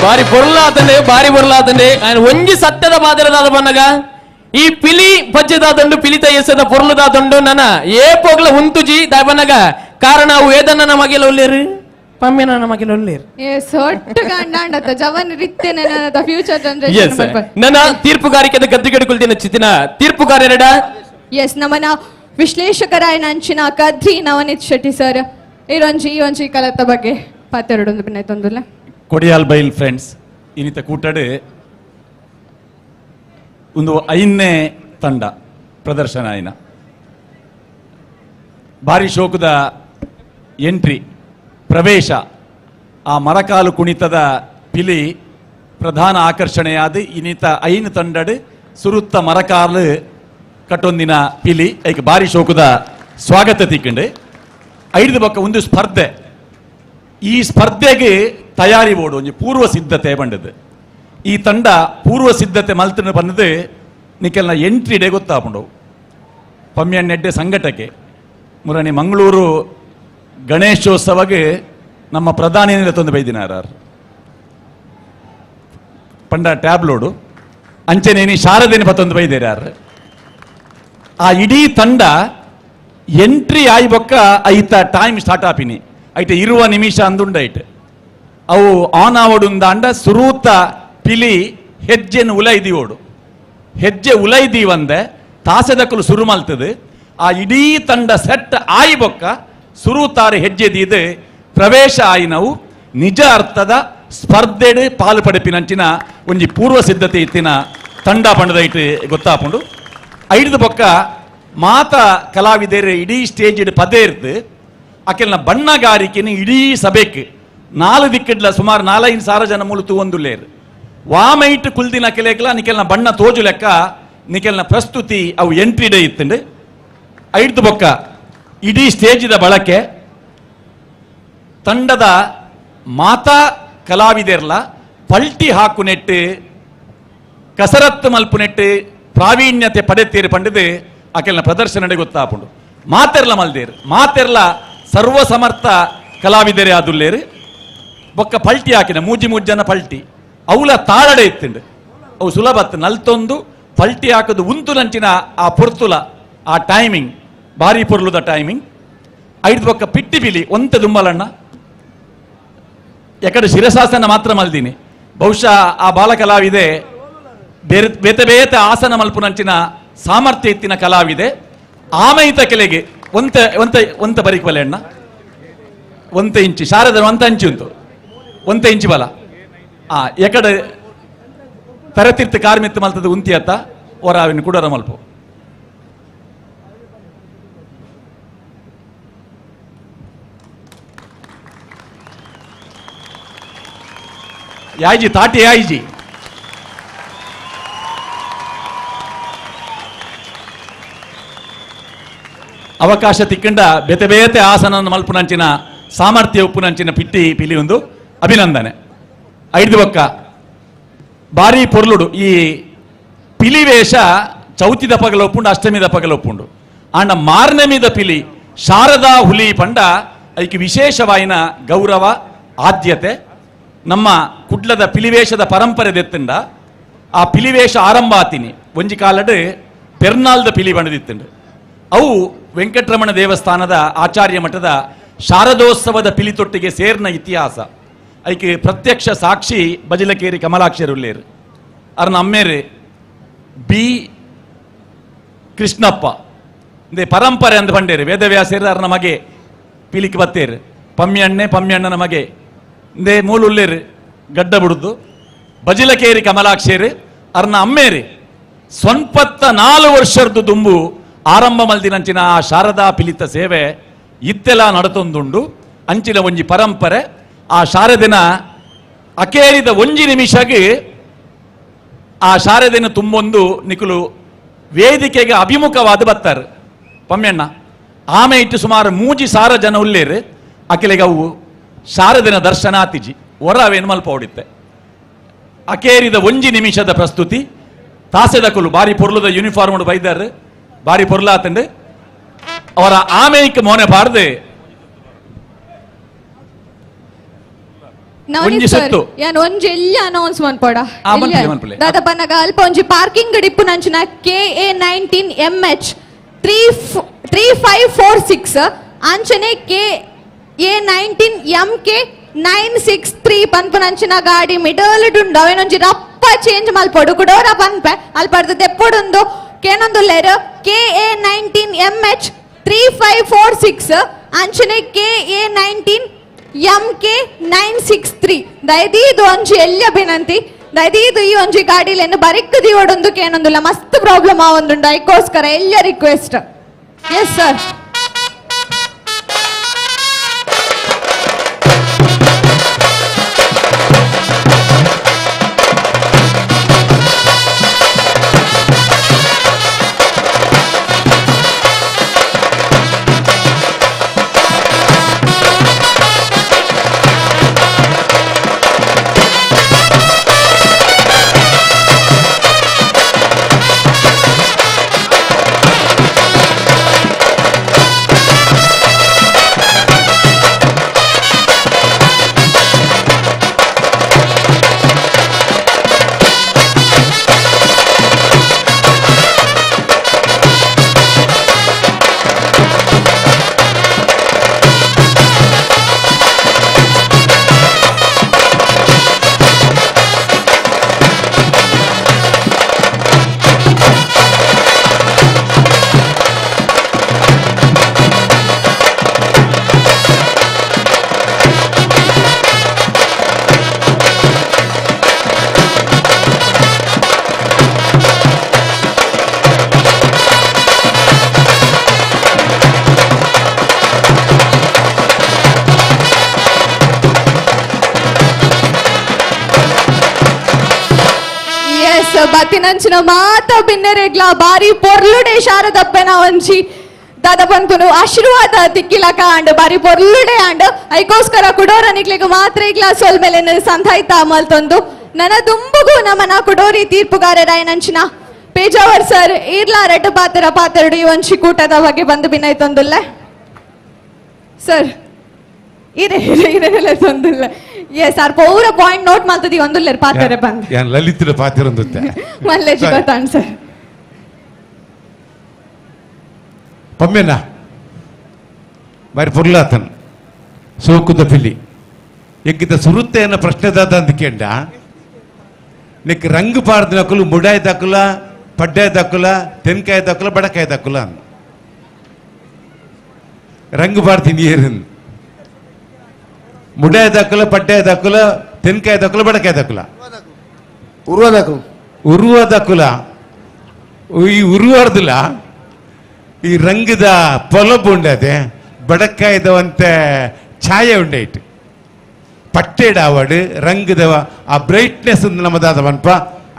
ಬಾರಿ ಪೊರ್ಲಾತಂಡೆ ಬಾರಿ ಪೊರ್ಲಾತಂಡೆ ಒಂಜಿ ಸತ್ಯದ ಮಾದಿರದಾದ ಬನ್ನಗ ಈ ಪಿಲಿ ಪಜ್ಜೆದಾದಂಡು ಪಿಲಿತ ಎಸದ ಪೊರ್ಲುದಾದಂಡು ನನ್ನ ಏ ಪೋಗ್ಲ ಉಂತುಜಿ ದಾಯ ಬನ್ನಗ ಕಾರಣ ಅವು ಏದನ್ನ ಮಗೆಲ ಒಲ್ಲೇರು ಪಮ್ಮಿನ ಮಗೆಲ ಒಲ್ಲೇರು. ಎಸ್ ಒಟ್ಟು ಗಂಡಾಂಡತ ಜವನ್ ರಿತ್ತೇನೆ ನನ್ನ ಫ್ಯೂಚರ್ ಜನರೇಷನ್. ನನ್ನ ತೀರ್ಪುಗಾರಿಕೆದ ಗದ್ದುಗೆಡುಕುಲ್ದಿನ ಚಿತ್ತಿನ ತೀರ್ಪುಗಾರರೆಡ. ಎಸ್ ನಮ್ಮನ ವಿಶ್ಲೇಷಕರಾಯ ನಂಚಿನ ಕದ್ರಿ ನವನೀತ್ ಶೆಟ್ಟಿ ಸರ್ ಇರೊಂಜಿ ಈ ಒಂಜಿ ಕಲತ್ತ ಬಗ್ಗೆ ಪಾತೆರಡೊಂದು ಬಿನ್ನೈತೊಂದುಲ್ಲ. ಕೊಡಿಯಾಲ್ ಬೈಲ್ ಫ್ರೆಂಡ್ಸ್ ಇನ್ನಿತ ಕೂಟಡು ಒಂದು ಐದನೇ ತಂಡ ಪ್ರದರ್ಶನ ಆಯ್ನ ಭಾರಿ ಶೋಕದ ಎಂಟ್ರಿ ಪ್ರವೇಶ ಆ ಮರಕಾಲು ಕುಣಿತದ ಪಿಲಿ ಪ್ರಧಾನ ಆಕರ್ಷಣೆಯಾದ ಇನ್ನಿತ ಐನು ತಂಡಡು ಸುರುತ್ತ ಮರಕಾಲು ಕಟ್ಟೊಂದಿನ ಪಿಲಿ ಐಕ್ ಭಾರಿ ಶೋಕದ ಸ್ವಾಗತ ತಿಕ್ಕಂಡು ಐದು ಪಕ್ಕ ಒಂದು ಸ್ಪರ್ಧೆ ಈ ಸ್ಪರ್ಧೆಗೆ ತಯಾರಿ ಬೋಡು ಒಂಜಿ ಪೂರ್ವ ಸಿದ್ಧತೆ ಬಂಡದು ಈ ತಂಡ ಪೂರ್ವ ಸಿದ್ಧತೆ ಮಲ್ತನ ಬಂದದು ನಿಕೆಲ್ನ ಎಂಟ್ರಿ ಡೇ ಗೊತ್ತಾಪುಂಡು ಪಮ್ಮಿಯನ್ನೆಡ್ಡೆ ಸಂಘಟಕ್ಕೆ ಮುರಣಿ ಮಂಗಳೂರು ಗಣೇಶೋತ್ಸವಗೆ ನಮ್ಮ ಪ್ರಧಾನಿ ತೊಂದು ಬೈದಿನಾರ ಪಂಡ ಟ್ಯಾಬ್ಲೋಡು ಅಂಚೆನೇನಿ ಶಾರದೇನಿ ಪತ್ತೊಂದು ಬೈದೇರಾರು ಆ ಇಡೀ ತಂಡ ಎಂಟ್ರಿ ಆಯಿ ಬೊಕ್ಕ ಐತ ಟೈಮ್ ಸ್ಟಾರ್ಟ್ ಆಪಿನಿ ಐತೆ ಇರುವ ನಿಮಿಷ ಅಂದುಂಡೈಟ್ ಅವು ಆನ್ ಆವಡುಂದಾಂಡ ಸುರೂತ ಪಿಲಿ ಹೆಜ್ಜೆನು ಉಲೈದಿವೋಡು ಹೆಜ್ಜೆ ಉಲೈದೀವಂದೆ ತಾಸೆದಕ್ಕಲು ಸುರು ಮಲ್ತದೆ ಆ ಇಡೀ ತಂಡ ಸೆಟ್ ಆಯಿ ಬೊಕ್ಕ ಸುರುತಾರು ಹೆಜ್ಜೆ ದೀದು ಪ್ರವೇಶ ಆಯಿನವು ನಿಜ ಅರ್ಥದ ಸ್ಪರ್ಧೆಡು ಪಾಲು ಪಡೆಪಿನಂಚಿನ ಒಂಜಿ ಪೂರ್ವ ಸಿದ್ಧತೆ ಇತ್ತಿನ ತಂಡ ಪಂಡದೈಟ್ ಗೊತ್ತಾಪುಂಡು ಐದು ಬೊಕ್ಕ ಮಾತ ಕಲಾವಿದರು ಇಡೀ ಸ್ಟೇಜ್ ಪದೇ ಇರ್ತು ಅಕೆಲ್ನ ಬಣ್ಣಗಾರಿಕೆನ ಇಡೀ ಸಭೆಕ್ ನಾಲು ದಿಕ್ಕಿಡ್ಲ ಸುಮಾರು 4-5 ಸಾವಿರ ಜನ ಮುಳುತು ಒಂದು ಲೇರ್ ವಾಮೈಟ್ ಕುಲ್ದಿನ ಕೆಲೆಕ್ಲ ನಿಕೆಲ್ನ ಬಣ್ಣ ತೋಜು ಲೆಕ್ಕ ನಿಕೆಲ್ನ ಪ್ರಸ್ತುತಿ ಅವು ಎಂಟ್ರಿ ಡೇ ಇತ್ತಂಡು ಐದು ಬೊಕ್ಕ ಇಡೀ ಸ್ಟೇಜಿದ ಬಳಕೆ ತಂಡದ ಮಾತಾ ಕಲಾವಿದೆರ್ಲ ಪಲ್ಟಿ ಹಾಕುನೆಟ್ಟು ಕಸರತ್ತು ಮಲ್ಪುನೆಟ್ಟು ಪ್ರಾವೀಣ್ಯತೆ ಪಡೆತೀರಿ ಪಂಡಿದು ಆಕೆಲ್ನ ಪ್ರದರ್ಶನ ಗೊತ್ತಾಪುಂಡು. ಮಾತೆರ್ಲ ಮಲ್ದೇರು ಮಾತೆರ್ಲ ಸರ್ವಸಮರ್ಥ ಕಲಾವಿದರೆ ಆದುಲ್ಲೇರು. ಬೊಕ್ಕ ಪಲ್ಟಿ ಹಾಕಿನ ಮೂಜಿ ಮೂಜನ ಪಲ್ಟಿ ಅವಲ ತಾಳಡೆ ಇತ್ತುಂಡು. ಅವು ಸುಲಭತ್ತು ನಲ್ತೊಂದು ಪಲ್ಟಿ ಹಾಕೋದು ಉಂತು ನಂಚಿನ ಆ ಪೊರ್ತುಲ ಆ ಟೈಮಿಂಗ್ ಭಾರಿ ಪೊರ್ಲುದ ಟೈಮಿಂಗ್. ಐದು ಬೊಕ್ಕ ಪಿಟ್ಟಿ ಬಿಲಿ ಒಂತೆ ದುಂಬಲಣ್ಣ ಎಕಡೆ ಶಿರಸಾಸನ ಮಾತ್ರ ಮಲ್ದಿನಿ. ಬಹುಶಃ ಆ ಬಾಲಕಲಾವಿದೆ ಬೇರೆ ಬೇತೆ ಬೇತೆ ಆಸನ ಮಲ್ಪುನಂಚಿನ ಸಾಮರ್ಥ್ಯ ಇತ್ತಿನ ಕಲಾವಿದೆ. ಆಮೈತ ಕೆಲೆಗೆ ಒಂತೆ ಒಂತೆ ಒಂತೆ ಬರಿಕ್ವಲೆ ಅಣ್ಣ ಒಂತೆ ಇಂಚಿ ಶಾರದ ಒಂತೆ ಅಂಚಿ ಉಂಟು ಒಂತೆ ಇಂಚಿ ಬಲ ಆ ಎಕಡೆ ತರತಿರ್ತ ಕಾರ್ಮಿತ್ತು ಮಲ್ತದ ಉಂತಿ ಅತ್ತ ಹೊರ ಅವಿನ ಕುಡರ ಮಲ್ಪು. ಯಾಯ್ಜಿ ತಾಟಿ ಯಾಯ್ಜಿ ಅವಕಾಶ ತಿಕ್ಕಂಡ ಬೇತೆ ಬೇತೆ ಆಸನ ಮಲ್ಪುನಂಚಿನ ಸಾಮರ್ಥ್ಯ ಉಪ್ಪುನಂಚಿನ ಪಿಟ್ಟಿ ಪಿಲಿ ಒಂದು ಅಭಿನಂದನೆ. ಐದು ಬೊಕ್ಕ ಭಾರಿ ಪೊರ್ಲುಡು ಈ ಪಿಲಿ ವೇಷ ಚೌತಿದ ಪಗಲ ಒಪ್ಪುಂಡು ಅಷ್ಟಮಿದ ಪಗಲ ಒಪ್ಪುಂಡು. ಆಂಡ ಮಾರ್ನಮಿದ ಪಿಲಿ ಶಾರದಾ ಹುಲಿ ಪಂಡ ಐಕೆ ವಿಶೇಷವಾಯಿನ ಗೌರವ ಆದ್ಯತೆ. ನಮ್ಮ ಕುಡ್ಲದ ಪಿಲಿವೇಷದ ಪರಂಪರೆ ದೆತ್ತುಂಡ ಆ ಪಿಲಿವೇಷ ಆರಂಭ ಆತೀನಿ ಒಂಜಿ ಕಾಲಡು ಪೆರ್ನಾಲ್ದ ಪಿಲಿ ಬಣ್ಣದಿತ್ತುಂಡು. ಅವು ವೆಂಕಟರಮಣ ದೇವಸ್ಥಾನದ ಆಚಾರ್ಯ ಮಠದ ಶಾರದೋತ್ಸವದ ಪಿಲಿತೊಟ್ಟಿಗೆ ಸೇರ್ನ ಇತಿಹಾಸ. ಐಕೆ ಪ್ರತ್ಯಕ್ಷ ಸಾಕ್ಷಿ ಬಜಿಲಕೇರಿ ಕಮಲಾಕ್ಷರುಲ್ಲೇರು ಅರ್ನ ಅಮ್ಮೇರು ಬಿ ಕೃಷ್ಣಪ್ಪ ಇಂದೇ ಪರಂಪರೆ ಅಂದ್ ಬಂಡೇರು ವೇದವ್ಯಾಸೇರು ಅರ್ನ ಮಗೆ ಪಿಲಿಕ್ ಬತ್ತೇರು ಪಮ್ಯಣ್ಣೆ ಪಮ್ಯಣ್ಣನ ಮಗೆ ಇಂದೇ ಮೂಲುಲ್ಲೇರು ಗಡ್ಡ ಬುಡುದು ಬಜಿಲಕೇರಿ ಕಮಲಾಕ್ಷೇರು ಅರ್ನ ಅಮ್ಮೇರು 94 ವರ್ಷದ್ದು ದುಂಬು ಆರಂಭ ಮಲ್ದಿನಂಚಿನ ಆ ಶಾರದಾ ಪಿಲಿತ ಸೇವೆ ಇತ್ತೆಲ್ಲ ನಡತೊಂದುಂಡು. ಅಂಚಿನ ಒಂಜಿ ಪರಂಪರೆ ಆ ಶಾರದಿನ ಅಕೇರಿದ ಒಂಜಿ ನಿಮಿಷಗೆ ಆ ಶಾರದಿನ ತುಂಬೊಂದು ನಿಕುಲು ವೇದಿಕೆಗೆ ಅಭಿಮುಖವಾದ ಬತ್ತಾರೆ ಪಮ್ಯಣ್ಣ. ಆಮೆ ಇಟ್ಟು ಸುಮಾರು 3,000 ಜನ ಉಲ್ಲೇರು ಅಕೆಲೆಗೆ ಅವು ಶಾರದಿನ ದರ್ಶನ ಆತಿಜಿ ಹೊರ ಅವೇನು ಮಲ್ಪ ಹೊಡಿತ್ತೆ. ಅಕೇರಿದ ಒಂಜಿ ನಿಮಿಷದ ಪ್ರಸ್ತುತಿ ತಾಸೆದಕುಲು ಬಾರಿ ಪೊರ್ಲುದ ಯೂನಿಫಾರ್ಮ್ ಬೈದಾರು ಬಾರಿ ಪೊರ್ಲಾತಂಡು ಅವರ ಆಮೇಕ್ ಮೋನೆ ಬಾರ್ದು ಒಂಜಿ ಸತ್ತು ಯಾನ್ ಒಂಜಿ ಎಲ್ಲಿ ಅನೌನ್ಸ್ ಮನ್ಪೋಡ ದಾದ ಪನ್ನಗ ಅಲ್ಪ ಒಂಜಿ ಪಾರ್ಕಿಂಗ್ ಡಿಪ್ಪು ನಂಚಿನ KA 19 MH 3546 ಅಂಚನೆ KA 19 MK 963 ಪನ್ಪು ನಂಚಿನ ಗಾಡಿ ಮಿಡಲ್ ಡುಂಡು ಅವೇನೊಂಜಿ ರಪ್ಪ ಚೇಂಜ್ ಮಲ್ಪೊಡು ಕುಡೋರ ಪನ್ಪೆ ಅಲ್ಪರ್ದು ದೆಪ್ಪೊಡುಂದು ಕೇನೊಂದುಲ್ಲೇರು KA 19 MH 3546 ಅಂಚನೆ KA 19 MK 963 ದಯದೀದು ಒಂಜಿ ಎಲ್ಲಿ ಅಭಿನಂತಿ ದಯದೀದು ಈ ಒಂಜಿ ಗಾಡಿಲೇನು ಬರಿಕ್ ದಿವಡೊಂದು ಕೇನೊಂದುಲ್ಲ ಮಸ್ತ್ ಪ್ರಾಬ್ಲಮ್ ಆವೊಂದುಂಡು ಐಕೋಸ್ಕರ ಎಲ್ಲ request. Yes sir. ಬತ್ತಿನಂಚಿನ ಮಾತ ಬಿನ್ನೆರೆಗ್ಲ ಬಾರಿ ಪೊರ್ಲುಡೆ ಶಾರದಪ್ಪೆನ ಒಂಜಿ ದಾದ ಪನ್ಪುನು ಆಶೀರ್ವಾದ ತಿಕ್ಕಿಲಕ ಅಂಡ್ ಬಾರಿ ಪೊರ್ಲುಡೆ ಅಂಡ್ ಐಕೋಸ್ಕರ ಕುಡೋರ ನಿಕ್ಲೆಗ್ ಮಾತ್ರ ಈಗ್ಲ ಸೊಲ್ಮೆಲೆನ್ ಸಂಧಾಯ್ತ ಮಲ್ತೊಂದು ನನ ದುಂಬುಗು ನಮನ ಕುಡೋರಿ ತೀರ್ಪುಗಾರರಾಯನಂಚಿನ ಪೇಜಾವರ್ ಸರ್ ಈರ್ಲಾ ರಡ್ಡು ಪಾತ್ರ ಪಾತೆರಡು ಈ ಒಂಜಿ ಕೂಟದ ಬಗ್ಗೆ ಬಂದು ಬಿನೈತೊಂದುಲ್ಲೆ ಸರ್ ಇರೆ ಇರೆ ತೊಂದುಲ್ಲೆ ಎಸ್ ಆರ್ ಪೂರ ಪಾಯಿಂಟ್ ನೋಟ್ ಮಲ್ತದಿ ಒಂದುಲ್ಲೆರ್ ಪಾತೆರೆ ಬಂದು ಯಾನ್ ಲಲಿತರ ಪಾತೆರೊಂದುತ್ತೆ ಮಲ್ಲೇಜ್ ಗೊತ್ತಾಂಡ್ ಸರ್ ಪಮ್ಮೆನ ಬಾರಿ ಪೊರ್ಲಾತನ್ ಸೋಕುದ ಪಿಲಿ ಎಗ್ಗಿದ ಸುರುತ್ತೆಯನ್ನ ಪ್ರಶ್ನೆದಾದ ಅಂದ್ಕೆಂಡ ನಿಕ್ ರಂಗು ಪಾಡ್ದಿನಕುಲು ಮುಡಾಯ್ ದಕುಲ ಪಡ್ಡಾಯ್ ದಕುಲ ತೆನ್ಕಾಯ್ ದಕುಲ ಬಡಕಾಯ್ ದಕುಲ ಅಂದ್ ರಂಗು ಪಾಡ್ತೀನಿ ಏರಿನ್ ಮುಡಾಯ್ ದಕುಲ ಪಡ್ಡಾಯ್ ದಕುಲ ತೆನ್ಕಾಯ್ ದಕುಲ ಬಡಕಾಯ್ ದಕುಲ ಉರುವ ದಕುಲು ಉರುವ ದಕುಲ ಈ ಉರುವಾರ್ದಿಲ್ಲ ಈ ರಂಗದ ಪೊಲಬು ಉಂಡದೆ ಬಡಕಾಯ್ದವಂತೆ ಛಾಯೆ ಉಂಡೈಟ್ ಪಟ್ಟೆಡ್ ಆವಡ್ ರಂಗದ ಆ ಬ್ರೈಟ್ನೆಸ್ ನಮ್ಮದಾದ ಮನ್ಪ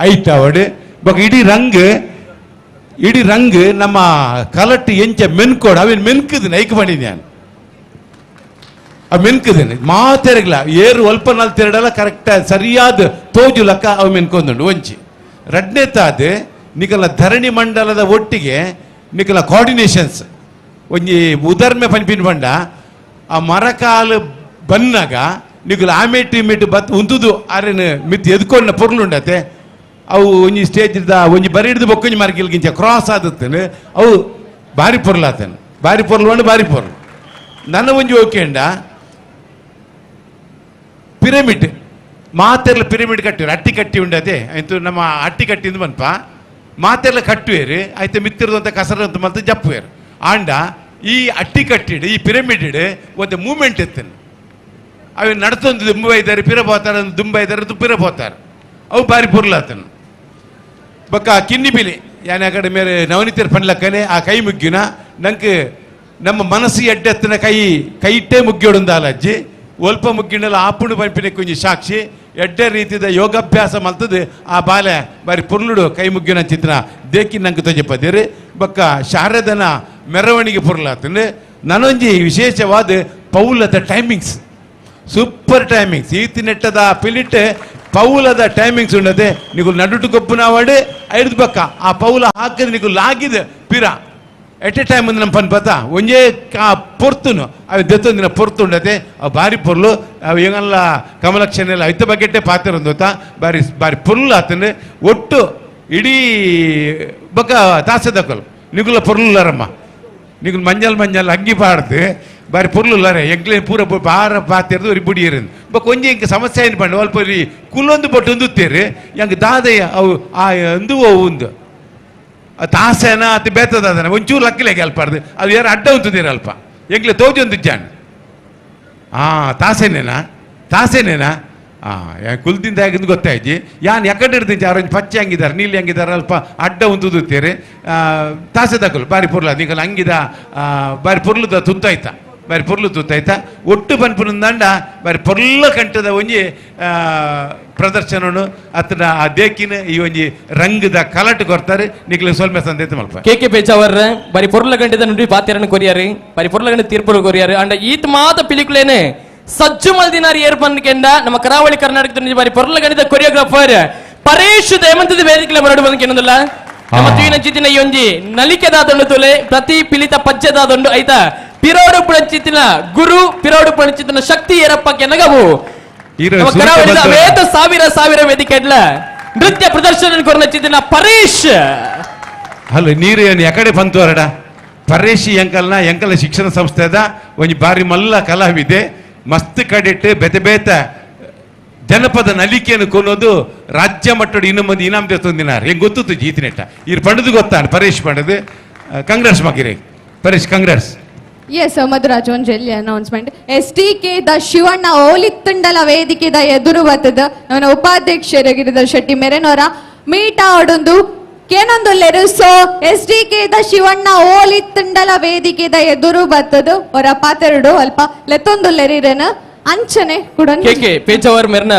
ಐಟ್ ಆವಡ್ ಬೊಕ ಇಡೀ ರಂಗ್ ಇಡೀ ರಂಗ್ ನಮ್ಮ ಕಲಟ್ ಎಂಚ ಮೆನ್ಕೋಡ್ ಅವೇನು ಮೆನ್ಕುದಿನ ಐಕ್ ಮಾಡಿನಿ ನಾನು ಆ ಮೆನ್ಕುದೇನೆ ಮಾತೆರಗ್ಲ ಏರು ಅಲ್ಪ ನಾಲ್ ತೆರಡಲ್ಲ ಕರೆಕ್ಟ್ ಸರಿಯಾದ ತೋಜು ಲಕ್ಕ ಅವು ಮೆನ್ಕೊಂದುಂಡು ಒಂಚಿ ರಡ್ನೇ ತಾದ್ ನಿಕಲ ಧರಣಿ ಮಂಡಲದ ಒಟ್ಟಿಗೆ ನಿಕಲ ಕೋಆರ್ಡಿನೇಷನ್ಸ್ ಒಂಜಿ ಉದರ್ಮೆ ಪನ್ಪಿನ ಬಂಡ ಆ ಮರಕಾಲು ಬನ್ನಾಗ ನಿಕಲ ಆಮೇಟು ಇಮೇಟು ಬತ್ ಉಂತುದು ಆರೇನು ಮಿತ್ ಎದ್ಕೊಂಡ ಪೊರ್ಲುಂಡತೆ ಅವು ಒಂಜಿ ಸ್ಟೇಜ್ ಒಂಜಿ ಬರಿ ಹಿಡಿದು ಬೊಕ್ಕೊಂಜಿ ಮರಗಿಲ್ಗಿಂಚ ಕ್ರಾಸ್ ಆದತ್ತೇನೆ ಅವು ಬಾರಿ ಪೊರ್ಲಾತೇನೆ ಬಾರಿ ಪೊರ್ಲು ಅಂಡ್ ಬಾರಿ ಪೊರ್ಲು ನನ್ನ ಒಂಜಿ ಓಕೆಂಡ ಪಿರಮಿಡ್ ಮಾತೆರ್ಲ ಪಿರಮಿಡ್ ಕಟ್ಟಿರು ಅಟ್ಟಿ ಕಟ್ಟಿ ಉಂಡತೆ ಆಯ್ತು ನಮ್ಮ ಅಟ್ಟಿ ಕಟ್ಟಿಂದು ಮನ್ಪ ಮಾತೆರ್ಲ ಕಟ್ಟುವೇರು ಆಯ್ತು ಮಿತ್ತಿರದಂತ ಕಸರಂತ ಮಲ್ತು ಜಪ್ಪುವೇರು ಆಂಡ ಈ ಅಟ್ಟಿ ಕಟ್ಟಿಡು ಈ ಪಿರಮಿಡ್ ಒಂದು ಮೂಮೆಂಟ್ ಇತ್ತೇನೆ ಅవి ನಡ್ತೊಂದು ದುಂಬ ಇದ್ದಾರೆ ಪಿರ ಪೋತಾರೆ ದುಂಬ ಇದ್ದಾರೆ ಪಿರ ಪೋತಾರೆ ಅವು ಬಾರಿ ಪೊರ್ಲಾತನು ಬೊಕ್ಕ ಕಿನ್ನಿ ಬಿಲಿ ಯಾನೆ ಆ ಕಡೆ ಮೇರೆ ನವನಿತರ ಪನ್ಲಕ್ಕನೆ ಆ ಕೈ ಮುಗ್ಗಿನ ನಂಗೆ ನಮ್ಮ ಮನಸ್ಸು ಎಡ್ಡೆತ್ತನ ಕೈ ಕೈ ಇಟ್ಟೇ ಮುಗ್ಗಿಯೋಡುಂದಾಲ ಅಜ್ಜಿ ಒಲ್ಪ ಮುಗ್ಗಿಂಡಲ ಆಪುಣು ಪಂಪಿನ ಕೊಂಜಿ ಸಾಕ್ಷಿ ಎಡ್ಡೆ ರೀತಿದ ಯೋಗಾಭ್ಯಾಸ ಮಲ್ತದೆ ಆ ಬಾಲೆ ಬಾರಿ ಪೊರ್ಲುಡು ಕೈ ಮುಗ್ಗಿನ ಚಿತ್ರ ದೇಕಿ ನಂಗೆ ತೊಜಪದಿರಿ ಬೊಕ್ಕ ಶಾರದನ ಮೆರವಣಿಗೆ ಪೊರ್ಲಾತಂದು ನನೊಂಜಿ ವಿಶೇಷವಾದ ಪೌಲದ timings super timings ಈತಿ ನೆಟ್ಟದ ಪಿಲಿಟ್ ಪೌಲದ ಟೈಮಿಂಗ್ಸ್ ಉಂಡದೆ ನೀವು ನಡುಟು ಕೊಪ್ಪುನವಾಡು ಐದು ಬಕ್ಕ ಆ ಪೌಲ ಹಾಕಿದ್ರೆ ನೀವು ಲಾಗಿದೆ ಪಿರ at A time ಒಂದು ನಮ್ಮ ಪನ್ಪತ ಒಂಜೇ ಆ ಪೊರ್ತುನು ಅವು ದೆತ್ತೊಂದಿನ ಪೊರ್ತು ಉಂಡತೆ ಅವು ಬಾರಿ ಪೊರ್ಲು ಅವು ಏಗಲ್ಲ ಕಮಲಕ್ಷಣೆಲ್ಲ ಐತ ಬಗ್ಗೆಟ್ಟೆ ಪಾತ್ರ ಗೊತ್ತಾ ಬಾರಿ ಬಾರಿ ಪೊರ್ಲು ಆತಂದ್ರೆ ಒಟ್ಟು ಇಡೀ ಬಕ್ಕ ತಾಸದಕಲು ನಿಗುಲ ಪೊರ್ಲುಲ್ಲಾರಮ್ಮ ನಿಗುಲು ಮಂಜಲ್ ಮಂಜಲ್ ಅಂಗಿ ಪಾಡ್ದು ಬಾರಿ ಪೊರ್ಲುಲ್ಲಾರೆ ಎಂಕ್ಲೆ ಪೂರ ಬಾರ ಪಾತಿರ್ದು ഒരു ಬುಡಿಯರಿಂದ ಬೊಕ್ಕ ಒಂಜಿ ಇಂಕ ಸಮಸ್ಯೆ ಏನು ಪಂಡ ಅಲ್ಪ ಈ ಕುಲ್ಲೊಂದು ಬೊಟ್ಟು ಉಂದುತ್ತೇರಿ ಎಂಕ್ ದಾದಯ್ಯ ಅವು ಆ ಅಂದು ಅವು ಉಂದು ತಾಸೇನ ಅತಿ ಬೇತದಾದನ ಒಂಚೂರು ಲಕ್ಕಿಲೆಗೆ ಅಲ್ಪಾರ್ದು ಅದು ಯಾರು ಅಡ್ಡ ಉಂತುದೀರ ಅಲ್ಪ ಎಂಕ್ಲೆ ತೋಜೊಂದು ಜಾನ್ ತಾಸೇನೇನಾ ತಾಸೇನೇನಾ ಕುಲ್ದಿಂದ ಹೇಗಿಂದು ಗೊತ್ತಾಯ್ತು ಯಾನ್ ಎಕಡೆ ಇರ್ತೀನಿ ಯಾರೊಂದು ಪಚ್ಚೆ ಹಂಗಿದ್ದಾರೆ ನೀಲಿ ಹಂಗಿದ್ದಾರೆ ಅಲ್ಪ ಅಡ್ಡ ಉಂತುದುತ್ತೀರಿ ತಾಸೆ ದಕಲು ಬಾರಿ ಪೊರ್ಲ ನಿಕಲ್ ಹಂಗಿದ ಬಾರಿ ಪೊರ್ಲುದ ತುತ್ತಾಯ್ತ ಬಾರಿ ಪೊರ್ಲು ತುತ್ತಾಯ್ತ ಒಟ್ಟು ಪನ್ಪುನಂದಂಡ ಬಾರಿ ಪೊರ್ಲ ಕಂಠದ ಒಂಜಿ ಪ್ರದರ್ಶನನು ಅತನ ಆ ದೇಕಿನ ಈ ಒಂಜಿ ರಂಗದ ಕಲಟ್ ಕೊರ್ತಾರೆ ನಿಕ್ಲೆ ಸೊಲ್ಮೆ ಸಂದೇತ ಮಲ್ಪ ಕೆ ಕೆ ಪೇಚಾವರ್ ಬಾರಿ ಪೊರ್ಲ ಗಂಟೆದ ನುಡಿ ಪಾತೆರನ್ನು ಕೊರಿಯಾರು ಬಾರಿ ಪೊರ್ಲ ಗಂಟೆ ತೀರ್ಪು ಕೊರಿಯಾರು ಅಂಡ ಈತ ಮಾತ ಪಿಲಿಕುಲೇನೆ ಸಜ್ಜು ಮಲ್ದಿನಾರ್ ಏರ್ಪನ್ಕೆಂಡ ನಮ್ಮ ಕರಾವಳಿ ಕರ್ನಾಟಕದ ಬಾರಿ ಪೊರ್ಲ ಗಣಿತ ಕೊರಿಯೋಗ್ರಾಫರ್ ಪರೇಶ್ ದೇಮಂತದ ವೇದಿಕೆಲ ಬರಡು ಬಂದ್ಕೆನ್ನದಲ್ಲ ನಮ್ಮ ತೂಯಿನ ಚಿತ್ತಿನ ಈ ಒಂಜಿ ನಲಿಕೆದಾದೊಂಡು ತುಲೆ ಪ್ರತಿ ಪಿಲಿತ ಪಜ್ಜೆದಾದೊಂಡು ಆಯ್ತಾ ಪಿರೋಡು ಪುಣಚಿತ್ತಿನ ಗುರು ಪಿರೋಡು ಪುಣಚಿತ್ತಿನ ಶಕ್ತಿ ಏರಪ್ಪ ಕೆನಗವು ನಮ್ಮ ಕರಾವಳಿದ ವೇದ ಸಾವಿರ ಸಾವಿರ ವೇದಿಕೆ ನೃತ್ಯ ಪ್ರದರ್ಶನ ಕೊರನ ಚಿತ್ತಿನ ಪರೇಶ್. ಹಲೋ ನೀರು ಏನು ಎಕಡೆ ಬಂತು ಅರಡ ಪರೇಶಿ ಎಂಕಲ್ನ ಎಂಕಲ್ನ ಶಿಕ್ಷಣ ಸಂಸ್ಥೆದ ಒಂಜಿ ಬಾರಿ ಮಲ್ಲ ಕಲಾವಿದೆ ಮಸ್ತ್ ಕಡಿಟ್ಟು ಬೆತೆ ಬೇತ ಜನಪದ ನಲಿಕೆಯನ್ನು ಕೊಲ್ಲೋದು ರಾಜ್ಯ ಮಟ್ಟದ ಇನ್ನೊಂದು ಇನಾಮ್ ದೇಸ್ತೊಂದಿನಾರ್ ಹೆಂಗೆ ಗೊತ್ತಿತ್ತು ಜೀತಿನೆಟ್ಟ ಇರ್ ಪಂಡದು ಗೊತ್ತಾನು ಪರೇಶ್ ಪಂಡದು ಕಂಗ್ರೆಸ್ ಮಗಿರೆ ಪರೇಶ್ ಕಂಗ್ರೆಸ್. ಎಸ್ ಮಧುರಾಜ್ ಒಂಜೆಲ್ಲಿ announcement S T K the Shivanna ಓಲಿತ್ತುಂಡಲ ವೇದಿಕೆದ ಎದುರು ಬತ್ತದ ಅವನ ಉಪಾಧ್ಯಕ್ಷರಾಗಿರಿದ Shetty ಮೆರೆನೋರ ಮೀಟ ಆಡೊಂದು ಕೇನೊಂದುಲ್ಲೆರು so S T K the Shivanna ಓಲಿತ್ತುಂಡಲ ವೇದಿಕೆದ ಎದುರು ಬತ್ತದು ಅವರ ಪಾತೆರಡು ಅಲ್ಪ ಲೆತ್ತೊಂದುಲ್ಲೆರಿರೇನ ಅಂಚನೆ ಕೂಡ ಕೆ ಕೆ ಪೇಜಾವರ್ ಮೆರ್ನ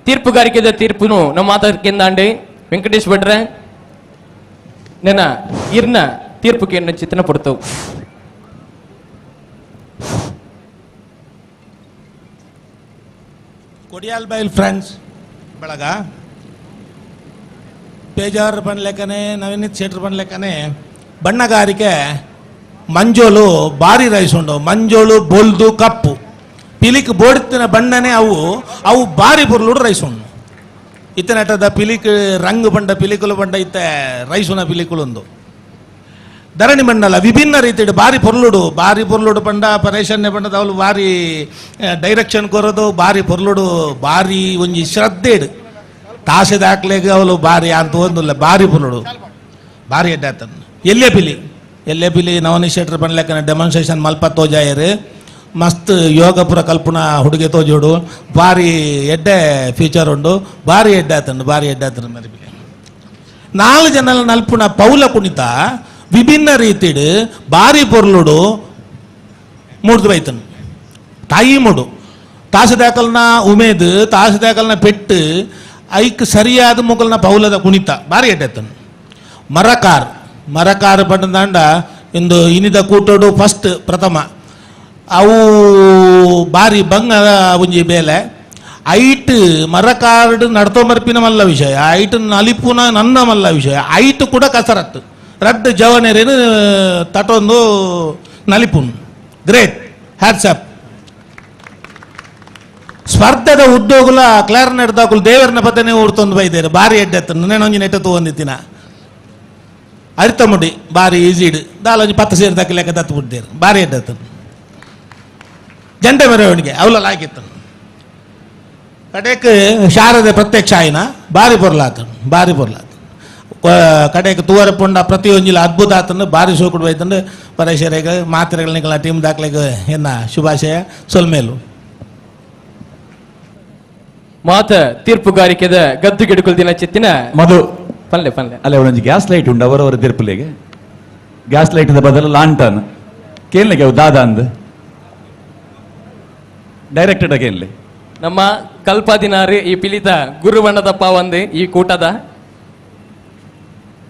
ತೀರ್ಪುಗಾರಿಕೆದ ತೀರ್ಪುನು ನಮ್ಮ ಮಾತಾಡ್ಕೆಂದಾಂಡಿ ವೆಂಕಟೇಶ್ ಭಟ್ರೆ ನೆನ ಇರ್ನ ತೀರ್ಪು ಕೇಂದ್ರ ಚಿತ್ರನ ಪಡ್ತವು. Kodialbail friends ಬಳಗ ಬೇಜಾರು ಪನ್ಲೆಕ್ಕನೆ ನವೀನ್ ಶೆಟ್ರ್ ಪನ್ಲೆಕ್ಕನೆ ಬಣ್ಣಗಾರಿಕೆ ಮಂಜೋಲು ಬಾರಿ ರೈಸ್ ಉಂಡು. ಮಂಜೋಳು ಬೊಲ್ದು ಕಪ್ಪು ಪಿಲಿಕ್ ಬೋಡಿತ್ತಿನ ಬಣ್ಣನೆ ಅವು ಅವು ಬಾರಿ ಪೊರ್ಲುಡು ರೈಸ್ ಉಂಡು. ಇತ್ತನಟದ ಪಿಲಿಕ್ ರಂಗು ಬಂಡ ಪಿಲಿಕುಲು ಬಂಡ ಇತ್ತ ರೈಸುನ ಪಿಲಿಕುಲೊಂದು ಧರಣಿ ಮಂಡಲ ವಿಭಿನ್ನ ರೀತಿಡು ಬಾರಿ ಪೊರ್ಲುಡು ಬಾರಿ ಪೊರ್ಲುಡು ಪಂಡ ಪರೇಶನ್ಯ ಪಂಡದ ಅವಳು ಬಾರಿ ಡೈರೆಕ್ಷನ್ ಕೊರೋದು ಬಾರಿ ಪೊರ್ಲುಡು ಬಾರಿ ಒಂಜಿ ಶ್ರದ್ಧೆಡು ತಾಸೆ ದಾಖಲೆಗೆ ಅವಳು ಬಾರಿ ಅಂತ ಒಂದಿಲ್ಲ ಬಾರಿ ಪೊರ್ಲುಡು ಬಾರಿ ಎಡ್ಡಾತನ್. ಎಲ್ಲೇ ಪಿಲಿ ಎಲ್ಲೇ ಪಿಲಿ ನವನೀಶ್ ಶೆಟ್ರ್ ಪನ್ಲೆಕ್ಕನೆ ಡೆಮಾನ್ಸ್ಟ್ರೇಷನ್ ಮಲ್ಪ ತೋಜಾಯರು ಮಸ್ತ್ ಯೋಗಪುರ ಕಲ್ಪನ ಹುಡುಗೆ ತೋಜೋಡು ಬಾರಿ ಎಡ್ಡೆ ಫ್ಯೂಚರ್ ಉಂಡು ಬಾರಿ ಎಡ್ಡೆ ಆತಂಡು ಬಾರಿ ಎಡ್ಡೆ ಆತಂಡು ಮರಿ ಪಿಲಿ. ನಾಲ್ಕು ಜನ ನಲ್ಪುನ ಪೌಲ ಕುಣಿತ ವಿಭಿನ್ನ ರೀತಿಡು ಬಾರಿ ಪೊರ್ಲುಡು ಮೂಡ್ದು ಬೈತನು ತಾಯಿ ಮೂಡು ತಾಸದಾಕಲ್ನ ಉಮೇದು ತಾಸದಾಕಲ್ನ ಪೆಟ್ಟು ಐಕ್ ಸರಿಯಾದ ಮುಗಲ್ನ ಪೌಲದ ಕುಣಿತ ಬಾರಿ ಎಡ್ಡೆತ್ತನು. ಮರಕಾರ್ ಮರಕಾರ್ ಪಂಡದಾಂಡ ಇಂದು ಇನಿದ ಕೂಟೋಡು ಫಸ್ಟ್ ಪ್ರಥಮ ಅವು ಬಾರಿ ಬಂಗ ಒಂಜಿ ಬೇಲೆ ಐಟ್ ಮರಕಾರ್ಡ್ ನಡ್ತೊಂಬರ್ಪಿನ ಮಲ್ಲ ವಿಷಯ ಐಟ್ ನಲಿಪುನ ನನ್ನ ಮಲ್ಲ ವಿಷಯ ಐಟ್ ಕೂಡ ಕಸರತ್ತು ರಡ್ಡು ಜವನೇರೇನು ತಟೊಂದು ನಲಿಪುನ್ great hats up. ಸ್ಪರ್ಧೆದ ಉದ್ಯೋಗುಲ ಕ್ಲಾರ್ನೆಟ್ ದಾಕುಲು ದೇವರನ ಪತನೆ ಊರ್ತೊಂದು ಬೈದೇರು ಬಾರಿ ಎಡ್ಡೆತ್ತು ನೆನೊಂಜಿ ನೆಟ್ಟ ತಗೊಂಡಿತ್ತಿನ ಅರಿತ ಮುಡಿ ಬಾರಿ ಈಸಿಡ್ ದಾಲೊಂಜಿ ಪತ್ತು ಸೇರು ದಾಕಿ ಲೆಕ್ಕ ದತ್ತು ಬಿಡ್ದೇರು ಬಾರಿ ಎಡ್ಡೆತ್ತು. ಜಂಟೆ ಮೆರವಣಿಗೆ ಅವಲ ಆಗಿತ್ತು ಕಡೆಕ್ ಶಾರದೆ ಪ್ರತ್ಯಕ್ಷ ಆಯ್ನ ಬಾರಿ ಪೊರ್ಲಾತನು ಬಾರಿ ಪೊರ್ಲಾತನು ಕಡೆಗೆ ತೂವರ ಪೊಂಡ ಪ್ರತಿಯೊಂಜಿಲ ಅದ್ಭುತ ಆತನು ಬಾರಿ ಸೋಕುಡು ಬೈತಂದು ಪರೇಶರೇಗ ಮಾತ್ರೆಗಳ ಟೀಮ್ ದಾಖಲೆಗೆ ಎನ್ನ ಶುಭಾಶಯ ಸೊಲ್ಮೇಲು. ಮಾತ ತೀರ್ಪುಗಾರಿಕೆದ ಗದ್ದು ಗಿಡುಕುಲ್ ದಿನ ಚಿತ್ತಿನ ಮಧು ಪಲ್ಲೆ ಪಲ್ಲೆ ಅಲ್ಲ ಒಂಜಿ ಗ್ಯಾಸ್ ಲೈಟ್ ಉಂಡು ಅವರವರ ತೀರ್ಪುಲೆಗೆ ಗ್ಯಾಸ್ ಲೈಟ್ ಬದಲು ಲಾಂಟನ್ ಕೇನ್ಲೆಗೆ ಅವು ದಾದ ಅಂದ್ ಡೈರೆಕ್ಟೆಡ್ ಕೇನ್ಲೆ. ನಮ್ಮ ಕಲ್ಪಾದಿನಾರು ಈ ಪಿಲಿತ ಗುರುಬಣ್ಣದಪ್ಪ ಒಂದು ಈ ಕೂಟದ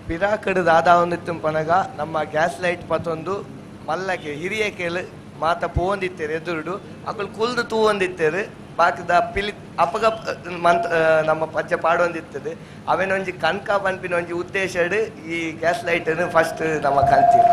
ಪಿರಾಕಡು ದಾದಾ ಒಂದಿತ್ತು ಪನಗ ನಮ್ಮ ಗ್ಯಾಸ್ ಲೈಟ್ ಪತ್ತೊಂದು ಮಲ್ಲಕ್ಕೆ ಹಿರಿಯ ಕೇಳು ಮಾತ ಪೋಂದಿತ್ತೇರು ಎದುರುಡು ಅಕುಲು ಕುಲ್ದು ತೂವೊಂದಿತ್ತೇರು ಬಾಕಿದ ಪಿಲಿ ಅಪಗ ಮಂತ್ ನಮ್ಮ ಪಜ್ಜೆ ಪಾಡೊಂದಿತ್ತದು ಅವೇನೊಂಜಿ ಕನ್ಕ ಪನ್ಪಿನ ಒಂಜಿ ಉದ್ದೇಶ ಈ gas light first ನಮ್ಮ ಕಲ್ತೀವಿ.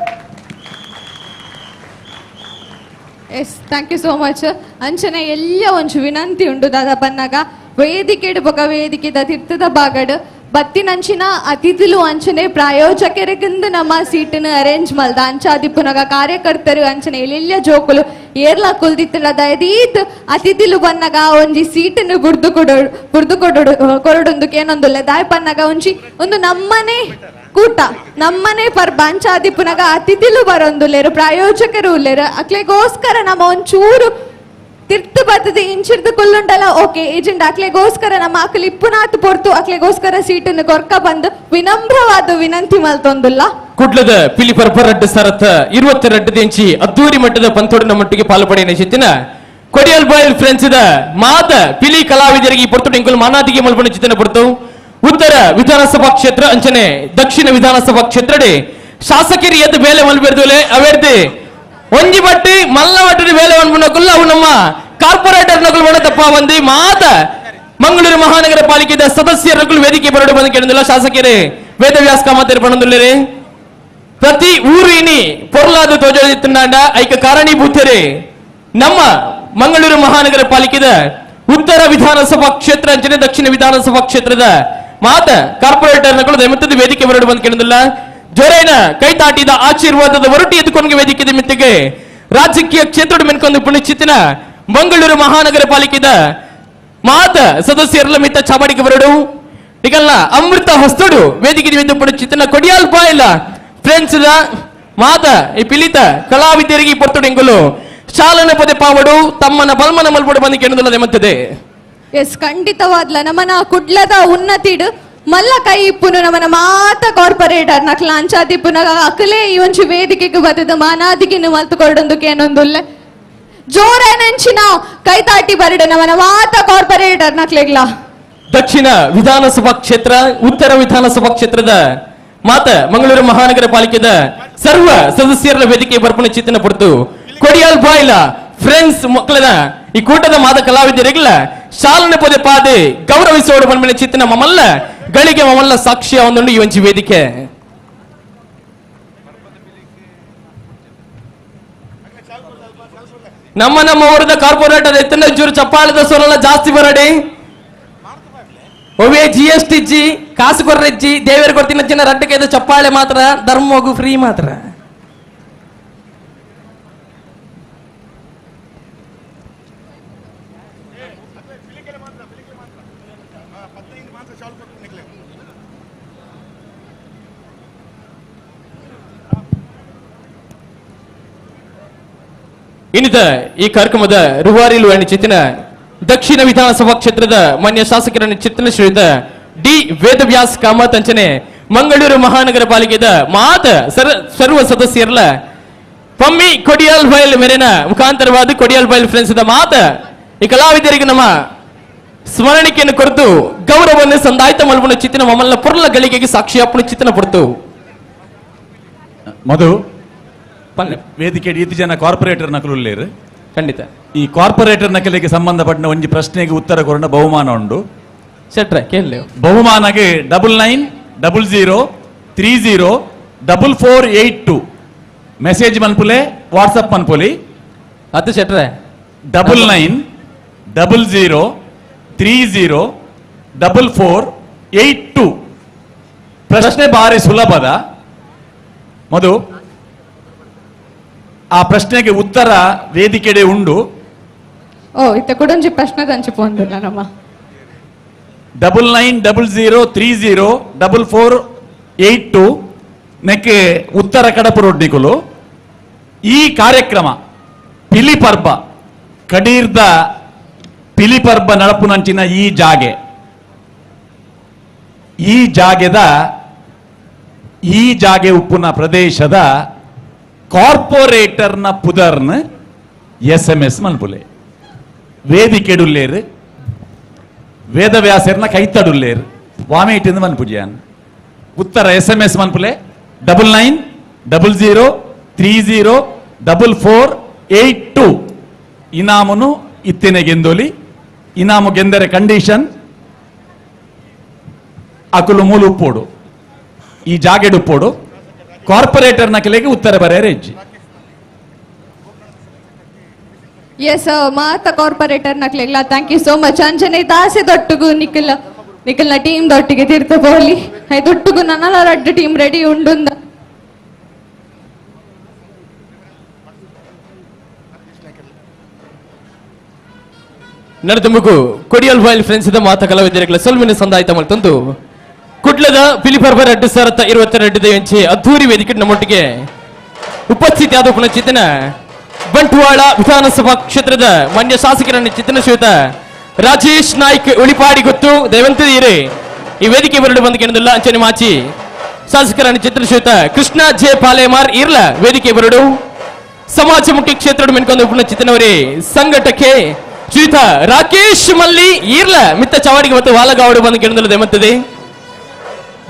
Yes, thank you so much. ಅಂಚನೆ ಎಲ್ಲ ಒಂಜಿ ವಿನಂತಿ ಉಂಡು ದಾದಾ ಪನ್ನಾಗ ವೇದಿಕೆಡು ಬೊಕ ವೇದಿಕೆದ ತಿರ್ತದ ಬಾಗಡು ಬತ್ತಿನಂಚಿನ ಅತಿಥಿಲು ಅಂಚನೆ ಪ್ರಾಯೋಜಕರಿಗಿಂದ ನಮ್ಮ ಸೀಟನ್ನು ಅರೇಂಜ್ ಮಲ್ದ ಅಂಚಾದಿಪ್ಪುನಗ ಕಾರ್ಯಕರ್ತರು ಅಂಚನೆ ಎಲ್ಲೆಲ್ಲ ಜೋಕುಲು ಏರ್ಲ ಕುಲ್ದಿತ್ತಡ ದಯದೀತ್ ಅತಿಥಿಲು ಬನ್ನಗ ಒಂಜಿ ಸೀಟನ್ನು ಬುಡ್ದು ಕೊಡೋ ಬುಡ್ದು ಕೊಡೋಡು ಕೊರಡೊಂದು ಕೇನೊಂದುಲ್ಲೆ ದಾಯ ಪನ್ನಗ ಒಂಜಿ ಒಂದು ನಮ್ಮನೆ ಕೂಟ ನಮ್ಮನೆ ಪರ್ಬ ಅಂಚಾದಿಪ್ಪುನಗ ಅತಿಥಿಲು ಬರೊಂದುಲ್ಲೇರು ಪ್ರಾಯೋಜಕರು ಉಲ್ಲೇರು ಅಕ್ಲೆಗೋಸ್ಕರ ನಮ್ಮ ಒಂಚೂರು ತಿರ್ತು ಬರ್ತದೆ ಇಂಚಿರ್ದು ಕುಲ್ಲುಂಡಲ್ಲ ಓಕೆ ಏಜೆಂಟ್ ಅಕ್ಲೆಗೋಸ್ಕರ ನಮ್ಮ ಅಕ್ಲು ಇಪ್ಪುನಾತ್ ಪೊರ್ತು ಅಕ್ಲೆಗೋಸ್ಕರ ಸೀಟನ್ನು ಕೊರ್ಕ ಬಂದು ವಿನಮ್ರವಾದ ವಿನಂತಿ ಮಲ್ತೊಂದುಲ್ಲ. ಕುಡ್ಲದ ಪಿಲಿ ಪರ್ಬ ರಡ್ಡು ಸರತ್ತ 22 ದಿಂಚಿ ಅದ್ದೂರಿ ಮಟ್ಟದ ಪಂತೋಡಿನ ಮಟ್ಟಿಗೆ ಪಾಲ್ಪಡೆಯ ಚಿತ್ತಿನ ಕೊಡಿಯಲ್ ಬಾಯಲ್ ಫ್ರೆಂಡ್ಸ್ ಮಾತ ಪಿಲಿ ಕಲಾವಿದರಿಗೆ ಈ ಪೊರ್ತು ಟಿಂಕುಲು ಮಾನಾದಿಗೆ ಮಲ್ಪಣ ಚಿತ್ತನ ಪೊರ್ತು. ಉತ್ತರ ವಿಧಾನಸಭಾ ಕ್ಷೇತ್ರ ಅಂಚನೆ ದಕ್ಷಿಣ ವಿಧಾನಸಭಾ ಕ್ಷೇತ್ರಡೆ ಶಾಸಕರು ಎದ್ದು ಬೇಲೆ ಮಲ್ಬೆರ್ದುಲೆ ಅವೇರ್ದೆ ಒಂಜಿ ಬಟ್ಟಿ ಮಲ್ಲ ಬಟ್ಟಿ ಬೇಲೆ ಮನ್ಪುನಕುಲ್ಲ ಅವು ನಮ್ಮ ಕಾರ್ಪೊರೇಟರ್ ನಕುಲು ಮಣತಪ್ಪ ಬಂದಿ ಮಾತ ಮಂಗಳೂರು ಮಹಾನಗರ ಪಾಲಿಕೆದ ಸದಸ್ಯರ ವೇದಿಕೆ ಬರಡು ಬಂದು ಕೇಳಿದಿಲ್ಲ ಶಾಸಕರೇ ವೇದವ್ಯಾಸ ಕಾಮತರು ಪಣಂದುಲ್ಲೇರೆ ಪ್ರತಿ ಊರು ಇನಿ ಪೊರ್ಲಾದ ತೋಜೊಂಡ ಐಕ ಕಾರಣೀಭೂತರೇ ನಮ್ಮ ಮಂಗಳೂರು ಮಹಾನಗರ ಪಾಲಿಕೆದ ಉತ್ತರ ವಿಧಾನಸಭಾ ಕ್ಷೇತ್ರ ಅಂಚನೆ ದಕ್ಷಿಣ ವಿಧಾನಸಭಾ ಕ್ಷೇತ್ರದ ಮಾತ ಕಾರ್ಪೊರೇಟರ್ ನಗಳು ದಯಮತ್ತದ ವೇದಿಕೆ ಬರಡು ಬಂದು ಕೇಳಿದಿಲ್ಲ ಜೊರೇನ ಕೈತಾಟಿದ ಆಶೀರ್ವಾದದ ಹೊರಟಿ ಎದ್ದುಕೊಂಡ ವೇದಿಕೆ ಮಿತ್ತಿಗೆ ರಾಜಕೀಯ ಕ್ಷೇತ್ರದ ಮೆನ್ಕೊಂಡು ಪುಣ್ಯಚಿತ್ತಿನ ಮಂಗಳೂರು ಮಹಾನಗರ ಪಾಲಿಕೆದ ಮಾತ ಸದಸ್ಯರಲ್ಲ ಮಿತ್ತ ಚಾಬಾಡಿಗೆ ಬರಡು ಈಗಲ್ಲ ಅಮೃತ ಹೊಸ್ತುಡು ವೇದಿಕೆ ಮಿತ್ತ ಪುಣ್ಯಚಿತ್ತಿನ ಕೊಡಿಯಾಲ್ ಬಾಯಿಲ್ಲ ಫ್ರೆಂಡ್ಸ್ ಮಾತ ಈ ಪಿಲಿತ ಕಲಾವಿದರಿಗೆ ಪೊರ್ತುಡು ಎಂಗುಲು ಶಾಲನ ಪದೇ ಪಾವಡು ತಮ್ಮನ ಬಲ್ಮನ ಮಲ್ಪಡು ಬಂದು ಕೇಳುದಿಲ್ಲ ಮತ್ತದೆ. ಎಸ್ ಖಂಡಿತವಾದ್ಲ ನಮ್ಮನ ಕುಡ್ಲದ ಉನ್ನತಿಡು ಮಲ್ಲ ಕೈ ಇಪ್ಪುನು ನಮ್ಮನ ಮಾತ ಕಾರ್ಪೊರೇಟರ್ ನಕ್ಲ ಅಂಚಾದಿಪ್ಪುನ ಅಕಲೇ ಈ ಒಂಜಿ ವೇದಿಕೆಗೆ ಬತ್ತದ ಮಾನಾದಿಗಿನ ಮಲ್ತು ಕೊರಡೊಂದು ಏನೊಂದುಲ್ಲೆ ಜೋರೇನಂಚಿನ ಕೈತಾಟಿ ಬರಡು ನಮ್ಮನ ಮಾತ ಕಾರ್ಪೊರೇಟರ್ ನಕ್ಲೆಗ್ಲ. ದಕ್ಷಿಣ ವಿಧಾನಸಭಾ ಕ್ಷೇತ್ರ ಉತ್ತರ ವಿಧಾನಸಭಾ ಕ್ಷೇತ್ರದ ಮಾತ ಮಂಗಳೂರು ಮಹಾನಗರ ಪಾಲಿಕೆದ ಸರ್ವ ಸದಸ್ಯರ ವೇದಿಕೆ ಬರ್ಪಣ ಚಿತ್ತನ ಪಡ್ತು ಕೊಡಿಯಾಲ್ ಬಾಯಿಲ ಫ್ರೆಂಡ್ಸ್ ಮಕ್ಕಳನ ಈ ಕೂಟದ ಮಾತ ಕಲಾವಿದರಿಗಲ ಶಾಲನೆ ಪದೇ ಪಾದೆ ಗೌರವಿಸೋಡು ಬಂದ ಚಿತ್ತಿನ ಮಮಲ್ಲ ಗಳಿಗೆ ಮಮಲ್ಲ ಸಾಕ್ಷಿಯ ಒಂದೊಂದು ಈ ಒಂಜಿ ವೇದಿಕೆ. ನಮ್ಮ ನಮ್ಮ ಊರದ ಕಾರ್ಪೊರೇಟರ್ ಎತ್ತಿನ ಚೂರು ಚಪ್ಪಾಳದ ಸೊರಲ ಜಾಸ್ತಿ ಬರಡಿ. ಒವೇ ಜಿ ಎಸ್ ಟಿ ಜಿ ಕಾಸು ಕೊರ್ರೆಜ್ಜಿ ದೇವೇರು ಕೊಡ್ತಿನ ಚಿನ್ನ ರಡ್ಡಕ್ಕೆ ಚಪ್ಪಾಳೆ ಮಾತ್ರ, ಧರ್ಮಗು ಫ್ರೀ ಮಾತ್ರ. ಇನ್ನಿತ ಈ ಕಾರ್ಯಕ್ರಮದ ರೂವಾರಿಲು ಚಿತ್ತಿನ ದಕ್ಷಿಣ ವಿಧಾನಸಭಾ ಕ್ಷೇತ್ರದ ಮಾನ್ಯ ಶಾಸಕರನ್ನು ಚಿತ್ತನ ಶ್ರೀಯುತ ಡಿ ವೇದವ್ಯಾಸ್ ಕಾಮತ್ ಅಂಚನೆ ಮಂಗಳೂರು ಮಹಾನಗರ ಪಾಲಿಕೆದ ಮಾತ ಸರ್ವ ಸದಸ್ಯರಲ್ಲ ಪಮ್ಮಿ ಕೊಡಿಯಾಲ್ ಬೈಲ್ ಮೇರೆನ ಮುಖಾಂತರವಾದ ಕೊಡಿಯಾಲ್ ಬೈಲ್ ಫ್ರೆಂಡ್ಸ್ ಮಾತ ಈ ಕಲಾವಿದರಿಗೆ ನಮ್ಮ ಸ್ಮರಣಿಕೆಯನ್ನು ಕೊರತು ಗೌರವವನ್ನು ಸಂದಾಯ್ತ ಮಲ್ಪುನ ಚಿತ್ತಿನ ಮಮ್ಮಲ್ಲ ಪೊರ್ಲ ಗಳಿಗೆಗೆ ಸಾಕ್ಷಿಯಪ್ಪನ ಚಿತ್ತನ ಪೊರ್ತು. ಮಧು ವೇದಿಕೆ ಈತಿ ಜನ ಕಾರ್ಪೊರೇಟರ್ ನಕಲು ಖಂಡಿತ ಈ ಕಾರ್ಪೊರೇಟರ್ ನಕಲಿಗೆ ಸಂಬಂಧಪಟ್ಟ ಒಂಜಿ ಪ್ರಶ್ನೆಗೆ ಉತ್ತರ ಕೊರಣ ಬಹುಮಾನ ಉಂಡು ಶೆಟ್ರೆ ಕೇಳಿ. ಬಹುಮಾನಗೆ 99 00 30 4482 ಮೆಸೇಜ್ ಮನ್ಪುಲೆ, ವಾಟ್ಸಪ್ ಮನ್ಪುಲಿ. ಅದು ಶೆಟ್ರೆ 99 00 30 4482. ಪ್ರಶ್ನೆ ಬಾರಿ ಸುಲಭದ ಮಧು, ಆ ಪ್ರಶ್ನೆಗೆ ಉತ್ತರ ವೇದಿಕೆಡೆ ಉಂಡು. ಓ ಇತ್ತ ಕುಡೊಂಜಿ ಪ್ರಶ್ನೆ ದಂಚಿಪೊಂದುಲ್ಲ ನಮ್ಮ 99 00 30 4482 ನೆಕ್ಕೆ ಉತ್ತರ ಕಡಪು ರೋಡ್ನಿಕುಲು. ಈ ಕಾರ್ಯಕ್ರಮ ಪಿಲಿಪರ್ಬ ಕಡೀರ್ದ ಪಿಲಿಪರ್ಬ ನಡಪುನಂಚಿನ ಈ ಜಾಗೆ, ಈ ಜಾಗೆದ ಈ ಜಾಗೆ ಉಪ್ಪುನ ಪ್ರದೇಶದ ಕಾರ್ಪೊರೇಟರ್ನ ಪುದರ್ನ ಎಸ್ ಎಂ ಎಸ್ ಮನ್ಪುಲೆ. ವೇದಿಕೆಡುಲ್ಲೇರು ವೇದವ್ಯಾಸರ್ನ ಕೈತಡುಲ್ಲೇರು ವಾಮೇಟಿಂದ ಮನ್ಪುಜಿಯಾನ್. ಉತ್ತರ ಎಸ್ ಎಂ ಎಸ್ ಮನ್ಪುಲೆ 99 00 30 4482. ಇನಾಮನು ಇತ್ತಿನ ಗೆಂದೋಲಿ. ಇನಾಮು ಗೆಂದರೆ ಕಂಡೀಷನ್ ಅಕುಲು ಮೂಲು ಉಪ್ಪೋಡು, ಈ ಜಾಗೆಡುಪ್ಪೋಡು. ಕಾರ್ಪೊರೇಟರ್ನ ಕೆಲೆಗೆ ಉತ್ತರ ಬರೆಯರೆ ಹೆಜ್ಜೆ. ಎಸ್ ಮಾತ corporator ನಕ್ಲೆಗ್ಲ thank you so much. ಅಂಚನೆ ದಾಸೆ ದೊಟ್ಟುಗು ನಿಖಿಲ್ ನಿಖಿಲ್ನ ಟೀಮ್ ದೊಟ್ಟಿಗೆ ತೀರ್ಥ ಬೋಲಿ ದೊಟ್ಟುಗು ನನ್ನಲ ರಡ್ಡು ಟೀಮ್ ರೆಡಿ ಉಂಡು. ನಡತುಂಬುಗು ಕೊಡಿಯಲ್ ಬೈಲ್ ಫ್ರೆಂಡ್ಸ್ ಮಾತ ಕಲಾವಿದರಿಗಳ ಸೊಲ್ವಿನ ಸಂದಾಯ್ತ ಮಲ್ತೊಂದು ಕುಡ್ಲದ ಪಿಲಿಪರ್ಬ 2022 ಎಂಚೆ ಅದ್ದೂರಿ ವೇದಿಕೆ ನಮ್ಮೊಟ್ಟಿಗೆ ಉಪಸ್ಥಿತಿ ಆದ ಪುನಃ ಬಂಟ್ವಾಳ ವಿಧಾನಸಭಾ ಕ್ಷೇತ್ರದ ಮಾನ್ಯ ಶಾಸಕರನ್ನು ಚಿತ್ತನ ಶ್ರೀಯುತ ರಾಜೇಶ್ ನಾಯ್ಕ್ ಉಳಿಪಾಡಿ ಗೊತ್ತು ದಯವಂತ ಈ ವೇದಿಕೆ ಬರಲು ಬಂದ ಕೇಳದಿಲ್ಲ. ಅಂಚನೆ ಮಾಚಿ ಶಾಸಕರನ್ನು ಚಿತ್ರ ಶ್ರೀಯುತ ಕೃಷ್ಣ ಜೆ ಪಾಲೇಮಾರ್ ಇರ್ಲ ವೇದಿಕೆ ಬರಡು. ಸಮಾಜಮುಖಿ ಕ್ಷೇತ್ರ ಮೆನ್ಕೊಂಡು ಪುನಃ ಚಿತ್ತನವರೇ ಸಂಘಟಕ್ಕೆ ಶ್ರೀಯುತ ರಾಕೇಶ್ ಮಲ್ಲಿ ಈರ್ಲ ಮಿತ್ತ ಚವಾಡಿಗೆ ಮತ್ತು ವಾಲಗಾವಡು ಬಂದು ಕೇಳದಿಲ್ಲ ದಯವಂತದೆ.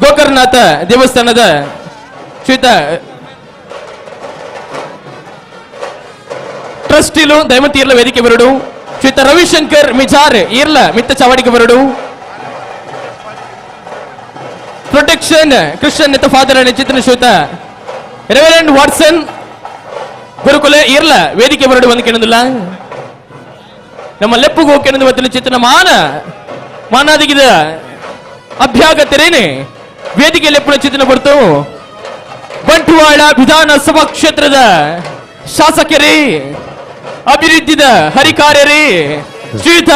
ಗೋಕರ್ಣನಾಥ ದೇವಸ್ಥಾನದ ಶ್ರೀಯುತ ಟ್ರಸ್ಟಿಲು ದಯಮತಿ ಇರ್ಲ ವೇದಿಕೆ ಬರಡು. ಶ್ರೀಯುತ ರವಿಶಂಕರ್ ಮಿಜಾರ್ ಇರ್ಲ ಮಿತ್ತ ಚಾವಡಿಗೆ ಬರಡು. ಪ್ರೊಟೆಕ್ಷನ್ ಕ್ರಿಶ್ಚಿಯನ್ ನೆತ್ತ ಫಾದರ್ ಚಿತ್ರ ಶ್ರೀಯುತ ರೆವರೆಂಡ್ ವಾಟ್ಸನ್ ಗುರುಕುಲೆ ಇರ್ಲ ವೇದಿಕೆ ಬರಡು ಒಂದು ಕೇಳೋದಿಲ್ಲ. ನಮ್ಮ ಲೆಪ್ಪುಗೂ ಕೇಳೋದು ಮತ್ತು ಚಿತ್ರ ಮಾನ ಮಾನಾದಿಗಿದ ಅಭ್ಯಾಗತರೇನೆ ವೇದಿಕೆ ಲೆಪ್ಪುನ ಚಿತ್ರನ ಬರ್ತು. ಬಂಟ್ವಾಳ ವಿಧಾನಸಭಾ ಕ್ಷೇತ್ರದ ಶಾಸಕರೇ, ಅಭಿವೃದ್ಧಿದ ಹರಿಕಾರ್ಯರೇ ಶ್ರೀಯುತ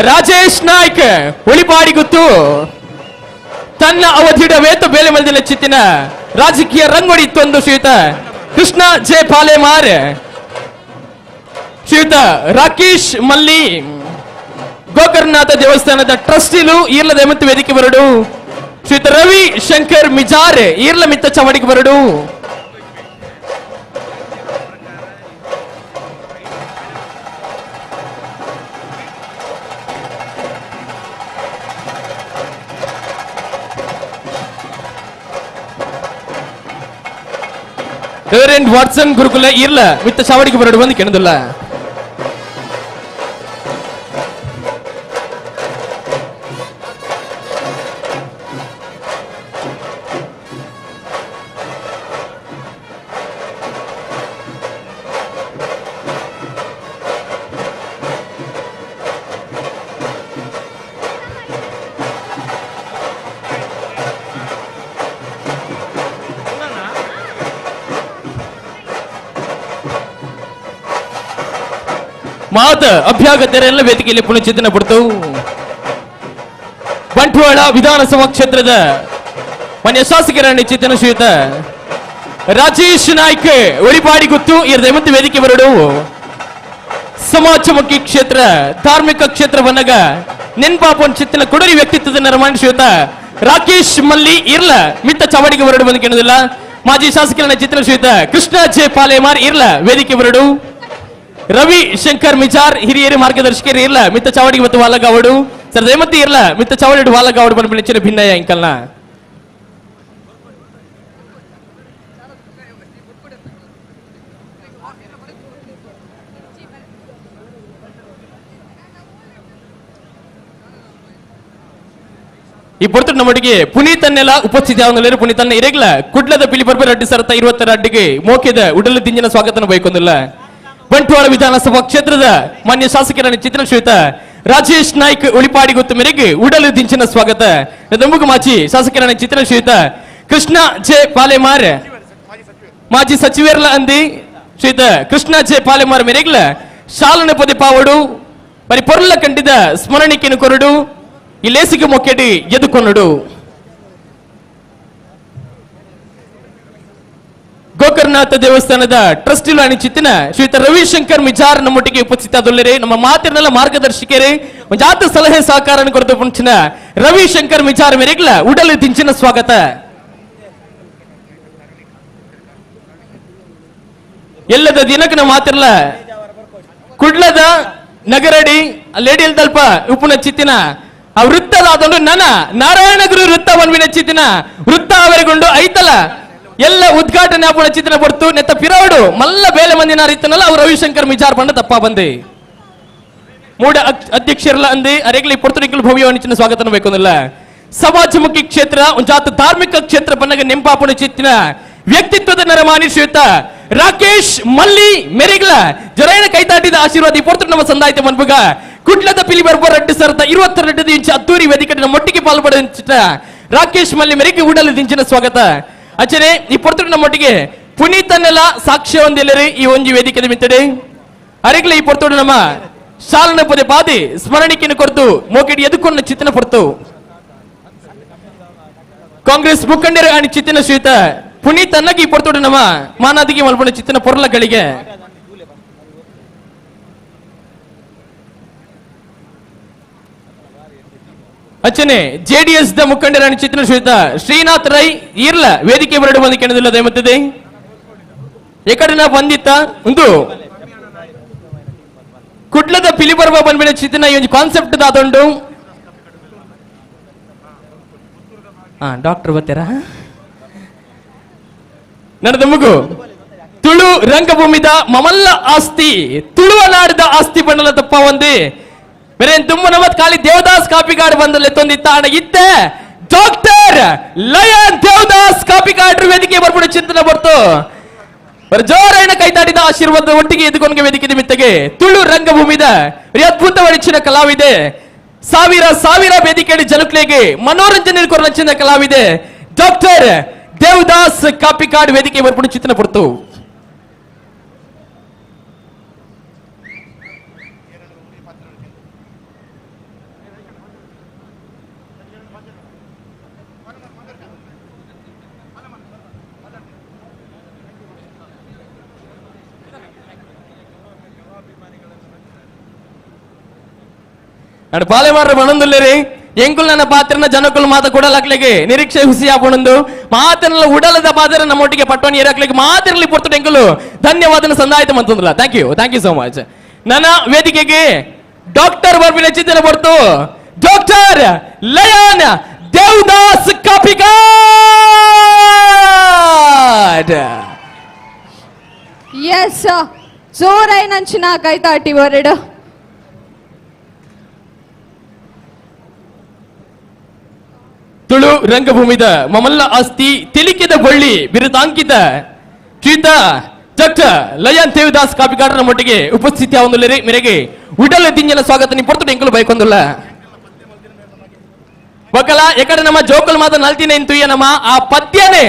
ರಾಜೇಶ್ ನಾಯ್ಕ್ ಉಳಿಪಾಡಿ ಗೊತ್ತು ತನ್ನ ಅವಧಿಡ ವೇತ ಬೇಲೆ ಮಲ್ದಿನ ಚಿತ್ತಿನ ರಾಜಕೀಯ ರಂಗೊಡಿ ಇತ್ತೊಂದು ಶ್ರೀಯುತ ಕೃಷ್ಣ ಜೆ ಪಾಲೇಮಾರ್, ಶ್ರೀಯುತ ರಾಕೇಶ್ ಮಲ್ಲಿ ಗೋಕರ್ಣನಾಥ ದೇವಸ್ಥಾನದ ಟ್ರಸ್ಟಿಲು ಈರ್ಲ ದಯಮತ್ತು ವೇದಿಕೆ ಬರಡು. ಶ್ರೀಯುತ ರವಿ ಶಂಕರ್ ಮಿಜಾರ್ ಈರ್ಲ ಮಿತ್ತ ಚವಡಿಗೆ ಬರಡು. ರೆವರೆಂಡ್ ವಾಟ್ಸನ್ ಗುರುಕುಲ ಇರ್ಲ ಮಿತ್ತ ಚಾವಡಿಗೆ ಬರಡು ಬಂದು ಕೆಣದಿಲ್ಲ. ಮಾತ ಅಭ್ಯಾಗತರೆಲ್ಲ ವೇದಿಕೆಯಲ್ಲಿ ಪುನಶ್ಚೇತನ ಪಡ್ತು. ಬಂಟ್ವಾಳ ವಿಧಾನಸಭಾ ಕ್ಷೇತ್ರದ ಮಾನ್ಯ ಶಾಸಕರನ್ನು ಚೇತನ ಶ್ರೀಯುತ ರಾಜೇಶ್ ನಾಯ್ಕ್ ಒಳಿಪಾಡಿ ಗೊತ್ತು ಮತ್ತು ವೇದಿಕೆ ಬರಡು. ಸಮಾಜಮುಖಿ ಕ್ಷೇತ್ರ, ಧಾರ್ಮಿಕ ಕ್ಷೇತ್ರವನ್ನಾಗ ನೆನ್ಪಾಪನ್ ಚಿತ್ತನ ಕೊಡರಿ ವ್ಯಕ್ತಿತ್ವದ ನಿರ್ಮಾಣ ಶ್ರೀಯುತ ರಾಕೇಶ್ ಮಲ್ಲಿ ಇರ್ಲ ಮಿತ್ತ ಚಾವಡಿಗೆ ಬರಡು ಬಂದು ಕೇಳೋದಿಲ್ಲ. ಮಾಜಿ ಶಾಸಕರನ್ನ ಚಿತ್ರ ಶ್ರೀಯುತ ಕೃಷ್ಣ ಜೆ ಪಾಲೇಮಾರ್ ಇರ್ಲ ವೇದಿಕೆ ಬರಡು. ರವಿ ಶಂಕರ್ ಮಿಜಾರ್ ಹಿರಿಯರು ಮಾರ್ಗದರ್ಶಕರು ಇರ್ಲ ಮಿತ್ತ ಚಾವಡಿಗೆ ಮತ್ತು ವಾಲಗಾವಡು. ಸರ್ ದಯಮತಿ ಇರ್ಲ ಮಿತ್ತ ಚಾವಡಿ ವಾಲಗಾವಡು ಬಂದ ಭಿನ್ನಯ ಇಂಕಲ್ನ. ಈ ಪೊರ್ತುಡು ನಮ್ಮೊಟ್ಟಿಗೆ ಪುನೀತನ್ನೆಲ್ಲ ಉಪಸ್ಥಿತಿ ಆವೊಂದುಲ್ಲೆರ್. ಪುನೀತನ್ನ ಇರೆಗ್ಲ ಕುಡ್ಲದ ಪಿಲಿ ಪರ್ಬ ರಡ್ಡು ಸರತ 26 ಅಡ್ಡಿಗೆ ಮೋಕೆದ ಉಡಲು ದಿಂಜಿನ ಸ್ವಾಗತನ ಬೈಕೊಂದಿಲ್ಲ. ಬಂಟ್ವಾಳ ವಿಧಾನಸಭಾ ಕ್ಷೇತ್ರದ ಮಾನ್ಯ ಶಾಸಕರನ್ನು ಚಿತ್ರ ಶ್ರೀಯುತ ರಾಜೇಶ್ ನಾಯ್ಕ್ ಉಳಿಪಾಡಿ ಗೊತ್ತು ಮೇರೆಗೆ ಉಡಲು ದಿಂಚಿನ ಸ್ವಾಗತ. ದಂಬುಗು ಮಾಚಿ ಶಾಸಕರನ್ನು ಚಿತ್ರ ಶ್ರೀಯುತ ಕೃಷ್ಣ ಜೆ ಪಾಲೆಮಾರ್ ಮಾಜಿ ಸಚಿವರ್ಲ ಅಂದಿ ಶ್ರೀಯುತ ಕೃಷ್ಣ ಜೆ ಪಾಲೆಮಾರ್ ಮೇರೆಗ್ಲ ಶಾಲನ ಪದೇ ಪಾವಡು ಬರಿ ಪೊರ್ಲ ಕಂಡಿದ ಸ್ಮರಣಿಕೆಯನ್ನು ಕೊರಡು ಈ ಲೇಸಿಗೆ ಮೊಕ್ಕೆಡಿ ಎದುಕೊನ್ನಡು. ಗೋಕರ್ಣನಾಥ ದೇವಸ್ಥಾನದ ಟ್ರಸ್ಟಿಲು ಅಣಿಚಿತ್ತಿನ ಶ್ರೀಯುತ ರವಿಶಂಕರ್ ಮಿಜಾರ್ ನಮ್ಮೊಟ್ಟಿಗೆ ಉಪಸ್ಥಿತದೊಲ್ಲರೆ. ನಮ್ಮ ಮಾತಿನೆಲ್ಲ ಮಾರ್ಗದರ್ಶಕರೇ ಜಾತ ಸಲಹೆ ಸಹಕಾರ ಕೊರತು ಪುಂಚಿನ ರವಿಶಂಕರ್ ಮಿಜಾರ್ ಮೇರೆಗ್ಲ ಉಡಲು ದಿಂಚಿನ ಸ್ವಾಗತ. ಎಲ್ಲದ ದಿನಕ್ಕೆ ನಮ್ಮ ಮಾತಿರಲ್ಲ ಕುಡ್ಲದ ನಗರಡಿ ಲೇಡಿಯಲ್ ತಲ್ಪ ಉಪ್ಪುನ ಚಿತ್ತಿನ ಆ ವೃತ್ತದಾದೊಂದು ನನ ನಾರಾಯಣ ಗುರು ವೃತ್ತ ವನ್ವಿನ ಚಿತ್ತಿನ ವೃತ್ತ ಅವರಿಗೊಂಡು ಐತಲ ಎಲ್ಲ ಉದ್ಘಾಟನೆ ಆಪುಣ ಚಿತ್ತಿನ ಪಡ್ತು ನೆತ್ತ ಪಿರವಡು ಮಲ್ಲ ಬೇಲೆ ಮಂದಿನ ಇತ್ತನಲ್ಲ ಅವ್ರು ರವಿಶಂಕರ್ ಮಿಜಾರ್ ಬಂಡ ತಪ್ಪ ಬಂದೆ ಮೂಡ ಅಧ್ಯಕ್ಷರಲ್ಲ ಅಂದಿ ಅರೆಗ್ಲಿ ಪೊರ್ತುಡಿಕಲ್ ಭವ್ಯ ಸ್ವಾಗತ ಬೇಕೊಂದಿಲ್ಲ. ಸಮಾಜಮುಖಿ ಕ್ಷೇತ್ರ ಒಂಜಾತ ಧಾರ್ಮಿಕ ಕ್ಷೇತ್ರ ಬನ್ನಗ ನೆಂಪಾಪುಣ ಚಿತ್ತಿನ ವ್ಯಕ್ತಿತ್ವದ ನರಮಾನಿ ಶ್ರೀಯುತ ರಾಕೇಶ್ ಮಲ್ಲಿ ಮೆರಿಗ್ಲ ಜೊರೈನ ಕೈತಾಟಿದ ಆಶೀರ್ವಾದ ಈ ಪೊರ್ತುಡು ನಮ್ಮ ಸಂದಾಯಿತ ಮನ್ಪುಗ ಕುಡ್ಲದ ಪಿಲಿ ಬರ್ಬ ರಡ್ಡು ಸರತ 22 ಇಂಚು ಅದ್ದೂರಿ ವೇದಿಕೆ ನಮ್ಮೊಟ್ಟಿಗೆ ಪಾಲ್ಪಡ ರಾಕೇಶ್ ಮಲ್ಲಿ ಮೆರಿಗೆ ಉಡಲು ದಿಂಚಿನ ಸ್ವಾಗತ. ಅಚನೆ ಈ ಪೊರ್ತುಡು ನಮ್ಮೊಟ್ಟಿಗೆ ಪುನೀತನ್ನೆಲ್ಲ ಸಾಕ್ಷ್ಯ ಹೊಂದಿಲ್ಲರಿ ಈ ಒಂಜಿ ವೇದಿಕೆ ಮಿತ್ತಡೆ ಅರೆಗ್ಲ ಈ ಪೊರ್ತುಡು ನಮ್ಮ ಶಾಲನ ಪದೇ ಪಾದಿ ಸ್ಮರಣಿಕೆಯನ್ನು ಕೊರತು ಮೋಕೆಡಿ ಎದುಕೊಂಡ ಚಿತ್ತನ ಪೊರ್ತು ಕಾಂಗ್ರೆಸ್ ಮುಖಂಡರು ಅಣಿ ಚಿತ್ತಿನ ಶ್ರೀಯುತ ಪುನೀತ್ ಅನ್ನಕ್ಕೆ ಈ ಪೊರ್ತುಡು ನಮ್ಮ ಮಾನಾದಿಗೆ ಮಲ್ಪುಣ ಚಿತ್ತಿನ ಪೊರ್ಲಗಳಿಗೆ ಅಚ್ಚನೆ ಜೆಡಿಎಸ್ the ಮುಖಂಡರ ಚಿತ್ರ ಶ್ರೀಯುತ ಶ್ರೀನಾಥ್ ರೈ ಇರ್ಲ ವೇದಿಕೆ ಬರಡು ಬಂದು ಕೇಳದಿಲ್ಲ ದಯಮತ್ತದೆ ಎಕಡೆನ ಬಂದಿತ್ತ ಒಂದು ಕುಡ್ಲದ ಪಿಲಿಪರ್ವ ಬಂದ್ಮೇಲೆ ಚಿತ್ತಿನ ಈ ಒಂದು ಕಾನ್ಸೆಪ್ಟ್ ದಾದೊಂಡು ಡಾಕ್ಟರ್ ಬರ್ತೀರಾ ನಡೆದ ಮಗು ತುಳು ರಂಗಭೂಮಿದ ಮಮಲ್ಲ ಆಸ್ತಿ ತುಳುವ ನಾಡಿದ ಆಸ್ತಿ ಬಣ್ಣಲ ತಪ್ಪ ಒಂದೇ ಬೇರೆ ತುಂಬ ನಮ್ಮತ್ ಖಾಲಿ ದೇವದಾಸ್ ಕಾಪಿಗಾಡ್ ಬಂದಲ್ಲಿ ತೊಂದಿತ್ತ ಅಣ್ಣ ಇತ್ತೆ ಡಾಕ್ಟರ್ ಲಯನ್ ದೇವದಾಸ್ ಕಾಪಿಗಾಡ್ರ ವೇದಿಕೆ ಬರ್ಬಿಡು ಚಿಂತನೆ ಬರ್ತು ಜೋರೈನ ಕೈತಾಡಿದ ಆಶೀರ್ವಾದ ಒಟ್ಟಿಗೆ ಎದುಕೊಂಡ್ಗೆ ವೇದಿಕೆ ನಿಮಿತ್ತಗೆ ತುಳು ರಂಗಭೂಮಿದ ಅದ್ಭುತ ವರಿಚಿನ ಕಲಾವಿದೆ ಸಾವಿರ ಸಾವಿರ ವೇದಿಕೆಯಲ್ಲಿ ಜನಕ್ಲೆಗೆ ಮನೋರಂಜನೆ ಕೊರಚಿನ ಕಲಾವಿದೆ ಡಾಕ್ಟರ್ ದೇವದಾಸ್ ಕಾಪಿಕಾಡ್ ವೇದಿಕೆ ಬರ್ಬಿಡು ಚಿಂತನೆ ಬರ್ತು. ಅಡ್ ಪಾಲೆಮಾರ ಬಣಂದುಲ್ಲೇರಿ ಎಂಕುಲ್ ನನ್ನ ಪಾತ್ರನ ಜನಕುಲ್ ಮಾತ ಕೊಡಲಾಕ್ಲಿಗೆ ನಿರೀಕ್ಷೆ ಹುಸಿ ಆಪಣಂದು ಮಾತನೆಲ್ಲ ಉಡಲದ ಪಾತ್ರ ನಮ್ಮೊಟ್ಟಿಗೆ ಪಟ್ಟವನಿ ಏರಾಕ್ಲಿಗೆ ಮಾತಿರಲಿ ಪೊರ್ತುಡು ಎಂಕುಲು ಧನ್ಯವಾದನ ಸಂದಾಯಿತ ಮಂತಂದಿಲ್ಲ. Thank you, thank you so much. ನನ್ನ ವೇದಿಕೆಗೆ ಡಾಕ್ಟರ್ ಬರ್ಬಿನ ಚಿಂತನೆ ಬರ್ತು doctor lion Devadas Kapikad. S ಜೋರೈನಂಚಿನ ಕೈತಾಟಿ ಹೊರಡು. ತುಳು ರಂಗಭೂಮಿದ ಮಮಲ್ಲ ಆಸ್ತಿ ತಿಳಿಕೆದ ಬಳ್ಳಿ ಬಿರುದಾಂಕಿತ ಶ್ರೀತ ಡಾಕ್ಟರ್ ಲಯನ್ ದೇವದಾಸ್ ಕಾಪಿಕಾಡರ ಮಟ್ಟಿಗೆ ಉಪಸ್ಥಿತಿ ಆವೊಂದುಲ್ಲೆರ್ ಮೇರೆಗೆ ಉಡಲ ದಿಂಜನ ಸ್ವಾಗತ ನಿ ಪೊರ್ತುಡು ಎಂಕುಲು ಬೈಕೊಂದುಲ್ಲ. ಬಕಲ ಎಕಡೆ ನಮ್ಮ ಜೋಕುಲ್ ಮಾತ ನಲ್ತಿನ ಇಂತುಯ್ಯ ನಮ್ಮ ಆ ಪದ್ಯನೇ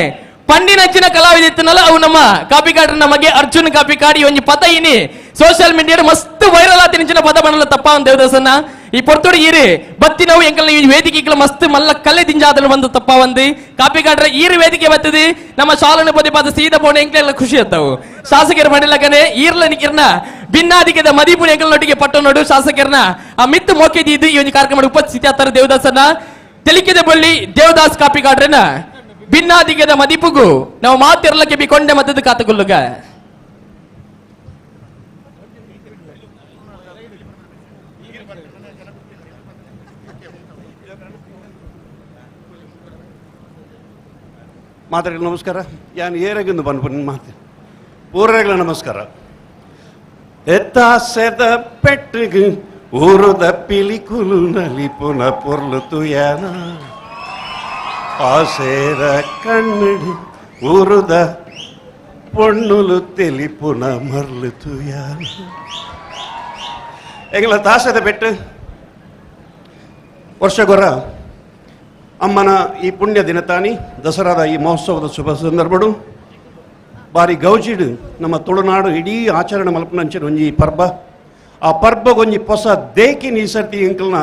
ಪಂಡಿನಂಚಿನ ಕಲಾವಿದ ಇತ್ತನಲ್ಲ ಅವು ನಮ್ಮ ಕಾಪಿಕಾಡ್ರ ನಮಗೆ ಅರ್ಜುನ್ ಕಾಪಿಕಾಡಿ ಒಂಜಿ ಪತ ಇನಿ Social media ಮಸ್ತ್ ವೈರಲ್ ಆತಿನ ಪದ ಬಣ್ಣಲ ತಪ್ಪ ದೇವದಾಸನ್ನ ಈ ಪೊರ್ತುಡು ಈರು ಬತ್ತಿ ನಾವು ಎಂಕಲ್ನ ಈ ವೇದಿಕೆ ಮಸ್ತ್ ಮಲ್ಲ ಕಲ್ಲೆ ದಿಂಜಾದಲು ಬಂದು ತಪ್ಪ ಒಂದು ಕಾಪಿಗಾಡ್ರೆ ಈರು ವೇದಿಕೆ ಬರ್ತದೆ ನಮ್ಮ ಶಾಲನ ಪದೇ ಪಾದ ಸೀದಾ ಪೋಣ ಎಂಕಲೆಲ್ಲ ಖುಷಿ ಆತಾವು ಶಾಸಕರ ಮಂಡಲಕನೆ ಈರ್ಲ ನಿಕಿರ್ನ ಭಿನ್ನಾಧಿಕದ ಮದಿಪುಣ ಎಂಕಲ್ನೊಟ್ಟಿಗೆ ಪಟ್ಟ ನೋಡು ಶಾಸಕರನ್ನ ಆ ಮಿತ್ತು ಮೋಕೆದಿದ್ದು ಈ ಒಂದು ಕಾರ್ಯಕ್ರಮ ಉಪಸ್ಥಿತಿ ಆತಾರೆ ದೇವದಾಸನ್ನ ತೆಲಿಕೆದ ಬಳ್ಳಿ ದೇವದಾಸ್ ಕಾಪಿಗಾಡ್ರನ ಭಿನ್ನಾಧಿಕದ ಮದಿಪುಗು ನಾವು ಮಾತಿರ್ಲಕ್ಕೆ ಬಿಕೊಂಡೆ ಮತ್ತದ ಕಾತಗುಲ್ಲುಗ. ಮಾತಾಡಿ ನಮಸ್ಕಾರ. ಯಾನ್ ಏರೆಗಿಂದು ಬಂದ್ಬಿಟ್ಟು ಮಾತು ಪೂರ್ವಗಳ ನಮಸ್ಕಾರ. ಎತ್ತಾಸೆದ ಪೆಟ್ಟಿಗೆ ಊರುದ ಪಿಲಿಕುಲು ನಲಿಪುನ ಪೊರ್ಲು ತುಯಾನ ಆಸೇರ ಕಣ್ಣಡಿ ಊರುದ ಪೊಣ್ಣುಲು ತೆಲಿಪುನ ಮರ್ಲು ತುಯಾನ. ಎಂಗಲ ತಾಸೆದ ಪೆಟ್ಟು ವರ್ಷಗೊರ ಅಮ್ಮನ ಈ ಪುಣ್ಯ ದಿನತಾನಿ ದಸರಾದ ಈ ಮಹೋತ್ಸವದ ಶುಭ ಸಂದರ್ಭಡು ಬಾರಿ ಗೌಜಿಡು ನಮ್ಮ ತುಳುನಾಡು ಇಡೀ ಆಚರಣೆ ಮಲ್ಪನಂಚಿನ ಒಂಜಿ ಪರ್ಬ. ಆ ಪರ್ಬಗೊಂಜಿ ಹೊಸ ದೇಕಿನ ಈ ಸರ್ತಿ ಎಂಕಲ್ನ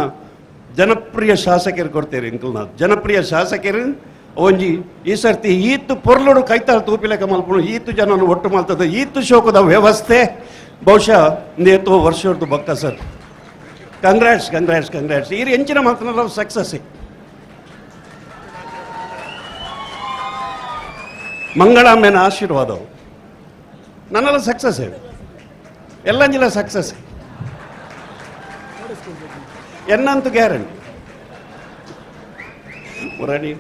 ಜನಪ್ರಿಯ ಶಾಸಕರು ಕೊಡ್ತೇವೆ. ಎಂಕಲ್ನ ಜನಪ್ರಿಯ ಶಾಸಕರು ಒಂಜಿ ಈ ಸರ್ತಿ ಈತು ಪೊರ್ಲುಡು ಕೈತಾಳು ತೂಪಿಲೆಕ್ಕ ಮಲ್ಪುನು ಈತು ಜನನು ಒಟ್ಟು ಮಲ್ತದ ಈತು ಶೋಕದ ವ್ಯವಸ್ಥೆ ಬಹುಶಃ ನೇತೋ ವರ್ಷದ್ದು ಬಕ್ಕ sir. Congrats congrats congrats. ಈ ಎಂಚಿನ ಮಾತ್ರ ಸಕ್ಸಸ್. ಮಂಗಳಾಂಬೆನ ಆಶೀರ್ವಾದವು ನನ್ನೆಲ್ಲ ಸಕ್ಸಸ್ ಎಲ್ಲಂಜಿಲ್ಲ ಸಕ್ಸಸ್ ಎನ್ನಂತೂ ಗ್ಯಾರಂಟಿ. ಮುರಣಿ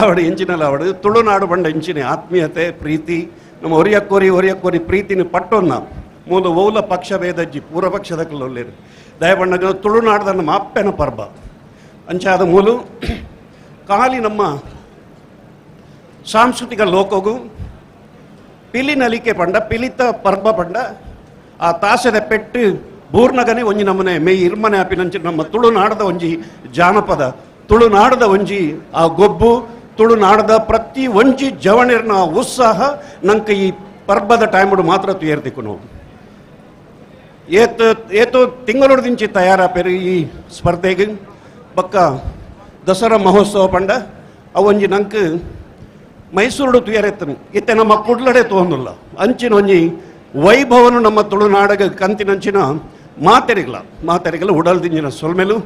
ಅವಡು ಎಂಚಿನಲ್ಲ ಅವಡು ತುಳುನಾಡು ಬಂಡ ಎಂಚಿನ ಆತ್ಮೀಯತೆ ಪ್ರೀತಿ ನಮ್ಮ ಒರಿಯಕ್ಕೋರಿ ಒರಿಯಕ್ಕೋರಿ ಪ್ರೀತಿನ ಪಟ್ಟೊನ್ನ ಮೂಲ ಓಲ ಪಕ್ಷ ಭೇದಜ್ಜಿ ಪೂರ್ವ ಪಕ್ಷದ ಕಲ್ಲೊಲ್ಲೇರು ದಯಬಣ್ಣ ತುಳುನಾಡದ ನಮ್ಮ ಅಪ್ಪೆನ ಪರ್ಬ ಅಂಚಾದ ಮೂಲು ಖಾಲಿ ನಮ್ಮ ಸಾಂಸ್ಕೃತಿಕ ಲೋಕಗೂ ಪಿಲಿ ನಲಿಕೆ ಪಂಡ ಪಿಲಿತ ಪರ್ಬ ಪಂಡ ಆ ತಾಸೆದ ಪೆಟ್ಟು ಬೂರ್ನಗನೆ ಒಂಜಿ ನಮ್ಮನೆ ಮೇಯ್ ಇರ್ಮನೆ ಆಪಿನಂಚಿ ನಮ್ಮ ತುಳುನಾಡದ ಒಂಜಿ ಜಾನಪದ ತುಳುನಾಡದ ಒಂಜಿ ಆ ಗೊಬ್ಬು ತುಳುನಾಡದ ಪ್ರತಿ ಒಂಜಿ ಜವಣಿರ್ನ ಉತ್ಸಾಹ ನಂಗೆ ಈ ಪರ್ಬದ ಟೈಮುಡು ಮಾತ್ರ ತುಯರ್ದಿಕ್ಕು ನಾವು ಏತೋ ತಿಂಗಳೊಡ್ದಿಂಚಿ ತಯಾರಾಪೇರು ಈ ಸ್ಪರ್ಧೆಗೆ ಬಕ್ಕ ದಸರಾ ಮಹೋತ್ಸವ ಪಂಡ ಅವೊಂಜಿ ನಂಗೆ ಮೈಸೂರುಡು ತುಯರೆತ್ತನು ಇತ್ತೆ ನಮ್ಮ ಕುಡ್ಲಡೆ ತೋಂದುಲ್ಲ ಅಂಚಿನ ಒಂಜಿ ವೈಭವನು ನಮ್ಮ ತುಳುನಾಡಗ ಕಂತಿನಂಚಿನ ಮಾತೆರಿಗಲ ಮಾತೆರಿಗಲ ಉಡಲ್ದಿಂಜಿನ ಸೊಲ್ಮೆಲು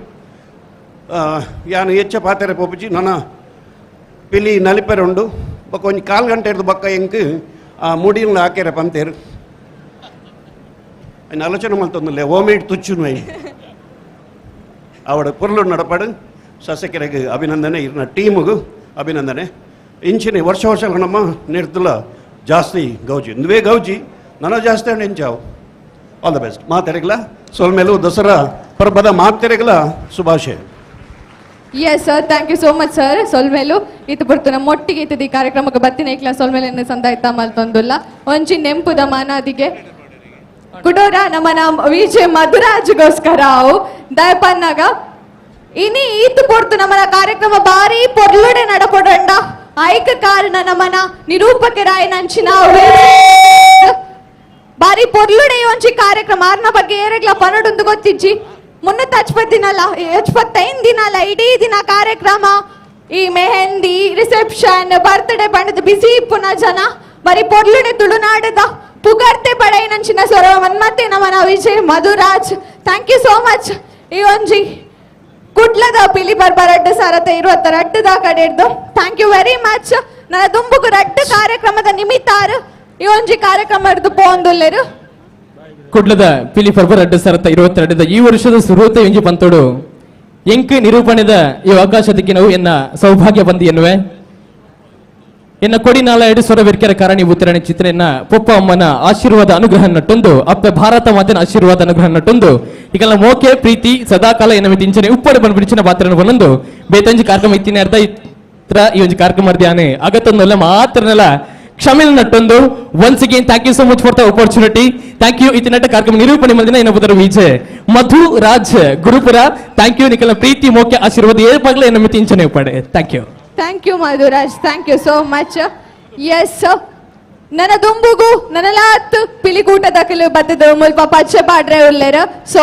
ಯಾನು ಹೆಚ್ಚ ಪಾತೆರೆ ಪೋಪುಜಿ ನನ್ನ ಪಿಲಿ ನಲಿಪೆರೆ ಉಂಡು ಬೊಕ್ಕ ಒಂಜಿ ಕಾಲು ಗಂಟೆ ಹಿಡ್ದು ಬೊಕ್ಕ ಎಂಕ್ ಆ ಮುಡಿನ ಹಾಕ್ಯಾರೆ ಪಂತೇರು ఆయన ಆಲೋಚನೆ ಮಲ್ತೊಂದುಲ್ಲೆ ಓಮೇಟ್ ತುಚ್ಚುನು ಐನ್ ಅವಡ ಪೊರ್ಲು ನಡಪಾಡು ಶಾಸಕರಿಗೆ ಅಭಿನಂದನೆ ಇರ್ನ ಟೀಮುಗು ಅಭಿನಂದನೆ. ಇಂಚಿನ ವರ್ಷ ವರ್ಷ ನಮ್ಮ ನಿರ್ದುಲ ಜಾಸ್ತಿ ಗೌಜಿ ಇಂದುವೇ ಗೌಜಿ ನನ್ನ ಜಾಸ್ತಿ ಹಣ್ಣು ಇಂಚಾವು. All the best. ಮಾತೆರೆಗಲ ಸೊಲ್ಮೇಲು ದಸರಾ ಪರ್ಬದ ಮಾತೆರೆಗಲ ಶುಭಾಶಯ. Yes sir, thank you so much sir. ಸೊಲ್ಮೇಲು ಇತ್ತು ಪುರ್ತುನ ಮೊಟ್ಟಿಗೆ ಇತ್ತದ ಈ ಕಾರ್ಯಕ್ರಮಕ್ಕೆ ಬತ್ತಿನ ಐಕ್ಲ ಸೊಲ್ಮೇಲೆ ಸಂದಾಯ್ತ ಮಲ್ತೊಂದುಲ್ಲ ಒಂಜಿ ನೆಂಪುದ ಮಾನಾದಿಗೆ ಕುಡೋರ ನಮ್ಮ ವಿಜೆ ಮಧುರಾಜ್ಗೋಸ್ಕರ ಅವು ದಯಪನ್ನಾಗ ಇನಿ ಈತು ಪೊರ್ತು ನಮ್ಮನ ಕಾರ್ಯಕ್ರಮ ಬಾರಿ ಪೊರ್ಲುಡೆ ನಡಪೊಡಂಡ ಐಕ ಕಾರಣ ನಮ್ಮನ ನಿರೂಪಕರಾಯನಂಚಿನ ಬಾರಿ ಪೊರ್ಲುಡೆ ಒಂಜಿ ಕಾರ್ಯಕ್ರಮ ಆರ್ನ ಬಗ್ಗೆ ಏರೆಗ್ಲ ಪನಡುಂದು ಗೊತ್ತಿಜ್ಜಿ ಮುನ್ನೂತ್ತ ದಿನಲ್ಲ 75 ದಿನಲ್ಲ ಇಡೀ ದಿನ ಕಾರ್ಯಕ್ರಮ ಈ ಮೆಹಂದಿ ರಿಸೆಪ್ಷನ್ ಬರ್ತ್ಡೇ ಬಣ್ಣದ ಬಿಸಿ ಇಪ್ಪುನ ಜನ ಬರೀ ಪೊರ್ಲುಡೆ ತುಳುನಾಡದ ಪುಗರ್ತೆ ಪಡೆಯನಂಚಿನ ಸೊರವ ಮನ್ಮತ್ತೆ ನಮ್ಮನ Vijay Madhuraj. Thank you so much. ಈ ಒಂಜಿ ಕುಡ್ಲದ ಪಿಲಿ ಬರ್ಬರಡ್ಡು ಸಾರತೆ ಇರುವತ್ತ ರಡ್ಡುದ ಕಡೆ ಹಿಡ್ದು thank you very much. ನನ್ನ ದುಂಬುಗು ರಡ್ಡು ಕಾರ್ಯಕ್ರಮದ ನಿಮಿತ್ತಾರು ಈ ಒಂಜಿ ಕಾರ್ಯಕ್ರಮ ಹಿಡ್ದು ಪೋಂದುಲ್ಲೇರು. ಕುಡ್ಲದ ಪಿಲಿ ಪರ್ಬ ರಡ್ಡು ಸಾರತ 22 ಈ ವರ್ಷದ ಸುರೂತ ಒಂಜಿ ಪಂತೋಡು ಎಂಕ್ ನಿರೂಪಣೆದ ಈ ಅವಕಾಶದಕ್ಕೆ ನಾವು ಎನ್ನ ಸೌಭಾಗ್ಯ ಬಂದು ಎನ್ನುವೆ ಎನ್ನ ಕೊಡಿನಾಲ ಎರಡು ಸ್ವರ ಬೆರ್ಕೆರ ಕಾರಣಿ ಉತ್ತರಣೆ ಚಿತ್ರನ್ನ ಪೊಪ್ಪ ಅಮ್ಮನ ಆಶೀರ್ವಾದ ಅನುಗ್ರಹ ನಟ್ಟೊಂದು ಅಪ್ಪೆ ಭಾರತ ಮಾತಿನ ಆಶೀರ್ವಾದ ಅನುಗ್ರಹ ನಟ್ಟೊಂದು ಈಗೆಲ್ಲ ಮೋಕೆ ಪ್ರೀತಿ ಸದಾಕಾಲ ಎನ್ನ ತಿಂಚನೆ ಉಪ್ಪಡು ಬಂದು ಪಾತ್ರನ ಬಂದೊಂದು ಬೇತಂಜಿ ಕಾರ್ಯಕ್ರಮ ಇತ್ತಿನ ಅರ್ಧ ಇತ್ರ ಈ ಒಂದು ಕಾರ್ಯಕ್ರಮ ಅರ್ಧಾನೆ ಅಗತ್ತೊಂದಲ್ಲ ಮಾತ್ರನೆಲ್ಲ ಕ್ಷಮೆ ನಟ್ಟೊಂದು. Once again thank you so much for the opportunity. Thank you. ಇತ್ತಿನಟ್ಟ ಕಾರ್ಯಕ್ರಮ ನಿರೂಪಣೆ ಮಂದಿನ ಏನಪ್ಪದರ ವಿಜಯ್ ಮಧು ರಾಜ್ ಗುರುಪುರ. Thank you. ನಿಕಲ ಪ್ರೀತಿ ಮೋಕೆ ಆಶೀರ್ವಾದ ಏರ್ಪಾಗಲೇ ಎನ್ನ ತಿಂಚನೆ ಉಪ್ಪಡೆ. Thank you. Thank you, Madhuraj. Thank you so much. Yes, sir. ನನ್ನ ದುಂಬುಗು ನನಲಾತ್ ಪಿಲಿಕೂಟದಕಲು ಬತ್ತದ ಮುಲ್ಪ ಪಚ್ಚೆ ಪಾಡ್ರೆ ಉಲ್ಲೇರು. ಸೊ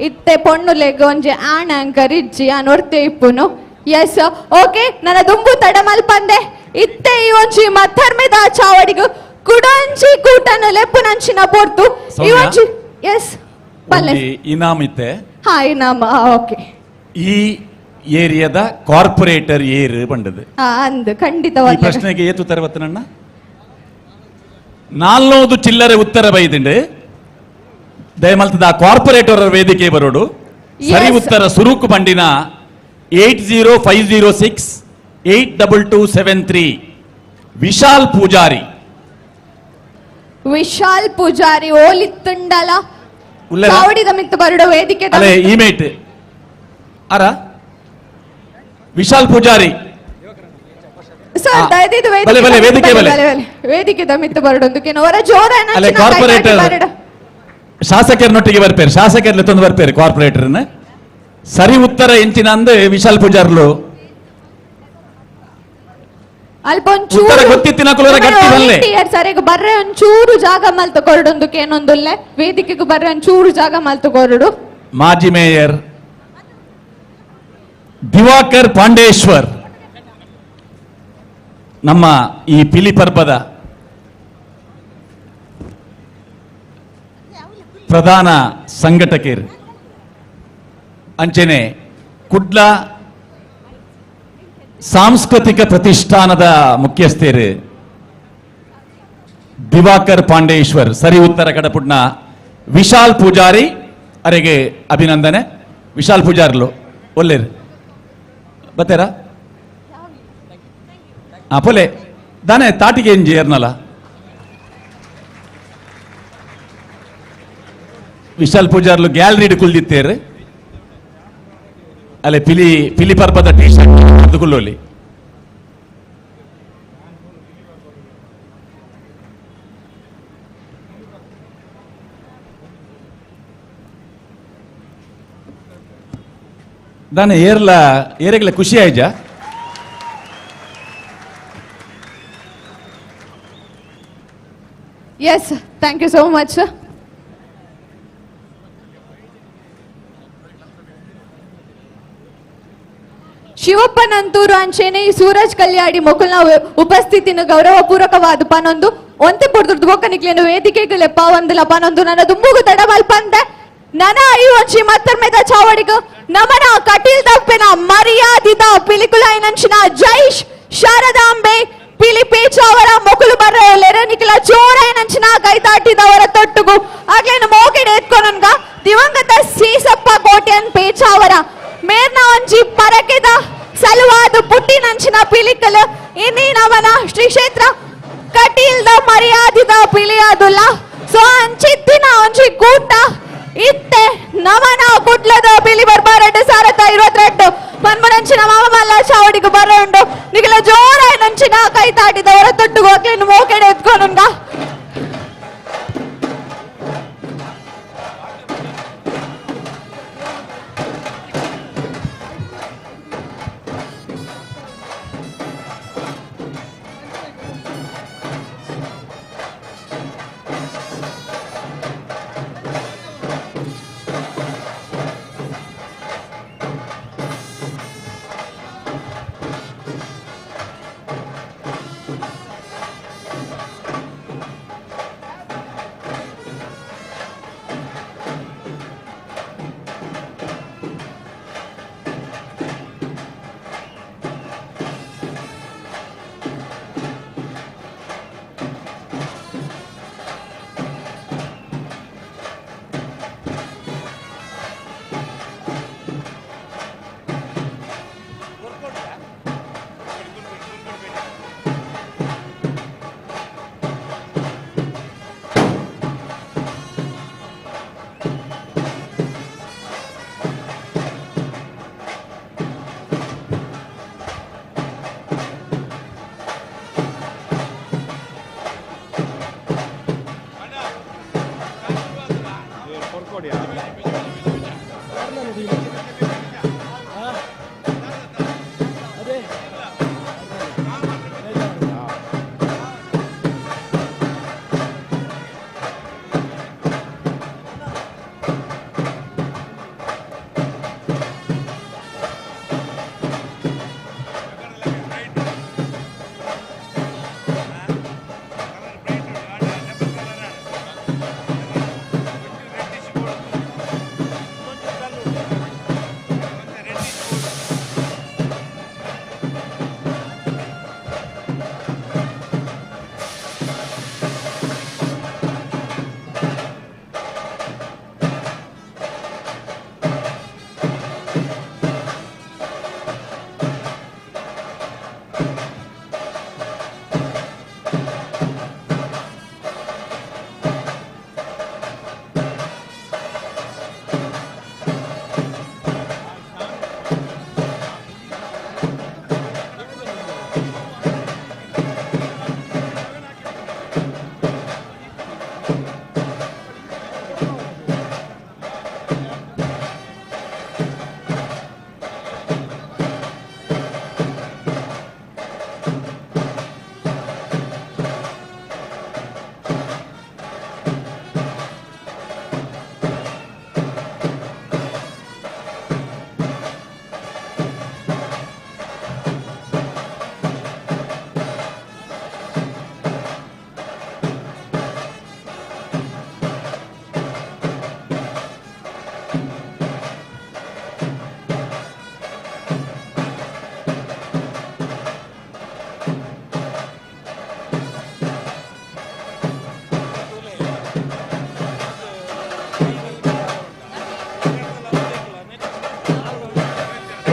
ಇತ್ತೆ ಪೊಣ್ಣು ಲೆಗ್ ಒಂಜಿ ಆಣ್ ಆಂಕರ್ ಇಜ್ಜಿ ಆನ್ ಒರ್ತೆ ಇಪ್ಪುನು. ಎಸ್ ಓಕೆ, ನನ್ನ ದುಂಬು ತಡ ಮಲ್ಪಂದೆ ಇತ್ತೆ ಈ ಒಂಜಿ ಮತ್ತರ್ಮೆದ ಚಾವಡಿಗು ಕುಡೊಂಜಿ ಕೂಟನು ಲೆಪ್ಪುನಂಚಿನ ಪೊರ್ತು ಈ ಒಂಜಿ ಎಸ್ ಪಲ್ಲೆ ಇನಾಮ್ ಇತ್ತೆ. ಹಾ ಇನಾಮ ಓಕೆ. ಈ ಏರಿಯಾದ ಕಾರ್ಪೊರೇಟರ್ ಏರು ಬಂಡದು ಅಂದು ಈ ಖಂಡಿತವಾಗಿ ಪ್ರಶ್ನೆಗೆ ಏತು ತರವತ್ತನಣ್ಣ ನಾಲ್ನೂದು ಚಿಲ್ಲರೆ ಉತ್ತರ ಬೈದಿಂಡು ದಯಮಲ್ತದ ಕಾರ್ಪೊರೇಟರ್ ವೇದಿಕೆ ಬರೋಡು. ಸರಿ ಉತ್ತರ ಸುರುಕು ಬಂಡಿನ 80506 82273 ವಿಶಾಲ್ ಪೂಜಾರಿ. ವಿಶಾಲ್ ಪೂಜಾರಿ ಓಲಿತ್ತುಂಡಲ ಚಾವಡಿದ ಮಿತ್ತು ಬರಡು ವೇದಿಕೆ ಅಲೆ ಇಮೇಟ್ ಅರ ವಿಶಾಲ್ ಪೂಜಾರಿ ಸರ್ ದಯದಿದ್ದು ವೇದಿಕೆ ವೇದಿಕೆ ಮಿತ್ತು ಬರಡೊಂದು ಅವರ ಜೋರ ಕಾರ್ಪೊರೇಟರ್ ಶಾಸಕರನ್ನೊಟ್ಟಿಗೆ ಬರ್ಪೇರು, ಶಾಸಕರಲ್ಲಿ ತಂದು ಬರ್ಪೇರು ಕಾರ್ಪೊರೇಟರ್ನ. ಸರಿ ಉತ್ತರ ಎಂಚಿನ ಅಂದು ವಿಶಾಲ್ ಪೂಜಾರ್ಲು ಅಲ್ಪ ಸರಿಗ ಬರ್ರೆ ಒಂಚೂರು ಜಾಗ ಮಲ್ತ ಕೊರಡೊಂದಕ್ಕೆ ಏನೊಂದುಲ್ಲೆ ವೇದಿಕೆಗೆ ಬರ್ರೆ ಒಂಚೂರು ಜಾಗ ಮಲ್ತ ಕೊರಡು. ಮಾಜಿ ಮೇಯರ್ ದಿವಾಕರ್ ಪಾಂಡೇಶ್ವರ್ ನಮ್ಮ ಈ ಪಿಲಿ ಪರ್ಬದ ಪ್ರಧಾನ ಸಂಘಟಕರು ಅಂಚನೆ ಕುಡ್ಲ ಸಾಂಸ್ಕೃತಿಕ ಪ್ರತಿಷ್ಠಾನದ ಮುಖ್ಯಸ್ಥರು ದಿವಾಕರ್ ಪಾಂಡೇಶ್ವರ್. ಸರಿ ಉತ್ತರ ಕಡಪುಡ್ನ ವಿಶಾಲ್ ಪೂಜಾರಿ ಅರೆಗೆ ಅಭಿನಂದನೆ. ವಿಶಾಲ್ ಪೂಜಾರ್ಲು ಒಲ್ಲೇರು ಬತ್ತೇರಾ? ಆ ಪೊಲೆ ದಾನೆ ತಾಟಿಗೆ ಎಂಜಿ ಏರ್ನಲ್ಲ. ವಿಶಾಲ್ ಪೂಜಾರ್ಲು ಗ್ಯಾಲರಿ ಕುಲ್ದಿತ್ತೇರು ಅಲ್ಲೇ ಪಿಲಿ ಪಿಲಿ ಪರ್ಬದ ಟೀ ಶರ್ಟ್ ಕುಲ್ಲೋಲಿ. ದಾನೆ ಏರ್ಲ ಏರೆಗ್ಲ ಖುಷಿ ಆಯ್ಜಾ? Yes, thank you so much. Shivappa Nanthoor ಅಂಚೆನೆ ಸೂರಜ್ ಕಲ್ಯಾಡಿ ಮೊಕುಲ್ನ ಉಪಸ್ಥಿತಿನ ಗೌರವಪೂರ್ವಕವಾದ ಪನೊಂದು ಒಂತೆ ಪೊರ್ದುರ್ದು ಬೊಕ್ಕನಿಕ್ಲೇನು ವೇದಿಕೆಗೆ ಪಾವಂದಿಲ್ಲ ಪನೊಂದು ನನ್ನ ದುಂಬುಗು ತಡಮಲ್ಪಂದೆ ನನ ಈ ಒಂಜಿ ಮತ್ತರ್ಮೆದ ಚಾವಡಿಗು ನಮನ ಕಟೀಲ್ ತಪ್ಪಿನ ಮರ್ಯಾದಿದ ಪಿಲಿಕುಲಾಯಿನಂಚಿನ ಜೈಶ್ ಶಾರದಾಂಬೆ ಪಿಲಿ ಪೇಚಾವರ ಮೊಕುಲು ಬರ್ರೆ ಲೆರನಿಕಲ ಜೋರಾಯಿನಂಚಿನ ಕೈತಾಟಿದವರ ತೊಟ್ಟುಗು ಆಗ್ಲೇನು ಮೋಕೆಡೆ ಎತ್ಕೊನನ್ಗ ದಿವಂಗತ ಸೀಸಪ್ಪ ಕೋಟ್ಯನ್ ಪೇಚಾವರ ಮೇರ್ನ ಒಂಜಿ ಪರಕೆದ ಸಲುವಾದ ಪುಟ್ಟಿನಂಚಿನ ಪಿಲಿಕಲ್ ಇನ್ನಿ ನಮನ ಶ್ರೀ ಕ್ಷೇತ್ರ ಕಟೀಲ್ದ ಮರ್ಯಾದಿದ ಪಿಲಿಯಾದುಲ್ಲ. ಸೊ ಅಂಚಿತ್ತಿನ ಒಂಜಿ ಕೂಟ ಇತ್ತೆ ನಮನ ಕುಡ್ಲದ ಪಿಲಿ ಬರ್ಬಾರಡ್ಡು ಸಾರತ 22 ಪನ್ಮನಂಚಿನ ಮಾಮ ಮಲ್ಲ ಚಾವಡಿಗು ಬರ ಉಂಡು ನಿಗಲ ಜೋರಾಯಿನಂಚಿನ ಕೈ ತಾಟಿದವರ ತೊಟ್ಟುಗು ಅಕ್ಲೇನು ಮೋಕೆಡೆ ಎತ್ಕೊನುಂಗ.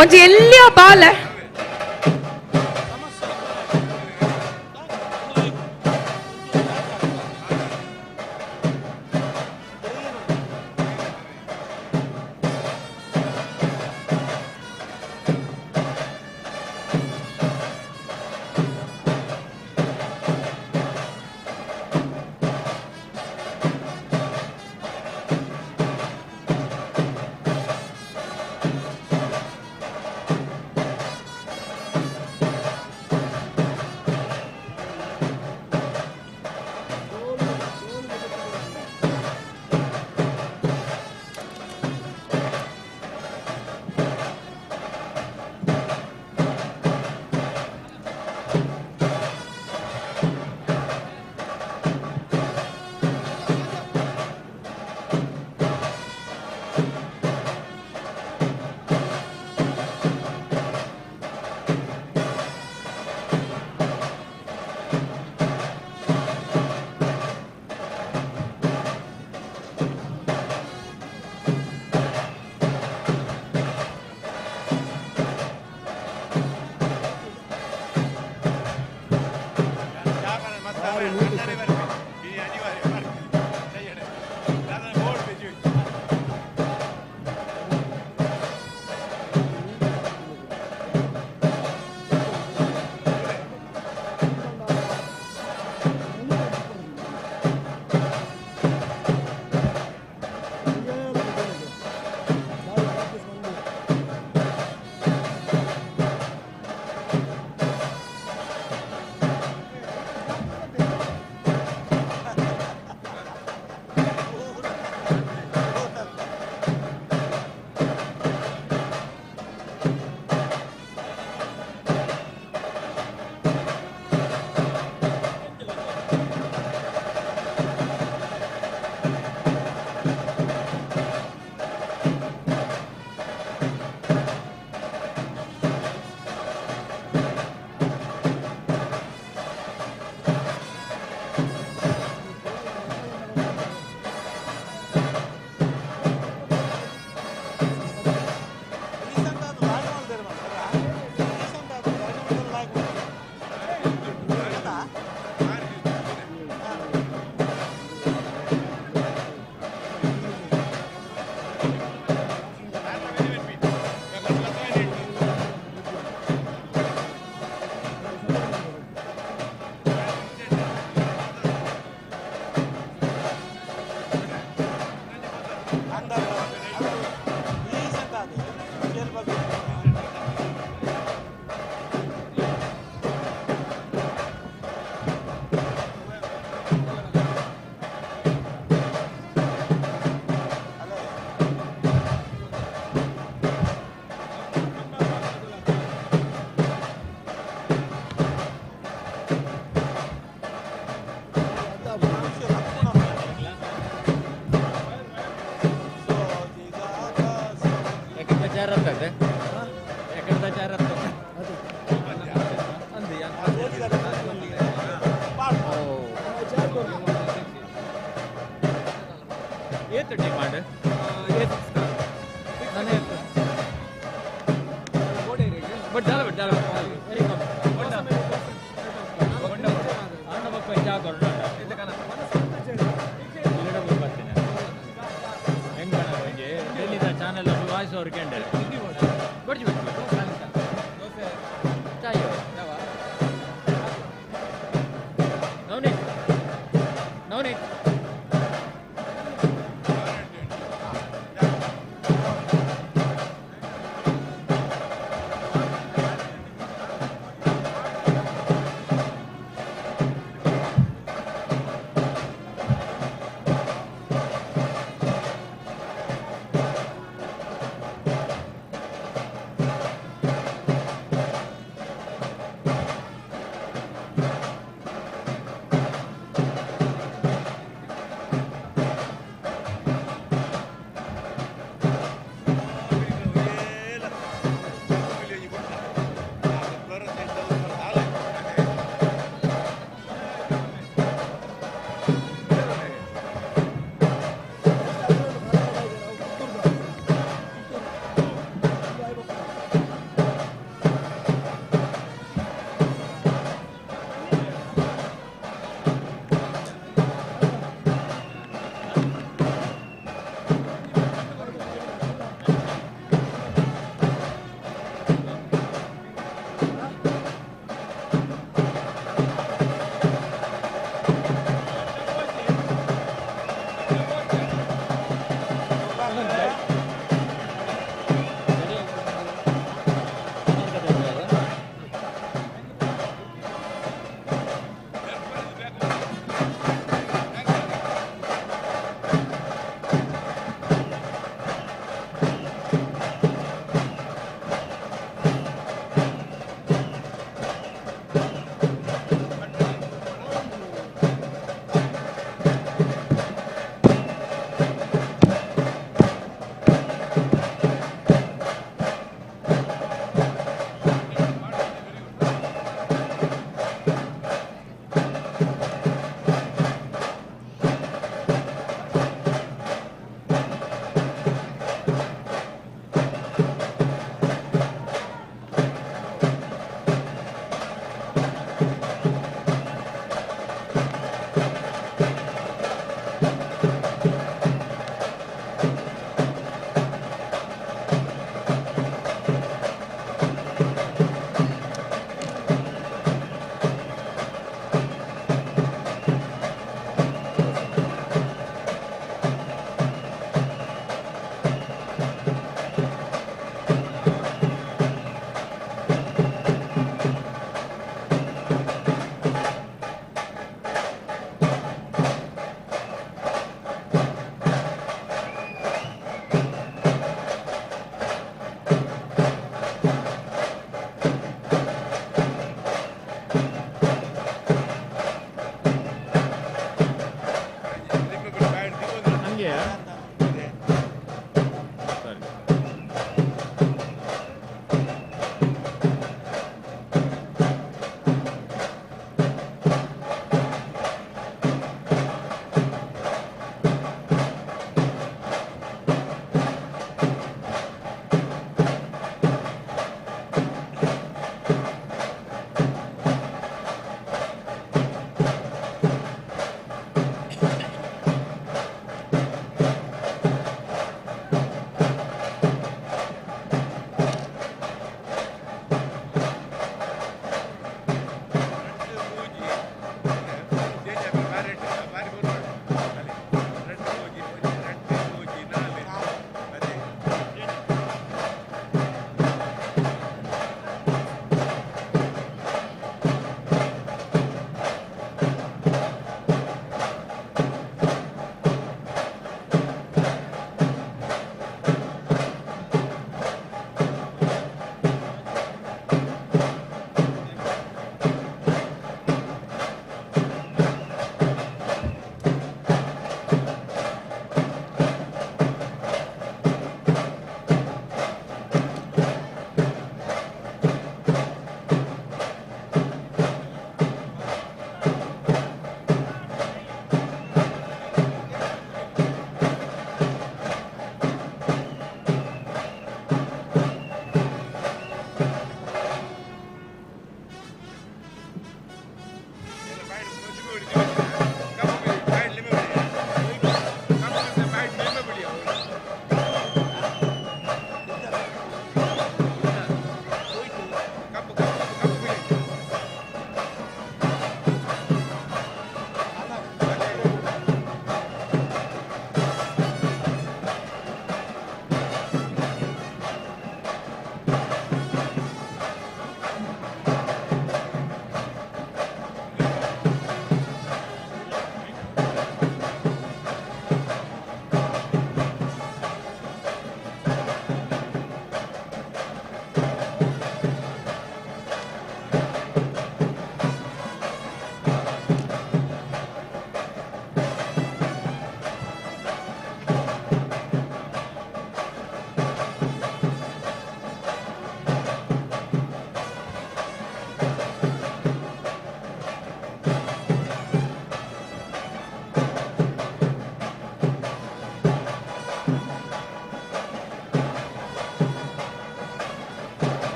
ಒಂಜಿ ಎಲ್ಲಿಯ ಬಾಲೆ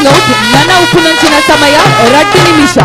ಪ್ಲೀಸ್ ನೋಟ್, ನನ್ನ ಉಪ್ಪುನಂಚಿನ ಸಮಯ 2 ನಿಮಿಷ.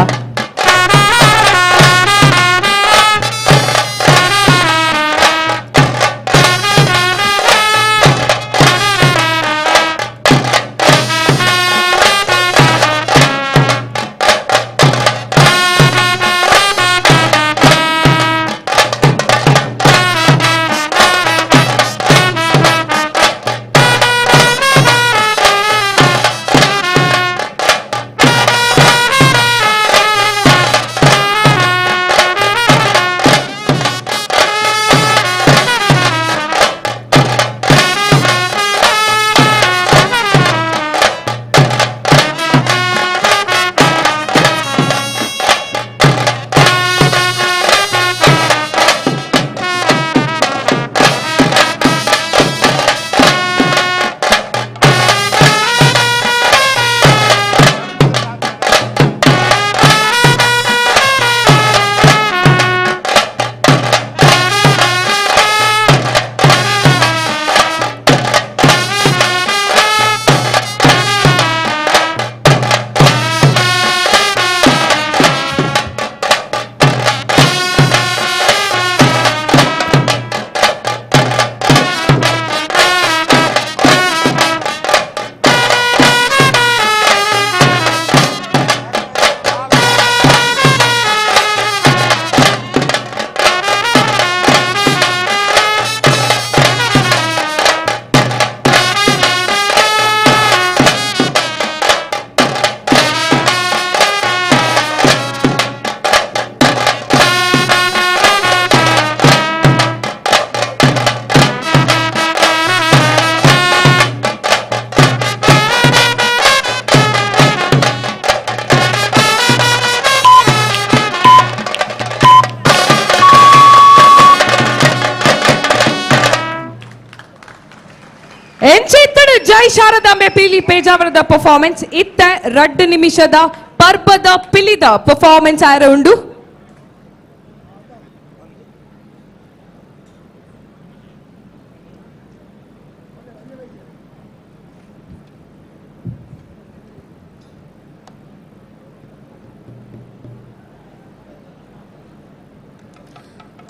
ಎಂಚಿತ್ತಡು ಜೈ ಶಾರದಾಂಬೆ ಪೀಲಿ ಪೇಜಾವರದ ಪರ್ಫಾರ್ಮೆನ್ಸ್ ಇತ್ತ 2 ನಿಮಿಷದ ಪರ್ಬದ ಪಿಲಿದ ಪರ್ಫಾರ್ಮೆನ್ಸ್ ಆರ ಉಂಡು.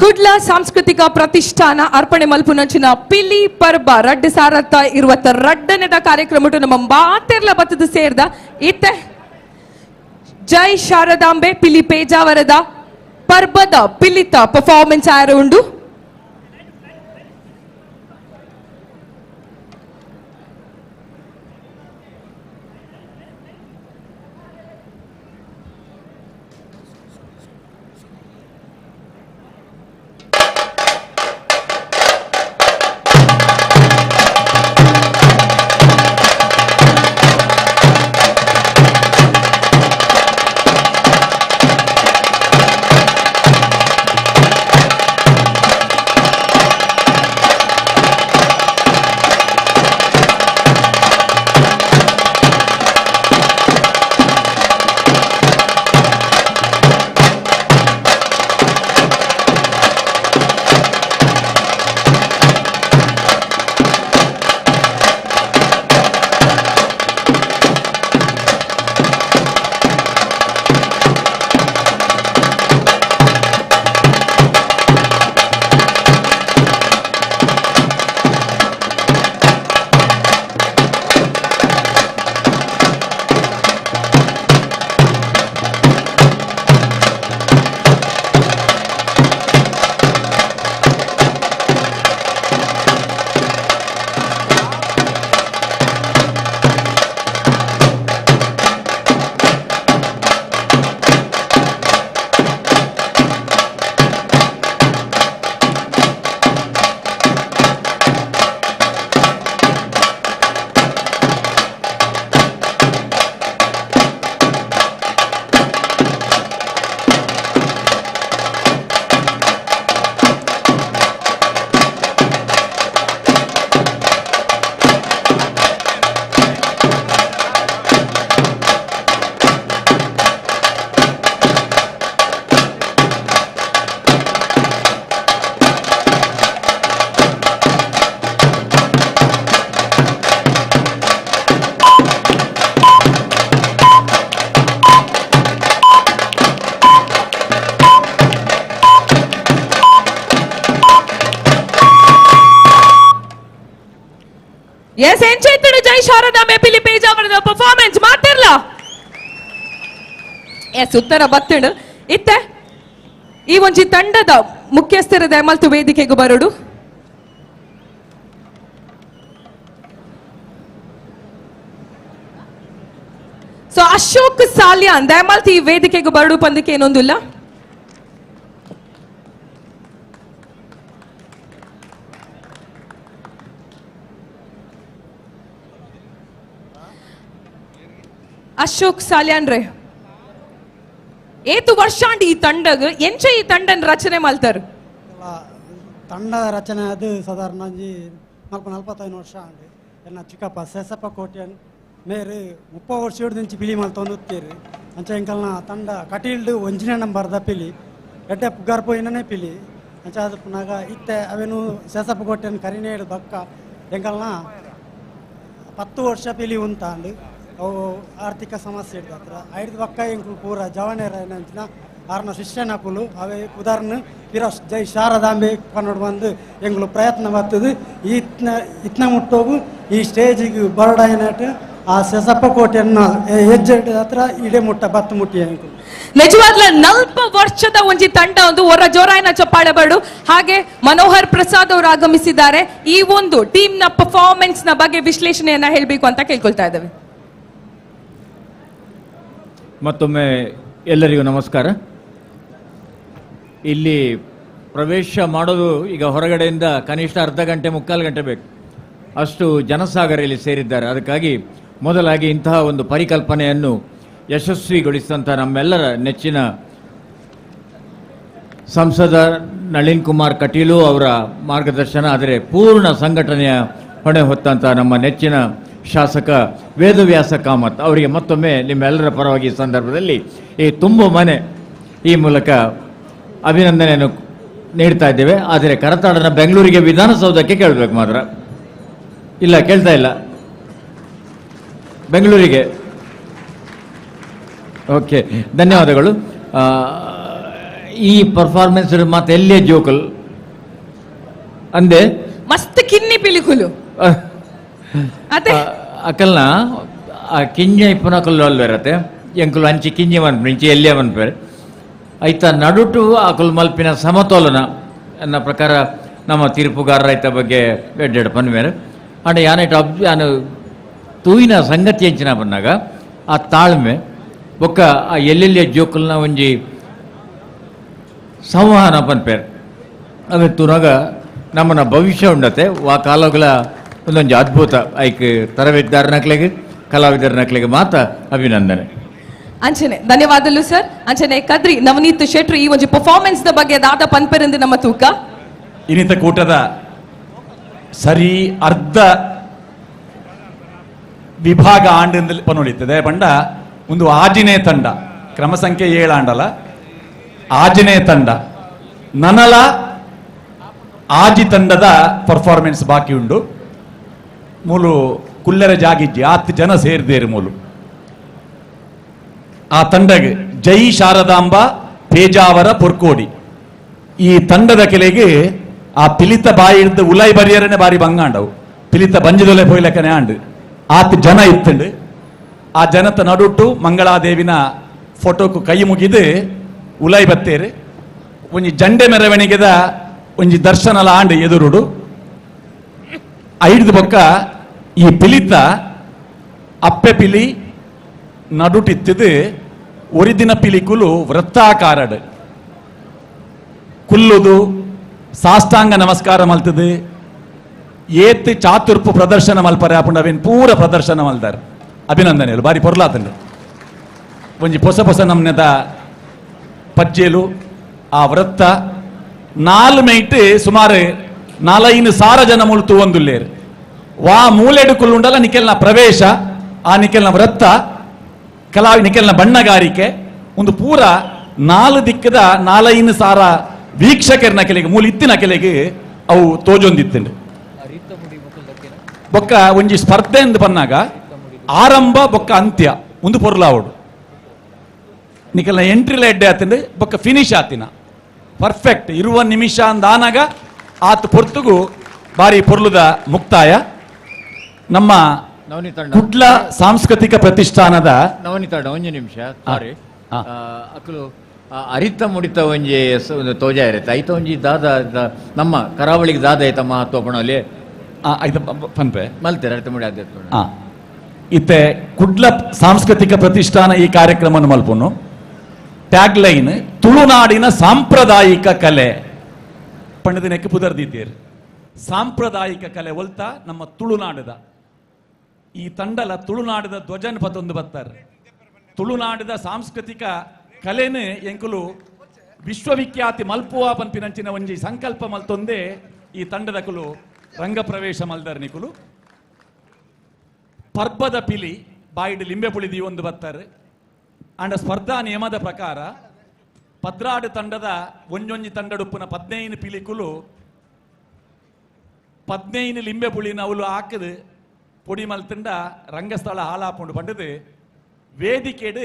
ಕುಡ್ಲ ಸಾಂಸ್ಕೃತಿಕ ಪ್ರತಿಷ್ಠಾನ ಅರ್ಪಣೆ ಮಲ್ಪುನಂಚಿನ ಪಿಲಿ ಪರ್ಬ 2022ನೇದ ಕಾರ್ಯಕ್ರಮ ನಮ್ಮ ಮಾತೆರ್ಲ ಬತ್ತದ ಸೇರ್ದ ಇತ್ತೆ ಜೈ ಶಾರದಾಂಬೆ ಪಿಲಿ ಪೇಜಾವರದ ಪರ್ಬದ ಪಿಲಿತ ಪರ್ಫಾರ್ಮೆನ್ಸ್ ಆರ ಉಂಡು. S ಎಂಚೈತುಡು ಜೈ ಶಾರದಾಂಬೆ ಪಿಲಿ ಪೇಜಾವರದ ಪರ್ಫಾರ್ಮೆನ್ಸ್ ಮಾತಿರ್ಲ. ಎಸ್ ಉತ್ತರ ಬತ್ತುಂಡು. ಇತ್ತೆ ಈ ಒಂಜಿ ತಂಡದ ಮುಖ್ಯಸ್ಥರ ದಯಮಲ್ತು ವೇದಿಕೆಗೆ ಬರೋಡು. ಸೊ ಅಶೋಕ್ ಸಾಲಿಯಾನ್ ದಯಮಲ್ತು ಈ ವೇದಿಕೆಗೆ ಬರಡು ಪಂದಕ್ಕೆ ಏನೊಂದಿಲ್ಲ. ಅಶೋಕ್ ಸಾಲಿಯಾನ್ ರೇ ಏತು ವರ್ಷಾಂಡ್ ಈ ತಂಡಗ್ ಎಂಚ ಈ ತಂಡನ್ ರಚನೆ ಮಲ್ತಾರು? ತಂಡದ ರಚನೆ ಅದು ಸಾಧಾರಣ ಒಂಜಿ 45 ವರ್ಷ ಆಂಡ್. ಎನ್ನ ಚಿಕ್ಕಪ್ಪ ಸೇಸಪ್ಪ ಕೋಟ್ಯನ್ ಮೇರು 30 ವರ್ಷ ಹಿಡ್ದಿಂಚಿ ಪಿಲಿ ಮಲ್ತೊಂದು ಅಂಚ ಎಂಕಲ್ನ ತಂಡ ಕಟೀಲ್ಡು ಒಂಜಿನೇ ನಂಬರ್ದ ಪಿಲಿ ಎಡ್ಡೆ ಪುಗಾರ್ ಪೋಯಿನೇ ಪಿಲಿ ಅಂಚ ಅದು ಪುನಾಗ ಇತ್ತೆ ಅವೇನು ಸೇಸಪ್ಪ ಕೋಟ್ಯನ್ ಕರಿನೇಡು ಬಕ್ಕ ಎಂಕಲ್ನ 10 ವರ್ಷ ಪಿಲಿ ಉಂತಾಂಡು. ಅವು ಆರ್ಥಿಕ ಸಮಸ್ಯೆ ಹಿಡ್ದತ್ರ ಐದು ಬಕ್ಕ ಎಂಕುಲು ಪೂರ ಜವನೇರ ಏನಂಚಿನ ಆರ್ನ ಶಿಷ್ಯನಕುಲು ಅವೇ ಉದಾಹರಣೆ ಪಿರಸ್ ಜೈ ಶಾರದಾಂಬೆ ಕನ್ನಡ ಬಂದು ಎಂಗಳು ಪ್ರಯತ್ನ ಬರ್ತದೆ. ಇತ್ನ ಇತ್ನ ಮುಟ್ಟೋಗು ಈ ಸ್ಟೇಜಿಗೆ ಬರಡಾಯನಟ್ ಆ ಸೆಸಪ್ಪ ಕೋಟೆಯನ್ನ ಹೆಜ್ಜೆ ಹತ್ರ ಇಡೆ ಮುಟ್ಟ ಬತ್ತು ಮುಟ್ಟಿ ಎಂಕುಲು. ನಿಜವಾಗ್ಲ 40 ವರ್ಷದ ಒಂಜಿ ತಂಡ ಒಂದು ಹೊರ ಜೋರಾಯನ ಚಪ್ಪಾಳೆ ಬರಡು. ಹಾಗೆ ಮನೋಹರ್ ಪ್ರಸಾದ್ ಅವರು ಆಗಮಿಸಿದ್ದಾರೆ. ಈ ಒಂದು ಟೀಮ್ ನ ಪರ್ಫಾರ್ಮೆನ್ಸ್ ನ ಬಗ್ಗೆ ವಿಶ್ಲೇಷಣೆಯನ್ನ ಹೇಳಬೇಕು ಅಂತ ಕೇಳ್ಕೊಳ್ತಾ ಇದ್ದೇವೆ. ಮತ್ತೊಮ್ಮೆ ಎಲ್ಲರಿಗೂ ನಮಸ್ಕಾರ. ಇಲ್ಲಿ ಪ್ರವೇಶ ಮಾಡೋದು ಈಗ ಹೊರಗಡೆಯಿಂದ ಕನಿಷ್ಠ ಅರ್ಧ ಗಂಟೆ ಮುಕ್ಕಾಲು ಗಂಟೆ ಬೇಕು, ಅಷ್ಟು ಜನಸಾಗರ ಇಲ್ಲಿ ಸೇರಿದ್ದಾರೆ. ಅದಕ್ಕಾಗಿ ಮೊದಲಾಗಿ ಇಂತಹ ಒಂದು ಪರಿಕಲ್ಪನೆಯನ್ನು ಯಶಸ್ವಿಗೊಳಿಸಿದಂಥ ನಮ್ಮೆಲ್ಲರ ನೆಚ್ಚಿನ ಸಂಸದ ನಳಿನ್ ಕುಮಾರ್ ಕಟೀಲು ಅವರ ಮಾರ್ಗದರ್ಶನ, ಆದರೆ ಪೂರ್ಣ ಸಂಘಟನೆಯ ಹೊಣೆ ಹೊತ್ತಂಥ ನಮ್ಮ ನೆಚ್ಚಿನ ಶಾಸಕ ವೇದವ್ಯಾಸ ಕಾಮತ್ ಅವರಿಗೆ ಮತ್ತೊಮ್ಮೆ ನಿಮ್ಮೆಲ್ಲರ ಪರವಾಗಿ ಈ ಸಂದರ್ಭದಲ್ಲಿ ಈ ತುಂಬು ಮನೆ ಈ ಮೂಲಕ ಅಭಿನಂದನೆಯನ್ನು ನೀಡ್ತಾ ಇದ್ದೇವೆ. ಆದರೆ ಕರತಾಡನ ಬೆಂಗಳೂರಿಗೆ ವಿಧಾನಸೌಧಕ್ಕೆ ಕೇಳಬೇಕು ಮಾತ್ರ, ಇಲ್ಲ ಕೇಳ್ತಾ ಇಲ್ಲ ಬೆಂಗಳೂರಿಗೆ. ಓಕೆ, ಧನ್ಯವಾದಗಳು. ಈ ಪರ್ಫಾರ್ಮೆನ್ಸ್ ಮಾತು ಎಲ್ಲೇ ಜೋಕಲ್ ಅಂದೆ ಮಸ್ತ್ ಕಿನ್ನಿ ಪಿಲಿಕುಲು ಅಕಲ್ನ ಆ ಕಿಂಜ ಇಪ್ಪನ ಕಲ್ಲು ಅಲ್ವೇರತ್ತೆ ಎಂಕುಲು ಅಂಚಿ ಕಿಂಜಿ ಮನ್ಪು ಇಂಚಿ ಎಲ್ಲೇ ಮನ್ಪೇರೆ ಐತ ನಡುಟು ಅಕುಲು ಮಲ್ಪಿನ ಸಮತೋಲನ ಅನ್ನೋ ಪ್ರಕಾರ ನಮ್ಮ ತೀರ್ಪುಗಾರರ ಐತ ಬಗ್ಗೆ ಎಡ್ಡೆಡ್ ಪನ್ಮೇರೆ ಅಂಡ್ ಯಾನೈಟ್ ಅಬ್ ಯಾನು ತೂಯಿನ ಸಂಗತಿ ಎಂಚಿನ ಬಂದಾಗ ಆ ತಾಳ್ಮೆ ಬೊಕ್ಕ ಆ ಎಲ್ಲೆಲ್ಲಿಯ ಜೋಕುಲ್ನ ಒಂಜಿ ಸಂವಹನ ಪನ್ಪೇರು ಅವೆ ತೂನಾಗ ನಮ್ಮನ್ನ ಭವಿಷ್ಯ ಉಂಡತೆ ವಾ ಕಾಲಗಳ ಒಂದೊಂದು ಅದ್ಭುತ ಐಕ್ ತರಬೇತುದಾರನಕ್ಲೆಗೆ ಕಲಾವಿದರನಕ್ಲೆಗೆ ಮಾತ್ರ ಅಭಿನಂದನೆ. ಅಂಚನೆ ಧನ್ಯವಾದಗಳು ಸರ್. ಅಂಚನೆ ಕದ್ರಿ ನವನೀತ್ ಶೆಟ್ರು ಈ ಒಂದು ಪರ್ಫಾರ್ಮೆನ್ಸ್ the ಬಗ್ಗೆ ದಾದ ಪನ್ಪೆರೆಂದು ನಮ್ಮ ತೂಕ ಇನ್ನಿತ ಕೂಟದ ಸರಿ ಅರ್ಧ ವಿಭಾಗ ಆಂಡ್ ಪನುಳಿತದೆ ಪಂಡ ಒಂದು ಆಜಿನೇ ತಂಡ ಕ್ರಮ ಸಂಖ್ಯೆ 7 ಆಂಡಲ ಆಜಿನೇ ತಂಡ ನನಲ ಆಜಿ ತಂಡದ ಪರ್ಫಾರ್ಮೆನ್ಸ್ ಬಾಕಿ ಉಂಡು. ಮೂಲು ಕುಲ್ಲರ ಜಾಗಿಜ್ಜಿ 10 ಜನ ಸೇರಿದೇರು ಮೂಲು ಆ ತಂಡಗೆ ಜೈ ಶಾರದಾಂಬ ಪೇಜಾವರ ಪೊರ್ಕೋಡಿ ಈ ತಂಡದ ಕೆಲೆಗೆ ಆ ಪಿಲಿತ ಬಾಯಿ ಹಿಡಿದು ಉಲೈ ಬರಿಯರನೆ ಬಾರಿ ಬಂಗಾಂಡವು ಪಿಲಿತ ಬಂಜದೊಲೆ ಪೋಯ್ಲಕನೆ ಆಂಡು 10 ಜನ ಇತ್ತಂಡು. ಆ ಜನತ ನಡುಟ್ಟು ಮಂಗಳಾದೇವಿನ ಫೋಟೋಕು ಕೈ ಮುಗಿದು ಉಲೈ ಬತ್ತೇರು ಒಂಜಿ ಜಂಡೆ ಮೆರವಣಿಗೆದ ಒಂಜಿ ದರ್ಶನಲ ಆಂಡು ಎದುರುಡು ಐದು ಬೊಕ್ಕ ಈ ಪಿಲಿತ ಅಪ್ಪೆ ಪಿಲಿ ನಡುಟಿತ್ತಿದ್ದು ಒರಿದಿನ ಪಿಲಿಕುಲು ವೃತ್ತಾಕಾರಡು ಕುಲ್ಲುದು ಸಾಷ್ಟಾಂಗ ನಮಸ್ಕಾರ ಮಲ್ತದು ಏತ್ ಚಾತುರ್ಪು ಪ್ರದರ್ಶನ ಮಲ್ಪರೆ ಅಪುಂಡವೇನ್ ಪೂರ ಪ್ರದರ್ಶನ ಮಲ್ದಾರ. ಅಭಿನಂದನೆಗಳು ಬಾರಿ ಪೊರ್ಲಾತಂಡು ಒಂಜಿ ಪೊಸ ಪೊಸ ನಮ್ನೆದ ಪಜ್ಜೇಲು ಆ ವೃತ್ತ 4 ಮೈಟ್ ಸುಮಾರು 4,500 ಜನ ಮುಳ್ತು ಒಂದುಲ್ಲೇರು ವಾ ಮೂಲೆಡು ಕುಲ್ಲುಂಡಲ ನಿಕೆಲ್ನ ಪ್ರವೇಶ ಆ ನಿಕೆಲ್ನ ವೃತ್ತ ಕಲಾವಿ ನಿಕೆಲ್ನ ಬಣ್ಣಗಾರಿಕೆ ಒಂದು ಪೂರ 4 ದಿಕ್ಕದ 4,500 ವೀಕ್ಷಕರನ ಕೆಲೆಗೆ ಮೂಲ ಇತ್ತಿನ ಕೆಲೆಗೆ ಅವು ತೋಜೊಂದಿತ್ತಂಡು. ಬೊಕ್ಕ ಒಂಜಿ ಸ್ಪರ್ಧೆ ಎಂದು ಬಂದಾಗ ಆರಂಭ ಬೊಕ್ಕ ಅಂತ್ಯ ಒಂದು ಪೊರ್ಲಾವಡು ನಿಕೆಲ್ನ ಎಂಟ್ರಿಲ ಎಡ್ಡೆ ಆತಂಡು ಬೊಕ್ಕ ಫಿನಿಶ್ ಆತಿನ ಪರ್ಫೆಕ್ಟ್ ಇರುವ ನಿಮಿಷ ಅಂದಾನಾಗ ಆತ ಪೊರ್ತುಗು ಬಾರಿ ಪೊರ್ಲುದ ಮುಕ್ತಾಯ. ನಮ್ಮ ಕುಡ್ಲ ಸಾಂಸ್ಕೃತಿಕ ಪ್ರತಿಷ್ಠಾನದ ನವನಿತ ಒಂಜಿ ನಿಮಿಷ ಸಾರಿ ಅಕುಲು ಅರಿತ ಮುಡಿತ ಒಂಜಿ ತೋಜ ಇರುತ್ತೆ ಐತ ಒಂಜಿ ದಾದ ನಮ್ಮ ಕರಾವಳಿಗೆ ದಾದ ಐತ ಮಹತ್ವ ಪಣಲಿ ಐತ ಪನ್ಪೆ ಮಲ್ತೆರ್ ಅರಿತ ಮುಡಿ ಆದ ಇತ್ತೆ ಕುಡ್ಲ ಸಾಂಸ್ಕೃತಿಕ ಪ್ರತಿಷ್ಠಾನ ಈ ಕಾರ್ಯಕ್ರಮವನ್ನು ಮಲ್ಪುನು ಟ್ಯಾಗ್ ಲೈನ್ ತುಳುನಾಡಿನ ಸಾಂಪ್ರದಾಯಿಕ ಕಲೆ ಪಂಡದಿನಕ್ಕೆ ಪುದರ್ದಿದ್ದೀರ್ ಸಾಂಪ್ರದಾಯಿಕ ಕಲೆ ಒಲ್ತಾ ನಮ್ಮ ತುಳುನಾಡದ ಈ ತಂಡಲ ತುಳುನಾಡದ ಧ್ವಜನ್ ಪತೊಂದು ಬತ್ತಾರೆ ತುಳುನಾಡದ ಸಾಂಸ್ಕೃತಿಕ ಕಲೆನು ಎಂಕುಲು ವಿಶ್ವವಿಖ್ಯಾತಿ ಮಲ್ಪುವ ಪನ್ಪಿನಂಚಿನ ಒಂಜಿ ಸಂಕಲ್ಪ ಮಲ್ತೊಂದೇ ಈ ತಂಡದಕುಲು ರಂಗಪ್ರವೇಶ ಮಲ್ದರ್ ನಿಕುಲು ಪರ್ಬದ ಪಿಲಿ ಬಾಯಿಡ್ ಲಿಂಬೆ ಪುಳಿದಿ ಒಂದು ಬತ್ತಾರೆ ಅಂಡ ಸ್ಪರ್ಧಾ ನಿಯಮದ ಪ್ರಕಾರ ಪದ್ರಾಡು ತಂಡದ ಒಂಜೊಂಜಿ ತಂಡಡುಪ್ಪುನ 15 ಪಿಲಿಕುಲು 15 ಲಿಂಬೆ ಪುಳಿನ ಅವಳು ಹಾಕದು ಪೊಡಿ ಮಲ್ತಂಡ ರಂಗಸ್ಥಳ ಹಾಳಾಪುಂಡು ಪಂಡದು ವೇದಿಕೆಡು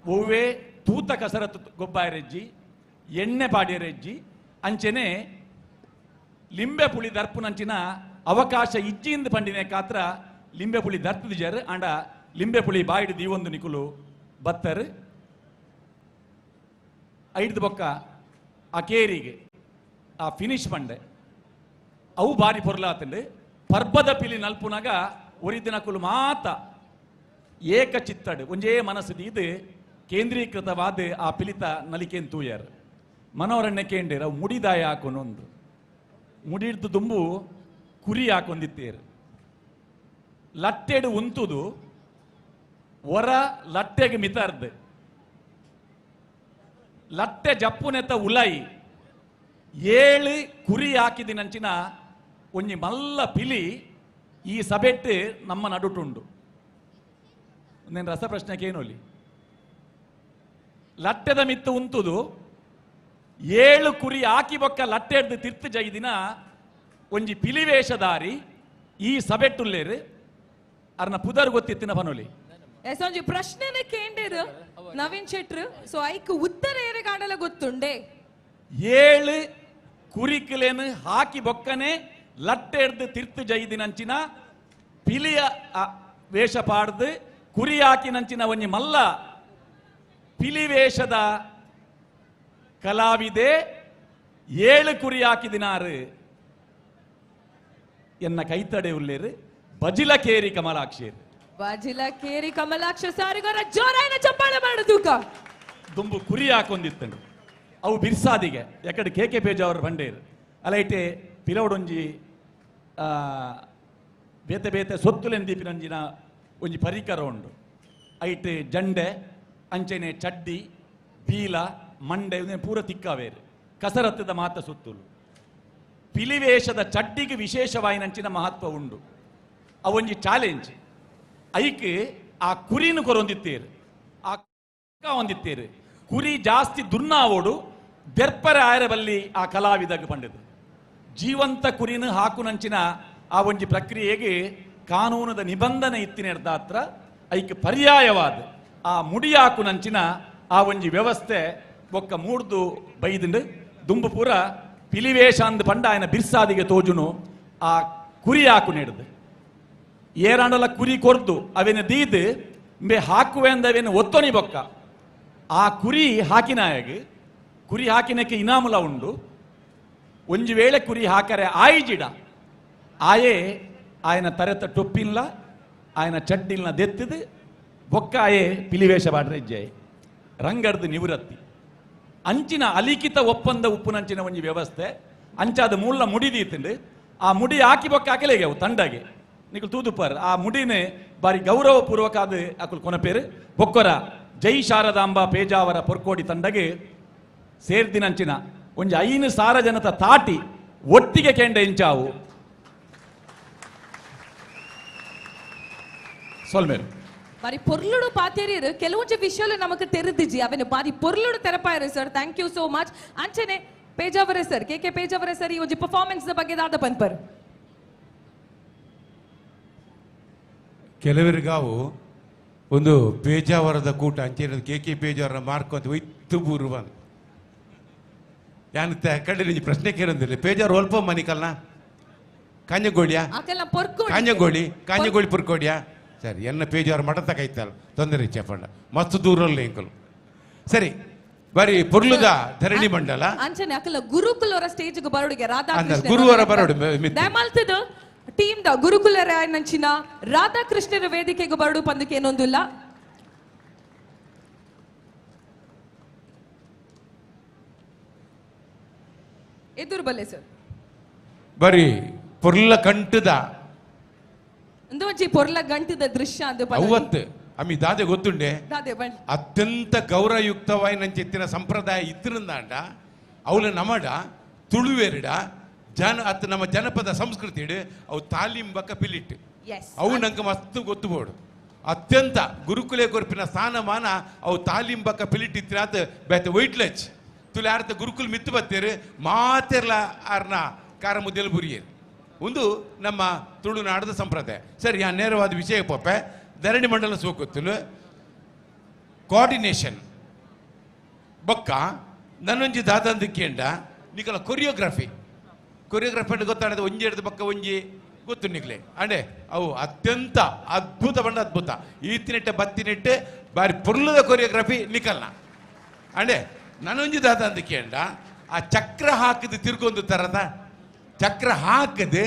ಒವ್ವೇ ತೂತ ಕಸರತ್ತು ಗೊಬ್ಬಾಯರೆಜ್ಜಿ ಎಣ್ಣೆ ಪಾಡ್ಯರೆಜ್ಜಿ ಅಂಚೆನೆ ಲಿಂಬೆ ಪುಳಿ ದರ್ಪುನಂಚಿನ ಅವಕಾಶ ಇಜ್ಜಿಂದ ಪಂಡಿನ ಕಾತ್ರ ಲಿಂಬೆ ಪುಳಿ ದರ್ಪುದಿಜರ್ ಅಂಡ ಲಿಂಬೆ ಪುಳಿ ಬಾಯಿಡು ದೀವೊಂದು ನಿಕುಲು ಬತ್ತರ್ ಐಡ್ದು ಬೊಕ್ಕ ಆ ಕೇರಿಗೆ ಆ ಫಿನಿಶ್ ಪಂಡೆ ಅವು ಬಾರಿ ಪೊರ್ಲಾತಂಡು ಪರ್ಬದ ಪಿಲಿ ನಲ್ಪುನಗ ಒರಿದಿನಕುಲು ಮಾತ ಏಕಚಿತ್ತಡು ಒಂಜೇ ಮನಸ್ಸು ಇದು ಕೇಂದ್ರೀಕೃತವಾದ ಆ ಪಿಲಿತ ನಲಿಕೆನ್ ತೂಯರ್ ಮನೋರಣ್ಯ ಕೇಂದ್ರ ಅವು ಮುಡಿದಾಯ ಹಾಕೊನೊಂದು ಮುಡಿಡ್ದು ದುಂಬು ಕುರಿ ಹಾಕೊಂದಿತ್ತೇರು ಲಟ್ಟೆಡು ಉಂತುದು ಒರ ಲಟ್ಟೆಗೆ ಮಿತರ್ದು ಲಟ್ಟೆ ಜಪ್ಪುನೆತ ಉಲೈ 7 ಕುರಿ ಹಾಕಿದಿನಂಚಿನ ಒಂಜಿ ಮಲ್ಲ ಪಿಲಿ ಈ ಸಬೆಟ್ಟು ನಮ್ಮ ನಡುಟುಂಡು. నేను ರಸಪ್ರಶ್ನೆಗೆ ಏನೋಲಿ ಲಟ್ಟೆದ ಮಿತ್ತು ಉಂತುದು 7 ಕುರಿ ಹಾಕಿ ಬೊಕ್ಕ ಲಟ್ಟೆಡ್ದು ತಿರ್ತು ಜೈದಿನ ಒಂಜಿ ಪಿಲಿ ವೇಷಧಾರಿ ಈ ಸಬೆಟ್ಟುಲ್ಲೇರು ಅರ್ನ ಪುದರ್ ಗೊತ್ತಿತ್ತಿನ ಪನೋಲಿ. ಎಸ್ ಒಂಜಿ ಪ್ರಶ್ನೆನೆ ಕೇಂಡಿರು ನವೀನ್ ಶೆಟ್ರು ಸೊ ಐಕ್ ಉತ್ತರ ಏರೆಗಾಡಲ ಗೊತ್ತುಂಡೆ. 7 ಕುರಿಕುಲೇನು ಹಾಕಿ ಬೊಕ್ಕನೆ ಲಟ್ಟೆಡ್ದು ತಿರ್ತು ಜೈದಿನಂಚಿನ ಪಿಲಿಯ ವೇಷ ಪಾಡ್ದು ಕುರಿ ಹಾಕಿನಂಚಿನ ಒಂಜಿ ಮಲ್ಲ ಪಿಲಿ ವೇಷದ ಕಲಾವಿದೆ 7 ಕುರಿ ಹಾಕಿದಿನಾರು ಎನ್ನ ಕೈತಡೆ ಉಲ್ಲೇರು ಬಜಿಲ ಕೇರಿ ಕಮಲಾಕ್ಷೇರು. ಬಜಿಲ ಕೇರಿ ಕಮಲಾಕ್ಷ ಸಾರಿಗೋರ ಜೋರಾಯಿನ ಚಪ್ಪಾಳೆ ಮಾಡುದುಕ. ದುಂಬು ಕುರಿ ಹಾಕೊಂದಿತ್ತಂಡು ಅವು ಬಿರ್ಸಾದಿಗೆ ಯಾಕಡೆ ಕೆ ಕೆ ಪೇಜ್ ಅವರು ಬಂಡೇರು ಅಲೈಟೆ ಪಿಲವಡೊಂಜಿ ಬೇತೆ ಬೇತೆ ಸೊತ್ತುಲೆಂದೀಪಿನಂಜಿನ ಒಂಜಿ ಪರಿಕರ ಉಂಡು ಐಟೆ ಜಂಡೆ ಅಂಚೆನೆ ಚಡ್ಡಿ ಬೀಲ ಮಂಡೆ ಪೂರ ತಿಕ್ಕಾವೇರು ಕಸರತ್ತದ ಮಾತ ಸುತ್ತುಲು ಪಿಲಿವೇಷದ ಚಡ್ಡಿಗೆ ವಿಶೇಷವಾಯಿನಂಚಿನ ಮಹತ್ವ ಉಂಡು ಅವೊಂಜಿ ಚಾಲೆಂಜ್ ಐಕ್ ಆ ಕುರಿನು ಕೊರೊಂದಿತ್ತೇರು ಆ ಹೊಂದಿತ್ತೇರು ಕುರಿ ಜಾಸ್ತಿ ದುರ್ನಾವೋಡು ದೆರ್ಪರ ಆಯರಬಲ್ಲಿ ಆ ಕಲಾವಿದಾಗ ಪಂಡಿತು ಜೀವಂತ ಕುರಿನ ಹಾಕುನಂಚಿನ ಆ ಒಂಜಿ ಪ್ರಕ್ರಿಯೆಗೆ ಕಾನೂನದ ನಿಬಂಧನೆ ಇತ್ತಿನ ಐಕ್ ಪರ್ಯಾಯವಾದ ಆ ಮುಡಿ ಹಾಕುನಂಚಿನ ಆ ಒಂಜಿ ವ್ಯವಸ್ಥೆ ಬೊಕ್ಕ ಮೂಡ್ದು ಬೈದಿಂಡು ದುಂಬು ಪೂರ ಪಿಲಿವೇಷ ಅಂದ್ ಪಂಡ ಆಯನ ಬಿರ್ಸಾದಿಗೆ ತೋಜುನು ಆ ಕುರಿ ಹಾಕು ನೆಡ್ದು ಏರಾಂಡಲ ಕುರಿ ಕೊರ್ದು ಅವೇನು ದೀದು ಇಂಬೆ ಹಾಕುವೆ ಅಂದ ಅವೇನು ಒತ್ತೊನಿ ಬೊಕ್ಕ ಆ ಕುರಿ ಹಾಕಿನಾಯಗ ಕುರಿ ಹಾಕಿನಕ್ಕೆ ಇನಾಮುಲ ಉಂಡು ಒಂಜಿ ವೇಳೆ ಕುರಿ ಹಾಕರೆ ಆಯಿಜಿಡ ಆಯೇ ಆಯನ ತರೆತ ಟೊಪ್ಪಿಲ್ಲ ಆಯನ ಚಡ್ಡಿಲ್ನ ದೆತ್ತಿದು ಬೊಕ್ಕ ಆಯೇ ಪಿಲಿವೇಷ ಬಾಡ್ರೆ ಇಜ್ಜಾಯ್ ರಂಗರ್ದು ನಿವೃತ್ತಿ ಅಂಚಿನ ಅಲಿಖಿತ ಒಪ್ಪಂದ ಉಪ್ಪುನಂಚಿನ ಒಂಜಿ ವ್ಯವಸ್ಥೆ ಅಂಚಾದ ಮೂಲ ಮುಡಿದೀತಂಡು ಆ ಮುಡಿ ಹಾಕಿ ಬೊಕ್ಕ ಹಾಕಲೇಗೆ ಅವು ತಂಡಗೆ ನಿಕುಲು ತೂದುಪ್ಪರ್ ಆ ಮುಡಿನೇ ಬಾರಿ ಗೌರವಪೂರ್ವಕ ಅದು ಅಕುಲು ಕೊನಪೇರು ಬೊಕ್ಕೊರ ಜೈ ಶಾರದಾಂಬ ಪೇಜಾವರ ಪೊರ್ಕೋಡಿ ತಂಡಗೆ ಸೇರ್ದಿನಂಚಿನ ಒಂಜಿ 5,000 ಜನತ ತಾಟಿ ಒಟ್ಟಿಗೆ ಕೆಂಡ ಇಂಚಾವು ಸೊಲ್ಮೇರು ಬಾರಿ ಪೊರ್ಲುಡು ಪಾತೇರಿಯರು ಕೆಲವೊಂಜಿ ವಿಷಯಲು ನಮಕ್ ತೆರೆದಿಜಿ ಅವನು ಬಾರಿ ಪೊರ್ಲುಡು ತೆರಪಾಯರು sir thank you so much. ಅಂಚನೆ Pejawar sir K K Pejawar sir ಈ ಒಂಜಿ ಪರ್ಫಾರ್ಮೆನ್ಸ್ ಬಗ್ಗೆ ದಾದ ಪನ್ಪರ್. ಕೆಲವರಿಗಾವು ಒಂದು ಪೇಜಾವರದ ಕೂಟ ಅಂಚೆ ಕೆ ಕೆ ಪೇಜಾವರ ಮಾರ್ಕ್ ಅಂತ ಒಯ್ತು ಬೂರು ಬಂದು ನಾನು ಕಡೆ ಪ್ರಶ್ನೆ ಕೇಳೊಂದಿಲ್ಲ ಪೇಜಾವರ ಒಲ್ಪ ಮನಿಕಲ್ನ ಕಾಂಜಗೋಳಿಯಾ? ಅಕಲ್ನ ಪೊರ್ಕೋಡಿ. ಕಾಂಜಗೋಳಿ, ಕಾಂಜಗೋಳಿ ಪುರ್ಕೋಡಿಯಾ? ಸರಿ, ಎನ್ನ ಪೇಜಾರ್ ಮಠ ಕೈತಲ್ಲ ತೊಂದರೆ ಇಚ್ಛೆ ಮಸ್ತ್ ದೂರಲ್ಲ ಇಂಕಲು. ಸರಿ, ಬರಿ ಪೊರ್ಲುದ ಧರಣಿ ಮಂಡಲ ಅಂಚನೆ ಅಕಲ ಗುರುಕುಲವರ ಸ್ಟೇಜ್ ಗೆ ಬರೋಡಿಗೆ ರಾಧಾಕೃಷ್ಣ ಗುರುವರ ಬರೋಡು ದಯಮಾಲ್ತದ ಟೀಮ್ the ಗುರುಕುಲರ ನಂಚಿನ ರಾಧಾಕೃಷ್ಣರ ವೇದಿಕೆಗೆ ಬರೋಡು ಪಂದಕ್ಕೆ ಏನೊಂದಿಲ್ಲ. ಎದುರು ಬಲ್ಲೆ ಸರ್. ಬರಿ ಪೊರ್ಲ ಕಂಟದ ಒಂಜಿ ಪೊರ್ಲ ಗಂಟದ ದೃಶ್ಯ ಅಂದು ಅವತ್ತು ಅಮ್ಮಿ ದಾದೆ ಗೊತ್ತುಂಡೆ ಅತ್ಯಂತ ಗೌರವಯುಕ್ತವಾಗಿ ನಂಚೆತ್ತಿನ ಸಂಪ್ರದಾಯ ಇತ್ತಿರಂದಾಂಡ ಅವಳ ನಮಡ ತುಳುವೆರಡ ಜನ ಅತ್ ನಮ್ಮ ಜನಪದ ಸಂಸ್ಕೃತಿ ಅವು ತಾಲಿಂಬಕ ಪಿಲಿಟ್ಟು ಅವು ನಂಗೆ ಮಸ್ತ್ ಗೊತ್ತು ಬೋಡು. ಅತ್ಯಂತ ಗುರುಕುಲೆ ಕೊರ್ಪಿನ ಸ್ಥಾನಮಾನ ಅವು ತಾಲಿಂಬಕ ಪಿಲಿಟ್ಟಿತ್ತಿನ ಬೇತೆ ವೈಟ್ಲಚ್ ತುಲೆ ಆರ್ತ ಗುರುಕುಲ್ ಮಿತ್ತು ಬತ್ತೇರು ಮಾತೆರ್ಲ ಆರ್ನ ಕಾರ ಮುದ್ದೆಲು ಬುರಿಯೇರು. ಒಂದು ನಮ್ಮ ತುಳುನಾಡದ ಸಂಪ್ರದಾಯ. ಸರಿ, ಆ ನೇರವಾದ ವಿಷಯ ಪೋಪೆ ಧರಣಿ ಮಂಡಲ ಸೋಕೊತ್ತಲು ಕೋಆರ್ಡಿನೇಷನ್ ಬೊಕ್ಕ ನನ್ನೊಂಜಿ ದಾದಂದು ಕೇಂಡ ನಿಕಲ ಕೊರಿಯೋಗ್ರಫಿ ಕೊರಿಯೋಗ್ರಫಿ ಅಂದ್ರೆ ಗೊತ್ತಾಡೋದು ಒಂಜಿ ಹಿಡಿದು ಬೊಕ್ಕ ಒಂಜಿ ಗೊತ್ತು ನಿಕ್ಲೆ ಅಂಡೆ ಅವು ಅತ್ಯಂತ ಅದ್ಭುತ ಬಂಡ ಅದ್ಭುತ ಈತಿನೆಟ್ಟೆ ಬತ್ತಿನೆಟ್ಟೆ ಬಾರಿ ಪೊರ್ಲದ ಕೊರಿಯೋಗ್ರಫಿ ನಿಕಲ್ನ ಅಂಡೆ ನನ್ನೊಂಜಿ ದಾದಂದು ಕೇಂಡ ಆ ಚಕ್ರ ಹಾಕಿದ ತಿರ್ಗೊಂದು ತರದ ಚಕ್ರ ಹಾಕದೆ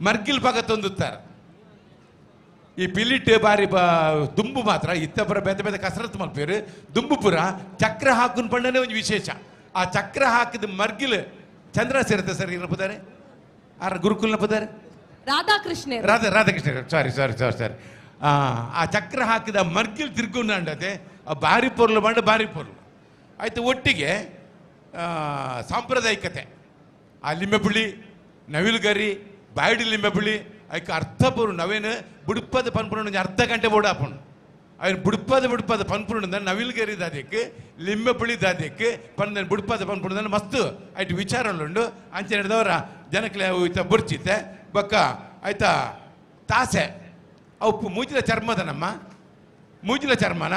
ಮರ್ಗಿಲ್ ಭಾಗ ತಂದುತ್ತಾರೆ. ಈ ಪಿಲಿಟ್ ಬಾರಿ ದುಂಬು ಮಾತ್ರ ಇತ್ತಪುರ ಬೇತೆ ಬೇತೆ ಕಸರತ್ತು ಮಲ್ಪೇರು ದುಂಬುಪುರ ಚಕ್ರ ಹಾಕುನ್ ಪಂಡನೆ ಒಂದು ವಿಶೇಷ. ಆ ಚಕ್ರ ಹಾಕಿದ ಮರ್ಗಿಲ್ ಚಂದ್ರ ಸೇರುತ್ತೆ ಸರ್ ಏನಪ್ಪದಾರೆ ಆರ ಗುರುಕುಲ್ನಪ್ಪದಾರೆ Radhakrishna Radha Radhakrishna sorry sorry sorry sorry ಆ ಚಕ್ರ ಹಾಕಿದ ಮರ್ಗಿಲ್ ತಿರ್ಗೊಂಡಂಡತೆ ಆ ಬಾರಿ ಪೊರ್ಲು ಬಂಡ ಬಾರಿ ಪೊರ್ಲು ಆಯ್ತು. ಒಟ್ಟಿಗೆ ಸಾಂಪ್ರದಾಯಿಕತೆ ಆ ಲಿಂಬೆಪುಳಿ ನವಿಲುಗರಿ ಬಾಯ್ಡಿ ಲಿಂಬೆಪುಳಿ ಐಕ್ ಅರ್ಥ ಪೂರ್ಣ ನವೇನು ಬುಡುಪದ ಪನ್ಪುಣ ಅರ್ಧ ಗಂಟೆ ಬೋಡ ಆಪುಂಡು ಅಯ್ಯ ಬುಡುಪದ ಬುಡುಪದ ಪನ್ಪುಣ ನವಿಲುಗರಿ ದಾದಕ್ಕೆ ಲಿಂಬೆಪುಳಿ ದಾದಕ್ಕೆ ಪಂದ ಬುಡುಪದ ಪನ್ಪುಣ ಮಸ್ತ್ ಆಯ್ತು ವಿಚಾರಗಳುಂಡು ಅಂಚೆ ಹಿಡಿದವರ ಜನಕ್ಲೆ ಈತ ಬುರ್ಚಿತ್ತೆ ಬಕ್ಕ ಆಯ್ತಾ ತಾಸೆ ಅವು ಮೂಜಿಲ ಚರ್ಮದ ನಮ್ಮ ಮೂಜಿಲ ಚರ್ಮನ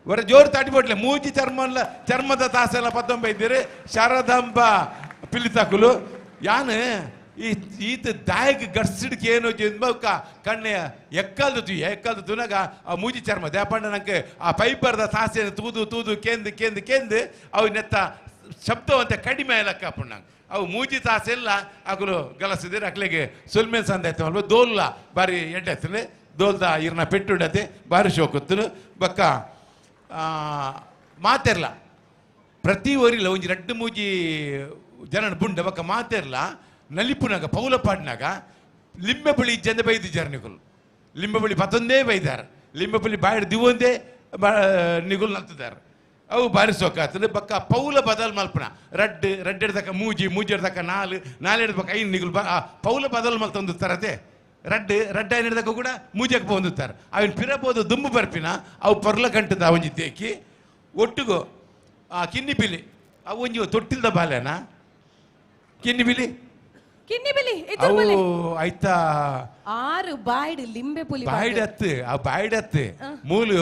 ಹೊರ ಜೋರು ತಾಟಿಬೋಟ್ಲೆ ಮೂಜಿ ಚರ್ಮಲ್ಲ ಚರ್ಮದ ತಾಸೆಲ್ಲ ಪತ್ತೊಂಬೈದ್ದೀರಿ ಶಾರದಾಂಬ ಪಿಲಿತಾಕುಲು ಯಾನು ಈ ಈತ ದಾಯಕ ಗಡ್ಸಿಡ್ಕೆ ಏನು ಬೊಕ್ಕ ಕಣ್ಣೆ ಎಕ್ಕಲ್ದು ತುಯ್ಯ ಎಕ್ಕಲ್ದು ತುನಗ ಆ ಮೂಜಿ ಚರ್ಮ ದೇಪಂಡ ನಂಗೆ ಆ ಪೈಪರ್ದ ಸಾಸೆಯನ್ನು ತೂದು ತೂದು ಕೇಂದು ಕೇಂದು ಕೇಂದು ಅವು ನೆತ್ತ ಶಬ್ದವಂತೆ ಕಡಿಮೆ ಲೆಕ್ಕ ನಂಗೆ ಅವು ಮೂಜಿ ತಾಸೆಲ್ಲ ಅಕಲು ಗಲಸಿದ್ರೆ ಅಕ್ಲೆಗೆ ಸುಲ್ಮೇನ್ ಸಂದ ಅಲ್ವ ದೋಲ್ಲ ಬಾರಿ ಎಡ್ಡೆ ಆಯ್ತದೆ ದೋಲ್ದ ಇರ್ನ ಪೆಟ್ಟುಂಡತೆ ಬಾರಿ ಶೋಕುತ್ತಲು ಬೊಕ್ಕ ಮಾತೆರ್ಲ ಪ್ರತಿ ಊರಿಲ್ಲ ಒಂಜಿ ರಡ್ಡು ಮೂಜಿ ಜನನ ಬುಂಡ ಬೊಕ್ಕ ಮಾತೆರ್ಲ ನಲಿಪುನಾಗ ಪೌಲ ಪಾಡ್ನಾಗ ಲಿಂಬೆ ಪುಳಿ ಇಜ್ಜಂದೆ ಬೈದಿದ್ದಾರೆ ನಿಗುಲು ಲಿಂಬೆ ಪುಳಿ ಪತ್ತೊಂದೇ ಬೈದಾರೆ ಲಿಂಬೆ ಪುಳಿ ಬಾಯಿಡ್ ದಿವೊಂದೇ ನಿಗುಲು ನಲ್ತಿದ್ದಾರೆ ಅವು ಬಾರಿ ಸೋಕಾತದೆ. ಬೊಕ್ಕ ಪೌಲ ಬದಲ್ ಮಲ್ಪನ ರಡ್ಡು ರಡ್ಡು ಹಿಡ್ದಕ್ಕ ಮೂಜಿ ಮೂಜಿ ಹಿಡ್ದಕ್ಕ ನಾಲು ನಾಲು ಹಿಡ್ದಕ್ಕ ಐದು ನಿಗುಲು ಪೌಲ ಬದಲ್ ಮಲ್ತೊಂದು ತರತೆ ರಡ್ಡು ರಡ್ಡು ಐನು ಹಿಡ್ದಕ್ಕ ಕೂಡ ಮೂಜಕ್ಕೆ ಪೋಂದುತ್ತಾರೆ ಅವಿನ ಪಿರಬೋದು ದುಂಬು ಬರ್ಪಿನ ಅವು ಪೊರ್ಲ ಕಂಟದ ಒಂಜಿ ತೇಕಿ ಒಟ್ಟಿಗೂ ಆ ಕಿನ್ನಿ ಪಿಲಿ ಅವು ಒಂಜಿ ತೊಟ್ಟಿಲ್ದ ಬಾಲೆನಾ ಕಿನ್ನಿ ಪಿಲಿ ಕಿನ್ನಿ ಬಿಲಿ ಅವು ಆಯ್ತಾ ಆರು ಬಾಯ್ಡ್ ಲಿಂಬೆ ಪುಲಿ ಬಾಯ್ಡ್ ಅತ್ತು ಆ ಬಾಯ್ಡ್ ಅತ್ತು ಮೂಲು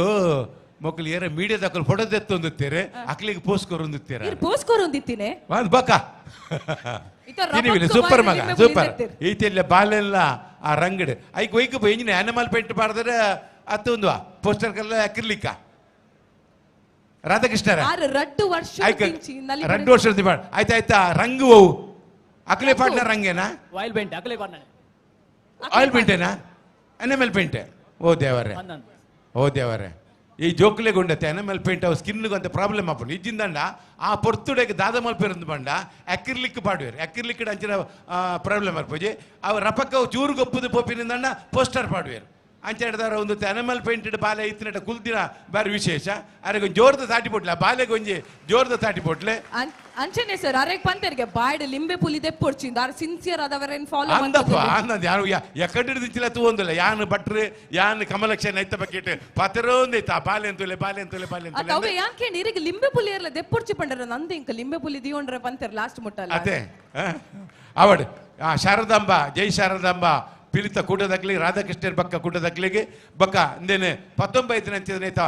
ಮಕ್ಕಳು ಏರ ಮೀಡಿಯಾದ ಫೋಟೋ ತೆತ್ತೊಂದುತ್ತೀರಿ ಅಕ್ಲಿಗೆ ಪೋಸ್ಕೋರ್ ಹೊಂದುತ್ತೀರ ಪೋಸ್ಕೋರ್ ಹೊಂದಿತ್ತೀನಿ ಬಕ್ಕ ಕಿನ್ನಿ ಬಿಲಿ ಸೂಪರ್ ಮಗ ಸೂಪರ್ ಈತೆಲ್ಲ ಬಾಲೆಲ್ಲ ಆ ರಂಗಡ್ ಐಕ್ ಒಯ್ಕ engine animal paint ಮಾಡಿದ್ರೆ ಅತ್ತು ಒಂದು ಪೋಸ್ಟರ್ ಕಲ್ಲ ಅಕ್ರಿಲಿಕ್ಕ ರಾಧಾಕೃಷ್ಣರ ರಡ್ಡು ವರ್ಷ ರಡ್ಡು ವರ್ಷ ಆಯ್ತಾ ಆಯ್ತಾ ರಂಗು ಅವು ಅಕ್ಲೆ ಪಾಟ್ನ ರಂಗೇನಾ ಆಯಿಲ್ ಪೇಂಟ್ ಅಕ್ಲೆ ಪಾಟ್ನ ಆಯಿಲ್ ಪೇಂಟೇನಾ ಎನಿಮಲ್ ಪೇಂಟ್ ಓ ದೇವರೇ ಓ ದೇವರೇ ಈ ಜೋಕ್ಲೆ ಗುಂಡತೆ ಎನಿಮಲ್ ಪೇಂಟ್ ಅವು ಸ್ಕಿನ್ಗೆ ಅಂತ ಪ್ರಾಬ್ಲಮ್ ಆಪುಂಡು ಇಜ್ಜಿಂದಂಡ ಆ ಪೊರ್ತುಡೆಗೆ ದಾದ ಮಲ್ಪೇರಂದು ಬಂಡ ಅಕ್ರಿಲಿಕ್ ಪಾಡುವೇರು ಅಕ್ರಿಲಿಕ್ ಅಂಚಿನ ಪ್ರಾಬ್ಲಮ್ ಆರ್ಪೋಜಿ ಅವು ರಪಕ್ಕ ಚೂರು ಗೊಪ್ಪುದು ಪೋಪಿನಿಂದಂಡ ಪೋಸ್ಟರ್ ಪಾಡುವೇರು ಅಂಚೆ ಹಿಡ್ದವ್ರ ಒಂದು ಎನಿಮಲ್ ಪೇಂಟೆಡ್ ಬಾಲೆ ಇತ್ತಿನಟ ಕುಲ್ದಿನ ಬಾರಿ ವಿಶೇಷ ಅರೆಗೆ ಜೋರ್ದ ತಾಟಿ ಪೊಟ್ಲೆ ಬಾಲೆಗೆ ಒಂಜಿ ಜೋರ್ದ ತಾಟಿ ಪೊಟ್ಲೆ ಅಂಚನೆ ಸರ್ ಅರೆಗ್ ಪಂತೆರ್ಗೆ ಬಾಯ್ಡ್ ಲಿಂಬೆ ಪುಲಿ ದೆಪ್ಪೊಡ್ಚಿಂದ ಆರ್ ಸಿನ್ಸಿಯರ್ ಆದವರೇನ್ ಫಾಲೋ ಅಂದಪ್ಪ ಅಂದಂದು ಯಾರು ಎಕ್ಕಡಿಡ್ದು ದಿಂಚಿಲ ತೂವೊಂದಿಲ್ಲ ಯಾನ್ ಭಟ್ರು ಯಾನ್ ಕಮಲಕ್ಷ ನೈತ ಬಕೆಟ್ ಪತೆರೋಂದೈತ ಆ ಬಾಲೆ ಅಂತುಲೆ ಬಾಲೆ ಅಂತುಲೆ ಬಾಲೆ ಅತ್ತ ಅಂತುಲೆ ಅವೆ ಯಾನ್ ಕೇಳಿ ಇರಿಗೆ ಲಿಂಬೆ ಪುಲಿ ಇರ್ಲ ದೆಪ್ಪೊಡ್ಚಿ ಪಂಡರ ನಂದು ಇಂಕ ಲಿಂಬೆ ಪುಲಿ ದಿಯೋಂಡ್ರೆ ಪಂತೆರ್ ಲಾಸ್ಟ್ ಮುಟ್ಟಲ್ಲ ಅದೇ ಅವಡ್ ಆ ಶಾರದಾಂಬ ಜೈ ಶಾರದಾಂಬ ಪಿಲಿತ ಕೂಟದಕ್ಲಿಗೆ ರಾಧಾಕೃಷ್ಣರ್ ಬಕ್ಕ ಕೂಟದಕ್ಲಿಗೆ ಬಕ್ಕ ಅಂದೇನೆ 19 ಅಂಚಿದ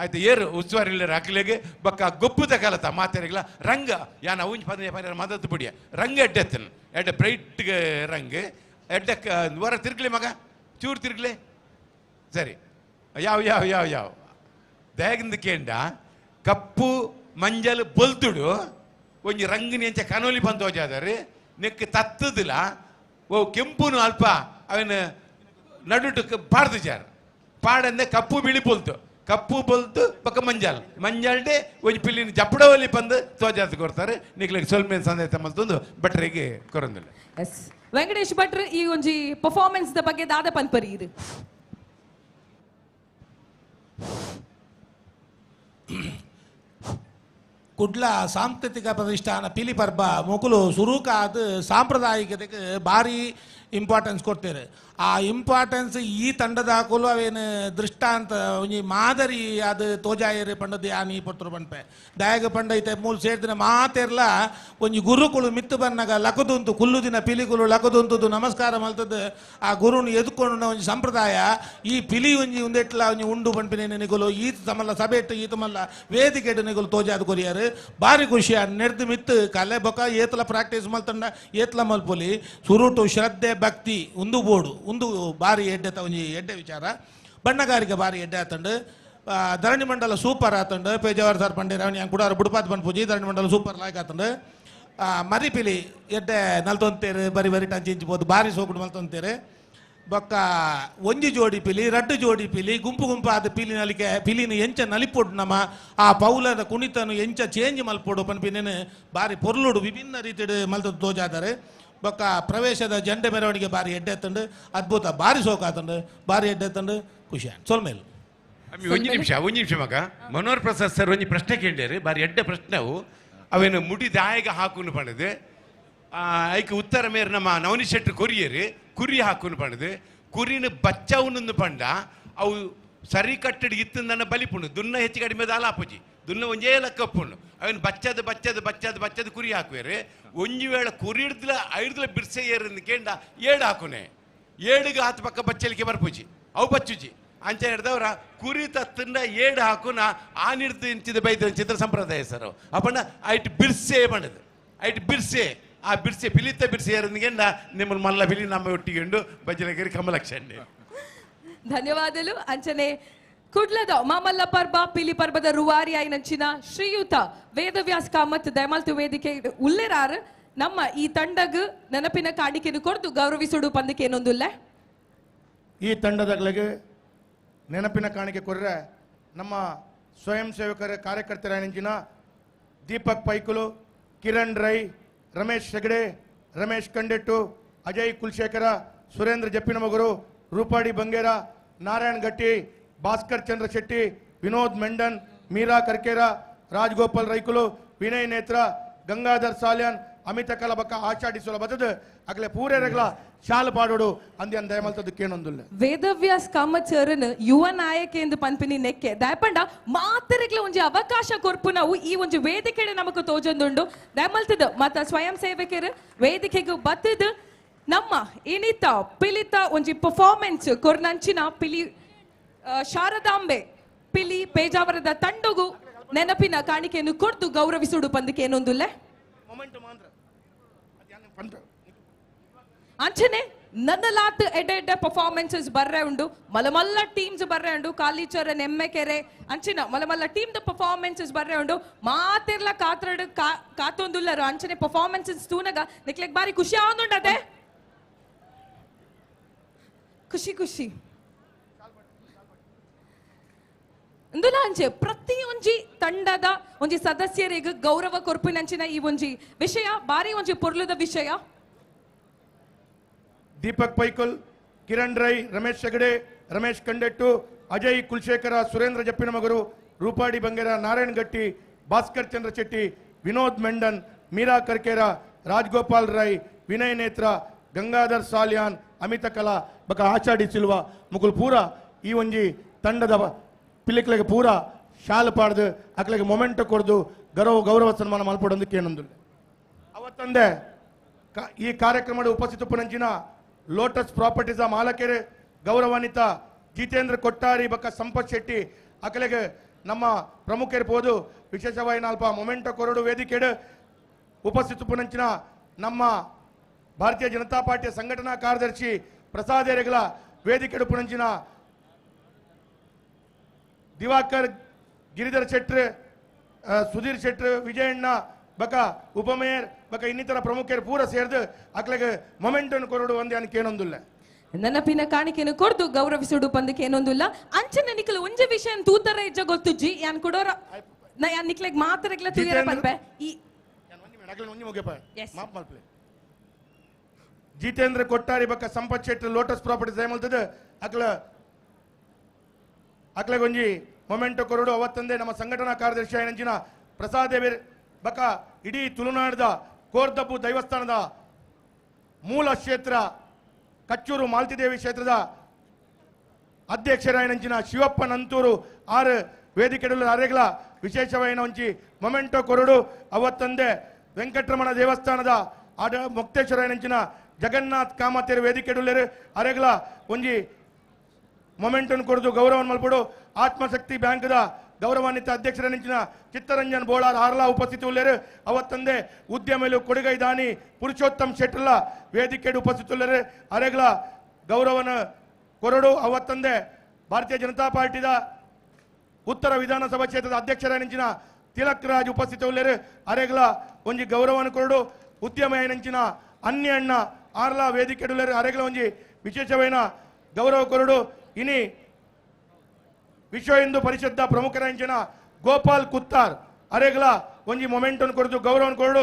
ಆಯ್ತು ಏರು ಉಸ್ತುವಾರಿ ಅಕ್ಲೆಗೆ ಬಕ್ಕ ಗೊಬ್ಬುದ ಕಲತ ಮಾತೆರಿಗ್ಲ ರಂಗ ಯಾನ ಉಂಜ್ ಪದ ಪದ ಮದತ್ತು ಬಿಡಿಯ ರಂಗ ಎಡ್ಡೆತ್ತನ್ ಎಡ್ಡೆ ಬ್ರೈಟ್ ರಂಗ್ ಎಡ್ಡೆ ವರ ತಿರ್ಗ್ಲಿ ಮಗ ಚೂರು ತಿರ್ಗ್ಲಿ ಸರಿ ಯಾವ ಯಾವ ಯಾವ ಯಾವ ದಯಗಿಂದ ಕೇಂಡ ಕಪ್ಪು ಮಂಜಲ್ ಬೊಲ್ತುಡು ಒಂಜಿ ರಂಗಿನ ಎಂಚ ಕನೋಲಿ ಬಂದು ಹೋಜಾದಾರೆ ನೆಕ್ ತತ್ತದಿಲ್ಲ ಓ ಕೆಂಪುನು ಅಲ್ಪ ಅವನ ನಡುಟು ಪಾಡ್ದು ಜಾರ್ ಪಾಡಂದೆ ಕಪ್ಪು ಬಿಳಿ ಬೊಲ್ತು ಕಪ್ಪು ಬೊಲ್ತು ಪಕ್ಕ ಮಂಜಾಲ್ ಮಂಜಾಲ್ಡೆ ಒಂಜಿ ಪಿಲ್ಲಿನ ಜಪ್ಪಡವಲ್ಲಿ ಬಂದು ತೋಜಾತ್ ಕೊಡ್ತಾರೆ ನಿಕ್ಲಿಗೆ ಸೊಲ್ಮೇನ್ ಸಂದೇಶ ಮಲ್ತೊಂದು ಭಟ್ರಿಗೆ ಕೊರಂದಿಲ್ಲ. ಎಸ್ ವೆಂಕಟೇಶ್ ಭಟ್ರು ಈ ಒಂಜಿ ಪರ್ಫಾರ್ಮೆನ್ಸ್ the ಬಗ್ಗೆ ದಾದ ಪನ್ಪರಿ ಇದು. ಕುಡ್ಲ ಸಾಂಸ್ಕೃತಿಕ ಪ್ರತಿಷ್ಠಾನ ಪಿಲಿ ಪರ್ಬ ಮೊಕುಲು ಸುರುಕಾದ ಸಾಂಪ್ರದಾಯಿಕತೆಗೆ ಭಾರಿ ಇಂಪಾರ್ಟೆನ್ಸ್ ಕೊಡ್ತಾರೆ. ಆ ಇಂಪಾರ್ಟೆನ್ಸ್ ಈ ತಂಡದ ಹಾಕಲು ಅವೇನು ದೃಷ್ಟಾಂತ ಒಂಜಿ ಮಾದರಿ ಅದು ತೋಜಾಯರು ಪಂಡದು ಯಾನಿ ಪೊರ್ತರು ಪನ್ಪೆ ದಯಾಗ ಪಂಡೈತೆ ಮೂಲ ಸೇರ್ದಿನ ಮಾತೆರ್ಲ ಒಂಜಿ ಗುರುಕುಳು ಮಿತ್ತು ಬನ್ನಗ ಲಕದುಂತು ಕುಲ್ಲು ದಿನ ಪಿಲಿಕುಲು ಲಕದುಂತದ್ದು ನಮಸ್ಕಾರ ಮಲ್ತದ್ದು ಆ ಗುರುನು ಎದುಕೊಂಡು ಒಂಜಿ ಸಂಪ್ರದಾಯ ಈ ಪಿಲಿ ಒಂಜಿ ಉಂದೆಟ್ಲ ಒಂಜಿ ಉಂಡು ಪನ್ಪಿನ ನಿಗುಲು ಈತ ತಮಲ್ಲ ಸಭೆಟ್ಟು ಈತ ಮಲ್ಲ ವೇದಿಕೆಡು ನಿಗುಲು ತೋಜಾದ ಕೊರಿಯಾರು ಭಾರಿ ಖುಷಿ ನೆಡ್ದು ಮಿತ್ತು ಕಲೆ ಬೊಕ ಏತಲ ಪ್ರಾಕ್ಟೀಸ್ ಮಲ್ತಂಡ ಏತಲ ಮಲ್ಪೊಲಿ ಸುರುಟು ಶ್ರದ್ಧೆ ಭಕ್ತಿ ಉಂದು ಬೋಡು ಒಂದು ಭಾರಿ ಎಡ್ಡೆ ಒಂಜಿ ಎಡ್ಡೆ ವಿಚಾರ ಬಣ್ಣಗಾರಿಕೆ ಭಾರಿ ಎಡ್ಡೆ ಆತಂಡು ಧರಣಿ ಮಂಡಲ ಸೂಪರ್ ಆತಂಡು ಪೇಜಾವರ್ ಸರ್ ಪಂಡೇರ್ ಅವನಿ ಕೂಡ ಬುಡುಪಾತ್ ಪೂಜಿ ಧರಣಿ ಮಂಡಲ ಸೂಪರ್ ಲಾಯ್ಕ್ ಆತಂಡು ಮರಿಪಿಲಿ ಎಡ್ಡೆ ನಲ್ತೊಂತೇರು ಬರಿ ಬರಿ ಟಂಚಿ ಇಂಚ್ಬೋದು ಭಾರಿ ಸೋಕುಡು ಮಲ್ತೊಂತೇರು ಬೊಕ್ಕ ಒಂಜಿ ಜೋಡಿ ಪಿಲಿ ರಡ್ಡು ಜೋಡಿ ಪಿಲಿ ಗುಂಪು ಗುಂಪಾದ ಪಿಲಿ ನಲಿಕೆ ಪಿಲಿನ ಎಂಚ ನಲಿಪೊಡು ನಮ್ಮ ಆ ಪೌಲದ ಕುಣಿತನು ಎಂಚ ಚೇಂಜ್ ಮಲ್ಪೊಡು ಪನ್ಪಿನೇನು ಭಾರಿ ಪೊರ್ಲುಡು ವಿಭಿನ್ನ ರೀತಿಡು ಮಲ್ತ ತೋಜಾದರೆ ಬೊಕ್ಕ ಪ್ರವೇಶದ ಜಂಡೆ ಮೆರವಣಿಗೆ ಭಾರಿ ಎಡ್ಡೆ ತಂಡು ಅದ್ಭುತ ಭಾರಿ ಸೋಕಾತಂಡು ಭಾರಿ ಎಡ್ಡೆ ತಂಡು ಖುಷಿ ಸೊಲ್ಮೇಲ್. ಒಂಜಿ ನಿಮಿಷ ಒಂಜಿ ನಿಮಿಷ ಮಗ ಮನೋಹರ್ ಪ್ರಸಾದ್ ಸರ್ ಒಂಜಿ ಪ್ರಶ್ನೆ ಕೇಳಿದಾರೆ ಭಾರಿ ಎಡ್ಡೆ ಪ್ರಶ್ನೆ ಅವು ಅವೇನು ಮುಡಿ ದಾಯಗ ಹಾಕುನು ಪಂಡದು ಐಕ್ ಉತ್ತರ ಮೇರ್ ನಮ್ಮ ನವನಿ ಶೆಟ್ರು ಕೊರಿಯರು ಕುರಿ ಹಾಕುನು ಪಂಡದು ಕುರಿನ ಬಚ್ಚವನೊಂದು ಪಂಡ ಅವು ಸರಿ ಕಟ್ಟಡಿ ಇತ್ತಂದನ್ನ ಬಲಿಪುಂಡು ದುನ್ನ ಹೆಚ್ಚು ಕಡಿಮೆ ದಾಲಾಪುಜಿ ದುನ್ನ ಒಂಜೇ ಲಕ್ಕಪ್ಪುಂಡು ಅವನು ಬಚ್ಚದ ಬಚ್ಚದ ಬಚ್ಚದ ಬಚ್ಚದ ಕುರಿ ಹಾಕುವೇರು ಒಂಜಿ ವೇಳೆ ಕುರಿ ಹಿಡ್ದಲ ಐಡ್ದಲ ಬಿರ್ಸೆ ಏರಿಂದ ಕೇಂಡ ಏಡು ಹಾಕುನೆ ಏಡುಗೆ ಆತ ಪಕ್ಕ ಬಚ್ಚಲಿಕ್ಕೆ ಬರ್ಪುಜಿ ಅವು ಬಚ್ಚುಜಿ ಅಂಚ ಹಿಡ್ದವ್ರ ಕುರಿ ತತ್ತಂಡ ಏಡು ಹಾಕುನ ಆ ನಿಡ್ದು ಇಂಚಿದ ಬೈದ ಚಿತ್ರ ಸಂಪ್ರದಾಯ ಸರ್ ಅಪ್ಪಣ್ಣ ಐಟ್ ಬಿರ್ಸೆ ಬಂಡದು ಐಟ್ ಬಿರ್ಸೆ ಆ ಬಿರ್ಸೆ ಪಿಲಿತ ಬಿರ್ಸೆ ಏರಿಂದ ನಿಮ್ಮ ಮಲ್ಲ ಬಿಲಿ ನಮ್ಮ ಒಟ್ಟಿಗೆ ಉಂಡು ಬಜ್ಜಲಗಿರಿ ಕಮಲಕ್ಷಣ್ಣೆ. ಧನ್ಯವಾದಗಳು. ಅಂಚನೆ ಕುಡ್ಲದ ಮಾಮಲ್ಲ ಪರ್ಬ ಪಿಲಿ ಪರ್ಬದ ರೂವಾರಿ ಆಯಿನಂಚಿನ ಶ್ರೀಯುತ ವೇದವ್ಯಾಸ್ ಕಾಮತ್ ದಯಮಾಲ್ತು ವೇದಿಕೆ ಉಲ್ಲೆರಾರ್ ನಮ್ಮ ಈ ತಂಡಗ್ ನೆನಪಿನ ಕಾಣಿಕೆಯನ್ನು ಕೊಡ್ದು ಗೌರವಿಸುಡು ಪಂದಕ್ಕೆ ಏನೊಂದುಲ್ಲ. ಈ ತಂಡದಗಳಿಗೆ ನೆನಪಿನ ಕಾಣಿಕೆ ಕೊರ್ರೆ ನಮ್ಮ ಸ್ವಯಂ ಸೇವಕರ ಕಾರ್ಯಕರ್ತರಾಯಿನಂಚಿನ ದೀಪಕ್ ಪೈಕುಲು, ಕಿರಣ್ ರೈ, ರಮೇಶ್ ಹೆಗಡೆ, ರಮೇಶ್ ಕಂಡೆಟ್ಟು, ಅಜಯ್ ಕುಲಶೇಖರ, ಸುರೇಂದ್ರ ಜಪ್ಪಿನಮಗರು, ರೂಪಾಡಿ ಬಂಗೇರ, ನಾರಾಯಣ್ ಗಟ್ಟಿ, ಭಾಸ್ಕರ್ ಚಂದ್ರ ಶೆಟ್ಟಿ, ವಿನೋದ್ ಮೆಂಡನ್, ಮೀರಾ ಕರ್ಕೇರ, ರಾಜಗೋಪಾಲ್ ರೈಕುಲು, ವಿನಯ್ ನೇತ್ರ, ಗಂಗಾಧರ್ ಸಾಲ್ಯಾನ್, ಅಮಿತ ಕಲಬಕ್ಕ ಆಷಾಢಿ ಬತ್ತದ ಅಗಲೆ ಪೂರೇರಗಳ ಶಾಲು ಪಾಡೋಡು ಅಂದ್ಯ ದಯಮಲ್ತದಕ್ಕೇನೊಂದುಲ್ಲ. ವೇದವ್ಯಾಸ್ ಕಾಮತ್ ಸರನ್ ಯುವ ನಾಯಕ ಎಂದು ಪನ್ಪಿನಿ ನೆಕ್ಕೆ ದಯಪಂಡ ಮಾತರೆಗ್ಲ ಒಂಜಿ ಅವಕಾಶ ಕೊರ್ಪು ನಾವು ಈ ಒಂಜಿ ವೇದಿಕೆಡೆ ನಮಕ್ ತೋಜೊಂದುಂಡು ದಯಮಲ್ತದ ಮತ ಸ್ವಯಂ ಸೇವಕರು ವೇದಿಕೆಗೆ ಬತ್ತದ ನಮ್ಮ ಇನಿತ ಪಿಲಿತ ಒಂಜಿ ಪರ್ಫಾರ್ಮೆನ್ಸ್ ಕೊರ್ನಂಚಿನ ಪಿಲಿ ಶಾರದಾಂಬೆ ಪಿಲಿ ಪೇಜಾವರದ ತಂಡಗು ನೆನಪಿನ ಕಾಣಿಕೆಯನ್ನು ಕೊಡ್ದು ಗೌರವಿಸುಡು ಪಂದಕ್ಕೆ ಏನೊಂದುಲ್ಲ. ಅಂಚನೆ ನನ್ನಲಾತ್ ಎಡ್ಡೆ ಎಡ್ಡೆ ಪರ್ಫಾರ್ಮೆನ್ಸಸ್ ಬರ್ರೆ ಉಂಡು ಮಲಮಲ್ಲ ಟೀಮ್ಸ್ ಬರ್ರೆ ಉಂಡು ಕಾಲಿಚರ ನೆಮ್ಮೆಕೆರೆ ಅಂಚಿನ ಮಲಮಲ್ಲ ಟೀಮ್ the performances ಬರ್ರೆ ಉಂಡು ಮಾತಿರ್ಲ ಕಾತ್ರಡು ಕಾತೊಂದುಲ್ಲರು ಅಂಚನೆ ಪರ್ಫಾರ್ಮೆನ್ಸಸ್ ತೂನಗ ನಿಕ್ಲೆಗ್ ಬಾರಿ ಖುಷಿ ಆವೊಂದುಂಡತೆ ಖುಷಿ ಖುಷಿ ಇಂದುಲ ಅಂಚೆ ಪ್ರತಿಯೊಂಜಿ ತಂಡದ ಒಂಜಿ ಸದಸ್ಯರಿಗೆ ಗೌರವ ಕೊರ್ಪಿನಂಚಿನ ಈ ಒಂಜಿ ವಿಷಯ ಬಾರಿ ಒಂಜಿ ಪೊರ್ಲುದ ವಿಷಯ. ದೀಪಕ್ ಪೈಕುಲ್, ಕಿರಣ್ ರೈ, ರಮೇಶ್ ಹೆಗಡೆ, ರಮೇಶ್ ಕಂಡೆಟ್ಟು, ಅಜಯ್ ಕುಲಶೇಖರ, ಸುರೇಂದ್ರ ಜಪ್ಪಿನಮಗರು, ರೂಪಾಡಿ ಬಂಗೇರ, ನಾರಾಯಣ್ ಗಟ್ಟಿ, ಭಾಸ್ಕರ್ ಚಂದ್ರ ಶೆಟ್ಟಿ, ವಿನೋದ್ ಮೆಂಡನ್, ಮೀರಾ ಕರ್ಕೇರ, ರಾಜಗೋಪಾಲ್ ರೈ, ವಿನಯ್ ನೇತ್ರ, ಗಂಗಾಧರ್ ಸಾಲ್ಯಾನ್, ಅಮಿತ ಕಲಾ ಬಕ ಆಷಾಢಿ ಸಿಲ್ವ ಮುಕುಲ್ ಪೂರ ಈ ಒಂಜಿ ತಂಡದ ಪಿಲಿಕ್ಲೆಗೆ ಪೂರ ಶಾಲು ಪಾಡ್ದು ಅಕ್ಲೆಗೆ ಮೊಮೆಂಟ್ ಕೊಡ್ದು ಗೌರವ ಗೌರವ ಸನ್ಮಾನ ಮಲ್ಪಡೊಂದಕ್ಕೆ ಏನೊಂದು ಅವತ್ತಂದೆ ಈ ಕಾರ್ಯಕ್ರಮದ ಉಪಸ್ಥಿತ ಪುನಂಚಿನ ಲೋಟಸ್ ಪ್ರಾಪರ್ಟೀಸ್ ಮಾಲಕರು ಗೌರವಾನ್ವಿತ ಜಿತೇಂದ್ರ ಕೊಟ್ಟಾರಿ ಬಕ್ಕ ಸಂಪತ್ ಶೆಟ್ಟಿ ಅಕಲೆಗೆ ನಮ್ಮ ಪ್ರಮುಖರಿರ್ಬೋದು ವಿಶೇಷವಾಗಿ ಅಲ್ಪ ಮೊಮೆಂಟೋ ಕೊರಡು ವೇದಿಕೆಡು ಉಪಸ್ಥಿತ ಪುನಂಚಿನ ನಮ್ಮ ಭಾರತೀಯ ಜನತಾ ಪಾರ್ಟಿಯ ಸಂಘಟನಾ ಕಾರ್ಯದರ್ಶಿ ಪ್ರಸಾದ್ ಎರೆಗಳ ವೇದಿಕೆಡು ಪುನಂಚಿನ ದಿವಾಕರ್ ಗಿರಿಧರ್ ಶೆಟ್ರ್ ಸುಧೀರ್ ಶೆಟ್ರ್ ವಿಜಯಣ್ಣ ಬಕ ಉಪಮೇಯರ್ ಬಕ ಇನ್ನಿತರ ಪ್ರಮುಖರು ಪೂರ ಸೇರಿದು ಅಕ್ಲೆಗೆ ಮೊಮೆಂಟನ್ನು ಕೊರಡು ಒಂದೇ ಅನ್ಕೇನೊಂದಿಲ್ಲ. ನೆನಪಿನ ಕಾಣಿಕೆಯನ್ನು ಕೊಡ್ದು ಗೌರವಿಸುಡು ಪಂದಕ್ಕೆ ಏನೊಂದಿಲ್ಲ. ಅಂಚನೆ ನಿಕಲ್ ಒಂಜೆ ವಿಷಯ ತೂತರ ಇಜ್ಜ ಗೊತ್ತುಜ್ಜಿ ಯಾನ್ ಕೊಡೋರ ಯಾನ್ ನಿಕ್ಲೆಗ್ ಮಾತ್ರಗ್ಲ ತೂಯರ ಪನ್ಪೆ ಈ ಜಿತೇಂದ್ರ ಕೊಟ್ಟಾರಿ ಬಕ್ಕ ಸಂಪತ್ ಶೆಟ್ಟಿ ಲೋಟಸ್ ಪ್ರಾಪರ್ಟೀಸ್ ಏಮಲ್ತದೆ ಅಕ್ಲ ಅಕ್ಲೆಗೊಂಜಿ ಮೊಮೆಂಟೋ ಕೊರಡು ಅವತ್ತಂದೇ ನಮ್ಮ ಸಂಘಟನಾ ಕಾರ್ಯದರ್ಶಿ ಆಯನಂಚಿನ ಪ್ರಸಾದ್ ದೇವೇರ್ ಬಕ ಇಡೀ ತುಳುನಾಡದ ಕೋರ್ದಬ್ಬು ದೈವಸ್ಥಾನದ ಮೂಲ ಕ್ಷೇತ್ರ ಕಚ್ಚೂರು ಮಾಲ್ತಿದೇವಿ ಕ್ಷೇತ್ರದ ಅಧ್ಯಕ್ಷರಾಯನಂಚಿನ ಶಿವಪ್ಪ ನಂತೂರು ಆರು ವೇದಿಕೆಡಲು ಅರೆಗಳ ವಿಶೇಷವಾಯಿನ ಒಂಜಿ ಮೊಮೆಂಟೋ ಕೊರಡು ಅವತ್ತಂದೇ ವೆಂಕಟರಮಣ ದೇವಸ್ಥಾನದ ಆಡ ಮುಕ್ತೇಶ್ವರಾಯನಂಚಿನ ಜಗನ್ನಾಥ್ ಕಾಮತೇರು ವೇದಿಕೆಡುಲ್ಲೇರು ಅರೆಗಳ ಒಂಜಿ ಮೊಮೆಂಟನ್ನು ಕೊರದು ಗೌರವವನ್ನು ಮಲ್ಪಡು. ಆತ್ಮಶಕ್ತಿ ಬ್ಯಾಂಕ್ದ ಗೌರವಾನ್ವಿತ ಅಧ್ಯಕ್ಷರನಿಂಚಿನ ಚಿತ್ತರಂಜನ್ ಬೋಳಾರ್ ಆರ್ಲಾ ಉಪಸ್ಥಿತಿ ಉಳ್ಳೇರು ಅವತ್ತಂದೇ ಉದ್ಯಮಲು ಕೊಡುಗೈ ದಾನಿ ಪುರುಷೋತ್ತಮ್ ಶೆಟ್ಟರ್ಲ ವೇದಿಕೆಡು ಉಪಸ್ಥಿತಿ ಉಳ್ಳೇರು ಅರೆಗಳ ಗೌರವನ ಕೊರಡು. ಅವತ್ತಂದೇ ಭಾರತೀಯ ಜನತಾ ಪಾರ್ಟಿದ ಉತ್ತರ ವಿಧಾನಸಭಾ ಕ್ಷೇತ್ರದ ಅಧ್ಯಕ್ಷರನಿಂಚಿನ ತಿಲಕ್ ರಾಜ್ ಉಪಸ್ಥಿತಿ ಉಳ್ಳೇರು ಅರೆಗಳ ಒಂಜಿ ಗೌರವನ ಕೊರಡು. ಉದ್ಯಮ ಏನಂಚಿನ ಅನ್ಯ ಅಣ್ಣ ಆರ್ಲಾ ವೇದಿಕೆಡುಳ್ಳೇರು ಅರೆಗಳ ಒಂಜಿ ವಿಶೇಷವೇನ ಗೌರವ ಕೊರಡು. ಇನಿ ವಿಶ್ವ ಹಿಂದೂ ಪರಿಷತ್ ಪ್ರಮುಖರಂಚಿನ ಗೋಪಾಲ್ ಕುತ್ತಾರ್ ಅರೆಗಳ ಒಂಜಿ ಮೊಮೆಂಟನ್ನು ಕೊರದು ಗೌರವವನ್ನು ಕೊರಡು.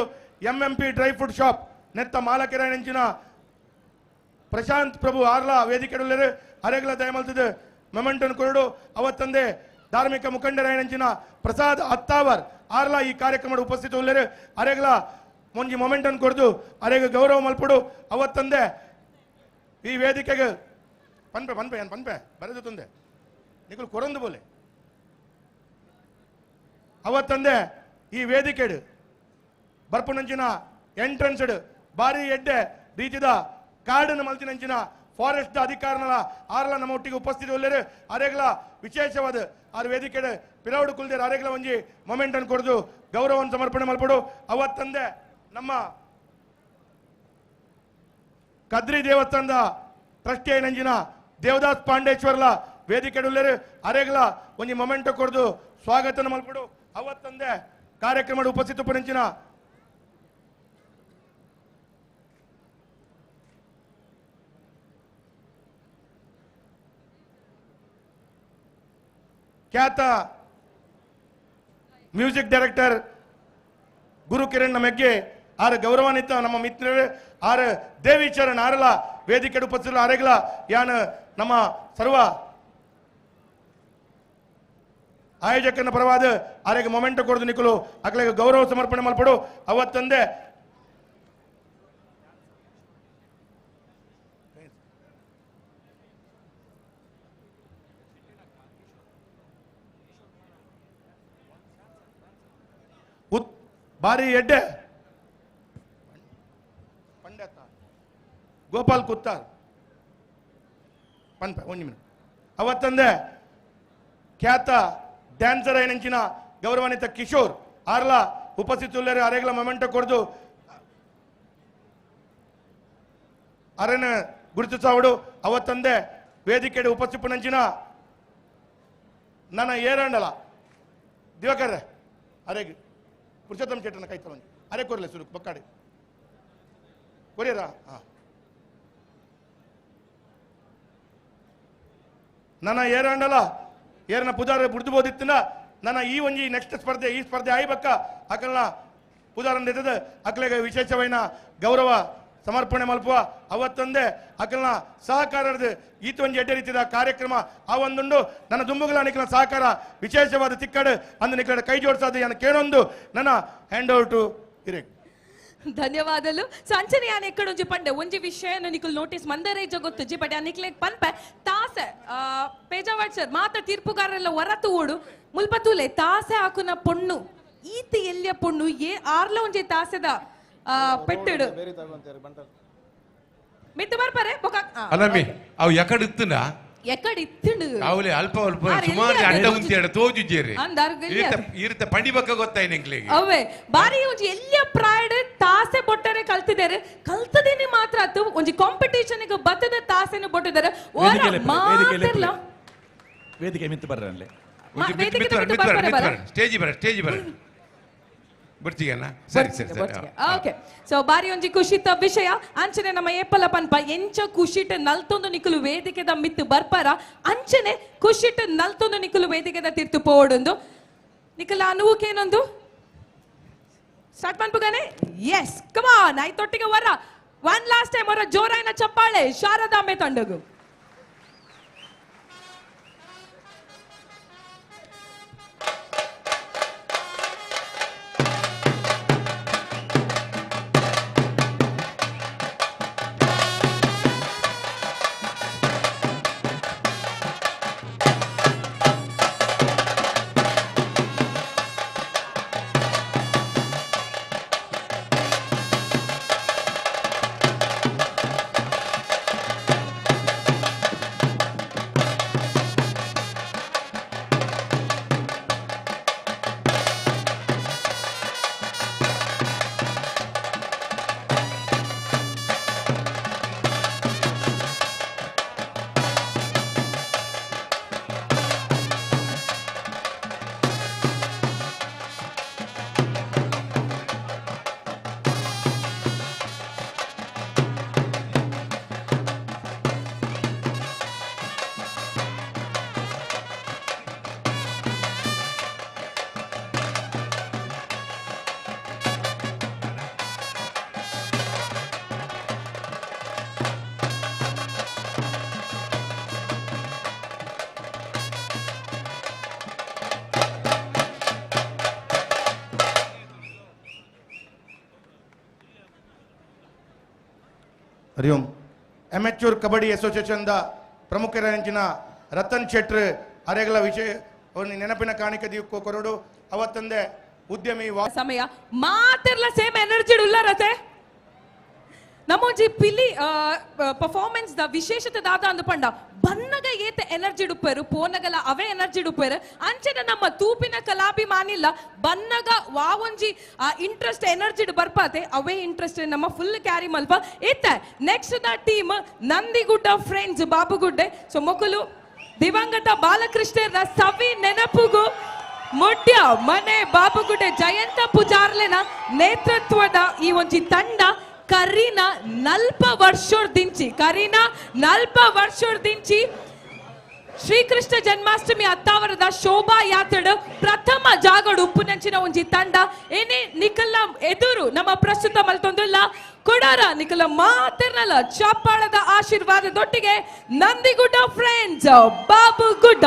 ಎಂಎಂಪಿ ಡ್ರೈ ಫ್ರೂಟ್ ಶಾಪ್ ನೆತ್ತ ಮಾಲಕರಂಚಿನ ಪ್ರಶಾಂತ್ ಪ್ರಭು ಆರ್ಲಾ ವೇದಿಕೆಡುಳ್ಳೇರು ಅರೆಗಳ ದಯಮಲ್ತದ ಮೊಮೆಂಟನ್ನು ಕೊರಡು. ಅವತ್ತಂದೇ ಧಾರ್ಮಿಕ ಮುಖಂಡರಾಯನಂಚಿನ ಪ್ರಸಾದ್ ಅತ್ತಾವರ್ ಆರ್ಲಾ ಈ ಕಾರ್ಯಕ್ರಮದ ಉಪಸ್ಥಿತ ಉಳ್ಳೇರು ಅರೆಗಳ ಒಂಜಿ ಮೊಮೆಂಟನ್ನು ಕೊರದು ಅರೆಗೆ ಗೌರವ ಮಲ್ಪಡು. ಅವತ್ತಂದೇ ಈ ವೇದಿಕೆಗೆ ಪನ್ಪೆ ಪನ್ಪೆ ಏನು ಪನ್ಪೆ ಬರೆದು ತಂದೆ ನಿಕುಲು ಕೊರಂದು ಬೋಲೆ. ಅವತ್ತಂದೆ ಈ ವೇದಿಕೆಡು ಬರ್ಪುನಂಚಿನ ಎಂಟ್ರೆನ್ಸ್ಡ್ ಬಾರಿ ಎಡ್ಡೆ ರೀತಿದ ಕಾಡನ್ನು ಮಲ್ತಿನಂಚಿನ ಫಾರೆಸ್ಟ್ ಅಧಿಕಾರನ ಆರ್ಲ ನಮ್ಮ ಒಟ್ಟಿಗೆ ಉಪಸ್ಥಿತಿ ಉಳ್ಳೇರು ಅರೆಗಳ ವಿಶೇಷವಾದ ಆರು ವೇದಿಕೆಡು ಪಿರೌಡು ಕುಲ್ದೇರು ಅರೆಗಳ ಒಂಜಿ ಮೊಮೆಂಟನ್ನು ಕೊರದು ಗೌರವವನ್ನು ಸಮರ್ಪಣೆ ಮಲ್ಪಡು. ಅವತ್ತಂದೆ ನಮ್ಮ ಕದ್ರಿ ದೇವಸ್ಥಾನದ ಟ್ರಸ್ಟಿ ಐನಂಜಿನ ದೇವದಾಸ್ ಪಾಂಡೇಶ್ವರ್ಲ ವೇದಿಕೆಡುಳ್ಳೇರು ಅರೆಗಳ ಒಂಜಿ ಮೊಮೆಂಟೋ ಕೊರದು ಸ್ವಾಗತನ ಮಲ್ಪಡು. ಅವತ್ತಂದೆ ಕಾರ್ಯಕ್ರಮದ ಉಪಸ್ಥಿತ ಪುನಂಚಿನ ಖ್ಯಾತ ಮ್ಯೂಸಿಕ್ ಡೈರೆಕ್ಟರ್ ಗುರು ಕಿರಣ್ ನಮಗೆ ಆರ್ ಗೌರವಾನ್ವಿತ ನಮ್ಮ ಮಿತ್ರರು ಆರ್ ದೇವಿಚರಣ್ ಆರಲ ವೇದಿಕೆ ಉಪಸ್ಥಿತರು ಅರೆಗಳ ಯಾನ್ ನಮ್ಮ ಸರ್ವ ಆಯೋಜಕನ ಪರವಾದ ಆರೆಗೆ ಮೊಮೆಂಟೋ ಕೊರದು ನಿಕಲು ಅಕ್ಲೆಗೆ ಗೌರವ ಸಮರ್ಪಣೆ ಮಲ್ಪಡು. ಅವತ್ತಂದೆ ಬಾರಿ ಎಡ್ಡೆ ಪಂಡತ ಗೋಪಾಲ್ ಕುತ್ತಾರ್ ಪನ್ಪ ಒಂದು ನಿಮಿಷ. ಅವತ್ತಂದೆ ಖ್ಯಾತ ಡ್ಯಾನ್ಸರ್ ಐನಂಚಿನ ಗೌರವಾನ್ವಿತ ಕಿಶೋರ್ ಆರ್ಲಾ ಉಪಸ್ಥಿತುಳ್ಳೇರು ಅರೆಗಳ ಮೊಮೆಂಟೋ ಕೊರದು ಅರೆನ ಗುರುತಿಸಾವಡು. ಅವತ್ತಂದೆ ವೇದಿಕೆಡೆ ಉಪಸ್ಥಿಪನಂಚಿನ ನನ್ನ ಏರಂಡಲ ದಿವಾಕರ್ ಅರೆಗೆ ಪುರುಷೋತ್ತಮ ಶೆಟ್ಟರ್ನ ಕೈ ತಗೊಂಡು ಅರೆ ಕೊರಲೆ ಸುರುಕು ಬಕ್ಕಾಡಿ ಕೊರಿಯರಾ. ಹಾಂ ನನ್ನ ಏರಂಡಲ ಏರನ ಪುದಾರ ಬುಡ್ದುಬೋದಿತ್ತಿನ ನನ್ನ ಈ ಒಂಜಿ ನೆಕ್ಸ್ಟ್ ಸ್ಪರ್ಧೆ ಈ ಸ್ಪರ್ಧೆ ಆಯ್ಬಕ್ಕ ಅಕಲ್ನ ಪುದಾರನ್ ಇದ್ದದ ಅಕ್ಲೆಗೆ ವಿಶೇಷವೈನ ಗೌರವ ಸಮರ್ಪಣೆ ಮಲ್ಪುವ. ಅವತ್ತೊಂದೇ ಅಕಲ್ನ ಸಹಕಾರದ ಈತ ಒಂಜಿ ಎಡ್ಡೆ ರೀತಿಯ ಕಾರ್ಯಕ್ರಮ ಆ ಒಂದುಂಡು ನನ್ನ ದುಂಬುಗಳ ನಿಖಲ ಸಹಕಾರ ವಿಶೇಷವಾದ ತಿಕ್ಕಡು ಅಂದು ನಿಖಲ ಕೈ ಜೋಡಿಸೋದು ನಾನು ಕೇಳೊಂದು ನನ್ನ ಹ್ಯಾಂಡ್ ಓವರ್ ಟು ಹಿರೇಕ್. ಧನ್ಯವಾದಲು. ಸೊ ಅಂಚನೆ ಯಾನ್ ಎಕ್ಕಡೊಂಜಿ ಪಂಡೆ ಒಂಜಿ ವಿಷಯನ ನಿಕುಲ್ ನೋಟಿಸ್ ಮಂದರೇಜ ಗೊತ್ತುಜ್ಜಿ ಬಟ್ ನಿಕ್ಲೆಗ್ ಪನ್ಪೆ ತಾಸೆ ಪೇಜಾವಾಡ್ ಸರ್ ಮಾತ್ರ ತೀರ್ಪುಗಾರರೆಲ್ಲ ಹೊರತು ಓಡು ಮುಲ್ಪತೂಲೆ ತಾಸೆ ಹಾಕುನ ಪೊಣ್ಣು ಈತ ಎಲ್ಲಿಯ ಪೊಣ್ಣು ಏ ಆರ್ಲ ಒಂಜಿ ತಾಸೆದ ಪೆಟ್ಟೆಡು ಮಿತ್ತು ಬರ್ಪಾರೆ ಬೊಕ ಅಲ್ಲಮ್ಮಿ ಅವು ಎಕಡೆ ಇತ್ತುನ ಎಕಡೆ ಇತ್ತುಂಡು ಅವಲೇ ಅಲ್ಪ ಅಲ್ಪ ಸುಮಾರು ಅಡ್ಡ ಉಂತೇಡ ತೋಜುಜೇರಿ ಈರಿತ ಪಂಡಿ ಬಕ್ಕ ಗೊತ್ತಾಯಿ ನಿಂಕ್ಲಿಗೆ ಅವೇ ಬಾರಿ ಒಂಜಿ ಎಲ್ಲಿಯ ಪ್ರಾಯಡ್ ತಾಸೆ ಬೊಟ್ಟರೆ ಕಲ್ತಿದ್ದಾರೆ ಕಲ್ತದೇನೆ ಮಾತ್ರ ಅತ್ತು ಒಂಜಿ ಕಾಂಪಿಟೇಷನ್ ಗೆ ಬತ್ತದ ತಾಸೆನ ಬೊಟ್ಟಿದ್ದಾರೆ ಮಾತ್ರಲ್ಲ ವೇದಿಕೆ ಮಿತ್ತು ಬರ್ರಲ್ಲೇ ಸ್ಟೇಜ್ ಬರ ಸ್ಟೇಜ್ ಬರ ಬರ್ತೀಯಣ್ಣ ಸರಿ ಸರಿ ಸರಿ ಓಕೆ ಸೊ ಬಾರಿ ಒಂಜಿ ಖುಷಿತ ವಿಷಯ ಅಂಚನೆ ನಮ್ಮ ಏಪಲ ಪನ್ಪ ಎಂಚ ಖುಷಿಟ್ ನಲ್ತೊಂದು ನಿಕುಲು ವೇದಿಕೆದ ಮಿತ್ತು ಬರ್ಪಾರ ಅಂಚನೆ ಖುಷಿಟ್ ನಲ್ತೊಂದು ನಿಕುಲು ವೇದಿಕೆದ ತೀರ್ತು ಪೋಡೊಂದು ನಿಕುಲ ಅನುವುಕೇನೊಂದು ಸ್ಟಾರ್ಟ್ ಪನ್ಪುಗಾನೆ ಎಸ್ ಕಮಾನ್ ಐತೊಟ್ಟಿಗೆ ವರ ಒನ್ ಲಾಸ್ಟ್ ಟೈಮ್ ವರ ಜೋರಾಯಿನ ಚಪ್ಪಾಳೆ ಶಾರದಾಂಬೆ ತಂಡಗು. ಹರಿ ಓಂ. ಅಮೆಚೂರ್ ಕಬಡ್ಡಿ ಅಸೋಸಿಯೇಷನ್ದ ಪ್ರಮುಖರಂಚಿನ ರತನ್ ಶೆಟ್ರ್ ಅರೆಗಳ ವಿಷಯ ನೆನಪಿನ ಕಾಣಿಕೆ ದಿಕ್ಕೋ ಕೊರಡು ಅವತ್ತಂದೆ ಉದ್ಯಮಿ ಸಮಯ ಮಾತಿರ್ಲ ಸೇಮ್ ಎನರ್ಜಿ ಉಲ್ಲಾರತೆ ನಮ್ಮೊಂಜಿ ಪಿಲಿ ಪರ್ಫಾರ್ಮೆನ್ಸ್ the ವಿಶೇಷತೆ ದಾದ ಅಂದು ಪಂಡ ಬನ್ನಗ ಏತ ಎನರ್ಜಿ ಡುಪ್ಪೇರು ಪೋನಗಲ ಅವೇ ಎನರ್ಜಿ ಡುಪ್ಪೇರು ಅಂಚನೆ ನಮ್ಮ ತೂಪಿನ ಕಲಾಭಿಮಾನಿಲ್ಲ ಬನ್ನಗ ವಾವೊಂಜಿ ಇಂಟ್ರೆಸ್ಟ್ ಎನರ್ಜಿ ಬರ್ಪಾತೆ ಅವೇ ಇಂಟ್ರೆಸ್ಟ್ ನಮ್ಮ ಫುಲ್ ಕ್ಯಾರಿ ಮಲ್ಪ ಏತ. Next the team Nandigudda friends Babugudde. So ಮೊಕಲು ದಿವಂಗತ ಬಾಲಕೃಷ್ಣರ ಸವಿ ನೆನಪುಗು ಮುಡ್ಯ ಮನೆ ಬಾಬುಗುಡ್ಡೆ ಜಯಂತ ಪೂಜಾರ್ಲೆನ ನೇತೃತ್ವದ ಈ ಒಂಜಿ ತಂಡ ಕರೀನಾ ನಲ್ಪ ವರ್ಷೋರ್ದಿಂಚಿ ಕರೀನಾ ನಲ್ಪ ವರ್ಷೋರ್ದಿಂಚಿ ಶ್ರೀಕೃಷ್ಣ ಜನ್ಮಾಷ್ಟಮಿ ಅತ್ತಾವರದ ಶೋಭಾ ಯಾತ್ರೆ ಪ್ರಥಮ ಜಾಗಡು ಉಪ್ಪುನಂಚಿನ ಒಂಜಿ ತಂಡ ಏನೇ ನಿಖಲ ಎದುರು ನಮ್ಮ ಪ್ರಸ್ತುತ ಮಲ್ತೊಂದುಲ್ಲ ಕೊಡಾರ ನಿಖಲ ಮಾತಿರ್ನಲ್ಲ ಚಪ್ಪಾಳದ ಆಶೀರ್ವಾದದೊಟ್ಟಿಗೆ ನಂದಿಗುಡ್ಡ ಫ್ರೆಂಡ್ಸ್ ಬಾಬುಗುಡ್ಡ.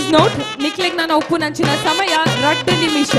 ಪ್ಲೀಸ್ ನೋಟ್, ನಿಕ್ಲೆಗ್ ನಾನು ಒಪ್ಪುನಂಚಿನ ಸಮಯ 2 ನಿಮಿಷ.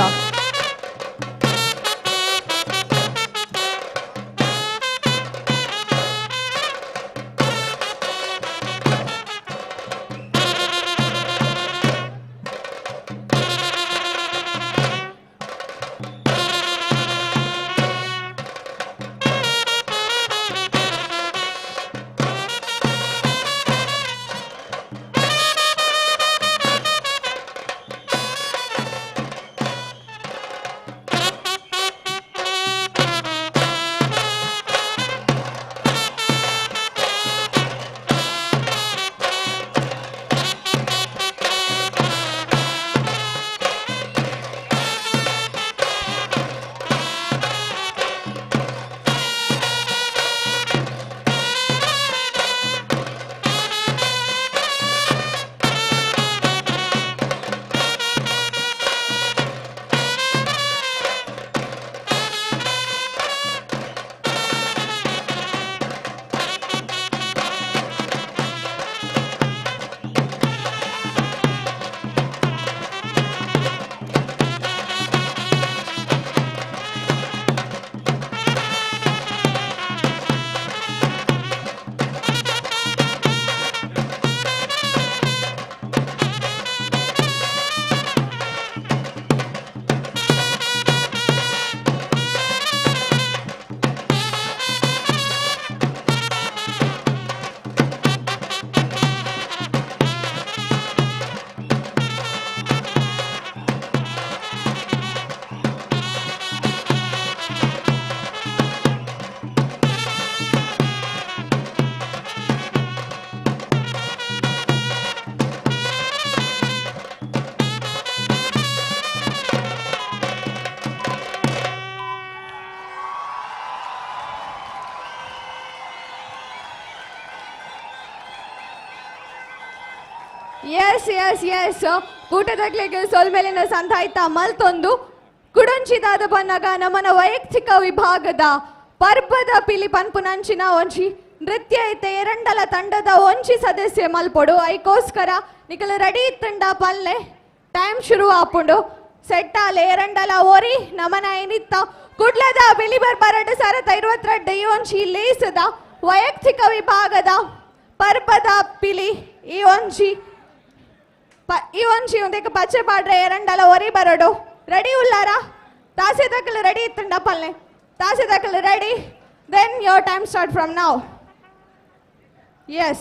ಎಸ್ ಎಸ್ ಎಸ್ ಕೂಟದಗ್ಲಿಗೆ ಸೊಲ್ಮೆಲಿನ ಸಂತಾಯ್ತ ಮಲ್ತೊಂದು ಕುಡಂಚಿದಾದ ಬನ್ನಗ ನಮ್ಮನ ವೈಯಕ್ತಿಕ ವಿಭಾಗದ ಪರ್ಬದ ಪಿಲಿ ಪನ್ಪುನಂಚಿನ ಒಂಜಿ ನೃತ್ಯ ಐತೆ ಎರಡಲ ತಂಡದ ಒಂಜಿ ಸದಸ್ಯ ಮಲ್ಪೊಡು. ಐಕೋಸ್ಕರ ನಿಕಲ ರೆಡಿ ಇತ್ತಂಡ ಪಲ್ಲೆ ಟೈಮ್ ಶುರು ಆಪುಂಡು. ಸೆಟ್ಟಾಲೆ ಎರಡಲ ಒರಿ ನಮನ ಏನಿತ್ತ ಕುಡ್ಲದ ಬಿಳಿ ಬರ್ಬರಡು 2022 ಈ ಒಂಜಿ ಲೇಸದ ವೈಯಕ್ತಿಕ ವಿಭಾಗದ ಪರ್ಬದ ಪಿಲಿ ಈ ಒಂಜಿ ಈ ಒಂಜಿ ಒಂದೇಕ ಪಚ್ಚೆ ಪಾಡ್ರೆ ಎರಡಲ ಒರಿ ಬರಡು. ರೆಡಿ ಉಲ್ಲಾರ ತಾಸೆ ತಕ್ಕಲು ರೆಡಿ ಇತ್ತಂಡ ಪಲ್ಲೆ ತಾಸೆ ತಕ್ಕಲು ready. Then your time start from now. Yes.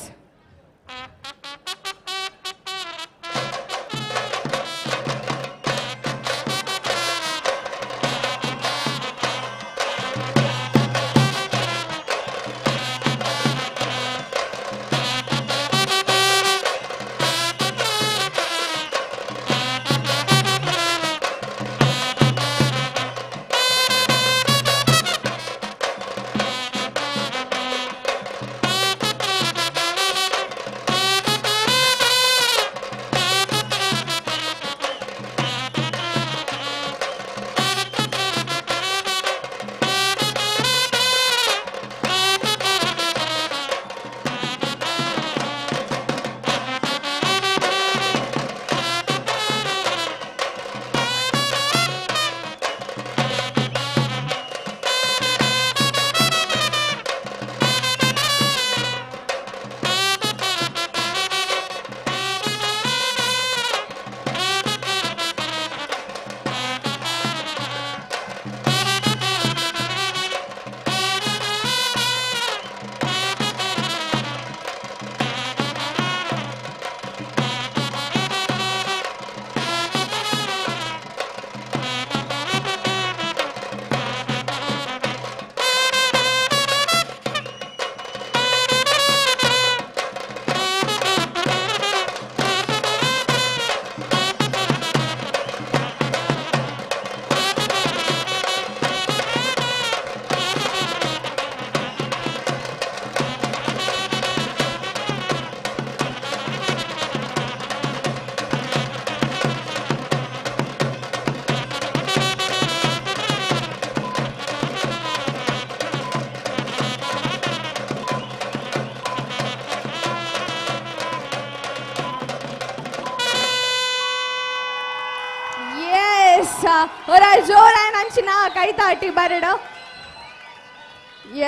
ಒರ ಜೋರಾಯ್ ಅಂಚಿನ ಕೈತಾಟಿ ಬರಡ.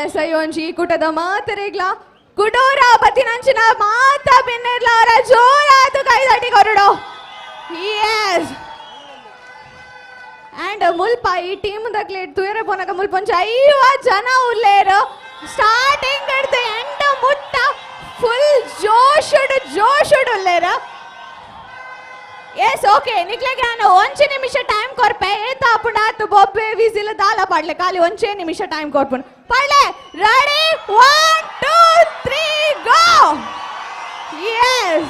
ಎಸ್ ಅಯ್ಯೋಂಜಿ ಈ ಕೂಟದ ಮಾತರೆಗ್ಲ ಕುಡೋರ ಬತ್ತಿನಂಚಿನ ಮಾತ ಬಿನ್ನೆರ್ಲ ಅವರ ಜೋರಾದ ಕೈತಾಟಿ ಕೊರಡು. ಎಸ್ ಅಂಡ್ ಮುಲ್ಪ ಈ ಟೀಮ್ ದಕ್ಲೆ ತುಯರೆ ಪೋನಗ ಮುಲ್ಪ ಒಂಜಿ 50 ಜನ ಉಲ್ಲೇರು. ಸ್ಟಾರ್ಟಿಂಗ್ ಹಿಡ್ದು ಎಂಡ್ ಮುಟ್ಟ ಫುಲ್ ಜೋಶುಡು ಜೋಶುಡು ಉಲ್ಲೇರು. ಎಸ್ ಓಕೆ ನಿಕ್ಲೆಗೆ ನಾನು ಒಂಜಿ ನಿಮಿಷ ಟೈಮ್ ಕೊರ್ಪೆ. ಏತ ಆಪುಂಡ ಆತು ಬೊಬ್ಬೆ ವಿಸಿಲ್ ದಾಲ ಪಾಡ್ಲೆ, ಖಾಲಿ ಒಂಜೇ ನಿಮಿಷ ಟೈಮ್ ಕೊರ್ಪುಂಡು ಪಾಡ್ಲೆ. Ready 1 2 3 go. Yes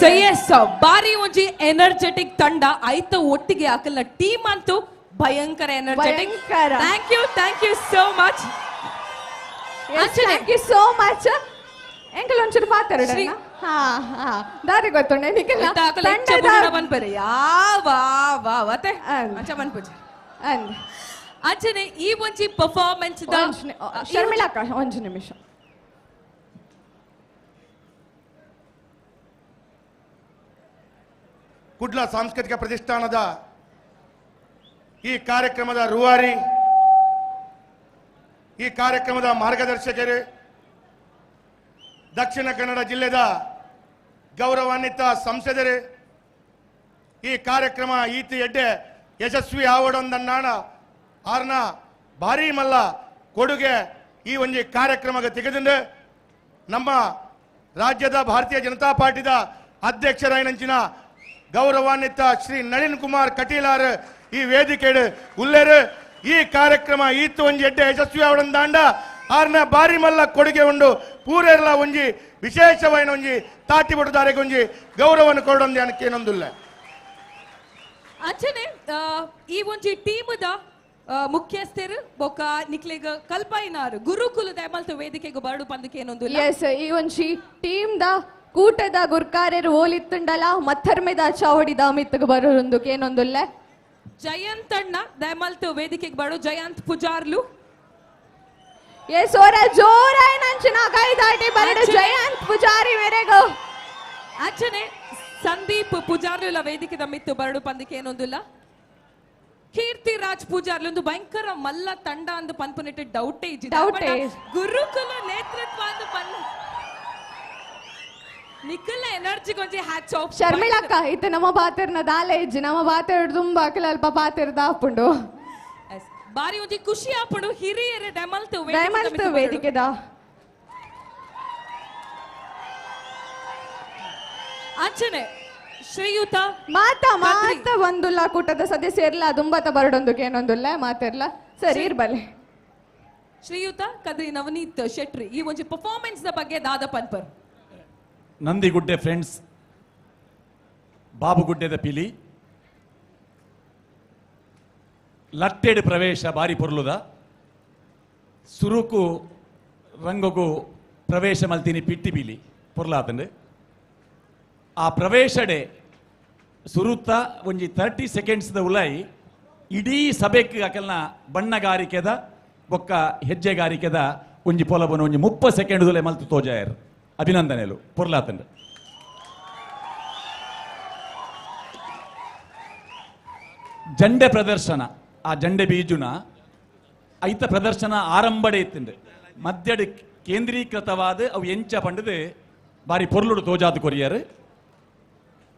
so yes ಬಾರಿ ಒಂಜಿ ಎನರ್ಜೆಟಿಕ್ ತಂಡ ಐತ ಒಟ್ಟಿಗೆ ಹಾಕಲ್ಲ ಟೀಮ್ ಅಂತೂ ಭಯಂಕರ energetic. Thank you, thank you so much. Thank you so much. ಎಂಕಲ್ ಒಂಚೂರು ಪಾತಾರ. ಹಾ ಹಾ ದಾರಿ ಗೊತ್ತುಂಡೆ ನಿಕಲ್ಲ ಪನ್ಪರೆ ಯಾವ ವಾ ವತೆ ಅಂಚ ಪನ್ಪುಜಿ ಅಂಚನೆ ಈ ಒಂಜಿ ಪರ್ಫಾರ್ಮೆನ್ಸ್ ಶರ್ಮಿಳಾ ಅಕ್ಕ ಒಂಜಿ ನಿಮಿಷ. ಕುಡ್ಲ ಸಾಂಸ್ಕೃತಿಕ ಪ್ರತಿಷ್ಠಾನದ ಈ ಕಾರ್ಯಕ್ರಮದ ರೂವಾರಿ, ಈ ಕಾರ್ಯಕ್ರಮದ ಮಾರ್ಗದರ್ಶಕರು, ದಕ್ಷಿಣ ಕನ್ನಡ ಜಿಲ್ಲೆದ ಗೌರವಾನ್ವಿತ ಸಂಸದರು, ಈ ಕಾರ್ಯಕ್ರಮ ಈತಿ ಎಡ್ಡೆ ಯಶಸ್ವಿ ಆವಡೊಂದನ್ನಾಣ ಆರ್ನ ಭಾರೀ ಮಲ್ಲ ಕೊಡುಗೆ ಈ ಒಂಜಿ ಕಾರ್ಯಕ್ರಮಕ್ಕೆ ತೆಗೆದಿಂದ ನಮ್ಮ ರಾಜ್ಯದ ಭಾರತೀಯ ಜನತಾ ಪಾರ್ಟಿದ ಅಧ್ಯಕ್ಷರಾಯಿನಂಚಿನ ಗೌರವಾನ್ವಿತ ಶ್ರೀ ನಳಿನ್ ಕುಮಾರ್ ಕಟೀಲಾರ್ ಈ ವೇದಿಕೆ ಉಲ್ಲೇರು. ಈ ಕಾರ್ಯಕ್ರಮ ಈತು ಒಂಜಿ ಎಡ್ಡೆ ಯಶಸ್ವಿ ಆವಡೊಂದಾಂಡ ಆರ್ನ ಭಾರಿ ಮಲ್ಲ ಕೊಡುಗೆ ಉಂಡು. ಪೂರೆರ್ಲ ಒಂಜಿ ವಿಶೇಷವಾಯಿನ ಒಂಜಿ ತಾಟಿ ಬಡುದಾರೆಗೆ ಒಂಜಿ ಗೌರವವನ್ನು ಕೊಡೊಂದು ಏನೊಂದುಲ್ಲ. ಅಂಚನೆ ಈ ಒಂಜಿ ಟೀಮದ ಮುಖ್ಯಸ್ಥರು ಬೊಕ್ಕ ನಿಕ್ಲೆಗ್ ಕಲ್ಪೈನಾರು ಗುರುಕುಲದ ಮಲ್ತ ವೇದಿಕೆಗೆ ಬರಡು ಪಂದಕ್ಕೆ ಏನೊಂದುಲ್ಲ. ಎಸ್ ಈ ಒಂಜಿ ಟೀಮ್ the ಕೂಟದ ಗುರ್ಕಾರ್ಯರು ಓಲಿತ್ತುಂಡಲ ಮತ್ತರ್ಮೆದ ಚಾವಡಿದ ಮಿತ್ತಗ ಬರೋರೊಂದು ಏನೊಂದುಲ್ಲ. ಜಯಂತ್ ಅಣ್ಣ ದಯಮಲ್ತು ವೇದಿಕೆಗೆ ಬರೋ ಜಯಂತ್ ಪೂಜಾರ್ಲು. ಎಸ್ ಅವರ ಜೋರಾಯ ನಂಚಿನ ಕೈದಾಟಿ ಬರಡು ಜಯಂತ್ ಪೂಜಾರಿ ಮೇರೆಗು. ಅಂಚನೆ ಸಂದೀಪ್ ಪೂಜಾರ್ಲು ವೇದಿಕೆದ ಮಿತ್ತು ಬರಡು ಪಂದಕ್ಕೆ ಏನೊಂದುಲ್ಲ. ಕೀರ್ತಿ ರಾಜ್ ಪೂಜಾರ್ಲು ಒಂದು ಭಯಂಕರ ಮಲ್ಲ ತಂಡ ಅಂದು ಪನ್ಪುನೆಟ್ ಡೌಟೇ ಇಜ್ಜಿ. ಗುರುಕುಲ ನೇತೃತ್ವ ಅಂದು ಪನ್ ನಿಖಲ ಎನರ್ಜಿ ಕೊಂಚ ಹ್ಯಾಟ್ಸ್ ಆಫ್. ಶರ್ಮಿಳಕ್ಕ ಇತ್ತೆ ನಮ್ಮ ಪಾತೆರ್ನ ದಾಲೆ ಇಜ್ಜಿ, ನಮ್ಮ ಪಾತೆರ್ ತುಂಬಾ ಅಕಲ ಅಲ್ಪ ಪಾತೆರ್ ದಾಪುಂಡು. ಬಾರಿ ಒಂಜಿ ಖುಷಿ ಆಪುಂಡು ಹಿರಿಯರ ದಮಲ್ತು ದಮಲ್ತು ವೇದಿಕೆದ. ಅಂಚನೆ ಶ್ರೀಯುತ ಮಾತಾ ಮಾತಾ ಒಂದುಲ್ಲ ಕೂಟದ ಸದಸ್ಯರ್ಲ ದುಂಬತ ಬರಡೊಂದು ಏನೊಂದುಲ್ಲ ಮಾತೆರ್ಲ ಸರಿ ಇರ್ಬಲೆ. ಶ್ರೀಯುತ ಕದ್ರಿ ನವನೀತ್ ಶೆಟ್ರಿ ಈ ಒಂಜಿ ಪರ್ಫಾರ್ಮೆನ್ಸ್ the ಬಗ್ಗೆ ದಾದ ಪನ್ಪರ್. ನಂದಿಗುಡ್ಡೆ ಫ್ರೆಂಡ್ಸ್ ಬಾಬುಗುಡ್ಡೆದ ಪಿಲಿ ಲಟ್ಟೆಡ್ ಪ್ರವೇಶ ಬಾರಿ ಪೊರ್ಲುದ ಸುರುಕು ರಂಗಗು ಪ್ರವೇಶ ಮಲ್ತೀನಿ ಪಿಟ್ಟಿ ಪಿಲಿ ಪೊರ್ಲಾತಂಡು. ಆ ಪ್ರವೇಶಡೆ ಸುರುತ್ತ ಒಂಜಿ 30 ಸೆಕೆಂಡ್ಸ್ದ ಉಲಾಯಿ ಇಡೀ ಸಭೆಕ್ ಅಕಲ್ನ ಬಣ್ಣಗಾರಿಕೆದ ಬೊಕ್ಕ ಹೆಜ್ಜೆಗಾರಿಕೆದ ಒಂಜಿ ಪೊಲಬನ ಒಂಜಿ 30 ಸೆಕೆಂಡ್ ದುಲೆ ಮಲ್ತು ತೋಜಾಯರ್. ಅಭಿನಂದನೆಲು ಪೊರ್ಲಾತಂಡು. ಜಂಡೆ ಪ್ರದರ್ಶನ, ಆ ಜಂಡೆ ಬೀಜುನ ಐತ ಪ್ರದರ್ಶನ ಆರಂಭಡೆ ಇತ್ತಂಡು ಮಧ್ಯಡ್ ಕೇಂದ್ರೀಕೃತವಾದ ಅವು ಎಂಚ ಪಂಡದು ಬಾರಿ ಪೊರ್ಲುಡು ತೋಜಾದ ಕೊರಿಯರ್.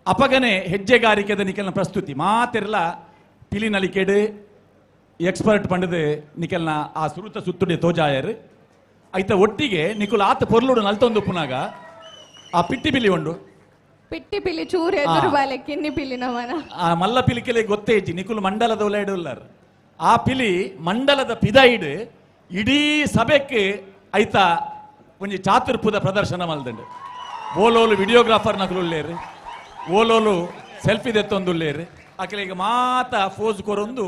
ಅಪಗನೆ ಹೆಜ್ಜೆಗಾರಿಕೆದ ನಿಖಲ್ನ ಪ್ರಸ್ತುತಿ ಮಾತೆರ್ಲ ಪಿಲಿ ನಲಿಕೆಡು ಎಕ್ಸ್ಪರ್ಟ್ ಪಂಡದು ನಿಖಲ್ನ ಆ ಸುರುತ ಸುತ್ತುಡೆ ತೋಜಾಯರ್. ಐತ ಒಟ್ಟಿಗೆ ನಿಕುಲ್ ಆತ ಪೊರ್ಲುಡು ನಲ್ತೊಂದು ಪುನಾಗ ಆ ಪಿಟ್ಟಿ ಪಿಲಿ ಉಂಡು ಪಿಟ್ಟಿ ಪಿಲಿ ಚೂರು ಎದುರು ಬಾಲೆ ಕಿನ್ನಿ ಪಿಲಿ ನಮನ ಆ ಮಲ್ಲ ಪಿಲಿಕೆಲೆ ಗೊತ್ತೇ ಇಜ್ಜಿ ನಿಕುಲ್ ಮಂಡಲದ ಉಲಾಯ್ಡು ಆ ಪಿಲಿ ಮಂಡಲದ ಪಿದಾಯಿಡು ಇಡೀ ಸಭೆಕ್ಕೆ ಐತ ಒಂಜಿ ಚಾತುರ್ಪುದ ಪ್ರದರ್ಶನ ಮಲ್ದಂಡು. ಓಲೋಲು ವಿಡಿಯೋಗ್ರಾಫರ್ ನಕಲು ಉಲ್ಲೇರು, ಓಲೋಲು ಸೆಲ್ಫಿ ದೆತ್ತೊಂದುಲ್ಲೇರು, ಅಕಲಿಗೆ ಮಾತ ಫೋಸ್ ಕೊರೊಂದು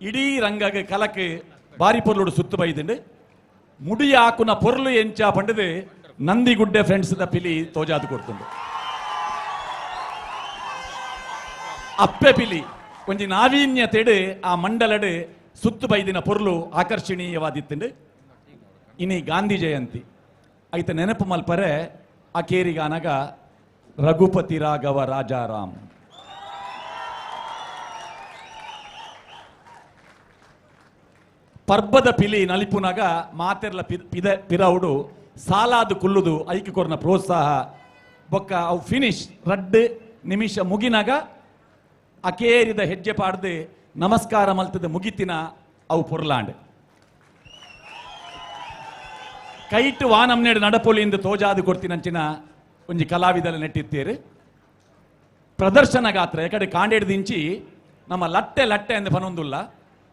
ಇಡೀ ರಂಗಗೆ ಕಲಕ್ಕೆ ಬಾರಿ ಪೊರ್ಲುಡು ಸುತ್ತು ಬೈದಂಡು. ಮುಡಿಯಾಕುನ ಪೊರ್ಲು ಎಂಚ ಪಂಡದು ನಂದಿಗುಡ್ಡೆ ಫ್ರೆಂಡ್ಸ್ the ಪಿಲಿ ತೋಜಾದು ಕೊಡ್ತುಂಡು. ಅಪ್ಪೆ ಪಿಲಿ ಒಂಜಿ ನಾವೀನ್ಯತೆಡು ಆ ಮಂಡಲಡು ಸುತ್ತು ಬೈದಿನ ಪೊರ್ಲು ಆಕರ್ಷಣೀಯವಾದಿತ್ತುಂಡು. ಇನಿ ಗಾಂಧಿ ಜಯಂತಿ ಐತ ನೆನಪು ಮಲ್ಪರೆ ಆ ಕೇರಿಗಾನಗ ರಘುಪತಿ ರಾಘವ ರಾಜಾರಾಮ್. ಪರ್ಬದ ಪಿಲಿ ನಲಿಪುನಾಗ ಮಾತೆರ್ಲ ಪಿದ ಪಿರವುಡು ಸಾಲಾದು ಕುಲ್ಲುದು ಐಕ್ಯ ಕೊರ್ನ ಪ್ರೋತ್ಸಾಹ ಬೊಕ್ಕ ಅವು ಫಿನಿಶ್ ರಡ್ಡು ನಿಮಿಷ ಮುಗಿನಾಗ ಅಕೇರಿದ ಹೆಜ್ಜೆ ಪಾಡ್ದು ನಮಸ್ಕಾರ ಮಲ್ತದ ಮುಗಿತಿನ ಅವು ಪೊರ್ಲಾಂಡ್ ಕೈಟು ವಾನಮ್ನೇಡು ನಡಪೊಲಿಂದ ತೋಜಾದು ಕೊಡ್ತಿನಂಚಿನ ಒಂಜಿ ಕಲಾವಿದಲ ನೆಟ್ಟಿತ್ತೀರು. ಪ್ರದರ್ಶನ ಗಾತ್ರ ಯಾಕಡೆ ಕಾಂಡೇಡ್ದಿಂಚಿ ನಮ್ಮ ಲಟ್ಟೆ ಲಟ್ಟೆ ಅಂದ ಪನೊಂದುಲ್ಲ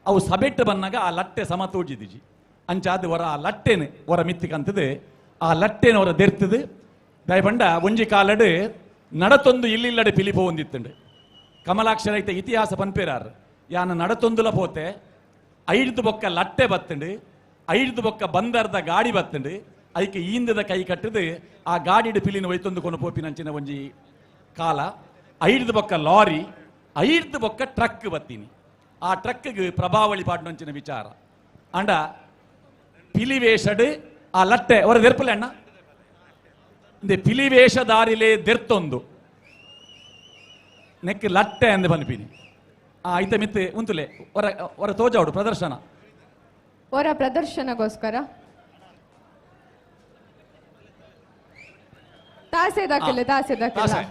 ಅವು ಸಬೆಟ್ಟು ಬಂದಾಗ ಆ ಲಟ್ಟೆ ಸಮ ತೋಜಿದಿಜಿ ಅಂಚಾದ ಹೊರ ಆ ಲಟ್ಟೆನು ಹೊರ ಮಿತ್ತಿಕಂತದೆ ಆ ಲಟ್ಟೆನ ಹೊರ ದೆರ್ತದೆ ದಯಪಂಡ ಒಂಜಿ ಕಾಲಡು ನಡತೊಂದು ಇಲ್ಲಿಲ್ಲಡೆ ಪಿಲಿಪೋ ಒಂದಿತ್ತಂಡು ಕಮಲಾಕ್ಷರ ಐತೆ ಇತಿಹಾಸ ಪನ್ಪೇರಾರ್ ಯಾನ ನಡತೊಂದುಲ ಪೋತೆ ಐದು ಬೊಕ್ಕ ಲಟ್ಟೆ ಬತ್ತಂಡು ಐದು ಬೊಕ್ಕ ಬಂದರ್ದ ಗಾಡಿ ಬತ್ತಂಡು ಐಕೆ ಈಂದದ ಕೈ ಕಟ್ಟದು ಆ ಗಾಡಿಡು ಪಿಲಿನ ಒಯ್ತೊಂದು ಕೊನು ಪೋಪಿನಂಚಿನ ಒಂಜಿ ಕಾಲ ಐದು ಬೊಕ್ಕ ಲಾರಿ ಐದು ಬೊಕ್ಕ ಟ್ರಕ್ ಬತ್ತೀನಿ ಆ ಟ್ರಕ್ಗೆ ಪ್ರಭಾವಳಿ ಪಾಡ್ನಂಚಿನ ವಿಚಾರ ಅಂಡ ಪಿಲಿವೇಷಡು ಆ ಲಟ್ಟೆ ಅವರ ದೆರ್ಪಲೆ ಅಣ್ಣ ಇಂದೆ ಪಿಲಿವೇಷದಾರಿಲೇ ದೆರ್ತೊಂದು ನೆಕ್ ಲಟ್ಟೆ ಅಂದ ಬನ್ಪಿನಿ ಆ ಐತ ಮಿತ್ತೆ ಉಂತುಲೆ ಹೊರ ಹೊರ ತೋಜಾవుಡು ಪ್ರದರ್ಶನ ಅವರ ಪ್ರದರ್ಶನಗೋಸ್ಕರ ತಾಸೆ ದಾಖಲೆ ತಾಸೆ ದಾಖಲೆ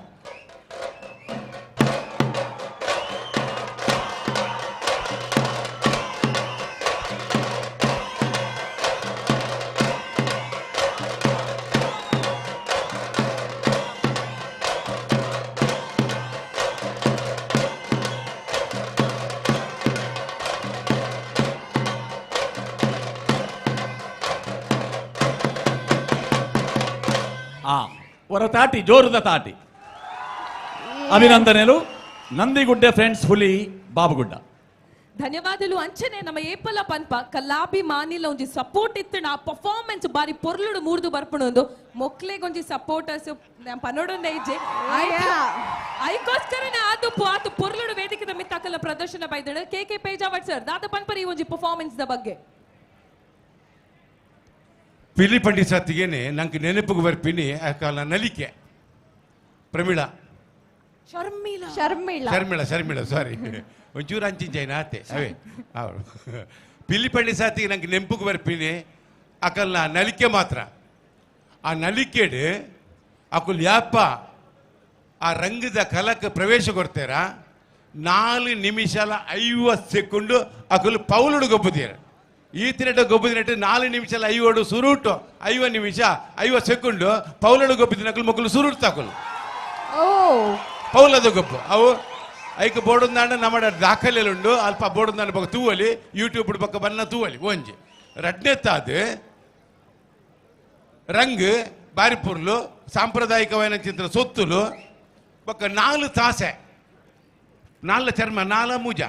ಹೊರ ತಾಟಿ ಜೋರದ ತಾಟಿ ಅಭಿನಂದನೆಲು ನಂದಿಗುಡ್ಡೆ ಫ್ರೆಂಡ್ಸ್ ಹುಲಿ ಬಾಬುಗುಡ್ಡ ಧನ್ಯವಾದಲು. ಅಂಚನೆ ನಮ್ಮ ಏಪಲ ಪನ್ಪ ಕಲಾಬಿ ಮಾನಿಲ ಒಂಜಿ ಸಪೋರ್ಟ್ ಇತ್ತು ಆ ಪರ್ಫಾರ್ಮೆನ್ಸ್ ಬಾರಿ ಪೊರ್ಲುಡು ಮೂರ್ದು ಬರ್ಪುಣೊಂದು ಮೊಕ್ಲೆಗೊಂಜಿ ಸಪೋರ್ಟರ್ಸ್ ಪನೋಡೊಂದೇ ಇಜ್ಜೆ ಐಕೋಸ್ಕರನೇ ಆದುಪ್ಪು ಆತು ಪೊರ್ಲುಡು ವೇದಿಕೆದ ಮಿತ್ತಾಕಲ ಪ್ರದರ್ಶನ ಬೈದಳು ಕೆ ಕೆ ಪೇಜಾವಟ್ ಸರ್ ದಾದ ಪನ್ಪರ್ ಈ ಒಂಜಿ ಪರ್ಫಾರ್ಮೆನ್ಸ್ the ಬಗ್ಗೆ ಪಿಲಿ ಪಂಡಿ ಸತ್ತಿಗೇನೆ ನಂಗೆ ನೆನಪಿಗೆ ಬರ್ಪಿನಿ ಆ ಕಾಲ ನಲಿಕೆ ಪ್ರಮೀಳಾ ಶರ್ಮಿಳಾ ಶರ್ಮಿಳಾ ಶರ್ಮಿಳಾ ಶರ್ಮಿಳಾ ಸಾರಿ ಒಂಚೂರು ಅಂಚಿಂಚೈನ ಆತೆ ಅವೇ ಅವರು ಪಿಲಿ ಪಂಡಿ ಸಾತಿಗೆ ನಂಗೆ ನೆಂಪುಗೆ ಬರ್ಪಿನಿ ಅಕಲ್ನ ನಲಿಕೆ ಮಾತ್ರ ಆ ನಲಿಕೆಡು ಅಕುಲ್ ಯಾಪ ಆ ರಂಗದ ಕಲಕ್ಕೆ ಪ್ರವೇಶ ಕೊಡ್ತಾರ 4 ನಿಮಿಷ 50 ಸೆಕೆಂಡು ಅಕುಲು ಪೌಲುಡು ಗೊಬ್ಬುತ್ತೀರ ಈ ತಿರಟ ಗೊಬ್ಬದಿನಟ್ಟು 4 ನಿಮಿಷ 50 ಸುರುಟು 50 ನಿಮಿಷ 50 ಸೆಕೆಂಡು ಪೌಲಡು ಗೊಬ್ಬದಿನಕಲು ಮಕ್ಕಳು ಸುರುಟು ತಾಕಲು ಪೌಲದ ಗೊಬ್ಬು ಅವು ಐಕ ಬೋರ್ಡೊಂದಾಂಡ ನಮ್ಮ ದಾಖಲೆಲುಂಡು ಅಲ್ಪ ಬೋರ್ಡೊಂದಾಂಡ ಬೊಕ್ಕ ತೂವಲಿ ಯೂಟ್ಯೂಬ್ ಬೊಕ್ಕ ಬನ್ನ ತೂವಲಿ ಒಂಜಿ ರಡ್ನೆತ್ತಾದ ರಂಗ್ ಬಾರಿಪುರ್ಲು ಸಾಂಪ್ರದಾಯಿಕವಾದ ಚಿತ್ರ ಸೊತ್ತುಲು ಬೊಕ್ಕ 4 ತಾಸೆ 4 ಚರ್ಮ 4 ಮೂಜ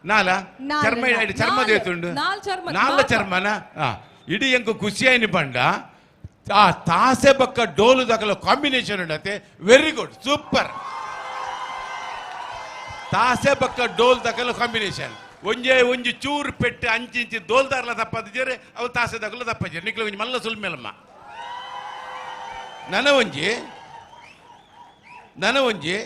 ನಾಲ ಚರ್ಮ ಚರ್ಮ ದೇತುಂಡು ನಾಲ ಚರ್ಮನ ಇಡೀ ಎಂಕು ಖುಷಿಯಾಯಿನ ಪಂಡ ಆ ತಾಸೆ ಬಕ್ಕ ಡೋಲು ದಾಖಲ ಕಾಂಬಿನೇಷನ್ ಉಂಡತೆ ವೆರಿ ಗುಡ್ ಸೂಪರ್ ತಾಸೆ ಬಕ್ಕ ಡೋಲ್ ದಾಖಲ ಕಾಂಬಿನೇಷನ್ ಒಂಜೇ ಒಂಜಿ ಚೂರು ಪೆಟ್ಟು ಅಂಚಿಂಚಿ ದೋಲ್ದಾರ್ಲ ತಪ್ಪದಿಜೇರೆ ಅವು ತಾಸೆ ದಾಖಲ ತಪ್ಪಜೇರೆ ನಿಕ್ಲ ಒಂಜಿ ಮಲ್ಲ ಸುಲ್ಮೇಲಮ್ಮ ನನ ಒಂಜಿ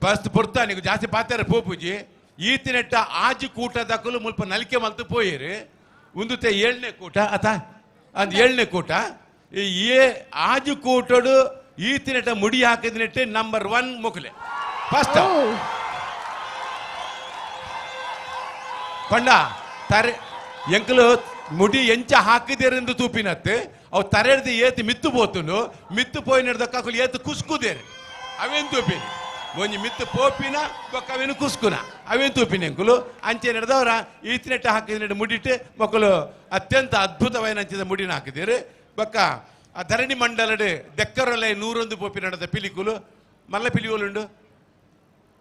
ಬಸ್ ಪೊರ್ತಾ ನೀವು ಜಾಸ್ತಿ ಪಾತಾರೆ ಪೋಪುಜಿ ಈತಿನೆಟ್ಟ ಆಜಿ ಕೂಟ ದಕ್ಕಲು ಮುಲ್ಪ ನಲಿಕೆ ಮಲ್ತು ಪೋಯಿರು ಉಂದುತೆ 7ನೇ ಕೂಟ ಅತ ಅದು 7ನೇ ಕೂಟ ಏ ಆಜಿ ಕೂಟಡು ಈತಿನೆಟ್ಟ ಮುಡಿ ಹಾಕಿದಿನೆಟ್ಟೆ ನಂಬರ್ 1 ಮುಖಲೆ ಫಸ್ಟ್ ಪಂಡ ತರೆ ಎಂಕಲು ಮುಡಿ ಎಂಚ ಹಾಕಿದೇರೆಂದು ತೂಪಿನತ್ತೆ ಅವು ತರೆಡ್ದು ಏತು ಮಿತ್ತು ಪೋತುಂಡು ಮಿತ್ತು ಪೋಯಿನಡ್ದಕ್ಕ ಏತು ಕುಸ್ಕುದೇರು ಅವೇನು ತೂಪಿನಿ ಒಂಜಿ ಮಿತ್ತು ಪೋಪಿನ ಬೊಕ್ಕ ಅವೇನು ಕುಸ್ಕುನ ಅವೇನು ತೂಪಿನ ಎಂಕುಲು ಅಂಚೆ ನಡೆದವರ ಈತಿನೆಟ್ಟ ಹಾಕಿದ ಮುಡಿಟ್ಟು ಮಕ್ಕಳು ಅತ್ಯಂತ ಅದ್ಭುತವಾದ ಅಂಚಿದ ಮುಡಿನ ಹಾಕಿದ್ದೀರಿ ಬೊಕ್ಕ ಆ ಧರಣಿ ಮಂಡಲಡು ದೆಕ್ಕರೊಲೆ 101 ಪೋಪಿನ ನಡೆದ ಪಿಲಿಕುಲು ಮಲ್ಲ ಪಿಲಿಯೋಲುಂಡು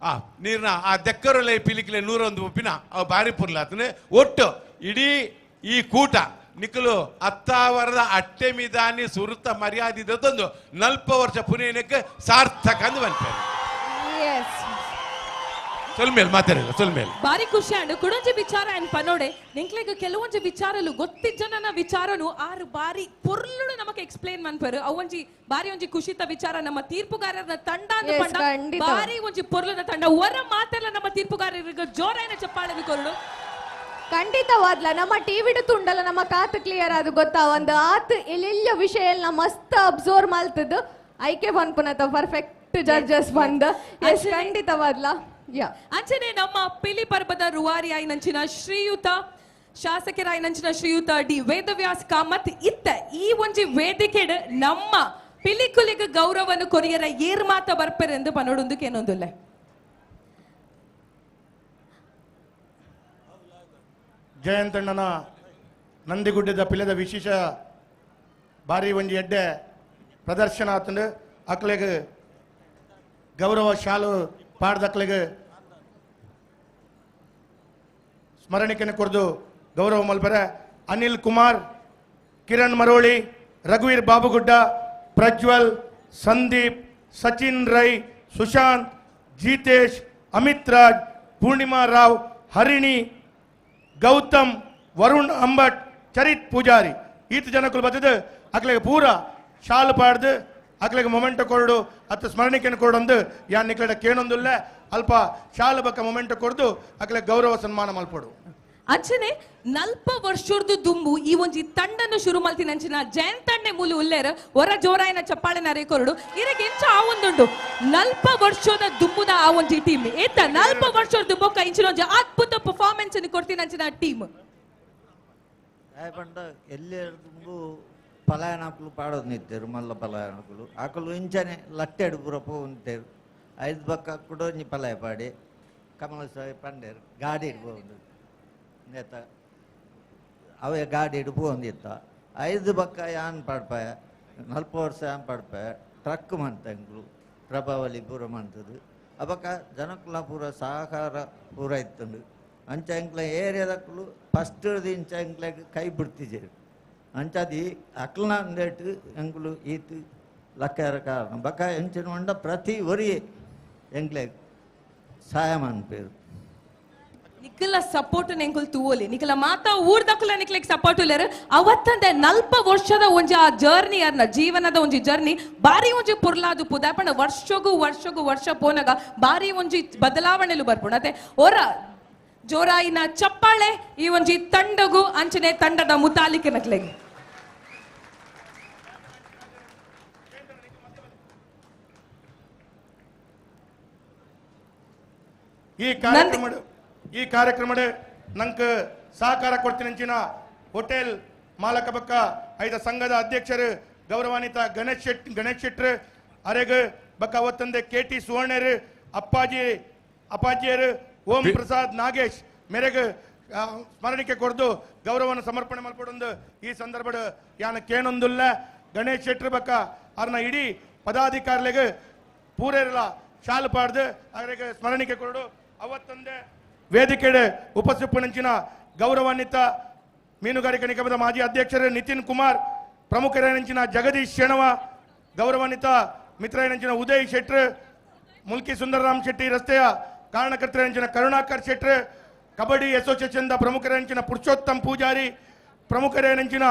ಆ ನೀರಿನ ಆ ದೆಕ್ಕರೊಲೆ ಪಿಲಿಕುಲೆ 101 ಪೋಪಿನ ಅವು ಬಾರಿ ಪುರ್ಲಾತನೆ ಒಟ್ಟು ಇಡೀ ಈ ಕೂಟ ನಿಕ್ಕಲು ಅತ್ತಾವರದ ಅಟ್ಟೆಮಿದಾನಿ ಸುರುತ ಮರ್ಯಾದೆ ತಂದು 40 ವರ್ಷ ಪುನೇನಕ್ಕೆ ಸಾರ್ಥಕ ಅಂದು ಬಂತೇನೆ. ಸೊಲ್ಮೇಲ್ ಮಾತಾಡಿಲ್ಲ ಸೊಲ್ಮೇಲ್ ಬಾರಿ ಖುಷಿ ಅಂಡ್ ಕುಡೊಂಜಿ ವಿಚಾರ ಅಂಡ್ ಪನೋಡೆ ನಿಂಕ್ಲೆಗ್ ಕೆಲವೊಂಜಿ ವಿಚಾರಲು ಗೊತ್ತಿಜ್ಜನನ ವಿಚಾರನು ಆರು ಬಾರಿ ಪೊರ್ಲುಡು ನಮಕ್ ಎಕ್ಸ್ಪ್ಲೇನ್ ಮನ್ಪರು ಅವೊಂಜಿ ಬಾರಿ ಒಂಜಿ ಖುಷಿತ ವಿಚಾರ ನಮ್ಮ ತೀರ್ಪುಗಾರರ ತಂಡ ಅಂದ್ ಪಂಡ ಬಾರಿ ಒಂಜಿ ಪೊರ್ಲುದ ತಂಡ ಹೊರ ಮಾತೆಲ್ಲ ನಮ್ಮ ತೀರ್ಪುಗಾರರಿಗೆ ಜೋರಾಯಿನ ಚಪ್ಪಾಳೆನು ಕೊರಡು. ಖಂಡಿತವಾದ್ಲ ನಮ್ಮ ಟಿವಿಡು ತುಂಡಲ್ಲ ನಮ್ಮ ಕಾತು ಕ್ಲಿಯರ್ ಅದು ಗೊತ್ತಾ ಒಂದು ಆತ್ ಎಲ್ಲೆಲ್ಲ ವಿಷಯ ಎಲ್ಲ ಮಸ್ತ್ ಅಬ್ಸರ್ವ್ ಮಾಡ್ತದ್ದು ಐಕೆ ಪನ್ಪುನತ ಪರ್ಫೆಕ್ಟ್ ಜಡ್ಜಸ್ ಬಂದ. ಎಸ್ ಖಂಡಿತವಾದ್ಲ. ಅಂಚನೆ ನಮ್ಮ ಪಿಲಿ ಪರ್ಬದ ರೂವಾರಿಯಾಯಿನಂಚಿನ ಶ್ರೀಯುತ ಶಾಸಕರಾಯಿನಂಚಿನ ಶ್ರೀಯುತ ಡಿ ವೇದವ್ಯಾಸ್ ಕಾಮತ್ ಇತ್ತ ಈ ಒಂಜಿ ವೇದಿಕೆಡ್ ನಮ್ಮ ಪಿಲಿಕುಲಿಗೆ ಗೌರವನು ಕೊರಿಯರ ಏರ್ ಮಾತ ಬರ್ಪೆರೆಂದು ಪನೋಡೊಂದು ಕೇನೊಂದುಲ್ಲೆ. ಜಯಂತಣ್ಣನ ನಂದಿಗುಡ್ಡದ ಪಿಲದ ವಿಶೇಷ ಬಾರಿ ಒಂಜಿ ಎಡ್ಡೆ ಪ್ರದರ್ಶನ ಆತಂಡು ಅಕ್ಲೆಗ್ ಗೌರವ ಶಾಲು ಪಾಡ್ದಕ್ಲೆಗ್ ಸ್ಮರಣಿಕೆಯನ್ನು ಕೊರ್ದು ಗೌರವ ಮಲ್ಪರೆ ಅನಿಲ್ ಕುಮಾರ್, ಕಿರಣ್ ಮರೋಳಿ, ರಘುವೀರ್ ಬಾಬುಗುಡ್ಡ, ಪ್ರಜ್ವಲ್, ಸಂದೀಪ್, ಸಚಿನ್ ರೈ, ಸುಶಾಂತ್, ಜೀತೇಶ್, ಅಮಿತ್ ರಾಜ್, ಪೂರ್ಣಿಮಾ ರಾವ್, ಹರಿಣಿ, ಗೌತಮ್, ವರುಣ್ ಅಂಬಟ್, ಚರಿತ್ ಪೂಜಾರಿ ಈತ ಜನಕ್ಕಲು ಬತ್ತದು ಅಕ್ಲೆಗ್ ಪೂರ ಶಾಲು ಪಾಡ್ದು ಅಕ್ಲೆಗ್ ಮೊಮೆಂಟ ಕೊರಡು ಅತ್ತ ಸ್ಮರಣಿಕೆಯನ್ನು ಕೊರಡೊಂದು ಯಾನ್ ನಿಕ್ಲೆಡ ಕೇಣೊಂದುಲ್ಲ ಅಲ್ಪ ಶಾಲು ಬಕ್ಕ ಮೊಮೆಂಟ ಕೊಡ್ದು ಅಕ್ಲೆಗ್ ಗೌರವ ಸನ್ಮಾನ ಮಲ್ಪೊಡು. ಅಂಚನೆ ನಲ್ಪ ವರ್ಷರ್ದು ದುಂಬು ಈ ಒಂಜಿ ತಂಡನ್ನು ಶುರು ಮಲ್ತಿನಂಚಿನ ಜಯಂತಣ್ಣೆ ಮೂಲು ಉಲ್ಲೇರ್ ಹೊರ ಜೋರಾಯಿನ ಚಪ್ಪಾಳೆ ನರೆ ಕೊರಡು ಇರಗೆ ಎಂಚ ಆ ಒಂದುಂಡು ನಲ್ಪ ವರ್ಷದ ದುಂಬುದ ಆ ಒಂಜಿ ಟೀಮ್ ಏತ ನಲ್ಪ ವರ್ಷದ ದುಂಬೊಕ್ಕ ಇಂಚಿನ ಒಂಜಿ ಅದ್ಭುತ ಪರ್ಫಾರ್ಮೆನ್ಸ್ ಅನ್ನು ಕೊಡ್ತಿನಂಚಿನ ಟೀಮ್. ಪಂಡ ಎಲ್ಲೇ ದುಂಬು ಪಲಾಯನಕುಲು ಪಾಡೋದು ನಿಂತೇರು ಮಲ್ಲ ಪಲಾಯನಕುಲು ಆಕಲು ಇಂಚನೆ ಲಟ್ಟೆಡು ಪೂರ ಪೋಂತೇರು ಐದು ಬಕ್ಕ ಕೂಡ ಒಂಜಿ ಪಲಾಯ ಪಾಡಿ ಕಮಲ ಸಾಹೇಬ್ ಪಂಡೇರು ಗಾಡಿ ಪೋಂದು ನೇತ ಅವೇ ಗಾಡಿ ಪೋಂದಿತ್ತ ಐದು ಬಕ್ಕ ಯಾನ್ ಪಾಡ್ಪಾಯ ನಲ್ಪ ವರ್ಷ ಯಾನ್ ಪಾಡ್ಪಾಯ ಟ್ರಕ್ ಮಂತಂಗ್ಲು ಪ್ರಭಾವಳಿ ಪೂರ ಮಂತದು ಅಬಕ್ಕ ಜನಕುಲ ಪೂರ ಸಹಕಾರ ಪೂರ ಇತ್ತಂಡು ಅಂಚ ಎಂಕ್ಲ ಏರಿಯಾದಕ್ಕಲು ಫಸ್ಟ್ ಇಂಚ ಎಂಕ್ಲೆಗ್ ಕೈ ಬಿಡ್ತಿಜೇರು ಅಂಚಾದಿ ಅಕ್ಲನ ಅಂದೇಟು ಎಂಕುಲು ಈತ್ ಲಕ್ಕಾರ ಕಾರಣ ಬಕ್ಕ ಎಂಚಿನ ಮಂಡ ಪ್ರತಿ ಒರಿ ಎಂಕ್ಲೆಗ್ ಸಹಾಯ ಮನ್ಪೇರು. ನಿಖಲ ಸಪೋರ್ಟ್ ಎಂಕುಲು ತೂವೊಲಿ ನಿಖಲ ಮಾತಾ ಊರ್ದಕ್ಕುಲ ನಿಕ್ಲೆಗ್ ಸಪೋರ್ಟ್ ಉಲ್ಲೇರು ಅವತ್ತಂದೆ ನಲ್ಪ ವರ್ಷದ ಒಂಜಿ ಆ ಜರ್ನಿ ಅರ್ನ ಜೀವನದ ಒಂಜಿ ಜರ್ನಿ ಬಾರಿ ಒಂಜಿ ಪೊರ್ಲಾದು ಪುದಾಪಣ ವರ್ಷಗೂ ವರ್ಷಗೂ ವರ್ಷ ಪೋನಗ ಬಾರಿ ಒಂಜಿ ಬದಲಾವಣೆಲು ಬರ್ಪುಂಡು ಅತೆ ಒರ ಜೋರಾಯಿನ ಚಪ್ಪಾಳೆ ಈ ಒಂಜಿ ತಂಡಗು ಅಂಚನೆ ತಂಡದ ಮುತಾಲಿಕೆ ನಕ್ಲೆಗ್. ಈ ಕಾರ್ಯಕ್ರಮ ನಂಗೆ ಸಹಕಾರ ಕೊಡ್ತಿನಂಚಿನ ಹೋಟೆಲ್ ಮಾಲಕ ಬಕ್ಕ ಐದ ಸಂಘದ ಅಧ್ಯಕ್ಷರು ಗೌರವಾನ್ವಿತ ಗಣೇಶ್ ಶೆಟ್ರು ಅರೆಗ್ ಬಕ್ಕ ಅವತ್ತಂದೆ ಕೆ ಟಿ ಸುವರ್ಣರು ಅಪ್ಪಾಜಿಯರು ಓಂ ಪ್ರಸಾದ್ ನಾಗೇಶ್ ಮೇರೆಗೆ ಸ್ಮರಣಿಕೆ ಕೊಡ್ದು ಗೌರವವನ್ನು ಸಮರ್ಪಣೆ ಮಲ್ಪಡೊಂದು ಈ ಸಂದರ್ಭದ ಯಾನ ಕೇಣೊಂದುಲ್ಲ ಗಣೇಶ್ ಶೆಟ್ರು ಬಕ್ಕ ಅವ್ರನ್ನ ಇಡೀ ಪದಾಧಿಕಾರಿಗಳಿಗೆ ಪೂರೇರಲ ಶಾಲು ಪಾಡ್ದು ಅವರಿಗೆ ಸ್ಮರಣಿಕೆ ಕೊರಡು. ಅವತ್ತಂದೆ ವೇದಿಕೆಡೆ ಉಪಸ್ಥಿಪನಂಚಿನ ಗೌರವಾನ್ವಿತ ಮೀನುಗಾರಿಕಾ ನಿಗಮದ ಮಾಜಿ ಅಧ್ಯಕ್ಷರು ನಿತಿನ್ ಕುಮಾರ್, ಪ್ರಮುಖರೇನಂಚಿನ ಜಗದೀಶ್ ಶೆಣವ, ಗೌರವಾನ್ವಿತ ಮಿತ್ರರೇನಂಚಿನ ಉದಯ್ ಶೆಟ್ರು, ಮುಲ್ಕಿ ಸುಂದರರಾಮ್ ಶೆಟ್ಟಿ ರಸ್ತೆಯ ಕಾರಣಕರ್ತರೇನಂಚಿನ ಕರುಣಾಕರ್ ಶೆಟ್ರು, ಕಬಡ್ಡಿ ಅಸೋಸಿಯೇಷನ್ದ ಪ್ರಮುಖರೇನಂಚಿನ ಪುರುಷೋತ್ತಮ್ ಪೂಜಾರಿ, ಪ್ರಮುಖರೇನಂಚಿನ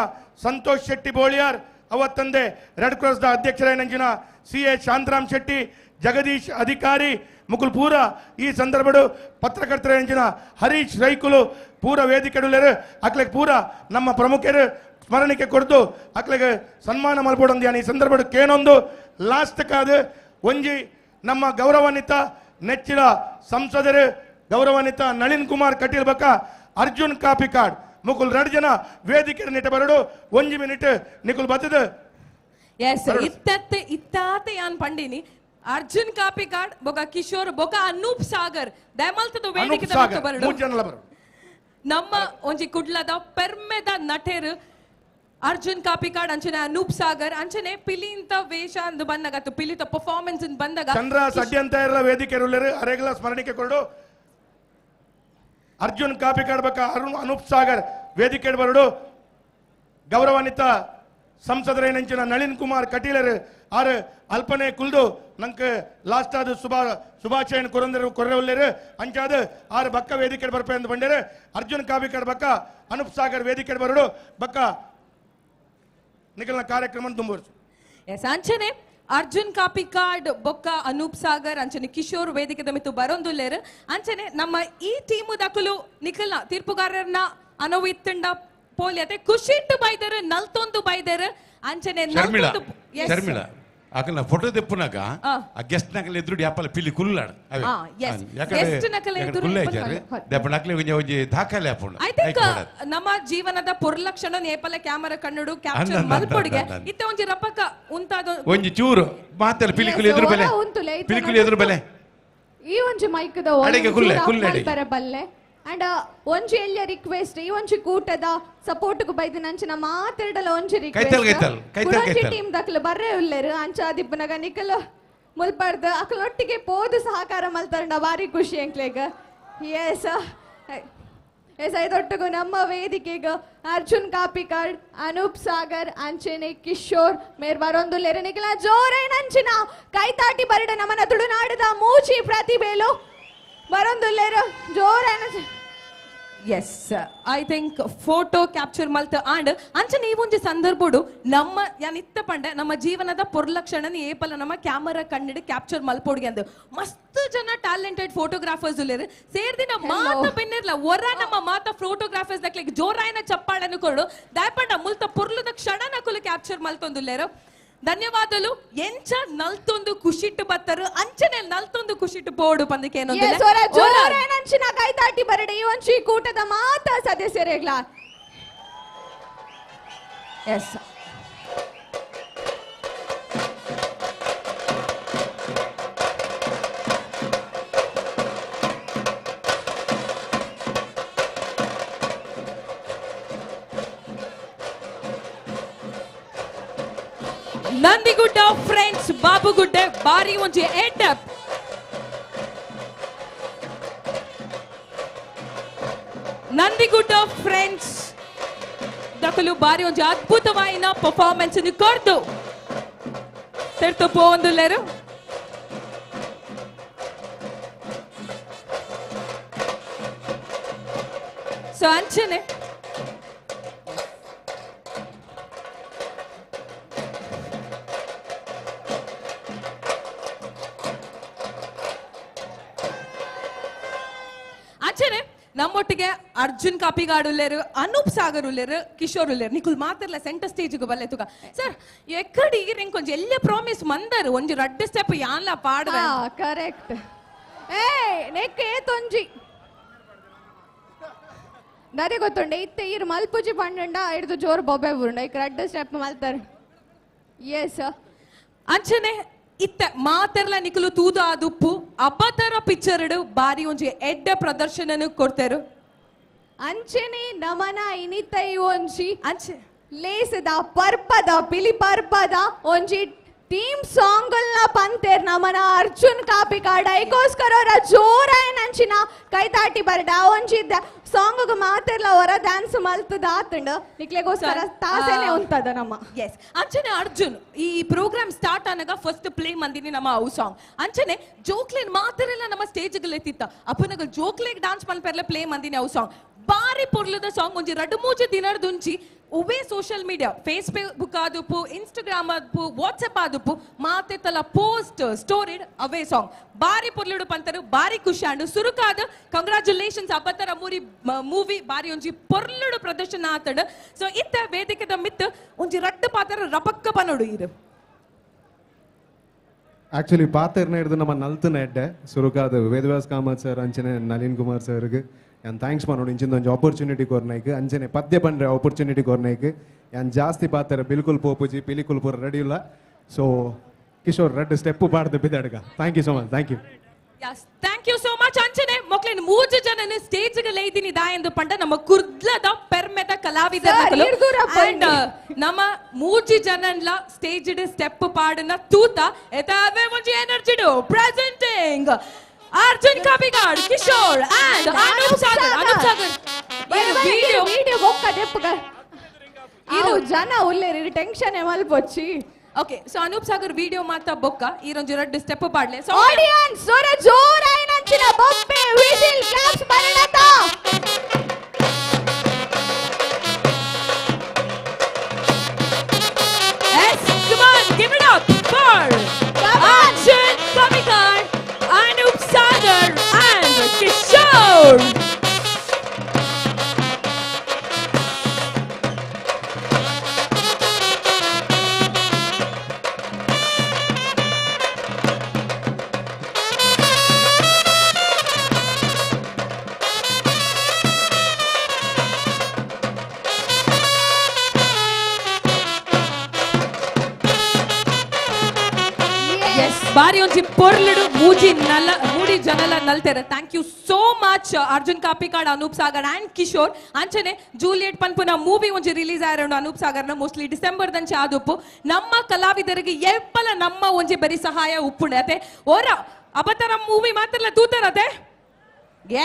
ಸಂತೋಷ್ ಶೆಟ್ಟಿ ಬೋಳಿಯಾರ್, ಅವತ್ತಂದೆ ರೆಡ್ ಕ್ರಾಸ್ದ ಅಧ್ಯಕ್ಷರೇನಂಚಿನ ಸಿ ಎ ಶಾಂತರಾಮ್ ಶೆಟ್ಟಿ, ಜಗದೀಶ್ ಅಧಿಕಾರಿ ಮುಕುಲ್ ಪೂರ ಈ ಸಂದರ್ಭಡು ಪತ್ರಕರ್ತರೇನಂಚಿನ ಹರೀಶ್ ರೈಕುಲು ಪೂರ ವೇದಿಕೆಡುಲೇರು ಅಕ್ಲೆಗ್ ಪೂರ ನಮ್ಮ ಪ್ರಮುಖರು ಸ್ಮರಣಿಕೆ ಕೊಡ್ದು ಅಕ್ಲೆಗ್ ಸನ್ಮಾನ ಮಲ್ಪೊಡೊಂದು ಈ ಸಂದರ್ಭಡು ಕೇನೊಂದು ಲಾಸ್ಟ್ ಕಾದು ಒಂಜಿ ನಮ್ಮ ಗೌರವಾನ್ವಿತ ನೆಚ್ಚಿನ ಸಂಸದರು ಗೌರವಾನ್ವಿತ ನಳಿನ್ ಕುಮಾರ್ ಕಟೀಲ್ ಬಕ್ಕ ಅರ್ಜುನ್ ಕಾಪಿಕಾಡ್ ಮುಕುಲ್ ಎರಡು ಜನ ವೇದಿಕೆ ನಿಟ ಬರಡು ಒಂಜಿ ಮಿನಿಟ್ ನಿಕುಲ್ ಬತ್ತದ. ಎಸ್ ಇತ್ತತ್ತೆ ಇತ್ತಾತೆ ಯಾನ್ ಪಂಡಿನಿ ಅರ್ಜುನ್ ಕಾಪಿಕಾಡ್ ಬೊಕ ಕಿಶೋರ್ ಬೊಕ ಅನೂಪ್ ಸಾಗರ್ ದಯಮಲ್ತದ ವೇದಿಕೆ ಬರಡು ನಮ್ಮ ಒಂಜಿ ಕುಡ್ಲದ ಪೆರ್ಮೆದ ನಟೆರು ಅರ್ಜುನ್ ಕಾಪಿಕಾಡ್ ಅಂಚನೆ ಅನೂಪ್ ಸಾಗರ್ ಅಂಚನೆ ಪಿಲಿಂತ ವೇಷ ಅಂದು ಬಂದಾಗ ಪಿಲಿತ ಪರ್ಫಾರ್ಮೆನ್ಸ್ ಬಂದಾಗ ಚಂದ್ರ ಸಡ್ಯಂತ ಇರಲ ವೇದಿಕೆ ಅರೆಗಲ ಸ್ಮರಣಿಕೆ ಕೊರಡು ಅರ್ಜುನ್ ಕಾಪಿಕಾಡ್ ಬಕ್ಕ ಅರುಣ್ ಅನೂಪ್ ಸಾಗರ್ ವೇದಿಕೆ ಬರಡು ಗೌರವಾನ್ವಿತ ಸಂಸದರೇನಂಚಿನ ನಳಿನ್ ಕುಮಾರ್ ಕಟೀಲರು ಆರು ಅಲ್ಪನೆ ಕುಲ್ದು ನಂಗೆ ಲಾಸ್ಟ್ ಆದ ಶುಭಾಶಯನ ಕೊರಂದರು ಕೊರ್ರೆ ಉಲ್ಲೇರು ಅಂಚಾದ ಆರು ಬಕ್ಕ ವೇದಿಕೆ ಬರ್ಪೆ ಅಂತ ಬಂಡೇರು ಅರ್ಜುನ್ ಕಾಪಿಕಾಡ್ ಬಕ್ಕ ಅನೂಪ್ ಸಾಗರ್ ವೇದಿಕೆ ಬರಡು ಬಕ್ಕ ನಿಖಲ್ನ ಕಾರ್ಯಕ್ರಮ ತುಂಬುವರ್ಸು. ಎಸ್ ಅಂಚನೆ ಅರ್ಜುನ್ ಕಾಪಿಕಾಡ್ ಬೊಕ್ಕ ಅನೂಪ್ ಸಾಗರ್ ಅಂಚನೆ ಕಿಶೋರ್ ವೇದಿಕೆದ ಮಿತ್ತು ಬರೊಂದುಲ್ಲೇರು ಅಂಚನೆ ನಮ್ಮ ಈ ಟೀಮು ದಕಲು ನಿಖಲ್ನ ತೀರ್ಪುಗಾರರನ್ನ ಅನವಿತ್ತಂಡ ಪೋಲಿಯತೆ ಖುಷಿಟ್ಟು ಬೈದರು ನಲ್ತೊಂದು ಬೈದರು ಅಂಚನೆ ಶರ್ಮಿಳಾ ಶರ್ಮಿಳಾ ಅಕಲ್ನ ಫೋಟೋ ದೆಪ್ಪುನಾಗ ಆ ಗೆಸ್ಟ್ ನಕಲ್ ಎದುರು ಯಾಪಲ ಪಿಲಿ ಕುಲ್ಲಾಡ್ ಅವೆ ಗೆಸ್ಟ್ ನಕಲ್ ಎದುರು ದೆಪ್ಪ ನಕಲೆ ಒಂಜಿ ಒಂಜಿ ದಾಖಲೆ ಆಪುಂಡು. I think ನಮ್ಮ ಜೀವನದ ಪೊರ್ಲಕ್ಷಣ ನೇಪಲ ಕ್ಯಾಮೆರಾ ಕಣ್ಣುಡು ಕ್ಯಾಪ್ಚರ್ ಮಲ್ಪೊಡಿಗೆ ಇತ್ತೆ ಒಂಜಿ ರಪಕ ಉಂತಾದ ಒಂಜಿ ಚೂರು ಮಾತಲ್ಲ ಪಿಲಿಕುಲು ಎದುರು ಬೆಲೆ ಪಿಲಿಕುಲು ಎದುರು ಬೆಲೆ ಈ ಒಂಜಿ ಮೈಕ್ ದ ಅಡೆಗೆ ಕುಲ್ಲೆ ಕುಲ್ಲೆ ಬಲ್ಲೆ ಅಂಡ್ ಒಂಜಿ ಎಲ್ಯ ರಿಕ್ವೆಸ್ಟ್ ಈ ಒಂಜಿ ಕೂಟದ ಸಪೋರ್ಟ್ ಕು ಬೈದಿನ ಅಂಚಿನ ಮಾತೆರಡಲ ಒಂಜಿ ರಿಕ್ವೆಸ್ಟ್ ಕೈತಲ್ ಟೀಮ್ ದಕ್ಲು ಬರ್ರೆ ಉಲ್ಲೇರು ಅಂಚಾದಿಪ್ಪನಗ ನಿಕಲ ಮುಲ್ಪರ್ದ ಅಕಲೊಟ್ಟಿಗೆ ಪೋದು ಸಹಕಾರ ಮಲ್ತರಂಡ ಬಾರಿ ಖುಷಿ ಎಂಕ್ಲೆಗ. ಎಸ್ ಎಸ್ ಐದೊಟ್ಟಿಗೂ ನಮ್ಮ ವೇದಿಕೆಗ ಅರ್ಜುನ್ ಕಾಪಿಕಾಡ್ ಅನೂಪ್ ಸಾಗರ್ ಅಂಚನೆ ಕಿಶೋರ್ ಮೇರ್ ಬರೊಂದುಲ್ಲೇರು ನಿಕಲ ಜೋರೇನಂಚಿನ ಕೈತಾಟಿ ಬರಡ ನಮ್ಮನ ತುಳುನಾಡದ ಮೂಚಿ ಪ್ರತಿಭೆಲು ಬರೊಂದುಲ್ಲೇರು ಜೋರೇನ. Yes I think photo capture ಮಲ್ತ and ಅಂಚನೆ ಈ ಒಂಜಿ ಸಂದರ್ಭಡು ನಮ್ಮ ಯಾನ್ ಇತ್ತ ಪಂಡೆ ನಮ್ಮ ಜೀವನದ ಪೊರ್ಲಕ್ಷಣನ ಏಪಲ ನಮ್ಮ ಕ್ಯಾಮರಾ ಕಣ್ಣಿಡು ಕ್ಯಾಪ್ಚರ್ ಮಲ್ಪೊಡಿಗೆ ಅಂದು ಮಸ್ತ್ ಜನ ಟ್ಯಾಲೆಂಟೆಡ್ ಫೋಟೋಗ್ರಾಫರ್ಸ್ ಉಲ್ಲೇರು ಸೇರ್ದಿನ ಮಾತ ಬೆನ್ನಿರ್ಲ ಒರ ನಮ್ಮ ಮಾತ ಫೋಟೋಗ್ರಾಫರ್ಸ್ ದಕ್ಲೆಗ್ ಜೋರಾಯನ ಚಪ್ಪಾಳನ್ನು ಕೊಡು ದಾಯಪಂಡ ಮುಲ್ತ ಪೊರ್ಲುದ ಕ್ಷಣ ನಕುಲು ಕ್ಯಾಪ್ಚರ್ ಮಲ್ತೊಂದುಲ್ಲೇರು. ಧನ್ಯವಾದಲು. ಎಂಚ ನಲ್ತೊಂದು ಖುಷಿಟ್ಟು ಬತ್ತರು ಅಂಚನೆ ನಲ್ತೊಂದು ಖುಷಿಟ್ಟು ಪೋಡು ಪಂದಕೇನೊಂದಿಲ್ಲ ಜೋರೇನಂಚಿನ ಕೈತಾಟಿ ಬರಡೆ ಈ ಒಂಜಿ ಕೂಟದ ಮಾತ ಸದಸ್ಯರೇಗ್ಲ. ಎಸ್ ನಂದಿಗುಡ್ಡ ಫ್ರೆಂಡ್ಸ್ ಬಾಬುಗುಡ್ಡೆ ಬಾರಿ ಒಂಜಿ ಎಡ್ಡಪ್ ನಂದಿಗುಡ್ಡ ಫ್ರೆಂಡ್ಸ್ ದಕಲು ಬಾರಿ ಒಂಜಿ ಅದ್ಭುತವಾಯಿನ ಪರ್ಫಾರ್ಮೆನ್ಸ್ ಕೊರ್ದು ತೆರ್ತು ಪೋವೊಂದುಲ್ಲೇರು. ಸೊ ಅಂಚನೆ ನಮ್ಮೊಟ್ಟಿಗೆ ಅರ್ಜುನ್ ಕಾಪಿಗಾಡ್ ಉಲ್ಲೇರು ಅನೂಪ್ ಸಾಗರ್ ಉಲ್ಲೇರು ಕಿಶೋರ್ ಉಲ್ಲೇರು ನಿಕುಲ್ ಮಾತ್ರಲ್ಲ ಸೆಂಟರ್ ಸ್ಟೇಜ್ಗೆ ಬಲ್ಲೆ ತುಗ ಸರ್ ಎಕ್ಕಡಿ ಈಗ ಒಂಜಿ ಎಲ್ಲ ಪ್ರಾಮಿಸ್ ಮಂದರು ಒಂಜಿ ರಡ್ಡು ಸ್ಟೆಪ್ ಯಾನ್ಲ ಪಾಡುವೆ ಕರೆಕ್ಟ್. ಏ ನೆಕ್ ಏತೊಂಜಿ ದಾದೆ ಗೊತ್ತುಂಡೆ ಇತ್ತೆ ಈರ್ ಮಲ್ಪುಜಿ ಪಂಡಂಡ ಹಿಡ್ದು ಜೋರು ಬೊಬ್ಬೆ ಬುರುಂಡ ಈಗ ರಡ್ಡು ಸ್ಟೆಪ್ ಮಲ್ತಾರೆ. ಎಸ್ ಅಂಚನೆ ಇತ್ತ ಮಾತೆರ್ಲ ನಿಕಲು ತೂದು ಆ ದುಪ್ಪು ಅಬ್ಬತರ ಪಿಕ್ಚರ್ ಬಾರಿ ಒಂಜಿ ಎಡ್ಡ ಪ್ರದರ್ಶನನು ಕೊಡ್ತಾರು. ಅಂಚನೆ ನಮನ ಇನಿತ ಒಂಜಿ ಅಂಚೆ ಲೇಸದ ಪರ್ಪದ ಪಿಲಿ ಪರ್ಪದ ಒಂಜಿ ಟೀಮ್ ಸಾಂಗ್ನ ಪಂತೇರ್ ನಮನ ಅರ್ಜುನ್ ಕಾಪಿಕಾಡ ಐಕೋಸ್ಕರ ಅವರ ಜೋರಾಯನ ಅಂಚಿನ ಕೈತಾಟಿ ಬರಡ ಒಂಜಿ ಸಾಂಗ್ ಮಾತೆರ್ಲ ಅವರ ಡ್ಯಾನ್ಸ್ ಮಲ್ತದ ಆತಂಡ ನಿಕ್ಲೆಗೋಸ್ಕರ ತಾಸೇನೆ ಉಂಟದ ನಮ್ಮ. ಎಸ್ ಅಂಚನೆ ಅರ್ಜುನ್ ಈ ಪ್ರೋಗ್ರಾಮ್ ಸ್ಟಾರ್ಟ್ ಆನಾಗ ಫಸ್ಟ್ ಪ್ಲೇ ಮಂದಿನಿ ನಮ್ಮ ಅವು ಸಾಂಗ್ ಅಂಚನೆ ಜೋಕ್ಲೇನ್ ಮಾತೆರೆಲ್ಲ ನಮ್ಮ ಸ್ಟೇಜ್ ಎತ್ತಿತ್ತ ಅಪ್ಪನಗ ಜೋಕ್ಲೇಗ್ ಡಾನ್ಸ್ ಮಲ್ಪೆರ್ಲ ಪ್ಲೇ ಮಂದಿನಿ ಅವು ಸಾಂಗ್ ಬಾರಿ ಪೊರ್ಲದ ಸಾಂಗ್ ಒಂಜಿ ರಡ್ಡು ಮೂಜಿ ದಿನರ್ದುಂಚಿ ಉವೇ ಸೋಷಿಯಲ್ ಮೀಡಿಯಾ ಫೇಸ್ಬುಕ್ ಆದುಪ್ಪು ಇನ್ಸ್ಟಾಗ್ರಾಮ್ ಆದುಪ್ಪು ವಾಟ್ಸಪ್ ಆದುಪ್ಪು ಮಾತೆತ್ತಲ ಪೋಸ್ಟ್ ಸ್ಟೋರಿಡ್ ಅವೇ ಸಾಂಗ್ ಬಾರಿ ಪೊರ್ಲುಡು ಪಂತರು ಬಾರಿ ಖುಷಿ ಆಂಡು ಸುರುಕಾದ ಕಂಗ್ರಾಚುಲೇಷನ್ಸ್ ಅಬ್ಬತರ ಮೂರಿ ಮೂವಿ ಬಾರಿ ಒಂಜಿ ಪೊರ್ಲುಡು ಪ್ರದರ್ಶನ ಆತಡು. ಸೊ ಇತ್ತ ವೇದಿಕೆದ ಮಿತ್ ಒಂಜಿ ರಡ್ಡು ಪಾತ್ರ ರಪಕ್ಕ ಪನೋಡು ಇರು. ಆಕ್ಚುಲಿ ಪಾತೆರ್ನ ಹಿಡಿದು ನಮ್ಮ ನಲ್ತನ ಎಡ್ಡೆ ಸುರುಕಾದ ವೇದವ್ಯಾಸ್ ಕಾಮತ್ ಸರ್ ಅಂಚನೆ ನಳಿನ್ ಕುಮಾರ್ ಸರ್ಗೆ ಯಾನ್ thanks ಮಾಡೋಡು ಇಂಚಿಂದ ಒಂಜಿ ಆಪರ್ಚುನಿಟಿ ಕೊರ್ನೈಕ್ ಅಂಚನೆ ಪದ್ಯ ಪಂಡ್ರೆ ಆಪರ್ಚುನಿಟಿ ಕೊರ್ನೈಕ್ ಯಾನ್ ಜಾಸ್ತಿ ಪಾತೆರ ಬಿಲ್ಕುಲ್ ಪೋಪುಜಿ ಪಿಲಿಕುಲ್ ಪೂರ ರೆಡಿ ಇಲ್ಲ. ಸೊ ಕಿಶೋರ್ ರೆಡ್ ಸ್ಟೆಪ್ ಪಾಡ್ದು ಬಿದ್ದಾಡ್ಗ. Thank you so much. Thank you. Yes, thank you so much. ಅಂಚನೆ ಮೊಕ್ಲೆನ್ ಮೂಜು ಜನನ ಸ್ಟೇಜ್ ಗೆ ಲೈದಿನಿ ದಾ ಎಂದು ಪಂಡ ನಮ್ಮ ಕುರ್ದ್ಲದ ಪೆರ್ಮೆದ ಕಲಾವಿದರ ಅಂಡ್ ನಮ್ಮ ಮೂಜಿ ಜನನ್ಲ ಸ್ಟೇಜ್ ಸ್ಟೆಪ್ ಪಾಡನ ತೂತ ಎತಾವೆ ಒಂಜಿ energy do presenting Arjun Kapikad, Kishore and Anoop Sagar. Anoop Sagar video video ಬೊಕ್ಕ ದೆಪ್ಪಗ ಇದು ಜನ ಉಲ್ಲೇರಿ tension ಮಲ್ಪೊಚ್ಚಿ. Okay so Anoop Sagar video ಮಾತ ಬೊಕ್ಕ ಈ ರೊಂಜಿ ರಡ್ಡ್ ಸ್ಟೆಪ್ ಪಾಡ್ಲೆ. ಸೊ ಆಡಿಯನ್ಸ್ ಸೊರ ಜೋರಾಯಿನಂಚಿನ ಬೊಬ್ಬೆ ವಿಸಿಲ್ ಕ್ಲಾಪ್ಸ್ ಬರಣತ. Yes, come on, give it up for Arjun Kapikad, Anoop Sagar and Kishore. ಬಾರಿ ಒಂಜಿ ಪೊರ್ಲುಡು ಮೂಜಿ ನಲ ಮೂಡಿ ಜನಲ ನಲ್ತೆರೆ. Thank you so much Arjun Kapikad, Anoop Sagar and Kishore. ಅಂಚನೆ ಜೂಲಿಯೆಟ್ ಪನ್ಪುನ ಮೂವಿ ಒಂಜಿ ರಿಲೀಸ್ ಆಯಿರೋಣ ಅನೂಪ್ ಸಾಗರ್ನ ಮೋಸ್ಟ್ಲಿ ಡಿಸೆಂಬರ್ ದಂಚೆ ಆದುಪ್ಪು. ನಮ್ಮ ಕಲಾವಿದರಿಗೆ ಎಪ್ಪಲ ನಮ್ಮ ಒಂಜಿ ಬರಿ ಸಹಾಯ ಉಪ್ಪುಂಡೆ ಅತೆ ಓರ ಅಬತರ ಮೂವಿ ಮಾತ್ರ ತೂತಾರತೆ.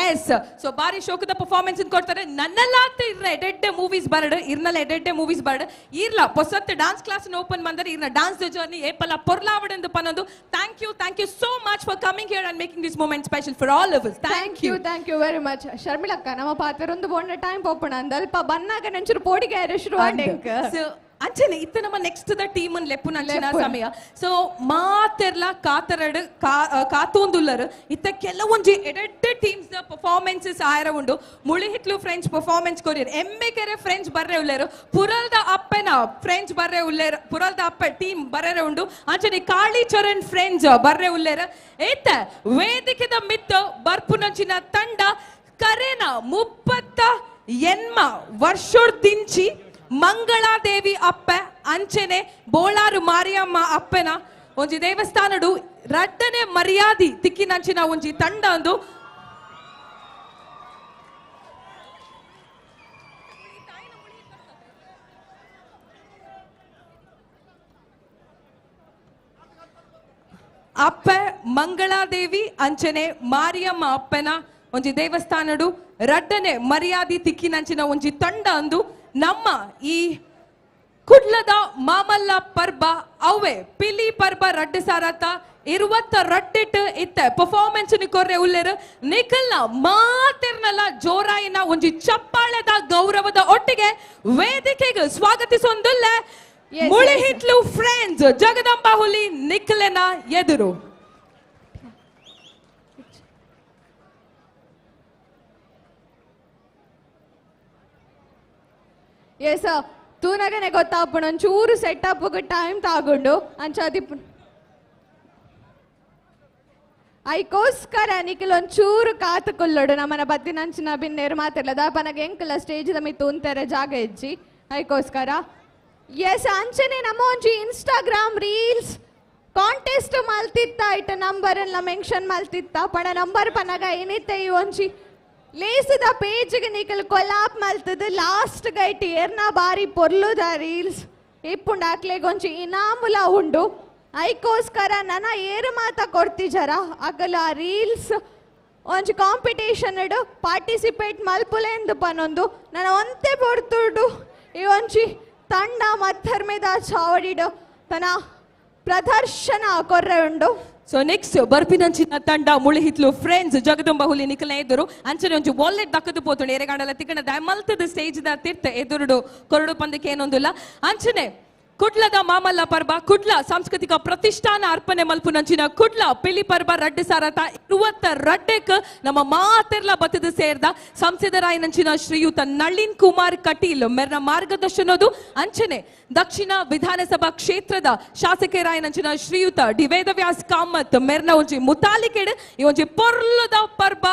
ಎಸ್ ಸೊ ಬಾರಿ ಶೋಕದ ಪರ್ಫಾರ್ಮೆನ್ಸ್ ಕೊಡ್ತಾರೆ. ನನ್ನಲ್ಲಾತ ಇರ್ನ ಎಡೆಡ್ಡೆ ಮೂವೀಸ್ ಬರಡು, ಇರ್ನಲ್ಲ ಎಡೆಡ್ಡೆ ಮೂವೀಸ್ ಬರಡು, ಇರ್ಲ ಪೊಸತ್ ಡಾನ್ಸ್ ಕ್ಲಾಸ್ ಓಪನ್ ಬಂದರೆ ಇರ್ನ ಡಾನ್ಸ್ ಜರ್ನಿ ಏಪಲ ಪೊರ್ಲಾವಡೆಂದು ಪನ್ನೊಂದು. Thank you, thank you so much for coming here and making this moment special for all of us. Thank you, thank you very much ಶರ್ಮಿಳಕ್ಕ. ನಮ್ಮ ಪಾತ್ರೊಂದು ಬೋಂಡ ಟೈಮ್ ಪೋಪಣ ಅಂದ ಅಲ್ಪ ಬನ್ನಾಗ ನೆಂಚರು ಪೋಡಿಗೆ ಶುರು ಆಂಡೆಂಕ್. ಸೊ ಅಂಚನೆ ಇತ್ತ ನಮ್ಮ ನೆಕ್ಸ್ಟ್ the team ಲೆಪ್ಪುನಂಚಿನ ಸಮಯ. ಸೊ ಮಾತೆರ್ಲ ಕಾತರಡು ಕಾತೋಂದುಲ್ಲರು ಇತ್ತ ಕೆಲವೊಂಜಿ ಎಡೆಡ್ಡೆ ಟೀಮ್ಸ್ the performances ಆಯರ ಉಂಡು. ಮುಳಿಹಿತ್ಲು ಫ್ರೆಂಚ್ ಪರ್ಫಾರ್ಮೆನ್ಸ್ ಕೊರಿಯರ್, ಎಮ್ಮೆಕೆರೆ ಫ್ರೆಂಚ್ ಬರ್ರೆ ಉಲ್ಲೇರು, ಪುರಲ್ದ ಅಪ್ಪೆನ ಫ್ರೆಂಚ್ ಬರ್ರೆ ಉಲ್ಲೇರು, ಪುರಲ್ದ ಅಪ್ಪೆ ಟೀಮ್ ಬರ್ರೆ ಉಂಡು. ಅಂಚನೆ ಕಾಳಿ ಚರಣ್ ಫ್ರೆಂಚ್ ಬರ್ರೆ ಉಲ್ಲೇರು. ಏತ ವೇದಿಕೆದ ಮಿತ್ತ ಬರ್ಪುನಂಚಿನ ತಂಡ ಕರೆನ 38 ವರ್ಷದಿಂಚಿ ಮಂಗಳಾದೇವಿ ಅಪ್ಪೆ ಅಂಚನೆ ಬೋಳಾರು ಮಾರಿಯಮ್ಮ ಅಪ್ಪನ ಒಂಜಿ ದೇವಸ್ಥಾನಡು ರಡ್ಡನೆ ಮರ್ಯಾದಿ ತಿಕ್ಕಿನಂಚಿನ ಒಂಜಿ ತಂಡ ಅಂದು. ಅಪ್ಪೆ ಮಂಗಳಾದೇವಿ ಅಂಚನೆ ಮಾರಿಯಮ್ಮ ಅಪ್ಪನ ಒಂಜಿ ದೇವಸ್ಥಾನಡು ರಡ್ಡನೆ ಮರ್ಯಾದಿ ತಿಕ್ಕಿನಂಚಿನ ಒಂಜಿ ತಂಡ ಅಂದು. ನಮ್ಮ ಈ ಕುಡ್ಲದ ಮಾಮಲ್ಲ ಪರ್ಬ ಅವೆ ಪಿಲಿ ಪರ್ಬ ರಡ್ಡು ಸಾರತ 22 ಇತ್ತ ಪರ್ಫಾರ್ಮೆನ್ಸ್ ಕೊರ್ರೆ ಉಲ್ಲೇರು. ನಿಖಲ್ನ ಮಾತಿರ್ನಲ್ಲ ಜೋರಾಯಿನ ಒಂಜಿ ಚಪ್ಪಾಳೆದ ಗೌರವದ ಒಟ್ಟಿಗೆ ವೇದಿಕೆಗೆ ಸ್ವಾಗತಿಸೊಂದುಲ್ಲ ಮುಳಿಹಿತ್ಲು ಫ್ರೆಂಡ್ಸ್ ಜಗದಂಬಾ ಹುಲಿ ನಿಖಲನ ಎದುರು. ಎಸ್ ತೂನಗನೆ ಗೊತ್ತಾಪುಣ ಒಂಚೂರು ಸೆಟಪ್ ಟೈಮ್ ತಗೊಂಡು ಅಂಚಾದಿ ಐಕೋಸ್ಕರ ನಿಖಿಲ್ ಒಂಚೂರು ಕಾತುಕೊಳ್ಳೋಡು ನಮ್ಮನ ಬತ್ತಿನಂಚಿನ ಬಿನ್ನೇರು ಮಾತಿರ್ಲ ದಾಪನಗ ಎಂಕಲ ಸ್ಟೇಜ್ ದಮಿ ತೂಂತಾರೆ ಜಾಗ ಹೆಜ್ಜಿ ಐಕೋಸ್ಕರ. ಎಸ್ ಅಂಚನೆ ನಮ್ಮ ಒಂಜಿ ಇನ್ಸ್ಟಾಗ್ರಾಮ್ ರೀಲ್ಸ್ ಕಾಂಟೆಸ್ಟ್ ಮಲ್ತಿತ್ತ ಇಟ್ಟ ನಂಬರ್ ಎಲ್ಲ ಮೆನ್ಷನ್ ಮಲ್ತಿತ್ತ ಪಣ ನಂಬರ್ ಪನಗ ಏನಿತ್ತ ಈ ಒಂಜಿ ಲೇಸದ ಪೇಜ್ಗೆ ನಿಖಲ್ ಕೊಲಾಪ್ ಮಲ್ತದ ಲಾಸ್ಟ್ ಗೈಟ್ ಏರ್ನ ಬಾರಿ ಪೊರ್ಲುದ ರೀಲ್ಸ್ ಇಪ್ಪುಂಡು ಆಕ್ಲೆಗ್ ಒಂಜಿ ಇನಾಮುಲ ಉಂಡು. ಐಕೋಸ್ಕರ ನನ ಏರು ಮಾತ ಕೊಡ್ತಿಜರ ಅಗಲ ರೀಲ್ಸ್ ಒಂಜಿ ಕಾಂಪಿಟೇಷನ್ ಪಾರ್ಟಿಸಿಪೇಟ್ ಮಲ್ಪುಲೆಂದು ಪನೊಂದು ನನ್ನ ಒಂತೆ ಪೊರ್ತುಡು ಈ ಒಂಜಿ ತಂಡ ಮತ್ತರ್ಮೆದ ಚಾವಡಿಡು ತನ್ನ ಪ್ರದರ್ಶನ ಕೊರ್ರೆ ಉಂಡು. ಸೊ ನೆಕ್ಸ್ಟ್ ಬರ್ಪಿನಂಚಿನ ತಂಡ ಮುಳಿಹಿತ್ಲು ಫ್ರೆಂಡ್ಸ್ ಜಗದಂಬ ಹುಲಿ ನಿಖಲ ಎದುರು ಅಂಚನೆ ಒಂಜಿ ವಾಲೆಟ್ ದಕ್ಕದು ಪೋತುಂಡು ಏರೆಗಾಂಡಲ ತಿಕ್ಕಣ ದಯಮಲ್ತದ ಸ್ಟೇಜ್ ದ ತಿರ್ತ ಎದುರುಡು ಕೊರಡು ಪಂದಕ್ಕೆ ಏನೊಂದುಲ್ಲ. ಅಂಚನೆ ಕುಡ್ಲದ ಮಾಮಲ್ಲ ಪರ್ಬ ಕುಡ್ಲ ಸಾಂಸ್ಕೃತಿಕ ಪ್ರತಿಷ್ಠಾನ ಅರ್ಪಣೆ ಮಲ್ಪುನಂಚಿನ ಕುಡ್ಲ ಪಿಲಿ ಪರ್ಬ ರಡ್ಡು ಸಾರತ 22 ನಮ್ಮ ಮಾತೆರ್ಲ ಬತ್ತದ ಸೇರ್ದ ಸಂಸದರಾಯನಂಚಿನ ಶ್ರೀಯುತ ನಳಿನ್ ಕುಮಾರ್ ಕಟೀಲ್ ಮೆರ್ನ ಮಾರ್ಗದರ್ಶನದು. ಅಂಚನೆ ದಕ್ಷಿಣ ವಿಧಾನಸಭಾ ಕ್ಷೇತ್ರದ ಶಾಸಕರಾಯನಂಚಿನ ಶ್ರೀಯುತ ಡಿ ವೇದವ್ಯಾಸ್ ಕಾಮತ್ ಮೆರ್ನ ಒಂಜಿ ಮುತಾಲಿಕೆಡ್ ಈ ಒಂಜಿ ಪೊರ್ಲದ ಪರ್ಬ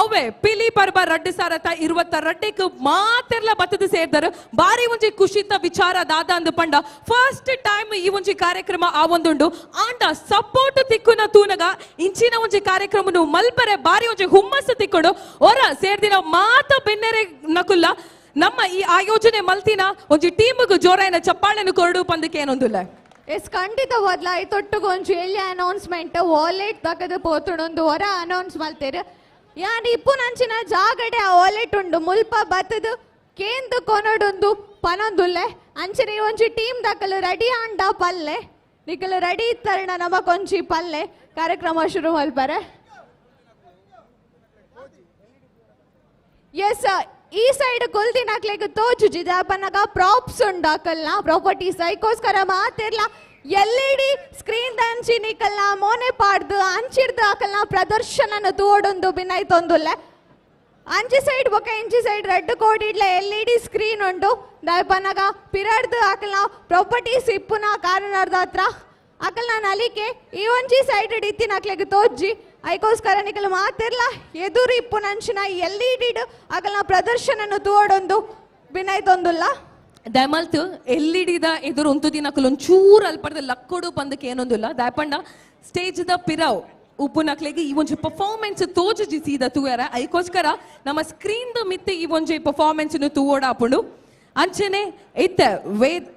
ಅವೆ ಪಿಲಿ ಪರ್ಬ ರಡ್ಡು ಸಾರತ 22 ಮಾತೆರ್ಲ ಬತ್ತದ ಸೇರ್ದರು. ಬಾರಿ ಒಂಜಿ ಖುಷಿತ ವಿಚಾರ ದಾದ ಅಂದು ಪಂಡ ಫಸ್ಟ್ ಟೈಮ್ ಈ ಒಂಜಿ ಕಾರ್ಯಕ್ರಮ ಆ ಒಂದುಂಡು ಆಂಡ ಸಪೋರ್ಟ್ ತಿಕ್ಕುನ ತೂನಗ ಇಂಚಿನ ಒಂಜಿ ಕಾರ್ಯಕ್ರಮನು ಮಲ್ಪರೆ ಬಾರಿ ಒಂಜಿ ಹುಮ್ಮಸ್ಸು ತಿಕ್ಕೊಡು ಒರ ಸೇರ್ದಿನ ಮಾತ ಬೆನ್ನೆರೆ ನಕುಲ್ಲ ನಮ್ಮ ಈ ಆಯೋಜನೆ ಮಲ್ತಿನ ಒಂಜಿ ಟೀಮ್ಗೆ ಜೋರಾಯಿನ ಚಪ್ಪಾಳೆನು ಕೊರಡು ಪಂದಕ್ಕೆ ಏನೊಂದುಲ್ಲ. ಎಸ್ ಖಂಡಿತವಾದ್ಲ ಈ ತೊಟ್ಟುಗು ಒಂಜಿ ಎಲ್ಲಿ ಅನೌನ್ಸ್ಮೆಂಟ್ ವಾಲೆಟ್ ತಗದು ಪೋತುಡೊಂದು ಹೊರ ಅನೌನ್ಸ್ ಮಲ್ತೇರು ಯಾನ್ ಇಪ್ಪುನಂಚಿನ ಜಾಗಡೆ ಆ ವಾಲೆಟ್ ಉಂಡು ಮುಲ್ಪ ಬತ್ತದು ಕೇಂದು ಕೊನಡೊಂದು ಪನೊಂದುಲ್ಲೆ ಅಂಚನೆ ಒಂಜಿ ಟೀಮ್ ದಾಕಲು ರೆಡಿ ಆಂಡ ಪಲ್ಲೆ. ನಿಕಲ್ ರೆಡಿ ಇತ್ತರಣ ನಮಕೊಂಚಿ ಪಲ್ಲೆ ಕಾರ್ಯಕ್ರಮ ಶುರು ಮಲ್ಪರೆ. ಎಸ್, ಈ ಸೈಡ್ ಕುಲ್ದಿನಕ್ಲೆಗ್ ತೋಜುಜಿ ದಾಪನಗ ಪ್ರಾಪ್ಸ್ ಉಂಡಾಕಲ್ನ ಪ್ರಾಪರ್ಟೀಸ್ ಐಕೋಸ್ಕರ ಮಾತಿರ್ಲ ಎಲ್ ಇ ಡಿ ಸ್ಕ್ರೀನ್ ದಂಚಿ ನಿಕಲ್ನ ಮೋನೆ ಪಾಡ್ದು ಅಂಚಿರ್ದು ಆಕಲ್ನ ಪ್ರದರ್ಶನನ ತೋಡೊಂದು ಬಿನ್ನೈತೊಂದುಲ್ಲೆ. ಅಂಚಿ ಸೈಡ್ ಬೊಕ ಇಂಚಿ ಸೈಡ್ ರೆಡ್ ಕೋಡಿಡ್ಲ ಎಲ್ ಇ ಡಿ ಸ್ಕ್ರೀನ್ ಉಂಡು ದಾಪನಗ ಪಿರಡ್ದು ಆಕಲ್ನ ಪ್ರಾಪರ್ಟೀಸ್ ಇಪ್ಪುನ ಕಾರಣದ ಹತ್ರ ಅಕಲ್ನ ನಲಿಕೆ ಈ ಒಂಜಿ ಸೈಡ್ ಇತ್ತಿನಕ್ಲೆಗ್ ತೋಜ್ಜಿ ಐಕೋಸ್ಕರ ನಿಕಲ್ ಮಾತಿರ್ಲ ಎದುರು ಇಪ್ಪುನಂಚಿನ ಎಲ್ ಇ ಡಿ ಅಕಲ್ನ ಪ್ರದರ್ಶನನು ತೋಡೊಂದು ಬಿನ್ನೈತೊಂದುಲ್ಲ. ದಯಮಲ್ತು ಎಲ್ ಇ ಡಿದ ಎದುರು ಉಂತು ದಿನಕುಲು ಒಂಚೂರು ಅಲ್ಪಡ್ದ ಲಕ್ಕೊಡು ಪಂದಕ್ಕೆ ಏನೊಂದುಲ್ಲ. ದಾಯಪಂಡ ಸ್ಟೇಜ್ the ಪಿರಾವ್ ಉಪ್ಪುನಕ್ಲೆಗ್ ಈ ಒಂಜಿ ಪರ್ಫಾರ್ಮೆನ್ಸ್ ತೋಜುಜಿ ಸೀದ ತೂಯರ ಐಕೋಸ್ಕರ ನಮ್ಮ ಸ್ಕ್ರೀನ್ the ಮಿತ್ತೆ ಈ ಒಂಜಿ ಪರ್ಫಾರ್ಮೆನ್ಸ್ ತೂವೋಡಾಪುಂಡು. ಅಂಚನೆ ಇತ್ತ ವೇದ್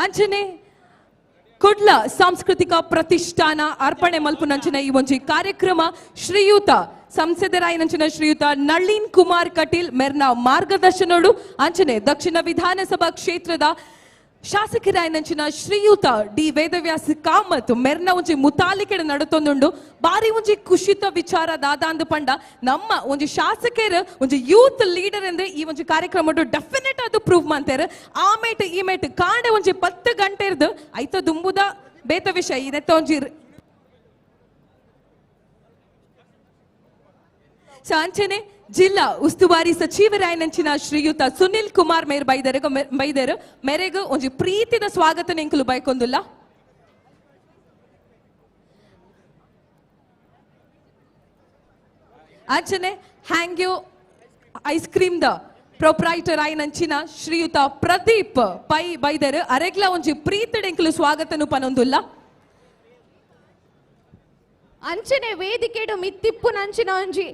ಅಂಚನೆ ಕುಡ್ಲ ಸಾಂಸ್ಕೃತಿಕ ಪ್ರತಿಷ್ಠಾನ ಅರ್ಪಣೆ ಮಲ್ಪುನಂಚಿನ ಈ ಒಂಜಿ ಕಾರ್ಯಕ್ರಮ ಶ್ರೀಯುತ ಸಂಸದರಾಯನಂಚಿನ ಶ್ರೀಯುತ ನಳಿನ್ ಕುಮಾರ್ ಕಟೀಲ್ ಮೆರ್ನ ಮಾರ್ಗದರ್ಶನೋಡು ಅಂಚನೆ ದಕ್ಷಿಣ ವಿಧಾನಸಭಾ ಕ್ಷೇತ್ರದ ಶಾಸಕರಾಯನಂಚಿನ ಶ್ರೀಯುತ ಡಿ ವೇದವ್ಯಾಸ ಕಾಮತ್ ಮೆರ್ನ ಒಂಜಿ ಮುತಾಲಿಕೆಡೆ ನಡತೊಂದುಂಡು. ಬಾರಿ ಒಂಜಿ ಕುಶಿತ ವಿಚಾರ ದಾದಾಂದು ಪಂಡ ನಮ್ಮ ಒಂಜಿ ಶಾಸಕರು ಒಂಜಿ ಯೂತ್ ಲೀಡರ್ ಅಂದ್ರೆ ಈ ಒಂಜಿ ಕಾರ್ಯಕ್ರಮ ಡೆಫಿನೆಟ್ ಅದು ಪ್ರೂವ್ ಮಾಡ್ತಾರೆ. ಆ ಮೇಟ್ ಈ ಮೇಟ್ ಕಾಂಡೆ ಒಂಜಿ 10 ಗಂಟೆ ಇರ್ದು ಐತ ದುಂಬುದ ಬೇತ ವಿಷಯ ಇದೆತ್ತ ಒಂಜಿ ಅಂಚನೆ ಜಿಲ್ಲಾ ಉಸ್ತುವಾರಿ ಸಚಿವರಾಯನಂಚಿನ ಶ್ರೀಯುತ ಸುನಿಲ್ ಕುಮಾರ್ ಮೇರ್ ಬೈದರು ಮೇರೆಗ್ ಒಂಜಿ ಪ್ರೀತಿದ ಸ್ವಾಗತ ನಿಂಕುಲು ಬಯಕೊಂದುಲ್ಲ. ಅಂಚನೆ Hangyo ice cream the proprietor ಆಯನಂಚಿನ ಶ್ರೀಯುತ ಪ್ರದೀಪ್ ಪೈ ಬೈದರು ಅರೆಗ್ಲ ಒಂಜಿ ಪ್ರೀತಿಡೆಂಕುಲು ಸ್ವಾಗತನು ಪನೊಂದುಲ್ಲ. ಅಂಚನೆ ವೇದಿಕೆಡು ಮಿತ್ತಿಪ್ಪು ನಂಚಿನ ಒಂಜಿ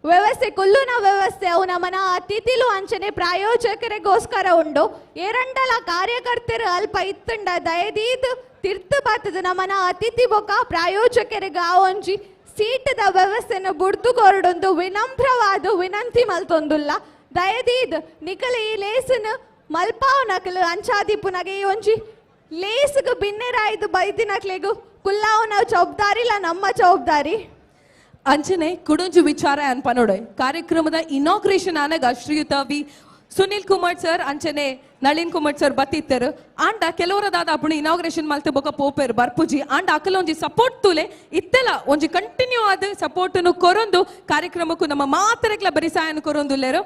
ವ್ಯವಸ್ಥೆ ಕೊಲ್ಲುನ ವ್ಯವಸ್ಥೆ ಅವು ನಮನ ಅತಿಥಿಲು ಅಂಚನೆ ಪ್ರಾಯೋಜಕರಿಗೋಸ್ಕರ ಉಂಡು. ಏರಂಡಲ ಕಾರ್ಯಕರ್ತರು ಅಲ್ಪ ಇತ್ತುಂಡ ದಯದೀದ್ ತಿರ್ತು ಬಾತದ ನಮನ ಅತಿಥಿ ಬೊಕ ಪ್ರಾಯೋಜಕರಿಗೆ ಆ ಒಂಜಿ ಸೀಟದ ವ್ಯವಸ್ಥೆನ ಬುಡ್ದು ಕೊರಡೊಂದು ವಿನಮ್ರವಾದ ವಿನಂತಿ ಮಲ್ತೊಂದುಲ್ಲ. ದಯದೀದ್ ನಿಕಲ ಈ ಲೇಸನ್ ಮಲ್ಪಾವ್ ನಕಲು ಅಂಚಾದಿಪ್ಪುನಗೆ ಈ ಒಂಜಿ ಲೇಸ್ಗ್ ಬಿನ್ನೆರಾಯ್ದು ಬೈದಿನಕ್ಲೆಗು ಕುಲ್ಲಾವ್ ನಾವು ಜವಾಬ್ದಾರಿ ಇಲ್ಲ ನಮ್ಮ ಜವಾಬ್ದಾರಿ. ಅಂಚನೆ ಕುಡೊಂಜು ವಿಚಾರ ಅನ್ಪನೋಡೆ ಕಾರ್ಯಕ್ರಮದ ಇನಾಗ್ರೇಷನ್ ಆನಗ ಶ್ರೀಯುತ ವಿ ಸುನಿಲ್ ಕುಮಾರ್ ಸರ್ ಅಂಚನೆ ನಳಿನ್ ಕುಮಾರ್ ಸರ್ ಬತ್ತಿತ್ತರು. ಆಂಡ ಕೆಲವರದಾದ ಅಪ್ಪಣೆ ಇನಾಗ್ರೇಷನ್ ಮಲ್ತೆ ಬೊಕ ಪೋಪೇರು ಬರ್ಪುಜಿ ಆಂಡ ಅಕಲ ಒಂಜಿ ಸಪೋರ್ಟ್ ತೂಲೆ ಇತ್ತೆಲ ಒಂಜಿ ಕಂಟಿನ್ಯೂ ಆದ ಸಪೋರ್ಟ್ ಕೊರೊಂದು ಕಾರ್ಯಕ್ರಮಕ್ಕೂ ನಮ್ಮ ಮಾತರೆಗ್ಲ ಬರಿಸಾಯನ ಕೊರೊಂದುಲ್ಲೇರು.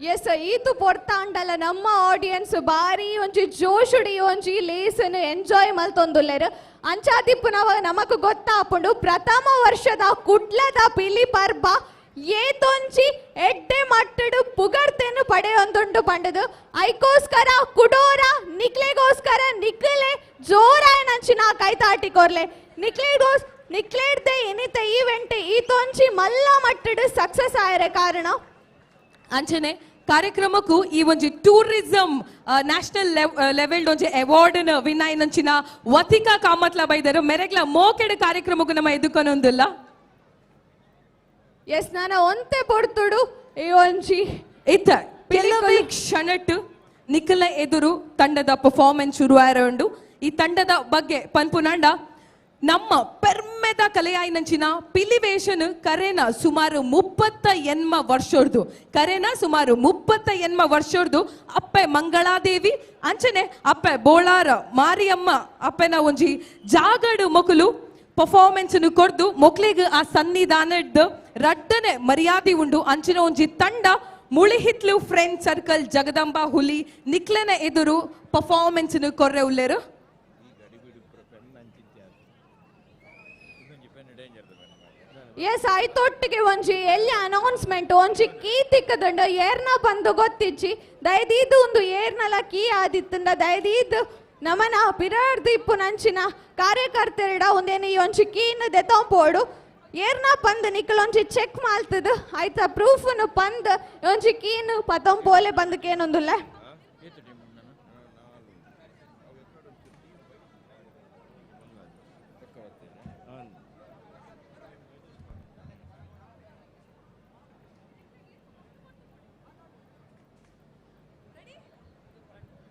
ಎಸ್, ಈತು ಪೊರ್ತಾಂಡಲ ನಮ್ಮ ಆಡಿಯನ್ಸ್ ಬಾರಿ ಒಂಜಿ ಜೋಶುಡಿ ಒಂಜಿ ಲೇಸನ್ ಎಂಜಾಯ್ ಮಲ್ತೊಂದುಲ್ಲೇರು. ಅಂಚಾದಿಪ್ಪು ನವ ನಮಕ್ ಗೊತ್ತಾಪುಂಡು ಪ್ರಥಮ ವರ್ಷದ ಕುಡ್ಲದ ಪಿಲಿ ಪರ್ಬ ಏತೊಂಜಿ ಎಡ್ಡೆ ಮಟ್ಟಡು ಪುಗರ್ತೆನು ಪಡೆಯೊಂದುಂಡು ಪಂಡದು. ಐಕೋಸ್ಕರ ಕುಡೋರ ನಿಕ್ಲೆಗೋಸ್ಕರ ನಿಕ್ಲೆ ಜೋರಾಯನಂಚಿನ ಕೈತಾಟಿ ಕೊರ್ಲೆ ನಿಕ್ಲೇಡ್ದೆ ಇನಿತ ಈವೆಂಟ್ ಈತೊಂಜಿ ಮಲ್ಲ ಮಟ್ಟಡು ಸಕ್ಸಸ್ ಆಯರೆ ಕಾರಣ. ಅಂಚನೆ ಕಾರ್ಯಕ್ರಮಕ್ಕೂ ಈ ಒಂಜಿ ಟೂರಿಸಂ ನ್ಯಾಷನಲ್ ಲೆವೆಲ್ ಒಂಜಿ ಅವಾರ್ಡ್ ವಿನ್ ಆಯಿನಂಚಿನ ವತಿಕಾ ಕಾಮತ್ಲ ಬೈದರು ಮೆರೆಗ್ಲ ಮೋಕೆಡ್ ಕಾರ್ಯಕ್ರಮಕ್ಕೂ ನಮ್ಮ ಎದುಕೊನೊಂದುಲ್ಲ. ಎಸ್, ನಾನು ಒಂತೆ ಪೊರ್ತುಡು ಈ ಒಂಜಿ ಇತ್ತ ಕೆಲವೇ ಕ್ಷಣಟ್ಟು ನಿಖಲ ಎದುರು ತಂಡದ ಪರ್ಫಾರ್ಮೆನ್ಸ್ ಶುರು ಆಯ್ರ. ಈ ತಂಡದ ಬಗ್ಗೆ ಪನ್ಪುನಾಂಡ ನಮ್ಮ ಪೆರ್ಮೆದ ಕಲೆಯಾಯಿನಂಚಿನ ಪಿಲಿವೇಶನ್ ಕರೆನ ಸುಮಾರು 38 ವರ್ಷರ್ದು ಕರೆನ ಸುಮಾರು 38 ವರ್ಷರ್ದು ಅಪ್ಪೆ ಮಂಗಳಾದೇವಿ ಅಂಚನೆ ಅಪ್ಪೆ ಬೋಳಾರ ಮಾರಿಯಮ್ಮ ಅಪ್ಪೆನ ಒಂಜಿ ಜಾಗಡು ಮೊಕಲು ಪರ್ಫಾರ್ಮೆನ್ಸ್ ಕೊರ್ದು ಮೊಕ್ಲೆಗ್ ಆ ಸನ್ನಿಧಾನದ ರಡ್ಡನೆ ಮರ್ಯಾದೆ ಉಂಡು. ಅಂಚಿನ ಒಂಜಿ ತಂಡ ಮುಳಿಹಿತ್ಲು ಫ್ರೆಂಡ್ ಸರ್ಕಲ್ ಜಗದಂಬಾ ಹುಲಿ ನಿಕ್ಲೆನ ಎದುರು ಪರ್ಫಾರ್ಮೆನ್ಸ್ ಕೊರ್ರೆ ಉಲ್ಲೇರು. ಎಸ್, ಆಯ್ತೊಟ್ಟಿಗೆ ಒಂಜಿ ಎಲ್ಲಿ ಅನೌನ್ಸ್ಮೆಂಟ್ ಒಂಜಿ ಕೀ ತಿಕ್ಕದಂಡ ಏರ್ನ ಬಂದು ಗೊತ್ತಿಚ್ಚಿ ದಯದೀದು ಒಂದು ಏರ್ನಲ ಕೀ ಆದಿತ್ತಂಡ ದಯದೀದು ನಮನ ಪಿರಾರ್ದು ಇಪ್ಪು ನಂಚಿನ ಕಾರ್ಯಕರ್ತರಿಡ ಒಂದೇನು ಈ ಒಂಜಿ ಕೀನ ದೆತೊಂಪೋಡು ಏರ್ನ ಪಂದ್ ನಿಕ್ಕಲೊಂಜಿ ಚೆಕ್ ಮಾಲ್ತದ ಆಯ್ತಾ ಪ್ರೂಫ್ನು ಪಂದ್ ಒಂಜಿ ಕೀನು ಪತೊಂಪೋಲೆ ಬಂದಕ್ಕೇನೊಂದುಲ್ಲ.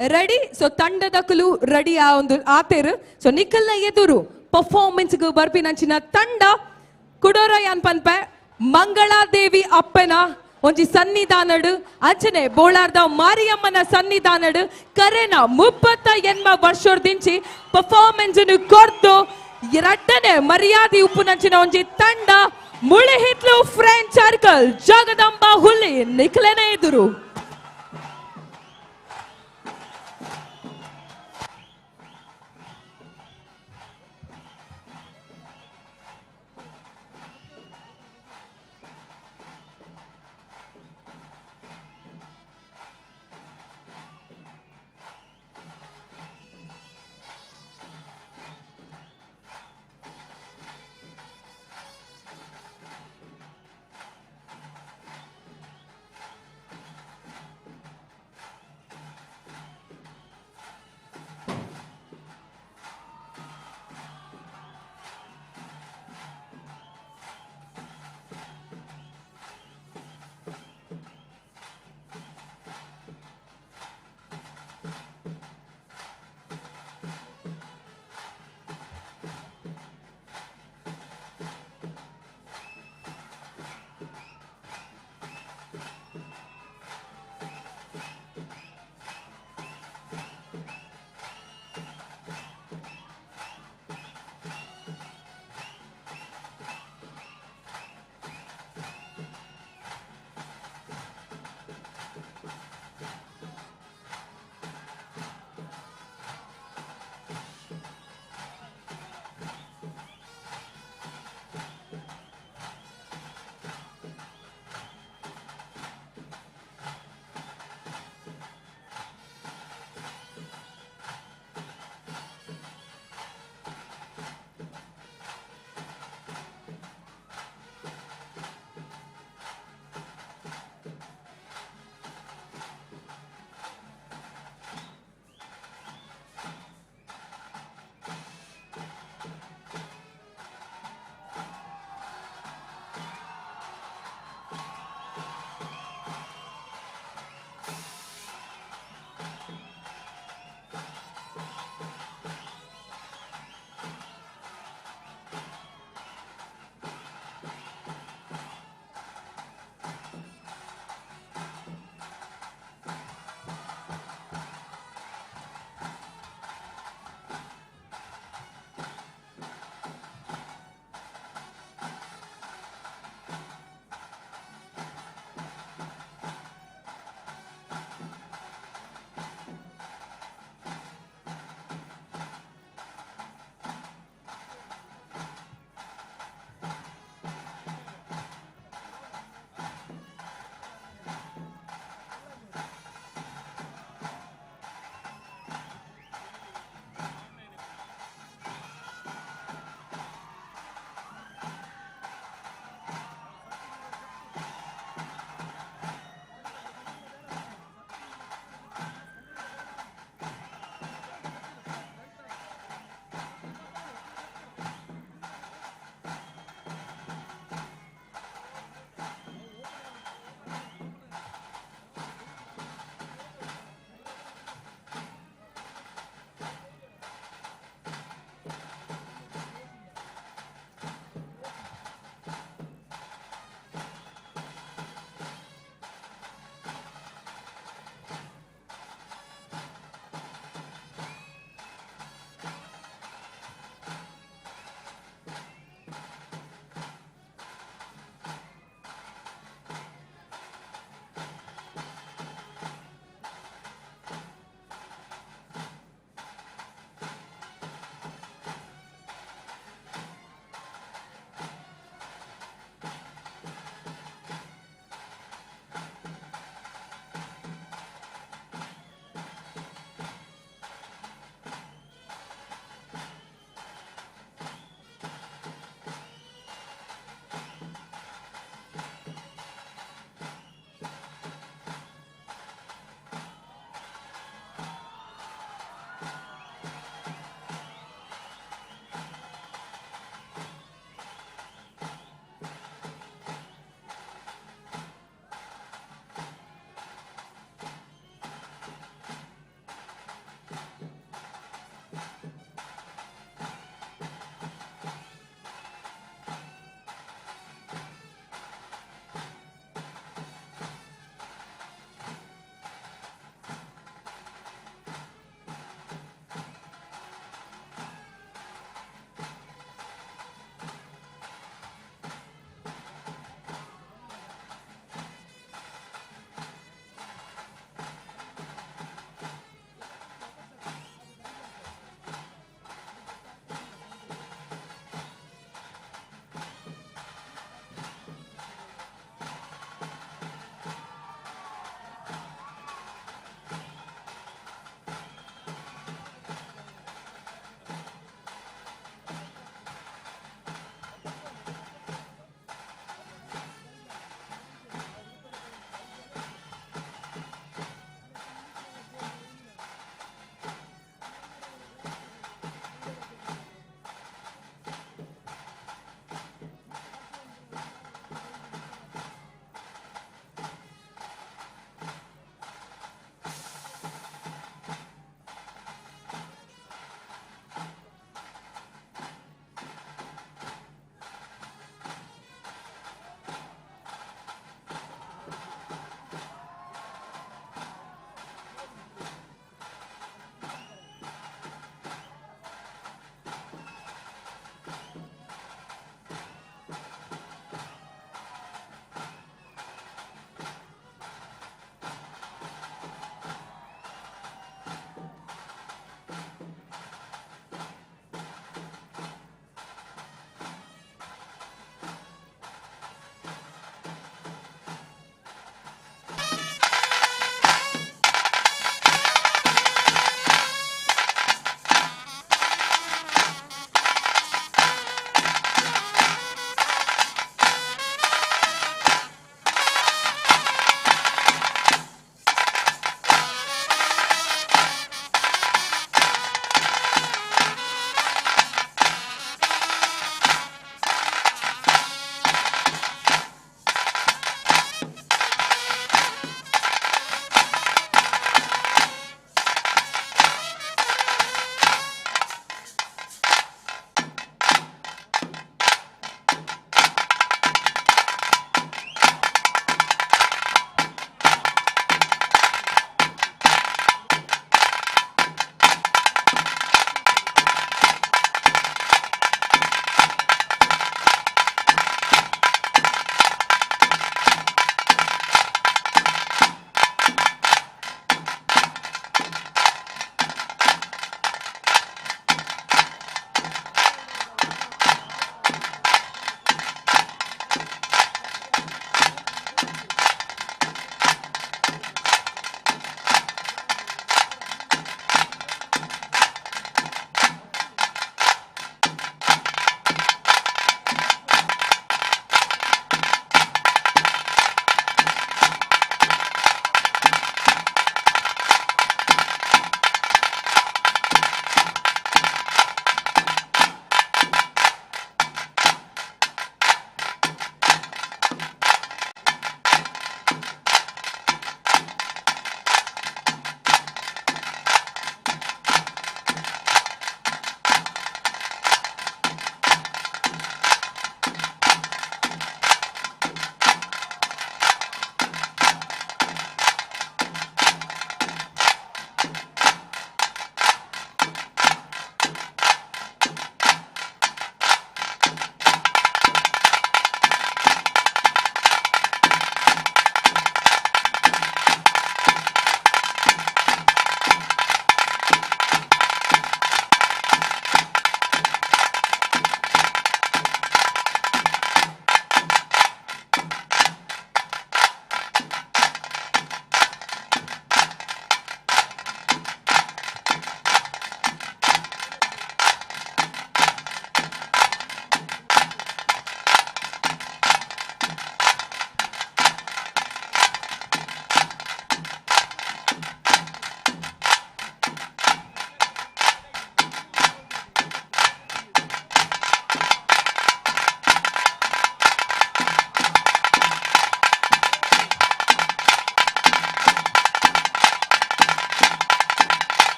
ರೆಡಿ. ಸೊ ತಂಡದಕುಲು ರೆಡಿ ಆ ಒಂದು ಆತೇರು. ಸೊ ನಿಖಲ್ನ ಎದುರು ಪರ್ಫಾರ್ಮೆನ್ಸ್ ಬರ್ಪಿನಂಚಿನ ತಂಡ ಕುಡೋರಯ್ಯನ್ ಪನ್ಪೆ ಮಂಗಳಾದೇವಿ ಅಪ್ಪನ ಒಂಜಿ ಸನ್ನಿಧಾನಡು ಅಂಚನೆ ಬೋಳಾರ್ದ ಮಾರಿಯಮ್ಮನ ಸನ್ನಿಧಾನಡು ಕರೆನ 38 ವರ್ಷದಿಂಚಿ ಪರ್ಫಾರ್ಮೆನ್ಸ್ ಕೊರ್ದು ಎರಡನೇ ಮರ್ಯಾದೆ ಉಪ್ಪುನಂಚಿನ ಒಂಜಿ ತಂಡ ಮುಳಿಹಿತ್ಲು ಫ್ರೆಂಡ್ ಸರ್ಕಲ್ ಜಗದಂಬ ಹುಲಿ ನಿಖಲೆನ ಎದುರು.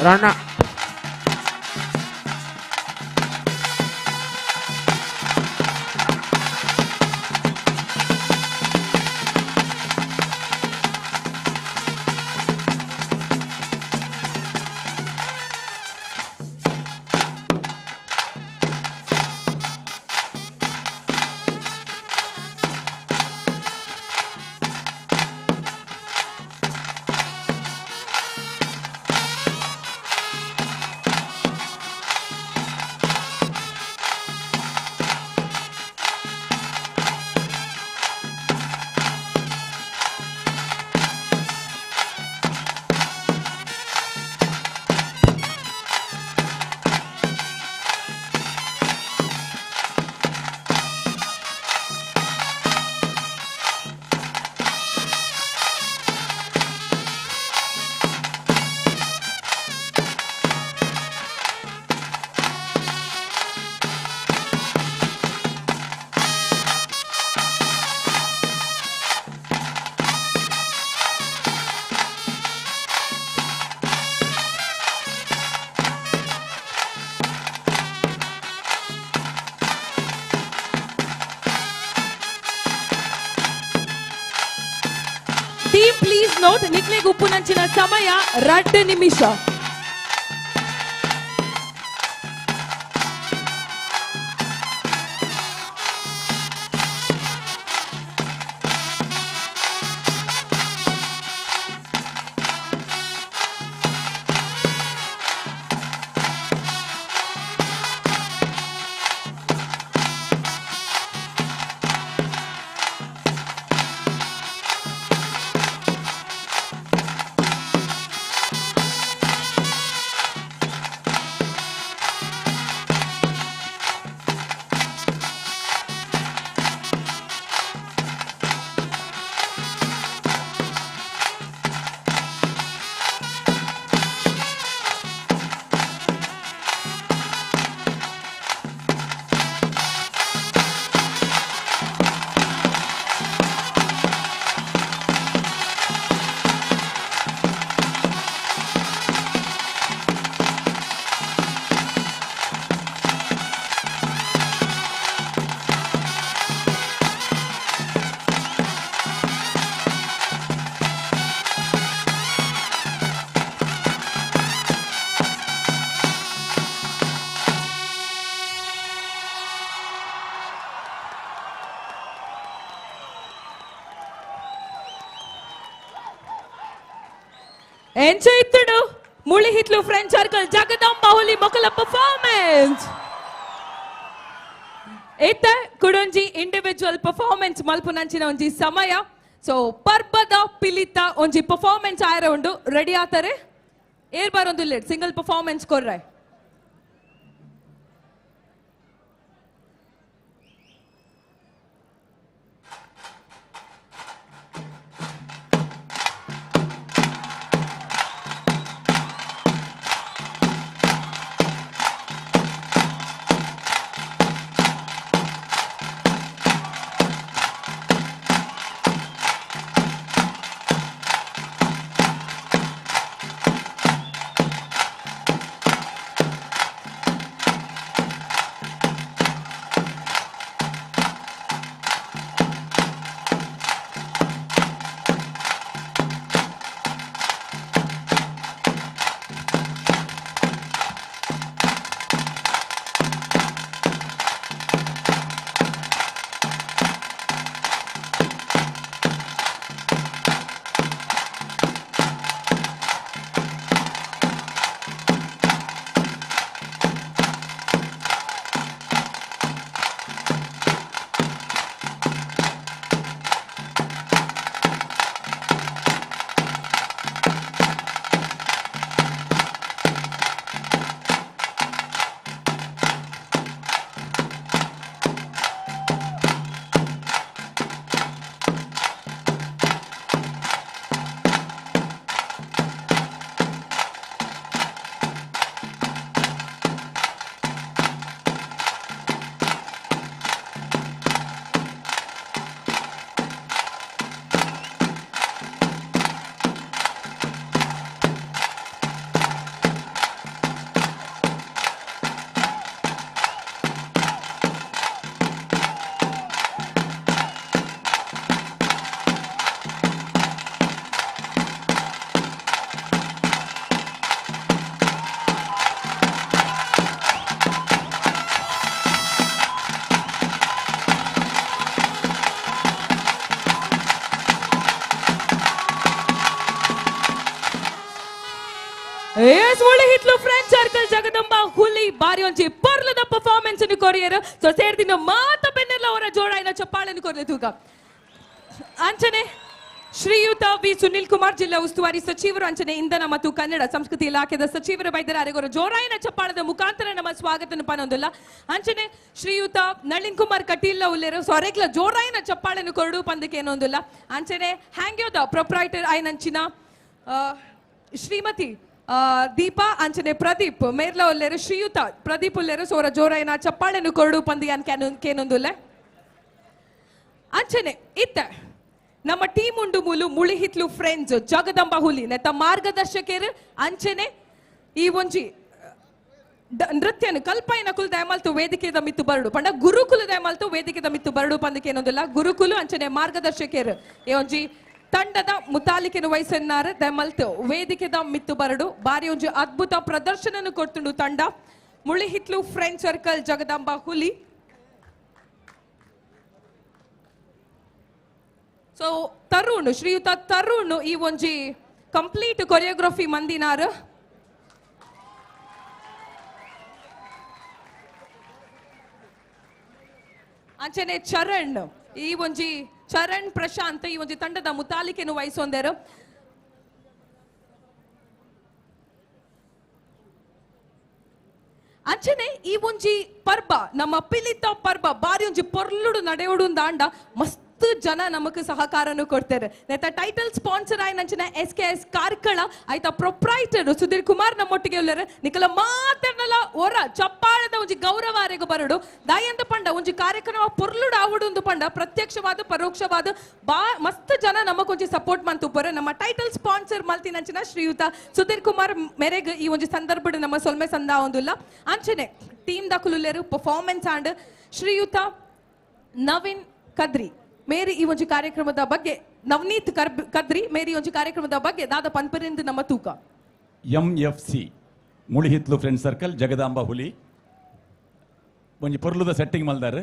Rana. Team please note ನಿಕ್ಲೆಗ್ ಉಪ್ಪುನಂಚಿನ ಸಮಯ 2 ನಿಮಿಷ. ಎಂಚ ಇತ್ತುಡು ಮುಳಿಹಿತ್ಲು ಫ್ರೆಂಡ್ ಸರ್ಕಲ್ ಜಗದಾಂಬ ಹುಲಿ ಮೊಕಲ ಪರ್ಫಾರ್ಮೆನ್ಸ್ ಇತ್ತ ಕುಡೊಂಜಿ ಇಂಡಿವಿಜುವಲ್ ಪರ್ಫಾರ್ಮೆನ್ಸ್ ಮಲ್ಪುನಂಚಿನ ಒಂಜಿ ಸಮಯ. ಸೊ ಪರ್ಬದ ಪಿಲಿತ ಒಂಜಿ ಪರ್ಫಾರ್ಮೆನ್ಸ್ ಆಯರ ಉಂಡು ರೆಡಿ ಆತಾರೆ ಏರ್ ಬಾರ್ ಒಂದು late single performance ಕೊರ್ರೆ. Yes Mulihithlu friend circle Jagadamba ಹುಲಿ ಬಾರಿ ಒಂಜಿ ಪೊರ್ಲದ ಪರ್ಫಾರ್ಮೆನ್ಸ್ ಅನ್ನು ಕೊರಿಯರ್. ಸೊ ಸೇರ್ದಿನ ಮಾತ ಬೆನ್ನೆಲ್ಲ ಅವರ ಜೋಡಾಯಿನ ಚಪ್ಪಾಳೆಯನ್ನು ಕೊರಲೆ ತೂಕ. ಅಂಚನೆ ಶ್ರೀಯುತ ವಿ ಸುನಿಲ್ ಕುಮಾರ್ ಜಿಲ್ಲಾ ಉಸ್ತುವಾರಿ ಸಚಿವರು ಅಂಚನೆ ಇಂಧನ ಮತ್ತು ಕನ್ನಡ ಸಂಸ್ಕೃತಿ ಇಲಾಖೆದ ಸಚಿವರು ಬೈದರ ಅರೆಗೋರ ಜೋರಾಯಿನ ಚಪ್ಪಾಳದ ಮುಖಾಂತರ ನಮ್ಮ ಸ್ವಾಗತನ ಪನೊಂದಿಲ್ಲ. ಅಂಚನೆ ಶ್ರೀಯುತ ನಳಿನ್ ಕುಮಾರ್ ಕಟೀಲ್ ಉಲ್ಲೇರು ಸೊ ಅರೆಗ್ಲ ಜೋರಾಯಿನ ಚಪ್ಪಾಳೆಯನ್ನು ಕೊರಡು ಪಂದಕ್ಕೆ ಏನೊಂದಿಲ್ಲ. ಅಂಚನೆ ಹ್ಯಾಂಗ್ಯೋದ ಪ್ರೊಪ್ರೈಟರ್ ಆಯ್ನಂಚಿನ ಶ್ರೀಮತಿ ದೀಪಾ ಅಂಚನೆ ಪ್ರದೀಪ್ ಮೇರ್ಲ ಉಲ್ಲೇರು ಶ್ರೀಯುತ ಪ್ರದೀಪ್ ಉಲ್ಲೇರು ಸೋರ ಜೋರಾಯಿನ ಚಪ್ಪಾಳೆಯನ್ನು ಕೊರಡು ಪಂದಿ ಅನ್ಕೇನೊಂದಿಲ್ಲ. ಅಂಚನೆ ಇತ್ತ ನಮ್ಮ ಟೀಮ್ ಉಂಡು ಮೂಲು ಮುಳಿಹಿತ್ಲು ಫ್ರೆಂಡ್ಸ್ ಜಗದಂಬ ಹುಲಿ ನೆತ್ತ ಮಾರ್ಗದರ್ಶಕರು ಅಂಚನೆ ಈ ಒಂಜಿ ನೃತ್ಯನ ಕಲ್ಪೈನ ಕುಲ ದಯಮಾಲ್ತು ವೇದಿಕೆದ ಮಿತ್ತು ಬರಡು ಪಂಡ ಗುರುಕುಲ ದಯಮಾಲ್ತು ವೇದಿಕೆದ ಮಿತ್ತು ಬರಡು ಪಂದಕ್ಕೆ ಏನೊಂದಿಲ್ಲ. ಗುರುಕುಲು ಅಂಚನೆ ಮಾರ್ಗದರ್ಶಕರು ಈ ಒಂಜಿ ತಂಡದ ಮುತಾಲಿಕೆನ ವಯಸ್ಸನ್ನಾರು ದಯಮಲ್ತು ವೇದಿಕೆದ ಮಿತ್ತು ಬರಡು ಬಾರಿ ಒಂಜಿ ಅದ್ಭುತ ಪ್ರದರ್ಶನ ಕೊಡ್ತುಂಡು ತಂಡ ಮುಳಿಹಿತ್ಲು ಫ್ರೆಂಡ್ ಸರ್ಕಲ್ ಜಗದಂಬ ಹುಲಿ. ಸೊ ತರುಣ್ ಶ್ರೀಯುತ ತರುಣ್ ಈ ಒಂಜಿ ಕಂಪ್ಲೀಟ್ ಕೊರಿಯೋಗ್ರಫಿ ಮಂದಿನಾರು. ಅಂಚನೆ ಚರಣ್ ಈ ಒಂಜಿ ಚರಣ್ ಪ್ರಶಾಂತ್ ಈ ಒಂಜಿ ತಂಡದ ಮುತಾಲಿಕೆಯನ್ನು ವಹಿಸೊಂದೇರು. ಅಂಚನೆ ಈ ಒಂಜಿ ಪರ್ಬ ನಮ್ಮ ಪಿಲಿತ ಪರ್ಬ ಬಾರಿ ಒಂಜಿ ಪೊರ್ಲುಡು ನಡೆಯೋಡು ದಾಂಡ ಮಸ್ತ್ ಜನ ನಮಕ್ ಸಹಕಾರನು ಕೊಡ್ತಾರೆ. ನೆತ್ತ ಟೈಟಲ್ ಸ್ಪಾನ್ಸರ್ ಆಯ್ನಂಚಿನ ಎಸ್ ಕೆ ಎಸ್ ಕಾರ್ಕಳ ಆಯ್ತಾ ಪ್ರೊಪ್ರೈಟರ್ ಸುಧೀರ್ ಕುಮಾರ್ ನಮ್ಮೊಟ್ಟಿಗೆ ಉಳ್ಳರು. ನಿಕಲ ಮಾತೆರ್ನಲ ಒರ ಚಪ್ಪಾಳದ ಒಂಜಿ ಗೌರವ ಅರೆಗು ಬರಡು ದಾಯಂತ ಪಂಡ ಒಂಜಿ ಕಾರ್ಯಕ್ರಮ ಪೊರ್ಲುಡು ಆವಡು ಒಂದು ಪಂಡ ಪ್ರತ್ಯಕ್ಷವಾದ ಪರೋಕ್ಷವಾದ ಬಾ ಮಸ್ತ್ ಜನ ನಮಕ್ ಒಂಜಿ ಸಪೋರ್ಟ್ ಮಂತುಪ್ಪರು. ನಮ್ಮ ಟೈಟಲ್ ಸ್ಪಾನ್ಸರ್ ಮಲ್ತಿನಂಚಿನ ಶ್ರೀಯುತ ಸುಧೀರ್ ಕುಮಾರ್ ಮೆರೆಗ್ ಈ ಒಂಜಿ ಸಂದರ್ಭಡ್ ನಮ್ಮ ಸೊಲ್ಮೆ ಸಂದ ಒಂದುಲ್ಲ. ಅಂಚನೆ ಟೀಮ್ ದಕುಲುಲ್ಲೇರು ಪರ್ಫಾರ್ಮೆನ್ಸ್ ಆಂಡ್ ಶ್ರೀಯುತ ನವೀನ್ ಕದ್ರಿ ಮೇರಿ ಈ ಒಂಜಿ ಕಾರ್ಯಕ್ರಮದ ಬಗ್ಗೆ ನವನೀತ್ ಕದ್ರಿ ಮೇರಿ ಒಂಜಿ ಕಾರ್ಯಕ್ರಮದ ಬಗ್ಗೆ ದಾದ ಪನ್ಪರಿಂದ ನಮ್ಮ ತೂಕ. MFC Mulihitlu friend circle Jagadamba Huli ಒಂಜಿ ಪೊರ್ಲುದ ಸೆಟ್ಟಿಂಗ್ ಮಲ್ದಾರ್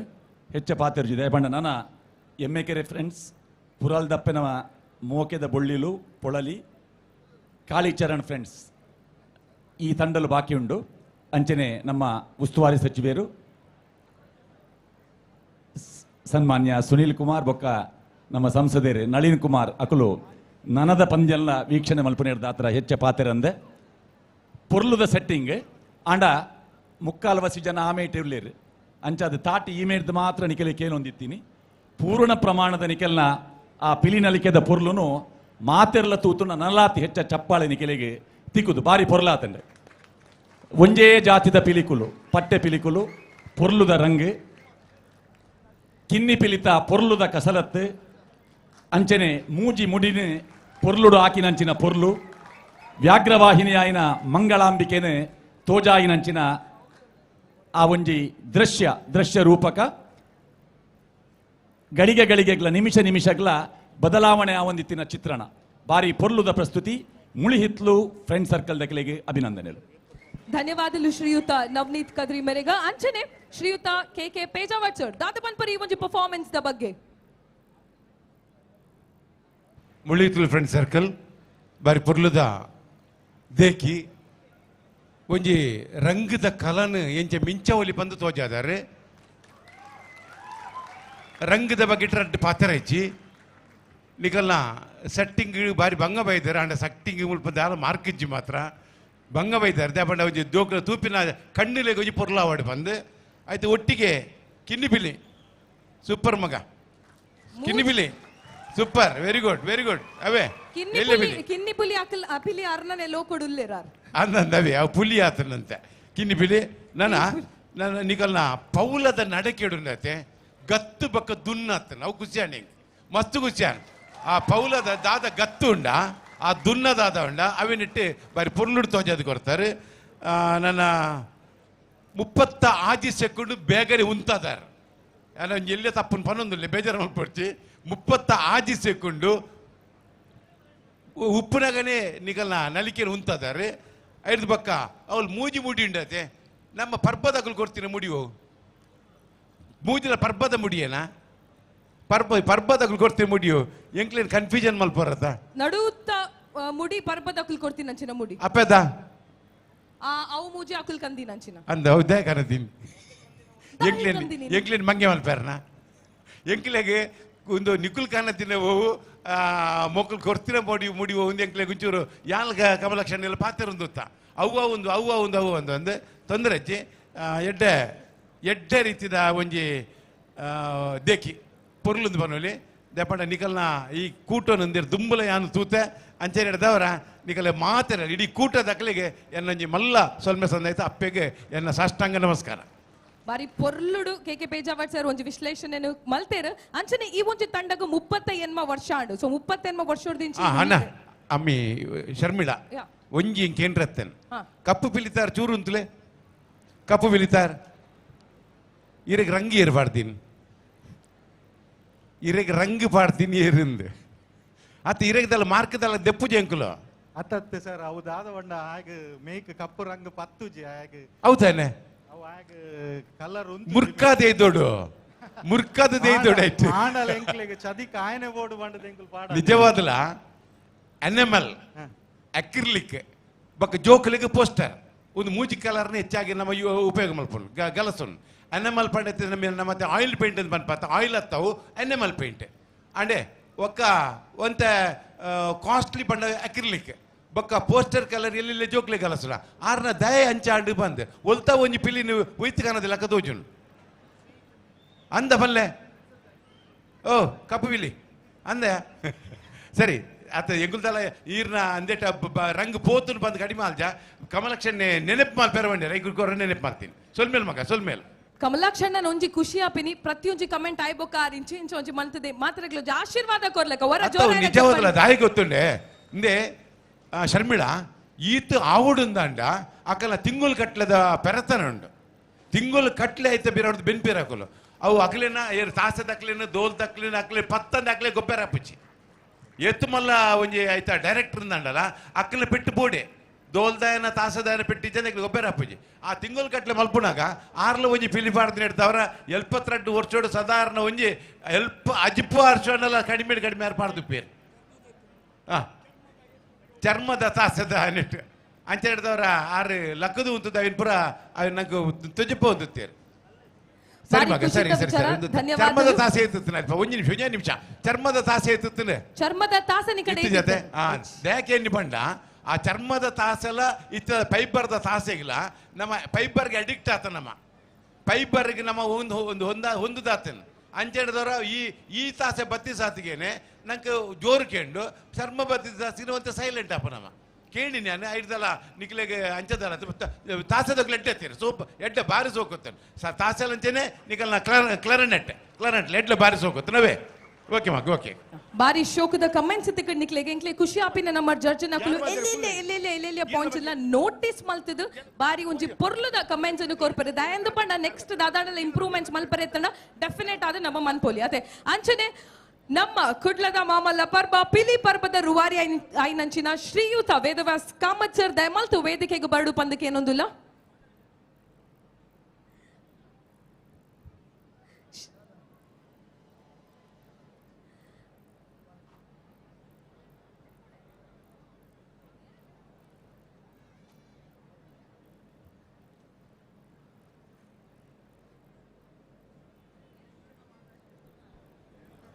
ಹೆಚ್ಚ ಪಾತೆರ್ಜಿದೆ ಪಂಡ ನಾನ ಎಮ್ ಎ ಕೆರೆ ಫ್ರೆಂಡ್ಸ್ ಪುರಾಲ್ ದಪ್ಪೆನ ಮೋಕೆದ ಬೊಳ್ಳಿಲು ಪೊಳಲಿ ಕಾಳಿಚರಣ್ ಫ್ರೆಂಡ್ಸ್ ಈ ತಂಡಲು ಬಾಕಿ ಉಂಡು. ಅಂಚನೆ ನಮ್ಮ ಉಸ್ತುವಾರಿ ಸಚಿವರು ಸನ್ಮಾನ್ಯ ಸುನೀಲ್ ಕುಮಾರ್ ಬೊಕ್ಕ ನಮ್ಮ ಸಂಸದರು ನಳಿನ್ ಕುಮಾರ್ ಅಕುಲು ನನದ ಪಂದ್ಯಲ್ಲ ವೀಕ್ಷಣೆ ಮಲ್ಪುನೇರ್ದಾತ್ರ ಹೆಚ್ಚ ಪಾತೆರಂದೆ ಪೊರ್ಲುದ ಸೆಟ್ಟಿಂಗ್ ಆಂಡ ಮುಕ್ಕಾಲ್ವಸಿ ಜನ ಆಮೇಟ್ ಇರ್ಲಿರು ಅಂಚಾದ ತಾಟಿ ಈಮೇರ್ದು ಮಾತ್ರ ನಿಖಲೆ ಕೇಳೊಂದಿತ್ತೀನಿ ಪೂರ್ಣ ಪ್ರಮಾಣದ ನಿಖಲ್ನ ಆ ಪಿಲಿ ನಲಿಕೆದ ಪೊರ್ಲುನು ಮಾತೆರ್ಲ ತೂತುನ ನಲಾತಿ ಹೆಚ್ಚ ಚಪ್ಪಾಳೆ ನಿಖಲೆಗೆ ತಿಕ್ಕುದು ಬಾರಿ ಪೊರ್ಲಾತಂಡೆ. ಒಂಜೇ ಜಾತಿದ ಪಿಲಿಕುಲು ಪಟ್ಟೆ ಪಿಲಿಕುಲು ಪೊರ್ಲುದ ರಂಗ್ ಕಿನ್ನಿ ಪಿಲಿತ ಪೊರ್ಲುದ ಕಸರತ್ತು ಅಂಚನೆ ಮೂಜಿ ಮುಡಿನ ಪೊರ್ಲುಡು ಆಕಿನಂಚಿನ ಪೊರ್ಲು ವ್ಯಾಘ್ರವಾಹಿನಿಯಾಯಿನ ಮಂಗಳಾಂಬಿಕೆನೆ ತೋಜಾಯಿನಂಚಿನ ಆ ಒಂಜಿ ದೃಶ್ಯ ದೃಶ್ಯ ರೂಪಕ ಗಳಿಗೆ ಗಳಿಗೆಗ್ಲ ನಿಮಿಷ ನಿಮಿಷಗ್ಲ ಬದಲಾವಣೆ ಆ ಒಂದಿತ್ತಿನ ಚಿತ್ರಣ ಬಾರಿ ಪೊರ್ಲುದ ಪ್ರಸ್ತುತಿ. ಮುಳಿಹಿತ್ಲು ಫ್ರೆಂಡ್ ಸರ್ಕಲ್ ದಕಲೆಗೆ ಅಭಿನಂದನೆಗಳು. ಧನ್ಯವಾದಗಳು ಶ್ರೀಯುತ ನವನೀತ್ ಕದ್ರಿ ಮೇರೆಗ. ಅಂಚನೆ ಶ್ರೀಯುತ ಕೆ ಕೆ ಪೇಜಾವರ್ ಸರ್ ದಾದ ಪನ್ಪರಿ ಈ ಒಂಜಿ ಪರ್ಫಾರ್ಮೆನ್ಸ್ the ಬಗ್ಗೆ. ಮುಳಿಹಿತ್ಲು ಫ್ರೆಂಡ್ ಸರ್ಕಲ್ ಬಾರಿ ಪೊರ್ಲುದ ದೇಕಿ ಒಂಜಿ ರಂಗದ ಕಲನ್ ಎಂಚ ಮಿಂಚ ಒಲಿ ಬಂದು ತೋಜಾದಾರೆ ರಂಗದ ಬಗ್ಗೆ ರಡ್ಡು ಪಾತ್ರ ಹೆಚ್ಚಿ ನಿಕಲ್ನ ಸೆಟ್ಟಿಂಗ್ ಬಾರಿ ಭಂಗ ಬೈದಾರೆ ಅಂಡ ಸೆಟ್ಟಿಂಗ್ ಮುಲ್ಪ ದಾಲ ಮಾರ್ಕಿಜ್ಜಿ ಮಾತ್ರ ಭಂಗ ಬೈದಾರೆ ದಾಪಂಡ ಒಂಜಿ ದೋಕ್ಲ ತೂಪಿನ ಕಣ್ಣಿಲೆಗೆ ಒಂಜಿ ಪೊರ್ಲಾವಾಡು ಬಂದು ಆಯ್ತು. ಒಟ್ಟಿಗೆ ಕಿನ್ನಿಪಿಲಿ ಸೂಪರ್ ಮಗ ಕಿನ್ನಿಪಿಲಿ super very good very good. ಅವೇ ಕಿನ್ನಿ ಪುಲಿ ಅಕಲ್ ಅಪಿಲಿ ಅರ್ನನೆ ಲೋಕೊಡುಲ್ಲೇರಾರ್ ಅಂದಂದವೇ ಅವು ಪುಲಿ ಆತನಂತೆ ಕಿನ್ನಿ ಪಿಲಿ. ನನ್ನ ನನ್ನ ನಿಕಲ್ನ ಪೌಲದ ನಡಕೆಡುನತೆ ಗತ್ತು ಬಕ್ಕ ದುನ್ನತ್ತ ನಾವು ಖುಷಿಯಾಣ ಮಸ್ತು ಖುಷಿಯಾಣ ಆ ಪೌಲದ ದಾದ ಗತ್ತು ಉಂಡ ಆ ದುನ್ನದಾದ ಉಂಡ ಅವೇನಿಟ್ಟು ಬಾರಿ ಪೊರ್ಲುಡು ತೋಜಾದು ಕೊಡ್ತಾರೆ. ನನ್ನ 36 ಸೆಕೆಂಡ್ ಬೇಗನೆ ಉಂತಾದಾರ ನಾನು ಎಲ್ಲೇ ತಪ್ಪನ್ನು ಪನ್ನೊಂದಿಲ್ಲ ಬೇಜಾರು ಮಾಡ್ಕೊಡ್ತಿ. 36 ಸೆಕೆಂಡು ಉಪ್ಪುನಗನೇ ನಿಗಲ್ನ ನಲಿಕೆನ ಉಂತಾದಾರೆ ಐದು ಬಕ್ಕ ಅವಳು ಮೂಜಿ ಮುಡಿ ಉಂಡತೆ ನಮ್ಮ ಪರ್ಬದಗಳು ಕೊಡ್ತೀನಿ ಮುಡಿಯೋ ಮೂಜಿನ ಪರ್ಬದ ಮುಡಿಯೇನಾ ಪರ್ಬ ಪರ್ಬದಗಳು ಕೊಡ್ತೀನಿ ಮುಡಿಯೋ ಎಂಕ್ಲೇನು ಕನ್ಫ್ಯೂಷನ್ ಮಲ್ಪರತ್ತ ನಡುತ್ತ ಮುಡಿ ಪರ್ಬದಗಳು ಕೊಡ್ತೀನಿ ಅಂಚಿನ ಮುಡಿ ಅಪ್ಪದ ಅವು ಮೂಜಿ ಅಕುಲ್ ಕಂದಿನ ಅಂಚಿನ ಅಂದ ಹೌದೇ ಕನದಿನ್ ಎಂಕ್ಲೇನ್ ಎಂಕ್ಲೇನ್ ಮಂಗೆ ಮಲ್ಪೇರ್ನ ಎಂಕ್ಲೆಗೆ ಒಂದು ನಿಕುಲ್ ಕಾಣತಿನ ಹೋವು ಮೊಕ್ಕಲು ಕೊರ್ತಿನ ಮೋಡಿ ಮುಡಿ ಒಂದು ಎಂಕ್ಲೆಗೆ ಒಂಚೂರು ಯಾಲ್ಗ ಕಮಲಕ್ಷಣ ಎಲ್ಲ ಪಾತ್ರ ಒಂದು ಅವ್ವ ಒಂದು ಅವ್ವ ಒಂದು ಅವ್ವ ಒಂದು ಅಂದು ತೊಂದರೆ ಅಜ್ಜಿ ಎಡ್ಡೆ ಎಡ್ಡೆ ರೀತಿದ ಒಂಜಿ ದೇಕಿ ಪೊರ್ಲುಂದು ಬನ್ನೋಲಿ ದೆಪಂಡ ನಿಕಲ್ನ ಈ ಕೂಟನೊಂದಿರು ದುಂಬಲ ಯಾನು ತೂತೆ ಅಂಚೆ ಹಿಡ್ದವರ ನಿಕಲೆ ಮಾತಿನ ಇಡೀ ಕೂಟದ ಅಕಲಿಗೆ ಎನ್ನೊಂಜಿ ಮಲ್ಲ ಸೊಲ್ಮೆ ಸಂದಾಯ್ತು ಅಪ್ಪೆಗೆ ಎನ್ನ ಸಾಷ್ಟಾಂಗ ನಮಸ್ಕಾರ. ಬಾರಿ ಪೊರ್ಲುಡು ಕೆ ಕೆ ಪೇಜಾವರ್ ಸರ್ ಒಂಜಿ ವಿಶ್ಲೇಷಣೆನು ಮಲ್ತೇರು ಅಂಚನೆ ಈ ಒಂಜಿ ತಂಡಗು 38 ವರ್ಷ ಆಂಡು. ಸೊ 38 ವರ್ಷದ ಅಣ್ಣ ಅಮ್ಮಿ ಶರ್ಮಿಳಾ ಒಂಜಿ ಕೇಂದ್ರತ್ತೇನೆ ಕಪ್ಪು ಪಿಲಿತಾರ್ ಚೂರು ಅಂತಲೇ ಕಪ್ಪು ಪಿಲಿತಾರ್ ಇರಗ್ ರಂಗಿ ಇರಬಾರ್ದೀನಿ ಇರಗ್ ರಂಗು ಪಾಡ್ತೀನಿ ಇರಿಂದ ಅತ್ತ ಇರಗದಲ್ಲ ಮಾರ್ಕದಲ್ಲ ದೆಪ್ಪು ಜಂಕುಲು ಅತ್ತತ್ತೆ ಸರ್ ಅವು ದಾದ ಬಂಡ ಆಗ ಮೇಕ್ ಕಪ್ಪು ರಂಗು ಪತ್ತುಜಿ ಆಗ ಹೌದಾನೆ ಅವು ಆಗ ಕಲರ್ ಮುರ್ಕಾದ ದೊಡ್ಡು ಮುರ್ಕಾದ ದೊಡ್ಡ ಆಯ್ತು ಆಂಡಲ ಎಂಕ್ಲೆಗೆ ಚದಿಕ್ ಆಯನೆ ಬೋರ್ಡು ಬಂಡದ ಎಂಕುಲು ಪಾಡ ನಿಜವಾದಲ ಎನಿಮಲ್ ಅಕ್ರಿಲಿಕ್ ಬಕ್ಕ ಜೋಕಲಿಗೆ ಪೋಸ್ಟರ್ ಒಂದು ಮೂಜಿ ಕಲರ್ನ ಹೆಚ್ಚಾಗಿ ನಮ್ಮ ಉಪಯೋಗ ಮಲ್ಪೊಂಡು ಗಲಸೊಂಡು ಎನಿಮಲ್ ಪಂಡ ನಮ್ಮ ನಮ್ಮ ಆಯಿಲ್ ಪೇಂಟ್ ಅಂತ ಬಂದ್ಪಾತ ಆಯಿಲ್ ಹತ್ತವು ಎನಿಮಲ್ ಪೇಂಟ್ ಅಂಡೆ ಒಕ್ಕ ಒಂತ ಕಾಸ್ಟ್ಲಿ ಪಂಡ ಅಕ್ರಿಲಿಕ್ ಬೊಕ್ಕ ಪೋಸ್ಟರ್ ಕಲರ್ ಎಲ್ಲೆಲ್ಲ ಜೋಕ್ಲೆ ಕಲಸುಲ ಆರ್ನ ದಯ ಅಂಚಾಂಡು ಬಂದು ಒಲ್ತ ಒಂಜಿ ಪಿಲಿ ನೀವು ಒಯ್ತು ಕಾಣೋದಿಲ್ಲ ಕದೋಜುನು ಅಂದ ಬಲ್ಲೆ ಓ ಕಪ್ಪು ಪಿಲಿ ಅಂದೆ ಸರಿ ಆತ ಎಂಗುಲ್ದಲ್ಲ ಈರ್ನ ಅಂದೇಟ ರಂಗ್ ಪೋತುನು ಬಂದು ಕಡಿಮೆ ಆಲ್ಜ ಕಮಲಕ್ಷಣ್ಣೆ ನೆನಪು ಮಾಲ್ ರೈಗುರು ಕೊರ ನೆನಪು ಮಾಡ್ತೀನಿ ಸೊಲ್ಮೇಲ್ ಮಗ ಸೊಲ್ಮೇಲ್ ಕಮಲಾಕ್ಷಣ್ಣ ಒಂಜಿ ಖುಷಿ ಆಪಿನಿ ಪ್ರತಿಯೊಂಜಿ ಕಮೆಂಟ್ ಆಯ್ಬೊಕ್ಕ ಇಂಚಿ ಇಂಚಿ ಒಂಜಿ ಮಂತದೆ ಮಾತ್ರಗಳು ಆಶೀರ್ವಾದ ಕೊರ್ಲಕ ಹೊರ ಜೋರ ನಿಜವಾದಲ್ಲ ದಾಯಿ ಗೊತ್ತುಂಡೆ ಇಂದೆ ಶರ್ಮಿಳಾ ಈತ ಆವುಡುಂದಾಂಡ ಅಕಲ ತಿಂಗುಲ್ ಕಟ್ಲದ ಪೆರತನ ಉಂಡು ತಿಂಗುಲ್ ಕಟ್ಲೆ ಐತೆ ಬಿರೋದು ಬೆನ್ಪಿರಾಕಲು ಅವು ಅಕ್ಲೇನ ಏರು ತಾಸದ ಅಕ್ಲೇನ ದೋಲ್ ತಕ್ಲೇನ ಅಕ್ಲೆ ಪತ್ತಂದ ಅಕ್ಲೆ ಗೊಬ್ಬರ ಪುಚ್ಚಿ ಎತ್ತು ಮಲ್ಲ ಒಂಜಿ ಆಯ್ತಾ ಡೈರೆಕ್ಟರ್ ಅಂಡಲ್ಲ ಅಕ್ಕಲ ಪೆಟ್ಟು ಬೋಡೆ ದೋಲ್ದಾಯನ ತಾಸದಾಯನ ಪೆಟ್ಟಿ ಜನಕ್ಕೆ ಗೊಬ್ಬರ ಅಪ್ಪುಜಿ ಆ ತಿಂಗುಲ್ ಕಟ್ಲೆ ಮಲ್ಪುನಾಗ ಆರ್ಲ ಒಂಜಿ ಪಿಲಿ ಪಾಡ್ದಿನ ಇಡ್ತಾವ್ರ 72 ವರ್ಷೋಡು ಸಾಧಾರಣ ಒಂಜಿ ಎಲ್ಪ ಅಜಿಪ್ಪು ವರ್ಷನೆಲ್ಲ ಕಡಿಮೆ ಕಡಿಮೆ ಯಾರು ಪಾಡ್ದು ಪೇರು ಚರ್ಮದ ತಾಸದ ನೆಟ್ಟು ಅಂಚೆ ಹಿಡ್ದವ್ರ ಆರು ಲಕ್ಕದು ಉಂತದ ಅವಿನ ಪುರ ಅವಿನ ನಂಗೆ ತುಜಿಪ್ಪ ಹೊಂದುತ್ತೀರಿ. ಸರಿ ಮಗ ಸರಿ ಸರಿ ಸರಿ ಚರ್ಮದ ತಾಸೆ ಎತ್ತುತ್ತಾನೆ ಒಂದು ನಿಮಿಷ ಒಂದು ನಿಮಿಷ ಚರ್ಮದ ತಾಸೆ ಎತ್ತುತ್ತಾನೆ ಚರ್ಮದ ತಾಸೆ ಕಡೆ ಜೊತೆ ದೇಕೆ ಎಣ್ಣೆ ಬಂಡ ಆ ಚರ್ಮದ ತಾಸೆಲ್ಲ ಇತ್ತ ಫೈಬರ್ದ ತಾಸೆಗಿಲ್ಲ ನಮ್ಮ ಫೈಬರ್ಗೆ ಅಡಿಕ್ಟ್ ಆತ ನಮ್ಮ ಫೈಬರ್ಗೆ ನಮ್ಮ ಒಂದು ಒಂದು ಹೊಂದ ಹೊಂದುದಾತನ ಅಂಚೆಡ್ದವ್ರ ಈ ಈ ತಾಸೆ ಬತ್ತಿ ಸಾತಿಗೇನೆ ನಂಗೆ ಜೋರು ಕೇಂಡು ಚರ್ಮ ಬತ್ತಿ ತಾಸಿನ ಒಂದು ಸೈಲೆಂಟ್ ಆಪ ನಮ್ಮ ಕೇಳಿ ನಾನು ಐಡ್ದಲ್ಲ ನಿಕ್ಲೆಗೆ ಅಂಚದಲ್ಲ ತಾಸೆದಾಗ ಎಡ್ಡೆ ಹತ್ತೀರಿ ಸೋಪ್ ಎಡ್ಡೆ ಬಾರಿ ಸೋಕುತ್ತಾನೆ ತಾಸೆಲ್ಲ ಅಂಚೆನೆ ನಿಕಲ್ನ ಕ್ಲರನೆಟ್ ಕ್ಲರನೆಟ್ ಎಡ್ಲೆ ಬಾರಿ ಸೋಕುತ್ತೆ ನಾವೇ ಓಕೆ ಮಗ ಓಕೆ ಬಾರಿ ಶೋಕದ ಕಮೆಂಟ್ಸ್ ತಿಕ್ಕಡ್ ನಿಕ್ಲೆಗೆ ಎಂಕ್ಲೆ ಖುಷಿ ಆಪಿನ ನಮ್ಮ ಜಡ್ಜ್ ನಕಲು ಎಲ್ಲೆಲ್ಲೆ ಎಲ್ಲೆಲ್ಲೆ ಎಲ್ಲೆಲ್ಲೆ ಪಾಯಿಂಟ್ಸ್ ಎಲ್ಲ ನೋಟಿಸ್ ಮಲ್ತದು ಬಾರಿ ಒಂಜಿ ಪೊರ್ಲುದ ಕಮೆಂಟ್ಸ್ ಅನ್ನು ಕೊರ್ಪರೆ ದಯಂದು ಪಂಡ ನೆಕ್ಸ್ಟ್ ದಾದಾಡಲ ಇಂಪ್ರೂವ್ಮೆಂಟ್ಸ್ ಮಲ್ಪರೆ ತನ ಡೆಫಿನೆಟ್ ಆದ ನಮ್ಮ ಮನ್ಪೋಲಿ ಅದೇ ಅಂಚನೆ ನಮ್ಮ ಕುಡ್ಲದ ಮಾಮಲ್ಲ ಪರ್ಬ ಪಿಲಿ ಪರ್ಬದ ರುವಾರಿ ಐನಂಚಿನ ಶ್ರೀಯುತ ವೇದವ್ಯಾಸ್ ಕಾಮತ್ ಸರ್ ದಯಮಲ್ತು ವೇದಿಕೆಗೆ ಬರಡು ಪಂದಕ್ಕೆ ಏನೊಂದಿಲ್ಲ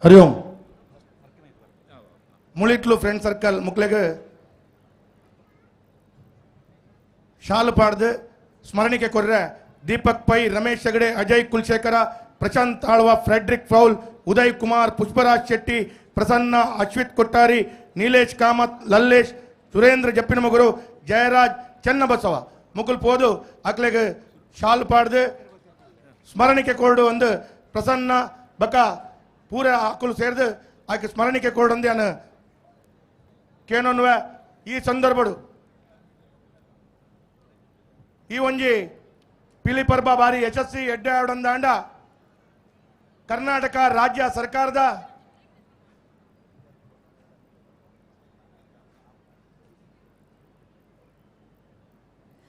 ಹರಿ ಓಂ ಮುಳಿಟ್ಲು ಫ್ರೆಂಡ್ ಸರ್ಕಲ್ ಮುಕ್ಲೆಗ್ ಶಾಲು ಪಾಡ್ದು ಸ್ಮರಣಿಕೆ ಕೊರ್ರೆ ದೀಪಕ್ ಪೈ, ರಮೇಶ್ ಹೆಗಡೆ, ಅಜಯ್ ಕುಲಶೇಖರ, ಪ್ರಶಾಂತ್ ಆಳ್ವ, ಫ್ರೆಡ್ರಿಕ್ ಫೌಲ್, ಉದಯ್ ಕುಮಾರ್, ಪುಷ್ಪರಾಜ್ ಶೆಟ್ಟಿ, ಪ್ರಸನ್ನ, ಅಶ್ವಿತ್ ಕೊಟ್ಟಾರಿ, ನೀಲೇಶ್ ಕಾಮತ್, ಲಲ್ಲೇಶ್, ಸುರೇಂದ್ರ ಜಪ್ಪಿನಮಗುರು, ಜಯರಾಜ್ ಚನ್ನಬಸವ ಮುಕುಲ್ ಪೋದು ಅಕ್ಲೆಗ್ ಶಾಲು ಪಾಡ್ದು ಸ್ಮರಣಿಕೆ ಕೊರಡು ಒಂದು ಪ್ರಸನ್ನ ಬಕ ಪೂರ ಅಕುಲು ಸೇರ್ದು ಆಕೆ ಸ್ಮರಣಿಕೆ ಕೊರಡಂದೆ ಅನ್ನ ಕೇನೊನ್ವೆ ಈ ಸಂದರ್ಭಡು ಈ ಒಂಜಿ ಪಿಲಿ ಪರ್ಬ ಬಾರಿ ಯಶಸ್ವಿ ಎಡ್ಡೆ ಆಡಂದಾಂಡ ಕರ್ನಾಟಕ ರಾಜ್ಯ ಸರ್ಕಾರದ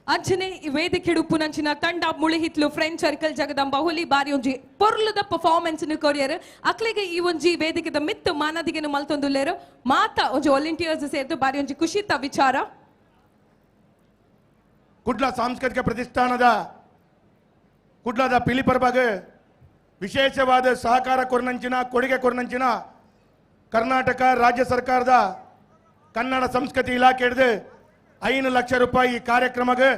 ಅಂಚನೆ ವೇದಿಕೆ ಉಪ್ಪುನಂಚಿನ ತಂಡ ಮುಳಿಹಿತ್ಲು ಫ್ರೆಂಡ್ ಸರ್ಕಲ್ ಜಗದಂಬ ಹುಲಿ ಬಾರಿ ಒಂಜಿ ಪೊರ್ಲುದ ಪರ್ಫಾರ್ಮೆನ್ಸ್ ಕೊರಿಯರ್ ಅಕ್ಲೆಗೆ ಈ ಒಂಜಿ ವೇದಿಕೆದ ಮಿತ್ತು ಮಾನದಿಗೆನು ಮಲ್ತೊಂದುಲ್ಲೇರು ಮಾತ ಒಂಜಿ ವಾಲಂಟಿಯರ್ಸ್ ಸೇರ್ದು ಬಾರಿ ಒಂಜಿ ಖುಷಿತ ವಿಚಾರ. ಕುಡ್ಲ ಸಾಂಸ್ಕೃತಿಕ ಪ್ರತಿಷ್ಠಾನದ ಕುಡ್ಲದ ಪಿಲಿಪರ್ಬಗ್ ವಿಶೇಷವಾದ ಸಹಕಾರ ಕೊರ್ನಂಚಿನ ಕೊಡುಗೆ ಕೊರ್ನಂಚಿನ ಕರ್ನಾಟಕ ರಾಜ್ಯ ಸರ್ಕಾರದ ಕನ್ನಡ ಸಂಸ್ಕೃತಿ ಇಲಾಖೆ ಹಿಡಿದು 5 ಲಕ್ಷ ರೂಪಾಯಿ ಈ ಕಾರ್ಯಕ್ರಮಕ್ಕೆ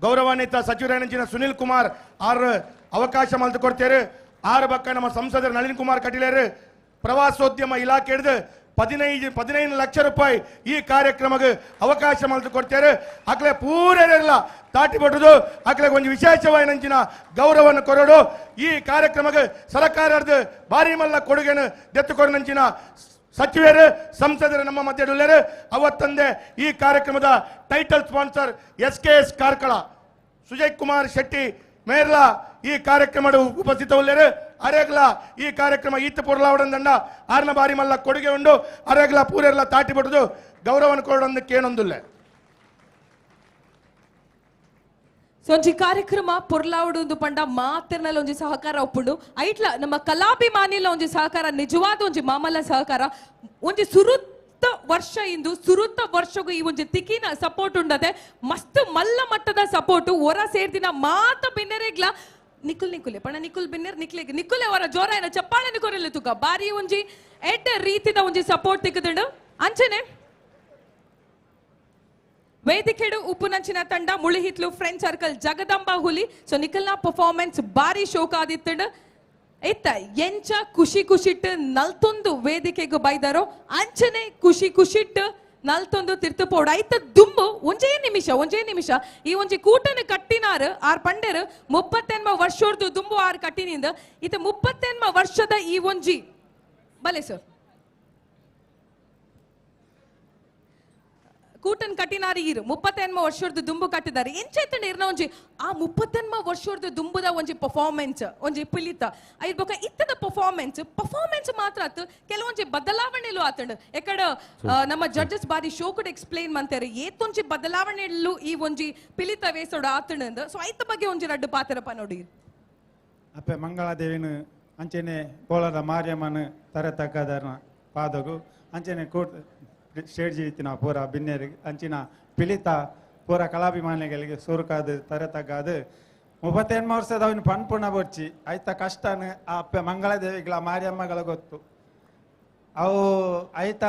ಗೌರವಾನ್ವಿತ ಸಚಿವರಾನಂಚಿನ ಸುನಿಲ್ ಕುಮಾರ್ ಆರ್ ಅವಕಾಶ ಮಲ್ತು ಕೊಡ್ತೇರು. ಆರು ಬಕ್ಕ ನಮ್ಮ ಸಂಸದರು ನಳಿನ್ ಕುಮಾರ್ ಕಟೀಲೇರು ಪ್ರವಾಸೋದ್ಯಮ ಇಲಾಖೆ ಹಿಡಿದು 15 ಲಕ್ಷ ರೂಪಾಯಿ ಈ ಕಾರ್ಯಕ್ರಮಕ್ಕೆ ಅವಕಾಶ ಮಲ್ತು ಕೊಡ್ತೇರು. ಅಕ್ಲೆ ಪೂರೆಲ್ಲ ತಾಟಿ ಬಟ್ಟುದು ಅಕ್ಲೆ ಒಂದು ವಿಶೇಷವಾದ ಗೌರವವನ್ನು ಕೊರಡು. ಈ ಕಾರ್ಯಕ್ರಮಕ್ಕೆ ಸರ್ಕಾರದ ಭಾರಿ ಮಲ್ಲ ಕೊಡುಗೆಯನ್ನು ದೆತ್ತುಕೊರನಂಚಿನ ಸಚಿವರು ಸಂಸದರು ನಮ್ಮ ಮಧ್ಯದಲ್ಲಿದ್ದಾರೆ. ಅವತ್ತಂದೇ ಈ ಕಾರ್ಯಕ್ರಮದ title sponsor SKS Karkala Sujay Kumar Shetty ಮೇರ್ಲಾ ಈ ಕಾರ್ಯಕ್ರಮದ ಉಪಸ್ಥಿತವುಳ್ಳರು. ಅರೆಗ್ಲ ಈ ಕಾರ್ಯಕ್ರಮ ಈತ ಪೊರ್ಲಾವಡಂದಂಡ ಆರ್ನ ಬಾರಿ ಮಲ್ಲ ಕೊಡುಗೆ ಉಂಡು. ಅರೆಗ್ಲ ಪೂರೆಲ್ಲ ತಾಟಿ ಬಿಡುದು ಗೌರವವನ್ನು ಕೊಡೋದಕ್ಕೇನೊಂದಿಲ್ಲ. ಸೊ ಒಂಜಿ ಕಾರ್ಯಕ್ರಮ ಪೊರ್ಲಾವಡು ಪಂಡ ಮಾತಿರ್ನಲ್ಲ ಒಂಜಿ ಸಹಕಾರ ಒಪ್ಪುಂಡು. ಐಟ್ಲ ನಮ್ಮ ಕಲಾಭಿಮಾನಿಲ ಒಂಜಿ ಸಹಕಾರ, ನಿಜವಾದ ಒಂಜಿ ಮಾಮಲ್ಲ ಸಹಕಾರ. ಒಂಜಿ ಸುರುತ್ತ ವರ್ಷ ಇಂದು ಸುರುತ್ತ ವರ್ಷಗೂ ಈ ಒಂಜಿ ತಿಕ್ಕಿನ ಸಪೋರ್ಟ್ ಉಂಡತೆ ಮಸ್ತ್ ಮಲ್ಲ ಮಟ್ಟದ ಸಪೋರ್ಟ್. ಹೊರ ಸೇರ್ದಿನ ಮಾತ ಬಿನ್ನೆರೆಗ್ಲ ನಿಕುಲ್ ನಿಕುಲೆ ಪಣ ನಿಕುಲ್ ಬಿನ್ನೆರ್ ನಿಕ್ಲೆ ನಿಕುಲೆ ಅವರ ಜೋರ ಏನ ಚಪ್ಪಾಳೆ ನಿಕೋರೆಲ್ಲ ತುಕ ಬಾರಿ ಒಂಜಿ ಎಡ್ಡ ರೀತಿದ ಒಂಜಿ ಸಪೋರ್ಟ್ ತಿಕ್ಕದುಂಡು. ಅಂಚನೆ ವೇದಿಕೆಡು ಉಪ್ಪುನಂಚಿನ ತಂಡ ಮುಳಿಹಿತ್ಲು ಫ್ರೆಂಡ್ ಸರ್ಕಲ್ ಜಗದಂಬ ಹುಲಿ. ಸೊ ನಿಖಲ್ನ ಪರ್ಫಾರ್ಮೆನ್ಸ್ ಬಾರಿ ಶೋಕ ಆದಿತ್ತಂಡು. ಇತ್ತ ಎಂಚ ಖುಷಿ ಖುಷಿಟ್ಟು ನಲ್ತೊಂದು ವೇದಿಕೆಗೆ ಬೈದಾರೋ ಅಂಚನೆ ಖುಷಿ ಖುಷಿಟ್ಟು ನಲ್ತೊಂದು ತಿರ್ತುಪೋಡು. ಐತ ದುಂಬು ಒಂಜೇ ನಿಮಿಷ ಒಂಜೇ ನಿಮಿಷ ಈ ಒಂಜಿ ಕೂಟನ ಕಟ್ಟಿನಾರು ಆರ್ ಪಂಡೇರು 38 ವರ್ಷದ ದುಂಬು ಆರ್ ಕಟ್ಟಿನಿಂದ ಇತ 38 ವರ್ಷದ ಈ ಒಂಜಿ ಬಲೆ ಸರ್ ಕೂಟನ್ ಕಟ್ಟಿನಾರು ಈರು 38 ವರ್ಷದ ದುಂಬು ಕಟ್ಟಿದ್ದಾರೆ. ಎಂಚೈತಂಡ ಇರ್ನ ಒಂಜಿ ಆ 38 ವರ್ಷದ ದುಂಬುದ ಒಂಜಿ ಪರ್ಫಾರ್ಮೆನ್ಸ್ ಒಂಜಿ ಪಿಲಿತ ಐದ್ ಬೊಕ ಇತ್ತದ ಪರ್ಫಾರ್ಮೆನ್ಸ್ ಪರ್ಫಾರ್ಮೆನ್ಸ್ ಮಾತ್ರ ಆತು ಕೆಲವೊಂಜಿ ಬದಲಾವಣೆಲು ಆತಂಡು. ಎಕಡ ನಮ್ಮ ಜಡ್ಜಸ್ ಬಾರಿ ಶೋಕಡ್ ಎಕ್ಸ್ಪ್ಲೇನ್ ಮಂತಾರೆ ಏತೊಂಜಿ ಬದಲಾವಣೆಲು ಈ ಒಂಜಿ ಪಿಲಿತ ವೇಸೋಡು ಆತಂಡ. ಸೊ ಐತ ಬಗ್ಗೆ ಒಂಜಿ ರಡ್ಡು ಪಾತ್ರಪ್ಪ ನೋಡಿ. ಅಪ್ಪೆ ಮಂಗಳಾದೇವಿನ ಅಂಚೆನೆ ಕೋಳದ ಮಾರಿಯಮ್ಮನ ತರೆ ತಗ್ಗದರ್ನ ಪಾದಗು ಅಂಚೆನೆ ಕೋಟ್ ಸ್ಟೇಜ್ ಇತ್ತಿನ ಪೂರ ಬಿನ್ನೇರಿಗೆ ಅಂಚಿನ ಪಿಲಿತ ಪೂರ ಕಲಾಭಿಮಾನಿಗಳಿಗೆ ಸುರುಕಾದು ತರೆ ತಗ್ಗಾದು 38 ವರ್ಷದ ಅವನು ಪನ್ಪುಣ ಬೊಚ್ಚಿ ಐತ ಕಷ್ಟನ ಆ ಅಪ್ಪೆ ಮಂಗಳದೇವಿಗಳ ಮಾರಿಯಮ್ಮಗಳ ಗೊತ್ತು. ಅವು ಐತ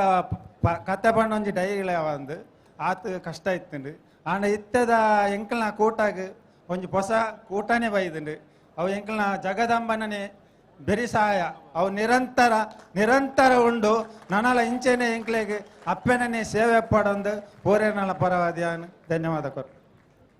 ಕತೆ ಪಣ್ಣೊಂಜಿ ಡೈರಿಗಳ ಒಂದು ಆತ ಕಷ್ಟ ಇತ್ತಂಡು. ಆಂಡ ಇತ್ತದ ಎಂಕಲ್ನ ಕೂಟಾಗ ಒಂಜಿ ಹೊಸ ಕೂಟನೇ ಬೈದುಂಡು. ಅವು ಎಂಕಲ್ನ ಜಗದಂಬನೇ ಬೆರಿ ಸಹಾಯ ಅವು ನಿರಂತರ ನಿರಂತರ ಉಂಡು. ನನಲ ಇಂಚೆನೆ ಎಂಕ್ಲೆಗ್ ಅಪ್ಪೆನನೆ ಸೇವೆ ಪಡೊಂದು ಪೂರೇನಲ ಪರವಾದಿಯಾನು ಧನ್ಯವಾದ ಕೊರ್.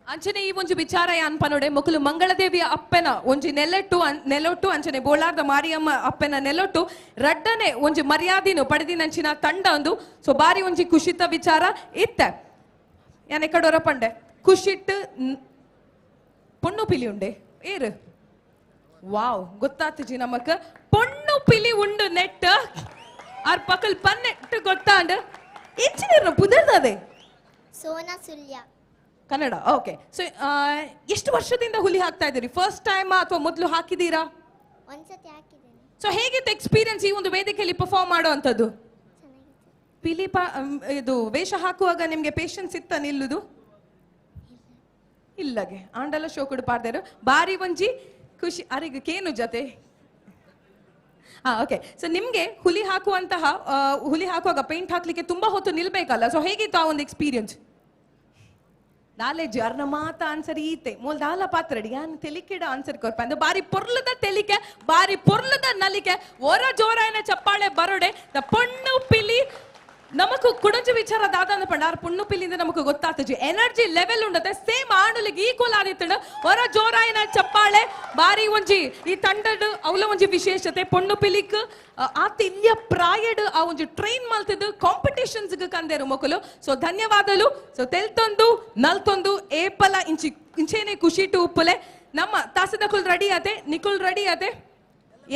ಅಂಚನೆ ಈ ಒಂಜಿ ವಿಚಾರ ಯಾನ್ ಪನೋಡೆ ಮೊಕಲು ಮಂಗಳದೇವಿಯ ಅಪ್ಪೆನ ಒಂಜಿ ನೆಲೆಟ್ಟು ನೆಲೊಟ್ಟು ಅಂಚನೆ ಬೋಳಾರ್ದ ಮಾರಿಯಮ್ಮ ಅಪ್ಪೆನ ನೆಲೊಟ್ಟು ರಡ್ಡನೆ ಒಂಜಿ ಮರ್ಯಾದಿನು ಪಡೆದಿನಂಚಿನ ತಂಡ ಒಂದು. ಸೊ ಬಾರಿ ಒಂಜಿ ಖುಷಿತ ವಿಚಾರ ಇತ್ತ. ಯಾನ್ ಎಕಡೋರ ಪಂಡೆ ಖುಷಿಟ್ಟು ಪೊಣ್ಣು ಪಿಲಿ ಉಂಡೆ ಏರು ವಾವ್ ಗೊತ್ತಾತುಜಿ ನಮಕ್ ಪೊಣ್ಣು ಪಿಲಿ ಉಂಡು ನೆಟ್ ಆರ್ ಪಕಲ್ ಪನ್ನೆಟ್ಟು ಗೊತ್ತಾಂಡ್ ಇಂಚಿನಿರ್ನ ಪುದರ್ದದೆ ಸೋನಾ ಸುಲ್ಯ ಕನ್ನಡ. ಓಕೆ, ಸೊ ಎಷ್ಟು ವರ್ಷದಿಂದ ಹುಲಿ ಹಾಕ್ತಾ ಇದ್ದೀರಿ? ಫಸ್ಟ್ ಟೈಮ್ ಅಥವಾ ಮೊದಲು ಹಾಕಿದ್ದೀರಾ? ಒಂದ್ಸತಿ ಹಾಕಿದ್ದೀನಿ. ಸೊ ಹೇಗಿತ್ತು ಎಕ್ಸ್ಪೀರಿಯನ್ಸ್ ಈ ಒಂದು ವೇದಿಕೆಯಲ್ಲಿ ಪರ್ಫಾರ್ಮ್ ಮಾಡುವಂಥದ್ದು? ಪಿಲಿ ಇದು ವೇಷ ಹಾಕುವಾಗ ನಿಮ್ಗೆ ಪೇಷನ್ಸ್ ಇತ್ತ ನಿಲ್ಲುದು? ಇಲ್ಲಗೆ ಆಂಡಲ ಶೋಕುಡು ಪಾಡ್ದೇರು ಬಾರಿ ಒಂಜಿ ಖುಷಿ ಅರೆಗೆ ಕೇನು ಜೊತೆ. ಓಕೆ, ಸೊ ನಿಮಗೆ ಹುಲಿ ಹಾಕುವಂತಹ ಹುಲಿ ಹಾಕುವಾಗ ಪೇಂಟ್ ಹಾಕ್ಲಿಕ್ಕೆ ತುಂಬಾ ಹೊತ್ತು ನಿಲ್ಬೇಕಲ್ಲ, ಸೊ ಹೇಗಿತ್ತು ಆ ಒಂದು ಎಕ್ಸ್ಪೀರಿಯನ್ಸ್? ನಾಲೆಜ್ ಅರ್ನ ಮಾತ ಆನ್ಸರ್ ಈತೆ ಮೂಲ ದಾಲ ಪಾತ್ರಡಿ ಯಾನ್ ತೆಲಿಕೆಡ ಆನ್ಸರ್ ಕೊರ್ಪ ಅಂದ್ರೆ ಬಾರಿ ಪೊರ್ಲದ ತೆಲಿಕೆ ಬಾರಿ ಪೊರ್ಲದ ನಲಿಕೆ ಒರ ಜೋರಾಯನ ಚಪ್ಪಾಳೆ ಬರೋಡೆ ದ ಪೊಣ್ಣು ಪಿಲಿ ನಮಕು ಕುಡಂಚು ವಿಚಾರ ದಾದ ಪಂಡ ಆರ್ ಪೊಣ್ಣು ಪಿಲಿಂದ ನಮಕು ಗೊತ್ತಾತಜಿ ಎನರ್ಜಿ ಲೆವೆಲ್ ಉಂಡತೆ ಸೇಮ್ ಆಣುಲಿಗೆ ಈಕ್ವಲ್ ಆದಿತ್ತಂಡ ಒರ ಜೋರಾಯನ ಚಪ್ಪಾಳೆ ಬಾರಿ ಒಂಜಿ ಈ ತಂಡದ ಅವಲ ಒಂಜಿ ವಿಶೇಷತೆ ಪೊಣ್ಣು ಪಿಲಿಕ್ ಆತ ಇಲ್ಲಿಯ ಪ್ರಾಯಡ್ ಆ ಒಂಜಿ ಟ್ರೈನ್ ಮಲ್ತಿದ್ದು ಕಾಂಪಿಟೇಷನ್ಸ್ ಕಂದೇರು ಮೊಕಲು. ಸೊ ಧನ್ಯವಾದಲು. ಸೊ ತೆಲ್ತೊಂದು ನಲ್ತೊಂದು ಏಪಲ ಇಂಚಿ ಇಂಚೇನೆ ಖುಷಿಟು ಉಪ್ಪುಲೆ ನಮ್ಮ ತಾಸದಕುಲ್ ರೆಡಿ ಆತೆ ನಿಕುಲ್ ರೆಡಿ ಆತೆ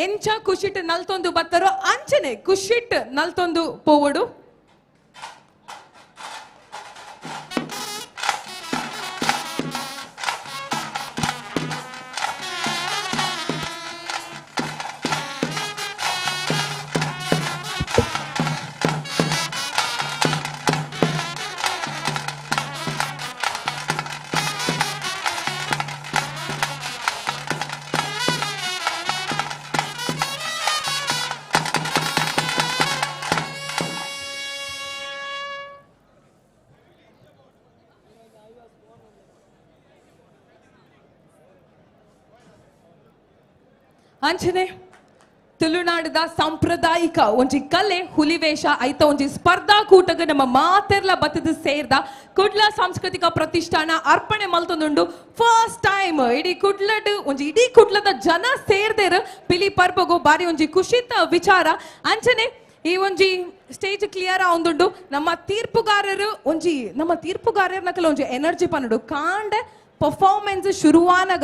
ಎಂಚ ಖುಷಿಟ್ ನಲ್ತೊಂದು ಬತ್ತರೋ ಅಂಚನೆ ಖುಷಿಟ್ ನಲ್ತೊಂದು ಪೋವಡು. ಅಂಚನೆ ತುಳುನಾಡದ ಸಾಂಪ್ರದಾಯಿಕ ಒಂಜಿ ಕಲೆ ಹುಲಿವೇಷ ಐತ ಒಂಜಿ ಸ್ಪರ್ಧಾಕೂಟಗ ನಮ್ಮ ಮಾತೆರ್ಲ ಬತ್ತದ ಸೇರ್ದ ಕುಡ್ಲ ಸಾಂಸ್ಕೃತಿಕ ಪ್ರತಿಷ್ಠಾನ ಅರ್ಪಣೆ ಮಲ್ತೊಂದುಂಡು. ಫಸ್ಟ್ ಟೈಮ್ ಇಡೀ ಕುಡ್ಲಡ್ ಒಂಜಿ ಇಡೀ ಕುಡ್ಲದ ಜನ ಸೇರ್ದೇರು ಪಿಲಿ ಪರ್ಬಗು ಬಾರಿ ಒಂಜಿ ಖುಷಿತ ವಿಚಾರ. ಅಂಚನೆ ಈ ಒಂಜಿ ಸ್ಟೇಜ್ ಕ್ಲಿಯರ್ ಆವೊಂದುಂಡು. ನಮ್ಮ ತೀರ್ಪುಗಾರರು ಒಂಜಿ ನಮ್ಮ ತೀರ್ಪುಗಾರರ್ನಕಲ ಒಂಜಿ ಎನರ್ಜಿ ಪನ್ನುಡು ಕಾಂಡೆ ಪರ್ಫಾರ್ಮೆನ್ಸ್ ಶುರುವಾನಗ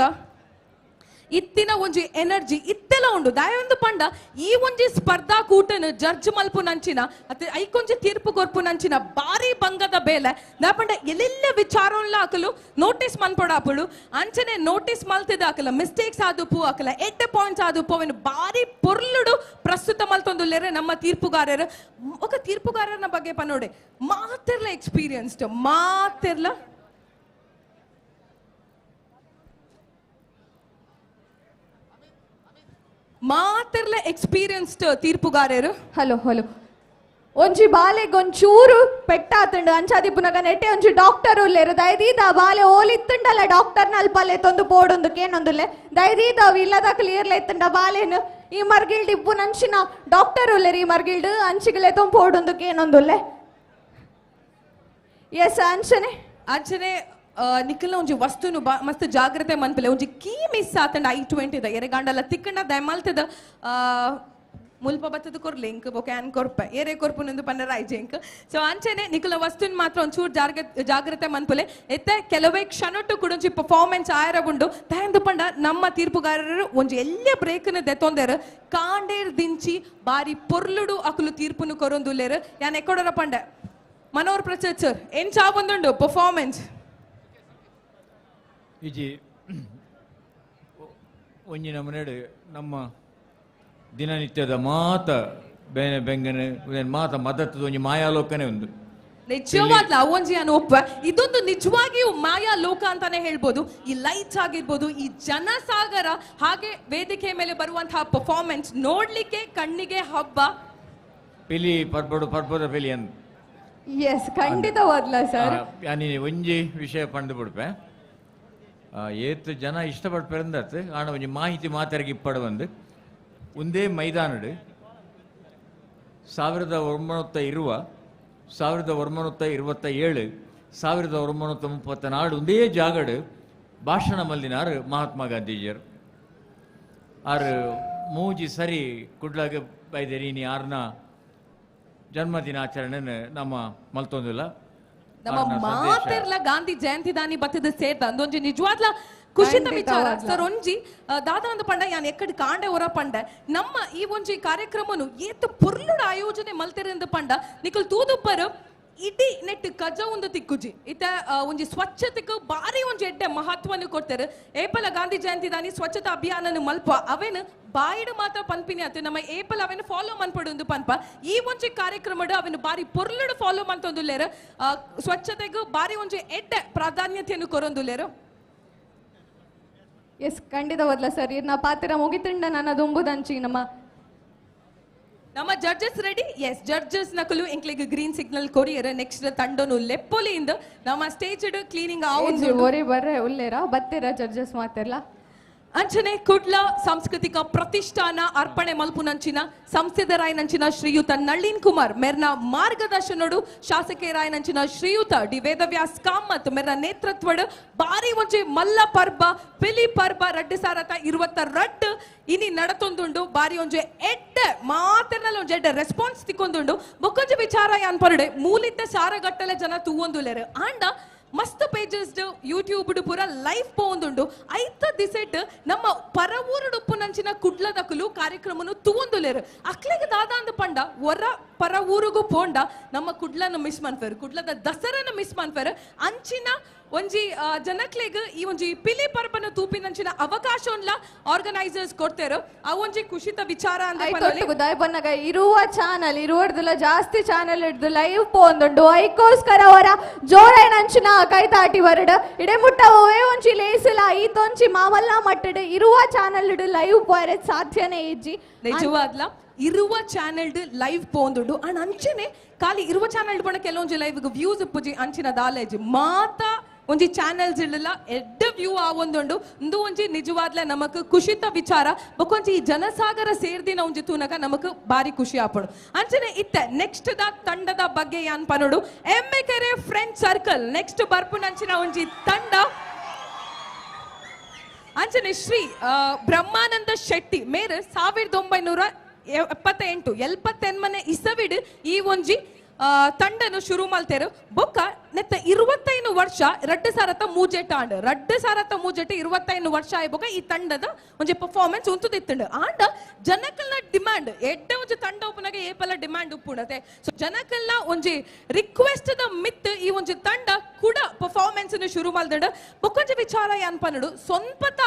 ಇತ್ತಿನ ಒಂಜಿ ಎನರ್ಜಿ ಇತ್ತೆಲ್ಲ ಉಂಡು. ದಾಯೊಂದು ಪಂಡ ಈ ಒಂಜಿ ಸ್ಪರ್ಧಾಕೂಟನು ಜಡ್ಜ್ ಮಲ್ಪು ನಂಚಿನ ಅತ್ತೆ ಐಕೊಂಜಿ ತೀರ್ಪು ಕೊರ್ಪು ನಂಚಿನ ಬಾರಿ ಬಂಗದ ಬೇಲೆ. ದಾ ಪಂಡ ಎಲ್ಲೆಲ್ಲ ವಿಚಾರನ್ಲ ಹಾಕಲು ನೋಟಿಸ್ ಮನ್ಪೊಡಾಪುಳು ಅಂಚನೆ ನೋಟಿಸ್ ಮಲ್ತಿದ ಹಾಕಲ ಮಿಸ್ಟೇಕ್ಸ್ ಆದುಪು ಹಾಕಲ ಎಡ್ಡೆ ಪಾಯಿಂಟ್ಸ್ ಆದುಪು ಅವೆನು ಬಾರಿ ಪೊರ್ಲುಡು ಪ್ರಸ್ತುತ ಮಲ್ತೊಂದುಲ್ಲೇರೆ ನಮ್ಮ ತೀರ್ಪುಗಾರರು. ఒక ತೀರ್ಪುಗಾರನ ಬಗ್ಗೆ ಪನ್ನೋಡೆ ಮಾತಿರ್ಲ ಎಕ್ಸ್ಪೀರಿಯನ್ಸ್ಡ್ ಮಾತಿರ್ಲ ಮಾತಿರ್ಲ ಎಕ್ಸ್ಪೀರಿಯನ್ಸ್ಡ್ ತೀರ್ಪುಗಾರರು. ಹಲೋ ಹಲೋ ಒಂಜಿ ಬಾಲೆಗ್ ಒಂಚೂರು ಪೆಟ್ಟಾತುಂಡು ಅಂಚಾದಿಪ್ಪುನಗ ನೆಟ್ಟೆ ಒಂಜಿ ಡಾಕ್ಟರ್ ಉಲ್ಲೇರು ದಯದೀದ ಬಾಲೆ ಓಲಿತ್ತುಂಡಲ್ಲ ಡಾಕ್ಟರ್ನ ಅಲ್ಪಲ್ಲೆ ತೊಂದು ಪೋಡೊಂದು ಕೇನೊಂದುಲ್ಲೆ ದಯದೀದ ಅವು ಇಲ್ಲದ ಕ್ಲಿಯರ್ಲೆ ಇತ್ತುಂಡ ಬಾಲೆನು ಈ ಮರ್ಗಿಲ್ಡ್ ಇಪ್ಪು ನಂಚಿನ ಡಾಕ್ಟರ್ ಉಲ್ಲೇರು ಈ ಮರ್ಗಿಲ್ಡ್ ಅಂಚಿಗಲೆ ತೊಂದು ಪೋಡೊಂದು ಕೇನೊಂದುಲ್ಲೆ. ಎಸ್ ಅಂಚನೆ ಅಂಚನೆ ನಿಖಲ್ನ ಒಂಜಿ ವಸ್ತುನು ಮಸ್ತ್ ಜಾಗ್ರತೆ ಮನ್ಪಲೆ ಒಂಜಿ ಕೀ ಮಿಸ್ ಆತಂಡ I20 the ಎರೆಗಾಂಡಲ ತಿಕ್ಕಂಡ ದಯಮಲ್ತದ ಮುಲ್ಪ ಬತ್ತದ ಕೊರ್ಲೆ ಇಂಕ್ ಬೊಕ ಆನ್ ಕೊರ್ಪ ಏರೆ ಕೊರ್ಪುನಂದು ಪಂಡ ರಾಯ್ಜೆ ಇಂಕ್. ಸೊ ಅಂಚನೆ ನಿಖಲ ವಸ್ತುನ್ ಮಾತ್ರ ಒಂಚೂರು ಜಾಗ್ರತೆ ಮನ್ಪಲೆ ಎತ್ತೆ ಕೆಲವೇ ಕ್ಷಣಟ್ಟು ಕೂಡ ಒಂಜಿ ಪರ್ಫಾರ್ಮೆನ್ಸ್ ಆಯರ ಉಂಡು. ದಯಂದು ಪಂಡ ನಮ್ಮ ತೀರ್ಪುಗಾರರು ಒಂಜಿ ಎಲ್ಲ ಬ್ರೇಕ್ನ ದೆತ್ತೊಂದೇರು ಕಾಂಡೇರ್ ದಿಂಚಿ ಬಾರಿ ಪೊರ್ಲುಡು ಅಕುಲು ತೀರ್ಪುನು ಕೊರೊಂದುಲ್ಲೇರು. ಯಾನ್ ಎಕ್ಕೊಡರ ಪಂಡ ಮನೋಹರ್ ಪ್ರಸಾದ್ ಸರ್ ಎಂಚ ಆವೊಂದುಂಡು ಪರ್ಫಾರ್ಮೆನ್ಸ್? ಇಜಿ ಒಂಜಿ ನಮೂನೆಡ್ ನಮ್ಮ ದಿನನಿತ್ಯದ ಮಾತ ಬೇನೆ ಬೆಂಗನೆ ಮಾತ ಮದತ್ತದ ಒಂಜಿ ಮಾಯಾಲೋಕನೇ ಉಂದು. ನಿಜವಾಗ್ಲ ಒಂಜಿ ಅನು ಒಪ್ಪ ಇದೊಂದು ನಿಜವಾಗಿಯೂ ಮಾಯಾ ಲೋಕ ಅಂತಾನೆ ಹೇಳ್ಬೋದು. ಈ ಲೈಟ್ಸ್ ಆಗಿರ್ಬೋದು, ಈ ಜನಸಾಗರ, ಹಾಗೆ ವೇದಿಕೆ ಮೇಲೆ ಬರುವಂತಹ ಪರ್ಫಾರ್ಮೆನ್ಸ್ ನೋಡ್ಲಿಕ್ಕೆ ಕಣ್ಣಿಗೆ ಹಬ್ಬ. ಪಿಲಿ ಪರ್ಬಡು ಪರ್ಬದ ಪಿಲಿ ಅಂದ್. ಎಸ್ ಖಂಡಿತವಾದ್ಲ ಸರ್. ನೀನು ಒಂಜಿ ವಿಷಯ ಪಂಡು ಬಿಡ್ಪೆ ಏತ್ ಜನ ಇಷ್ಟಪಡ್ಪೆರಂದತ್ ಆಣ ಒಂಜಿ ಮಾಹಿತಿ ಮಾತರಿಗೆ ಇಪ್ಪಡು ಬಂದು ಒಂದೇ ಮೈದಾನಡು 1920, 1927, 1934 ಒಂದೇ ಜಾಗಡು ಭಾಷಣ ಮಲ್ಲಿನಾರು ಮಹಾತ್ಮ ಗಾಂಧೀಜಿಯರು. ಆರು ಮೂಜಿ ಸರಿ ಕುಡ್ಲಾಗ ಬೈದೇರಿ ನೀ ಆರ್ನ ಜನ್ಮದಿನಾಚರಣೆ ನಮ್ಮ ಮಲ್ತೊಂದಿಲ್ಲ. ನಮ್ಮ ಮಾತೆರ್ಲ ಗಾಂಧಿ ಜಯಂತಿ ದಾನಿ ಬತ್ತದ ಸೇರ್ದ ಅಂದೊಂಜಿ ನಿಜವಾದ್ಲ ಖುಷಿತ ವಿಚಾರ ಸರ್. ಒಂಜಿ ದಾದಾ ಒಂದು ಪಂಡ ಯಾನ್ ಎಕ್ಕಡ್ ಕಾಂಡೆ ಹೊರ ಪಂಡ ನಮ್ಮ ಈ ಒಂಜಿ ಕಾರ್ಯಕ್ರಮನು ಏತ್ ಪೊರ್ಲುಡು ಆಯೋಜನೆ ಮಲ್ತೆರೆಂದು ಪಂಡ ನಿಕಲ್ ತೂದುಪ್ಪರು ಇಡೀ ನೆಟ್ ಕಜ ಒಂದು ತಿಕ್ಕುಜಿ ಇತ ಒಂಜಿ ಸ್ವಚ್ಛತೆಗೆ ಬಾರಿ ಒಂಜಿ ಎಡ್ಡೆ ಮಹತ್ವನು ಕೊಡ್ತಾರೆ. ಏಪಲ ಗಾಂಧಿ ಜಯಂತಿ ದಾನಿ ಸ್ವಚ್ಛತಾ ಅಭಿಯಾನನು ಮಲ್ಪ ಅವೇನು ಬಾಯಿಡು ಮಾತ್ರ ಪನ್ಪಿನಿ ಆತು ನಮ್ಮ ಏಪಲ್ ಅವೇನು ಫಾಲೋ ಮನ್ಪಡು ಪನ್ಪ ಈ ಒಂಜಿ ಕಾರ್ಯಕ್ರಮಡು ಅವೇನು ಬಾರಿ ಪೊರ್ಲುಡು ಫಾಲೋ ಮಂತೊಂದುಲ್ಲೇರು ಸ್ವಚ್ಛತೆಗೂ ಬಾರಿ ಒಂಜಿ ಎಡ್ಡೆ ಪ್ರಾಧಾನ್ಯತೆಯನ್ನು ಕೊರೊಂದುಲ್ಲೇರು. ಎಸ್ ಖಂಡಿತವಾದ್ಲ ಸರ್. ಇರ್ನ ಪಾತ್ರ ಮುಗಿತುಂಡ ನನ್ನ ದುಂಬುದಂಚಿ ನಮ್ಮ ನಮ್ಮ ಜಡ್ಜಸ್ ರೆಡಿ. ಎಸ್ ಜಡ್ಜಸ್ ನಕಲು ಎಂಕ್ಲೆಗ್ ಗ್ರೀನ್ ಸಿಗ್ನಲ್ ಕೊರಿಯರ್ ನೆಕ್ಸ್ಟ್ ತಂಡನು ಲೆಪ್ಪೊಲಿಯಿಂದ ನಮ್ಮ ಸ್ಟೇಜ್ ಕ್ಲೀನಿಂಗ್ ಆವೊಂದು ಒರಿ ಬರ್ರೆ ಉಲ್ಲೇರಾ ಬತ್ತೀರಾ ಜಡ್ಜಸ್ ಮಾತಿರ್ಲ. ಅಂಚನೆ ಕುಡ್ಲ ಸಾಂಸ್ಕೃತಿಕ ಪ್ರತಿಷ್ಠಾನ ಅರ್ಪಣೆ ಮಲ್ಪುನಂಚಿನ ಸಂಸ್ಥೆದರಾಯನಂಚಿನ ಶ್ರೀಯುತ ನಳಿನ್ ಕುಮಾರ್ ಮೆರ್ನ ಮಾರ್ಗದರ್ಶನಡು ಶಾಸಕರಾಯನಂಚಿನ ಶ್ರೀಯುತ ಡಿ ವೇದವ್ಯಾಸ್ ಕಾಮತ್ ಮೆರ್ನ ನೇತೃತ್ವಡು ಬಾರಿ ಒಂಜಿ ಮಲ್ಲ ಪರ್ಬ ಪಿಲಿ ಪರ್ಬ 2022 ಇನಿ ನಡತೊಂದುಂಡು. ಬಾರಿ ಒಂಜಿ ಎಡ್ಡೆ ಮಾತೆರ್ನಲ್ಲ ಒಂಜಿ ಎಡ್ಡೆ ರೆಸ್ಪಾನ್ಸ್ ತಿಕ್ಕೊಂದುಂಡು. ಬೊಕ್ಕೊಂಜಿ ವಿಚಾರ ಯಾನ್ ಪರುಡೆ ಮೂಲಿತ್ತ ಸಾರಗಟ್ಟಲೆ ಜನ ತೂವೊಂದುಲ್ಲೇರು ಆಂಡ ಮಸ್ತ್ ಪೇಜಸ್ ಯೂಟ್ಯೂಬ್ ಪೂರ ಲೈವ್ ಪೋಂದುಂಡು. ಐತ ದಿಸೆಟ್ ನಮ್ಮ ಪರವೂರುಡುಪ್ಪು ನಂಚಿನ ಕುಡ್ಲದಕಲು ಕಾರ್ಯಕ್ರಮನು ತೂವೊಂದುಲೇರು. ಅಕ್ಲೆಗ್ ದಾದಾ ಅಂದ ಪಂಡ ಒರ ಪರವೂರುಗು ಪೋಂಡ ನಮ್ಮ ಕುಡ್ಲನ ಮಿಸ್ ಮನ್ಪೇರು, ಕುಡ್ಲದ ದಸರನ ಮಿಸ್ ಮನ್ಪೇರು. ಅಂಚಿನ ಒಂಜಿ ಜನಕ್ಲೆಗ್ ಈ ಒಂಜಿ ಪಿಲಿ ಪರ್ಬನ ತೂಪಿನಂಚಿನ ಅವಕಾಶವನ್ನ ಆರ್ಗನೈಸರ್ಸ್ ಕೊಡ್ತೇರು. ಆ ಒಂಜಿ ಖುಷಿತ ವಿಚಾರ ಅಂದ್ರೆ ಇರುವ ಚಾನಲ್ ಇರುವರ್ದುಲ ಜಾಸ್ತಿ ಚಾನಲ್ ಹಿಡ್ದು ಲೈವ್ ಪೋಂದುಂಡು. ಐಕೋಸ್ಕರ ಅವರ ಜೋರೈನಂಚಿನ ಕೈತಾಟಿ ವರಡ್ ಇಡೆ ಮುಟ್ಟ ಓವೇ ಒಂಜಿ ಲೇಸುಲ ಈತೊಂಚಿ ಮಾಮಲ್ಲ ಮಟ್ಟಡ್ ಇರುವ ಚಾನಲ್ ಹಿಡು ಲೈವ್ ಪೋಯರೆ ಸಾಧ್ಯನೇ ಇಜ್ಜಿ. ನಿಜವಾದ್ಲ ಇರುವ ಚಾನೆಲ್ ಲೈವ್ ಪೋಂದುಂಡು. ಅಂಡ್ ಅಂಚನೆ ಖಾಲಿ ಇರುವ ಚಾನೆಲ್ ಪೋಣ ಕೆಲವೊಂಜಿ ಲೈವ್ ವ್ಯೂಸ್ ಉಪ್ಪುಜಿ ಅಂಚಿನ ದಾಲೇಜಿ ಮಾತಾ ಒಂಜಿ ಚಾನೆಲ್ಸ್ ಇಲ್ಲಲ್ಲ ಎಡ್ಡ ವ್ಯೂ ಆವೊಂದುಂಡು ಇಂದು ಒಂಜಿ ನಿಜವಾದ್ಲ ನಮಕ್ ಖುಷಿತ ವಿಚಾರ ಬೊಕೊಂಜಿ ಈ ಜನಸಾಗರ ಸೇರ್ದಿನ ಒಂಜಿ ತೂನಗ ನಮಕ್ ಬಾರಿ ಖುಷಿ ಆಪಡು ಅಂಚನೆ ಇತ್ತೆ ನೆಕ್ಸ್ಟ್ the ತಂಡದ ಬಗ್ಗೆ ಯಾನ್ ಪನೋಡು ಎಮ್ಮೆಕೆರೆ ಫ್ರೆಂಡ್ ಸರ್ಕಲ್ ನೆಕ್ಸ್ಟ್ ಬರ್ಪುನಂಚಿನ ಒಂಜಿ ತಂಡ ಅಂಚನೆ ಶ್ರೀ ಬ್ರಹ್ಮಾನಂದ ಶೆಟ್ಟಿ ಮೇರ್ 1978 78 ಇಸವಿಡ್ ಈ ಒಂಜಿ ತಂಡನು ಶುರು ಮಲ್ತೇರು ಬೊಕ್ಕ ನೆತ್ತ 25 ವರ್ಷ 2003 ಆಂಡ್ 2003 25 ವರ್ಷ ಆಯ್ ಬೊಕ್ಕ ಈ ತಂಡದ ಒಂಜಿ ಪರ್ಫಾರ್ಮೆನ್ಸ್ ಉಂತುದಿತ್ತುಂಡು ಆಂಡ ಜನಕಲ್ನ ಡಿಮ್ಯಾಂಡ್ ಎಡ್ಡೆ ಒಂಜಿ ತಂಡ ಉಪ್ಪುನಾಗ ಏಪಲ ಡಿಮ್ಯಾಂಡ್ ಉಪ್ಪುಂಡತೆ ಸೊ ಜನಕಲ್ನ ಒಂಜಿ ರಿಕ್ವೆಸ್ಟ್ ದ ಮಿತ್ ಈ ಒಂಜಿ ತಂಡ ಕೂಡ ಪರ್ಫಾರ್ಮೆನ್ಸ್ ಶುರು ಮಲ್ದಂಡು ಬೊಕ್ಕೊಂಜಿ ವಿಚಾರ ಯಾನ್ ಪನ್ನಡು ಸೊನ್ಪತ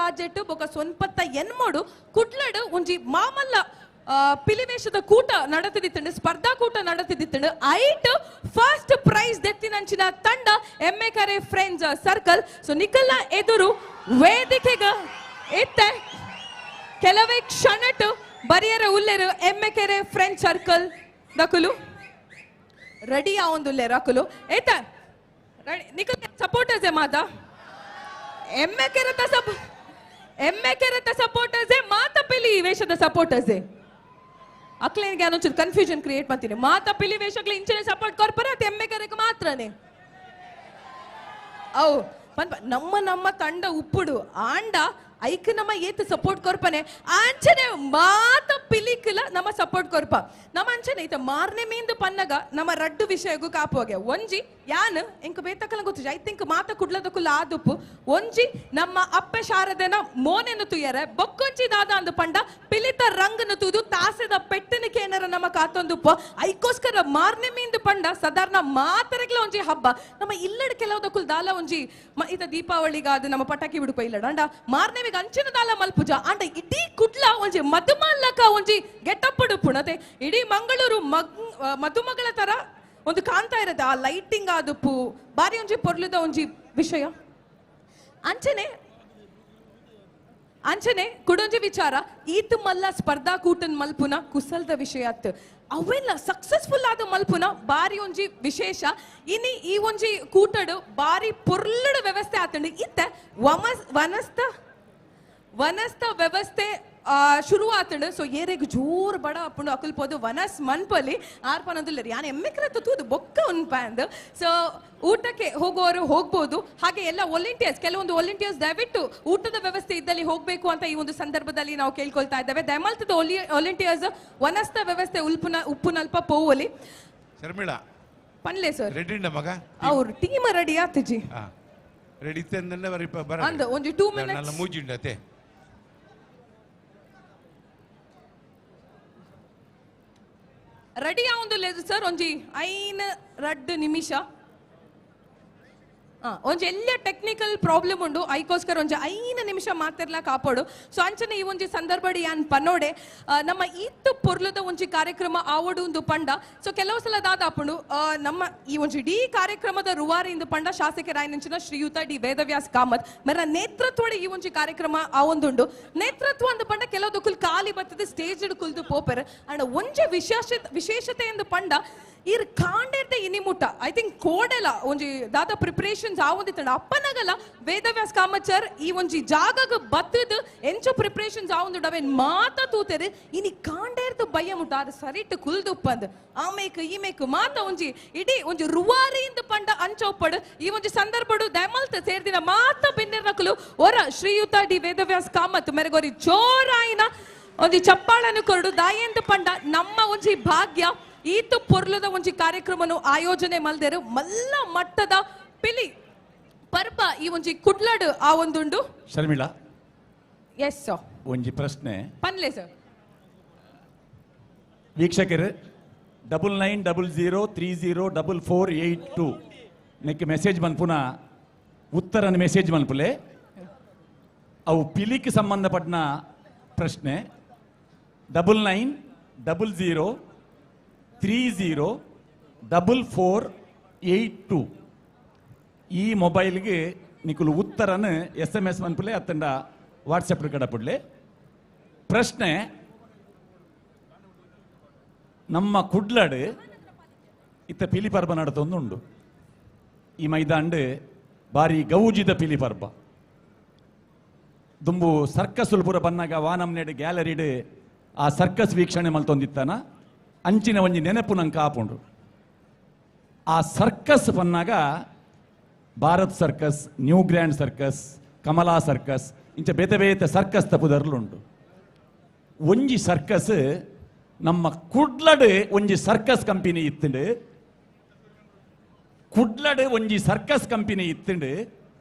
ಆಜೆಟ್ ಬೊಕ್ಕ ಸೊನ್ಪತ್ತ ಎನ್ಮೋಡು ಕುಡ್ಲಡು ಒಂಜಿ ಮಾಮಲ್ಲ ಪಿಲಿವೇಶದ ಕೂಟ ನಡೆತಿದ್ದಿತ್ತಂಡು ಸ್ಪರ್ಧಾ ಕೂಟ ನಡೆತಿದ್ದಿತ್ತಂಡು ಐಟ್ ಫಸ್ಟ್ ಪ್ರೈಸ್ ದೆತ್ತಿನಂಚಿನ ತಂಡ ಎಮ್ಮೆಕೆರೆ ಫ್ರೆಂಡ್ಸ್ ಸರ್ಕಲ್ ಸೊ ನಿಖಲ್ನ ಎದುರು ವೇದಿಕೆಗ ಇತ್ತೆ ಕೆಲವೇ ಕ್ಷಣಟ್ಟು ಬರಿಯರ ಉಲ್ಲೆರು ಎಮ್ಮೆಕೆರೆ ಫ್ರೆಂಡ್ ಸರ್ಕಲ್ ದಕುಲು ರೆಡಿ ಆವೊಂದುಲ್ಲೆರು ಅಕುಲು ಏತ ರೆಡಿ ನಿಖಲ್ ಸಪೋರ್ಟರ್ಸ್ ಮಾತ ಎಮ್ಮೆಕೆರೆತ ಸಪೋರ್ಟರ್ಸ್ ಮಾತ ಪಿಲಿ ವೇಷದ ಸಪೋರ್ಟರ್ಸ್ ಅಕ್ಲೇನಿಗೆ ಒಂಚೂರು ಕನ್ಫ್ಯೂಷನ್ ಕ್ರಿಯೇಟ್ ಮಾಡ್ತೀನಿ ಮಾತ ಪಿಲಿ ವೇಷಕ್ಲೆ ಇಂಚನೆ ಸಪೋರ್ಟ್ ಕೊರ್ಪರ ಅದು ಎಮ್ಮೆಕೆರೆಗೆ ಮಾತ್ರನೇ ಅವು ನಮ್ಮ ನಮ್ಮ ತಂಡ ಉಪ್ಪುಡು ಆಂಡ ಐಕ್ ನಮ್ಮ ಏತ್ ಸಪೋರ್ಟ್ ಕೊರ್ಪನೆ ಆಂಚನೆ ಮಾತ ಪಿಲಿಕ್ಲ ನಮ್ಮ ಸಪೋರ್ಟ್ ಕೊರ್ಪ ನಮ್ಮ ಅಂಚನೆ ಐತ ಮಾರನೇ ಮೀಂದು ಪನ್ನಗ ನಮ್ಮ ರಡ್ಡು ವಿಷಯಗೂ ಕಾಪುವಾಗೆ ಒಂಜಿ ಯಾನ್ ಇಂಕ್ ಬೇತಕಲ ಗೊತ್ತು I think ಮಾತ ಕುಡ್ಲದಕ್ಕುಲ್ಲ ಆದುಪ್ಪು ಒಂಜಿ ನಮ್ಮ ಅಪ್ಪೆ ಶಾರದನ ಮೋನೆನು ತುಯರೆ ಬೊಕ್ಕೊಂಚಿ ದಾದ ಅಂದು ಪಂಡ ಪಿಲಿತ ರಂಗನು ತೂದು ತಾಸೆದ ಪೆಟ್ಟನ ಕೇನರ ನಮ್ಮ ಕಾತೊಂದುಪ್ಪು ಐಕೋಸ್ಕರ ಮಾರನೇ ಮೀಂದು ಪಂಡ ಸಾಧಾರಣ ಮಾತರಗ್ಲ ಒಂಜಿ ಹಬ್ಬ ನಮ್ಮ ಇಲ್ಲಡ್ ಕೆಲವದಕ್ಕುಲ್ ದಾಲ ಒಂಜಿ ಇತ ದೀಪಾವಳಿಗಾದ ನಮ್ಮ ಪಟಾಕಿ ಬಿಡುಪ ಇಲ್ಲಡ ಅಂಡ ಮಾರನೇ ಅಂಚಿನ ದಾಲ ಮಲ್ಪುಜ ಅಂಡ ಇಡೀ ಕುಡ್ಲ ಒಂಜಿ ಮಧುಮಲ್ಲಕ ಒಂಜಿ ಗೆಟಪ್ ಉಡುಪುಣತೆ ಇಡೀ ಮಂಗಳೂರು ಮಧುಮಗಳ ತರ ಒಂದು ಕಾಣ್ತಾ ಇರತ್ತೆ ಆ ಲೈಟಿಂಗ್ ಆದುಪ್ಪು ಬಾರಿ ಒಂಜಿ ಪೊರ್ಲುದ ಒಂಜಿ ವಿಷಯ ಅಂಚನೆ ಅಂಚನೆ ಕುಡೊಂಜಿ ವಿಚಾರ ಈತ್ ಮಲ್ಲ ಸ್ಪರ್ಧಾ ಕೂಟನ್ ಮಲ್ಪುನ ಕುಸಲ್ದ ವಿಷಯ ಅತ್ ಅವೆಲ್ಲ ಸಕ್ಸಸ್ಫುಲ್ ಆದ ಮಲ್ಪುನ ಬಾರಿ ಒಂಜಿ ವಿಶೇಷ ಇನಿ ಈ ಒಂಜಿ ಕೂಟಡು ಬಾರಿ ಪೊರ್ಲುಡು ವ್ಯವಸ್ಥೆ ಆತಂಡು ಇತ್ತ ವನಸ್ತ ವ್ಯವಸ್ಥೆ ಶುರು ಆತಂಡು ಸೊ ಏರೆಗ್ ಜೋರ್ ಬಡ ಅಪ್ಪುಂಡು ಅಕುಲ್ ಪೋದು ವನಸ್ ಮನ್ಪಲಿ ಆರ್ಪನೊಂದುಲ್ಲ ಯಾನ್ ಎಮ್ಮೆಕ್ರತ್ತ ತೂದು ಬೊಕ್ಕ ಉನ್ಪಂದು ಸೊ ಊಟಕ್ಕೆ ಹೋಗುವವರು ಹೋಗ್ಬೋದು ಹಾಗೆ ಎಲ್ಲ ವಾಲಂಟಿಯರ್ಸ್ ಕೆಲವೊಂದು ವಾಲಂಟಿಯರ್ಸ್ ದಯವಿಟ್ಟು ಊಟದ ವ್ಯವಸ್ಥೆ ಇದ್ದಲ್ಲಿ ಹೋಗಬೇಕು ಅಂತ ಈ ಒಂದು ಸಂದರ್ಭದಲ್ಲಿ ನಾವು ಕೇಳ್ಕೊಳ್ತಾ ಇದ್ದೇವೆ. ದಯಮಾಲ್ತದ ವಾಲಂಟಿಯರ್ಸ್ ವನಸ್ತ ವ್ಯವಸ್ಥೆ ಉಪ್ಪುನಲ್ಪ ಪೋವಲಿ ಶರ್ಮಿಳಾ ಪನ್ಲೆ ಸರ್ ರೆಡಿ ಮಗ ಅವ್ರ ಟೀಮ್ ರೆಡಿ ಆತಜಿ ರೆಡಿ ಅಂದ ಒಂಜಿ 2 ಮಿನಿಟ್ಸ್ ಮೂಜಿಂಡತೆ ರೆಡಿ ಆವೊಂದು ಸರ್ ಒಂಜಿ 5 2 ನಿಮಿಷ ಒಂಜಿ ಎಲ್ಲ ಟೆಕ್ನಿಕಲ್ ಪ್ರಾಬ್ಲಮ್ ಉಂಡು ಐಕೋಸ್ಕರ ಒಂಜಿ 5 ನಿಮಿಷ ಮಾತಿರ್ಲ ಕಾಪಾಡು. ಸೊ ಅಂಚನೆ ಈ ಒಂಜಿ ಸಂದರ್ಭ ಯಾನ್ ಪನ್ನೋಡೆ ನಮ್ಮ ಈತ್ ಪೊರ್ಲದ ಒಂಜಿ ಕಾರ್ಯಕ್ರಮ ಆವಡು ಒಂದು ಪಂಡ. ಸೊ ಕೆಲವು ಸಲ ದಾದಾಪುಂಡು ನಮ್ಮ ಈ ಒಂಜಿ ಇಡೀ ಕಾರ್ಯಕ್ರಮದ ರೂವಾರಿಯಿಂದ ಪಂಡ ಶಾಸಕರಾಯನಂಚಿನ ಶ್ರೀಯುತ ಡಿ ವೇದವ್ಯಾಸ್ ಕಾಮತ್ ಮೇರ ನೇತೃತ್ವದ ಈ ಒಂಜಿ ಕಾರ್ಯಕ್ರಮ ಆವೊಂದುಂಡು. ನೇತೃತ್ವ ಅಂದ ಪಂಡ ಕೆಲವು ಖಾಲಿ ಬರ್ತದೆ ಸ್ಟೇಜ್ ಕುಲ್ದು ಪೋಪೆರ್ ಅಂಡ್ ಒಂಜಿ ವಿಶೇಷತೆ ಎಂದು ಪಂಡ ಇರ್ ಕಾಂಡೇರ್ದೆ ಇನಿ ಮುಟ್ಟ I think ಕೋಡೆಲ ಒಂಜಿ ದಾದ ಪ್ರಿಪರೇಷನ್ಸ್ ಆವೊಂದಿತ್ತಂಡ ಅಪ್ಪನಗಲ ವೇದವ್ಯಾಸ್ ಕಾಮಚರ್ ಈ ಒಂಜಿ ಜಾಗಗ ಬತ್ತದ ಎಂಚ ಪ್ರಿಪರೇಷನ್ಸ್ ಆವೊಂದುಂಡು ಅವೇನ್ ಮಾತ ತೂತೆರ್ ಇನಿ ಕಾಂಡೇರ್ದು ಬಯ್ಯ ಮುಟ್ಟ ಅದು ಸರಿಟ್ ಕುಲ್ದುಪ್ಪಂದ್ ಆಮೇಕ್ ಈಮೇಕ್ ಮಾತ ಒಂಜಿ ಇಡೀ ಒಂಜಿ ರುವಾರಿಯಿಂದ ಪಂಡ ಅಂಚೊಪ್ಪಡು ಈ ಒಂಜಿ ಸಂದರ್ಭಡು ದಯಮಲ್ತ ಸೇರ್ದಿನ ಮಾತ ಬೆನ್ನೆರ್ನಕುಲು ಒರ ಶ್ರೀಯುತ ಡಿ ವೇದವ್ಯಾಸ್ ಕಾಮತ್ ಮೆರಗೊರಿ ಜೋರಾಯಿನ ಒಂಜಿ ಚಪ್ಪಾಳನ್ನು ಕೊರಡು ದಾಯೆಂದು ಪಂಡ ನಮ್ಮ ಒಂಜಿ ಭಾಗ್ಯ ಈತು ಪೊರ್ಲದ ಒಂಜಿ ಕಾರ್ಯಕ್ರಮನು ಆಯೋಜನೆ ಮಲ್ದೆರು ಮಲ್ಲ ಮಟ್ಟದ ಪಿಲಿ ಪರ್ಬ ಈ ಒಂಜಿ ಕುಡ್ಲಡು ಆ ಒಂದುಂಡು. ಶರ್ಮಿಳಾ, ಎಸ್ ಸರ್, ಒಂಜಿ ಪ್ರಶ್ನೆ ಪನ್ಲೆ ಸರ್. ವೀಕ್ಷಕರು 9900 30 44 82 ನೆಕ್ ಮೆಸೇಜ್ ಮನ್ಪುನ ಉತ್ತರನ ಮೆಸೇಜ್ ಮನ್ಪುಲೆ. ಅವು ಪಿಲಿಗೆ ಸಂಬಂಧಪಟ್ಟ ಪ್ರಶ್ನೆ. 9900 30 44 82 ಈ ಮೊಬೈಲ್ಗೆ ನಿಕುಲು ಉತ್ತರನ SMS ಮನ್ಪುಲೆ ಅತ್ತಂಡ ವಾಟ್ಸಪ್ ಕಡಪುಡ್ಲೆ. ಪ್ರಶ್ನೆ, ನಮ್ಮ ಕುಡ್ಲಡು ಇತ್ತ ಪಿಲಿ ಪರ್ಬ ನಡತೊಂದುಂಡು. ಈ ಮೈದಾಂಡ್ ಬಾರಿ ಗೌಜಿದ ಪಿಲಿ ಪರ್ಬ. ದುಂಬು ಸರ್ಕಸ್ ಪೂರ ಬನ್ನಾಗ ವಾನಮ್ನೆಡ್ ಗ್ಯಾಲರಿಡ್ ಆ ಸರ್ಕಸ್ ವೀಕ್ಷಣೆ ಮಲ್ತೊಂದಿತ್ತಾನ ಅಂಚಿನ ಒಂಜಿ ನೆನಪು ನಂಗೆ ಆಪುಂಡು. ಆ circus ಬನ್ನಾಗ Bharat circus, new grand circus, Kamala circus ಇಂಚ ಬೇತೆ ಬೇತೆ ಸರ್ಕಸ್ ತಪುದರ್ಲುಂಡು. ಒಂಜಿ ಸರ್ಕಸ್ ನಮ್ಮ ಕುಡ್ಲಡ್ ಒಂಜಿ ಸರ್ಕಸ್ ಕಂಪನಿ ಇತ್ತುಂಡು. ಕುಡ್ಲಡ್ ಒಂಜಿ ಸರ್ಕಸ್ ಕಂಪನಿ ಇತ್ತುಂಡು.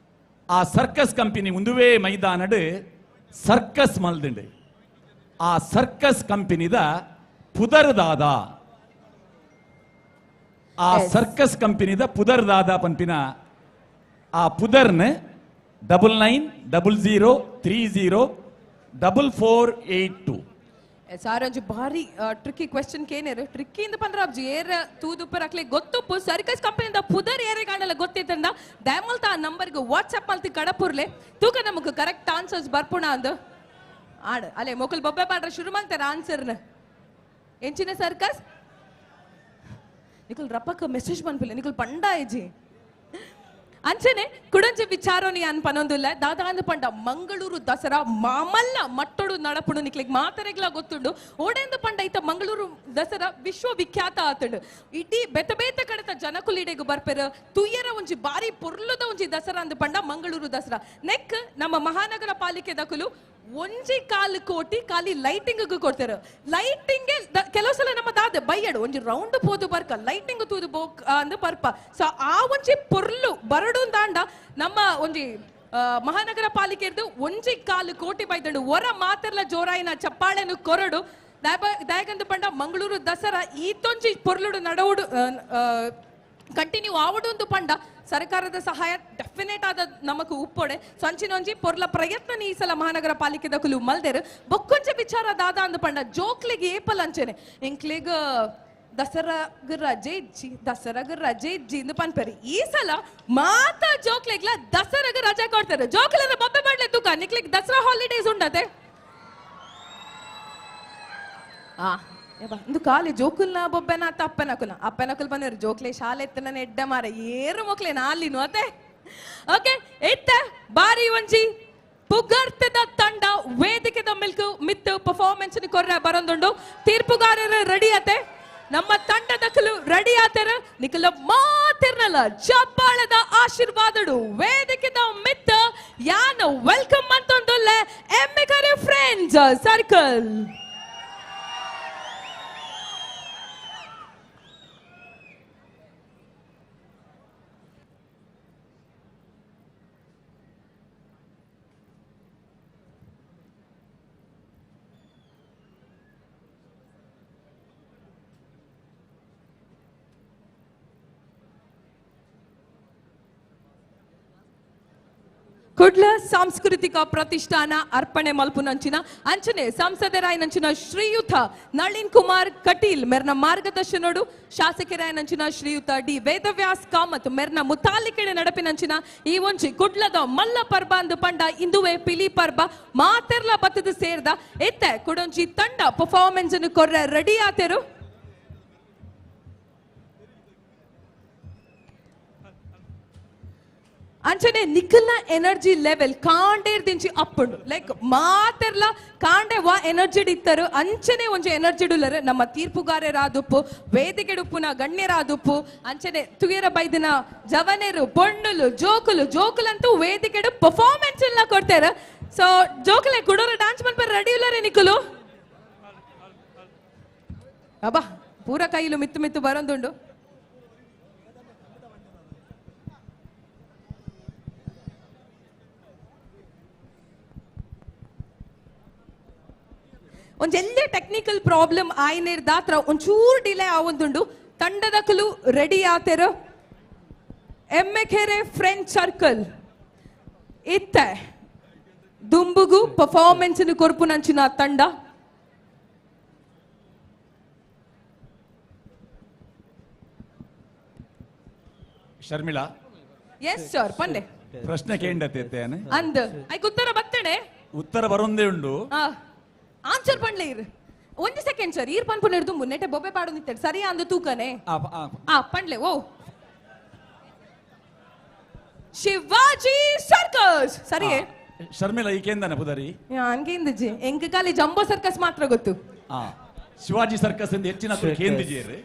ಆ ಸರ್ಕಸ್ ಕಂಪನಿ ಉಂದುವೇ ಮೈದಾನಡ್ ಸರ್ಕಸ್ ಮಲ್ದುಂಡು. ಆ ಸರ್ಕಸ್ ಕಂಪನಿದ ಪುದರ್ದಾದ, ಆ ಸರ್ಕಸ್ ಕಂಪನಿದ ಪುದರ್ದಾದ ಪನ್ಪಿನ ಆ ಪುದರ್ನ 99 00 30 4482. ಸಾರ್ ಒಂಜಿ ಭಾರಿ ಟ್ರಿಕ್ಕಿ ಕ್ವೆಶ್ಚನ್ ಕೇನೇರು. ಟ್ರಿಕ್ಕಿ ಇಂದ ಪಂದ್ರ ಅಬ್ಜಿ ಏರ್ ತೂದುಪ್ಪರ್ ಅಕ್ಲೆ ಗೊತ್ತುಪ್ಪು ಸರ್ಕಸ್ ಕಂಪನಿದ ಪುದರ್ ಏರೆ ಕಾಣಲ್ಲ ಗೊತ್ತಿತ್ತಂದ ದಯಮಲ್ತ ಆ ನಂಬರ್ಗೆ ವಾಟ್ಸಪ್ ಮಲ್ತಿ ಕಡಪುರ್ಲೆ ತೂಕ ನಮಗ್ ಕರೆಕ್ಟ್ ಆನ್ಸರ್ಸ್ ಬರ್ಪುಣ ಅಂದು ಆಡ್ ಅಲೆ ಮೊಕಲ್ ಬೊಬ್ಬೆ ಪಾಡ್ರ ಶುರು ಮಾಡ್ತಾರೆ ಆನ್ಸರ್ನ. ಎಂಚಿನ ಸರ್ಕಸ್ ನಿಕಲ್ ರಪ್ಪಕ್ಕ ಮೆಸೇಜ್ ಮನ್ಪಿಲ್ಲ ನಿಕಲ್ ಪಂಡ ಇಜ್ಜಿ ಅಂಚನೆ ಕುಡಂಚಿ ವಿಚಾರೋನಿ ಅನ್ ಪನೊಂದುಲ್ಲ ದಾದಾ ಅಂದ್ ಪಂಡ ಮಂಗಳೂರು ದಸರಾ ಮಾಮಲ್ಲ ಮಟ್ಟೊಡು ನಡಪುಡು ನಿಕ್ಲೆಗ್ ಮಾತರೆಗ್ಲ ಗೊತ್ತುಂಡು. ಓಡೆಂದು ಪಂಡ ಇತ್ತ ಮಂಗಳೂರು ದಸರಾ ವಿಶ್ವವಿಖ್ಯಾತ ಆತುಂಡು. ಇಡೀ ಬೆತ ಬೇತ ಕಡೆತ ಜನಕುಲಿಡೆಗು ಬರ್ಪೆರು ತುಯ್ಯರ ಒಂಜಿ ಬಾರಿ ಪೊರ್ಲುದ ಒಂಜಿ ದಸರಾ ಅಂದ್ ಪಂಡ ಮಂಗಳೂರು ದಸರಾ. ನೆಕ್ ನಮ್ಮ ಮಹಾನಗರ ಪಾಲಿಕೆ ದಕುಲು 1.25 ಕೋಟಿ ಖಾಲಿ ಲೈಟಿಂಗ್ ಕೊಡ್ತಾರೆ. ಲೈಟಿಂಗ್ ಕೆಲವು ಸಲ ನಮ್ಮ ದಾದ ಬೈಯಡು ಒಂಜಿ ರೌಂಡ್ ಪೋದು ಬರ್ಕ ಲೈಟಿಂಗ್ ತೂದು ಬೋಕ್ ಅಂದ್ ಬರ್ಪ. ಸೊ ಆ ಒಂಜಿ ಪೊರ್ಲು ಬರಡು ದಾಂಡ ನಮ್ಮ ಒಂಜಿ ಮಹಾನಗರ ಪಾಲಿಕೆರ್ದು 1.25 ಕೋಟಿ ಬೈದಂಡು. ಹೊರ ಮಾತೆರ್ಲ ಜೋರಾಯಿನ ಚಪ್ಪಾಳೆನು ಕೊರಡು ದಾಯಕಂದು ಪಂಡ ಮಂಗಳೂರು ದಸರಾ ಈತೊಂಜಿ ಪೊರ್ಲುಡು ನಡವುಡು ಕಂಟಿನ್ಯೂ ಆವಡು ಪಂಡ ಸರ್ಕಾರದ ಸಹಾಯ ಡೆಫಿನೆಟ್ ಆದ ನಮಕ್ ಉಪ್ಪೊಡೆ. ಸಂಚಿನೊಂಜಿ ಪೊರ್ಲ ಪ್ರಯತ್ನ ಈ ಸಲ ಮಹಾನಗರ ಪಾಲಿಕೆ ದಕುಲು ಮಲ್ದೆರು. ಬೊಕ್ಕೊಂಚ ವಿಚಾರ ದಾದ ಅಂದ್ ಪಂಡ ಜೋಕ್ಲಿಗೆ ಏಪಲ್ ಅಂಚೆನೆ ಎಂಕ್ಲಿಗ್ ದಸರಾಗ್ ರಜೆ ಇಜ್ಜಿ, ದಸರಾಗ್ ರಜೆ ಇಜ್ಜಿ ಇಂದು ಪನ್ಪೆರು. ಈ ಸಲ ಮಾತಾ ಜೋಕ್ಲಿಗ್ಲ ದಸರಾಗ್ ರಜೆ ಕೊಡ್ತಾರೆ. ಜೋಕ್ಲೆನ ಬೊಬ್ಬೆ ಮಾಡ್ಲೆ ತೂಕ ನಿಕ್ಲಿಗ್ ದಸರಾ ಹಾಲಿಡೇಸ್ ಉಂಡತೆ. ಇಂದು ಖಾಲಿ ಜೋಕುಲ್ನ ಬೊಬ್ಬೆನ ಅತ್ತ ಅಪ್ಪನಕುಲ ಅಪ್ಪನಕುಲ್ ಬಂದರು ಜೋಕ್ಲೆ ಶಾಲೆ ಎತ್ತನ ಎಡ್ಡ ಮಾರ ಏರು ಮಕ್ಲೆ ನಾಲಿನು ಅತೆ. ಓಕೆ ಇತ್ತ ಬಾರಿ ಒಂಜಿ ಪುಗರ್ತದ ತಂಡ ವೇದಿಕೆದ ಮಿಲ್ಕು ಮಿತ್ ಪರ್ಫಾರ್ಮೆನ್ಸ್ ಕೊರ್ರ ಬರಂದುಂಡು. ತೀರ್ಪುಗಾರರು ರೆಡಿ ಆತೆ, ನಮ್ಮ ತಂಡದಕಲು ರೆಡಿ ಆತರ ನಿಕಲ ಮಾತಿರ್ನಲ್ಲ ಚಪ್ಪಾಳದ ಆಶೀರ್ವಾದಡು ವೇದಿಕೆದ ಮಿತ್ ಯಾನ್ welcome ಅಂತೊಂದುಲ್ಲ ಎಮ್ಮೆಕರೆ ಫ್ರೆಂಡ್ಸ್ ಸರ್ಕಲ್. ಕುಡ್ಲ ಸಾಂಸ್ಕೃತಿಕ ಪ್ರತಿಷ್ಠಾನ ಅರ್ಪಣೆ ಮಲ್ಪುನಂಚಿನ ಅಂಚನೆ ಸಂಸದರಾಯನಂಚಿನ ಶ್ರೀಯುತ ನಳಿನ್ ಕುಮಾರ್ ಕಟೀಲ್ ಮೆರ್ನ ಮಾರ್ಗದರ್ಶನೋಡು, ಶಾಸಕರಾಯನಂಚಿನ ಶ್ರೀಯುತ ಡಿ ವೇದವ್ಯಾಸ್ ಕಾಮತ್ ಮೆರ್ನ ಮುತಾಲಿಕೆಡೆ ನಡಪಿನಂಚಿನ ಈ ಒಂಜಿ ಕುಡ್ಲದ ಮಲ್ಲ ಪರ್ಬ ಅಂದು ಪಂಡ ಇಂದುವೆ ಪಿಲಿ ಪರ್ಬ ಮಾತೆರ್ಲ ಬತ್ತದ ಸೇರ್ದ ಎತ್ತೆ ಕುಡೊಂಜಿ ತಂಡ ಪರ್ಫಾರ್ಮೆನ್ಸ್ ಅನ್ನು ಕೊರ್ರೆ ರೆಡಿ ಆತೆರು. ಅಂಚನೆ ನಿಖಲ್ನ ಎನರ್ಜಿ ಲೆವೆಲ್ ಕಾಂಡೇರ್ ದಿಂಚಿ ಅಪ್ಪುಂಡು ಲೈಕ್ ಮಾತೆರ್ಲ ಕಾಂಡೆ ವಾ ಎನರ್ಜಿ ಇತ್ತರು ಅಂಚನೆ ಒಂಜಿ ಎನರ್ಜಿ ಡುಲ್ಲರು ನಮ್ಮ ತೀರ್ಪುಗಾರರಾದುಪ್ಪು ವೇದಿಕೆಡುಪ್ಪುನ ಗಣ್ಯರಾದುಪ್ಪು ಅಂಚನೆ ತುಯರ ಬೈದಿನ ಜವನೆರು ಪೊಣ್ಣುಲು ಜೋಕುಲು ಜೋಕುಲಂತೂ ವೇದಿಕೆಡು ಪರ್ಫಾರ್ಮೆನ್ಸ್ ಎಲ್ಲ ಕೊಡ್ತಾರೆ. ಸೊ ಜೋಕುಲೆ ಕುಡೋರ ಡಾನ್ಸ್ ಮನ್ಪರ ರೆಡಿ ಇಲ್ಲರೆ ನಿಖಲು ಅಬ್ಬಾ ಪೂರ ಕೈಲು ಮಿತ್ತು ಮಿತ್ತು ಬರೋದುಂಡು. ಒಂಜೆಲ್ಲೇ ಟೆಕ್ನಿಕಲ್ ಪ್ರಾಬ್ಲಮ್ ಆಯ್ನೇರ್ ದಾತ್ರ ಒಂಚೂರು ಡಿಲೇ ಆವೊಂದುಂಡು. ತಂಡದಕಲು ರೆಡಿ ಆತೆರು. ಎಮ್ಮೆಖೆರೆ ಫ್ರೆಂಡ್ ಸರ್ಕಲ್ ಇತ್ತೆ ದುಂಬುಗು ಪರ್ಫಾರ್ಮೆನ್ಸ್ ಕೊರ್ಪುನಂಚಿನ ತಂಡ. ಶರ್ಮಿಳಾ ಎಸ್ ಸರ್ ಪನ್ನೆ ಪ್ರಶ್ನೆ ಕೇಂಡತೆ ಅಂದ್ ಐಕ್ ಉತ್ತರ ಬತ್ತಣೆ ಉತ್ತರ ಬರೊಂದೇ ಉಂಡು ಆನ್ಸರ್ ಪಂಡ್ಲೆ ಇರ್ ಒಂದು ಸೆಕೆಂಡ್ ಸರ್ ಈರ್ ಪನ್ಪುನ ಹಿಡ್ದು ಮುನ್ನೆಟೆ ಬೊಬ್ಬೆ ಪಾಡು ನಿಂತೇಳಿ ಸರಿ ಅಂದು ತೂಕನೆ ಆ ಪಂಡ್ಲೆ ಓ ಶಿವಾಜಿ ಸರ್ಕಸ್ ಸರಿಯೇ ಶರ್ಮಿಳಾ ಈ ಕೇಂದನ ಪುದರಿ ಹಂಗೇಂದಿಜಿ ಎಂಕ ಖಾಲಿ ಜಂಬೋ ಸರ್ಕಸ್ ಮಾತ್ರ ಗೊತ್ತು. ಶಿವಾಜಿ ಸರ್ಕಸ್ ಎಂದು ಹೆಚ್ಚಿನ ಕೇಂದಿಜಿಯರು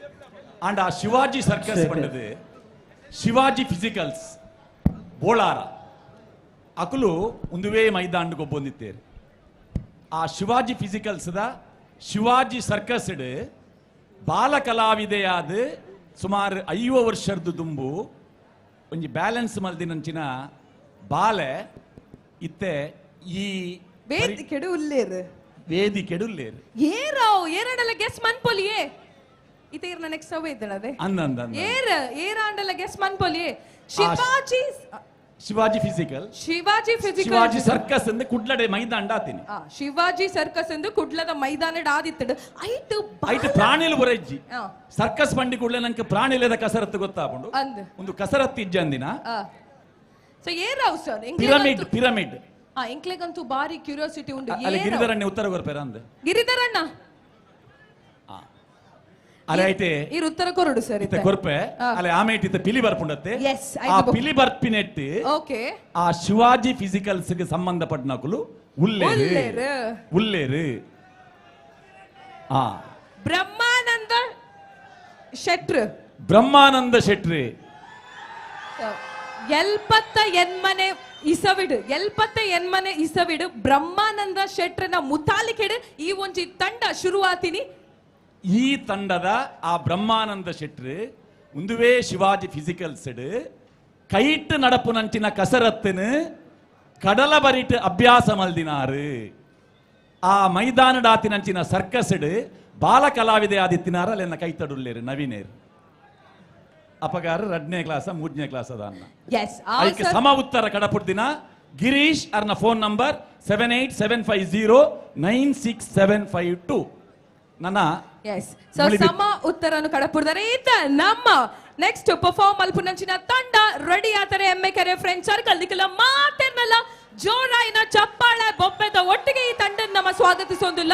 ಅಂಡ್ ಆ ಶಿವಾಜಿ ಸರ್ಕಸ್ ಬಂದது ಶಿವಾಜಿ ಫಿಸಿಕಲ್ಸ್ ಬೋಳಾರ ಅಕುಲು ಒಂದುವೇ ಮೈದಾಂಡ್ ಗೊಬ್ಬೊಂದಿತ್ತೇರು. ಆ Shivaji physicals the Shivaji circus ಬಾಲ ಕಲಾವಿದೆಯಾದ ಸುಮಾರು 50 ವರ್ಷದ ದುಂಬು ಒಂಜಿ ಬ್ಯಾಲೆನ್ಸ್ ಮಲ್ದಿನಂಚಿನ ಬಾಲೆ ಇತ್ತೆ ಈ ವೇದಿಕೆಡು ಉಲ್ಲೇರು ವೇದಿಕೆಡು ಉಲ್ಲೇರು ಏರಾವ್ ಏರಡಲ ಗೆಸ್ ಮನ್ಪೊಲಿಯೇ ಇತೇರ್ನ ನೆಕ್ಸ್ಟ್ ಅವೇ ಇದ್ದಳದೆ ಅಂದ ಅಂದ ಅಂದ. ಏರ್ ಏರಾಂಡಲ guess ಮನ್ಪೊಲಿಯೇ Shivaji Shivaji physical Shivaji physical Shivaji circus ಎಂದು ಕುಡ್ಲಡೆ ಮೈದಾಂಡ ಆತೀನಿ. ಶಿವಾಜಿ ಸರ್ಕಸ್ ಎಂದು ಕುಡ್ಲದ ಮೈದಾನಡ್ ಆದಿತ್ತಡು ಐಟ್ ಐಟ್ ಪ್ರಾಣಿಲು ಬೊರಜ್ಜಿ ಸರ್ಕಸ್ ಬಂಡಿ ಕೂಡಲೇ ನಂಗೆ ಪ್ರಾಣಿಲೇದ ಕಸರತ್ತು ಗೊತ್ತಾಪುಂಡು ಅಂದ್ ಒಂದು ಕಸರತ್ತು ಇಜ್ಜ ಅಂದಿನ. ಸೊ ಏರಾವ್ ಸರ್ ಪಿರಮಿಡ್ ಪಿರಮಿಡ್ ಎಂಕ್ಲೆಗಂತೂ ಬಾರಿ ಕ್ಯೂರಿಯಾಸಿಟಿ ಉಂಡು. ಅಲ್ಲಿ ಗಿರಿಧರಣ್ಣ ಉತ್ತರ ಕೊರ್ಪೇರ ಅಂದ ಗಿರಿಧರಣ್ಣ ಅಲೆ ಐತೆ ಈ ಉತ್ತರ ಕೊರಡು ಸರ್ ಇತ್ತೆ ಕೊರ್ಪೆ ಅಲೆ ಆಮೇಟ್ ಇತ್ತೆ ಪಿಲಿ ಬರ್ಪುಂಡತ್ತೆ. ಆ ಪಿಲಿ ಬರ್ಪಿನೆಟ್ಟಿ ಓಕೆ ಆ ಶಿವಾಜಿ ಫಿಸಿಕಲ್ಸ್ ಗೆ ಸಂಬಂಧಪಟ್ಟನಕುಲು ಉಲ್ಲೇರು ಉಲ್ಲೇರು ಆ ಬ್ರಹ್ಮಾನಂದ ಶೆಟ್ರು ಬ್ರಹ್ಮಾನಂದ ಶೆಟ್ರಿ 78 ಇಸವಿಡು 78 ಇಸವಿಡು ಬ್ರಹ್ಮಾನಂದ ಶೆಟ್ರನ ಮುತಾಲಿಕೆಡು ಈ ಒಂಜಿ ತಂಡ ಶುರುವಾತಿನಿ. ಈ ತಂಡದ ಆ ಬ್ರಹ್ಮಾನಂದ ಶೆಟ್ರು ಉಂದುವೇ ಶಿವಾಜಿ ಫಿಸಿಕಲ್ಸ್ ಕೈಟ್ ನಡಪುನಂಚಿನ ಕಸರತ್ತಿನ ಕಡಲ ಬರಿಟ್ ಅಭ್ಯಾಸ ಮಲ್ದಿನಾರು. ಆ ಮೈದಾನಡಾತಿನಂಚಿನ ಸರ್ಕಸ್ ಬಾಲ ಕಲಾವಿದೆ ಆದಿತ್ತಿನಾರ ಅಲ್ಲೆನ್ನ ಕೈತಡುಲ್ಲೇರು ನವೀನೇರು ಅಪಗಾರ 2ನೇ ಕ್ಲಾಸ 3ನೇ ಕ್ಲಾಸ್ ಅದ ಅನ್ನ. ಅದಕ್ಕೆ ಸಮ ಉತ್ತರ ಕಡಪುಡ್ದಿನ ಗಿರೀಶ್ ಅರ್ನ ಫೋನ್ ನಂಬರ್ 7875096752. ನನ್ನ ಸಮ ಉತ್ತರವನ್ನು ಕಡಪುಡ್ದಾರೆ. ಈತ ನಮ್ಮ ನೆಕ್ಸ್ಟ್ ಪರ್ಫಾರ್ಮ್ ಅಲ್ಪುನಂಚಿನ ತಂಡ ರೆಡಿ ಆತಾರೆ. ಎಮ್ಮೆ ಕೆರೆ ಫ್ರೆಂಡ್ ಸರ್ಕಲ್ ನಿಖಲ ಮಾತೆರ್ನಲ್ಲ ಜೋರಾಯಿನ ಚಪ್ಪಾಳೆ ಬೊಬ್ಬೆದ ಒಟ್ಟಿಗೆ ಈ ತಂಡ ನಮ್ಮ ಸ್ವಾಗತಿಸೋದಿಲ್ಲ.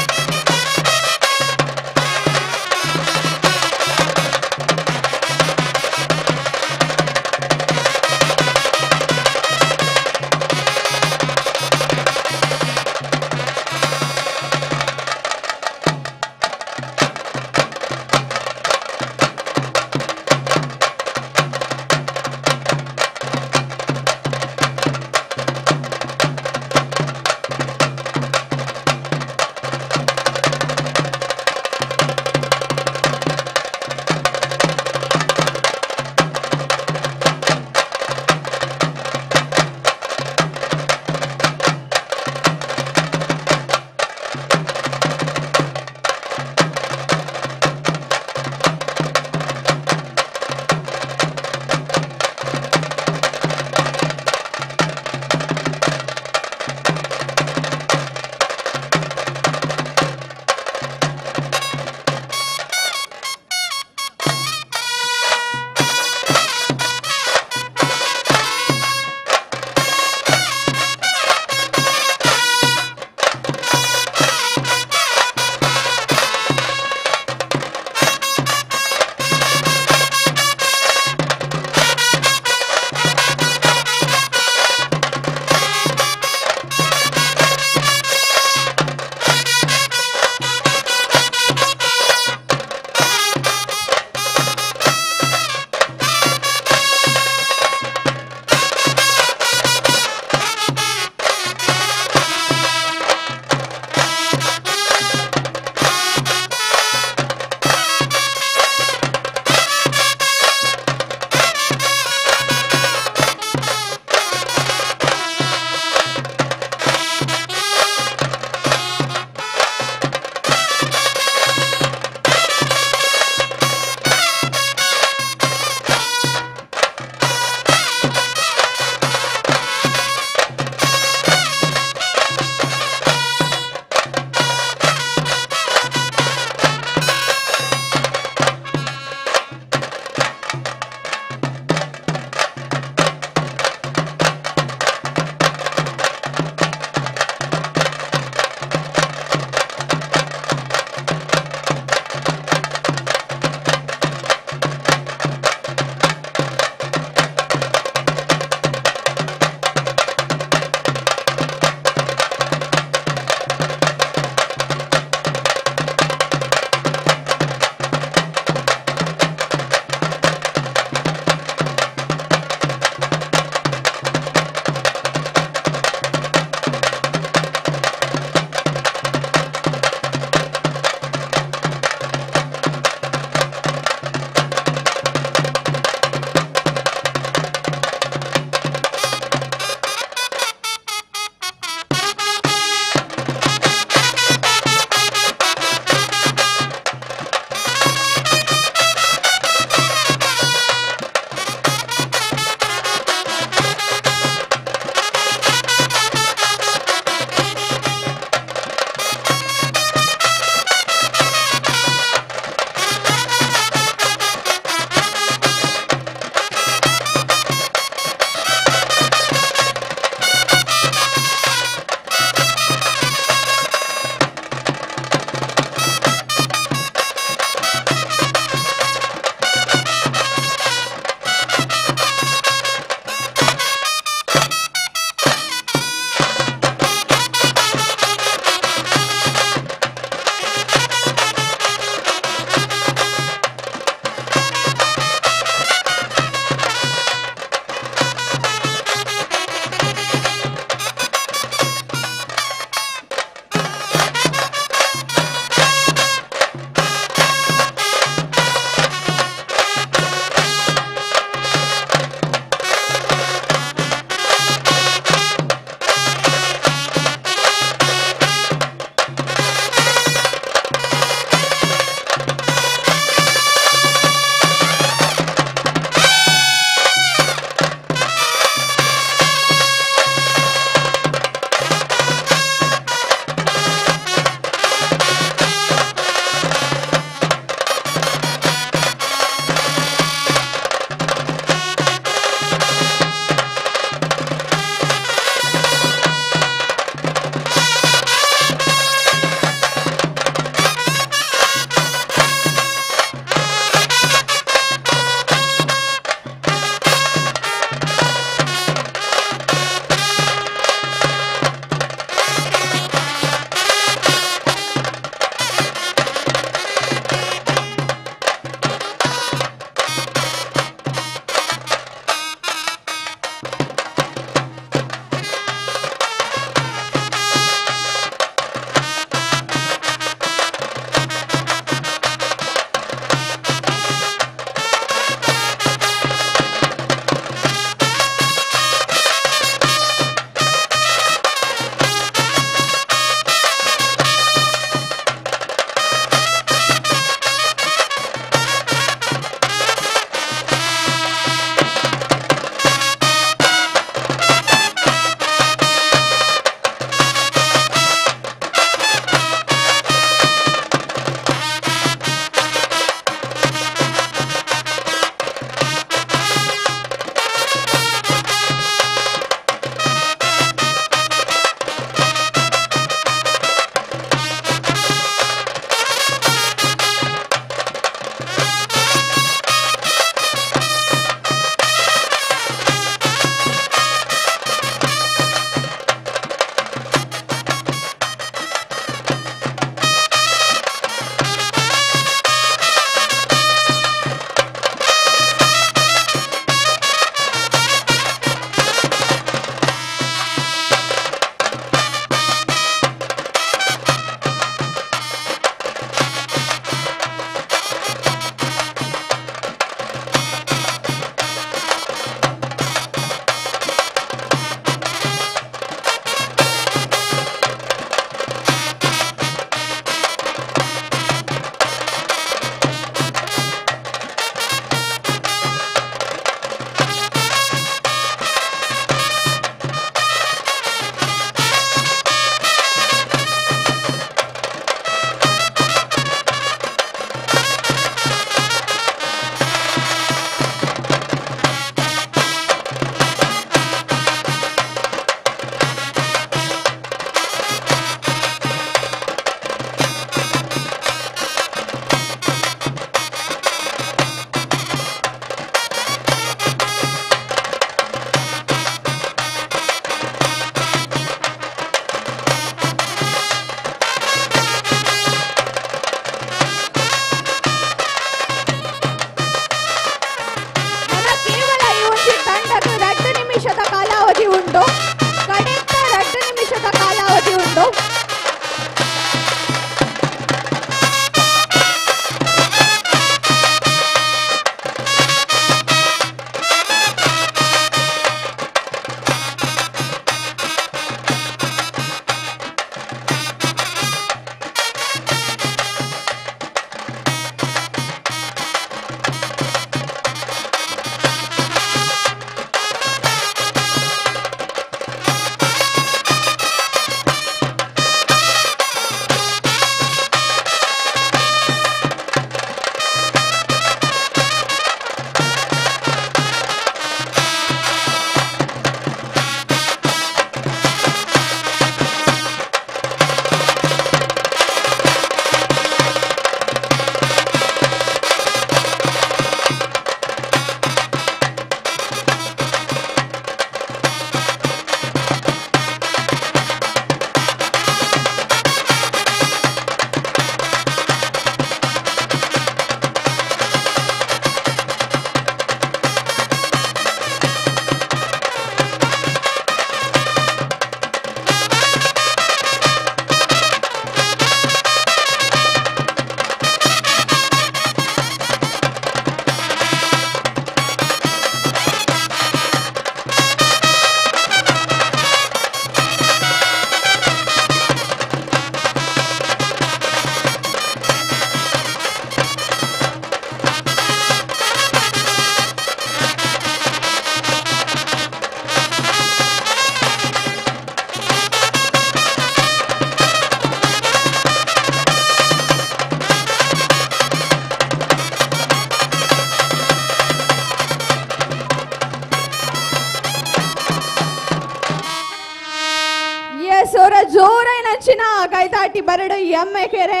ಎಸ್ ಅವರ ಜೋರೈನಂಚಿನ ಕೈದಾಟಿ ಬರಡು ಎಮ್ಮೆ ಕೆರೆ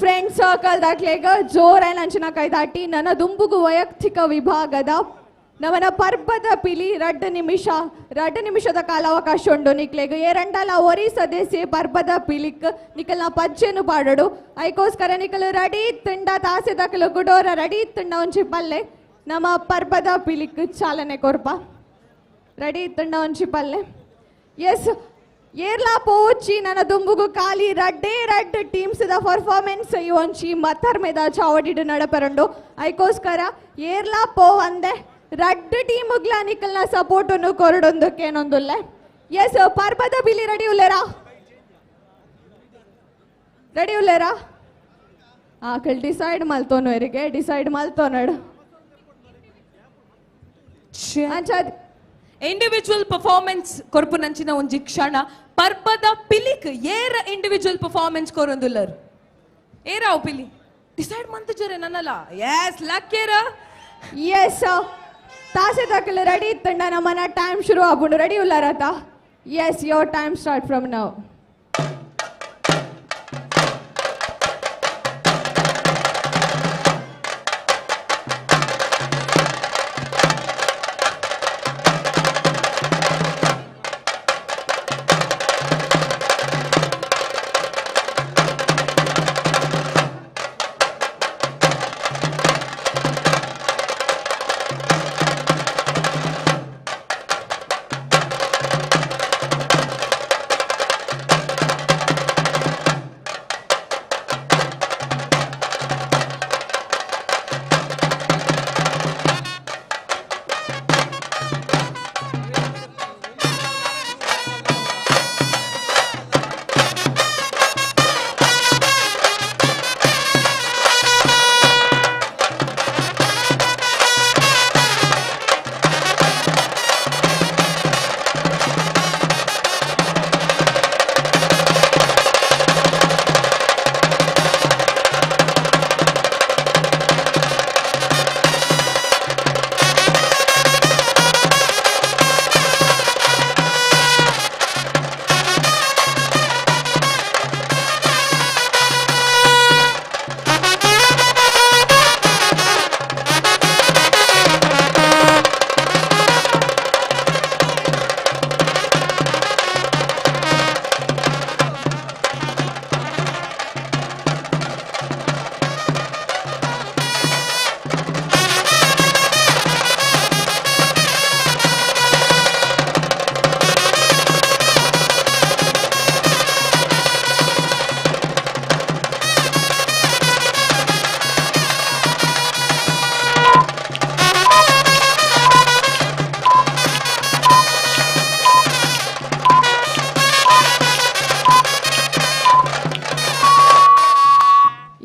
ಫ್ರೆಂಡ್ ಸರ್ಕಲ್ ದಾಖಲೆಗ ಜೋರೈನಂಚಿನ ಕೈದಾಟಿ. ನನ್ನ ದುಂಬುಗು ವೈಯಕ್ತಿಕ ವಿಭಾಗದ ನಮನ ಪರ್ಬದ ಪಿಲಿ 2 ನಿಮಿಷ 2 ನಿಮಿಷದ ಕಾಲಾವಕಾಶ ಉಂಡು ನಿಕ್ಲೆಗ್. ಏರಂಡಲ ಒರಿ ಸದಸ್ಯೆ ಪರ್ಬದ ಪಿಲಿಕ್ ನಿಕಲ್ನ ಪಜ್ಜೆನು ಪಾಡಡು. ಐಕೋಸ್ಕರ ನಿಕಲು ರೆಡಿ ತುಂಡ ತಾಸೆ ದಕಲು ಗುಡೋರ ರೆಡಿ ತುಂಡ ಒಂಚಿ ಪಲ್ಲೆ ನಮ್ಮ ಪರ್ಬದ ಪಿಲಿಕ್ ಚಾಲನೆ ಕೊರ್ಪ. ರೆಡಿ ತುಂಡ ಒಂಚಿ ಪಲ್ಲೆ. ಎಸ್ ಏರ್ಲಾ ಪೋಚಿ ನನ್ನ ದುಂಬುಗು ಖಾಲಿ ರಡ್ಡೇ ರಡ್ ಟೀಮ್ಸ್ the performance ಈ ಒಂಚಿ ಮತ್ತರ್ಮೆದ ಚಾವಡಿಡು ನಡಪರಂಡು. ಐಕೋಸ್ಕರ ಏರ್ಲಾ ಪೋ ಅಂದೆ ರಡ್ಡು ಟೀಮುಗ್ಲ ನಿಕಲ್ನ ಸಪೋರ್ಟನ್ನು ಕೊರಡೊಂದಕ್ಕೇನೊಂದುಲ್ಲೆ. ಎಸ್ ಪರ್ಬದ ಬಿಲಿ ರೆಡಿ ಉಲ್ಲೇರಾ? ರೆಡಿ ಉಲ್ಲೇರಾ? ಆಕಲ್ ಡಿಸೈಡ್ ಮಲ್ತೋನು ಎರಿಗೆ ಡಿಸೈಡ್ ಮಲ್ತೋನಡು. ಇಂಡಿವಿಜುವಲ್ ಪರ್ಫಾರ್ಮೆನ್ಸ್ ಕೊರ್ಪುನಂಚಿನ ಒಂಜಿ ಕ್ಷಣ ಪರ್ಬದ ಪಿಲಿಕ್ ಏರ ಇಂಡಿವಿಜುವಲ್ ಪರ್ಫಾರ್ಮೆನ್ಸ್ ಕೊರೊಂದುಲ್ಲರ್ ಏರಾವ್ ಪಿಲಿ ಡಿಸೈಡ್ ಮಂತಜರೆ ನನ್ನಲ್ಲ. ಎಸ್ ಲಕ್ಕೇರ. ಎಸ್ ತಾಸೆ ದಾಖಲೆ ರೆಡಿ ಇತ್ತಂಡ ನಮ್ಮನ ಟೈಮ್ ಶುರು ಆಗ್ಬಿಡು. ರೆಡಿ ಉಲ್ಲಾರತ? Yes, your time start from now.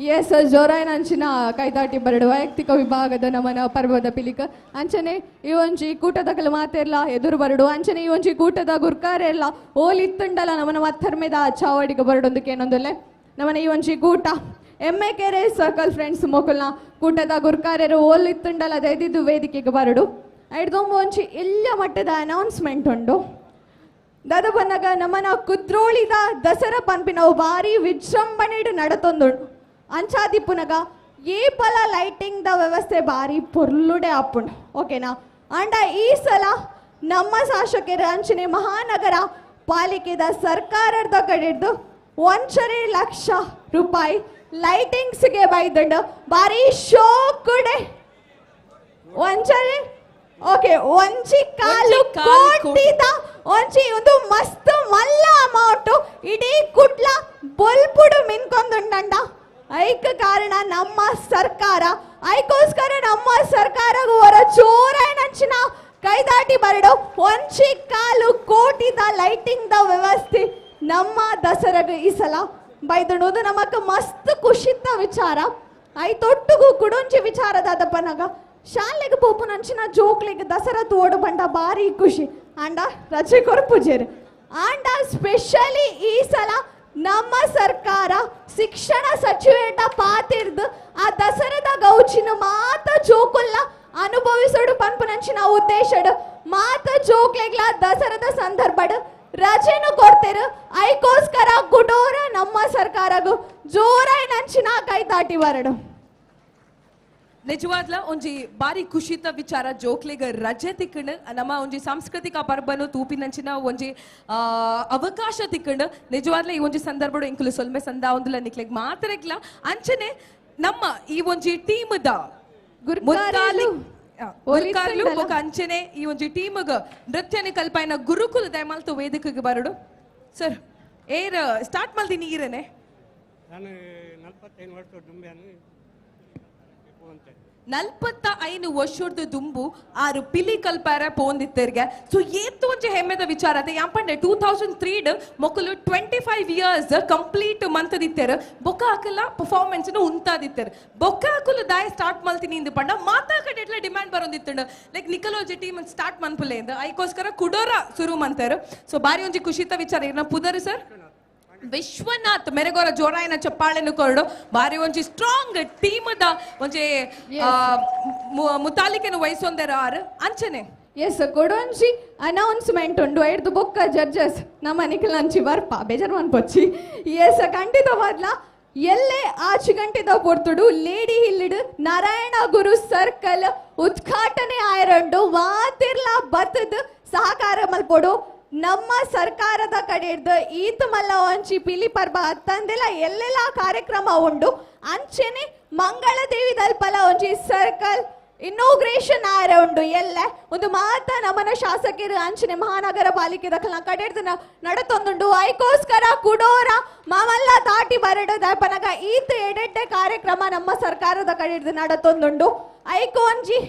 Yes ಜೋರಾಯನ ಅಂಚಿನ ಕೈದಾಟಿ ಬರಡು ವೈಯಕ್ತಿಕ ವಿಭಾಗದ ನಮನ ಪರ್ವದ ಪಿಲಿಕ ಅಂಚನೆ ಈ ಒಂಜಿ ಕೂಟದಕಲು ಮಾತೆರ್ಲ ಎದುರು ಬರಡು. ಅಂಚನೆ ಈ ಒಂಜಿ ಕೂಟದ ಗುರ್ಕಾರೆಲ್ಲ ಓಲಿತ್ತುಂಡಲ ನಮನ ಮತ್ತರ್ಮೆದ ಚಾವಡಿಗೆ ಬರಡೊಂದಕ್ಕೆ ಏನೊಂದುಲ್ಲೆ ನಮನ ಈ ಒಂಜಿ ಕೂಟ ಎಮ್ಮೆ ಕೆರೆ ಸರ್ಕಲ್ ಫ್ರೆಂಡ್ಸ್ ಮೊಕಲ್ನ ಕೂಟದ ಗುರ್ಕಾರ್ಯರು ಓಲಿತ್ತುಂಡಲ ದೈದಿದ್ದು ವೇದಿಕೆಗೆ ಬರಡು. ಐಡ್ದೊಂಬ ಒಂಜಿ ಎಲ್ಲ ಮಟ್ಟದ ಅನೌನ್ಸ್ಮೆಂಟ್ ಉಂಡು. ದಾದ ಬನ್ನಗ ನಮನ ಕುದ್ರೋಳಿದ ದಸರಾ ಪನ್ಪಿನವು ಭಾರಿ ವಿಜೃಂಭಣೆಡು ನಡತೊಂದುಂಡು. ಅಂಚಾದಿಪ್ಪುನಗ ಈ ಪಲ ಲೈಟಿಂಗ್ the ವ್ಯವಸ್ಥೆ ಭಾರಿ ಪೊರ್ಲುಡೆ ಆಪುಂಡು. ಓಕೆನಾ? ಅಂಡ ಈ ಸಲ ನಮ್ಮ ಶಾಸಕರ ಅಂಚನೆ ಮಹಾನಗರ ಪಾಲಿಕೆದ ಸರ್ಕಾರದ ಕಡೆದು 1.5 ಲಕ್ಷ ರೂಪಾಯಿ ಲೈಟಿಂಗ್ಸ್ಗೆ ಬೈದಂಡು ಭಾರಿ ಶೋಕುಡೆ 1.5 ಓಕೆ 1.25 ಕೋಟಿದ ಒಂಜಿ ಒಂದು ಮಸ್ತ್ ಮಲ್ಲ ಅಮೌಂಟ್ ಇಡೀ ಕುಡ್ಲ ಬೊಲ್ಪುಡು ಮಿನ್ಕೊಂದುಂಡಂಡ. ಐಕ ಕಾರಣ ನಮ್ಮ ಸರ್ಕಾರ. ಐಕೋಸ್ಕರ ನಮ್ಮ ಸರ್ಕಾರ ಹೊರ ಚೋರೈನಂಚಿನ ಕೈದಾಟಿ ಬರಡು 1.25 ಕೋಟಿದ ಲೈಟಿಂಗ್ the ವ್ಯವಸ್ಥೆ ನಮ್ಮ ದಸರಾಗ ಈ ಸಲ ಬೈದಣೋದು ನಮಕ್ ಮಸ್ತ್ ಖುಷಿತ ವಿಚಾರ. ಐತೊಟ್ಟುಗು ಕುಡೊಂಜಿ ವಿಚಾರದಾದಪ್ಪನಾಗ ಶಾಲೆಗೆ ಪೋಪುನಂಚಿನ ಜೋಕ್ಲಿಗೆ ದಸರಾ ತೋಡು ಬಂಡ ಭಾರಿ ಖುಷಿ ಅಂಡ ರಜೆ ಕೊರ್ಪುಜೇರು. ಅಂಡ ಸ್ಪೆಷಲಿ ಈ ಸಲ ನಮ್ಮ ಸರ್ಕಾರ ಶಿಕ್ಷಣ ಸಚಿವೇಟ ಪಾತಿರ್ದು ಆ ದಸರದ ಗೌಚಿನ ಮಾತ ಜೋಕುಲ್ನ ಅನುಭವಿಸೋಡು ಪನ್ಪುನಂಚಿನ ಉದ್ದೇಶಡು ಮಾತ ಜೋಕ್ಲೆಗ್ಲ ದಸರದ ಸಂದರ್ಭಡ್ ರಜೆನು ಕೊಡ್ತೇರು. ಐಕೋಸ್ಕರ ಗುಡೋರ ನಮ್ಮ ಸರ್ಕಾರಗು ಜೋರಾಯಿ ನಂಚಿನ ಕೈ ತಾಟಿ ಬರಡು. ನಿಜವಾದ್ಲ ಒಂಜಿ ಬಾರಿ ಖುಷಿತ ವಿಚಾರ ಜೋಕ್ಲೆಗ್ ರಜೆ ತಿಕ್ಕಂಡು ನಮ್ಮ ಒಂಜಿ ಸಾಂಸ್ಕೃತಿಕ ಪರ್ಬನು ತೂಪಿನಂಚಿನ ಒಂಜಿ ಅವಕಾಶ ತಿಕ್ಕಂಡು ನಿಜವಾದ್ಲ ಈ ಒಂಜಿ ಸಂದರ್ಭಡು ಇಂಕುಲು ಸೊಲ್ಮೆ ಸಂದ ಒಂದುಲ ನಿಕ್ಲೆಗ್ ಮಾತ್ರೆಗ್ಲ ಅಂಚನೆ ನಮ್ಮ ಈ ಒಂಜಿ ಟೀಮ್ the ಗುರುಕಾರ್ಲು ಬೊಕ ಅಂಚನೆ ಈ ಒಂಜಿ ಟೀಮ್ಗ್ ನೃತ್ಯನ ಕಲ್ಪಾಯಿನ ಗುರುಕುಲ ದಯಮಾಲ್ತು ವೇದಿಕೆಗೆ ಬರಡು. ಸರ್ ಏರ್ ಸ್ಟಾರ್ಟ್ ಮಲ್ದಿನಿ ಈರನೆ. ನಾನು 45 ವರ್ಷ ದುಂಬೆಯನ್ನು 45 ವರ್ಷದ ದುಂಬು ಆರು ಪಿಲಿ ಕಲ್ಪಾರ ಪೋಂದಿತ್ತರ್ಗೆ. ಸೊ ಏತ್ತು ಒಂಜಿ ಹೆಮ್ಮೆದ ವಿಚಾರ ಅದೇ ಯಾಂಪಂಡೆ 2003 ಮೊಕ್ಕಲು 25 ಇಯರ್ಸ್ ಕಂಪ್ಲೀಟ್ ಮಂತದಿತ್ತೆರ್ ಬೊಕ್ಕ ಹಾಕಲ್ಲ ಪರ್ಫಾರ್ಮೆನ್ಸ್ ಉಂತಾದಿತ್ತೆರ್ ಬೊಕ್ಕ ಹಾಕಲು ದಾಯ ಸ್ಟಾರ್ಟ್ ಮಲ್ತೀನಿ ಇಂದು ಪಂಡ ಮಾತಾ ಕಡೆ ಎಟ್ಲ ಡಿಮ್ಯಾಂಡ್ ಬರೋದಿತ್ತಂಡು ಲೈಕ್ ನಿಕಲೋಜಿ ಟೀಮ್ ಸ್ಟಾರ್ಟ್ ಮನ್ಪುಲೆ ಇಂದು ಐಕೋಸ್ಕರ ಕುಡೋರ ಶುರು ಮಂತಾರ. ಸೊ ಬಾರಿ ಒಂಜಿ ಖುಷಿತ ವಿಚಾರ. ಇರ್ನ ಪುದರ್ ಸರ್ ವಿಶ್ವನಾಥ್ ಮೆರೆಗೋರ ಜೋರಾಯನ ಚಪ್ಪಾಳೆನು ಕೊರಡು ಬಾರಿ ಒಂಜಿ ಸ್ಟ್ರಾಂಗ್ ಟೀಮ್ the ಒಂಜಿ ಮುತಾಲಿಕೆನು ವಹಿಸೊಂದರ ಆರು ಅಂಚನೆ. ಎಸ್ ಕೊಡೊಂಜಿ ಅನೌನ್ಸ್ಮೆಂಟ್ ಉಂಡು ಐಡ್ದು ಬೊಕ್ಕ ಜಡ್ಜಸ್ ನಮ್ಮ ನಿಖಲ್ ಅಂಚಿ ಬರ್ಪ ಬೇಜಾರ್ ಮನ್ಪೊಚ್ಚಿ. ಎಸ್ ಖಂಡಿತವಾದ್ಲ ಎಲ್ಲೆ ಆಚು ಗಂಟೆದ ಪೊರ್ತುಡು ಲೇಡಿ ಹಿಲ್ಲಿಡು ನಾರಾಯಣ ಗುರು ಸರ್ಕಲ್ ಉದ್ಘಾಟನೆ ಆಯರಂಡು ವಾತಿರ್ಲ ಬತ್ತದ ಸಹಕಾರ ಮಲ್ಪೊಡು. ನಮ್ಮ ಸರ್ಕಾರದ ಕಡೆ ಹಿಡ್ದು ಈತ ಮಲ್ಲ ಒಂಚಿ ಪಿಲಿ ಪರ್ಬ ತಂದೆಲ್ಲ ಎಲ್ಲೆಲ್ಲ ಕಾರ್ಯಕ್ರಮ ಉಂಡು ಅಂಚೆನೆ ಮಂಗಳದೇವಿ ದಲ್ಪಲ ಒಂಜಿ ಸರ್ಕಲ್ ಇನೋಗ್ರೇಷನ್ ಆರ ಉಂಡು ಎಲ್ಲ ಒಂದು ಮಾತ ನಮ್ಮನ ಶಾಸಕರು ಅಂಚನೆ ಮಹಾನಗರ ಪಾಲಿಕೆ ದಖಲ ಕಡೆ ಹಿಡ್ದು ನಡತೊಂದುಂಡು. ಐಕೋಸ್ಕರ ಕುಡೋರ ಮಾಮಲ್ಲ ತಾಟಿ ಬರಡು ದಲ್ಪನಗ ಈತ ಎಡೆಡ್ಡೆ ಕಾರ್ಯಕ್ರಮ ನಮ್ಮ ಸರ್ಕಾರದ ಕಡೆ ಹಿಡ್ದು ನಡತೊಂದುಂಡು. ಐಕೋಂಜಿ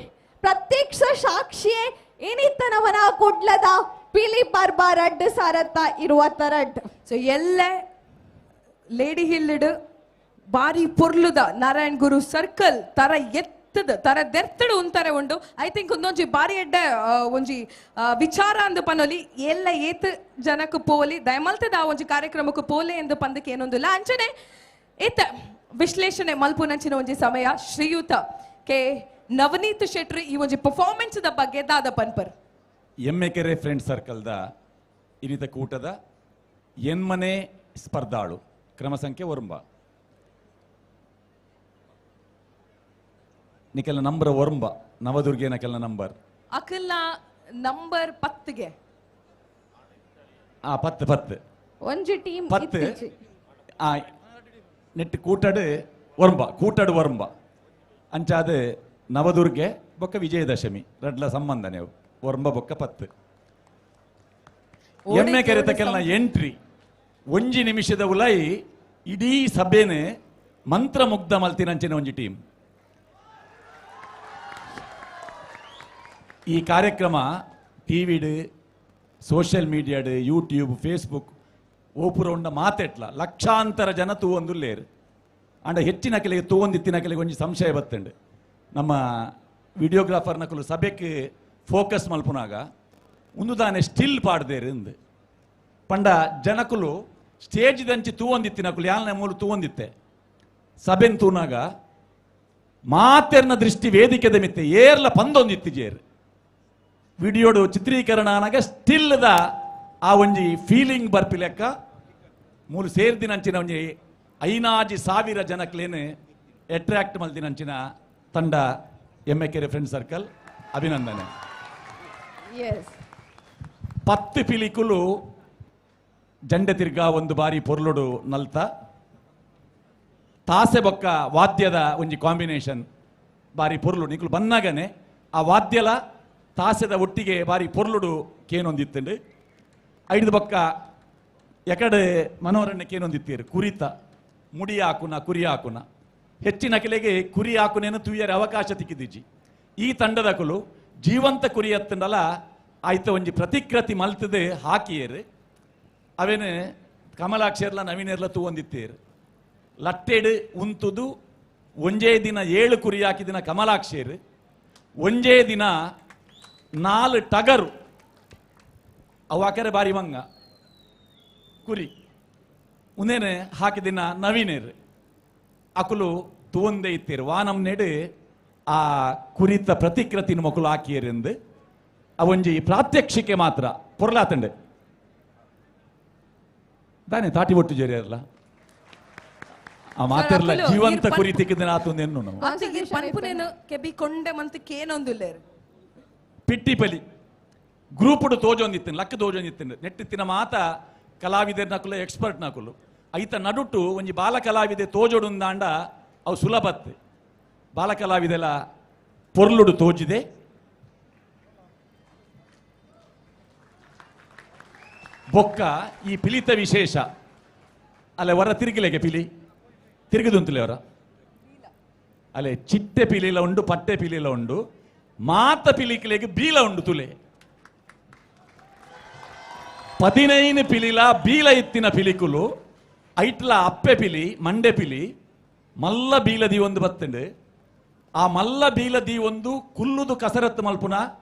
ಪ್ರತ್ಯಕ್ಷ ಸಾಕ್ಷಿಯೇ ಏನಿತ್ತ ನಮ್ಮನ ಕುಡ್ಲದ ಪಿಲಿ ಪರ್ಬ ರಡ್ಡ್ ಸಾರತ್ತ ಇರುವತ್ತ ರಡ್ಡ್. ಸೊ ಎಲ್ಲ ಲೇಡಿ ಹಿಲ್ಲಿಡ್ ಬಾರಿ ಪೊರ್ಲುದ ನಾರಾಯಣ್ ಗುರು ಸರ್ಕಲ್ ತರ ಎತ್ತದ ತರ ದೆರ್ತಡು ಉಂತಾರೆ ಉಂಡು. I think ಒಂದೊಂಜಿ ಬಾರಿ ಎಡ್ಡೆ ಒಂಜಿ ವಿಚಾರ ಅಂದು ಪನೊಲಿ ಎಲ್ಲ ಏತ್ ಜನಕ್ಕೆ ಪೋಲಿ ದಯಮಲ್ತದ ಆ ಒಂಜಿ ಕಾರ್ಯಕ್ರಮಕ್ಕೆ ಪೋಲೆ ಎಂದು ಪಂದಕ್ಕೆ ಏನೊಂದಿಲ್ಲ. ಅಂಚನೆ ಏತ ವಿಶ್ಲೇಷಣೆ ಮಲ್ಪುನಂಚಿನ ಒಂಜಿ ಸಮಯ ಶ್ರೀಯುತ ಕೆ ನವನೀತ್ ಶೆಟ್ರಿ ಈ ಒಂಜಿ ಪರ್ಫಾರ್ಮೆನ್ಸ್ the ಬಗ್ಗೆ ದಾದ ಪನ್ಪರ್. ಎಮ್ಮೆಕೆರೆ ಫ್ರೆಂಡ್ ಸರ್ಕಲ್ದ ಇನ್ನಿತ ಕೂಟದ ಎನ್ಮನೆ ಸ್ಪರ್ಧಾಳು ಕ್ರಮ ಸಂಖ್ಯೆ ಒರಂಬ ನಿಕೆಲ್ಲ ನಂಬರ್ ಒರಂಬ ನವದುರ್ಗೆ ನಕೆಲ್ಲ ನಂಬರ್ ಅಕಲ್ನ ನಂಬರ್ 10ಗೆ ಆ 10 10 ಒಂಜಿ ಟೀಮ್ 10 ಆ ನೆಟ್ ಕೂಟಡು ಒರಂಬ ಕೂಟಡು ಒರಂಬ ಅಂಚಾದ ನವದುರ್ಗೆ ಬೊಕ್ಕ ವಿಜಯದಶಮಿ ರಡ್ಲ ಸಂಬಂಧ ನೀವು ಒರಂಬ ಬೊಕ್ಕ 10 ಎಮ್ಮೆ ಕೆರೆತಕ್ಕೆಲ್ಲ ಎಂಟ್ರಿ ಒಂಜಿ ನಿಮಿಷದ ಉಲೈ ಇಡೀ ಸಭೆನೆ ಮಂತ್ರಮುಗ್ಧ ಮಲ್ತಿನಂಚಿನ ಒಂಜಿ ಟೀಮ್. ಈ ಕಾರ್ಯಕ್ರಮ ಟಿವಿಡ್ ಸೋಷಿಯಲ್ ಮೀಡಿಯಾಡ್ ಯೂಟ್ಯೂಬ್ ಫೇಸ್ಬುಕ್ ಓಪುರ ಉಂಡ ಮಾತೆಟ್ಲ ಲಕ್ಷಾಂತರ ಜನ ತೂವೊಂದುಲ್ಲೇರು. ಅಂಡ ಹೆಚ್ಚಿನ ಕೆಲೆಗೆ ತೂವೊಂದಿತ್ತಿನ ಕೆಲೆಗೆ ಒಂಜಿ ಸಂಶಯ ಬತ್ತಂಡು. ನಮ್ಮ ವಿಡಿಯೋಗ್ರಾಫರ್ ನಕಲು ಸಭೆಗೆ ಫೋಕಸ್ ಮಲ್ಪುನಾಗ ಒಂದು ದಾನೆ ಸ್ಟಿಲ್ ಪಾಡ್ದೇರು ಇಂದು ಪಂಡ ಜನಕುಲು ಸ್ಟೇಜ್ ದಂಚಿ ತೂವೊಂದಿತ್ತಿನಕುಲು ಯಾಲ್ನ ಮೂಲು ತೂವೊಂದಿತ್ತೆ ಸಭೆನ್ ತೂನಾಗ ಮಾತೆರ್ನ ದೃಷ್ಟಿ ವೇದಿಕೆದ ಮಿತ್ತೆ ಏರ್ಲ ಪಂದೊಂದಿತ್ತು ಜೇರು ವಿಡಿಯೋಡು ಚಿತ್ರೀಕರಣ ಆನಾಗ ಸ್ಟಿಲ್ದ ಆ ಒಂಜಿ ಫೀಲಿಂಗ್ ಬರ್ಪಿ ಲೆಕ್ಕ ಮೂಲು ಸೇರ್ದಿನಂಚಿನ ಒಂಜಿ 5,000 ಜನಕ್ಲೇನು ಅಟ್ರಾಕ್ಟ್ ಮಲ್ದಿನಂಚಿನ ತಂಡ ಎಮ್ಮೆಕೆರೆ ಫ್ರೆಂಡ್ ಸರ್ಕಲ್ ಅಭಿನಂದನೆ. 10 ಪಿಲಿಕುಲು ಜಂಡೆ ತಿರ್ಗಾ ಒಂದು ಬಾರಿ ಪೊರ್ಲುಡು ನಲ್ತ ತಾಸೆ ಬೊಕ್ಕ ವಾದ್ಯದ ಒಂಜಿ ಕಾಂಬಿನೇಷನ್ ಬಾರಿ ಪೊರ್ಲುಡು ನಿಕುಲು ಬನ್ನಾಗನೆ ಆ ವಾದ್ಯಲ ತಾಸೆದ ಒಟ್ಟಿಗೆ ಬಾರಿ ಪೊರ್ಲುಡು ಕೇನೊಂದಿತ್ತಂಡು. ಐದು ಬೊಕ್ಕ ಎಕಡೆ ಮನೋರಣ್ಯ ಕೇನೊಂದಿತ್ತೀರು ಕುರಿತ ಮುಡಿ ಹಾಕುನ ಕುರಿ ಹಾಕುನ ಹೆಚ್ಚಿನ ಕೆಲೆಗೆ ಕುರಿ ಹಾಕುನೇನು ತೂಯರೆ ಅವಕಾಶ ತಿಕ್ಕಿದಿಜ್ಜಿ. ಈ ತಂಡದಕುಲು ಜೀವಂತ ಕುರಿ ಹತ್ತಂಡಲ ಆಯ್ತ ಒಂಜಿ ಪ್ರತಿಕೃತಿ ಮಲ್ತದೆ ಹಾಕಿಯೇರು ಅವೇನು ಕಮಲಾಕ್ಷರ್ಲ ನವೀನೇರ್ಲ ತೂವೊಂದಿತ್ತೇರು. ಲಟ್ಟೆಡು ಉಂತುದು ಒಂಜೇ ದಿನ 7 ಕುರಿ ಹಾಕಿದಿನ ಕಮಲಾಕ್ಷೇರು ಒಂಜೇ ದಿನ 4 ಟಗರು ಅವು ಹಾಕರೆ ಬಾರಿ ಮಂಗ ಕುರಿ ಉಂದೇನೆ ಹಾಕಿದಿನ ನವೀನೇರು ಅಕುಲು ತೂವೊಂದೇ ಇತ್ತೀರು ವಾನಂ ನೆಡು ಆ ಕುರಿತ ಪ್ರತಿಕೃತಿನ ಮಕ್ಕಳು ಹಾಕಿಯರೆಂದು ಅವೊಂಜಿ ಪ್ರಾತ್ಯಕ್ಷಿಕೆ ಮಾತ್ರ ಪೊರ್ಲಾತಂಡೆ. ದಾನೆ ತಾಟಿ ಒಟ್ಟು ಜೇರಿಯರ್ಲ ಆ ಮಾತೆರ್ಲ ಜೀವಂತ ಕುರಿ ತಿಕ್ಕಿದ ಆತೊಂದು ಎನ್ನು ನಾವು ಪನ್ಪುನೇನು ಕೆಬಿ ಕೊಂಡೆ ಮಂತ್ ಕೇನೊಂದುಲ್ಲೇರು ಪಿಟ್ಟಿ ಪಲಿ ಗ್ರೂಪುಡು ತೋಜೊಂದಿತ್ತು ಲಕ್ಕ ತೋಜೊಂದಿತ್ತು ನೆಟ್ಟಿತ್ತಿನ ಮಾತ ಕಲಾವಿದರ್ ನಕುಲು ಎಕ್ಸ್ಪರ್ಟ್ ನಕುಲು ಐತ ನಡುಟು ಒಂಜಿ ಬಾಲ ಕಲಾವಿದೆ ತೋಜೊಡುಂದಾಂಡ ಅವು ಸುಲಭತ್ತು ಬಾಲ ಕಲಾವಿದೆಲ್ಲ ಪೊರ್ಲುಡು ತೋಜಿದೆ ಬೊಕ್ಕ ಈ ಪಿಲಿತ ವಿಶೇಷ ಅಲ್ಲ ಹೊರ ತಿರುಗಿಲೆಗೆ ಪಿಲಿ ತಿರುಗಿದುಂತಲೆ ಅವರ ಅಲ್ಲೇ ಚಿಟ್ಟೆ ಪಿಲಿಲ ಉಂಡು ಪಟ್ಟೆ ಪಿಲಿಲ ಉಂಡು ಮಾತ ಪಿಲಿಕಿಲೆಗೆ ಬೀಲ ಉಂಡು ತುಲೆ 15 ಪಿಲಿಲ ಬೀಲ ಇತ್ತಿನ ಪಿಲಿಕುಲು ಐಟ್ಲ ಅಪ್ಪೆ ಪಿಲಿ ಮಂಡೆ ಪಿಲಿ ಮಲ್ಲ ಬೀಲ ದೀವೊಂದು ಬತ್ತಂಡು ಆ ಮಲ್ಲ ಬೀಲ ದೀವೊಂದು ಕುಲ್ಲುದು ಕಸರತ್ತು ಮಲ್ಪುನ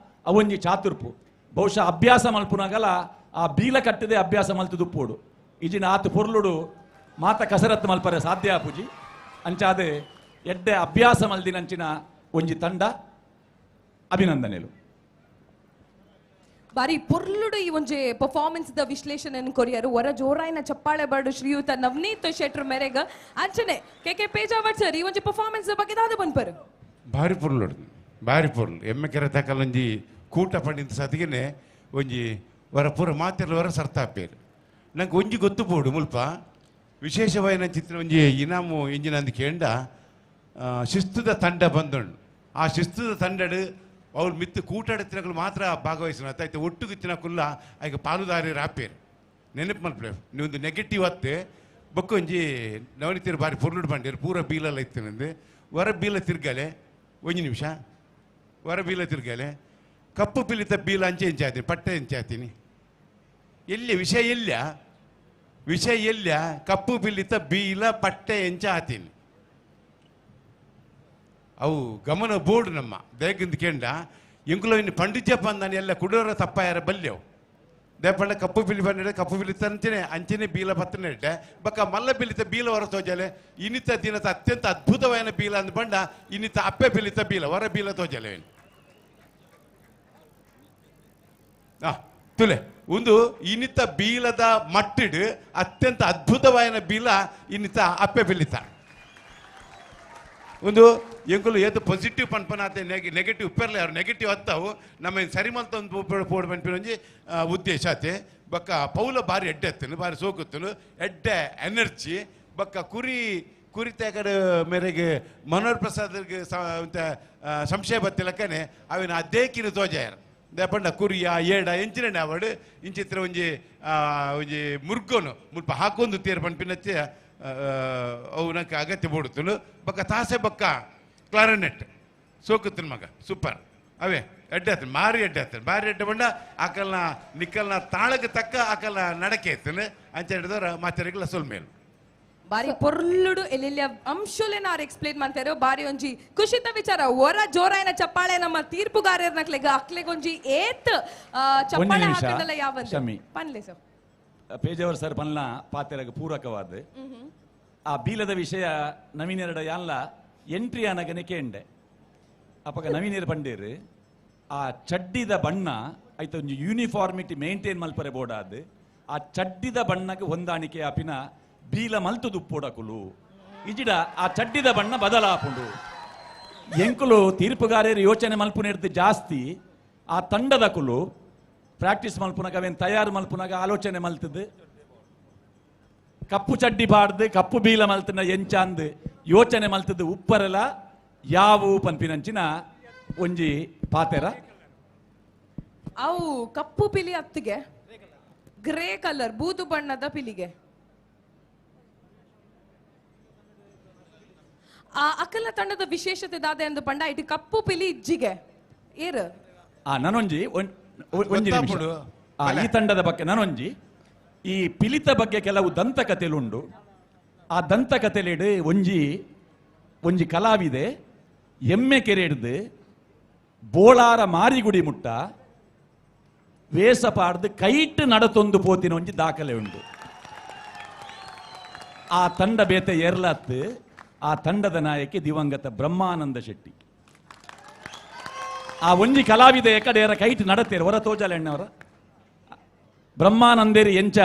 ಅವೊಂಜಿ ಚಾತುರ್ಪು ಬಹುಶಃ ಅಭ್ಯಾಸ ಮಲ್ಪುನಾಗಲ ಆ ಬೀಲ ಕಟ್ಟದೆ ಅಭ್ಯಾಸ ಮಲ್ತುದುಪ್ಪೋಡು ಇಜಿನ ಆತು ಪೊರ್ಲುಡು ಮಾತ ಕಸರತ್ತು ಮಲ್ಪರೆ ಸಾಧ್ಯ ಆಪುಜಿ ಅಂಚಾದೆ ಎಡ್ಡೆ ಅಭ್ಯಾಸ ಮಲ್ದಿನಂಚಿನ ಒಂಜಿ ತಂಡ ಅಭಿನಂದನೆಲು ಬಾರಿ ಪೊರ್ಲುಡು ಈ ಒಂಜಿ ಪರ್ಫಾರ್ಮೆನ್ಸ್ the ವಿಶ್ಲೇಷಣೆ ಕೊರಿಯರು ಹೊರ ಜೋರಾಯಿನ ಚಪ್ಪಾಳೆ ಬರ್ಡು ಶ್ರೀಯುತ ನವನೀತ್ ಶೆಟ್ರ್ ಮೇರೆಗ ಅಂಚನೆ ಕೆ ಕೆ ಪೇಜಾವರ್ ಸರ್ ಈ ಒಂಜಿ ಪರ್ಫಾರ್ಮೆನ್ಸ್ ಬಗ್ಗೆ ದಾದ ಬಂದ್ಪರು ಭಾರಿ ಪೊರ್ಲುಡು ಭಾರಿ ಪೊರ್ಲು ಎಮ್ಮೆ ಕೆರೆ ತಕಲೊಂಜಿ ಕೂಟ ಪಂಡಿತ ಸತಿಗೆನೆ ಒಂಜಿ ವರ ಪೂರ ಮಾತೆಲ್ಲ ವರ ಸರ್ತಾಪೇರು ನಂಗೆ ಒಂಜಿ ಗೊತ್ತು ಪೋಡು ಮುಲ್ಪ ವಿಶೇಷವಾಯಿನ ಚಿತ್ರ ಒಂಜಿ ಇನಾಮು ಇಂಜಿನ ಅಂದ್ ಕೇಂಡ ಶಿಸ್ತುದ ತಂಡ ಬಂದುಂಡು ಆ ಶಿಸ್ತುದ ತಂಡಡು ಅವ್ರು ಮಿತ್ತು ಕೂಟಾಡತ್ತಿನಕಲು ಮಾತ್ರ ಭಾಗವಹಿಸೋಣ ಆಯ್ತು ಒಟ್ಟುಗೆ ತಿನ್ನಕುಲ್ಲ ಆಯ್ಕೆ ಪಾಲುದಾರಿ ರಾಪೇರು ನೆನಪು ಮಲ್ಪಲೆ ನೀವೊಂದು ನೆಗೆಟಿವ್ ಅತ್ತೆ ಬೊಕ್ಕೊಂಜಿ ನವನಿತಿರು ಬಾರಿ ಪೊರ್ಲುಡು ಬಂಡೇರು ಪೂರ ಬೀಲಲ್ಲ ಇತ್ತಿನಂದು ಹೊರ ಬೀಲ ತಿರ್ಗಲೆ ಒಂಜಿ ನಿಮಿಷ ಹೊರ ಬೀಲ ತಿರ್ಗಲೆ ಕಪ್ಪು ಪಿಲಿತ ಬೀಲ ಅಂಚೆ ಎಂಚಾತೀನಿ ಪಟ್ಟೆ ಎಂಚಾತೀನಿ ಎಲ್ಲಿ ವಿಷಯ ಎಲ್ಲ ವಿಷಯ ಎಲ್ಲ ಕಪ್ಪು ಪಿಲಿತ ಬೀಲ ಪಟ್ಟೆ ಎಂಚ ಆತೀನಿ ಅವು ಗಮನ ಬೋರ್ಡ್ ನಮ್ಮ ದೇಗಿಂದ ಕೇಂಡ ಎಂಕುಲ ಇನ್ನು ಪಂಡಿತ್ಯಪ್ಪ ಅಂದಾನೆ ಎಲ್ಲ ಕುಡೋರ ತಪ್ಪಾಯರ ಬಲ್ಯವು ದೇಪಂಡ ಕಪ್ಪು ಬಿಲಿ ಬಂಡ ಕಪ್ಪು ಬಿಲಿ ತಂಚನೆ ಅಂಚನೆ ಬೀಲ ಪತ್ತನೆ ಇಟ್ಟೆ ಬಕ್ಕ ಮಲ್ಲ ಬಿಲಿತ ಬೀಲ ಹೊರ ತೋಜಲೆ ಇನ್ನಿತ ದಿನದ ಅತ್ಯಂತ ಅದ್ಭುತವಾದ ಬೀಲ ಅಂದ ಬಂಡ ಇನ್ನಿತ ಅಪ್ಪೆ ಬಿಲಿತ ಬೀಲ ಹೊರ ಬೀಲ ತೋಜಲೆ ತುಲೆ ಒಂದು ಇನ್ನಿತ ಬೀಲದ ಮಟ್ಟಿಡು ಅತ್ಯಂತ ಅದ್ಭುತವಾದ ಬೀಲ ಇನ್ನಿತ ಅಪ್ಪೆ ಬಿಲಿತ ಒಂದು ಎಂಕುಲು ಏತು ಪಾಸಿಟಿವ್ ಪನ್ಪನಾತೆ ನೆಗೆಟಿವ್ ಉಪ್ಪೆರ್ಲೆ ಅವ್ರು ನೆಗೆಟಿವ್ ಅತ್ತಾವು ನಮ್ಮ ಸರಿ ಮಲ್ತ ಒಂದು ಪೋಡು ಪನ್ಪಿನ ಒಂಜಿ ಉದ್ದೇಶ ಆತೆ ಬಕ್ಕ ಪೌಲ ಬಾರಿ ಎಡ್ಡೆ ಎತ್ತನು ಬಾರಿ ಸೋಕುತ್ತನು ಎಡ್ಡೆ ಎನರ್ಜಿ ಬಕ್ಕ ಕುರಿ ಕುರಿ ತೇಕಡೆ ಮೇರೆಗೆ ಮನೋಹರ್ ಪ್ರಸಾದ್ಗೆ ಸಂಶಯ ಬತ್ತಿಲಕ್ಕನೆ ಅವಿನ ಅದೇಕಿನ ತೋಜಾಯರ್ ದೇಪಂಡ ಕುರಿಯ ಏಡ ಎಂಚಿನ ಅವಡು ಇಂಚಿತ್ರ ಒಂಜಿ ಒಂಜಿ ಮುರ್ಗೋನು ಮುಲ್ಪ ಹಾಕೊಂದು ತೇರು ಪನ್ಪಿನಚ್ಚೆ ಅವು ನಂಗೆ ಅಗತ್ಯ ಬೋಡುತ್ತನು ಬಕ್ಕ ತಾಸೆ ಬಕ್ಕ ಕ್ಲಾರನೆಟ್ ಸೋಕುತ್ತನ ಮಗ ಸೂಪರ್ ಅವೇ ಎಡ್ಡೆ ಆತನ ಮಾರಿ ಎಡ್ಡೆ ಆತನ ಬಾರಿ ಎಡ್ಡೆ ಬಂಡ ಆಕಲ್ನ ನಿಕ್ಕಲ್ನ ತಾಳಕ್ಕೆ ತಕ್ಕ ಆಕಲ್ನ ನಡಕೆ ಎತ್ತನು ಅಂಚ ಹಿಡಿದವ್ರ ಮಾತಾಡಿಗಳ ಸೊಲ್ಮೇಲು ಬಾರಿ ಪೊರ್ಲುಡು ಎಲ್ಲೆಲ್ಲ ಅಂಶಲೇನ ಅವ್ರು ಎಕ್ಸ್ಪ್ಲೇನ್ ಮಾಡ್ತಾರೆ ಬಾರಿ ಒಂಜಿ ಖುಷಿತ ವಿಚಾರ ಹೊರ ಜೋರಾಯನ ಚಪ್ಪಾಳೆ ನಮ್ಮ ತೀರ್ಪುಗಾರರ್ನಕ್ಲೆಗ ಅಕ್ಲೆಗೊಂಜಿ ಏತ್ ಚಪ್ಪಾಳೆ ಹಾಕದಲ್ಲ ಯಾವಂದು ಪನ್ಲೆ ಸರ್ ಪೇಜಾವರ್ ಸರ್ ಪನ್ಲ ಪಾತೆರಗ ಪೂರಕವಾದ ಆ ಬೀಲದ ವಿಷಯ ನವೀನೆರಡ ಯಾನ್ಲ ಎಂಟ್ರಿ ಅನಗನೆ ಕೇಂಡೆ ಅಪಗ ನವೀನೇರು ಪಂಡೇರು ಆ ಚಡ್ಡಿದ ಬಣ್ಣ ಆಯ್ತು ಒಂಜಿ ಯೂನಿಫಾರ್ಮಿಟಿ ಮೇಂಟೈನ್ ಮಲ್ಪರೆ ಬೋಡಾದ್ ಆ ಚಡ್ಡಿದ ಬಣ್ಣಕ್ಕೆ ಹೊಂದಾಣಿಕೆ ಆಪಿನ ಬೀಲ ಮಲ್ತು ದುಪ್ಪೋಡಕುಲು ಇಜಿಡ ಆ ಚಡ್ಡಿದ ಬಣ್ಣ ಬದಲಾಪುಂಡು ಎಂಕುಲು ತೀರ್ಪುಗಾರರು ಯೋಚನೆ ಮಲ್ಪುನೆರ್ದು ಜಾಸ್ತಿ ಆ ತಂಡದ ಕುಲು ಪ್ರಾಕ್ಟೀಸ್ ಮಲ್ಪುನಾಗ ಅವೇನು ತಯಾರು ಮಲ್ಪುನಾಗ ಆಲೋಚನೆ ಮಲ್ತದ್ದು ಕಪ್ಪು ಚಡ್ಡಿ ಬಾಡ್ದು ಕಪ್ಪು ಬೀಲ ಮಲ್ತನ ಎಂಚಾಂದ್ ಯೋಚನೆ ಮಲ್ತದ್ದು ಉಪ್ಪರಲ ಯಾವು ಪನ್ಪಿನಂಚಿನ ಒಂಜಿ ಪಾತೆರ ಅವು ಕಪ್ಪು ಪಿಲಿ ಅತ್ತಿಗೆ ಗ್ರೇ ಕಲರ್ ಬೂದು ಬಣ್ಣದ ಪಿಲಿಗೆ ಆ ಅಕಲ ತಂಡದ ವಿಶೇಷತೆ ದಾದೆ ಅಂದು ಪಂಡ ಇಟ್ಟು ಕಪ್ಪು ಪಿಲಿ ಇಜ್ಜಿಗೆ ಏರು ಆ ನಾನೊಂಜಿ ಒಂಜಿ ನಿಮಿಷ. ಈ ತಂಡದ ಬಗ್ಗೆ ನಾನೊಂಜಿ ಈ ಪಿಲಿತ ಬಗ್ಗೆ ಕೆಲವು ದಂತಕಥೆಲುಂಡು. ಆ ದಂತಕಥೆಲಿಡು ಒಂಜಿ ಒಂಜಿ ಕಲಾವಿದೆ ಎಮ್ಮೆ ಕೆರೆ ಹಿಡ್ದು ಬೋಳಾರ ಮಾರಿಗುಡಿ ಮುಟ್ಟ ವೇಷ ಪಾಡ್ದು ಕೈಟ್ ನಡತೊಂದು ಪೋತಿನ ಒಂಜಿ ದಾಖಲೆ ಉಂಟು. ಆ ತಂಡ ಬೇತೆ ಏರ್ಲಾತ್ ಆ ತಂಡದ ನಾಯಕಿ ದಿವಂಗತ ಬ್ರಹ್ಮಾನಂದ ಶೆಟ್ಟಿ. ಆ ಒಂಜಿ ಕಲಾವಿದ ಎಕಡೆಯರ ಕೈಟ್ ನಡತೇರು ಹೊರ ತೋಜಾಲೆಣ್ಣವರ ಬ್ರಹ್ಮಾನಂದೇರಿ ಎಂಚ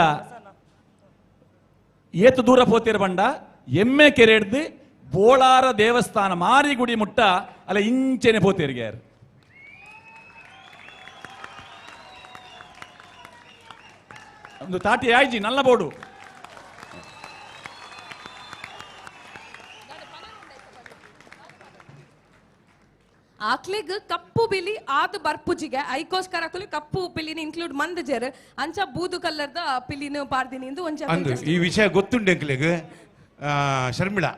ಏತು ದೂರ ಪೋತೇರು ಬಂಡ ಎಮ್ಮೆ ಕೆರೆಡ್ದು ಬೋಳಾರ ದೇವಸ್ಥಾನ ಮಾರಿಗುಡಿ ಮುಟ್ಟ ಅಲ್ಲ ಇಂಚೆನೆ ಪೋತೇರಿಗೆ ಯಾರು ಒಂದು ತಾಟಿ ಆಯ್ಜಿ ನಲ್ಲ ಬೋಡು ಆಕ್ಲೆಗ್ ಕಪ್ಪು ಬಿಲಿ ಆದು ಬರ್ಪುಜಿಗೆ ಐಕೋಸ್ಕರ ಆಕುಲು ಕಪ್ಪು ಪಿಲಿನ ಇನ್ಕ್ಲೂಡ್ ಮಂದ ಜೇರ್ ಅಂಚ ಬೂದು ಕಲರ್ದ ಪಿಲಿನ ಪಾರ್ದಿನಿ ಇಂದು ಒಂಜಿ ಅಂದು ಈ ವಿಷಯ ಗೊತ್ತುಂಡು ಎಂಕ್ಲೆಗ್ ಶರ್ಮಿಳಾ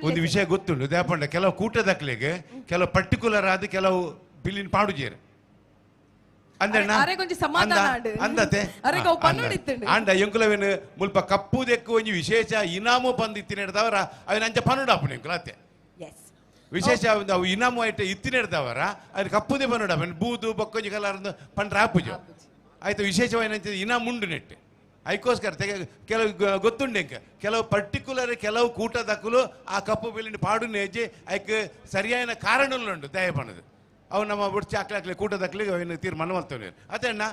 ಒಂದು ವಿಷಯ ಗೊತ್ತುಂಡು ದೇಪಂಡ ಕೆಲವು ಕೂಟದಕ್ಲೆಗ್ ಕೆಲವು ಪರ್ಟಿಕ್ಯುಲರ್ ಆದ ಕೆಲವು ಬಿಲ್ಲಿನ ಪಾಡುಜೇರು ಅಂಡ ಎಂಕುಲವೇನು ಮುಲ್ಪ ಕಪ್ಪು ದೆಕ್ಕು ಒಂಜಿ ವಿಶೇಷ ಇನಾಮು ಬಂದು ಇತ್ತಿನ ಅವನ ಅಂಚ ಪನುಡಾಪುಣ ಎಂಕುಲ ಅತ್ತೆ ವಿಶೇಷ ಅವು ಇನಾಮು ಐಟ ಇತ್ತಿನ ಇರ್ತಾವರ ಅದು ಕಪ್ಪುದೇ ಪನುಡ ಬೂದು ಬೊಕ್ಕೊಂಜಿ ಕಲರ್ ಪಂಡ್ರ ಆಪುಜು ಆಯ್ತು ವಿಶೇಷವಾಗಿ ಇನಾಮು ಉಂಡು ನೆಟ್ಟು ಐಕೋಸ್ಕರ ಕೆಲವು ಗೊತ್ತುಂಡು ಎಂಕ ಕೆಲವು ಪರ್ಟಿಕ್ಯುಲರ್ ಕೆಲವು ಕೂಟದಕ್ಕಲು ಆ ಕಪ್ಪು ಬಿಲ್ಲಿನ ಪಾಡು ನೇಜಿ ಐಕ್ ಸರಿಯಾದ ಕಾರಣಗಳು ದಯ ಪಣದು ಅವು ನಮ್ಮ ಬುಡ್ಚಿ ಹಾಕ್ಲಾಕ್ಲಿ ಕೂಟದಕ್ಲಿ ಅವೇನು ತೀರ್ಮಾನ ಮಾಡ್ತೇವೆ ಅದೇ ಅಣ್ಣ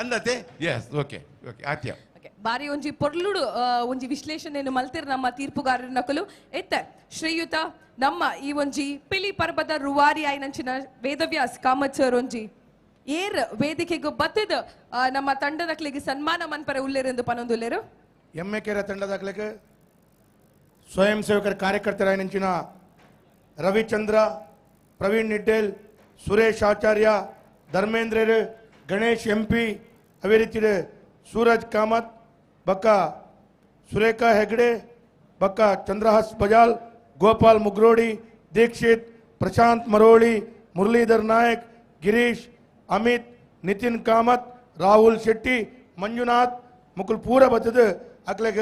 ಅಂದತೆ ಎಸ್ ಓಕೆ ಓಕೆ ಆತ್ಯ ಬಾರಿ ಒಂಜಿ ಪೊರ್ಲುಡು ಒಂಜಿ ವಿಶ್ಲೇಷಣೆಯನ್ನು ಮಲ್ತಿರ್ ನಮ್ಮ ತೀರ್ಪುಗಾರರ ನಕಲು ಎತ್ತ ಶ್ರೀಯುತ ನಮ್ಮ ಈ ಒಂಜಿ ಪಿಲಿ ಪರ್ಬದ ರುವಾರಿ ಆಯ್ನಂಚಿನ ವೇದವ್ಯಾಸ್ ಕಾಮತ್ ಸರ್ ಒಂಜಿ ಏರ್ ವೇದಿಕೆಗೆ ಬತ್ತದ ನಮ್ಮ ತಂಡದಕ್ಲಿಗೆ ಸನ್ಮಾನ ಮನ್ಪರೆ ಉಲ್ಲೇರೆಂದು ಪನೊಂದುಲ್ಲೇರು ಎಮ್ಮೆಕೆರೆ ತಂಡದಕ್ಲಿಗೆ ಸ್ವಯಂ ಸೇವಕರ ಕಾರ್ಯಕರ್ತರಾಯನಂಚಿನ ರವಿಚಂದ್ರ, ಪ್ರವೀಣ್ ನಿಡ್ಡೇಲ್, ಸುರೇಶ್ ಆಚಾರ್ಯ, ಧರ್ಮೇಂದ್ರರು, ಗಣೇಶ್ ಎಂ ಪಿ, ಅದೇ ರೀತಿ ಸೂರಜ್ ಕಾಮತ್, ಬಕ್ಕ ಸುರೇಖಾ ಹೆಗ್ಡೆ, ಬಕ್ಕ ಚಂದ್ರಹಾಸ್ ಬಜಾಲ್, ಗೋಪಾಲ್ ಮುಗ್ರೋಡಿ, ದೀಕ್ಷಿತ್, ಪ್ರಶಾಂತ್ ಮರೋಳಿ, ಮುರಳೀಧರ್ ನಾಯಕ್, ಗಿರೀಶ್, ಅಮಿತ್, ನಿತಿನ್ ಕಾಮತ್, ರಾಹುಲ್ ಶೆಟ್ಟಿ, ಮಂಜುನಾಥ್ ಮುಕುಲ್ ಪೂರ ಬತ್ತದ ಅಕ್ಲೆಗ್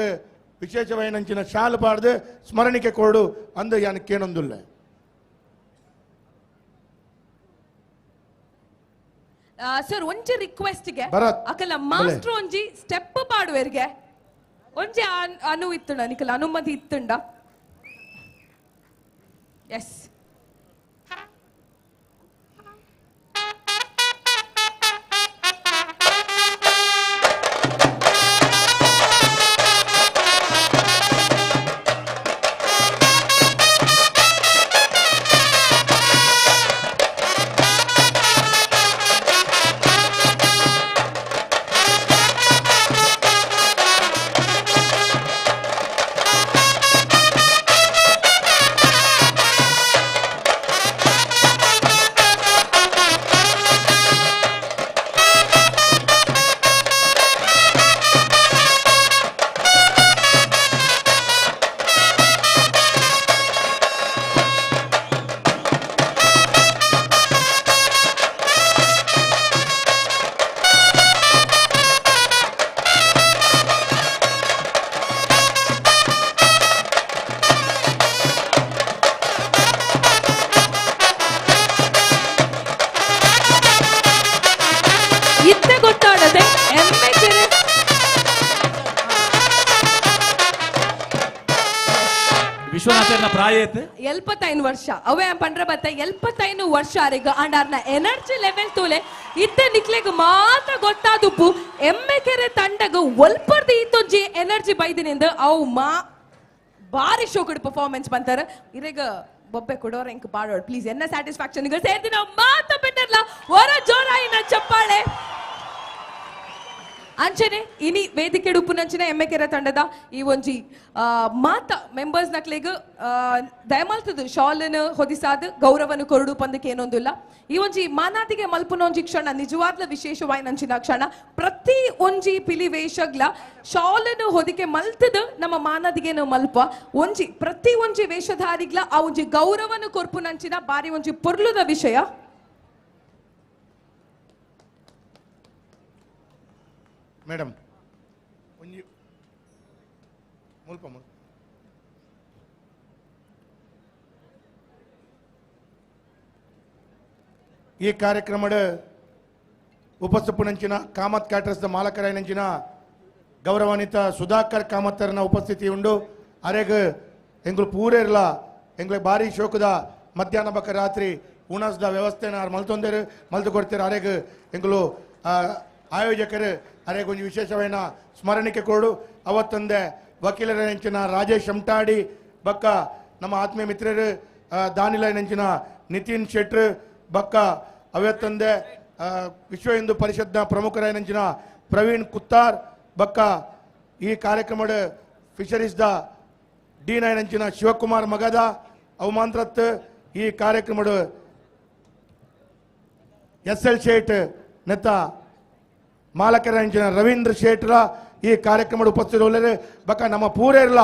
ವಿಶೇಷವಾಯಿನಂಚಿನ ಶಾಲು ಪಾಡ್ದು ಸ್ಮರಣಿಕೆ ಕೊಡು ಅಂದ ಯಾನ್ ಕೇನೊಂದುಲ್ಲ. ಸರ್ ಒಂಜಿ ರಿಕ್ವೆಸ್ಟ್ ಗೆ ಅಕಲ ಮಾಸ್ಟರ್ ಒಂಜಿ ಸ್ಟೆಪ್ ಪಾಡುವೆರ್ಗೆ ಒಂಜಿ ಅನು ಇತ್ತುಂಡ ನಿಕಲ ಅನುಮತಿ ಇತ್ತುಂಡ. ಎಸ್ 75 ವರ್ಷ ಅವೇ ಪಂಡ್ರ ಬತ್ತ 75 ವರ್ಷ ಅರೆಗ ಅಂಡ್ ಅರ್ನ ಎನರ್ಜಿ ಲೆವೆಲ್ ತೂಲೆ ಇತ್ತ ನಿಕ್ಲೆಗ್ ಮಾತ್ರ ಗೊತ್ತಾದುಪ್ಪು ಎಮ್ಮೆಕೆರೆ ತಂಡಗ ಒಲ್ಪರ್ದ ಈತೊಂಜಿ ಎನರ್ಜಿ ಬೈದಿನಿಂದ ಅವು ಮಾ ಬಾರಿ ಶೋಕಡ್ ಪರ್ಫಾರ್ಮೆನ್ಸ್ ಬಂತಾರ. ಇರೆಗ ಬೊಬ್ಬೆ ಕೊಡೋರ ಎಂಕ್ ಪಾಡೋಡ್ ಪ್ಲೀಸ್ ಎನ್ನ ಸ್ಯಾಟಿಸ್ಫ್ಯಾಕ್ಷನ್ ಸೇರ್ದಿ ನಾವು ಮಾತ ಬಿಟ್ಟರ್ಲ ಹೊರ ಜೋರಾಯಿನ ಚಪ್ಪಾಳೆ. ಅಂಚನೆ ಇನಿ ವೇದಿಕೆ ಉಪ್ಪುನಂಚಿನ ಎಮ್ಮೆಕೆರೆ ತಂಡದ ಈ ಒಂಜಿ ಮಾತ ಮೆಂಬರ್ಸ್ ನಕ್ಲೆಗ್ ದಯಮಲ್ತದು ಶಾಲನ್ ಹೊದಿಸಾದ ಗೌರವನು ಕೊರಡು ಪಂದಕ್ಕೆ ಏನೊಂದಿಲ್ಲ. ಈ ಒಂಜಿ ಮಾನಾದಿಗೆ ಮಲ್ಪುನ ಒಂಜಿ ಕ್ಷಣ ನಿಜವಾದ್ಲ ವಿಶೇಷವಾಯಿನಂಚಿನ ಕ್ಷಣ. ಪ್ರತಿ ಒಂಜಿ ಪಿಲಿ ವೇಷಗ್ಲ ಶಾಲನ್ನು ಹೊದಿಕೆ ಮಲ್ತದು ನಮ್ಮ ಮಾನಾದಿಗೆನು ಮಲ್ಪ ಒಂಜಿ ಪ್ರತಿ ಒಂಜಿ ವೇಷಧಾರಿಗ್ಲ ಆ ಒಂಜಿ ಗೌರವನು ಕೊರ್ಪುನಂಚಿನ ಬಾರಿ ಒಂಜಿ ಪೊರ್ಲುದ ವಿಷಯ. ಮೇಡಮ್ ಒಂಜಿ ಮುಲ್ಪ ಮುಲ್ಪ ಈ ಕಾರ್ಯಕ್ರಮದ ಉಪಸ್ಥಿಪನಂಚಿನ ಕಾಮತ್ ಕ್ಯಾಟರ್ಸ್ದ ಮಾಲಕರಾಯನಂಚಿನ ಗೌರವಾನ್ವಿತ ಸುಧಾಕರ್ ಕಾಮತ್ತರನ ಉಪಸ್ಥಿತಿ ಉಂಡು. ಅರೆಗ್ ಎಂಗ್ಳು ಪೂರೇರ್ಲ ಎಂಗ್ಳು ಭಾರಿ ಶೋಕದ ಮಧ್ಯಾಹ್ನ ಬಕ್ಕ ರಾತ್ರಿ ಉಣಸ್ದ ವ್ಯವಸ್ಥೆನ ಮಲ್ತೊಂದೇರು ಮಲ್ತು ಕೊಡ್ತೀರ. ಅರೆಗ್ ಎಂಗ್ಳು ಆಯೋಜಕರು ಅರೆಗ್ ಒಂಜಿ ವಿಶೇಷವಾದ ಸ್ಮರಣಿಕೆ ಕೊಡು. ಅವತ್ತೊಂದೆ ವಕೀಲರ ರಾಜೇಶ್ ಅಮ್ಟಾಡಿ ಬಕ್ಕ ನಮ್ಮ ಆತ್ಮೀಯ ಮಿತ್ರರು ದಾನಿಲೈನಂಚಿನ ನಿತಿನ್ ಶೆಟ್ರು ಬಕ್ಕ ಅವತ್ತಂದೆ ವಿಶ್ವ ಹಿಂದೂ ಪರಿಷತ್ನ ಪ್ರಮುಖರೈನಂಚಿನ ಪ್ರವೀಣ್ ಕುತ್ತಾರ್ ಬಕ್ಕ ಈ ಕಾರ್ಯಕ್ರಮದ ಫಿಶರೀಸ್ the dean ಐನಂಚಿನ ಶಿವಕುಮಾರ್ ಮಗದ ಅವಮಾಂತ್ರತ್ ಈ ಕಾರ್ಯಕ್ರಮದ ಎಸ್ ಎಲ್ ಶೇಟ್ ನೆತ್ತ ಮಾಲಕರಂಚಿನ ರವೀಂದ್ರ ಶೇಟ್ರ ಈ ಕಾರ್ಯಕ್ರಮದ ಉಪಸ್ಥಿತರುಳ್ಳರು ಬಕ್ಕ ನಮ್ಮ ಪೂರೇರ್ಲ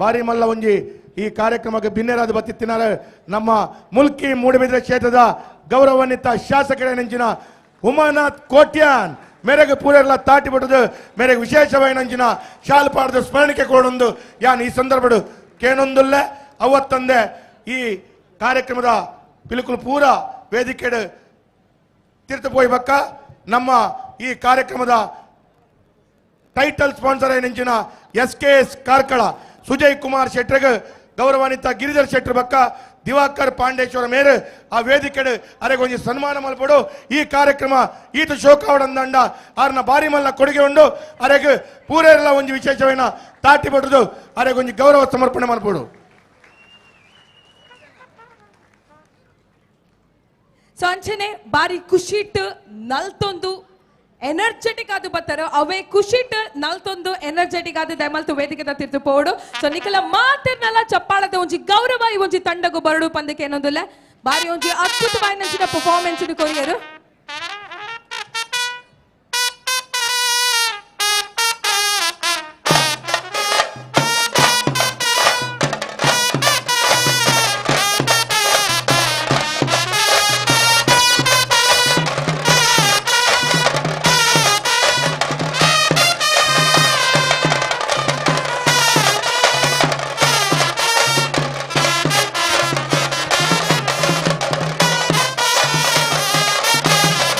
ಬಾರಿ ಮಲ್ಲ ಒಂಜಿ ಈ ಕಾರ್ಯಕ್ರಮಕ್ಕೆ ಬಿನ್ನೆರಾದ ಬತ್ತಿತ್ತಿನಾರ ನಮ್ಮ ಮುಲ್ಕಿ ಮೂಡಬಿದ್ರೆ ಕ್ಷೇತ್ರದ ಗೌರವಾನ್ವಿತ ಶಾಸಕರ ಉಮಾನಾಥ್ ಕೋಟ್ಯಾನ್ ಮೇರೆಗೆ ಪೂರೆಲ್ಲ ತಾಟಿ ಬಿಡುದು ಮೇರೆಗೆ ವಿಶೇಷವಾಯಿನಂಚಿನ ಶಾಲ್ ಪಾಡದ ಸ್ಮರಣಿಕೆ ಕೊಡೊಂದು ಯಾನ್ ಈ ಸಂದರ್ಭಡು ಕೇನೊಂದುಲ್ಲೆ ಅವತ್ತಂದೆ ಈ ಕಾರ್ಯಕ್ರಮದ ಬಿಲುಕುಲು ಪೂರ ವೇದಿಕೆಡು ತೀರ್ಥ ಪೋಯಿ ಬಕ್ಕ ನಮ್ಮ ಈ ಕಾರ್ಯಕ್ರಮದ ಟೈಟಲ್ ಸ್ಪಾನ್ಸರ್ ಏನಂಚಿನ S K S Karkala Sujay Kumar ಶೆಟ್ರಿಗೆ ಗೌರವಾನ್ವಿತ ಗಿರಿಧರ್ ಶೆಟ್ಟರ್ ಬಕ್ಕ ದಿವಾಕರ್ ಪಾಂಡೇಶ್ವರ ಮೇರೆ ಆ ವೇದಿಕೆಡು ಅರೆಗೆ ಒಂಜಿ ಸನ್ಮಾನ ಮಲ್ಪಡು ಈ ಕಾರ್ಯಕ್ರಮ ಈತ ಶೋಕಾವಡಂದಂಡ ಆರ್ನ ಬಾರಿ ಮಲ್ಲ ಕೊಡುಗೆ ಉಂಡು ಅರೆಗೆ ಪೂರೆಲ್ಲ ಒಂಜಿ ವಿಶೇಷವೇನ ತಾಟಿ ಬಡುದು ಅರೆಗೆ ಒಂಜಿ ಗೌರವ ಸಮರ್ಪಣೆ ಮಲ್ಪಡು. ಸೊ ಅಂಚನೆ ಬಾರಿ ಖುಷಿಟ್ ನಲ್ತೊಂದು ಎನರ್ಜೆಟಿಕ್ ಆದ ಬತ್ತಾರೆ ಅವೇ ಖುಷಿಟ್ ನಲ್ತೊಂದು ಎನರ್ಜೆಟಿಕ್ ಆದ ದಯಮಲ್ತು ವೇದಿಕೆದ ತೀರ್ತು ಪೋಡು. ಸೊ ನಿಕಲ ಮಾತಿರ್ನಲ್ಲ ಚಪ್ಪಾಳದ ಒಂಜಿ ಗೌರವ ಈ ಒಂಜಿ ತಂಡಗು ಬರಡು ಪಂದಕ್ಕೆ ಏನೊಂದುಲ್ಲ ಬಾರಿ ಒಂಜಿ ಅದ್ಭುತವಾಯಿನಂಚಿನ ಪರ್ಫಾರ್ಮೆನ್ಸ್ ಕೊರಿಯರು.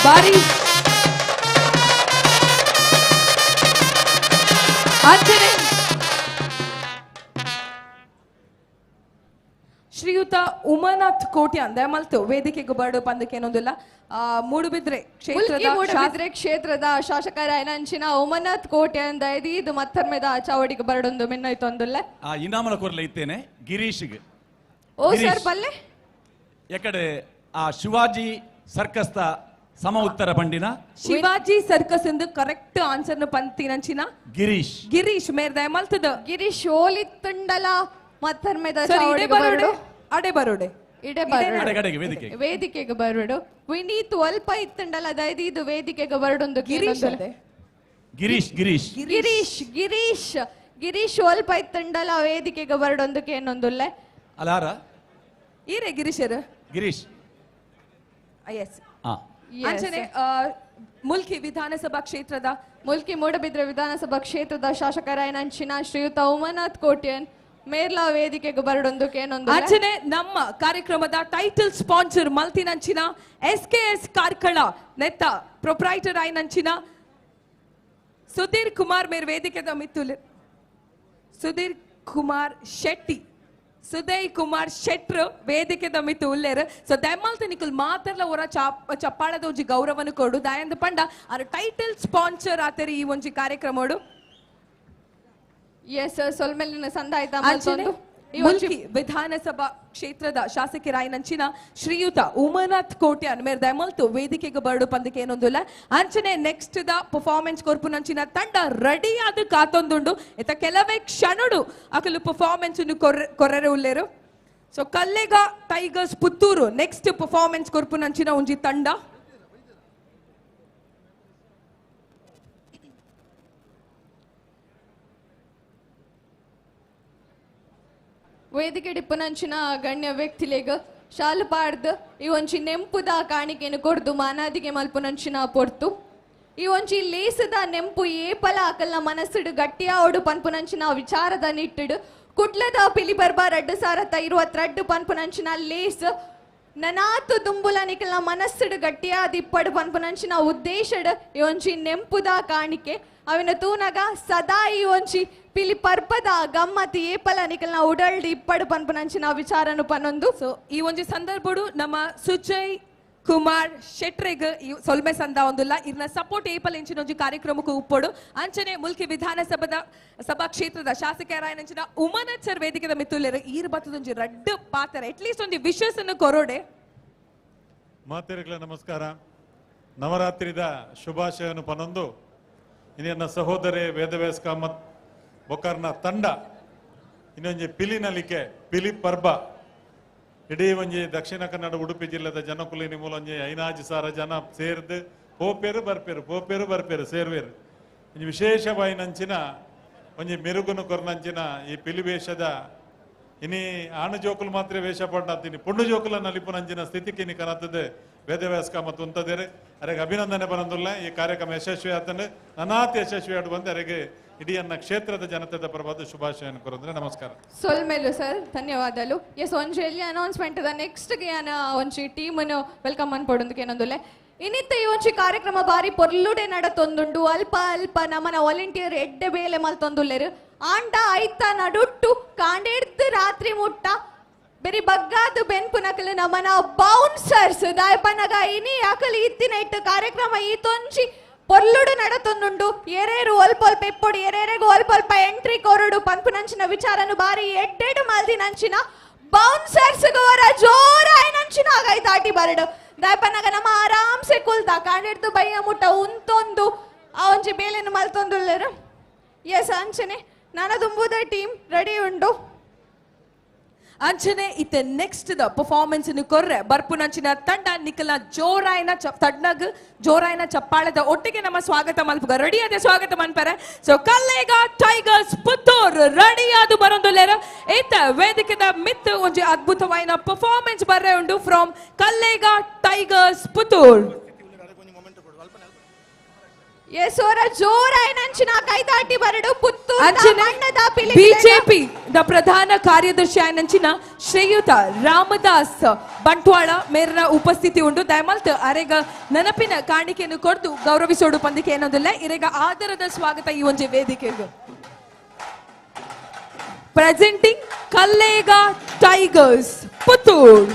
ಬಾರಿ ಅಂಚನೆ ಶ್ರೀಯುತ ಉಮಾನಾಥ್ ಕೋಟ್ಯಾನ್ ದಯಮಲ್ತು ವೇದಿಕೆಗೆ ಬರಡು ಪಂದಕ್ಕೆ ಏನೊಂದಿಲ್ಲ ಮೂಡುಬಿದ್ರೆ ಕ್ಷೇತ್ರದ ಕ್ಷೇತ್ರದ ಶಾಸಕರಾಯನಂಚಿನ ಉಮಾನಾಥ್ ಕೋಟ್ಯಾನ್ ದಯದೀದು ಮತ್ತರ್ಮೆದ ಚಾವಡಿಗೆ ಬರಡೊಂದು ಮಿನ್ನೋಯ್ತೊಂದುಲ್ಲ ಆ ಇನಾಮಲ ಕೊರ್ಲೆ ಇತ್ತೇನೆ ಗಿರೀಶ್ಗೆ. ಓ ಸರ್ ಬಲ್ಲೆ ಎಕಡೆ ಆ ಶಿವಾಜಿ ಸರ್ಕಸ್ತ ಸಮ ಉತ್ತರ ಬಂಡಿನ ಶಿವಾಜಿ ಸರ್ಕಸ್ ಎಂದು ಕರೆಕ್ಟ್ ಆನ್ಸರ್ ನು ಪಂತಿನಂಚಿನ ಗಿರೀಶ್ ಗಿರೀಶ್ ಮೇರ್ ದಯಮಲ್ತದ ಗಿರೀಶ್ ಓಲಿತ್ತುಂಡಲ ಮತ್ತರ್ಮೆದ ಚಾವಡಿಗೆ ಬರಡು ಅಡೆ ಬರೋಡೆ ಇಡೆ ಬರೋಡೆ ವೇದಿಕೆಗೆ ಬರಡು ವಿನೀತ್ ಅಲ್ಪ ಇತ್ತುಂಡಲ ದಯದೀದು ವೇದಿಕೆಗೆ ಬರಡೊಂದು ಗಿರೀಶ್ ಗಿರೀಶ್ ಗಿರೀಶ್ ಗಿರೀಶ್ ಗಿರೀಶ್ ಗಿರೀಶ್ ಅಲ್ಪ ಇತ್ತುಂಡಲ ವೇದಿಕೆಗೆ ಬರಡೊಂದಕ್ಕೆ ಏನೊಂದುಲ್ಲೆ ಅಲಾರ ಈರೆ ಗಿರೀಶರ್ ಗಿರೀಶ್ ಎಸ್. ಅಂಚನೆ ಮುಲ್ಕಿ ವಿಧಾನಸಭಾ ಕ್ಷೇತ್ರದ ಮುಲ್ಕಿ ಮೂಡಬಿದ್ರೆ ವಿಧಾನಸಭಾ ಕ್ಷೇತ್ರದ ಶಾಸಕರಾಯನಂಚಿನ ಶ್ರೀಯುತ ಉಮಾನಾಥ್ ಕೋಟ್ಯನ್ ಮೇರ್ಲಾ ವೇದಿಕೆಗೆ ಬರಡೊಂದಕ್ಕೆ ಏನೊಂದು. ಅಂಚನೆ ನಮ್ಮ ಕಾರ್ಯಕ್ರಮದ ಟೈಟಲ್ ಸ್ಪಾನ್ಸರ್ ಮಲ್ತಿನಂಚಿನ ಎಸ್ ಕೆ ಎಸ್ ಕಾರ್ಕಳ ನೆತ್ತ ಪ್ರೊಪ್ರೈಟರ್ ಆಯ್ನಂಚಿನ ಸುಧೀರ್ ಕುಮಾರ್ ಮೇರ್ ವೇದಿಕೆದ ಮಿತ್ತುಲ್ ಸುಧೀರ್ ಕುಮಾರ್ ಶೆಟ್ಟಿ ಸುದಯ್ ಕುಮಾರ್ ಶೆಟ್ರು ವೇದಿಕೆದ ಮಿತ್ತು ಉಲ್ಲೇರು. ಸೊ ದಯಮಲ್ತ ನಿಕುಲ್ ಮಾತ್ರಲ ಒರ ಚಪ್ಪಾಳದ ಒಂಜಿ ಗೌರವನು ಕೊಡು ದಯಂದ ಪಂಡ ಆರ್ ಟೈಟಲ್ ಸ್ಪಾನ್ಸರ್ ಆತರಿ ಈ ಒಂಜಿ ಕಾರ್ಯಕ್ರಮಡು. ಎಸ್ ಸೊಲ್ಮೆಲಿನ ಸಂದಾಯ್ತ ಮುಲ್ಕಿ ವಿಧಾನಸಭಾ ಕ್ಷೇತ್ರದ ಶಾಸಕರಾಯನಂಚಿನ ಶ್ರೀಯುತ ಉಮಾನಾಥ್ ಕೋಟ್ಯಾನ್ ಮೇರ್ ದಯಮಲ್ತು ವೇದಿಕೆಗೆ ಬರಡು ಪಂದಕ್ಕೆ ಏನೊಂದುಲ್ಲ. ಅಂಚನೆ ನೆಕ್ಸ್ಟ್ the performance ಕೊರ್ಪುನಂಚಿನ ತಂಡ ರೆಡಿ ಆದ ಕಾತೊಂದುಂಡು ಇತ್ತ ಕೆಲವೇ ಕ್ಷಣಡು ಅಕಲು ಪರ್ಫಾರ್ಮೆನ್ಸ್ ಕೊರ್ರೆರೆ ಉಲ್ಲೇರು. So Kallega tigers Puttur next performance ಕೊರ್ಪುನಂಚಿನ ಒಂಜಿ ತಂಡ. ವೇದಿಕೆ ಡಿಪ್ಪನಂಚಿನ ಗಣ್ಯ ವ್ಯಕ್ತಿಲೆಗ್ ಶಾಲು ಪಾಡ್ದು ಈ ಒಂಜಿ ನೆಂಪುದ ಕಾಣಿಕೆನು ಕೊರ್ದು ಮಾನಾದಿಗೆ ಮಲ್ಪುನಂಚಿನ ಪೊರ್ತು ಈ ಒಂಜಿ ಲೇಸದ ನೆಂಪು ಏಪಲ ಅಕಲ್ನ ಮನಸ್ಸುಡು ಗಟ್ಟಿಯಾವಡು ಪನ್ಪುನಂಚಿನ ವಿಚಾರದ ನಿಟ್ಟುಡು ಕುಡ್ಲದ ಪಿಲಿ ಬರ್ಬ 2022 ಪನ್ಪುನಂಚಿನ ಲೇಸ್ ನನಾತು ದುಂಬುಲ ನಿಕಲ್ನ ಮನಸ್ಸುಡು ಗಟ್ಟಿಯಾದ ಇಪ್ಪಡು ಪನ್ಪುನಂಚಿನ ಉದ್ದೇಶಡು ಈ ಒಂಜಿ ನೆಂಪುದ ಕಾಣಿಕೆ ಅವಿನ ತೂನಗ ಸದಾ ಈ ಒಂಜಿ ಪಿಲಿ ಪರ್ಪದ ಗಮ್ಮತ್ ಏಪಲ ನಿಕಲ್ನ ಉಡಲ್ಡ್ ಇಪ್ಪಡು ಪನ್ಪುನಂಚಿನ ವಿಚಾರನು ಪನೊಂದು. ಸೊ ಈ ಒಂಜಿ ಸಂದರ್ಭಡು ನಮ್ಮ ಸುಜಯ್ ಕುಮಾರ್ ಶೆಟ್ರೆಗ್ ಸೊಲ್ಮೆ ಸಂದ ಒಂದುಲ್ಲ ಇರ್ನ ಸಪೋರ್ಟ್ ಏಪಲ್ ಇಂಚಿನ ಒಂಜಿ ಕಾರ್ಯಕ್ರಮಕ್ಕೂ ಉಪ್ಪೊಡು. ಅಂಚನೆ ಮುಲ್ಕಿ ವಿಧಾನಸಭಾದ ಸಭಾ ಕ್ಷೇತ್ರದ ಶಾಸಕರಾಯನಂಚಿನ ಉಮನಚರ್ ವೇದಿಕೆದ ಮಿತ್ತುಲ್ಲೆರ್ ಈರ್ ಬತ್ತದೊಂಜಿ ರಡ್ಡ್ ಪಾತ್ರ ಅಟ್ಲೀಸ್ಟ್ ಒಂಜಿ ವಿಶಸ್ ಅನ್ನು ಕೊರೋಡೆ. ಮಾತೆರೆಗ್ಲ ನಮಸ್ಕಾರ. ನವರಾತ್ರಿದ ಶುಭಾಶಯನು ಪನೊಂದು ಇನ್ನೆನ್ನ ಸಹೋದರಿ ವೇದವ್ಯಾಸ ಕಾಮತ್ ಬೊಕರ್ನ ತಂಡ ಇನ್ನೊಂಜಿ ಪಿಲಿ ನಲಿಕೆ ಪಿಲಿ ಪರ್ಬ ಇಡೀ ಒಂಜಿ ದಕ್ಷಿಣ ಕನ್ನಡ ಉಡುಪಿ ಜಿಲ್ಲೆದ ಜನಕುಲಿನಿ ಮೂಲೊಂಜಿ 5000 ಜನ ಸೇರ್ದು ಪೋಪೇರು ಬರ್ಪೇರು ಪೋಪೇರು ಬರ್ಪೇರು ಸೇರ್ವೇರು ಒಂಜಿ ವಿಶೇಷವಾಯಿನಂಚಿನ ಒಂಜಿ ಮೆರುಗುನು ಕೊರ್ನಂಚಿನ ಈ ಪಿಲಿ ವೇಷದ ಇನಿ ಆಣು ಜೋಕುಲು ಮಾತ್ರ ವೇಷ ಪಡ್ನಾತೀನಿ ಪೊಣ್ಣು ಜೋಕುಲ ನಲಿಪುನಂಚಿನ ಸ್ಥಿತಿಗೆ ಇನಿ ಕನತದೆ ವೇದವ್ಯಾಸ ಕಾಮತ್ ಉಂತದೇರೆ ಅರೆಗೆ ಅಭಿನಂದನೆ ಬರಂದುಲ್ಲ. ಈ ಕಾರ್ಯಕ್ರಮ ಯಶಸ್ವಿ ಆತಂದ್ರೆ ನನಾತಿ ಯಶಸ್ವಿ ಆಡು ಬಂದು ಅರೆಗೆ ಇಡೀ ಅನ್ನ ಕ್ಷೇತ್ರದ ಜನತೆದ ಪರವಾದ ಶುಭಾಶಯನ ಕೊರಂದ್ರೆ ನಮಸ್ಕಾರ. ಸೊಲ್ಮೆಲು ಸರ್, ಧನ್ಯವಾದಲು. ಎಸ್ ಒಂಜಿ ಎಲ್ಲಿ ಅನೌನ್ಸ್ಮೆಂಟ್ the next ಗೆ ಯಾನ ಒಂಜಿ ಟೀಮ್ ಅನ್ನು welcome ಅನ್ಪೊಡೊಂದಕ್ಕೆ ಏನೊಂದುಲ್ಲೆ. ಇನ್ನಿತ್ತ ಈ ಒಂಜಿ ಕಾರ್ಯಕ್ರಮ ಬಾರಿ ಪೊರ್ಲುಡೆ ನಡತೊಂದುಂಡು. ಅಲ್ಪ ಅಲ್ಪ ನಮನ ವಾಲಂಟಿಯರ್ ಎಡ್ಡೆ ಬೇಲೆ ಮಲ್ತೊಂದುಲ್ಲೆರು. ಆಂಡ ಐತ ನಡುಟ್ಟು ಕಾಂಡೆಡ್ದು ರಾತ್ರಿ ಮುಟ್ಟ ಬೆರಿ ಬಗ್ಗಾದು ಬೆನ್ಪುನಕಲು ನಮನ ಬೌನ್ಸರ್ಸ್ ದಾಯಪನಗ ಇನಿ ಅಕಲು ಇತ್ತಿನ ಇಟ್ಟು ಕಾರ್ಯಕ್ರಮ ಈ ತೊಂಜಿ ಪೊರ್ಲುಡು ನಡತೊಂದುಂಡು. ಏರೇರು ಒಲ್ಪ ಒಲ್ಪ ಎಪ್ಪೊಡು ಏರೇರೆಗು ಒಲ್ಪ ಒಲ್ಪ ಎಂಟ್ರಿ ಕೊರಡು ಪನ್ಪುನಂಚಿನ ವಿಚಾರನು ಬಾರಿ ಎಡ್ಡೆಡು ಮಲ್ದಿನಂಚಿನ ಬೌನ್ಸರ್ಸ್ ಗೋರ ಜೋರಾಯಿನಂಚಿನ ಆಗೈತಾಟಿ ಬರಡು ದಾಯಪನಗ ನಮ್ಮ ಆರಾಮ್ಸೆ ಕುಲ್ತ ಕಾಂಡೆಡ್ದು ಬಯ್ಯ ಮುಟ್ಟ ಉಂತೊಂದು ಆ ಒಂಜಿ ಬೇಲೆನು ಮಲ್ತೊಂದುಲ್ಲೆರು. ಎಸ್ ಅಂಚನೆ ನನದುಂಬುದ ಟೀಮ್ ರೆಡಿ ಉಂಡು. ಅಂಚನೆ ಇತ್ತೆ ನೆಕ್ಸ್ಟ್ the performance ಕೊರ್ರೆ ಬರ್ಪುನಂಚಿನ ತಂಡ ನಿಖಲ ಜೋರಾಯನ ತಡ್ನಗ್ ಜೋರಾಯನ ಚಪ್ಪಾಳದ ಒಟ್ಟಿಗೆ ನಮ್ಮ ಸ್ವಾಗತ ಮಲ್ಪುಗ ರೆಡಿ ಅದೇ ಸ್ವಾಗತ ಮನ್ಪರೆ. ಸೊ ಕಲ್ಲೇಗ ಟೈಗರ್ಸ್ ಪುತ್ತೂರ್ ರೆಡಿ ಅದು ಬರೊಂದುಲ್ಲೆರ್. ಇತ್ತ ವೇದಿಕೆದ ಮಿತ್ ಒಂಜಿ ಅದ್ಭುತವಾಯಿನ ಪರ್ಫಾರ್ಮೆನ್ಸ್ ಬರ್ರೆ ಉಂಡು ಫ್ರಮ್ ಕಲ್ಲೇಗ ಟೈಗರ್ಸ್ ಪುತ್ತೂರ್. ಎಸೋರ ಜೋರಾಯಿನಂಚಿನ ಕೈತಾಟಿ ಬರಡು ಪುತ್ತೂರು ಬಿಜೆಪಿ the ಪ್ರಧಾನ ಕಾರ್ಯದರ್ಶಿ ಆಯನಂಚಿನ ಶ್ರೀಯುತ ರಾಮದಾಸ್ ಬಂಟ್ವಾಳ ಮೇರನ ಉಪಸ್ಥಿತಿ ಉಂಟು. ದಯಮಲ್ತ್ ಅರೆಗ ನೆನಪಿನ ಕಾಣಿಕೆಯನ್ನು ಕೊಡ್ದು ಗೌರವಿಸೋಡು ಪಂದಿಕೆ ಏನೊಂದಿಲ್ಲ. ಇರೆಗ ಆದರದ ಸ್ವಾಗತ ಈ ಒಂಜಿ ವೇದಿಕೆಗೆ. Presenting Kallega tigers Puttur.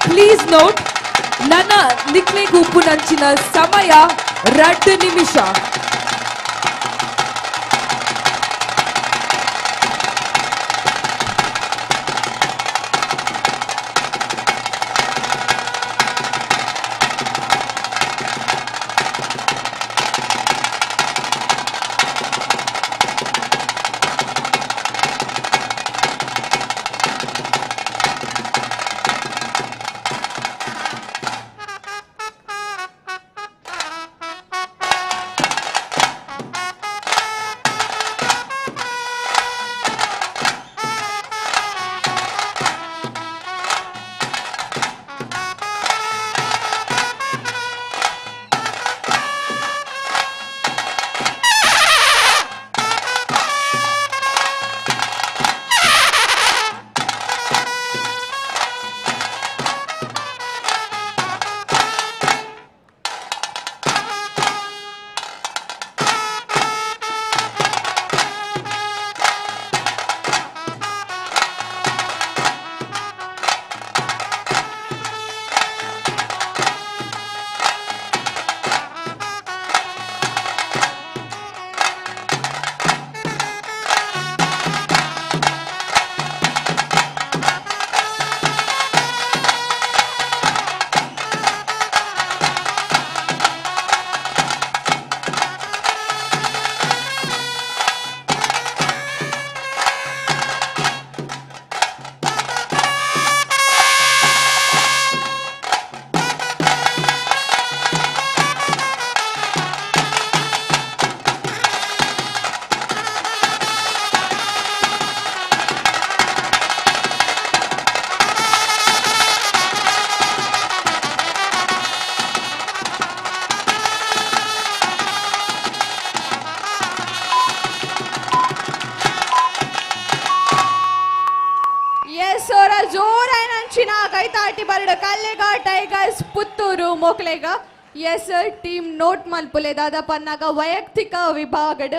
Please note, ನನ್ನ ನಿಕ್ಲೆಗ್ ಉಪ್ಪುನಂಚಿನ ಸಮಯ 2 ನಿಮಿಷ. ಮೋಕ್ಲೆಗ S team note ಮಲ್ಪುಲೆ ದಾದ ಪನ್ನಾಗ ವೈಯಕ್ತಿಕ ವಿಭಾಗಡ್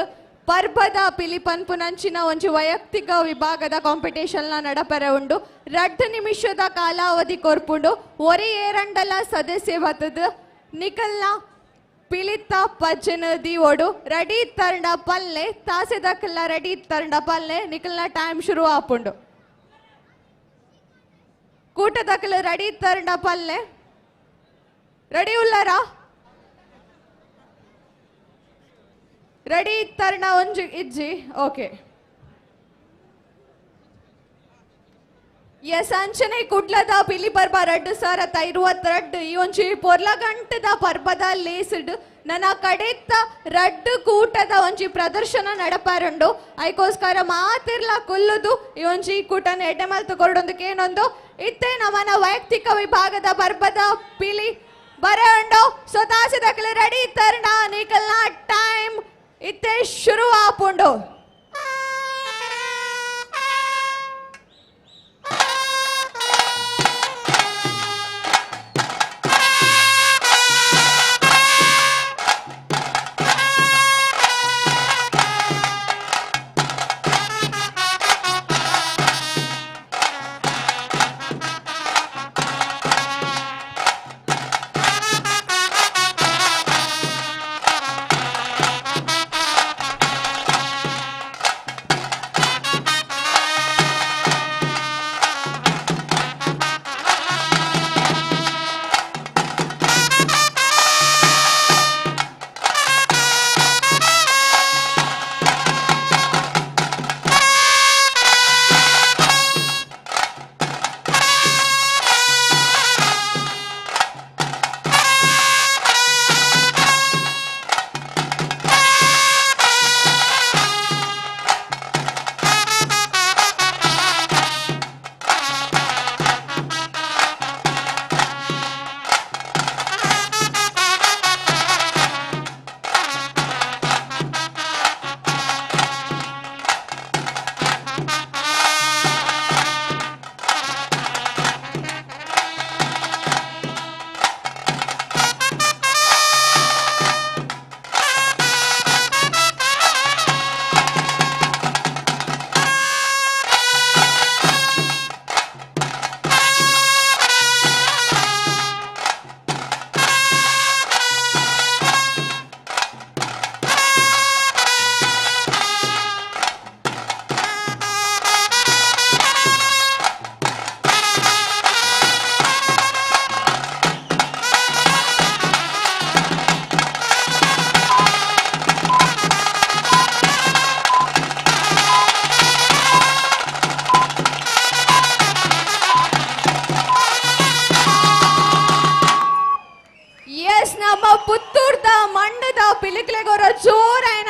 ಪರ್ಬದ ಪಿಲಿಪನ್ಪುನಂಚಿನ ಒಂಜಿ ವೈಯಕ್ತಿಕ ವಿಭಾಗದ ಕಾಂಪಿಟೇಷನ್ ನಡಪರೆ ಉಂಡು. 2 ನಿಮಿಷದ ಕಾಲಾವಧಿ ಕೊರ್ಪುಂಡು. ಒರಿ ಏರಂಡಲ ಸದಸ್ಯ ಬತ್ತದ ನಿಕಲ್ನ ಪಿಲಿತ ಪಜ್ಜನ ದೀವೋಡು ರೆಡಿ ತರಂಡ ಪಲ್ಲೆ ತಾಸೆದಕ್ಕೆಲ್ಲ ರೆಡಿ ತರಂಡ ಪಲ್ಲೆ ನಿಕಲ್ನ ಟೈಮ್ ಶುರು ಆಪುಂಡು. ಕೂಟದಕ್ಕೆಲ್ಲ ರೆಡಿ ತರಂಡ ಪಲ್ಲೆ ರೆಡಿ ಉಲ್ಲಾರಾ? ರೆಡಿ ತರಣ ಒಂಜಿ ಇಜ್ಜಿ. ಓಕೆ ಎಸ್ ಅಂಚನೆ ಕುಡ್ಲದ ಪಿಲಿ ಪರ್ಬ 2022 ಈ ಒಂಜಿ ಪೊರ್ಲಗಂಟದ ಪರ್ಬದ ಲೇಸ್ಡ್ ನನ್ನ ಕಡೆತ್ತ ರಡ್ಡು ಕೂಟದ ಒಂಜಿ ಪ್ರದರ್ಶನ ನಡಪಾರುಂಡು. ಐಕೋಸ್ಕರ ಮಾತಿರ್ಲ ಕುಲ್ಲುದು ಈ ಒಂಜಿ ಕೂಟನ ಎಡ್ಡೆ ಮಲ್ತು ಕೊರಡೊಂದಕ್ಕೆ ಏನೊಂದು ಇತ್ತೆ ನಮ್ಮನ ವೈಯಕ್ತಿಕ ವಿಭಾಗದ ಪರ್ಬದ ಪಿಲಿ ಬರೋಂಡು. ಸೊ ತಾಸೆದಕ್ಲೆ ರೆಡಿ ತರಣ ನಿಕಲ್ನ ಟೈಮ್ ಇತ್ತೆ ಶುರು ಆಪುಂಡು.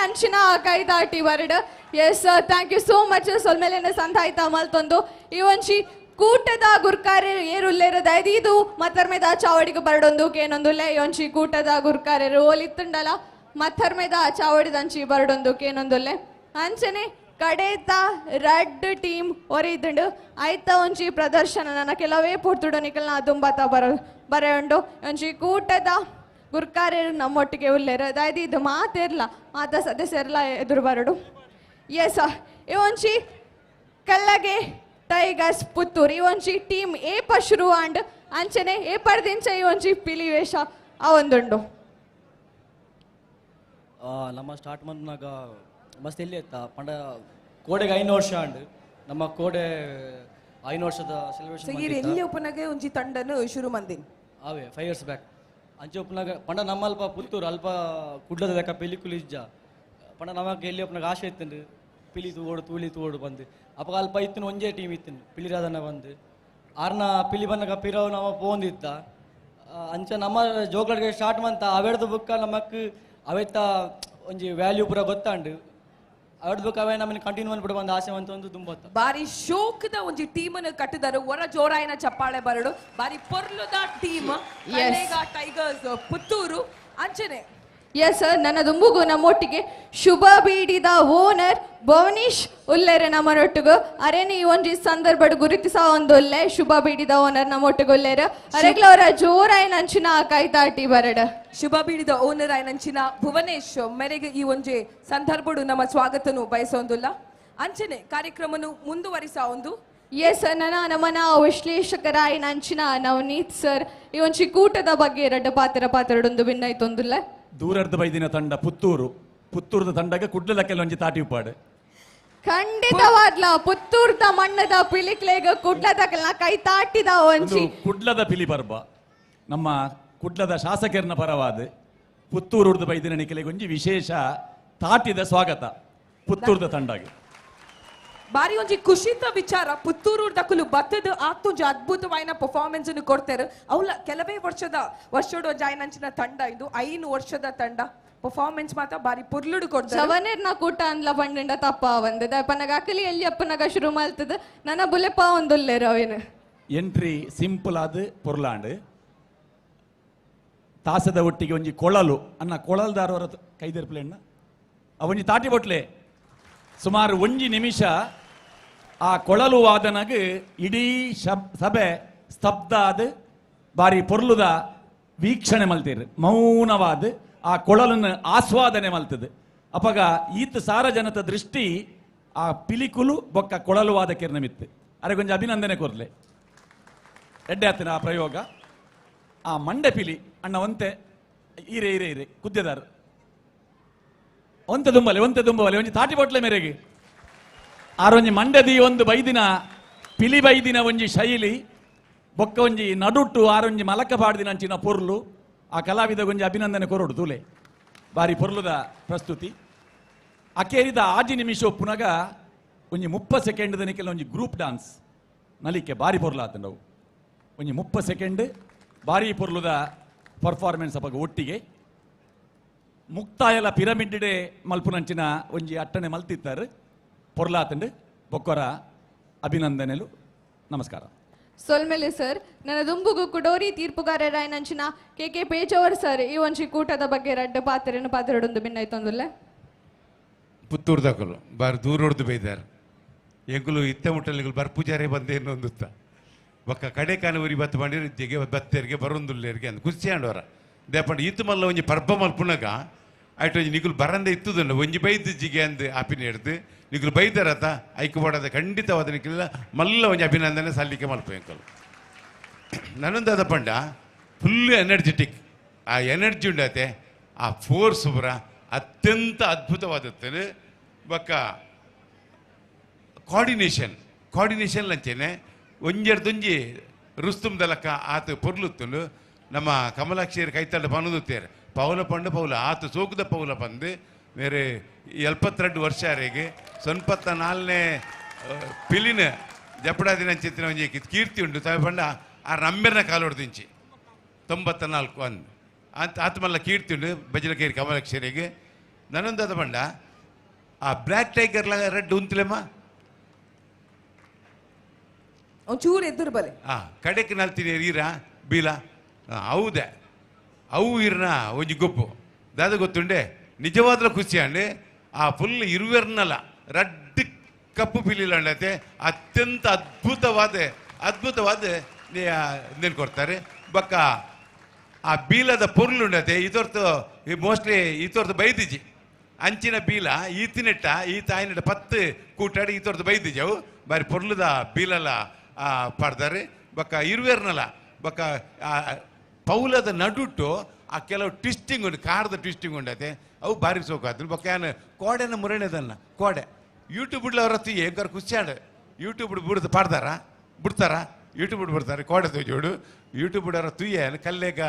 ಅಂಚಿನ ಕೈದಾಟಿ ಬರಡ್. Yes, thank you so much. ಸೊಲ್ಮೆಲೆನ ಸಂತಾಯ್ತ ಮಲ್ತೊಂದು ಈ ಒಂಜಿ ಕೂಟದ ಗುರ್ಕಾರ್ಯರು ಏರುಲ್ಲೇರು ದಯದೀದು ಮತ್ತರ್ಮೆದ ಚಾವಡಿಗೆ ಬರಡೊಂದು ಕೇನೊಂದುಲ್ಲೆ. ಈ ಒಂಜಿ ಕೂಟದ ಗುರ್ಕಾರ್ಯರು ಓಲಿತ್ತುಂಡಲ ಮತ್ತರ್ಮೆದ ಚಾವಡಿದಂಚಿ ಬರಡೊಂದು ಕೇನೊಂದುಲ್ಲೆ. ಅಂಚನೆ ಕಡೇತ ರಡ್ ಟೀಮ್ ಒರಿದುಂಡು ಐತ ಒಂಜಿ ಪ್ರದರ್ಶನ ನನ್ನ ಕೆಲವೇ ಪೂರ್ತುಡು ನಿಕಲ್ನ ದುಂಬತ ಬರೆಯುಂಡು. ಒಂಜಿ ಕೂಟದ ಗುರ್ಕಾರ್ಯರು ನಮ್ಮೊಟ್ಟಿಗೆ ಉಲ್ಲೇರು ದಯದೀದು ಮಾತಿರ್ಲ ಮಾತ ಸದಸ್ಯರ್ಲ ಎದುರು ಬರಡು. ಎಸ್, ಈ ಒಂಜಿ ಕಲ್ಲಗೆ ಟೈಗರ್ಸ್ ಪುತ್ತೂರು ಈ ಒಂಜಿ ಟೀಮ್ ಏಪ ಶುರು ಆಂಡ್ ಅಂಚನೆ ಏಪರ್ದಿಂಚ ಈ ಒಂಜಿ ಪಿಲಿ ವೇಷ ಆ ಒಂದುಂಡು. ನಮ್ಮ ಸ್ಟಾರ್ಟ್ ಮಂತ್ನಾಗ ಮಸ್ತ್ ಎಲ್ಲಿ ಇತ್ತ ಪಂಡ ಕೋಡೆಗೆ 5 ವರ್ಷ ಆಂಡ್ ನಮ್ಮ ಕೋಡೆ 5 ವರ್ಷದ ಸೆಲೆಬ್ರೇಷನ್ ಈರ್ ಎಲ್ಲಿ ಉಪನಾಗೆ ಒಂಜಿ ತಂಡನು ಶುರು ಮಂದಿನ್ ಆವೆ 5 ಇಯರ್ಸ್ ಬ್ಯಾಕ್ ಅಂಚೆ ಉಪನಾಗ ಪಂಡ ನಮ್ಮ ಅಲ್ಪ ಪುತ್ತೂರು ಅಲ್ಪ ಕುಡ್ಲದ ಲೆಕ್ಕ ಪಿಲಿಕುಲು ಇಜ್ಜ ಪಂಡ ನಮಗೆ ಎಲ್ಲಿ ಉಪನಾಗ ಆಶೆ ಇತ್ತಂಡು ಪಿಲಿ ತೂವೋಡು ತೂಲಿ ತೂವೋಡು ಬಂದು ಅಪ್ಪ ಅಲ್ಪ ಇತ್ತಿನ ಒಂಜೇ ಟೀಮ್ ಇತ್ತಿನ ಪಿಲಿರಾದನ ಬಂದು ಆರ್ನ ಪಿಲಿ ಬಂದಾಗ ಪಿರವು ನಮ್ಮ ಪೋಂದಿತ್ತ ಅಂಚೆ ನಮ್ಮ ಜೋಕರ್ಗೆ ಸ್ಟಾರ್ಟ್ ಮಂತ ಅವೆಡ್ದು ಬುಕ್ಕ ನಮಕ್ ಅವೆತ್ತ ಒಂಜಿ ವ್ಯಾಲ್ಯೂ ಪೂರ ಗೊತ್ತಾಂಡು ಅವೆಡ್ದು ಬುಕ್ಕ ಅವೇ ನಮ್ಮನ್ನ ಕಂಟಿನ್ಯೂ ಅಂದ್ಬಿಡು ಬಂದು ಆಸೆ ಅಂತ ಒಂದು ತುಂಬತ್ತ ಬಾರಿ ಶೋಕದ ಒಂಜಿ ಟೀಮ್ ಅನ್ನು ಕಟ್ಟಿದರು. ಹೊರ ಜೋರಾಯಿನ ಚಪ್ಪಾಳೆ ಬರಡು. ಬಾರಿ ಪೊರ್ಲುದ ಟೀಮ್ ಟೈಗರ್ಸ್ ಪುತ್ತೂರು ಅಂಚನೆ. ಎಸ್, ನನ್ನ ದುಂಬುಗು ನಮ್ಮೊಟ್ಟಿಗೆ ಶುಭ ಬೀಡಿದ ಓನರ್ ಭುವನೇಶ್ ಉಲ್ಲೆರೆ ನಮ್ಮನೊಟ್ಟಿಗೂ. ಅರೇನಿ ಈ ಒಂಜಿ ಸಂದರ್ಭಡ್ ಗುರುತಿಸ ಒಂದು ಶುಭ ಬೀಡಿದ ಓನರ್ ನಮ್ಮೊಟ್ಟಿಗೆ ಉಲ್ಲೇರ. ಅರೆಗ್ಲ ಅವರ ಜೋರಾಯಿನ ಅಂಚಿನ ಕೈತಾಟಿ ಬರಡ. ಶುಭ ಬೀಡಿದ ಓನರ್ ಆಯ್ನಂಚಿನ ಭುವನೇಶ್ ಮೇರೆಗೆ ಈ ಒಂಜಿ ಸಂದರ್ಭಡು ನಮ್ಮ ಸ್ವಾಗತನು ಬಯಸೊಂದುಲ್ಲ. ಅಂಚನೆ ಕಾರ್ಯಕ್ರಮನು ಮುಂದುವರಿಸ ಒಂದು. ಎಸ್, ನನ್ನ ನಮ್ಮನ ವಿಶ್ಲೇಷಕರಾಯಿನ ಅಂಚಿನ ನವನೀತ್ ಸರ್ ಈ ಒಂಜಿ ಕೂಟದ ಬಗ್ಗೆ ರಡ್ಡ ಪಾತ್ರ ಪಾತ್ರಡೊಂದು ಭಿನ್ನಾಯ್ತೊಂದುಲ್ಲ. ದೂರರ್ಧ ಬೈದಿನ ತಂಡ ಪುತ್ತೂರು ಪುತ್ತೂರದ ತಂಡಗ ಕುಡ್ಲದ ಒಂಜಿ ತಾಟಿ ಉಪ್ಪಾಡು ಖಂಡಿತವಾದ್ಲ ಪುತ್ತೂರ್ದ ಮಣ್ಣದ ಪಿಲಿಕ್ಲೇಗ ಕುಡ್ಲದ ಕೈ ತಾಟಿದ ಒಂಜಿ ಕುಡ್ಲದ ಪಿಲಿ ಪರ್ಬ ನಮ್ಮ ಕುಡ್ಲದ ಶಾಸಕರನ ಪರವಾದ ಪುತ್ತೂರುದ ಬೈದಿನ ನಿಕಲೆಗೆ ಒಂಜಿ ವಿಶೇಷ ತಾಟಿದ ಸ್ವಾಗತ ಪುತ್ತೂರದ ತಂಡಗೆ. ಬಾರಿ ಒಂಜಿ ಖುಷಿತ ವಿಚಾರ ಪುತ್ತೂರು ದಕುಲು ಬತ್ತದ ಆತೊಂಜಿ ಅದ್ಭುತವಾಯಿನ ಪರ್ಫಾರ್ಮೆನ್ಸ್ ಅನ್ನು ಕೊಡ್ತಾರೆ. ಅವಲ ಕೆಲವೇ ವರ್ಷಡು ಜಾಯ್ನಂಚಿನ ತಂಡ ಇದು 5 ವರ್ಷದ ತಂಡ ಪರ್ಫಾರ್ಮೆನ್ಸ್ ಮಾತ್ರ ಬಾರಿ ಪೊರ್ಲುಡು ಕೊಡ್ತಾರೆ. ಜವನೇರ್ನ ಕೂಟ ಅಂದ್ಲ ಬಂಡ ತಪ್ಪ ಬಂದದ ಪನಗ ಅಕಲಿ ಎಲ್ಲಿ ಅಪ್ಪನಗ ಶುರು ಮಾಡ್ತದ ನನ್ನ ಬುಲೆಪ ಒಂದುಲ್ಲೇರ ಅವೇನು. ಎಂಟ್ರಿ ಸಿಂಪಲ್ ಆದ ಪೊರ್ಲಾಂಡ್ ತಾಸದ ಒಟ್ಟಿಗೆ ಒಂಜಿ ಕೊಳಲು ಅನ್ನ ಕೊಳಲ್ದಾರವರ ಕೈದೆರ್ಪ್ಲೆಣ್ಣ ಅವೊಂಜಿ ತಾಟಿ ಬೊಟ್ಲೆ ಸುಮಾರು ಒಂಜಿ ನಿಮಿಷ ಆ ಕೊಳಲು ವಾದನಗ ಇಡೀ ಸಭೆ ಸ್ತಬ್ಧ ಆದ ಬಾರಿ ಪೊರ್ಲುದ ವೀಕ್ಷಣೆ ಮಲ್ತೀರು ಮೌನವಾದ ಆ ಕೊಳಲನ್ನು ಆಸ್ವಾದನೆ ಮಲ್ತದೆ. ಅಪಗ ಈತ ಸಾರ ಜನತ ದೃಷ್ಟಿ ಆ ಪಿಲಿಕುಲು ಬೊಕ್ಕ ಕೊಳಲು ವಾದಕಿರ್ನ ಮಿತ್ತು ಅರೆ ಕೊಂಚ ಅಭಿನಂದನೆ ಕೊರ್ಲೆ ಎಡ್ಡೆ ಆತನ ಆ ಪ್ರಯೋಗ. ಆ ಮಂಡೆ ಪಿಲಿ ಅಣ್ಣ ಒಂತೆ ಈರೆ ಈರೆ ಈರೆ ಕುದ್ದೆದಾರ ಒಂತೆ ದುಂಬಲೆ ಒಂತೆ ದುಂಬಲೆ ಒಂಜಿ ತಾಟಿ ಬೊಟ್ಲೆ ಮೇರೆಗೆ ಆರೊಂಜಿ ಮಂಡದಿ ಒಂದು ಬೈದಿನ ಪಿಲಿ ಬೈದಿನ ಒಂಜಿ ಶೈಲಿ ಬೊಕ್ಕ ಒಂಜಿ ನಡುಟ್ಟು ಆರೊಂಜಿ ಮಲಕ ಪಾಡ್ದಿನ ಅಂಚಿನ ಪೊರ್ಲು ಆ ಕಲಾವಿದ ಒಂಜಿ ಅಭಿನಂದನೆ ಕೊರಡು ತೂಲೆ ಬಾರಿ ಪೊರ್ಲುದ ಪ್ರಸ್ತುತಿ. ಅಕೇರಿದ ಆಜಿ ನಿಮಿಷ ಒಪ್ಪುನಗ ಒಂಜಿ 30 ಸೆಕೆಂಡ್ ದನಿಕೆಲ್ಲ ಒಂಜಿ ಗ್ರೂಪ್ ಡಾನ್ಸ್ ನಲಿಕೆ ಬಾರಿ ಪೊರ್ಲಾತಂಡವು ಒಂಜಿ 30 ಸೆಕೆಂಡ್ ಬಾರಿ ಪೊರ್ಲುದ ಪರ್ಫಾರ್ಮೆನ್ಸ್ ಅಪಗ ಒಟ್ಟಿಗೆ ಮುಕ್ತಾಯಲ ಪಿರಮಿಡ್ ಡೇ ಮಲ್ಪುನಂಚಿನ ಒಂಜಿ ಅಟ್ಟಣೆ ಮಲ್ತಿತ್ತಾರೆ ಪೊರ್ಲಾತಂಡು ಬೊಕ್ಕೊರ ಅಭಿನಂದನೆಲು ನಮಸ್ಕಾರ. ಸೊಲ್ಮೆಲೆ ಸರ್, ನನ್ನ ದುಂಬುಗು ಕುಡೋರಿ ತೀರ್ಪುಗಾರರಾಯನಂಚಿನ ಕೆ ಕೆ ಪೇಜವರ್ ಸರ್ ಈ ಒಂಜಿ ಕೂಟದ ಬಗ್ಗೆ ರಡ್ಡ ಪಾತ್ರೆಯನ್ನು ಪಾತ್ರಡೊಂದು ಭಿನ್ನಾಯ್ತೊಂದುಲ್ಲ. ಪುತ್ತೂರ್ದಕಲು ಬಾರಿ ದೂರ ಹೊಡೆದು ಬೈದಾರೆ ಎಂಕುಲು ಇತ್ತ ಮುಟ್ಟಲಿಗಳು ಬರ್ಪೂಜಾರೆ ಬಂದೇನು ಒಂದುತ್ತ ಬೊಕ್ಕ ಕಡೆ ಕಾನೂರಿ ಬತ್ತು ಮಾಡಿರು ಜಗೆ ಬತ್ತೇರಿಗೆ ಬರೊಂದುಲ್ಲೇರಿಗೆ ಅಂದ್ ಖುಷಿ ಆಂಡವರ ದೇಪಂಡ ಇತ್ತು ಮಲ್ಲ ಒಂಜಿ ಪರ್ಬ ಮಲ್ಪುನಗ ಆಯ್ತು ಒಂಜಿ ನಿಗುಲು ಬರಂದೆ ಇತ್ತುದುಂಡು ಒಂಜಿ ಬೈದು ಜಿಗೆ ಅಂದ್ ಆಪಿನ ಹಿಡ್ದು ನಿಗುಲು ಬೈದರತ ಐಕು ಬೋಡದ ಖಂಡಿತವಾದ ನಿಕ್ಕಿಲ್ಲ ಮಲ್ಲ ಒಂಜಿ ಅಭಿನಂದನೆ ಸಲ್ಲಿಕೆ ಮಲ್ಪ ಎಂಕಲು. ನನ್ನೊಂದಾದ ಪಂಡ ಫುಲ್ ಎನರ್ಜೆಟಿಕ್ ಆ ಎನರ್ಜಿ ಉಂಡಾತೆ ಆ ಫೋರ್ಸ್ ಪುರ ಅತ್ಯಂತ ಅದ್ಭುತವಾದತ್ತೇನೆ. ಬೊಕ್ಕ ಕೋಆರ್ಡಿನೇಷನ್ ಕೋಆರ್ಡಿನೇಷನ್ ಲಂಚೇನೆ ಒಂಜೆರ್ದೊಂಜಿ ರುಸ್ತುಮ್ದಲಕ್ಕ ಆತ ಪೊರ್ಲುತ್ತುಂಡು. ನಮ್ಮ ಕಮಲಾಕ್ಷಿಯರು ಕೈತಳ್ಳ ಪನದುತ್ತೇರು ಪೌಲ ಪಂಡು ಪೌಲ ಆತ ಸೋಕುದ ಪೌಲ ಪಂದು ಬೇರೆ 72 ವರ್ಷ ಅರೆಗೆ 94ನೇ ಪಿಲಿನ ಜಪಡಾದಿನ ಒಂಜಿ ಕೀರ್ತಿ ಉಂಡು ತಾವೆ ಪಂಡ ಆ ನಮ್ಮೆರ್ನ ಕಾಲೊಡ್ದಿಂಚಿ 94 ಅಂದ್ ಅಂತ ಆತ್ಮಲ್ಲ ಕೀರ್ತಿ ಉಂಡು ಬಜಲಕೇರಿ ಕಮಲಾಕ್ಷರಿಗೆ. ನನ್ನೊಂದಾದ ಬಂಡ ಆ ಬ್ಲ್ಯಾಕ್ ಟೈಗರ್ ರೆಡ್ ಉಂತಲೇಮ್ಮ ಒಂಚೂರು ಎದುರು ಬಲೆ ಆ ಕಡೆಕ್ ನಲ್ತೀನಿ ಈರ ಬೀಲ ಹೌದೆ ಅವು ಇರ್ನ ಒಂಜಿ ಗೊಪ್ಪು ದಾದ ಗೊತ್ತುಂಡೆ ನಿಜವಾದ ಖುಷಿ ಅಂಡೆ ಆ ಫುಲ್ ಇರುವೆರ್ನಲ್ಲ ರಡ್ಡ್ ಕಪ್ಪು ಪಿಲಿಲಂಡತೆ ಅತ್ಯಂತ ಅದ್ಭುತವಾದ ಅದ್ಭುತವಾದ ನೀರು ಕೊಡ್ತಾರೆ ಬಕ್ಕ ಆ ಬೀಲದ ಪೊರ್ಲುಂಡತೆ ಇದೊರ್ತು ಮೋಸ್ಟ್ಲಿ ಇದೊರ್ತು ಬೈದಿಜಿ ಅಂಚಿನ ಬೀಲ ಈತಿನೆಟ್ಟ ಈ ತಾಯಿನೆಟ್ಟ ಪತ್ತು ಕೂಟಾಡಿ ಈತೊರ್ತು ಬೈದಿಜಿ ಅವು ಬಾರಿ ಪೊರ್ಲುದ ಬೀಲಲ ಪಾಡ್ತಾರೆ ಬಕ್ಕ ಇರುವೆರ್ನಲ್ಲ ಬಕ್ಕ ಪೌಲದ ನಡುಟ್ಟು ಆ ಕೆಲವು ಟ್ವಿಸ್ಟಿಂಗ್ ಉಂಟು ಕಾರದ ಟ್ವಿಸ್ಟಿಂಗ್ ಉಂಡತೆ ಅವು ಭಾರಿ ಸೋಕಾದ್ರು ಬಕ್ಕ ಏನು ಕೋಡೆನ ಮುರಣೆದನ್ನ ಕೋಡೆ ಯೂಟ್ಯೂಬ್ ಬಿಡ್ಲ ಅವ್ರ ಎಂಕರ್ ಖುಷಿಯಾಡು ಯೂಟ್ಯೂಬ್ ಬಿಡ್ದು ಪಾಡ್ದಾರ ಬಿಡ್ತಾರ ಯೂಟ್ಯೂಬ್ ಬಿಡ್ತಾರೆ ಕೋಡೆ ತೋಜೋಡು ಯೂಟ್ಯೂಬ್ ಬಿಡೋರ ತುಯ್ಯ ಕಲ್ಲೇಗ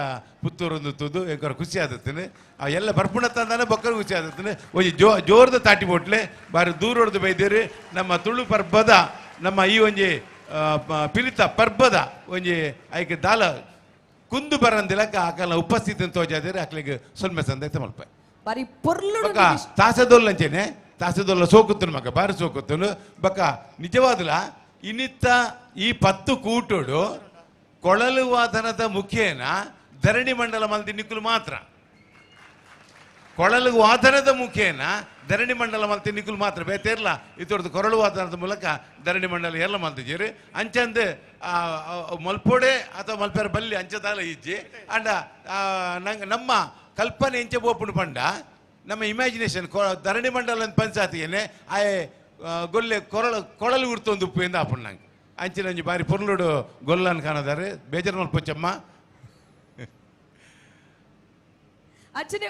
ಪುತ್ತೂರೊಂದು ತುದು ಎಂಕರ್ ಖುಷಿ ಆದತ್ತನೆ ಆ ಎಲ್ಲ ಬರ್ಪುಣ ತಂದಾನೆ ಬಕ್ಕರು ಖುಷಿ ಆದತ್ತನೆ ಒಂಜಿ ಜೋ ಜೋರ್ದ ತಾಟಿ ಬೋಟ್ಲೆ ಬಾರಿ ದೂರೊಡ್ದು ಬೈದೇರಿ ನಮ್ಮ ತುಳು ಪರ್ಬದ ನಮ್ಮ ಈ ಒಂಜಿ ಪಿಲಿತ ಪರ್ಬದ ಒಂಜಿ ಐಕೆ ದಾಲ ಕುಂದು ಬರಂದಿಲಕ್ಕ ಆಕಲ ಉಪಸ್ಥಿತಿ ತೋಜಾದಿರಿ ಆಕಲಿಗೆ ಸೊಲ್ಮೆ ಸಂದೈತೆ ಮಲ್ಪ ಬಾರಿ ಪೊರ್ಲುಡು ಬಕ್ಕ ತಾಸದೊಲ್ಲಂಚೇನೆ ತಾಸದೊಲ್ಲ ಸೋಕುತ್ತನು ಮಗ ಬಾರಿ ಸೋಕುತ್ತನು ಬಕ್ಕ ನಿಜವಾದಲ ಇನ್ನಿತ್ತ ಈ ಪತ್ತು ಕೂಟೋಡು ಕೊಳಲು ವಾದನದ ಮುಖೇನ ಧರಣಿ ಮಂಡಲ ಮಲ್ದಿ ನಿಕ್ಕುಲು ಮಾತ್ರ ಕೊಳಲು ವಾದನದ ಮುಖೇನ ಧರಣಿ ಮಂಡಲ ಮಲ್ತಿ ನಿಕ್ಕುಲು ಮಾತ್ರ ಬೇತೇರ್ಲ ಇತೊಡ್ದು ಕೊರಳು ವಾದನದ ಮೂಲಕ ಧರಣಿ ಮಂಡಲ ಎಲ್ಲ ಮಲ್ತಿದ್ದೀರಿ ಅಂಚಂದು ಮಲ್ಪೋಡೆ ಅಥವಾ ಮಲ್ಪೇರ ಬಲ್ಲಿ ಅಂಚದಾಲ ಇಜ್ಜಿ ಅಂಡ ನಂಗೆ ನಮ್ಮ ಕಲ್ಪನೆ ಎಂಚೆ ಬೋಪುಂಡು ಪಂಡ ನಮ್ಮ ಇಮ್ಯಾಜಿನೇಷನ್ ಧರಣಿ ಮಂಡಲ ಅಂತ ಪಂಚಾಯತಿಗೇನೆ ಆಯೆ ಗೊಲ್ಲೆ ಕೊರಳು ಕೊಳಲು ಉರ್ತೊಂದು ಉಪ್ಪು ಎಂದ ಆಪುಂಡು ನಂಗೆ ಅಂಚಿನ ಒಂಜಿ ಬಾರಿ ಪೊರ್ಲುಡು ಗೊಲ್ಲನ್ ಕಾಣದಾರೆ ಬೇಜಾರು ಮಲ್ಪೊಚ್ಚಮ್ಮ ಅಂಚನೆ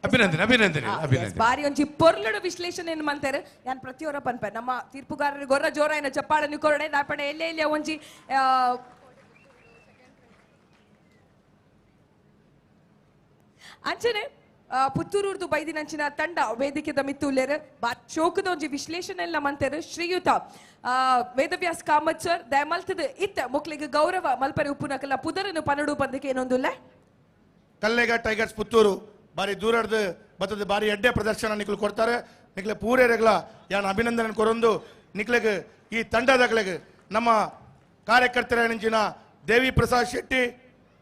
ಅಭಿನಂದನೆ ಅಭಿನಂದನೆ ಅಭಿನಂದನೆ ಬಾರಿ ಒಂಜಿ ಪೊರ್ಲುಡು ವಿಶ್ಲೇಷಣೆ ಏನು ಮಂತಾರೆ ಯಾನ್ ಪ್ರತಿಯೊರ ಪನ್ಪೆ ನಮ್ಮ ತೀರ್ಪುಗಾರರು ಗೊರ್ರ ಜೋರಾಯಿನ ಚಪ್ಪಾಳನ್ನು ಕೊರಡೆ ದಾಪಣೆ ಎಲ್ಲೆ ಎಲ್ಲೆ ಒಂಜಿ ಅಂಚನೆ ಪುತ್ತೂರುರ್ದು ಬೈದಿನಂಚಿನ ತಂಡ ವೇದಿಕೆದ ಮಿತ್ತುಲ್ಲೇರು ಬಾ ಚೋಕದ ಒಂಜಿ ವಿಶ್ಲೇಷಣೆ ಎಲ್ಲ ಮಂತೇರು ಶ್ರೀಯುತ ವೇದವ್ಯಾಸ್ ಕಾಮತ್ ಸರ್ ದಯಮಲ್ತದ ಇತ್ತ ಮಕ್ಕಳಿಗೆ ಗೌರವ ಮಲ್ಪರೆ ಉಪ್ಪುನಕಲ್ಲ ಪುದರನು ಪನಡು ಬಂದಕ್ಕೆ ಏನೊಂದುಲ್ಲ ಕಲ್ಲೇಗ ಟೈಗರ್ಸ್ ಪುತ್ತೂರು ಬಾರಿ ದೂರಡ್ದು ಬತ್ತದ ಬಾರಿ ಎಡ್ಡೆ ಪ್ರದರ್ಶನ ನಿಕ್ಲು ಕೊಡ್ತಾರೆ ನಿಕ್ಲೆ ಪೂರೇರೆಗ್ಲ ಯಾನ್ ಅಭಿನಂದನೆ ಕೊರೊಂದು ನಿಕ್ಲೆಗ್ ಈ ತಂಡದಗ್ಲೆಗ್ ನಮ್ಮ ಕಾರ್ಯಕರ್ತರ ನೆಂಚಿನ ದೇವಿ ಪ್ರಸಾದ್ ಶೆಟ್ಟಿ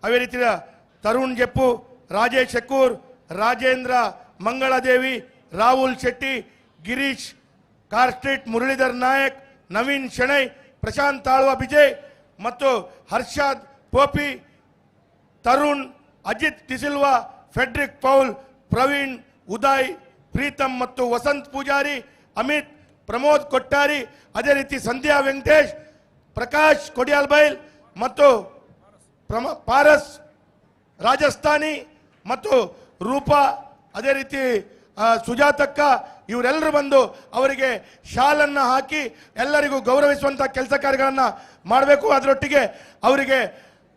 ಅವೇ ರೀತಿಯ ತರುಣ್ ಜೆಪ್ಪು ರಾಜೇಶ್ ಶೆಕ್ಕೂರ್ ರಾಜೇಂದ್ರ ಮಂಗಳದೇವಿ ರಾಹುಲ್ ಶೆಟ್ಟಿ ಗಿರೀಶ್ ಕಾರ್ ಸ್ಟ್ರೀಟ್ ಮುರಳೀಧರ್ ನಾಯಕ್ ನವೀನ್ ಶೆಣೈ ಪ್ರಶಾಂತ್ ತಾಳ್ವ ವಿಜಯ್ ಮತ್ತು ಹರ್ಷಾದ್ ಪೋಪಿ ತರುಣ್ ಅಜಿತ್ ಡಿಸಿಲ್ವಾ ಫೆಡ್ರಿಕ್ ಪೌಲ್ ಪ್ರವೀಣ್ ಉದಯ್ ಪ್ರೀತಮ್ ಮತ್ತು ವಸಂತ್ ಪೂಜಾರಿ ಅಮಿತ್ ಪ್ರಮೋದ್ ಕೊಟ್ಟಾರಿ ಅದೇ ರೀತಿ ಸಂಧ್ಯಾ ವೆಂಕಟೇಶ್ ಪ್ರಕಾಶ್ ಕೊಡಿಯಾಲ್ಬೈಲ್ ಮತ್ತು ಪಾರಸ್ ರಾಜಸ್ಥಾನಿ ಮತ್ತು ರೂಪಾ ಅದೇ ರೀತಿ ಸುಜಾತಕ್ಕ ಇವರೆಲ್ಲರೂ ಬಂದು ಅವರಿಗೆ ಶಾಲನ್ನು ಹಾಕಿ ಎಲ್ಲರಿಗೂ ಗೌರವಿಸುವಂಥ ಕೆಲಸ ಕಾರ್ಯಗಳನ್ನು ಮಾಡಬೇಕು. ಅದರೊಟ್ಟಿಗೆ ಅವರಿಗೆ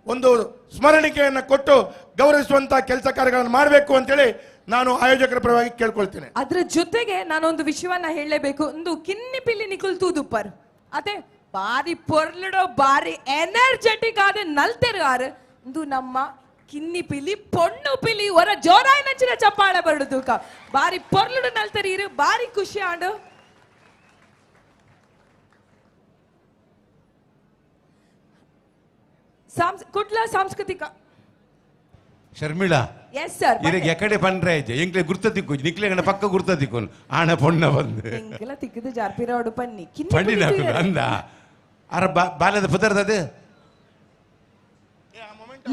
ಒಂದು ಸ್ಮರಣಿಕೆಯನ್ನು ಕೊಟ್ಟು ಗೌರವಿಸುವಂಥ ಕೆಲಸ ಕಾರ್ಯಗಳನ್ನು ಮಾಡಬೇಕು ಅಂತೇಳಿ ನಾನು ಆಯೋಜಕರ ಪರವಾಗಿ ಕೇಳ್ಕೊಳ್ತೇನೆ. ಅದರ ಜೊತೆಗೆ ನಾನೊಂದು ವಿಷಯವನ್ನ ಹೇಳಲೇಬೇಕು. ಒಂದು ಕಿನ್ನಿ ಪಿಲ್ಲಿ ನಿಕುಲ್ ತೂದುಪ್ಪರ್ ಅದೇ ಬಾರಿ ಪೊರ್ಲುಡೋ ಬಾರಿ ಎನರ್ಜೆಟಿಕ್ ಆದ ನಲ್ತೆರು ಆರು ಇಂದು ನಮ್ಮ ಕಿನ್ನಿ ಪಿಲಿ ಪೊಣ್ಣು ಪಿಲಿ ಹೊರ ಜೋರಾಯಿ ನಂಚಿನ ಚಪ್ಪಾಳೆ ಬರಡು ತೂಕ ಬಾರಿ ಪೊರ್ಲುಡು ನಲ್ತೆರೀರು ಬಾರಿ ಖುಷಿ ಆಂಡು. ಕುಡ್ಲ ಸಾಂಸ್ಕೃತಿಕ ಶರ್ಮಿಳಾ ಎಸ್ ಸರ್ ಇರಗೆ ಎಕಡೆ ಪನ್ರೆ ಆಯ್ತು ಎಂಕ್ಲೆ ಗುರ್ತ ತಿಕ್ಕು ನಿಕ್ಲೆ ಗಣ ಪಕ್ಕ ಗುರ್ತ ತಿಕ್ಕು ಆಣ ಪೊಣ್ಣ ಬಂದು ಎಂಕೆಲ್ಲ ತಿಕ್ಕಿದ್ದು ಜಾರ್ಪಿರೋಡು ಪನ್ನಿ ಕಿನ್ನಿ ಪಂಡಿನ ಪಿಲಿ ತೂಯರೆ. ಅಂದ ಅರ ಬಾಲ್ಯದ ಪುದರ್ದದೆ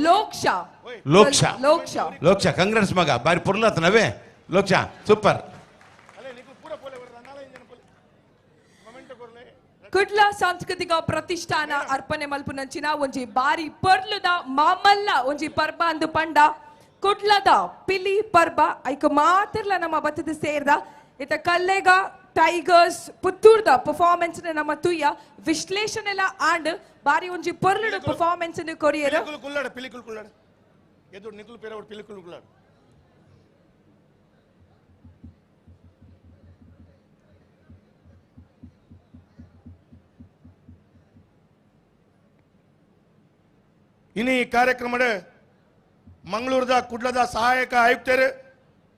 ಲೋಕ್ಷ ಲೋಕ್ಷ ಲೋಕ್ಷ ಲೋಕ್ಷ ಕಂಗ್ರೆಸ್ ಮಗ ಬಾರಿ ಪೊರ್ಲಾತ ನವೇ ಲೋಕ್ಷ ಸೂಪರ್. ಕುಡ್ಲ ಸಾಂಸ್ಕೃತಿಕ ಪ್ರತಿಷ್ಠಾನ ಅರ್ಪಣೆ ಮಲ್ಪುನಂಚಿನ ಒಂಜಿ ಬಾರಿ ಪೊರ್ಲುದ ಮಾಮಲ್ಲ ಒಂಜಿ ಪರ್ಬ ಅಂದು ಪಂಡ ಕುಡ್ಲದ ಪಿಲಿ ಪರ್ಬ ಐಕ ಮಾತ್ರಲ ನಮ್ಮ ಬತ್ತದ ಸೇರ್ದ ಇತ ಕಲ್ಲೇಗ ಟೈಗರ್ಸ್ ಪುತ್ತೂರ್ದ ಪರ್ಫಾರ್ಮೆನ್ಸ್ ನಮ್ಮ ತುಯ್ಯ ವಿಶ್ಲೇಷಣೆಲ ಆಂಡ್ ಬಾರಿ ಒಂಜಿ ಪೊರ್ಲುಡು ಪರ್ಫಾರ್ಮೆನ್ಸ್ ಕೊರಿಯರ್. ಪಿಲಿಕುಲ್ ಕುಲ್ಲಾಡ ಪಿಲಿಕುಲ್ ಕುಲ್ಲಾಡ ಎದುರು ನಿಕುಲ್ ಪೇರ ಪಿಲಿಕುಲ್ ಕುಲ್ಲಾಡ. ಇನ್ನು ಈ ಕಾರ್ಯಕ್ರಮದ ಮಂಗಳೂರದ ಕುಡ್ಲದ ಸಹಾಯಕ ಆಯುಕ್ತರು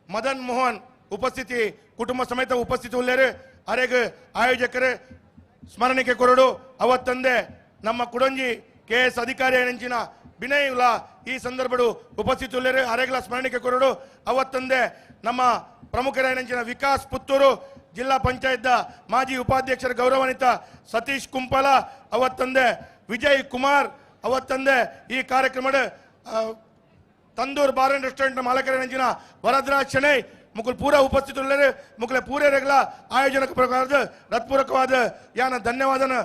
ಮದನ್ ಮೋಹನ್ ಉಪಸ್ಥಿತಿ ಕುಟುಂಬ ಸಮೇತ ಉಪಸ್ಥಿತಿ ಉಳ್ಳೇರು ಅರೆಗ್ ಆಯೋಜಕರು ಸ್ಮರಣಿಕೆ ಕೊರಡು ಅವತ್ತಂದೆ ನಮ್ಮ ಕುಡಂಜಿ ಕೆ ಎಸ್ ಅಧಿಕಾರಿ ನೆಂಚಿನ ವಿನಯ್ ಉಲಾ ಈ ಸಂದರ್ಭಡು ಉಪಸ್ಥಿತಿ ಉಳ್ಳೇರು ಅರೆಗ್ಲ ಸ್ಮರಣಿಕೆ ಕೊರಡು ಅವತ್ತಂದೆ ನಮ್ಮ ಪ್ರಮುಖರ ವಿಕಾಸ್ ಪುತ್ತೂರು ಜಿಲ್ಲಾ ಪಂಚಾಯತ್ ಮಾಜಿ ಉಪಾಧ್ಯಕ್ಷರ ಗೌರವಾನ್ವಿತ ಸತೀಶ್ ಕುಂಪಲ ಅವತ್ತಂದೆ ವಿಜಯ್ ಕುಮಾರ್ ಅವತ್ತಂದೆ ಈ ಕಾರ್ಯಕ್ರಮದ ತಂದೂರ್ ಬಾರ್ ಅಂಡ್ ರೆಸ್ಟೋರೆಂಟ್ ಮಾಲಕರ ನೆಂಚಿನ ವರದರಾಜ್ ಶೆಣೈ ಮುಕುಲ್ ಪೂರ ಉಪಸ್ಥಿತರುಳ್ಳರು ಮುಕುಲ ಪೂರೇರೆಗಳ ಆಯೋಜನಕ್ಕೆ ಪ್ರಕಾರದ ಹೃತ್ಪೂರ್ವಕವಾದ ಯಾನ ಧನ್ಯವಾದನ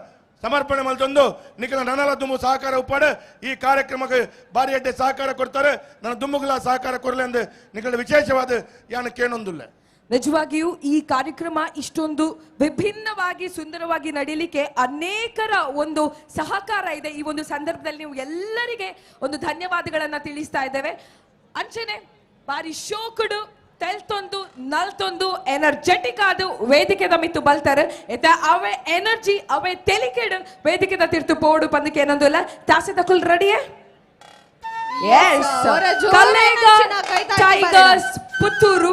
ಸಮರ್ಪಣೆ ಮಲ್ತೊಂದು ನಿಖಲ ನನಲ ದುಮ್ಮು ಸಹಕಾರ ಉಪ್ಪಾಡು ಈ ಕಾರ್ಯಕ್ರಮಕ್ಕೆ ಭಾರಿ ಅಡ್ಡೆ ಸಹಕಾರ ಕೊಡ್ತಾರೆ ನನ್ನ ದುಮ್ಮುಗಳ ಸಹಕಾರ ಕೊರಲೆ ಎಂದು ನಿಖಲ ವಿಶೇಷವಾದ ಯಾನ ಕೇಳೊಂದುಲ್ಲ. ನಿಜವಾಗಿಯೂ ಈ ಕಾರ್ಯಕ್ರಮ ಇಷ್ಟೊಂದು ವಿಭಿನ್ನವಾಗಿ ಸುಂದರವಾಗಿ ನಡೀಲಿಕ್ಕೆ ಅನೇಕರ ಒಂದು ಸಹಕಾರ ಇದೆ. ಈ ಒಂದು ಸಂದರ್ಭದಲ್ಲಿ ನೀವು ಎಲ್ಲರಿಗೆ ಒಂದು ಧನ್ಯವಾದಗಳನ್ನ ತಿಳಿಸ್ತಾ ಇದ್ದೇವೆ. ಅಂಚನೆ ಬಾರಿ ಶೋಕುಡು ತೆಲ್ತೊಂದು ನಲ್ತೊಂದು ಎನರ್ಜೆಟಿಕ್ ಆದ ವೇದಿಕೆದ ಮಿತ್ತು ಬಲ್ತಾರೆ ಎತ್ತ ಅವೇ ಎನರ್ಜಿ ಅವೇ ತೆಲಿಕೆಡು ವೇದಿಕೆದ ತಿರ್ತು ಪೋಡು ಪಂದಕ್ಕೆ ಏನೊಂದಿಲ್ಲ ತಾಸೆ ತಕುಲ್ ರೆಡಿಯೇ? ಎಸ್, ಟೈಗರ್ಸ್ ಪುತ್ತೂರು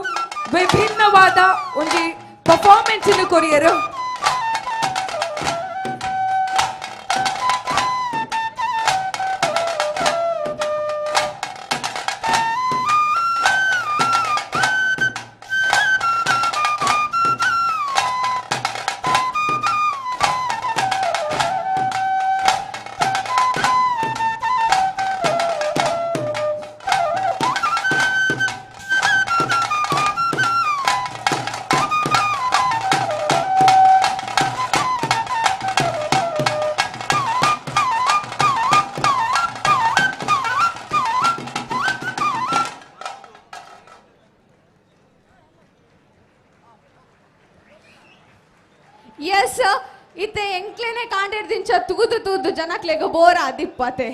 ವಿಭಿನ್ನವಾದ ಒಂದು ಪರ್ಫಾರ್ಮೆನ್ಸ್ ಇನ್ನು ಕೊರಿಯರು. ಎಸ್, ಇತ್ತೆ ಎಂಕ್ಲೆನೆ ಕಾಂಡೆಡ್ ದಿಂಚ ತೂದು ತೂದು ಜನಕ್ಲೆಗ ಬೋರ್ ಆದಿಪ್ಪತೆ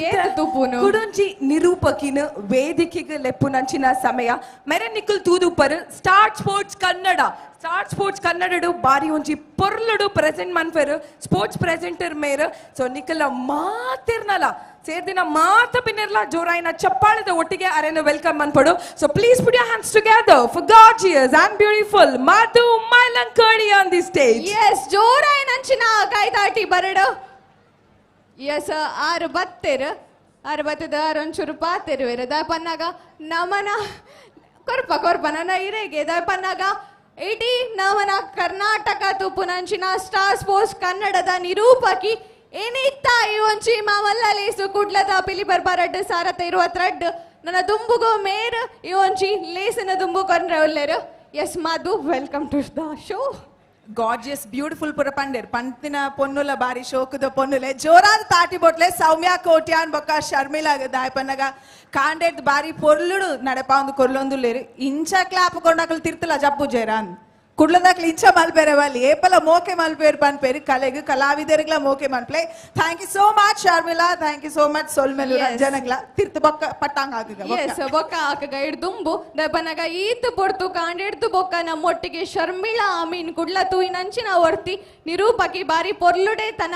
ಏತ್ ತುಪುನು ಕುಡೊಂಜಿ ನಿರೂಪಕಿನ ವೇದಿಕೆಗೆ ಲೆಪ್ಪುನಂಚಿನ ಸಮಯ ಮೆರೆ ನಿಕ್ಕುಲ್ ತೂದುಪ್ಪರು star sports Kannada. Star sports ಕನ್ನಡಡು ಬಾರಿ ಒಂಜಿ ಪೊರ್ಲುಡು ಪ್ರೆಸೆಂಟ್ ಮನ್ಪೆರು ಸ್ಪೋರ್ಟ್ಸ್ ಪ್ರೆಸೆಂಟರ್ ಮೇರು. ಸೊ ನಿಕ್ಕಲ ಮಾತಿರ್ನಲ ಸೇರ್ದಿನ ಮಾತ ಬಿನ್ನಿರ್ಲ ಜೋರಾಯಿನ ಚಪ್ಪಾಳದ ಒಟ್ಟಿಗೆ ಅರೆನ welcome ಮನ್ಪಡು. So please put your hands together for gorgeous and beautiful Madhu Mailankody on the stage. Yes, ಜೋರಾಯಿನ ಅಂಚಿನ ಕೈತಾಟಿ ಬರಡು. ಎಸ್, ಆರು ಬತ್ತೆರು ಆರು ಬತ್ತದ ಆರು ಒಂಚೂರು ಪಾತೆರುವೆರು ದಾಯ ಪನ್ನಾಗ ನಮನ ಕೊರ್ಪ ಕೊರ್ಪ ನನ್ನ ಇರೆಗೆ ದಾಯ ಪನ್ನಾಗ ಇಡೀ ನಮನ ಕರ್ನಾಟಕ ತುಪ್ಪುನಂಚಿನ ಸ್ಟಾರ್ ಸ್ಪೋರ್ಟ್ಸ್ ಕನ್ನಡದ ನಿರೂಪಕಿ ಏನಿತ್ತ ಈ ಒಂಚಿ ಮಾಮಲ್ಲ ಲೇಸು ಕುಡ್ಲದ ಪಿಲಿ ಬರ್ಬಾರಡ್ಡು ಸಾರತ ಇರುವತ್ರಡ್ಡು ನನ್ನ ದುಂಬುಗೋ ಮೇರ್ ಈ ಒಂಚಿ ಲೇಸಿನ ದುಂಬು ಕೊಂಡ್ರೆ ಒಲ್ಲೇರು. Yes Madhu, welcome to the show. Gorgeous beautiful ಪುರ ಪಂಡೇರ್ ಪಂತಿನ ಪೊನ್ನುಲ ಬಾರಿ ಶೋಕದ ಪೊನ್ನುಲೆ ಜೋರಾದ ತಾಟಿ ಬೊಟ್ಲೆ ಸೌಮ್ಯ ಕೋಟ್ಯಾನ್ ಬೊಕ್ಕ ಶರ್ಮಿಳಾ ದಾಯಪನ್ನಗ ಕಾಂಡೆಡ್ ಬಾರಿ ಪೊರ್ಲುಡು ನಡಪ ಒಂದು ಕೊರ್ಲೊಂದು ಲೇರು ಇಂಚ ಕ್ಲಾಪ್ ಕೊಂಡಾಕಲು ತಿರ್ತಲ ಜಪ್ಪು ಜೇರಾನ್ ಕುಡ್ಲದಾಕ್ಲು ಇಂಚ ಮಲ್ಪೇರೆ వాళ్ళు ಏಪಲ ಮೋಕೆ ಮಲ್ಪೇರು ಪನ್ಪೇರು ಕಲೆಗು ಕಲಾವಿದರಿಗ್ಲ ಮೋಕೆ ಮನ್ಪ್ಲೆ. Thank you so much Sharmila, thank you so much ಸೊಲ್ಮೆಲು ಜನಗ್ಲ ತಿರ್ತು ಬೊಕ್ಕ ಪಟ್ಟಾಂಗ ಆಗ. ಎಸ್, ಬೊಕ್ಕ ಆಕಗ ದುಂಬು ದಪನಗ ಈತ್ ಪೊರ್ತು ಕಾಂಡೆಡ್ದು ಬೊಕ್ಕ ನಮ್ಮೊಟ್ಟಿಗೆ ಶರ್ಮಿಳಾ ಅಮೀನ್ ಕುಡ್ಲ ತೂಯಿನಂಚಿನ ಒರ್ತಿ ನಿರೂಪಕಿ ಬಾರಿ ಪೊರ್ಲುಡೆ ತನ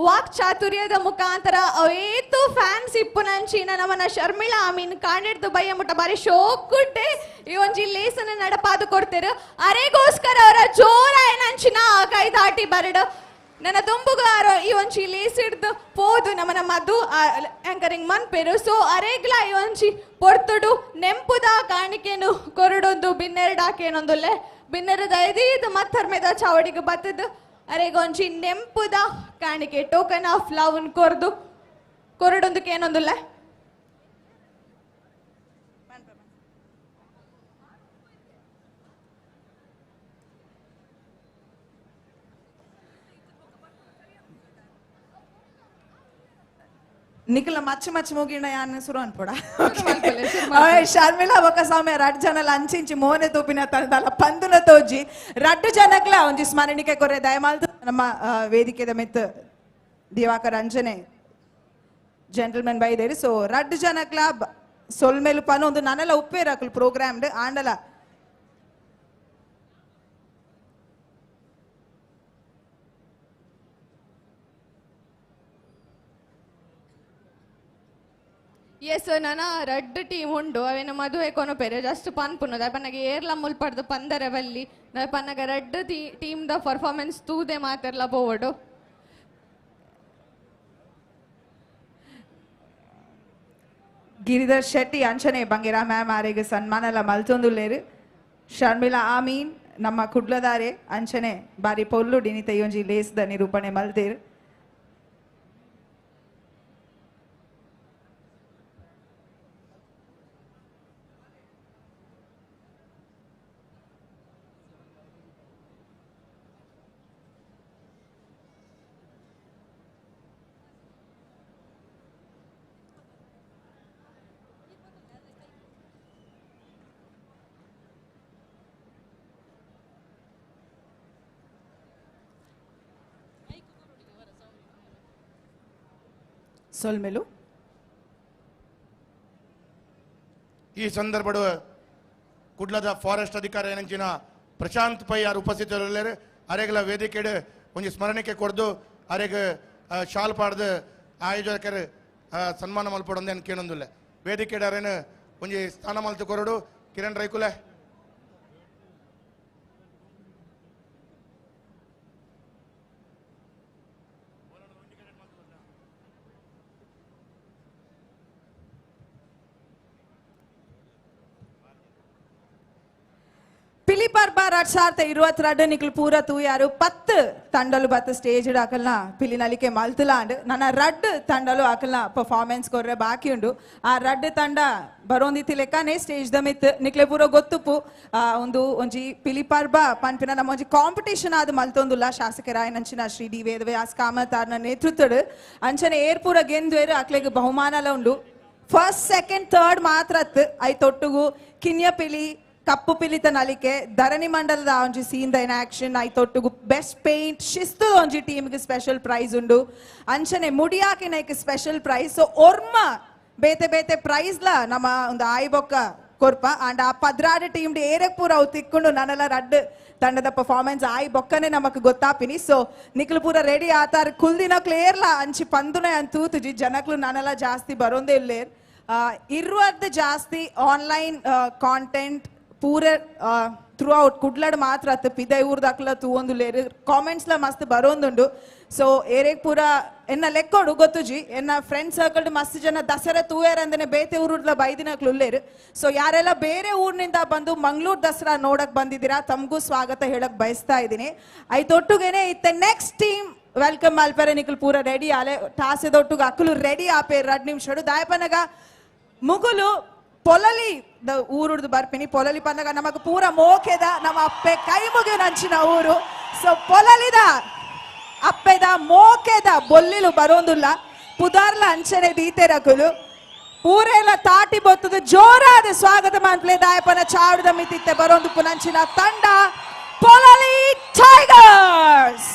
ವಾಕ್ ಚಾತುರ್ಯದ ಮುಖಾಂತರ ಅವೇತು ಫ್ಯಾನ್ಸ್ ಇಪ್ಪುನಂಚಿನ ನಮನ ಶರ್ಮಿಳಾ ಅಮೀನ್ ಕಾಂಡೆಡ್ದು ಬಯ್ಯ ಮುಟ್ಟ ಬಾರಿ ಶೋಕುಡ್ಡೆ ಈ ಒಂಜಿ ಲೇಸನ ನಡಪಾದು ಕೊಡ್ತೇರು. ಅರೆಗೋಸ್ಕರ ಅವರ ಜೋರ ಏನಂಚಿನ ಕೈ ದಾಟಿ ಬರಡು ನನ್ನ ದುಂಬುಗಾರ ಈ ಒಂಜಿ ಲೇಸ್ ಹಿಡ್ದು ಪೋದು ನಮನ ಮಧು ಆಂಕರಿಂಗ್ ಮನ್ಪೇರು. ಸೊ ಅರೆಗ್ಲ ಈ ಒಂಜಿ ಪೊರ್ತುಡು ನೆಂಪುದ ಕಾಣಿಕೆನು ಕೊರಡೊಂದು ಬಿನ್ನೆರಡಾಕೇನೊಂದುಲ್ಲೆ ಬಿನ್ನೆರದ ಐದೀದು ಮತ್ತರ್ಮೆದ ಚಾವಡಿಗೆ ಬತ್ತದು ಅರೆಗೊಂಜಿ ನೆಂಪುದ ಕಾಣಿಕೆ ಟೋಕನ್ ಆಫ್ ಲವ್ ಕೊರ್ದು ಕೊರಡೊಂದಕ್ಕೆ ಏನೊಂದುಲ್ಲೆ. ನಿಖಲ ಮಚ್ಚ ಮಚ್ಚ ಮುಗಿಣ ಯಾನ್ ಸುರು ಅನ್ಪೋಡ ಶರ್ಮಿಳಾ ಬೊಕ್ಕ ಸೌಮ್ಯ ರಡ್ಡು ಜನಲ ಅಂಚಿಂಚಿ ಮೋನೆ ತೂಪಿನ ತಂದಲ ಪಂದುನ ತೋಜಿ ರಡ್ಡು ಜನಕ್ಲ ಒಂಜಿ ಸ್ಮರಣಿಕೆ ಕೊರೆ ದಯಮಾಲ್ದು ನಮ್ಮ ವೇದಿಕೆದ ಮೆತ್ ದಿವಾಕರ್ ಅಂಜನೆ ಜೆಂಟಲ್ಮೆನ್ ಬೈದೇರಿ. ಸೊ ರಡ್ಡು ಜನಕ್ಲ ಸೊಲ್ಮೇಲು ಪನ ಒಂದು ನನೆಲ ಉಪ್ಪೇರು ಅಕುಲು ಪ್ರೋಗ್ರಾಮ್ ಆಂಡಲ ಎಸ್ ನನ ರಡ್ಡ್ ಟೀಮ್ ಉಂಡು ಅವೇನು ಮದುವೆ ಕೊನೊಪೆರೆ ಜಸ್ಟ್ ಪನ್ಪುನು ದಾಯೆ ಏರ್ಲ ಮುಲ್ಪಡ್ದು ಪಂದರೆ ಬಲ್ಲಿ ದಾಯೆ ಪನ್ನಗ ರಡ್ಡ್ ಟೀಮ್ the performance ತೂದೆ ಮಾತೆರ್ಲ ಪೋವಡು. ಗಿರಿಧರ್ ಶೆಟ್ಟಿ ಅಂಚನೆ ಬಂಗೇರ ಮ್ಯಾಮ್ ಆರೆಗ್ ಸನ್ಮಾನಲ ಮಲ್ತೊಂದುಲ್ಲೇರು. ಶರ್ಮಿಳಾ ಆಮೀನ್ ನಮ್ಮ ಕುಡ್ಲದಾರೆ ಅಂಚನೆ ಬಾರಿ ಪೊಲ್ಲು ಡಿನಿತ ಒಂಜಿ ಲೇಸ್ದ ನಿರೂಪಣೆ ಮಲ್ತೇರು. ಸೊಲ್ಮೆಲು ಈ ಸಂದರ್ಭಡು ಕುಡ್ಲದ ಫಾರೆಸ್ಟ್ ಅಧಿಕಾರಿ ಏನಂಚಿನ ಪ್ರಶಾಂತ್ ಪೈ ಯಾರು ಉಪಸ್ಥಿತರಿಲ್ಲೇರು ಅರೆಗಲ ವೇದಿಕೆಡು ಒಂಜಿ ಸ್ಮರಣಿಕೆ ಕೊಡ್ದು ಅರೆಗ್ ಶಾಲ್ ಪಾಡ್ದು ಆಯೋಜಕರು ಸನ್ಮಾನ ಮಲ್ಪೊಡೊಂದು ಕೇಳೊಂದುಲ್ಲೆ. ವೇದಿಕೆಡು ಅರೇನು ಒಂಜಿ ಸ್ಥಾನ ಮಲ್ತು ಕೊರಡು ಕಿರಣ್ ರೈಕುಲೆ. ಪಿಲಿಪರ್ಬ 2022 ನಿಕ್ಲು ಪೂರ ತೂಯಾರು 10 ತಂಡಲು ಬತ್ತ ಸ್ಟೇಜ್ ಅಕಲ್ನ ಪಿಲಿನಲಿಕೆ ಮಲ್ತುಲಾಂಡ್ ನನ್ನ ರಡ್ ತಂಡಲು ಅಕಲ್ನ ಪರ್ಫಾರ್ಮೆನ್ಸ್ ಕೊರ್ರೆ ಬಾಕಿ ಉಂಡು. ಆ ರಡ್ ತಂಡ ಬರೋಂದಿತ್ತಿ ಲೆಕ್ಕನೆ ಸ್ಟೇಜ್ the ಮಿತ್ ನಿಕ್ಲೆ ಪೂರ ಗೊತ್ತುಪ್ಪು ಒಂದು ಒಂಜಿ ಪಿಲಿಪರ್ಬ ಪನ್ಪಿನ ನಮ್ಮ ಒಂಜಿ ಕಾಂಪಿಟೇಷನ್ ಆದ್ ಮಲ್ತೊಂದುಲ್ಲ ಶಾಸಕರಾಯನಂಚಿನ ಶ್ರೀ ಡಿ ವೇದವ್ಯಾಸ್ ಕಾಮತ್ ಆರ್ನ ನೇತೃತ್ವಡ್ ಅಂಚನೆ ಏರ್ಪೂರ ಗೆಂದ್ವೇರು ಅಕ್ಲೆಗ್ ಬಹುಮಾನಲ ಉಂಡು. ಫಸ್ಟ್ ಸೆಕೆಂಡ್ ಥರ್ಡ್ ಮಾತ್ರ I ತೊಟ್ಟುಗು ಕಿನ್ಯ ಪಿಲಿ ಕಪ್ಪು ಪಿಲಿತ ನಲಿಕೆ ಧರಣಿ ಮಂಡಲದ ಒಂಜಿ ಸೀನ್ the action I ತೊಟ್ಟುಗು ಬೆಸ್ಟ್ ಪೇಂಟ್ ಶಿಸ್ತು ಒಂಜಿ ಟೀಮ್ಗೆ ಸ್ಪೆಷಲ್ ಪ್ರೈಸ್ ಉಂಡು. ಅಂಚನೆ ಮುಡಿಯಾಕಿನೈಕ್ ಸ್ಪೆಷಲ್ ಪ್ರೈಸ್. ಸೊ ಒರ್ಮ ಬೇತೆ ಬೇತೆ ಪ್ರೈಸ್ಲ ನಮ್ಮ ಒಂದು ಆಯ್ಬೊಕ್ಕ ಕೊರ್ಪ ಅಂಡ್ ಆ 16 ಟೀಮ್ ಏರಕ್ ಪೂರ ಅವು ತಿಕ್ಕೊಂಡು ನನ್ನೆಲ್ಲ ರಡ್ಡ್ ತಂಡದ ಪರ್ಫಾರ್ಮೆನ್ಸ್ ಆಯ್ ಬೊಕ್ಕನೆ ನಮಕ್ ಗೊತ್ತಾಪಿನಿ. ಸೊ ನಿಕ್ಲು ಪೂರ ರೆಡಿ ಆತಾರ ಕುಲ್ದಿನ ಕ್ಲೇರ್ಲ ಅಂಚಿ ಪಂದುನೆ ಅಂತ ತೂತುಜಿ ಜನಕ್ಲು ನಾನೆಲ್ಲ ಜಾಸ್ತಿ ಬರೋಂದೇ ಇಲ್ಲೇರ್ ಇರುವದ್ದು ಜಾಸ್ತಿ ಆನ್ಲೈನ್ ಕಾಂಟೆಂಟ್ ಪೂರ ಥ್ರೂ ಔಟ್ ಕುಡ್ಲಡ್ ಮಾತ್ರ ಅತ್ತ ಪಿದೈ ಊರ್ದಾಕ್ಲ ತೂವೊಂದು ಲೇರು ಕಾಮೆಂಟ್ಸ್ಲ ಮಸ್ತ್ ಬರೋಂದುಂಡು. ಸೊ ಏರೇಗ್ ಪೂರ ಎನ್ನ ಲೆಕ್ಕೋಡು ಗೊತ್ತುಜಿ ಎನ್ನ ಫ್ರೆಂಡ್ ಸರ್ಕಲ್ ಮಸ್ತ್ ಜನ ದಸರಾ ತೂಯರ್ ಅಂದ್ರೆ ಬೇತೆ ಊರುಡ್ಲ ಬೈದಿನಕ್ಲು ಉಲ್ಲೇರು. ಸೊ ಯಾರೆಲ್ಲ ಬೇರೆ ಊರಿನಿಂದ ಬಂದು ಮಂಗಳೂರು ದಸರಾ ನೋಡಕ್ ಬಂದಿದ್ದೀರಾ ತಮಗೂ ಸ್ವಾಗತ ಹೇಳಕ್ ಬಯಸ್ತಾ ಇದ್ದೀನಿ. ಐತೊಟ್ಟುಗೇನೆ ಇತ್ತೆ ನೆಕ್ಸ್ಟ್ ಟೀಮ್ welcome ಮಲ್ಪರೆ ನಿಕ್ಲು ಪೂರ ರೆಡಿ ಆಲೆ ಟಾಸೆದೊಟ್ಟುಗ ಅಕ್ಕಲು ರೆಡಿ ಆಪೆ 2 ನಿಮಿಷಡು ದಾಯಪನಗ ಮುಗುಲು ಪೊಲಲಿ the ಊರುಡ್ದು ಬರ್ಪಿನಿ. ಪೊಲಲಿ ಪನ್ನಗ ನಮಗ್ ಪೂರ ಮೋಕೆದ ನಮ್ಮ ಅಪ್ಪೆ ಕೈ ಮುಗಿಯು ನಂಚಿನ ಊರು. ಸೊ ಪೊಲಲಿದ ಅಪ್ಪೆದ ಮೋಕೆದ ಬೊಲ್ಲಿಲು ಬರೋಂದುಲ್ಲ ಪುದಾರ್ಲ ಅಂಚನೆ ದೀತೆರಕುಲು ಪೂರೆಲ್ಲ ತಾಟಿ ಬೊತ್ತದು ಜೋರಾದ ಸ್ವಾಗತ ಮಾನ್ಪ್ಲೆ ದಾಯಪನ ಚಾಡುದ ಮಿತಿತ್ತೆ ಬರೋಂದು ಪುನಂಚಿನ ತಂಡ ಪೊಲಲಿ ಟೈಗರ್ಸ್.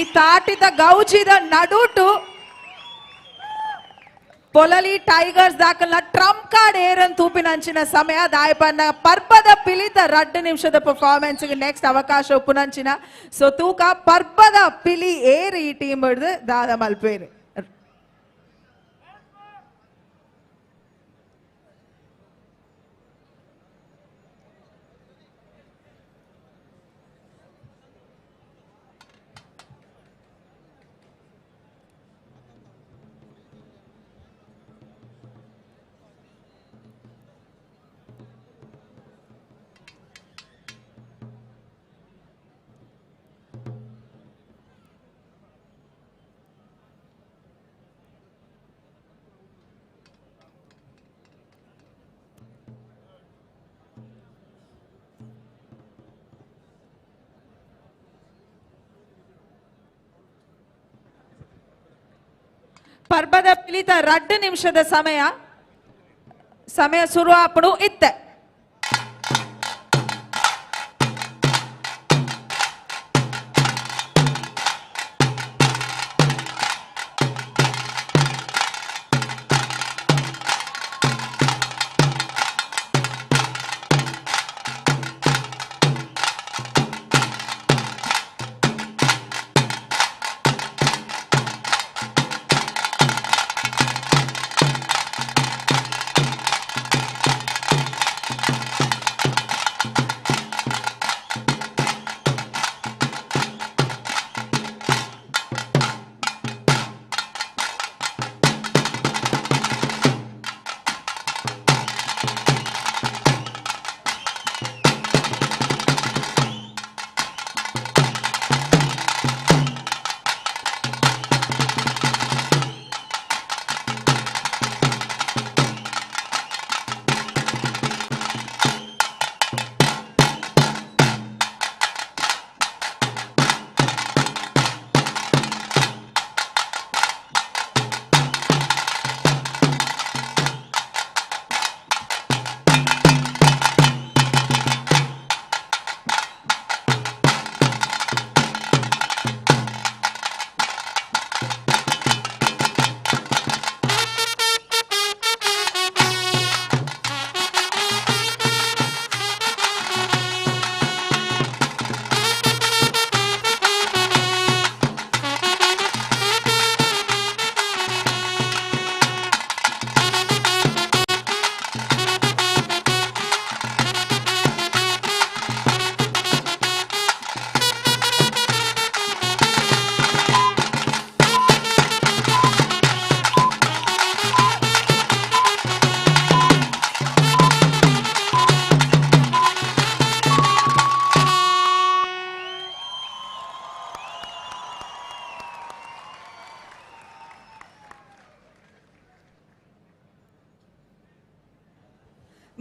ಈ ತಾಟಿದ ಗೌಜಿದ ನಡುಟು ಪೊಲಲಿ ಟೈಗರ್ಸ್ ದಾಖಲ್ನ ಟ್ರಂಪ್ ಕಾರ್ಡ್ ಏರನ್ ತೂಪಿನಂಚಿನ ಸಮಯ ದಾಯಪನ್ನ ಪರ್ಬದ ಪಿಲಿತ 2 ನಿಮಿಷದ ಪರ್ಫಾರ್ಮೆನ್ಸ್ ನೆಕ್ಸ್ಟ್ ಅವಕಾಶ ಉಪ್ಪುನಂಚಿನ. ಸೊ ತೂಕ ಪರ್ಬದ ಪಿಲಿ ಏರ್ ಈ ಟೀಮ್ ಹಿಡಿದು ದಾದ ಮಲ್ಪೇರು. ಪರ್ಬದ ಪಿಲಿತ 2 ನಿಮಿಷದ ಸಮಯ ಸಮಯ ಶುರು ಆಪಡು ಇತ್ತೆ.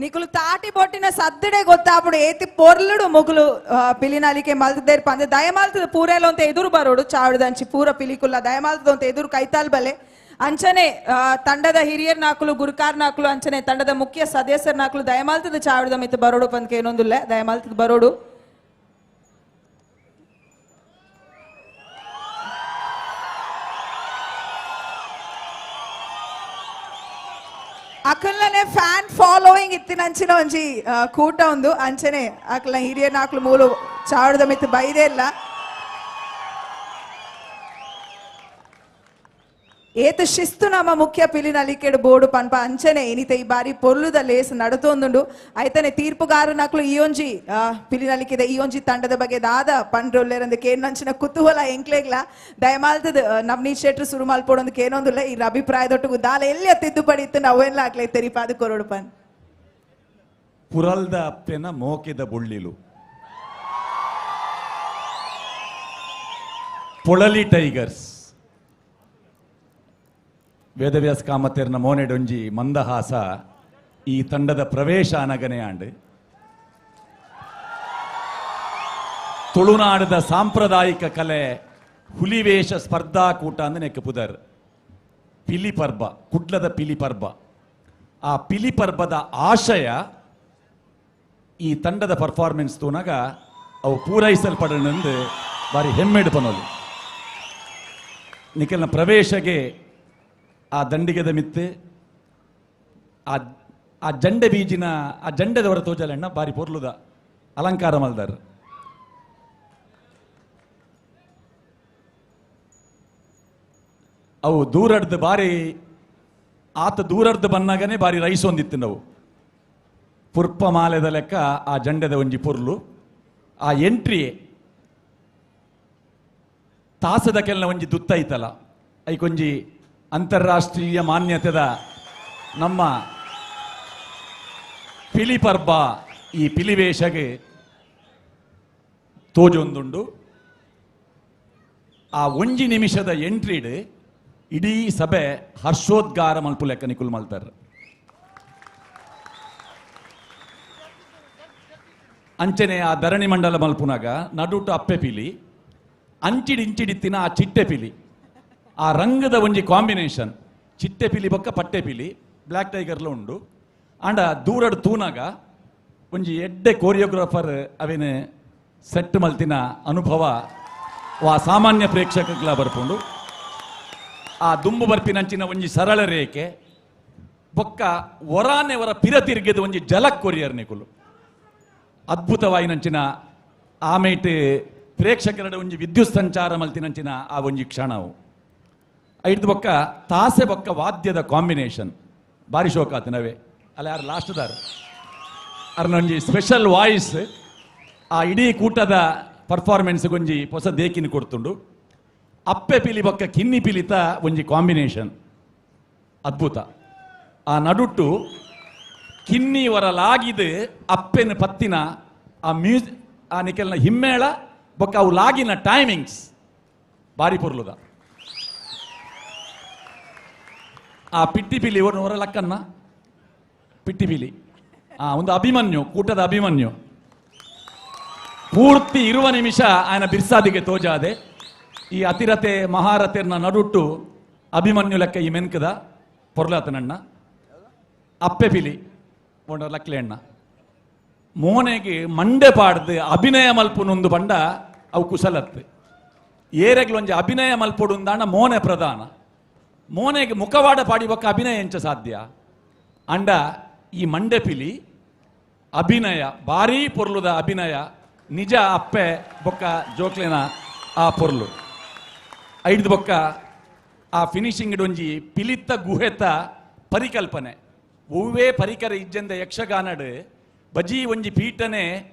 ನಿಕುಲು ತಾಟಿ ಬೊಟ್ಟಿನ ಸದ್ದಡೆ ಗೊತ್ತಾಪುಡು ಏತಿ ಪೊರ್ಲುಡು ಮುಗುಲು ಪಿಲಿನಾಲಿಕೆ ಮಲ್ತದೇರ್ ಪಂದೆ ದಯಮಾಲ್ತದ ಪೂರೆಲ ಅಂತ ಎದುರು ಬರೋಡು ಚಾವಡದಂಚಿ ಪೂರ ಪಿಲಿಕುಲ್ಲ ದಯಮಾಲ್ತದ ಅಂತ ಎದುರು ಕೈತಾಲ್ ಬಲೆ ಅಂಚನೆ ತಂಡದ ಹಿರಿಯರ್ ನಾಕುಲು ಗುರುಕಾರ್ ನಾಕುಲು ಅಂಚನೆ ತಂಡದ ಮುಖ್ಯ ಸದಸ್ಯರ್ ನಾಕುಲು ದಯಮಾಲ್ತದ ಚಾವಡದ ಮಿತ್ತ ಬರೋಡು ಪಂದ್ಕೆ ಏನೊಂದುಲ್ಲ ದಯಮಾಲ್ತದ ಬರೋಡು. ಅಕಲ್ನೇ ಫ್ಯಾನ್ ಫಾಲೋಯಿಂಗ್ ಇತ್ತಿನಂಚಿನ ಒಂಜಿ ಕೂಟ ಒಂದು ಅಂಚನೆ ಅಕಲ್ನ ಹಿರಿಯ ನಾಕುಲು ಮೂಲು ಚಾವಡದ ಮಿತ್ತು ಬೈದೇ ಇಲ್ಲ. ಏತ ಶಿಸ್ತು ನಮ್ಮ ಮುಖ್ಯ ಪಿಲಿನಲಿಕೆಡು ಬೋರ್ಡು ಪನ್ಪ ಅಂಚನೆ ಇನಿತ ಈ ಬಾರಿ ಪೊರ್ಲುದ ಲೇಸ್ ನಡತೊಂದುಂಡು. ಐತನೆ ತೀರ್ಪುಗಾರ ನಕಲು ಈ ಒಂಜಿ ಪಿಲಿನಲಿಕೆದ ಈ ಒಂಜಿ ತಂಡದ ಬಗ್ಗೆ ದಾದ ಪಂಡ್ರೊಲ್ಲೇರಂದು ಕೇನಂಚಿನ ಕುತೂಹಲ ಎಂಕ್ಲೇಗ್ಲ ದಯಮಾಲ್ತದ ನವ್ನೀತ್ ಶೆಟ್ರು ಸುರು ಮಲ್ಪೊಡೊಂದು ಕೇನೊಂದುಲ್ಲ ಈ ಅಭಿಪ್ರಾಯದೊಟ್ಟಿಗೂ ದಾಲ ಎಲ್ಲಿ ತಿದ್ದುಪಡಿ ಇತ್ತು ನಾವೆಲ್ಲ ಆಗ್ಲೇ ತೆರಿಪಾದ ಕೊರಡು ಪನ್. ಪುರಲ್ದ ಅಪ್ಪೆನ ಮೋಕೆದ ಬೊಳ್ಳಿಲು ಪೊಳಲಿ ಟೈಗರ್ಸ್ ವೇದವ್ಯಾಸ ಕಾಮತೇರ್ನ ಮೋನೆಡೊಂಜಿ ಮಂದಹಾಸ ಈ ತಂಡದ ಪ್ರವೇಶ ಅನಗನೆಯಾಂಡು. ತುಳುನಾಡದ ಸಾಂಪ್ರದಾಯಿಕ ಕಲೆ ಹುಲಿವೇಷ ಸ್ಪರ್ಧಾಕೂಟ ಅಂದ್ರೆ ನೆಕ್ಕ ಪುದರ್ ಪಿಲಿ ಪರ್ಬ, ಕುಡ್ಲದ ಪಿಲಿ ಪರ್ಬ. ಆ ಪಿಲಿ ಪರ್ಬದ ಆಶಯ ಈ ತಂಡದ ಪರ್ಫಾರ್ಮೆನ್ಸ್ ತೂನಾಗ ಅವು ಪೂರೈಸಲ್ಪಡನೆಂದು ಬಾರಿ ಹೆಮ್ಮೆಡು ಪನೋಲಿ. ನಿಖಲ್ನ ಪ್ರವೇಶಗೆ ಆ ದಂಡಿಗೆದ ಮಿತ್ತು ಆ ಆ ಜಂಡೆ ಬೀಜಿನ ಆ ಜಂಡೆದವರ ತೋಜಲೆಣ್ಣ ಬಾರಿ ಪೊರ್ಲುದ ಅಲಂಕಾರ ಮಲ್ದಾರ್. ಅವು ದೂರಡ್ದು ಬಾರಿ ಆತ ದೂರಡ್ದು ಬನ್ನಾಗನೇ ಬಾರಿ ರೈಸ್ ಒಂದಿತ್ತು ನಾವು ಪುರ್ಪ ಮಾಲೆದ ಲೆಕ್ಕ ಆ ಜಂಡೆದ ಒಂಜಿ ಪೊರ್ಲು ಆ ಎಂಟ್ರಿ ತಾಸದ ಕೆಲ್ನ ಒಂಜಿ ದುತ್ತೈತಲ್ಲ ಐಕೊಂಜಿ ಅಂತಾರಾಷ್ಟ್ರೀಯ ಮಾನ್ಯತೆದ ನಮ್ಮ ಪಿಲಿ ಪರ್ಬ ಈ ಪಿಲಿವೇಶಗೆ ತೋಜೊಂದುಂಡು. ಆ ಒಂಜಿ ನಿಮಿಷದ ಎಂಟ್ರಿಡ್ ಇಡೀ ಸಭೆ ಹರ್ಷೋದ್ಗಾರ ಮಲ್ಪು ಲೆಕ್ಕ ನಿಕುಲ್ ಮಲ್ತಾರ. ಅಂಚನೆ ಆ ಧರಣಿ ಮಂಡಲ ಮಲ್ಪುನಾಗ ನಡುಟು ಅಪ್ಪೆ ಪಿಲಿ ಅಂಚಿಡಿ ಇಂಚಿಡಿತ್ತಿನ ಆ ಚಿಟ್ಟೆ ಪಿಲಿ ಆ ರಂಗದ ಒಂಜಿ ಕಾಂಬಿನೇಷನ್ ಚಿಟ್ಟೆ ಪಿಲಿ ಬೊಕ್ಕ ಪಟ್ಟೆ ಪಿಲಿ ಬ್ಲ್ಯಾಕ್ ಟೈಗರ್ಲ ಉಂಡು. ಆಂಡ ದೂರಡ್ ತೂನಾಗ ಒಂಜಿ ಎಡ್ಡೆ ಕೋರಿಯೋಗ್ರಾಫರ್ ಅವೇನೆ ಸೆಟ್ ಮಲ್ತಿನ ಅನುಭವ ವಾ ಸಾಮಾನ್ಯ ಪ್ರೇಕ್ಷಕಗಳ ಬರ್ಪುಂಡು. ಆ ದುಂಬು ಬರ್ಪಿನಂಚಿನ ಒಂಜಿ ಸರಳ ರೇಖೆ ಬೊಕ್ಕ ಒರಾನೆ ಒರ ಪಿರ ತಿರ್ಗೆದ ಒಂಜಿ ಜಲಕ್ ಕೊರಿಯರ್ ನಿಕುಲು ಅದ್ಭುತವಾಯಿನಂಚಿನ ಆಮೇಟ್ ಪ್ರೇಕ್ಷಕರ ಒಂಜಿ ವಿದ್ಯುತ್ ಸಂಚಾರ ಮಲ್ತಿನಂಚಿನ ಆ ಒಂಜಿ ಕ್ಷಣವು. ಐದು ಬೊಕ್ಕ ತಾಸೆ ಬೊಕ್ಕ ವಾದ್ಯದ ಕಾಂಬಿನೇಷನ್ ಬಾರಿ ಶೋಕಾತನವೇ ಅಲ್ಲ ಯಾರು ಲಾಸ್ಟ್ದಾರು ಅರ್ನೊಂಜಿ ಸ್ಪೆಷಲ್ ವಾಯ್ಸ್ ಆ ಇಡೀ ಕೂಟದ ಪರ್ಫಾರ್ಮೆನ್ಸ್ ಒಂಜಿ ಹೊಸ ದೇಕಿನ ಕೊಡ್ತುಂಡು. ಅಪ್ಪೆ ಪಿಲಿ ಬೊಕ್ಕ ಕಿನ್ನಿ ಪಿಲಿತ ಒಂಜಿ ಕಾಂಬಿನೇಷನ್ ಅದ್ಭುತ. ಆ ನಡುಟ್ಟು ಕಿನ್ನಿ ಹೊರಲಾಗಿದ್ದು ಅಪ್ಪೆನ ಪತ್ತಿನ ಆ ಮ್ಯೂಸ್ ಆ ನಿಕೆಲ್ನ ಹಿಮ್ಮೇಳ ಬೊಕ್ಕ ಅವು ಲಾಗಿನ ಟೈಮಿಂಗ್ಸ್ ಬಾರಿ ಪೊರ್ಲುದ. ಆ ಪಿಟ್ಟಿ ಪಿಲಿ ಹೊರ ಲಕ್ಕನ್ನ ಪಿಟ್ಟಿ ಪಿಲಿ ಆ ಒಂದು ಅಭಿಮನ್ಯು ಕೂಟದ ಅಭಿಮನ್ಯು ಪೂರ್ತಿ ಇರುವ ನಿಮಿಷ ಆಯನ ಬಿರ್ಸಾದಿಗೆ ತೋಜಾದೆ. ಈ ಅತಿರತೆ ಮಹಾರಥೆರ್ನ ನಡುಟ್ಟು ಅಭಿಮನ್ಯು ಲೆಕ್ಕ ಈ ಮೆನ್ಕದ ಪೊರ್ಲಾತನಣ್ಣ ಅಪ್ಪೆ ಪಿಲಿ ಒಂಡ ಲಕ್ಲೆ ಅಣ್ಣ ಮೋನೆಗೆ ಮಂಡೆ ಪಾಡ್ದು ಅಭಿನಯ ಮಲ್ಪುನೊಂದು ಬಂಡ ಅವು ಕುಸಲತ್ತು ಏರೆಗ್ಲೊಂಜಿ ಅಭಿನಯ ಮಲ್ಪೊಡುಂದಾಣ ಮೋನೆ ಪ್ರಧಾನ ಮೋನೆಗೆ ಮುಖವಾಡ ಪಾಡಿಬಕ್ಕ ಅಭಿನಯ ಎಂಚ ಸಾಧ್ಯ ಅಂಡ ಈ ಮಂಡೆ ಪಿಲಿ ಅಭಿನಯ ಭಾರೀ ಪೊರ್ಲುದ ಅಭಿನಯ ನಿಜ ಅಪ್ಪೆ ಬೊಕ್ಕ ಜೋಕ್ಲೆನ ಆ ಪೊರ್ಲು ಐದು ಬೊಕ್ಕ ಆ ಫಿನಿಶಿಂಗ್ ಒಂಜಿ ಪಿಲಿತ್ತ ಗುಹೆತ ಪರಿಕಲ್ಪನೆ ಒವ್ವೇ ಪರಿಕರ ಇಜ್ಜಂದ ಯಕ್ಷಗಾನಡು ಬಜಿ ಒಂಜಿ ಪೀಠನೆ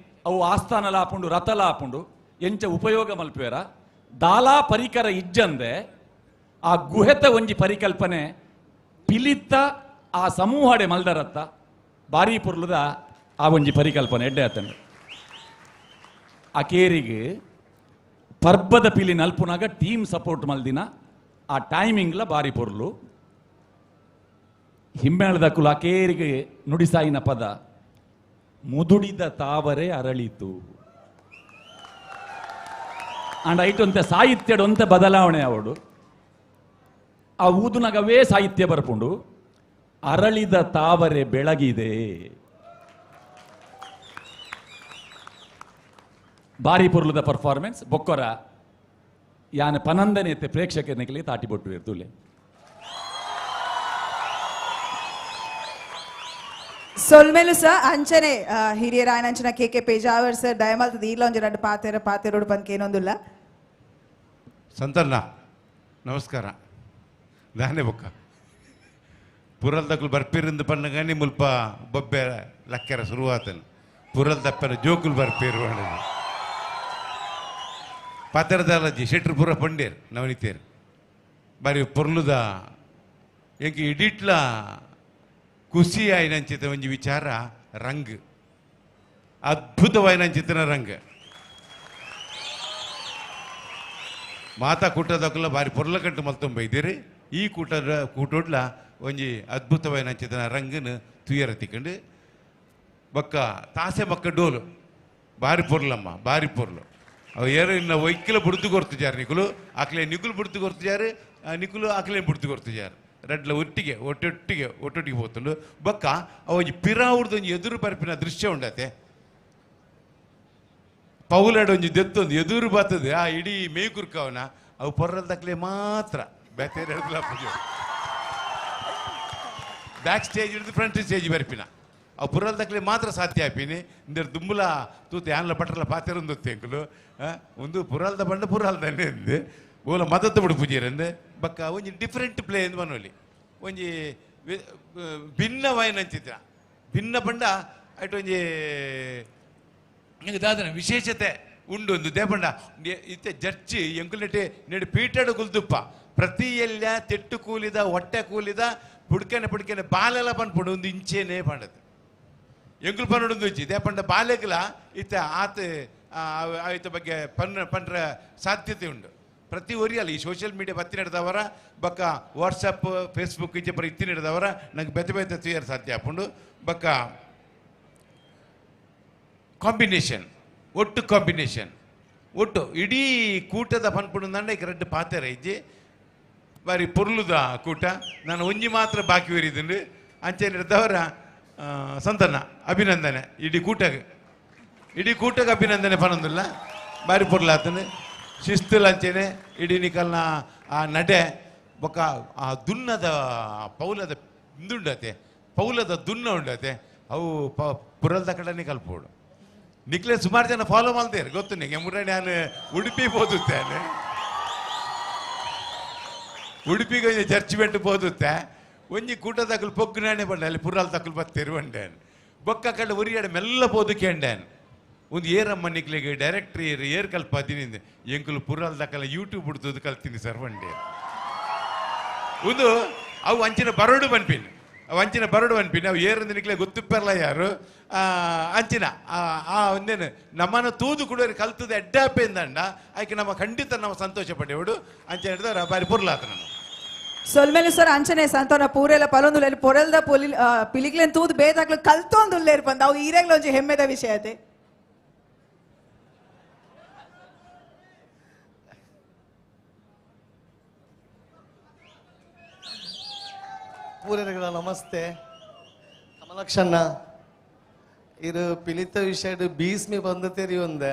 ಅವು ಆಸ್ಥಾನಲ ಆಪುಂಡು ರಥಲ ಆಪುಂಡು ಎಂಚ ಉಪಯೋಗ ಮಲ್ಪುವೆರ ದಾಲಾ ಪರಿಕರ ಇಜ್ಜಂದೆ ಆ ಗುಹೆತ ಒಂಜಿ ಪರಿಕಲ್ಪನೆ ಪಿಲಿತ್ತ ಆ ಸಮೂಹಡೆ ಮಲ್ದರತ್ತ ಬಾರಿ ಪೊರ್ಲುದ ಆ ಒಂಜಿ ಪರಿಕಲ್ಪನೆ ಎಡ್ಡೆ ಆತಂಡು. ಆ ಕೇರಿಗೆ ಪರ್ಬದ ಪಿಲಿ ನಲ್ಪುನಾಗ ಟೀಮ್ ಸಪೋರ್ಟ್ ಮಲ್ದಿನ ಆ ಟೈಮಿಂಗ್ಲ ಬಾರಿ ಪೊರ್ಲು. ಹಿಮ್ಮೇಳದ ಕುಲ ಕೇರಿಗೆ ನುಡಿಸಾಯಿನ ಪದ ಮುದುಡಿದ ತಾವರೆ ಅರಳಿತು ಅಂಡ್ ಐಟೊಂತೆ ಸಾಹಿತ್ಯಡೊಂತೆ ಬದಲಾವಣೆ ಅವಡು ಆ ಊದುನಗವೇ ಸಾಹಿತ್ಯ ಬರ್ಪುಂಡು ಅರಳಿದ ತಾವರೆ ಬೆಳಗಿದೆ ಬಾರಿ ಪೊರ್ಲುದ ಪರ್ಫಾರ್ಮೆನ್ಸ್ ಬೊಕ್ಕೊರ ಯಾನ ಪನಂದನೇತೆ ಪ್ರೇಕ್ಷಕನಿಗೆ ತಾಟಿ ಬೊಟ್ಟು ಇರ್ತುಲೆ. ಸೊಲ್ಮೆಲು ಸರ್ ಅಂಚನೆ ಹಿರಿಯರಾಯನಂಚನ ಕೆ ಕೆ ಪೇಜಾವರ್ ಸರ್ ದಯಮಾಲ್ತದ ಈರ್ಲ ಒಂಜಿ ರಡ್ಡ್ ಪಾತೆರ ಪಾತೆರೋಡು ಪಂದ್ ಸಂತಣ್ಣ ನಮಸ್ಕಾರ. ದಾನೆ ಬೊಕ್ಕ ಪುರಲ್ದಕುಲು ಬರ್ಪೀರಿಂದ ಪನ್ನಗಾನಿ ಮುಲ್ಪ ಬೊಬ್ಬೆ ಲಕ್ಕೆರ ಶುರುವಾತನು ಪುರಲ್ ದಪ್ಪನ ಜೋಕುಲು ಬರ್ಪೀರು ಅನ್ನೋದು ಪಾತೆರದಾಲಜ್ಜಿ ಶೆಟ್ರು ಪೂರ ಪಂಡೇರ್ ನವನಿತೇರು ಬಾರಿ ಪೊರ್ಲುದ ಎಂಕ್ ಇಡಿಟ್ಲ ಖುಷಿ ಆಯ್ನಂಚಿತ ಒಂಜಿ ವಿಚಾರ ರಂಗ್ ಅದ್ಭುತವಾಯ್ನಂಚಿತನ ರಂಗ್ ಮಾತಾ ಕೂಟದಕ್ಕಲ್ಲ ಬಾರಿ ಪೊರ್ಲಕಂಟು ಮಲ್ತೊಂಬ ಇದ್ದೀರಿ ಈ ಕೂಟದ ಕೂಟೋಡ್ಲ ಒಂಜಿ ಅದ್ಭುತವಾಯ್ನಂಚಿತನ ರಂಗನ ತುಯರ ತಿಕ್ಕಂಡು ಬಕ್ಕ ತಾಸೆ ಬಕ್ಕ ಡೋಲು ಬಾರಿ ಪೊರ್ಲಮ್ಮ ಬಾರಿ ಪೊರ್ಲು ಅವು ಏರು ಇನ್ನು ಒಯ್ಕಿಲ ಬುಡ್ದು ಕೊರ್ತಿದ್ದಾರೆ ನಿಕುಲು ಆಕಲೆ ನಿಕುಲು ಬುಡ್ದು ಕೊರ್ತಿದ್ದಾರೆ ನಿಕುಲು ಆಕಲೆ ಬುಡ್ದು ಕೊರ್ತಿದ್ದಾರೆ ರಡ್ಲ ಒಟ್ಟಿಗೆ ಒಟ್ಟೊಟ್ಟಿಗೆ ಒಟ್ಟೊಟ್ಟಿಗೆ ಪೋತುಂಡು ಬೊಕ್ಕ ಅವು ಪಿರಾವುಡ್ದು ಒಂಜಿ ಎದುರು ಬರ್ಪಿನ ದೃಶ್ಯ ಉಂಡತೆ ಪೌಲಡ್ ಒಂಜಿ ದೆತ್ತೊಂದು ಎದುರು ಬರ್ತದೆ ಆ ಇಡೀ ಮೇಕುರ್ಕವನ ಅವು ಪೊರ್ರಲ್ ತಕ್ಲೆ ಮಾತ್ರ ಬೇತೆ ಪೂಜೆ ಬ್ಯಾಕ್ ಸ್ಟೇಜ್ ಹಿಡಿದು ಫ್ರಂಟ್ ಸ್ಟೇಜ್ ಬರ್ಪಿನ ಅವು ಪುರಲ್ ತಕ್ಲೆ ಮಾತ್ರ ಸಾಧ್ಯ ಆಪಿನಿ ಇಂದರ್ ದುಂಬುಲ ತೂತು ಯಾನ್ಲ ಪಟ್ರಲ ಪಾತೆರೊಂದು ಎಂಕುಲು ಒಂದು ಪುರಾಲ್ದ ಬಂಡ ಪುರಾಲ್ದನೆ ಅಂದು ಬೋಲ ಮದತ್ತು ಬಿಡು ಪೂಜೆರಂದು ಬಕ್ಕ ಒಂಜಿ ಡಿಫ್ರೆಂಟ್ ಪ್ಲೇ ಎಂದು ಮನೋಲಿ ಒಂಜಿ ಭಿನ್ನವಾಯಿನಂಚಿತ್ರ ಭಿನ್ನ ಬಂಡ ಅಟ್ ಒಂಜಿ ದಾದನ ವಿಶೇಷತೆ ಉಂಡು ಒಂದು ದೇಪಂಡ ಇತ್ತೆ ಜರ್ಚಿ ಎಂಕುಲೆಟೆ ನೆಡು ಪೀಟಡು ಕುಲ್ದುಪ್ಪ ಪ್ರತಿ ಎಲ್ಲ ತೆಟ್ಟು ಕೂಲಿದ ಹೊಟ್ಟೆ ಕೂಲಿದ ಪುಡ್ಕನೆ ಪುಡ್ಕನೆ ಬಾಲೆಲ್ಲ ಪನ್ಪುಂಡು ಒಂದು ಇಂಚೇನೆ ಪಂಡದು ಎಂಕುಲು ಪನ್ನೊಂದು ಇಜ್ಜಿ ದೇಪಂಡ ಬಾಲೆಗ್ಲ ಇತ್ತೆ ಆತ ಆಯ್ತ ಬಗ್ಗೆ ಪನ್ರ ಸಾಧ್ಯತೆ ಉಂಡು ಪ್ರತಿ ಒರಿಯಲ್ಲ ಈ ಸೋಷಿಯಲ್ ಮೀಡಿಯಾ ಬತ್ತಿ ನಡೆದವರ ಬಕ್ಕ ವಾಟ್ಸಪ್ ಫೇಸ್ಬುಕ್ ಇಜ್ಜೆ ಬರ ಇತ್ತಿ ನಡೆದವರ ನಂಗೆ ಬೆತ್ತೆ ಬೆತ್ತೆ ತುಯರ್ ಸಾಧ್ಯ ಆಪುಂಡು ಬಕ್ಕ ಕಾಂಬಿನೇಷನ್ ಒಟ್ಟು ಕಾಂಬಿನೇಷನ್ ಒಟ್ಟು ಇಡೀ ಕೂಟದ ಪನ್ಪುಂಡು ನಂಡ ಈಗ ರೆಡ್ ಪಾತೆರ ಇಜ್ಜಿ ಬಾರಿ ಪೊರ್ಲುದ ಕೂಟ ನಾನು ಒಂಜಿ ಮಾತ್ರ ಬಾಕಿ ಒರಿದಿಂಡು ಅಂಚೆ ಹಿಡ್ದವರ ಸಂತನ ಅಭಿನಂದನೆ ಇಡೀ ಕೂಟಗೆ ಇಡೀ ಕೂಟಕ್ಕೆ ಅಭಿನಂದನೆ ಪನೊಂದಿಲ್ಲ ಬಾರಿ ಪೊರ್ಲಾತನೆ ಶಿಸ್ತುಲ ಅಂಚೆನೆ ಇಡೀ ನಿಕಲ್ನ ಆ ನಡೆ ಬೊಕ್ಕ ಆ ದುನ್ನದ ಪೌಲದ ಇಂದುಂಡತೆ ಪೌಲದ ದುನ್ನ ಉಂಡತೆ ಅವು ಪುರಲ್ದ ಕಡೆ ಕಲ್ಪೋಡು ನಿಕ್ಲೆ ಸುಮಾರು ಜನ ಫಾಲೋ ಮಾಡ್ತೇನೆ ಗೊತ್ತು ನಿಂಗೆ ಮುರ ನಾನು ಉಡುಪಿ ಓದುತ್ತೇನೆ ಉಡುಪಿಗೆ ಒಂಜಿ ಚರ್ಚ್ ಬೆಟ್ಟು ಓದುತ್ತೆ ಒಂಜಿ ಕೂಟ ತಕಲು ಪೊಗ್ಗು ನಾಣೆ ಬಂಡೆ ಅಲ್ಲಿ ಪುರಾಲ್ ತಕಲು ಬತ್ತೇರು ಬಂಡೇನು ಬೊಕ್ಕ ಕಡೆ ಉರಿಯಾಡ ಮೆಲ್ಲ ಪೋದು ಕೇಂಡೇನು ಒಂದು ಏರಮ್ಮ ನಿಕ್ಲೆಗೆ ಡೈರೆಕ್ಟ್ರಿ ಏರ್ ಏರ್ ಕಲ್ಪ ದಿನಿಂದ ಎಂಕುಲು ಪುರಾಲ್ ದಕಲ ಯೂಟ್ಯೂಬ್ ಬಿಡ್ತದ್ದು ಕಲ್ತೀನಿ ಸರ್ ಬಂಡೆ ಒಂದು ಅವು ಅಂಚಿನ ಬರಡು ಬನ್ಪಿನ್ ಅವು ಅಂಚಿನ ಬರಡು ಬನ್ಪಿನ್ ಅವು ಏರಂದು ನಿಕ್ಲೆ ಗೊತ್ತುಪ್ಪೆರಲ್ಲ ಯಾರು ಅಂಚಿನ ಆ ಒಂದೇನು ನಮ್ಮನ್ನು ತೂದು ಕುಡಿಯೋರು ಕಲ್ತದ ಎಡ್ಡಾಪೆಂದಂಡ ಆಯ್ಕೆ ನಮ್ಮ ಖಂಡಿತ ನಮ್ಮ ಸಂತೋಷ ಪಡೆಯೋಡು ಅಂಚೆ ಹಿಡಿದವ್ರ ಬಾರಿ ಪೊರ್ಲಾತ ನಾನು ಸೊಲ್ಮೇಲು ಸರ್ ಅಂಚನೆ ಸಂತೋನ ಪೂರೆಲ ಪಲೊಂದುಲ್ಲೇರು ಪೊರಲ್ದ ಪೊಲಿ ಪಿಲಿಗ್ಲೆನ್ ತೂದು ಬೇದಾಕ್ಲು ಕಲ್ತೊಂದುಲ್ಲೇರು ಪಂದ ಅವು ಈರೆಗ್ಲ ಒಂಜಿ ಹೆಮ್ಮೆದ ವಿಷಯ ಅತೆ. ಪೂರೆಗಳ ನಮಸ್ತೆ. ಕಮಲಕ್ಷಣ್ಣ ಇರು ಪಿಲಿತ ವಿಷಯಡ್ ಬೀಸ್ಮಿ ಬಂದು ತೆರಿಯೊಂದೆ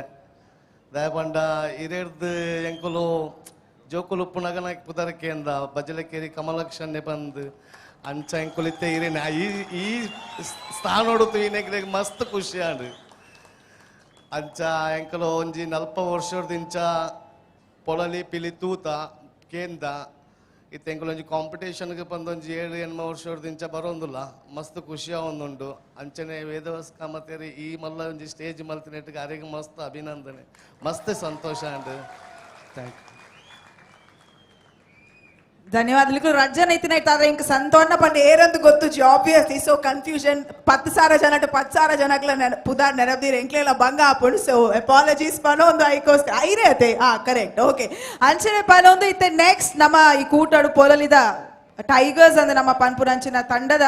ದಯಪಂಡ ಇರೆರ್ದು ಎಂಕುಲು ಜೋಕುಲು ಉಪ್ಪುನಗನ ಪುದರಕೆಂದ ಬಜಲಕೇರಿ ಕಮಲಕ್ಷಣ್ಣೆ ಬಂದು ಅಂಚ ಎಂಕುಲಿತ್ತೆ ಇರೇನೆ ಈ ಈ ಸ್ಥಾನೋಡುತ್ತು ಈನೆಗ್ರೆ ಮಸ್ತ್ ಖುಷಿ ಆಂಡ್ ಅಂಚ ಎಂಕುಲು ಒಂಜಿ ನಲ್ಪ ವರ್ಷದ ಇಂಚ ಪೊಳಲಿ ಪಿಲಿ ತೂತ ಕೇಂದ ಇತ್ತೆ ಎಂಕುಲು ಒಂಜಿ ಕಾಂಪಿಟೇಷನ್ಗೆ ಬಂದೊಂಜಿ 7-8 ವರ್ಷದ ಇಂಚ ಬರೋಂದುಲ್ಲ ಮಸ್ತ್ ಖುಷಿ ಆವೊಂದುಂಡು ಅಂಚನೆ ವೇದವಾಸ್ ಕಾಮತೇರಿ ಈ ಮಲ್ಲ ಒಂಜಿ ಸ್ಟೇಜ್ ಮಲ್ತಿನೆಟ್ಟಿಗೆ ಅರೆಗೆ ಮಸ್ತ್ ಅಭಿನಂದನೆ ಮಸ್ತ್ ಸಂತೋಷ and thank you. ಧನ್ಯವಾದಗಳು. ರಜ್ಜನ ಇತ್ತಿನ ಇಂಕ ಸಂತೋಷ ಪಂಡ ಏರಂದು ಗೊತ್ತುಜಿ obviously so confusion 10,000 ಜನ 10,000 ಜನಕ್ಲ ಪುದಾರ್ ನೆರಬ್ದೀರ್ ಎಂಕ್ಲೆಲ್ಲ ಬಂಗ ಆಪುಂಡು ಸೊ ಅಪಾಲಜೀಸ್ ಪನೊಂದು ಐಕೋಸ್ಕರ ಐರೇ ಅತೆ ಆ ಕರೆಕ್ಟ್ ಓಕೆ ಅಂಚನೆ ಪನೊಂದು ಇತ್ತೆ ನೆಕ್ಸ್ಟ್ ನಮ್ಮ ಈ ಕೂಟಡು ಪೊಲಲಿದ ಟೈಗರ್ಸ್ ಅಂದ್ರೆ ನಮ್ಮ ಪನ್ಪುರಂಚಿನ ತಂಡದ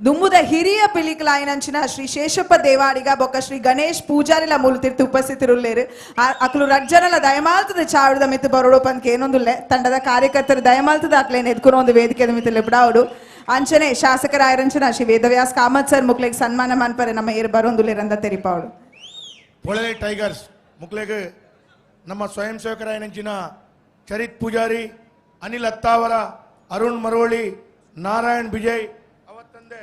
ದುಂಬುದ ಹಿರಿಯ ಪಿಲಿಕಲಾಯಿನಂಚಿನ ಶ್ರೀ ಶೇಷಪ್ಪ ದೇವಾಡಿಗ ಬೊಕ್ಕ ಶ್ರೀ ಗಣೇಶ್ ಪೂಜಾರಿಲ ಮೂಲತಿರ್ತು ಉಪಸ್ಥಿತರುಲ್ಲೇರು ಅಕ್ಲು ರಜ್ಜನಲ ದಯಮಾಲ್ತದ ಚಾವಡದ ಮಿತ್ತು ಬರೋಡು ಪನ್ಕೆ ಏನೊಂದುಲ್ಲೆ ತಂಡದ ಕಾರ್ಯಕರ್ತರು ದಯಮಾಲ್ತದ ಅಕ್ಲೇನ್ ಎದ್ಕುನ ಒಂದು ವೇದಿಕೆದ ಮಿತ್ತು ಲೆಬ್ಡಾವಡು ಅಂಚನೆ ಶಾಸಕರಾಯರಂಚನ ಶ್ರೀ ವೇದವ್ಯಾಸ್ ಕಾಮತ್ ಸರ್ ಮುಕ್ಲೆಗ್ ಸನ್ಮಾನ ಮನ್ಪರೆ ನಮ್ಮ ಏರು ಬರೋಂದುಲ್ಲೇರಂದ ತೆರಿಪಾವಡು. ಪೊಳಲೆ ಟೈಗರ್ಸ್ ಮುಕ್ಲೆಗ್ ನಮ್ಮ ಸ್ವಯಂ ಸೇವಕರಾಯನಂಚಿನ ಚರಿತ್ ಪೂಜಾರಿ, ಅನಿಲ್ ಅತ್ತಾವರ, ಅರುಣ್ ಮರೋಳಿ, ನಾರಾಯಣ್ ವಿಜಯ್, ಅವತ್ತಂದೆ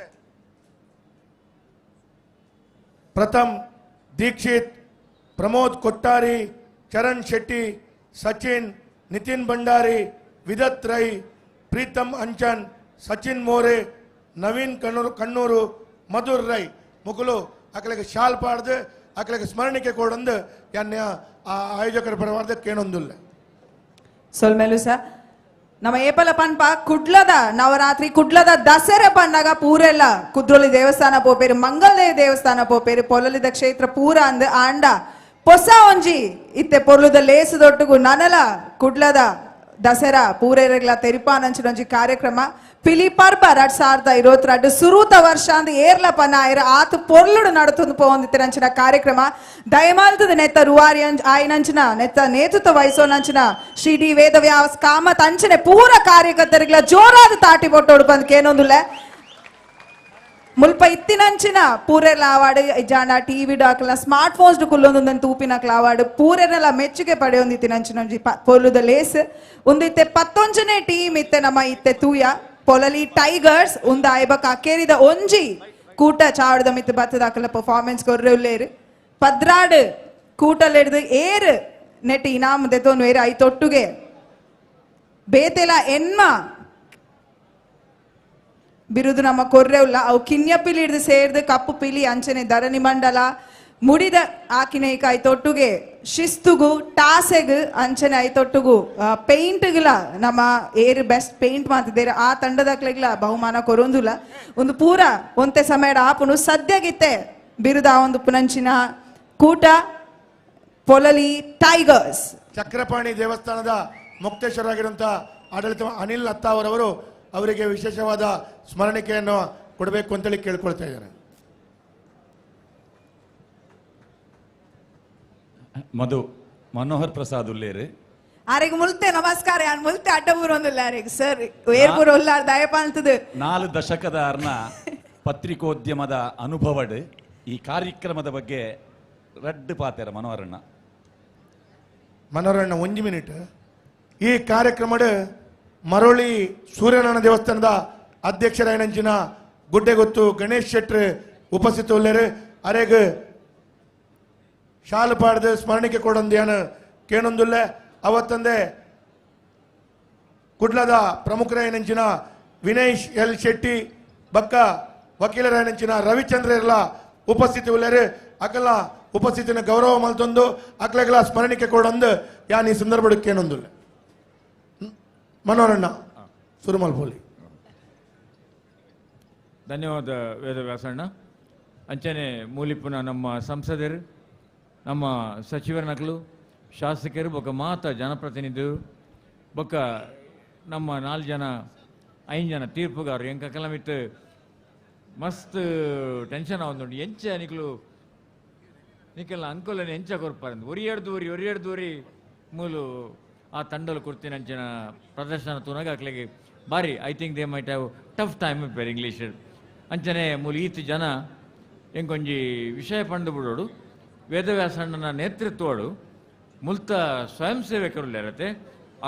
ಪ್ರಥಮ್ ದೀಕ್ಷಿತ್, ಪ್ರಮೋದ್ ಕೊಟ್ಟಾರಿ, ಚರಣ್ ಶೆಟ್ಟಿ, ಸಚಿನ್, ನಿತಿನ್ ಭಂಡಾರಿ, ವಿದತ್ ರೈ, ಪ್ರೀತಮ್ ಅಂಚನ್, ಸಚಿನ್ ಮೋರೆ, ನವೀನ್ ಕಣ್ಣೂರು, ಮಧುರ್ ರೈ ಮುಕುಲು ಅಕಲೆಗೆ ಶಾಲ್ ಪಾಡ್ದು ಅಕಲೆಗೆ ಸ್ಮರಣಿಕೆ ಕೊಡಂದು ಯಾನ್ಯ ಆಯೋಜಕರ ಪರವಾದ ಕೇಣೊಂದುಲ್ಲ. ಸೊಲ್ಮೇಲು ಸರ್ ನಮ್ಮ ಏಪಲ ಪನ್ಪ ಕುಡ್ಲದ ನವರಾತ್ರಿ ಕುಡ್ಲದ ದಸರಾ ಪಂಡಾಗ ಪೂರೆಲ್ಲ ಕುದ್ರೋಲಿ ದೇವಸ್ಥಾನ ಪೋಪೇರು, ಮಂಗಲದೇವಿ ದೇವಸ್ಥಾನ ಪೋಪೇರು, ಪೊಲಲಿದ ಕ್ಷೇತ್ರ ಪೂರ ಅಂದ್ ಆಂಡ ಪೊಸ ಒಂಜಿ ಇತ್ತೆ ಪೊರ್ಲುದ ಲೇಸುದೊಟ್ಟುಗು ನನಲ ಕುಡ್ಲದ ದಸರಾ ಪೂರೆರೆಗ್ಲ ತೆರಿಪಾನಂಚಿನೊಂಜಿ ಕಾರ್ಯಕ್ರಮ ಪಿಲಿ ಪರ್ಬ 2022 ಸುರೂತ ವರ್ಷ ಅಂದ್ ಏರ್ಲ ಪನಾಯರ ಆತು ಪೊರ್ಲುಡು ನಡತೊಂದು ಪೋವೊಂದಿತ್ತಿನಂಚಿನ ಕಾರ್ಯಕ್ರಮ ದಯಮಾಲ್ತದ ನೆತ್ತ ರುವಾರಿ ಆಯಿನಂಚಿನ ನೆತ್ತ ನೇತೃತ್ವ ವಹಿಸೋನಂಚಿನ ಶ್ರೀ ಡಿ ವೇದವ್ಯಾಸ್ ಕಾಮತ್ ಅಂಚನೆ ಪೂರ ಕಾರ್ಯಕರ್ತರಿಗ್ಲ ಜೋರಾದ ತಾಟಿ ಬೊಟ್ಟೋಡು ಬಂದ್ ಕೇನೊಂದುಲ್ಲೆ. ಮುಲ್ಪ ಇತ್ತಿನಂಚಿನ ಪೂರೆರ್ಲ ಆವಾಡು ಇಜ್ಜಾಂಡ ಟಿವಿ ಡಾಕ್ಲ ಸ್ಮಾರ್ಟ್ ಫೋನ್ಸ್ ಕುಲ್ಲೊಂದೊಂದನ್ ತೂಪಿನಕ್ಲ ಆವಾಡು ಪೂರೆರ್ನೆಲ ಮೆಚ್ಚುಗೆ ಪಡೆಯೊಂದು ಇತ್ತಿನಂಚಿನ ಒಂಜಿ ಪೊರ್ಲುದ ಲೇಸ್ ಒಂದು ಇತ್ತೆ 19ನೇ ಟೀಮ್ ಇತ್ತೆ ನಮ್ಮ ಇತ್ತೆ ತೂಯ ಪೊಲಲಿ ಟೈಗರ್ಸ್ ಒಂದು ಆಯ್ಬಕ್ ಅಕೇರಿದ ಒಂಜಿ ಕೂಟ ಚಾವಡದ ಮಿತ್ತು ಬತ್ತದಾಕಲ ಪರ್ಫಾರ್ಮೆನ್ಸ್ ಕೊರ್ರೆ ಉಲ್ಲೇರು 12 ಕೂಟಲೆಡ್ದು ಏರ್ ನೆಟ್ ಇನಾಮ್ ದೆತೊನ್ ವೇರು ಐತೊಟ್ಟುಗೆ ಬೇತೆಲ ಎನ್ಮ ಬಿರುದು ನಮ್ಮ ಕೊರ್ರೆ ಉಲ್ಲ ಅವು ಕಿನ್ಯ ಪಿಲಿ ಹಿಡ್ದು ಸೇರ್ದು ಕಪ್ಪು ಪಿಲಿ ಅಂಚನೆ ಧರಣಿ ಮಂಡಲ ಮುಡಿದ ಆಕಿನೇಕ ಐತೊಟ್ಟುಗೆ ಶಿಸ್ತುಗು ಟಾಸೆಗ್ ಅಂಚನೆ ಐತೊಟ್ಟುಗು ಪೇಂಟ್ಗ್ಲ ನಮ್ಮ ಏರ್ ಬೆಸ್ಟ್ ಪೇಂಟ್ ಮಾಡ್ತಿದ್ದೇರೆ ಆ ತಂಡದಕ್ಲೆಗ್ಲ ಬಹುಮಾನ ಕೊರೊಂದುಲ್ಲ ಒಂದು ಪೂರ ಒಂತೆ ಸಮಯ ಆಪುನು ಸದ್ಯಗಿತ್ತೆ ಬಿರುದ ಒಂದು ಪುನಂಚಿನ ಕೂಟ ಪೊಲಲಿ ಟೈಗರ್ಸ್. ಚಕ್ರಪಾಣಿ ದೇವಸ್ಥಾನದ ಮುಕ್ತೇಶ್ವರರಾಗಿರುವಂತಹ ಆಡಳಿತ ಅನಿಲ್ ಅತ್ತಾವರವರು ಅವರಿಗೆ ವಿಶೇಷವಾದ ಸ್ಮರಣಿಕೆಯನ್ನು ಕೊಡಬೇಕು ಅಂತೇಳಿ ಕೇಳ್ಕೊಳ್ತಾ ಇದ್ದಾರೆ. ಮಧು ಮನೋಹರ್ ಪ್ರಸಾದ್ ಉಲ್ಲೇರು ಆರೆಗ್ ಮುಲ್ತೆ ನಮಸ್ಕಾರ ಯಾನ್ ಮುಲ್ತೆ ಅಡ್ಡಬೂರು ಒಂದಿಲ್ಲ ಆರೆಗ್ ಸರ್ ಏರ್ಬೂರು ಉಲ್ಲಾರ್ ದಯಪ ಅಂತದು 4 ದಶಕದ ಅರ್ನ ಪತ್ರಿಕೋದ್ಯಮದ ಅನುಭವಡ್ ಈ ಕಾರ್ಯಕ್ರಮದ ಬಗ್ಗೆ ರಡ್ಡು ಪಾತೆರ ಮನೋಹರಣ್ಣ. ಮನೋಹರಣ್ಣ 1 ಮಿನಿಟ್. ಈ ಕಾರ್ಯಕ್ರಮದ ಮರೋಳಿ ಸೂರ್ಯನಾರಾಯಣ ದೇವಸ್ಥಾನದ ಅಧ್ಯಕ್ಷರಾಯಣಂಚಿನ ಗುಡ್ಡೆಗೊತ್ತು ಗಣೇಶ್ ಶೆಟ್ರ್ ಉಪಸ್ಥಿತ ಉಲ್ಲೇರು ಅರೆಗ್ ಶಾಲು ಪಾಡ್ದು ಸ್ಮರಣಿಕೆ ಕೊಡೊಂದು ಕೇನೊಂದುಲ್ಲೆ. ಅವತ್ತಂದೆ ಕುಡ್ಲದ ಪ್ರಮುಖರಾಯಣಂಚಿನ ವಿನಯ್ ಎಲ್ ಶೆಟ್ಟಿ ಬಕ್ಕ ವಕೀಲರಾಯಣಂಚಿನ ರವಿಚಂದ್ರ ಇರ್ಲ ಉಪಸ್ಥಿತಿ ಉಲ್ಲೇರು ಅಕಲ ಉಪಸ್ಥಿತಿನ ಗೌರವ ಮಲ್ತೊಂದು ಅಕ್ಲೆಗಳ ಸ್ಮರಣಿಕೆ ಕೊಡೊಂದು ಯಾನ್ ಈ ಸಂದರ್ಭ ಕೇನೊಂದುಲ್ಲೆ. ಮನೋರಣ್ಣ ಸುರುಮಲ್ ಪೋಲಿ. ಧನ್ಯವಾದ ವೇದವ್ಯಾಸಣ್ಣ. ಅಂಚನೆ ಮೂಲಿಪುನ ನಮ್ಮ ಸಂಸದರು, ನಮ್ಮ ಸಚಿವರ ನಕಲು, ಶಾಸಕರು, ಬೊಕ್ಕ ಮಾತ ಜನಪ್ರತಿನಿಧಿರು, ಬೊಕ್ಕ ನಮ್ಮ 4 ಜನ 5 ಜನ ತೀರ್ಪುಗಾರರು ಎಂಕ ಕಲಮಿತ್ತು ಮಸ್ತ್ ಟೆನ್ಷನ್ ಆವೊಂದುಂಡು. ಎಂಚ ನಿಕ್ಲು ನಿಕ್ಕೆಲ್ಲ ಅಂಕೋಲನೆ ಎಂಚ ಕೊರ್ಪಾರಂದು ಒರಿಯಡ್ದು ದೂರಿ ಮೂಲು ಆ ತಂಡಲು ಕೊಡ್ತೀನಂಚಿನ ಪ್ರದರ್ಶನ ತೂನಾಗ ಅಕ್ಲೆಗೆ ಬಾರಿ I think they might have tough time per English. ಅಂಚನೆ ಮೂಲು ಈತ್ ಜನ ಎಂಕೊಂಜಿ ವಿಷಯ ಪಂಡು ಬಿಡೋಡು ವೇದವ್ಯಾಸಣ್ಣನ ನೇತೃತ್ವಡು ಮುಲ್ತ ಸ್ವಯಂ ಸೇವಕರು ಇರತ್ತೆ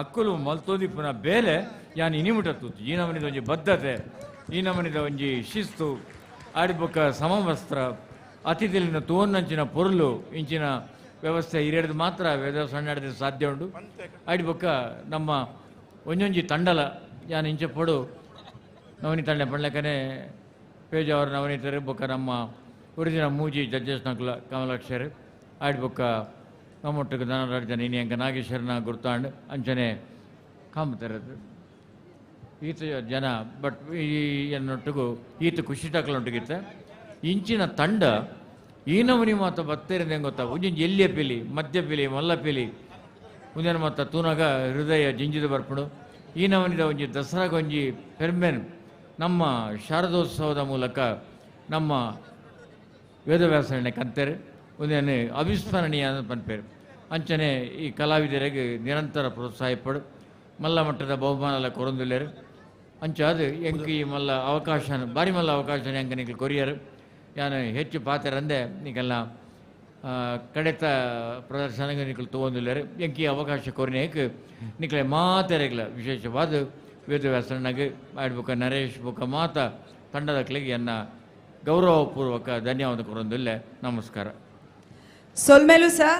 ಅಕ್ಕಲು ಮಲ್ತೋದಿಪ್ಪುನ ಬೇಲೆ ಯಾನ್ ಇನಿಮುಟ ತೂತು ಈ ನಮನಿದ ಒಂಜಿ ಬದ್ಧತೆ, ಈ ನಮನಿದ ಒಂಜಿ ಶಿಸ್ತು, ಆಡಿಬೊಕ್ಕ ಸಮವಸ್ತ್ರ, ಅತಿಥಿಲಿನ ತೋನ್ನಂಚಿನ ಪೊರುಲು ಇಂಚಿನ ವ್ಯವಸ್ಥೆ ಇರೆಡ್ದು ಮಾತ್ರ ವೇದವ್ಯಾಸಣ್ಣ ಸಾಧ್ಯ ಉಂಡು. ಆಡಿಬೊಕ್ಕ ನಮ್ಮ ಒಂಜೊಂಜಿ ತಂಡಲ ಯಾನ್ ಇಂಚ ಪೊಡು ನವನಿ ತಂಡ ಪಂಡ್ಲಕನೆ ಪೇಜ್ ಅವರು ನವನೀತರು ಬೊಕ್ಕ ನಮ್ಮ ಒರಿಜಿನ ಮೂಜಿ ಜಡ್ಜಸ್ ನಕುಲ ಕಮಲಾಕ್ಷರು ಆಡ್ಬೊಕ್ಕ ನಮ್ಮೊಟ್ಟಿಗೆ ಧನರಾಜನ ಇನಿ ಅಂಕ ನಾಗೇಶ್ವರನ ಗುರ್ತಾಂಡ್ ಅಂಚನೆ ಕಾಮತರದು ಈತ ಜನ ಬಟ್ ಈ ಎನ್ನೊಟ್ಟಿಗೂ ಈತ ಖುಷಿ ಟಕ್ಲೊಟ್ಟಿಗಿತ್ತ ಇಂಚಿನ ತಂಡ ಈ ನಮನಿ ಮಾತ ಬತ್ತೇರಿಂದ ಹೆಂಗೆ ಗೊತ್ತಾ ಒಂಜೊಂಜಿ ಎಲ್ಲಿಯ ಪಿಲಿ ಮಧ್ಯ ಪಿಲಿ ಮಲ್ಲ ಪಿಲಿ ಒಂದೇನು ಮಾತ ತೂನಾಗ ಹೃದಯ ಜಿಂಜಿದ ಬರ್ಪುಡು. ಈ ನಮನಿದ ಒಂಜಿ ದಸರಾಗೊಂಜಿ ಪೆರ್ಮೆನ್ ನಮ್ಮ ಶಾರದೋತ್ಸವದ ಮೂಲಕ ನಮ್ಮ ವೇದವ್ಯಾಸರಣೆ ಕಂತೇರು ಒಂದೇನು ಅವಿಸ್ಮರಣೀಯ ಪನ್ಪೇರು. ಅಂಚನೆ ಈ ಕಲಾವಿದರಿಗೆ ನಿರಂತರ ಪ್ರೋತ್ಸಾಹಿಪಡು ಮಲ್ಲ ಮಟ್ಟದ ಬಹುಮಾನ ಎಲ್ಲ ಕೊರೊಂದುಲ್ಲೇರು. ಅಂಚಾದ ಎಂಕ್ ಈ ಮಲ್ಲ ಅವಕಾಶ ಬಾರಿ ಮಲ್ಲ ಅವಕಾಶ ಎಂಕ ನಿಕ್ಲು ಕೊರಿಯರು ಯಾನು ಹೆಚ್ಚು ಪಾತೆರಂದೆ ನಿಕ್ಕೆಲ್ಲ ಕಡೆತ ಪ್ರದರ್ಶನಕ್ಕೆ ನಿಕ್ಲು ತಗೊಂದುಲ್ಲೇರು. ಎಂಕ್ ಈ ಅವಕಾಶ ಕೊರಿನೇಕ್ ನಿಕ್ಲೆ ಮಾತೆರೆಗ್ಲ ವಿಶೇಷವಾದ ವೇದವ್ಯಾಸಣ್ಣಗೆ ಆಡ್ಬೊಕ್ಕ ನರೇಶ್ ಬೊಕ್ಕ ಮಾತ ತಂಡದಕ್ಲಿಗೆ ಎನ್ನ ಗೌರವಪೂರ್ವಕ ಧನ್ಯವಾದ ಕೊರೊಂದುಲ್ಲೆ. ನಮಸ್ಕಾರ. ಸೊಲ್ಮೇಲು ಸಹ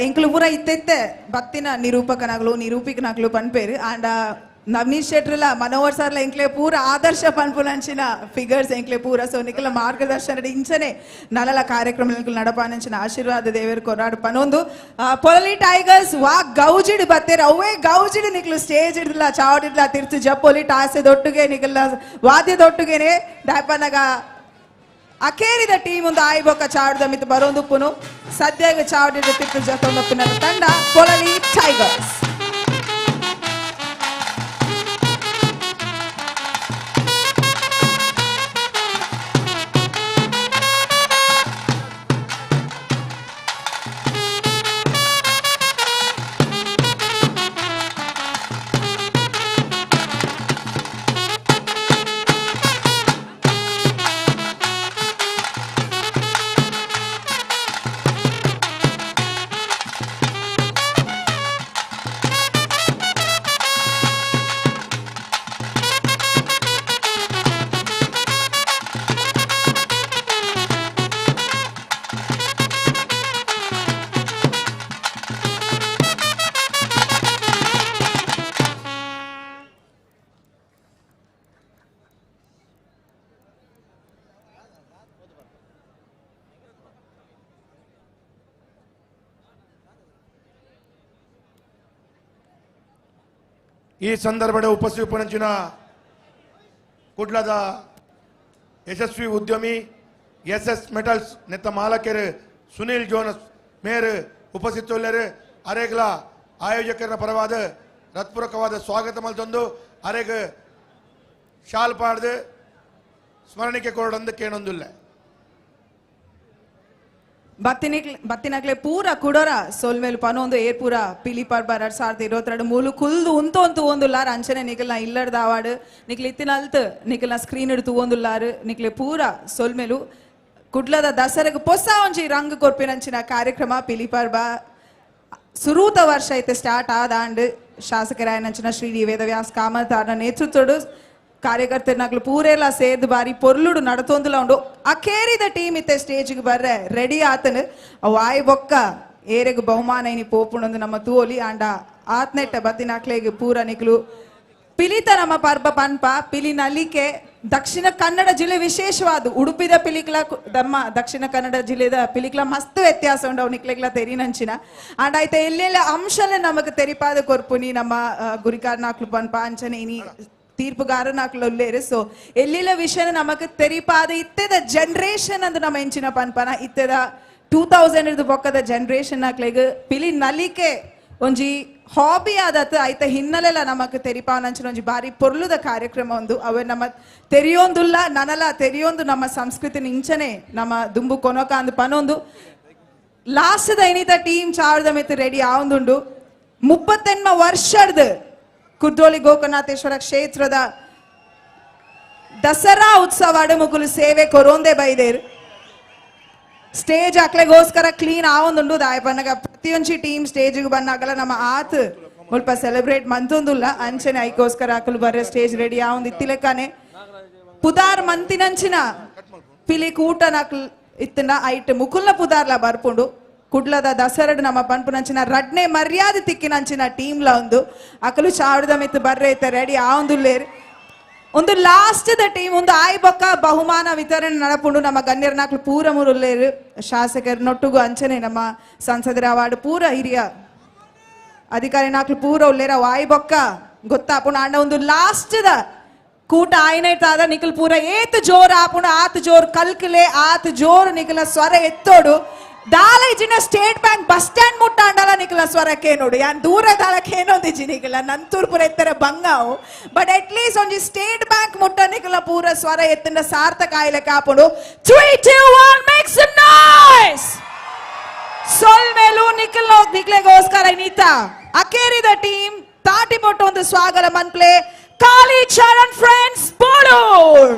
ಎಂಕ್ಲು ಪೂರ ಇತ್ತೆತ್ತೆ ಬತ್ತಿನ ನಿರೂಪಕನಾಗ್ಲು ನಿರೂಪಿಕನಾಗ್ಲು ಪನ್ಪೇರು ಆಂಡ ನವನೀತ್ ಶೆಟ್ರಲ ಮನೋಹರ್ ಸರ್ಲ ಎಂಕ್ಲೆ ಪೂರ ಆದರ್ಶ ಪನ್ಪುನಂಚಿನ ಫಿಗರ್ಸ್ ಎಂಕ್ಲೆ ಪೂರ ಸೊ ನಿಕಲ ಮಾರ್ಗದರ್ಶನ ಇಂಚನೆ ನಲಲ ಕಾರ್ಯಕ್ರಮ ನಡಪಾನಂಚಿನ ಆಶೀರ್ವಾದ ದೇವರು ಕೊರಾಡು ಪನೊಂದು ಪೊಲಲಿ ಟೈಗರ್ಸ್ ವಾ ಗೌಜಿಡ್ ಬತ್ತೇರು ಅವೇ ಗೌಜಿಡ್ ನಿಕ್ಲು ಸ್ಟೇಜ್ ಇಡ್ಲ ಚಾವಡಿಡ್ಲ ತಿರ್ಚು ಜಪ್ಪೊಲಿ ಟಾಸೆ ದೊಟ್ಟುಗೆ ನಿಕಲ ವಾದ್ಯದೊಟ್ಟುಗೆನೆ ದಾಪನಗ ಅಖೇರಿದ ಟೀಮ್ ಒಂದು ಆಯ್ಬೊಕ್ಕ ಚಾವಡಿದ ಮಿತ್ ಬರೋಂದುಪ್ಪುನು ಸದ್ಯಗ ಚಾವಡಿದ ತಿರ್ಚು ಜತ್ತೊಂದಪ್ಪುನ ತಂಡ ಪೊಲಲಿ ಟೈಗರ್ಸ್. ಈ ಸಂದರ್ಭದ ಉಪಸ್ಥಿತಪನಂಚಿನ ಕುಡ್ಲದ ಯಶಸ್ವಿ ಉದ್ಯಮಿ ಎಸ್ ಎಸ್ ಮೆಟಲ್ಸ್ ನೆತ್ತ ಮಾಲಕರು ಸುನೀಲ್ ಜೋನಸ್ ಮೇರು ಉಪಸ್ಥಿತುಳ್ಳರು ಅರೆಗ್ಲ ಆಯೋಜಕರ ಪರವಾದ ಹೃತ್ಪೂರ್ವಕವಾದ ಸ್ವಾಗತ ಮಲ್ತೊಂದು ಅರೆಗ್ ಶಾಲ್ ಪಾಡ್ದು ಸ್ಮರಣಿಕೆ ಕೊರಡೊಂದು ಕೇಣೊಂದುಲ್ಲ. ಬತ್ತಿನಕ್ಲೆ ಪೂರ ಕುಡೋರ ಸೋಲ್ಮೇಲು ಪನೊಂದು ಏರ್ ಪೂರ ಪಿಲಿ ಪರ್ಬ 2022 ಮೂಲು ಕುಲ್ದು ಉಂತೊಂದು ತೂವೊಂದುಲ್ಲಾರ್ ಅಂಚನೆ ನಿಕಲ್ನ ಇಲ್ಲಡ್ದ ಅವಾರ್ಡ್ ನಿಕ್ಲೆ ಇತ್ತಿನಲ್ತ್ ನಿಕಲ್ನ ಸ್ಕ್ರೀನ್ ಇಡು ತೂವೊಂದುಲ್ಲಾರ್ ನಿಕ್ಲೆ ಪೂರ ಸೊಲ್ಮೇಲು ಕುಡ್ಲದ ದಸರೆಗ್ ಪೊಸ ಒಂಜಿ ರಂಗ್ ಕೊರ್ಪಿನಂಚಿನ ಕಾರ್ಯಕ್ರಮ ಪಿಲಿ ಪರ್ಬ ಸುರೂತ ವರ್ಷ ಐತೆ ಸ್ಟಾರ್ಟ್ ಆದಾಂಡ್ ಶಾಸಕರಾಯನಂಚಿನ ಶ್ರೀ ವೇದವ್ಯಾಸ್ ಕಾಮತ್ ಆರ್ನ ನೇತೃತ್ವಡು ಕಾರ್ಯಕರ್ತರನಾಗ್ಲು ಪೂರೆಲ್ಲ ಸೇರ್ದು ಬಾರಿ ಪೊರ್ಲುಡು ನಡತೊಂದುಲ ಉಂಡು. ಅಕೇರಿದ ಟೀಮ್ ಇತ್ತೆ ಸ್ಟೇಜ್ಗೆ ಬರ್ರೆ ರೆಡಿ ಆತನು ವಾಯ್ ಬೊಕ್ಕ ಏರೆಗ್ ಬಹುಮಾನ ಇನಿ ಪೋಪುಣಂದು ನಮ್ಮ ತೂಲಿ ಆಂಡ ಆತ್ನೆಟ್ಟ ಬತ್ತಿನಾಕ್ಲೆಗ್ ಪೂರ ನಿಕ್ಲು ಪಿಲಿತ ನಮ್ಮ ಪರ್ಬ ಪನ್ಪ ಪಿಲಿ ನಲಿಕೆ ದಕ್ಷಿಣ ಕನ್ನಡ ಜಿಲ್ಲೆ ವಿಶೇಷವಾದ ಉಡುಪಿದ ಪಿಲಿಕ್ಲ ನಮ್ಮ ದಕ್ಷಿಣ ಕನ್ನಡ ಜಿಲ್ಲೆದ ಪಿಲಿಕ್ಲ ಮಸ್ತ್ ವ್ಯತ್ಯಾಸ ಉಂಡು ಅವು ನಿಕ್ಲೆಗ್ಲ ತೆರಿನಂಚಿನ ಆಂಡ ಐತೆ ಎಲ್ಲೆಲ್ಲ ಅಂಶಲೆ ನಮಗ್ ತೆರಿಪಾದ ಕೊರ್ಪುನಿ ನಮ್ಮ ಗುರಿಕಾರ್ನಾಕ್ಲು ಪನ್ಪ ಅಂಚನೆ ಇನಿ ತೀರ್ಪುಗಾರನಾಕ್ಲು ಉಲ್ಲೇರು. ಸೊ ಎಲ್ಲೆಲ್ಲ ವಿಷಯನ ನಮಗ್ ತೆರಿಪಾದ ಇತ್ತೆದ ಜನರೇಷನ್ ಅಂದ್ ನಮ್ಮ ಎಂಚಿನ ಪನ್ಪನ ಇತ್ತೆದ 2000 ಬೊಕ್ಕದ ಜನರೇಷನ್ ಆಕ್ಲೆಗ್ ಪಿಲಿ ನಲಿಕೆ ಒಂಜಿ ಹಾಬಿ ಆದತ್ ಐತ ಹಿನ್ನೆಲೆಲ್ಲ ನಮಕ್ ತೆರಿಪಾನಂಚಿನ ಒಂಜಿ ಬಾರಿ ಪೊರ್ಲುದ ಕಾರ್ಯಕ್ರಮ ಒಂದು ಅವೆ ನಮ್ಮ ತೆರಿಯೊಂದುಲ್ಲ ನನಲ ತೆರಿಯೊಂದು ನಮ್ಮ ಸಂಸ್ಕೃತಿ ನಿಂಚನೆ ನಮ್ಮ ದುಂಬು ಕೊನೊಕ ಅಂದ್ ಪನೊಂದು ಲಾಸ್ಟ್ the ಇನಿತ ಟೀಮ್ ಚಾವದ ಮಿತ್ ರೆಡಿ ಆವೊಂದುಂಡು. 38 ವರ್ಷದ ಕುದ್ರೋಳಿ ಗೋಕರ್ಣಾಥೇಶ್ವರ ಕ್ಷೇತ್ರದ ದಸರಾ ಉತ್ಸವ ಅಡಮುಕುಲು ಸೇವೆ ಕೊರೋಂದೆ ಬೈದೇರು. ಸ್ಟೇಜ್ ಅಕ್ಲೆಗೋಸ್ಕರ ಕ್ಲೀನ್ ಆವೊಂದುಂಡು ದಾಯಪನ್ನಗ ಪ್ರತಿಯೊಂಜಿ ಟೀಮ್ ಸ್ಟೇಜ್ಗೆ ಬನ್ನಾಗಲ ನಮ್ಮ ಆತ್ ಮುಲ್ಪ ಸೆಲೆಬ್ರೇಟ್ ಮಂತೊಂದುಲ್ಲ ಅಂಚನೆ ಐಕೋಸ್ಕರ ಅಕಲು ಬರ್ರೆ ಸ್ಟೇಜ್ ರೆಡಿ ಆವೊಂದು ಇತ್ತಿಲೆಕ್ಕನೆ ಪುದಾರ್ ಮಂತಿನಂಚಿನ ಪಿಲಿ ಕೂಟ ನಕ್ಲ್ ಇತ್ತಿನ ಐಟ್ ಮುಕುಲ್ನ ಪುದಾರ್ಲ ಬರ್ಪುಂಡು. ಕುಡ್ಲದ ದಸರಡ್ ನಮ್ಮ ಪನ್ಪುನಂಚಿನ ರಡ್ನೆ ಮರ್ಯಾದೆ ತಿಕ್ಕಿನಂಚಿನ ಟೀಮ್ಲ ಒಂದು ಅಕಲು ಚಾವಡದ ಮಿತ್ತು ಬರ್ರೆ ಇತ್ತ ರೆಡಿ ಆವೊಂದುಲ್ಲೇರು. ಒಂದು ಲಾಸ್ಟ್ the team ಒಂದು ಆಯ್ ಬೊಕ್ಕ ಬಹುಮಾನ ವಿತರಣೆ ನಡಪುಂಡು. ನಮ್ಮ ಗಣ್ಯರ್ನಾಕ್ಲು ಪೂರ ಮುರುಲ್ಲೇರು ಶಾಸಕರ ನೊಟ್ಟುಗು ಅಂಚನೆ ನಮ್ಮ ಸಂಸದರ ಅವಾರ್ಡ್ ಪೂರ ಹಿರಿಯ ಅಧಿಕಾರಿ ನಾಕ್ಲು ಪೂರ ಉಲ್ಲೇರ ವಾಯ್ ಬೊಕ್ಕ ಗೊತ್ತಾಪುಂಡು. ಆಂಡ ಒಂದು ಲಾಸ್ಟ್ the ಕೂಟ ಆಯ್ನೈತಾದ ನಿಖಲ್ ಪೂರ ಏತ್ ಜೋರ್ ಆಪುಂಡು ಆತ್ ಜೋರ್ ಕಲ್ಕಲೆ ಆತ್ ಜೋರ್ ನಿಖಲ ಸ್ವರ ಎತ್ತೋಡು ದಾಲ ಸ್ಟೇಟ್ ಬ್ಯಾಂಕ್ ಬಸ್ ಸ್ಟ್ಯಾಂಡ್ ಮುಟ್ಟಾಂಡಲ ನಿಖಲ ಸ್ವರಕ್ಕೆ ನೋಡು ಯಾನ್ ದೂರ ದಾಲಕ್ಕೆ ಏನೊಂದಿಜ್ಜಿ ನಿಖಲ ನಂತೂರ್ಪುರ ಎತ್ತರ ಬಂಗಾವು ಬಟ್ ಅಟ್ ಲೀಸ್ಟ್ ಒಂಜಿ ಸ್ಟೇಟ್ ಬ್ಯಾಂಕ್ ಮುಟ್ಟ ನಿಖಲ ಪೂರ ಸ್ವರ ಎತ್ತಿನ ಸಾರ್ಥಕ ಆಯ್ಲೆ ಕಾಪುಂಡು. 3 2 1 ಮೇಕ್ ಸಮ್ ನಾಯ್ಸ್. ಸೊಲ್ಮೇಲು ನಿಖಲ್ ನಿಖಲೆಗೋಸ್ಕರ ನೀತಾ ಅಕೇರಿದ ಟೀಮ್ ತಾಟಿ ಮೊಟ್ಟು ಒಂದು ಸ್ವಾಗತ ಮನ್ಪ್ಲೆ ಕಾಲಿ ಚರಣ್ ಫ್ರೆಂಡ್ಸ್ ಬೋಳೂರ್.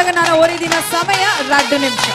ತಂಡಗ ನಾನು ಒರಿದಿನ ಸಮಯ 2 ನಿಮಿಷ.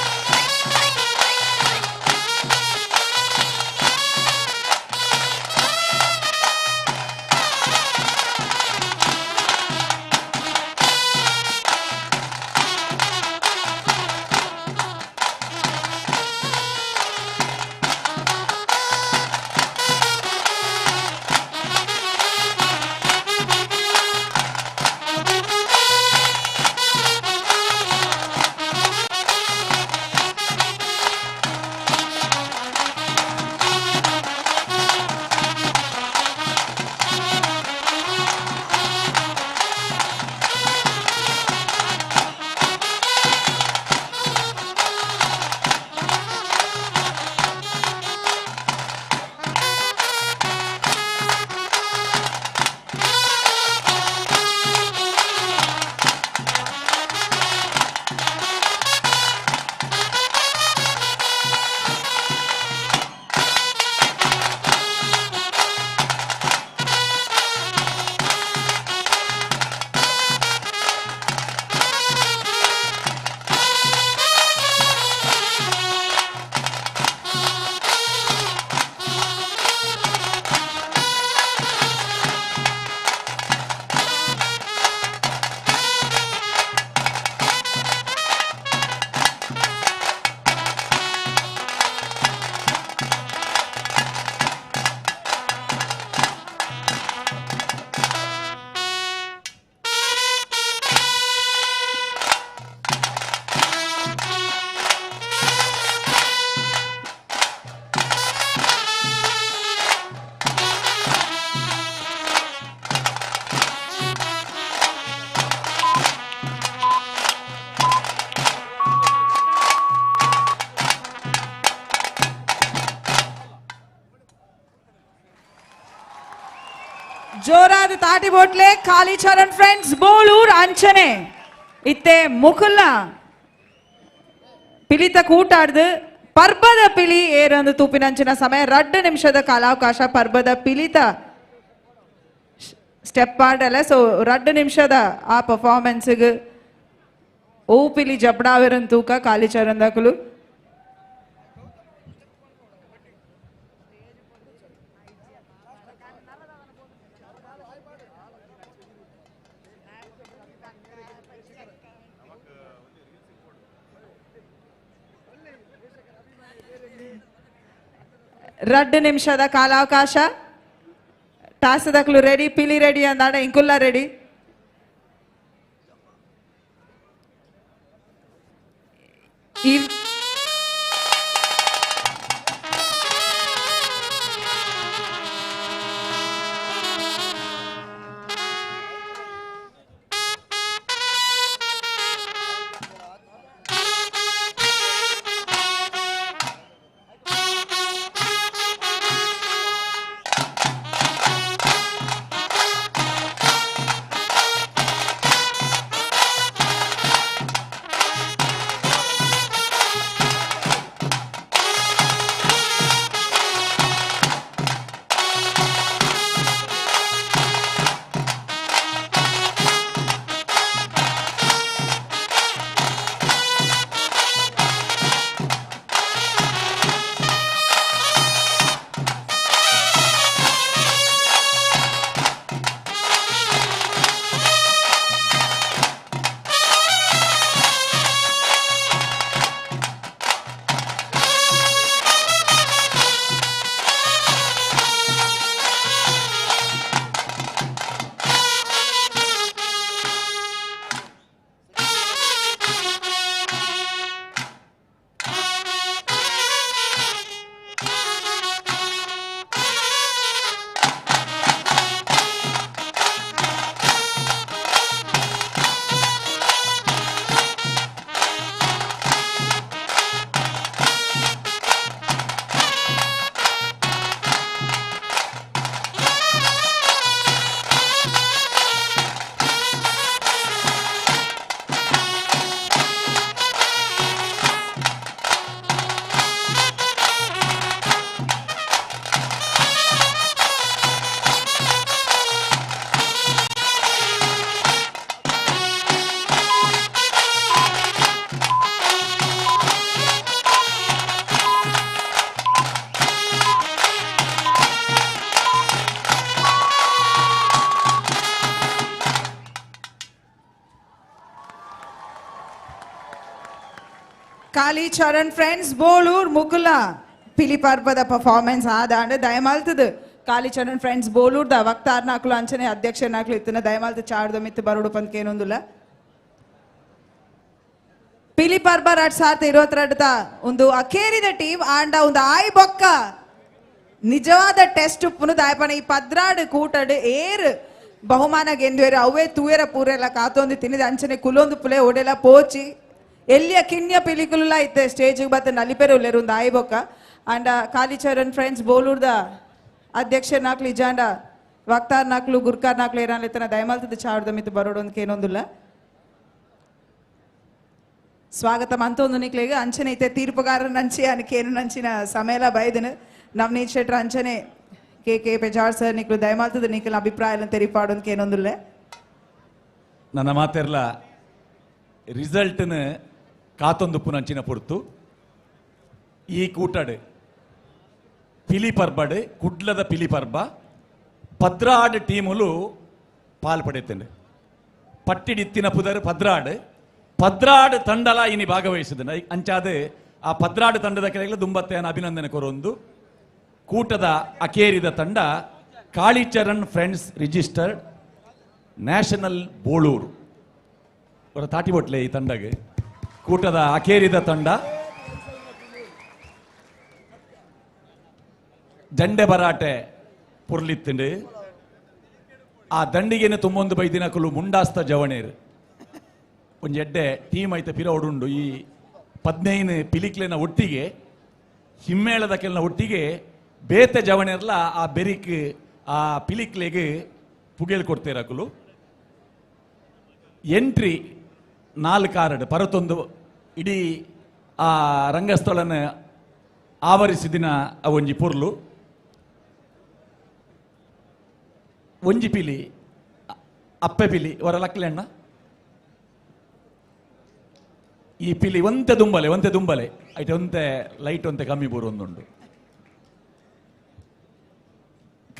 ಜೋರಾದ ತಾಟಿ ಬೋಟ್ಲೆ ಕಾಲಿಚರಣ್ ಫ್ರೆಂಡ್ಸ್ ಬೋಳೂರ್ ಅಂಚನೆ ಇತ್ತೆ ಮುಕುಲ ಪಿಲಿತ ಕೂಟಾಡ್ದು ಪರ್ಬದ ಪಿಲಿ ಏರಂದು ತೂಪಿನಂಚಿನ ಸಮಯ 2 ನಿಮಿಷದ ಕಾಲಾವಕಾಶ. ಪರ್ಬದ ಪಿಲಿತ ಸ್ಟೆಪ್ ಆಡಲ್ಲ, ಸೊ 2 ನಿಮಿಷದ ಆ ಪರ್ಫಾರ್ಮೆನ್ಸ್ಗೆ ಓ ಪಿಲಿ ಜಬ್ಡಾವಿರನ್ ತೂಕ ಕಾಲಿಚರಣ್ ದಾಕುಲು. 2 ನಿಮಿಷದ ಕಾಲಾವಕಾಶ. ಟಾಸದಕ್ಲು ರೆಡಿ, ಪಿಲಿ ರೆಡಿ ಅಂದಾಡ ಇಂಕುಲ್ಲ ರೆಡಿ. ಕಾಳಿ ಚರಣ್ ಫ್ರೆಂಡ್ಸ್ ಬೋಳೂರ್ ಮುಕುಲ ಪಿಲಿ ಪರ್ಬದ ಪರ್ಫಾರ್ಮೆನ್ಸ್ ಆದಾಂಡ ದಯಮಾಲ್ತದ ಕಾಳಿ ಚರಣ್ ಫ್ರೆಂಡ್ಸ್ ಬೋಳೂರ್ದ ವಕ್ತಾರ್ನಾಕುಲು ಅಂಚನೆ ಅಧ್ಯಕ್ಷನಾಕುಲು ಇತ್ತಿನ ದಯಮಾಲ್ತ ಚಾಡ್ದ ಮಿತ್ತು ಬರೋಡು ಪಂದ್ಕೇನೊಂದುಲ್ಲ. ಪಿಲಿ ಪರ್ಬ 2022 ಒಂದು ಅಖೇರಿದ ಟೀಮ್ ಆಂಡ ಒಂದು ಆಯ್ ಬೊಕ್ಕ ನಿಜವಾದ ಟೆಸ್ಟ್ ಉಪ್ಪುನು ದಾಯಪನ ಈ 12 ಕೂಟಡು ಏರ್ ಬಹುಮಾನ ಗೆಂದುವೇರು ಅವೇ ತೂಯರ ಪೂರೆಲ್ಲ ಕಾತೊಂದು ತಿನ್ನಿದ ಅಂಚನೆ ಕುಲೊಂದು ಪುಲೆ ಒಡೆಲ ಪೋಚಿ ಎಲ್ಲಿಯ ಕಿನ್ಯ ಪಿಲಿಕುಲ ಇತ್ತೆ ಸ್ಟೇಜ್ ಬತ್ತ ನಲಿಪೆರು ಉಲ್ಲೇರು ಒಂದು ಆಯ್ ಬೊಕ್ಕ ಅಂಡ ಕಾಳಿಚರಣ್ ಫ್ರೆಂಡ್ಸ್ ಬೋಲೂರ್ದ ಅಧ್ಯಕ್ಷ ನಾಕ್ಲು ಇಜಾಂಡ ವಕ್ತಾರ್ ನಾಕ್ಲು ಗುರ್ಕಾರ್ ನಾಕ್ಲು ಏರಾನ್ಲೆತ್ತನ ದಯಮಾಲ್ತದ ಚಾಡ್ದ ಮಿತ್ತು ಬರೋಡು ಒಂದು ಕೇನೊಂದುಲ್ಲ. ಸ್ವಾಗತ ಮಂತೊಂದು ನಿಕ್ಲೆಗ್ ಅಂಚನೆ ಇತ್ತೆ ತೀರ್ಪುಗಾರ ನಂಚಿ ಅನಕೇನು ನಂಚಿನ ಸಮಯಲ ಬೈದನು ನವನೀತ್ ಶೆಟ್ರ ಅಂಚನೆ ಕೆ ಕೆ ಪೆಜಾರ್ ಸರ್ ನಿಕ್ಲು ದಯಮಾಲ್ತದ ನಿಕ್ಲ ಅಭಿಪ್ರಾಯ ತೆರಿಪಾಡೊಂದು ಕೇನೊಂದುಲ್ಲ. ನನ್ನ ಮಾತೆರ್ಲ ರಿಸಲ್ಟ್ನ ಕಾತೊಂದು ಪುನಂಚಿನ ಪೊರ್ತು ಈ ಕೂಟಡು ಪಿಲಿ ಪರ್ಬಡು ಕುಡ್ಲದ ಪಿಲಿ ಪರ್ಬ 12 ಟೀಮುಲು ಪಾಲ್ ಪಡೆಯುತ್ತೇನೆ. ಪಟ್ಟಿಡಿತ್ತಿನ ಪುದರ್ 12 12 ತಂಡಲ ಇನಿ ಭಾಗವಹಿಸಿದ ಅಂಚಾದ ಆ 12 ತಂಡದ ಕೆಳಗೆ ದುಂಬತ್ತೆಯನ್ನು ಅಭಿನಂದನೆ ಕೊರೊಂದು ಕೂಟದ ಅಕೇರಿದ ತಂಡ Kalicharan friends registered national Boloor ಅವರ ತಾಟಿಬೊಟ್ಲೆ ಈ ತಂಡಗೆ ಕೂಟದ ಅಕೇರಿದ ತಂಡ ದಂಡೆ ಬರಾಟೆ ಪುರ್ಲಿತ್ತಂಡು ಆ ದಂಡಿಗೆನೆ ತುಂಬೊಂದು ಬೈದಿನಕುಲು ಮುಂಡಾಸ್ತ ಜವಣೇರು ಒಂಜಿ ಎಡ್ಡೆ ಟೀಮ್ ಐತೆ ಪಿರ ಒಡುಂಡು ಈ 15 ಪಿಲಿಕ್ಲೆನ ಒಟ್ಟಿಗೆ ಹಿಮ್ಮೇಳದ ಕೆಲನ ಒಟ್ಟಿಗೆ ಬೇತೆ ಜವಣೆರ್ಲ ಆ ಬೆರಿಕ್ ಆ ಪಿಲಿಕ್ಲೆಗೆ ಪುಗೇಲ್ ಕೊಡ್ತೇರಕುಲು. ಎಂಟ್ರಿ 4 ಕಾರ್ಡ್ ಪರತೊಂದು ಇಡೀ ಆ ರಂಗಸ್ಥಳನ ಆವರಿಸಿದಿನ ಒಂಜಿ ಪೊರ್ಲು ಒಂಜಿ ಪಿಲಿ ಅಪ್ಪೆ ಪಿಲಿ ಹೊರ ಲಕ್ಲೆಣ್ಣ ಈ ಪಿಲಿ ಒಂತೆ ದುಂಬಲೆ ಒಂತೆ ದುಂಬಲೆ ಐತೆ ಒಂತೆ ಲೈಟ್ ಒಂತೆ ಕಮ್ಮಿ ಬೂರು ಒಂದುಂಡು.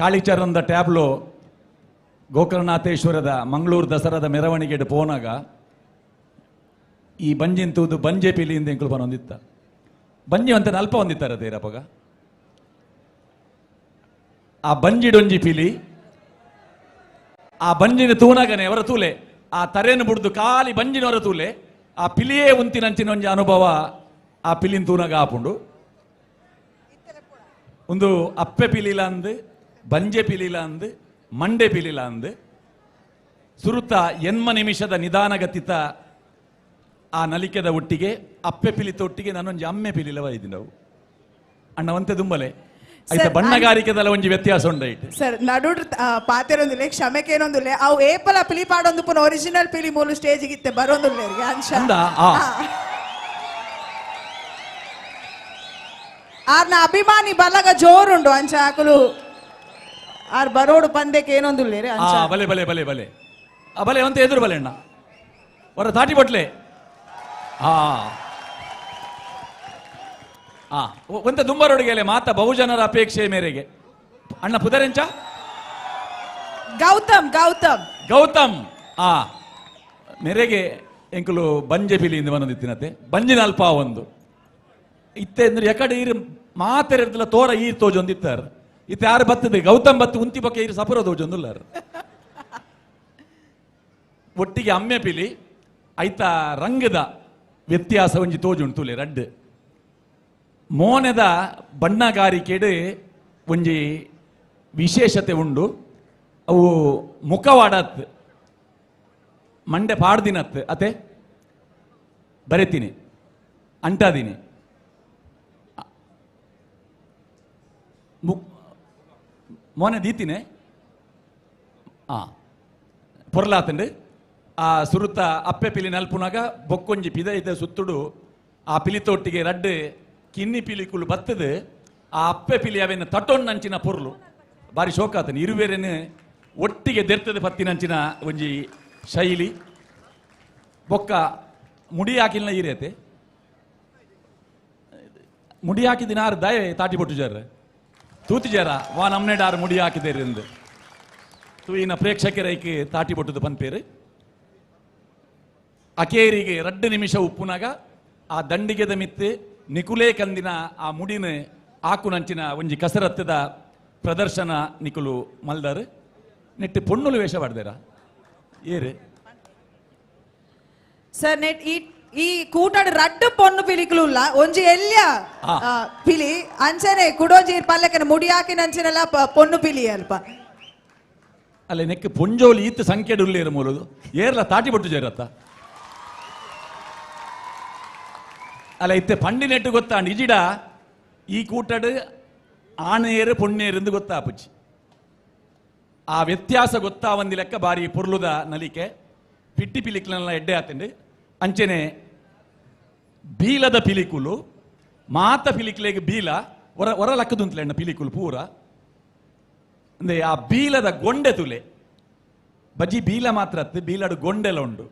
ಕಾಳಿಚರಂದ ಟ್ಯಾಬ್ಲೋ ಗೋಕರ್ಣಾಥೇಶ್ವರದ ಮಂಗಳೂರು ದಸರಾದ ಮೆರವಣಿಗೆ ಪೋನಾಗ ಈ ಬಂಜಿನ ತೂದು ಬಂಜೆ ಪಿಲಿಯಿಂದ ಎಂಕುಲು ಬನೊಂದಿತ್ತ ಬಂಜಿ ಅಂತ ಅಲ್ಪ ಹೊಂದಿತ್ತಾರೆ ತೇರಪಗ ಆ ಬಂಜಿಡೊಂಜಿ ಪಿಲಿ ಆ ಬಂಜಿನ ತೂನಾಗನೆ ಅವರ ತೂಲೆ ಆ ತರೆಯನ್ನು ಬುಡ್ದು ಖಾಲಿ ಬಂಜಿನವರ ತೂಲೆ ಆ ಪಿಲಿಯೇ ಉಂತಿನಂಚಿನ ಒಂಜಿ ಅನುಭವ ಆ ಪಿಲಿನ ತೂನಾಗ ಆಪುಂಡು. ಒಂದು ಅಪ್ಪೆ ಪಿಲಿಲ ಅಂದು ಬಂಜೆ ಪಿಲಿಲ ಅಂದು ಮಂಡೆ ಪಿಲಿಲ ಅಂದು ಸುರುತ 80 ನಿಮಿಷದ ನಿಧಾನಗತಿತ ಆ ನಲಿಕೆದ ಒಟ್ಟಿಗೆ ಅಪ್ಪೆ ಪಿಲಿತ ಒಟ್ಟಿಗೆ ನಾನೊಂಜಿ ಅಮ್ಮೆ ಪಿಲಿಲವ ಇದ್ದೀನಿ ನಾವು ಅಣ್ಣ ಒಂತೆ ದುಂಬಲೆ ಆಯ್ತಾ ಬಣ್ಣಗಾರಿಕೆದಲ್ಲ ಒಂಜಿ ವ್ಯತ್ಯಾಸ ಉಂಡೈಟ್ ಸರ್ ನಡುಡ್ ಪಾತೆರೊಂದಿಲ್ಲ ಕ್ಷಮೆಕೇನೊಂದಿಲ್ಲ ಅವು ಏಪಲ ಪಿಲಿ ಪಾಡೊಂದು ಪುನ ಒರಿಜಿನಲ್ ಪಿಲಿ ಮೂಲು ಸ್ಟೇಜ್ ಗಿತ್ತೆ ಬರೋಂದಿಲ್ಲ ಅಂಶ ಆರ್ನ ಅಭಿಮಾನಿ ಬಲಗ ಜೋರುಂಡು ಅಂಚ ಆಕಲು ಆರ್ ಬರೋಡು ಪಂದೆಕ್ಕೆ ಏನೊಂದಿಲ್ಲ ಅಂಚ ಬಲೆ ಬಲೆ ಬಲೆ ಬಲೆ ಆ ಬಲೆ ಒಂತೆ ಎದುರು ಬಲೆ ಅಣ್ಣ ಹೊರ ತಾಟಿ ಬಟ್ಲೆ ಆ ಆ ಒಂತ ದುಂಬರೊಡುಗೆಲೆ ಮಾತ ಬಹುಜನರ ಅಪೇಕ್ಷೆ ಮೇರೆಗೆ ಅಣ್ಣ ಪುದರೆಂಚ ಗೌತಮ್ ಗೌತಮ್ ಗೌತಮ್ ಆ ಮೇರೆಗೆ ಎಂಕುಲು ಬಂಜೆ ಪಿಲಿಯಿಂದ ಬಂದಿತ್ತಿನತೆ ಬಂಜಿನ ಅಲ್ಪ ಒಂದು ಇತ್ತೆ ಅಂದ್ರೆ ಎಕಡೆ ಈರು ಮಾತೆರಲ್ಲ ತೋರ ಈರ್ ತೋಜೊಂದಿತ್ತಾರೆ ಇತ್ತೆ ಯಾರು ಬತ್ತದೆ ಗೌತಮ್ ಬತ್ತು ಉಂತಿ ಬಕ್ಕೆ ಈರು ಸಪುರ ತೋಜೊಂದುಲ್ಲಾರು. ಒಟ್ಟಿಗೆ ಅಮ್ಮೆ ಪಿಲಿ ಐತ ರಂಗದ ವ್ಯತ್ಯಾಸ ಒಂಜಿ ತೋಜುಂಟುಲೆ ರಡ್ಡು ಮೋನೆದ ಬಣ್ಣಗಾರಿಕೆಡು ಒಂಜಿ ವಿಶೇಷತೆ ಉಂಡು ಅವು ಮುಖವಾಡತ್ ಮಂಡೆ ಪಾಡ್ದಿನತ್ ಅತೆ ಬರೆತೀನಿ ಅಂಟಾದೀನಿ ಮೋನೆ ದೀತಿನೇ ಆ ಪೊರ್ಲಾತಂಡು ಆ ಸುರುತ ಅಪ್ಪೆ ಪಿಲಿ ನಲ್ಪುನಾಗ ಬೊಕ್ಕೊಂಜಿ ಪಿದ ಇದ್ದ ಸುತ್ತುಡು ಆ ಪಿಲಿತೊಟ್ಟಿಗೆ ರಡ್ಡು ಕಿನ್ನಿ ಪಿಲಿಕುಲು ಬತ್ತದು ಆ ಅಪ್ಪೆ ಪಿಲಿ ಅವೇನು ತಟೊಣ್ಣಂಚಿನ ಪೊರ್ಲು ಬಾರಿ ಶೋಕಾತನ ಇರುವೇರೇನು ಒಟ್ಟಿಗೆ ದೆರ್ತದೆ ಪತ್ತಿನಂಚಿನ ಒಂಜಿ ಶೈಲಿ ಬೊಕ್ಕ ಮುಡಿ ಹಾಕಿಲ್ಲ ಈರೇತೆ ಮುಡಿ ಹಾಕಿದಿನ ಆರು ದಯೆ ತಾಟಿ ಬೊಟ್ಟು ಜರ ತೂತಿ ಜರ ವಾ ನಮ್ನೆಡ್ ಆರು ಮುಡಿ ಹಾಕಿದೇರಿಂದ ತೂಯಿನ ಪ್ರೇಕ್ಷಕರೈಕೆ ತಾಟಿ ಬೊಟ್ಟುದು ಪನ್ಪೇರು. ಅಕೇರಿಗೆ 2 ನಿಮಿಷ ಉಪ್ಪುನಾಗ ಆ ದಂಡಿಗೆದ ಮಿತ್ತು ನಿಕುಲೇ ಕಂದಿನ ಆ ಮುಡಿನ ಆಕುನಂಚಿನ ಒಂಜಿ ಕಸರತ್ತದ ಪ್ರದರ್ಶನ ನಿಕುಲು ಮಲ್ದಾರು. ನೆಟ್ಟು ಪೊಣ್ಣುಲು ವೇಷ ಮಾಡ್ದಾರ ಏರು ಸರ್? ನೆಟ್ ಈ ಈ ಕೂಟಾಡು ರಡ್ಡು ಪೊಣ್ಣು ಪಿಲಿಕುಲು ಉಲ್ಲ, ಒಂಜಿ ಎಲ್ಯ ಪಿಲಿ ಅಂಚನೆ ಕುಡೋಂಜಿ ಪಲ್ಲಕ್ಕನ ಮುಡಿ ಹಾಕಿನ ಅಂಚನೆಲ್ಲ ಪೊಣ್ಣು ಪಿಲಿ ಅಲ್ಪ. ಅಲ್ಲ ನೆಕ್ ಪೊಂಜೋಲಿ ಈತ್ ಸಂಖ್ಯೆ ಉಲ್ಲೇರು ಮೂಲದು ಏರ್ಲ ತಾಟಿ ಬೊಟ್ಟು ಜೇರತ್ತ ಅಲ್ಲ ಇತ್ತೆ ಪಂಡಿ ನೆಟ್ಟು ಗೊತ್ತಾಂಡ್ ಇಜಿಡ ಈ ಕೂಟಡು ಆಣೇರು ಪೊಣ್ಣೇರು ಗೊತ್ತಾಪುಚ್ಚಿ ಆ ವ್ಯತ್ಯಾಸ ಗೊತ್ತಾ ಲೆಕ್ಕ ಬಾರಿ ಪೊರ್ಲುದ ನಲಿಕೆ ಪಿಟ್ಟಿ ಪಿಲಿಕ್ಲೆಲ್ಲ ಎಡ್ಡೆ ಆತಂಡು. ಅಂಚನೆ ಬೀಲದ ಪಿಲಿಕುಲು ಮಾತ ಪಿಲಿಕ್ಲೆಗ್ ಬೀಲ ಹೊರ ಹೊರ ಲಕ್ಕದುಂತ್ಲೆಣ್ಣ ಪಿಲಿಕುಲು ಪೂರ ಅಂದ್ರೆ ಆ ಬೀಲದ ಗೊಂಡೆ ತುಲೆ ಬಜಿ ಬೀಲ ಮಾತ್ರ ಅತ್ತು ಬೀಲಡು ಗೊಂಡೆಲ ಉಂಡು.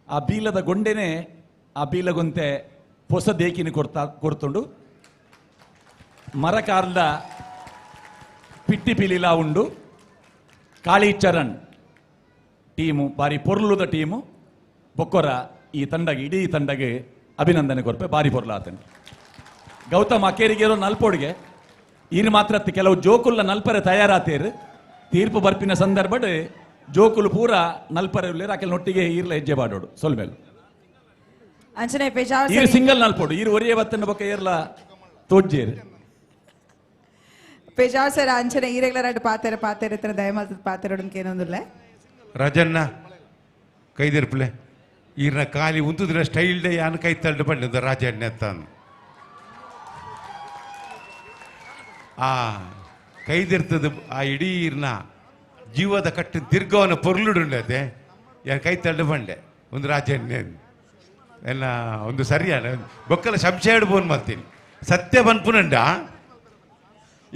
ಆ ಬೀಲದ ಗೊಂಡೆನೆ ಆ ಬೀಲಗೊಂತೆ ಹೊಸ ದೇಕಿನ ಕೊಡ್ತುಂಡು. ಮರಕಾರ್ದ ಪಿಟ್ಟಿ ಪಿಲಿಲಾ ಉಂಡು. ಕಾಳಿಚರಣ್ ಟೀಮು ಬಾರಿ ಪೊರ್ಲುದ ಟೀಮು ಬೊಕ್ಕೊರ ಈ ತಂಡಗೆ ಇಡೀ ತಂಡಗೆ ಅಭಿನಂದನೆ ಕೊರ್ಪೆ ಬಾರಿ ಪೊರ್ಲಾತಂಡು. ಗೌತಮ್ ಅಕೇರಿಗೇರೋ ನಲ್ಪೋಡಿಗೆ ಈರು ಮಾತ್ರ ಕೆಲವು ಜೋಕುಲ್ಲ ನಲ್ಪರೆ ತಯಾರಾತೇರು. ತೀರ್ಪು ಬರ್ಪಿನ ಸಂದರ್ಭಡ್ ಜೋಕುಲು ಪೂರ ನಲ್ಪರೆ ಉಲ್ಲೇರು ಆಕೆಲ್ ನೊಟ್ಟಿಗೆ ಈರ್ಲ ಹೆಜ್ಜೆ ಬಾಡೋಡು ಸೊಲ್ಮೇಲು ಅಂಚನೆ ಈರು ಸಿಂಗಲ್ ನಲ್ಪೋಡು ಈರು ಒರಿಯೇ ಬತ್ತನ ಬೊಕ್ಕ ಏರ್ಲ ತೋಜ್ಜೇರು ಪೇಜಾವ್ ಸರ್. ಅಂಚನೆ ಈರೆಗ್ಲ ರಡ್ಡು ಪಾತೆರ ಪಾತೆರ ಇತ್ರ ದಯಮಾಲ್ತದ ಪಾತೆರೊಡನ್ ಕೇನೊಂದುಲ್ಲೆ. ರಾಜಣ್ಣ ಕೈದಿರ್ಪಲೆ ಈರ್ನ ಖಾಲಿ ಉಂತುದ್ರ ಸ್ಟೈಲ್ ಡೇ ಯಾನ್ ಕೈ ತಳ್ಳು ಪಂಡಿದ್ದ ರಾಜಣ್ಣ ತಾನು ಆ ಕೈದಿರ್ತದ ಆ ಇಡೀ ಈರ್ನ ಜೀವದ ಕಟ್ಟು ತಿರ್ಗವನ ಪೊರ್ಲುಡುಂಡತೆ ಯಾನ್ ಕೈ ತಳ್ಳು ಪಂಡೆ ಒಂದು ರಾಜಣ್ಣ ಎಲ್ಲ ಒಂದು ಸರಿಯಾನ ಬೊಕ್ಕಲ ಸಂಶಯ ಬೋನ್ ಮಾಡ್ತೀನಿ ಸತ್ಯ ಬನ್ಪುನಂಡ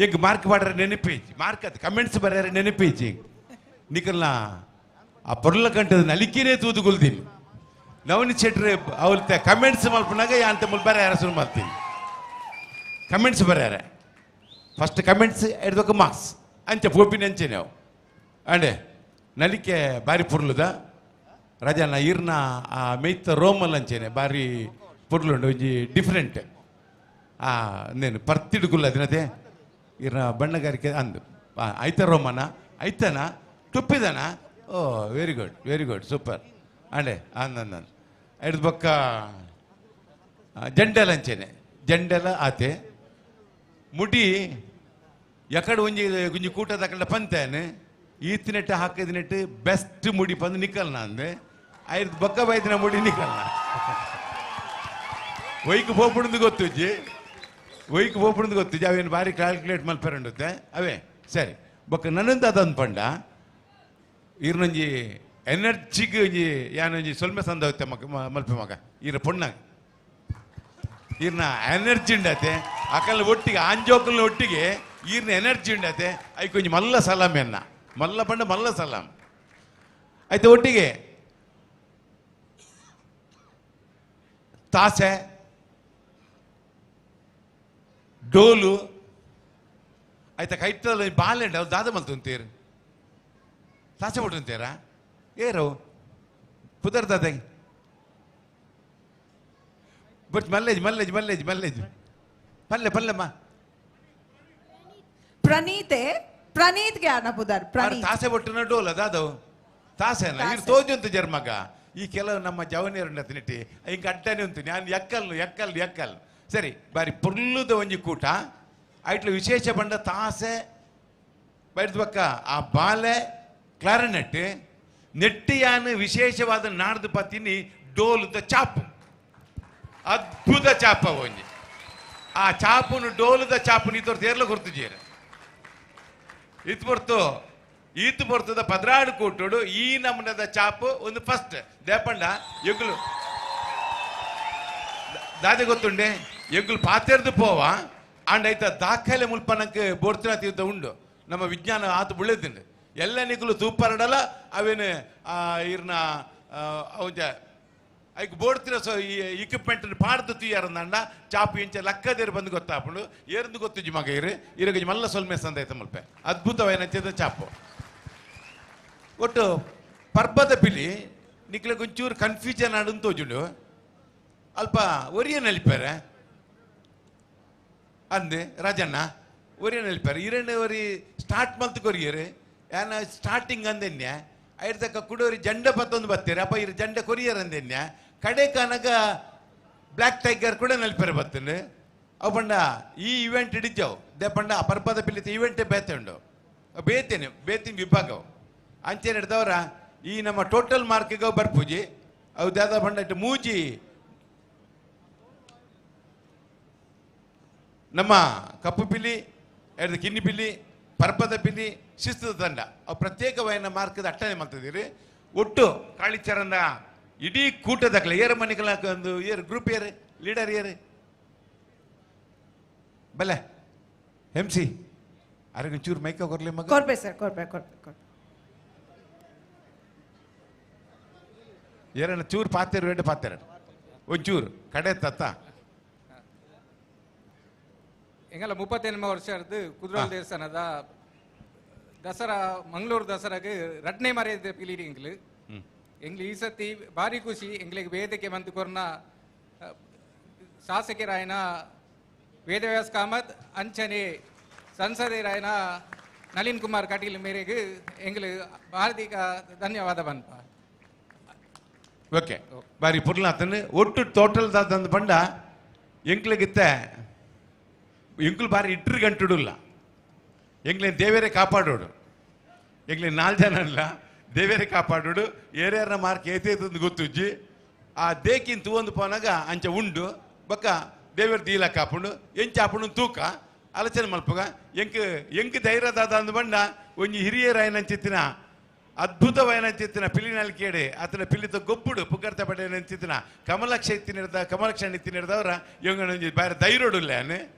ಈಗ ಮಾರ್ಕ್ ಮಾಡ್ರೆ ನೆನಪೇಜಿ ಮಾರ್ಕ್ ಅದು ಕಮೆಂಟ್ಸ್ ಬರ್ಯಾರ ನೆನಪೇಜಿ ನಿಕಲ್ನ ಆ ಪೊರ್ಲ ಕಂಟದ ನಲಿಕಿನೇ ತೂದುಗೊಳ್ತೀನಿ ನವನಿ ಶೆಟ್ರೆ ಅವ್ರ ಕಮೆಂಟ್ಸ್ ಮಲ್ಪನಾಗ ಯಾಂತ ಮುಲ್ ಬರ್ಯಾರ ಶುರು ಮಾಡ್ತೀನಿ ಕಮೆಂಟ್ಸ್ ಬರ್ಯಾರ ಫಸ್ಟ್ ಕಮೆಂಟ್ಸ್ ಹಿಡ್ದೊಕ್ಕ ಮಾರ್ಕ್ಸ್ ಅಂಚೆ ಪೋಪಿನ ಅಂಚೆ ನಾವು ಅಂಡೆ ನಲಿಕೆ ಬಾರಿ ಪುರ್ಲುದ ರಾಜನ ಈರ್ನ ಆ ಮೇಯ್ತ ರೋಮಲ್ ಅಂಚೆನೆ ಬಾರಿ ಪುರ್ಲುಂಡು ಒಂಜಿ ಡಿಫ್ರೆಂಟ್ ಆ ನೇನು ಪರ್ತಿಡುಗುಲ್ಲ ಅದಿನತೆ ಈರ್ನ ಬಣ್ಣಗಾರಿಕೆ ಅಂದು ಐತ ರೋಮನ ಐತನ ತುಪ್ಪಿದನ oh very good very good super ಅಂಡೆ ಅಂದ ಹಿಡ್ದು ಬೊಕ್ಕ ಜಂಡೆಲ ಅಂಚೆನೆ ಜಂಡೆಲ ಆತೆ ಮುಡಿ ಎಕಡೆ ಒಂಜಿ ಗುಂಜಿ ಕೂಟದ ಕಡೆ ಪಂತೇನೆ ಈತಿನೆಟ್ಟು ಹಾಕಿದಿನೆಟ್ಟು ಬೆಸ್ಟ್ ಮುಡಿ ಪಂದು ನಿಕ್ಕಲ್ನ ಅಂದೆ ಐದು ಬೊಕ್ಕ ಬೈದಿನ ಮುಡಿ ನಿಕ್ಕಲ್ನ ಒಯ್ಕ್ ಪೋಪುಂದು ಗೊತ್ತುಜ್ಜಿ ಒಯ್ಕ್ ಪೋಪುಂದು ಗೊತ್ತುಜ್ಜಿ ಅವೇನು ಬಾರಿ ಕ್ಯಾಲ್ಕುಲೇಟ್ ಮಲ್ಪೆರಂಡುತ್ತೆ ಅವೇ ಸರಿ ಬೊಕ್ಕ ನನ್ನಂದು ಅದೊಂದು ಪಂಡ ಈರ್ನೊಂಜಿ ಎನರ್ಜಿಗೆ ಒಂಜಿ ಯಾನೊಂಜಿ ಸೊಲ್ಮೆ ಸಂದ ಮಗ ಮಲ್ಪೆ ಮಗ ಈರ ಪೊಣ್ಣಾಗ ಈರ್ನ ಎನರ್ಜಿ ಉಂಡತೆ ಅಕಲ್ನ ಒಟ್ಟಿಗೆ ಆಂಜೋಕಲ್ನ ಒಟ್ಟಿಗೆ ಈರ್ನ ಎನರ್ಜಿ ಉಂಡತೆ ಐಕ್ ಒಂಜಿ ಮಲ್ಲ ಸಲಾಮ್ ಎನ್ನ ಮಲ್ಲ ಪಂಡ ಮಲ್ಲ ಸಲಾಮ್ ಆಯ್ತು ಒಟ್ಟಿಗೆ ತಾಸೆ ಡೋಲು ಆಯ್ತಾ ಕೈತಲ್ಲ ಬಾಲೆಂಡ ಅವ್ರು ದಾದ ಮಲ್ತುಂತೀರು ತಾಸೆ ಬಿಟ್ಟುಂತೀರಾ ಏರು ಪುದರ್ ದಾದ ಬಟ್ ಮಲ್ಲೇಜ್ ಮಲ್ಲೇಜ್ ಮಲ್ಲೇಜ್ ಮಲ್ಲೇಜ್ ಪಲ್ಲೆ ಪಲ್ಲೆಮ್ಮ ಪ್ರಣೀತೆ ಪ್ರಣೀತ್ಗೆ ಅನ್ನ ಪುದರ್ ಪ್ರಣೀತ್ ತಾಸೆ ಬೊಟ್ಟುನ ಡೋಲ ದಾದವು ತಾಸೆನ ಇರು ತೋಜುಂತು ಜರ್ಮಗ ಈ ಕೆಲವು ನಮ್ಮ ಜವನಿಯರು ತಿನಿಟಿ ಹಿಂಗೆ ಅಡ್ಡನೆ ಉಂಟು ನಾನು ಎಕ್ಕಲ್ಲು ಎಕ್ಕಲ್ ಎಕ್ಕಲ್ ಸರಿ ಬಾರಿ ಪುರ್ಲುದ ಒಂಜಿ ಕೂಟ ಐಟ್ಲು ವಿಶೇಷ ಬಂಡ ತಾಸೆ ಬೈದ ಬಕ್ಕ ಆ ಬಾಲೆ ಕ್ಲಾರಿನೆಟ್ ನೆಟ್ಟಿಯಾನು ವಿಶೇಷವಾದ ನಾಡ್ದು ಪತ್ತಿನಿ ಡೋಲುದ ಚಾಪು ಅದ್ಭುತ ಚಾಪ ಒಂಜಿ ಆ ಚಾಪುನು ಡೋಲುದ ಚಾಪುನು ಈತೊರ್ತು ಏರ್ಲ ಗುರ್ತುಜೇರು ಇತ್ತು ಬರ್ತು ಈತು ಬರ್ತದ ಪದ್ರಾಡು ಕೂಟುಡು ಈ ನಮೂನದ ಚಾಪು ಒಂದು ಫಸ್ಟ್ ದೇಪಂಡ ಎಗ್ಲು ದಾದೆ ಗೊತ್ತುಂಡೆ ಎಗ್ಲು ಪಾತೆರ್ದು ಪೋವ ಅಂಡ್ ಐತ ದಾಖಲೆ ಮುಲ್ಪ ನಂಗೆ ಬೋರ್ತಿನ ತೀರ್ಥ ಉಂಡು ನಮ್ಮ ವಿಜ್ಞಾನ ಆತು ಬುಳ್ಳೆದಿಂಡು ಎಲ್ಲ ನಿಗುಲು ತೂಪರಡಲ ಅವೇನು ಇರ್ನ ಅವಂಜ ಐಕ್ ಬೋಡ್ತಿರ ಸೊ ಈ ಇಕ್ವಿಪ್ಮೆಂಟ್ ಪಾಡ್ದು ತೀಯಾರಂದಂಡ ಚಾಪು ಇಂಚ ಲಕ್ಕದೇರು ಬಂದು ಗೊತ್ತಾಪುಂಡು ಏರ್ದು ಗೊತ್ತುಜಿ ಮಗ ಇರು ಇರಗ ಮಲ್ಲ ಸೊಲ್ಮೆ ಸಂದೈತ ಮುಲ್ಪೆ ಅದ್ಭುತವಾದ ಚಾಪು ಒಟ್ಟು ಪರ್ಬದ ಪಿಲಿ ನಿಕ್ಲೆ ಒಂಚೂರು ಕನ್ಫ್ಯೂಷನ್ ಆಡಂತ ತೋಜುಂಡು ಅಲ್ಪ ಒರಿಯ ನಲಿಪಾರೆ ಅಂದೆ ರಾಜಣ್ಣ ಒರಿಯ ನಲಿಪಾರೆ ಇರಣ್ಣ ಒರಿ ಸ್ಟಾರ್ಟ್ ಮಲ್ತು ಕೊರಿಯರು ಯಾನ ಸ್ಟಾರ್ಟಿಂಗ್ ಅಂದೆನ್ಯ ಐರ್ತಕ್ಕ ಕುಡೋರಿ ಜಂಡ ಪತ್ತೊಂದು ಬತ್ತೀರಿ ಅಪ್ಪ ಇರು ಜಂಡ ಕೊರಿಯರ್ ಅಂದೆನ್ಯ ಕಡೆ ಕನಕ ಬ್ಲ್ಯಾಕ್ ಟೈಗರ್ ಕೂಡ ನಲಿಪಾರೆ ಬತ್ತಂಡು ಅವು ಪಂಡ ಈ ಇವೆಂಟ್ ಹಿಡಿಜವು they ಪಂಡ ಆ ಪರ್ಬದ ಪಿಲಿತ ಇವೆಂಟೇ ಬೇತೆ ಉಂಡು ಬೇತೇನೆ ಬೇತಿನ ವಿಭಾಗವು ಅಂಚೆ ಹಿಡ್ದವರ ಈ ನಮ್ಮ ಟೋಟಲ್ ಮಾರ್ಕಿಗೆ ಬರ್ಪೂಜಿ ಅವು ದಾದ ಪಂಡ ಇಟ್ಟು ಮೂಜಿ ನಮ್ಮ ಕಪ್ಪು ಪಿಲಿ ಎರಡು ಕಿನ್ನಿ ಪಿಲಿ ಪರ್ಬದ ಪಿಲಿ ಶಿಸ್ತದ ತಂಡ ಅವು ಪ್ರತ್ಯೇಕವಾದ ಮಾರ್ಕದ ಅಟ್ಟನೆ ಮಾಡ್ತಿದ್ದೀರಿ. ಒಟ್ಟು ಕಾಳಿಚರನ ಇಡೀ ಕೂಟದಕ್ಕಲೆ ಏರ ಮನೆಗಳ ಒಂದು ಏರು ಗ್ರೂಪ್ ಏರು ಲೀಡರ್ ಏರು ಬಲೆ ಹೆಂಸಿ ಅರೆಗೆ ಒಂಚೂರು ಮೈಕ ಕೊರ್ಲಿ ಮಗ ಕೊರ್ಬೆ ಸರ್, ಕೊರ್ಬೆ ಕೊರ್ಬೆ ಕೊರ್ಬೆ. ಏರಣ್ಣ ಚೂರು ಪಾತೇರು ವೇಡ ಪಾತೇರ ಒಂಚೂರು ಕಡೆ ತತ್ತ ಎಂಗಲ 38 ವರ್ಷದ್ದು ಕುದ್ರೋಲ್ ದೇವಸ್ಥಾನದ ದಸರಾ ಮಂಗಳೂರು ದಸರಾಗೆ ರಡ್ನೇ ಮರ್ಯಾದೆ ಪಿಲಿಡಿ ಎಂಗ್ಲು ಎಂಗ್ಲು ಈ ಸತಿ ಭಾರಿ ಖುಷಿ. ಎಂಗ್ಲಿಗೆ ವೇದಿಕೆ ಬಂದು ಕೊರ್ನ ಶಾಸಕರಾಯನ ವೇದವ್ಯಾಸ್ ಕಾಮತ್ ಅಂಚನೆ ಸಂಸದರಾಯನ ನಳಿನ್ ಕುಮಾರ್ ಕಟೀಲ್ ಮೇರೆಗೆ ಎಂಗ್ಲು ಭಾರತೀಕ ಧನ್ಯವಾದ ಬನ್ಪ. ಓಕೆ ಬಾರಿ ಪುರ್ಲಾತನ ಒಟ್ಟು ಟೋಟಲ್ ದಾತಂದು ಪಂಡ ಎಂಕ್ಲಿಗಿತ್ತ ಎಂಕ್ಲು ಬಾರಿ ಇಟ್ಟರು ಗಂಟುಡುಲ್ಲ ಎಂಗ್ಲೇನು ದೇವೇರೆ ಕಾಪಾಡೋಡು ಎಂಗ್ಲೇನು 4 ಜನ ಅಲ್ಲ ದೇವೇರೆ ಕಾಪಾಡೋಡು ಏರ್ಯಾರನ ಮಾರ್ಕ್ ಏತೇತಂದು ಗೊತ್ತುಜ್ಜಿ ಆ ದೇಕಿನ್ ತೂವೊಂದು ಪೋನಾಗ ಅಂಚ ಉಂಡು ಬೊಕ್ಕ ದೇವೇರ್ ದೀಲ ಕಾಪುಂಡು ಎಂಚ ಆಪುಂಡು ತೂಕ ಆಲೋಚನೆ ಮಲ್ಪುಗ ಎಂಕ್ ಎಂಕ್ ಧೈರ್ಯ ದಾದ ಅಂದು ಬಂಡ ಒಂಜಿ ಹಿರಿಯರಾಯನಂಚಿತ್ತಿನ ಅದ್ಭುತವಾಯನಂಚಿತ್ತಿನ ಪಿಲಿನಲ್ಕೇಡೆ ಆತನ ಪಿಲಿತ ಗೊಬ್ಬುಡು ಪುಗರ್ತ ಪಡೆಯನಂಚಿತ್ತಿನ ಕಮಲಕ್ಷ ಇತ್ತಿನಿರ್ದ ಕಮಲಕ್ಷ ಇತ್ತಿನಿರ್ದವರ ಇವಂಗನೊಂಜಿ ಬಾರಿ ಧೈರ್ಯಡುಲ್ಲ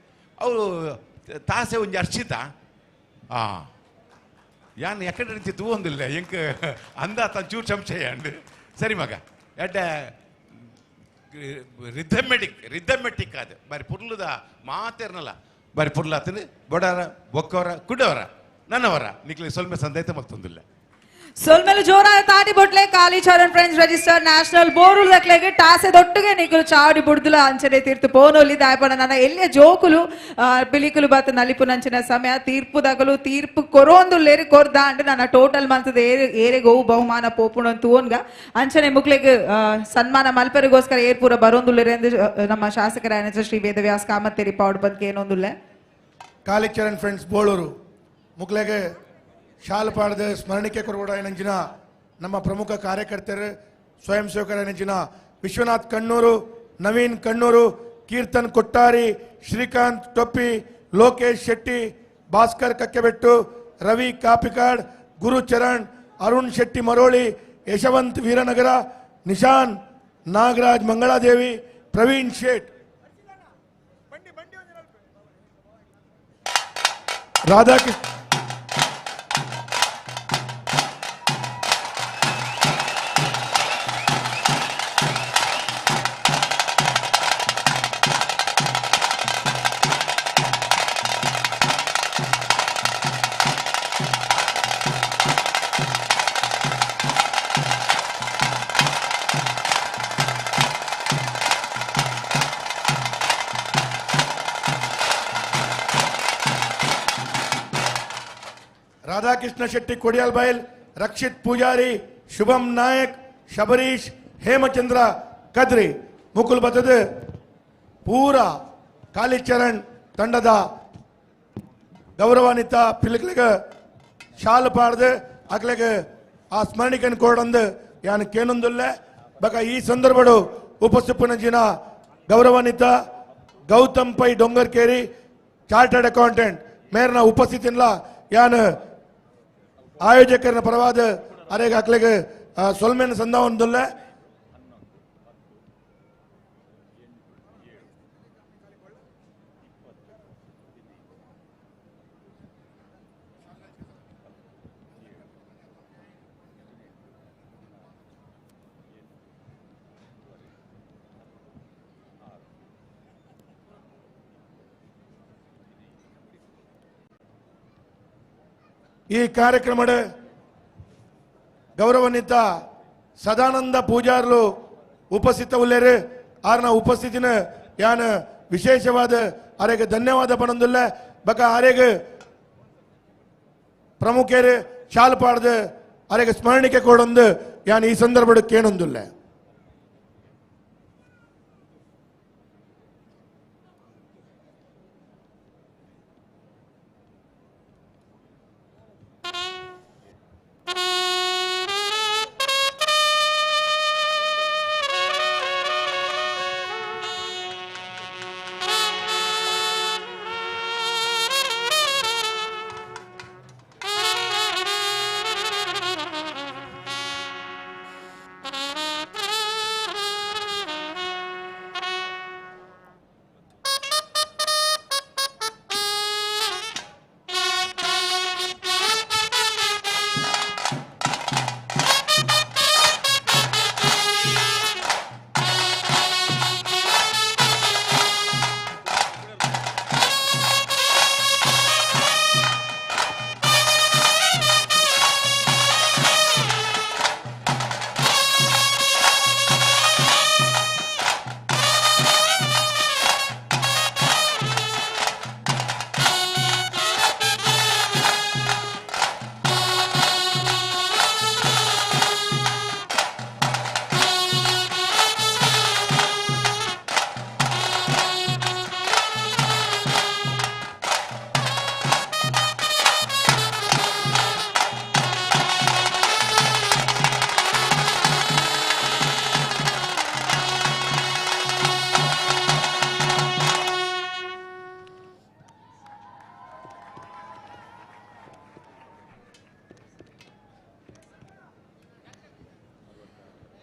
ಅವು ತಾಸೆ ಒಂಜಿ ಅರ್ಷಿತ ಆ ಯಾನ್ ಎಕಡೆ నుంచి ತೂವೊಂದಿಲ್ಲ ಎಂಕ್ ಅಂದ ತನ್ನ ಚೂರು ಸಂಶಯ ಅಂಡ್ ಸರಿ ಮಗ ಎಡ್ಡ ರಿಥಮೆಟಿಕ್ ರಿಥಮೆಟಿಕ್ ಅದು ಬಾರಿ ಪುರ್ಲುದ ಮಾತೇರ್ನಲ್ಲ ಬಾರಿ ಪುರ್ಲಾತನ ಬಡವರ ಬೊಕ್ಕವರ ಕುಡವರ ನನ್ನವರ ನಿಕ್ಲಿ ಸೊಲ್ಮೆ ಸಂದೈತ ಮತ್ತೊಂದಿಲ್ಲ. ಸೊಲ್ಮೆಲು ಜೋರಾದ ತಾಟಿ ಬೊಟ್ಲೆ Kalicharan friends register national ಬೋರುಲ್ ದಕ್ಲೆಗೆ ಟಾಸೆ ದೊಟ್ಟುಗೆ ನಿಕುಲು ಚಾವಡಿ ಬುಡ್ದುಲ ಅಂಚನೆ ತೀರ್ತು ಪೋನೊಲ್ಲಿ ದಾಯಪಣ ನನ್ನ ಎಲ್ಲಿಯ ಜೋಕುಲು ಪಿಲಿಕುಲು ಬಾತ ನಲಿಪು ನಂಚಿನ ಸಮಯ ತೀರ್ಪು ದಗಲು ತೀರ್ಪು ಕೊರೋಂದುಲ್ಲೇರಿ ಕೊರ್ದ ಅಂಡ್ ನನ್ನ ಟೋಟಲ್ ಮಂತದ ಏರೆ ಏರೆಗೋವು ಬಹುಮಾನ ಪೋಪುಣ ತೂವನ್ಗ ಅಂಚನೆ ಮುಕ್ಲೆಗ್ ಸನ್ಮಾನ ಮಲ್ಪೆರಿಗೋಸ್ಕರ ಏರ್ಪೂರ ಬರೋಂದುಲ್ಲೇರಿ ಎಂದು ನಮ್ಮ ಶಾಸಕರಾಯನ ಶ್ರೀ ವೇದವ್ಯಾಸ್ ಕಾಮತ್ತೇರಿ ಪೌಡ್ ಬಂದ್ಕೆ ಏನೊಂದುಲ್ಲೆ. ಕಾಳಿಚರಣ್ ಫ್ರೆಂಡ್ಸ್ ಬೋಳೂರು ಮುಕ್ಲೆಗೆ ಶಾಲು ಪಾಡದ ಸ್ಮರಣಿಕೆ ಕೊರಗೋಡ ನಮ್ಮ ಪ್ರಮುಖ ಕಾರ್ಯಕರ್ತರು ಸ್ವಯಂ ಸೇವಕರ ವಿಶ್ವನಾಥ್ ಕಣ್ಣೂರು, ನವೀನ್ ಕಣ್ಣೂರು, ಕೀರ್ತನ್ ಕೊಟ್ಟಾರಿ, ಶ್ರೀಕಾಂತ್ ಟೊಪ್ಪಿ, ಲೋಕೇಶ್ ಶೆಟ್ಟಿ, ಭಾಸ್ಕರ್ ಕಕ್ಕೆಬೆಟ್ಟು, ರವಿ ಕಾಪಿಕಾಡ್, ಗುರುಚರಣ್, ಅರುಣ್ ಶೆಟ್ಟಿ ಮರೋಳಿ, ಯಶವಂತ್ ವೀರನಗರ, ನಿಶಾನ್ ನಾಗರಾಜ್ ಮಂಗಳಾದೇವಿ, ಪ್ರವೀಣ್ ಶೇಟ್, ರಾಧಾಕೃಷ್ಣ ರಾಧಾಕೃಷ್ಣ ಶೆಟ್ಟಿ ಕೊಡಿಯಾಲ್ಬೈಲ್, ರಕ್ಷಿತ್ ಪೂಜಾರಿ, ಶುಭಂ ನಾಯಕ್, ಶಬರೀಶ್, ಹೇಮಚಂದ್ರ ಕದ್ರಿ. ಮುಕುಲ್ ಬತ್ತದ ಪೂರ ಕಾಳಿಚರಣ್ ತಂಡದ ಗೌರವಾನ್ವಿತ ಪಿಲಿಕ್ಲಿಗೆ ಶಾಲು ಪಾಡ್ದು ಅಕ್ಲೆಗೆ ಆ ಸ್ಮರಣಿಕೆಯನ್ನು ಕೊಡಂದು ಯಾನು ಕೇನೊಂದುಲ್ಲೆ. ಬಕ ಈ ಸಂದರ್ಭಡು ಉಪಸ್ಥಿಪನಜಿನ ಗೌರವಾನ್ವಿತ ಗೌತಮ್ ಪೈ ಡೊಂಗರ್ಕೇರಿ ಚಾರ್ಟರ್ಡ್ ಅಕೌಂಟೆಂಟ್ ಮೇರ್ನ ಉಪಸ್ಥಿತಿನ್ಲ ಯಾನು ಆಯೋಜಕರನ ಪರವಾದ ಅರೆಗೆ ಅಕ್ಲೆಗೆ ಸೊಲ್ಮೆನ ಸಂದಾವೊಂದುಲ್ಲೆ. ಈ ಕಾರ್ಯಕ್ರಮದ ಗೌರವಾನ್ವಿತ ಸದಾನಂದ ಪೂಜಾರ್ಲು ಉಪಸ್ಥಿತ ಉಲ್ಲೇರು. ಆರ್ನ ಉಪಸ್ಥಿತಿನ ಯಾನ್ ವಿಶೇಷವಾದ ಆರೆಗೆ ಧನ್ಯವಾದ ಪಣೊಂದುಲ್ಲ. ಬಕ ಆರೆಗೆ ಪ್ರಮುಖರು ಶಾಲ್ ಪಾಡ್ದು ಆರೆಗೆ ಸ್ಮರಣಿಕೆ ಕೊಡೊಂದು ಯಾನ್ ಈ ಸಂದರ್ಭಡ್ ಕೇಣೊಂದುಲ್ಲ.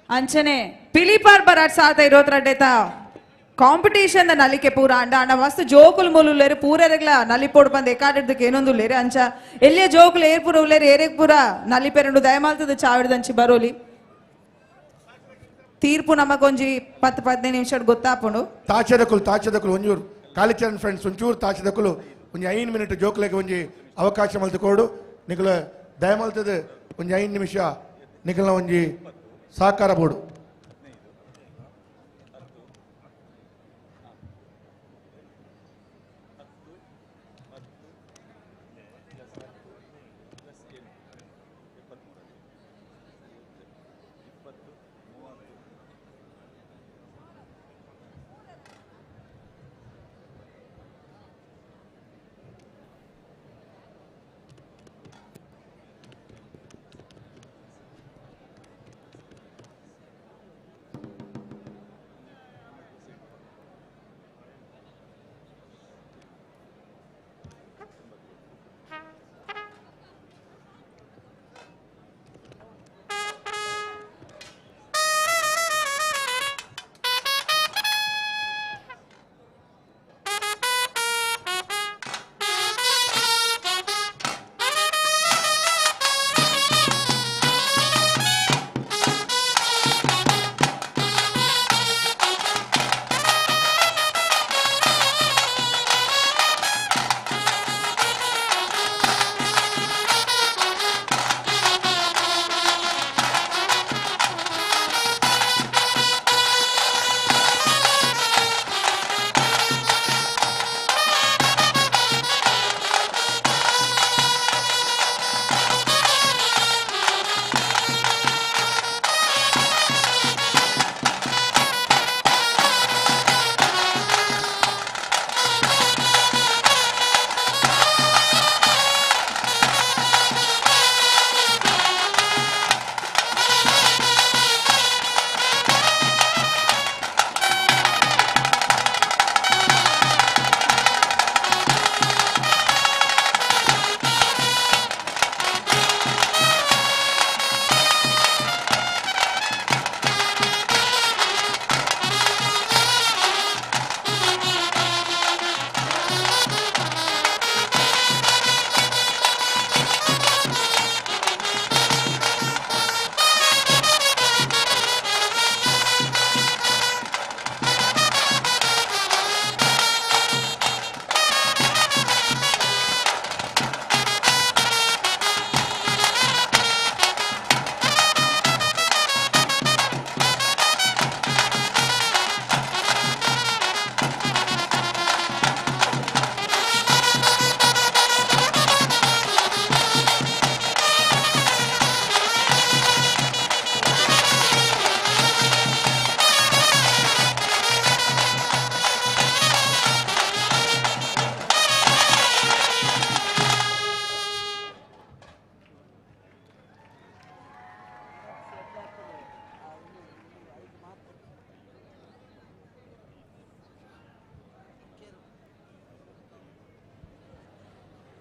ಅಂಚನೆ ಪಿಲಿಪಾರ್ ಬರಾಟ್ ಸಾತ ಇರೋತ್ರಡ್ಡೆತ ಕಾಂಪಿಟೇಷನ್ ನಲಿಕೆ ಪೂರ ಅಂಡ ಅಂಡ ಮಸ್ತ್ ಜೋಕುಲು ಮೂಲು ಲೇರು ಪೂರೆರೆಗ್ಲ ನಲಿಪೋಡು ಬಂದು ಎಕಾಡಿದ್ದಕ್ಕೆ ಏನೊಂದು ಲೇರು ಅಂಚ ಎಲ್ಲಿಯ ಜೋಕುಲು ಏರ್ಪುರ ಉಲ್ಲೇರು ಏರೆಗ್ ಪೂರ ನಲಿಪೆರಂಡು ದಯಮಾಲ್ತದ ಚಾವಿಡ್ದಂಚಿ ಬರೋಲಿ ತೀರ್ಪು ನಮಗೊಂಜಿ 10-15 ನಿಮಿಷ ಗೊತ್ತಾಪುಂಡು. ತಾಚದಕುಲು ತಾಚದಕುಲು ಒಂಜೂರು ಕಾಲಿಚರಣ್ ಫ್ರೆಂಡ್ಸ್ ಒಂಚೂರು ತಾಚದಕುಲು ಒಂಜಿ 5 ಮಿನಿಟ್ ಜೋಕುಲೆಗೆ ಒಂಜಿ ಅವಕಾಶ ಮಲ್ತುಕೋಡು ನಿಕುಲ ದಯಮಾಲ್ತದ ಒಂಜಿ 5 ನಿಮಿಷ ನಿಕಲ್ನ ಒಂಜಿ ಸಹಕಾರ ಬೋರ್ಡು.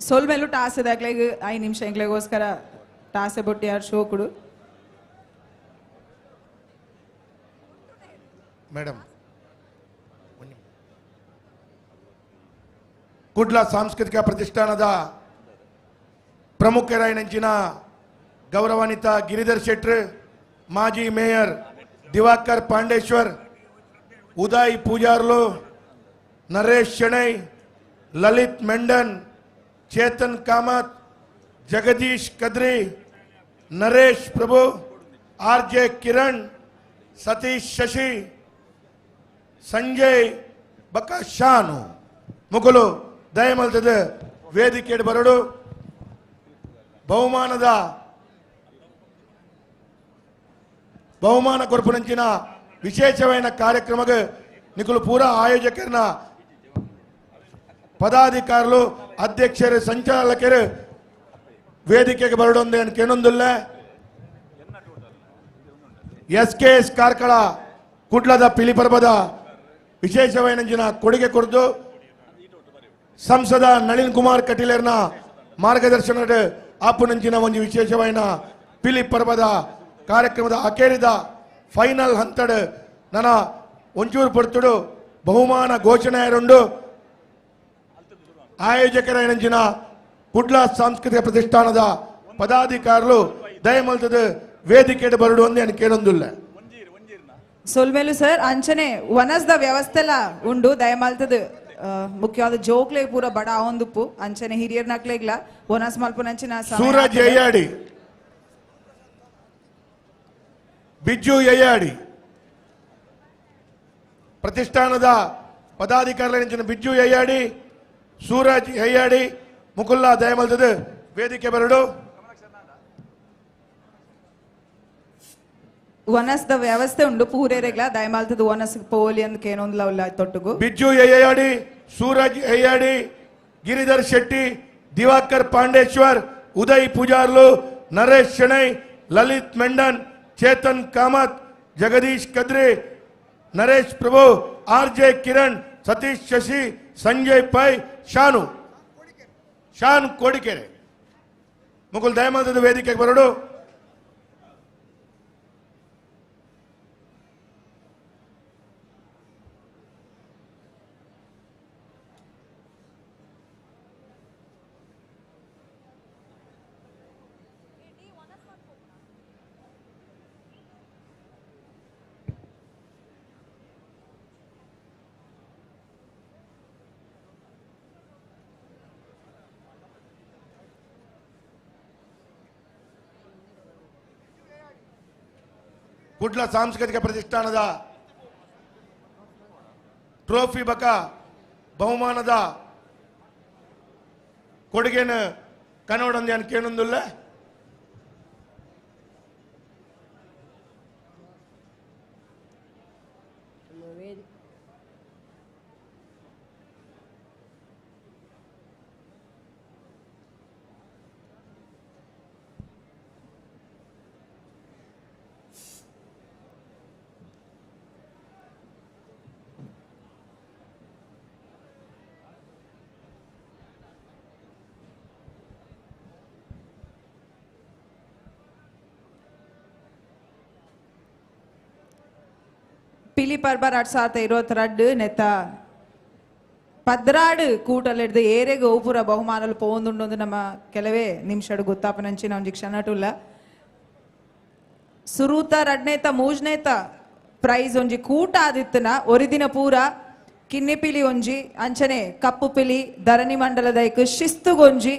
ಸೊಲ್ಮೆಲು ಟಾಸೆದಾಗ್ಲೆಗ್ 5 ನಿಮಿಷ ಎಂಕ್ಲೆಗೋಸ್ಕರ ಟಾಸೆ ಬೊಟ್ಟಿಯಾರ್ ಶೋಕುಡು. ಮೇಡಮ್, ಕುಡ್ಲ ಸಾಂಸ್ಕೃತಿಕ ಪ್ರತಿಷ್ಠಾನದ ಪ್ರಮುಖರಾಯಿನಂಚಿನ ಗೌರವಾನ್ವಿತ ಗಿರಿಧರ್ ಶೆಟ್ರು, ಮಾಜಿ ಮೇಯರ್ ದಿವಾಕರ್ ಪಾಂಡೇಶ್ವರ್, ಉದಯ್ ಪೂಜಾರ್ಲು, ನರೇಶ್ ಶೆಣೈ, ಲಲಿತ್ ಮೆಂಡನ್, ಚೇತನ್ ಕಾಮತ್, ಜಗದೀಶ್ ಕದ್ರಿ, ನರೇಶ್ ಪ್ರಭು, ಆರ್ ಜೆ ಕಿರಣ್, ಸತೀಶ್ ಶಶಿ, ಸಂಜಯ್ ಬಕ ಶಾನು ಮುಗುಲು ದಯಮಲ್ತದ ವೇದಿಕೆ ಬರಡು. ಬಹುಮಾನ ಕೊರ್ಪುನಂಚಿನ ವಿಶೇಷವಾದ ಕಾರ್ಯಕ್ರಮಕ್ಕೆ ನಿಕುಲು ಪೂರಾ ಆಯೋಜಕರನ್ನ ಪದಾಧಿಕಾರುಲು, ಅಧ್ಯಕ್ಷರು, ಸಂಚಾಲಕರು ವೇದಿಕೆಗೆ ಬರಡೊಂದು ಕೆನೊಂದುಲ್ಲ. ಎಸ್ ಕೆ ಎಸ್ ಕಾರ್ಕಳ ಕುಡ್ಲದ ಪಿಲಿಪರ್ಬದ ವಿಶೇಷವಾದ ಕೊಡುಗೆ ಕೊಡ್ದು ಸಂಸದ ನಳಿನ್ ಕುಮಾರ್ ಕಟೀಲರ್ನ ಮಾರ್ಗದರ್ಶನದ ಆಪುನಂಚಿನ ಒಂದು ವಿಶೇಷವಾದ ಪಿಲಿಪರ್ಬದ ಕಾರ್ಯಕ್ರಮದ ಅಕೇರಿದ ಫೈನಲ್ ಹಂತಡ್ ನನ್ನ ಒಂಚೂರು ಪಡ್ತುಡು ಬಹುಮಾನ ಘೋಷಣೆ ರುಂಡು. ಆಯೋಜಕರ ಕುಡ್ಲ ಸಾಂಸ್ಕೃತಿಕ ಪ್ರತಿಷ್ಠಾನದ ಪದಾಧಿಕಾರರು ದಯಮಲ್ತದ ವೇದಿಕೆ ಬರಡು ಅಂದು ಕೇಳೊಂದುಲ್ಲ. ಸೊಲ್ಮೆಲು ಸರ್, ಅಂಚನೆ ವನಸ್ದ ವ್ಯವಸ್ಥೆಲ ಉಂಡು ದಯಮಲ್ತದ. ಮುಖ್ಯವಾದ ಜೋಕ್ಲೆ ಪೂರ ಬಡ ಆವೊಂದುಪ್ಪು ಅಂಚನೆ ಹಿರಿಯರ್ ನಕ್ಲೆಗ್ಲ ವನಸ್ ಮಲ್ಪುನಂಚಿನ ಸೂರಜ್ ಯಯ್ಯಾಡಿ, ಬಿಜ್ಜು ಯಯ್ಯಾಡಿ, ಪ್ರತಿಷ್ಠಾನದ ಪದಾಧಿಕಾರಿಗಳ ಬಿಜ್ಜು ಯಯ್ಯಾಡಿ, ಸೂರಜ್ ಯಯ್ಯಾಡಿ, ಮುಕುಲ್ಲಾ ದಯಮಲ್ತದ ವೇದಿಕೆ ಬರಡು. ವನಸ್ದ ವ್ಯವಸ್ಥೆ ಉಂಡು ಪೂರೇರೆಗ್ಲ ದಯಮಾಲ್ತದ ವನಸ್ ಪೋಲಿ ಅಂದ್ ಕೇನೊಂದ್ಲ ಉಲ್ಲ ತೊಟ್ಟುಗು. ಬಿಜ್ಜು ಯಯ್ಯಾಡಿ, ಸೂರಜ್ ಯಯ್ಯಾಡಿ, ಗಿರಿಧರ್ ಶೆಟ್ಟಿ, ದಿವಾಕರ್ ಪಾಂಡೇಶ್ವರ್, ಉದಯ್ ಪೂಜಾರ್ಲು, ನರೇಶ್ ಶೆಣೈ, ಲಲಿತ್ ಮೆಂಡನ್, ಚೇತನ್ ಕಾಮತ್, ಜಗದೀಶ್ ಕದ್ರಿ, ನರೇಶ್ ಪ್ರಭು, ಆರ್ ಜೆ ಕಿರಣ್, ಸತೀಶ್ ಶಶಿ, ಸಂಜಯ್ ಪೈ, ಶಾನು ಕೋಡಿಕೆರೆ ಮುಕುಲ್ ದಯಮಾಲ್ತದ ವೇದಿಕೆಗೆ ಬರಡು. ಕುಡ್ಲ ಸಾಂಸ್ಕೃತಿಕ ಪ್ರತಿಷ್ಠಾನದ ಟ್ರೋಫಿ ಬಕ ಬಹುಮಾನದ ಕೊಡುಗೆನ ಕನ್ನಡೊಂದು ಕೇಳೊಂದುಲ್ಲ. ಪಿಲಿ ಪರ್ಬ 2022 ನೆತ್ತ 16 ಕೂಟಲೆಡ್ದು ಏರೆಗ್ ಓಪುರ ಬಹುಮಾನಲು ಪೋವೊಂದುಂಡು ನಮ್ಮ ಕೆಲವೇ ನಿಮಿಷಡ್ ಗೊತ್ತಾಪನಂಚಿನ ಒಂಜಿ ಕ್ಷಣಟುಲ್ಲ. ಸುರೂತ ರಡ್ನೇತ ಮೂಜನೇತ ಪ್ರೈಸ್ ಒಂಜಿ ಕೂಟ ಆದಿತ್ತನ ಒರಿದಿನ ಪೂರ ಕಿನ್ನಿಪಿಲಿ ಒಂಜಿ ಅಂಚನೆ ಕಪ್ಪು ಪಿಲಿ ಧರಣಿ ಮಂಡಲದೈಕ್ ಶಿಸ್ತುಗೊಂಜಿ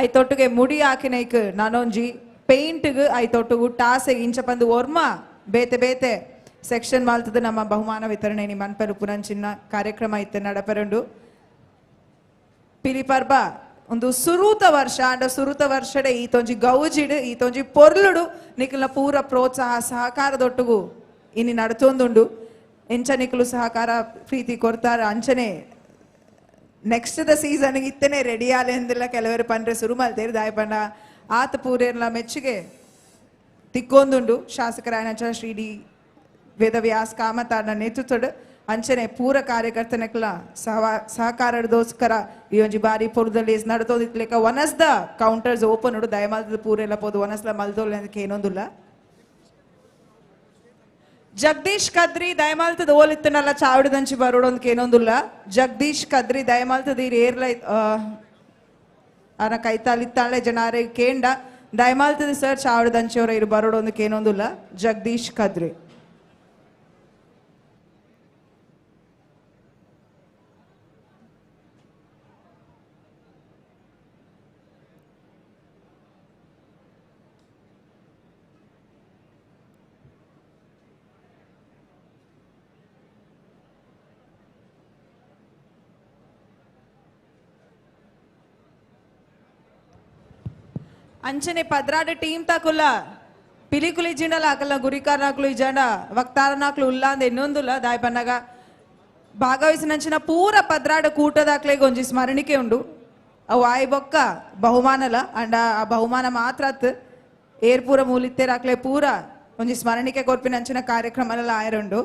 ಐತೊಟ್ಟುಗೆ ಮುಡಿ ಹಾಕಿನೈಕ್ ನಾನೊಂಜಿ ಪೇಂಟ್ಗ್ ಐತೊಟ್ಟುಗು ಟಾಸೆಗ್ ಇಂಚಪಂದು ಒರ್ಮ ಬೇತೆ ಬೇತೆ ಸೆಕ್ಷನ್ ಮಾಲ್ತದ ನಮ್ಮ ಬಹುಮಾನ ವಿತರಣೆ ನಿಮ್ಮ ಮನ್ಪೆರು ಪುನಂಚಿನ ಕಾರ್ಯಕ್ರಮ ಇತ್ತೆ ನಡಪೆರುಂಡು. ಪಿಲಿಪರ್ಬ ಒಂದು ಸುರೂತ ವರ್ಷ ಅಂಡ ಸುರೂತ ವರ್ಷಡೆ ಈತೊಂಜಿ ಗೌಜಿಡು ಈತೊಂಜಿ ಪೊರ್ಲುಡು ನಿಕಲ್ನ ಪೂರ ಪ್ರೋತ್ಸಾಹ ಸಹಕಾರದೊಟ್ಟುಗು ಇನಿ ನಡತೊಂದುಂಡು. ಎಂಚ ನಿಕಲು ಸಹಕಾರ ಪ್ರೀತಿ ಕೊರ್ತಾರ ಅಂಚನೆ ನೆಕ್ಸ್ಟ್ the season ಇತ್ತನೆ ರೆಡಿ ಆಲೆಂದಿಲ್ಲ ಕೆಲವರು ಪಂಡ್ರೆ ಸುರು ಮಲ್ತೇರು ದಾಯಪಂಡ ಆತ ಪೂರೇರ್ಲ ಮೆಚ್ಚುಗೆ ತಿಕ್ಕೊಂದುಂಡು. ಶಾಸಕರಾಯನಂಚ ಶ್ರೀ ಡಿ ವೇದವ್ಯಾಸ್ ಕಾಮತ್ ನೇತೃತ್ವಡ್ ಅಂಚನೆ ಪೂರ ಕಾರ್ಯಕರ್ತನಕ್ಲ ಸಹಕಾರದೋಸ್ಕರ ಈ ಒಂಜಿ ಬಾರಿ ಪೊರ್ದಲ್ಲಿ ನಡತೋದಿತ್ಲೆಕ ಒನಸ್ the counters open ಉಡು ದಯಮಾಲ್ದ ಪೂರೆಲ್ಲ ಪೋದು ಒನಸ್ಲ ಮಲ್ದೋಲ್ ಏನೊಂದುಲ್ಲ. ಜಗದೀಶ್ ಕದ್ರಿ ದಯಮಾಲ್ತದ ಓಲಿತ್ತನಲ್ಲ ಚಾವಡಿದಂಚಿ ಬರೋಡೊಂದಕ್ಕೆ ಏನೊಂದುಲ್ಲ. ಜಗದೀಶ್ ಕದ್ರಿ ದಯಮಾಲ್ತದ ಈ ಏರ್ಲ ಆನ ಕೈತಾಲಿತ್ತಾಳೆ ಜನಾರೆ ಕೇಂಡ ದಯಮಾಲ್ತದ ಸರ್ ಚಾವಡಿದಂಚಿಯವರ ಇರು ಬರೋಡೊಂದಕ್ಕೆ ಏನೊಂದುಲ್ಲ. ಜಗದೀಶ್ ಕದ್ರಿ ಅಂಚನೆ ಪದ್ರಾಡ ಟೀಮ್ ತಾಕುಲ್ಲ ಪಿಲಿಕುಲಿ ಜಿಂಡಲ ಹಾಕಲ್ಲ ಗುರಿಕಾರನಾಕ್ಲು ಇಜಂಡ ವಕ್ತಾರನಾಕ್ಲು ಉಲ್ಲ ಅಂದ ಇನ್ನೊಂದುಲ್ಲ ದಾಯಪನ್ನಾಗ ಭಾಗವಹಿಸಿನಂಚಿನ ಪೂರ ಪದ್ರಾಡ ಕೂಟದಾಕ್ಲೆಗ್ ಒಂಜಿ ಸ್ಮರಣಿಕೆ ಉಂಡು. ಅವು ಆಯ್ ಬೊಕ್ಕ ಬಹುಮಾನಲ ಅಂಡ ಆ ಬಹುಮಾನ ಮಾತ್ರ ಏರ್ ಪೂರ ಮೂಲಿತ್ತೇರಾಕ್ಲೆ ಪೂರ ಒಂಜಿ ಸ್ಮರಣಿಕೆ ಕೊರ್ಪಿನಂಚಿನ ಕಾರ್ಯಕ್ರಮಲ ಆಯರುಂಡು.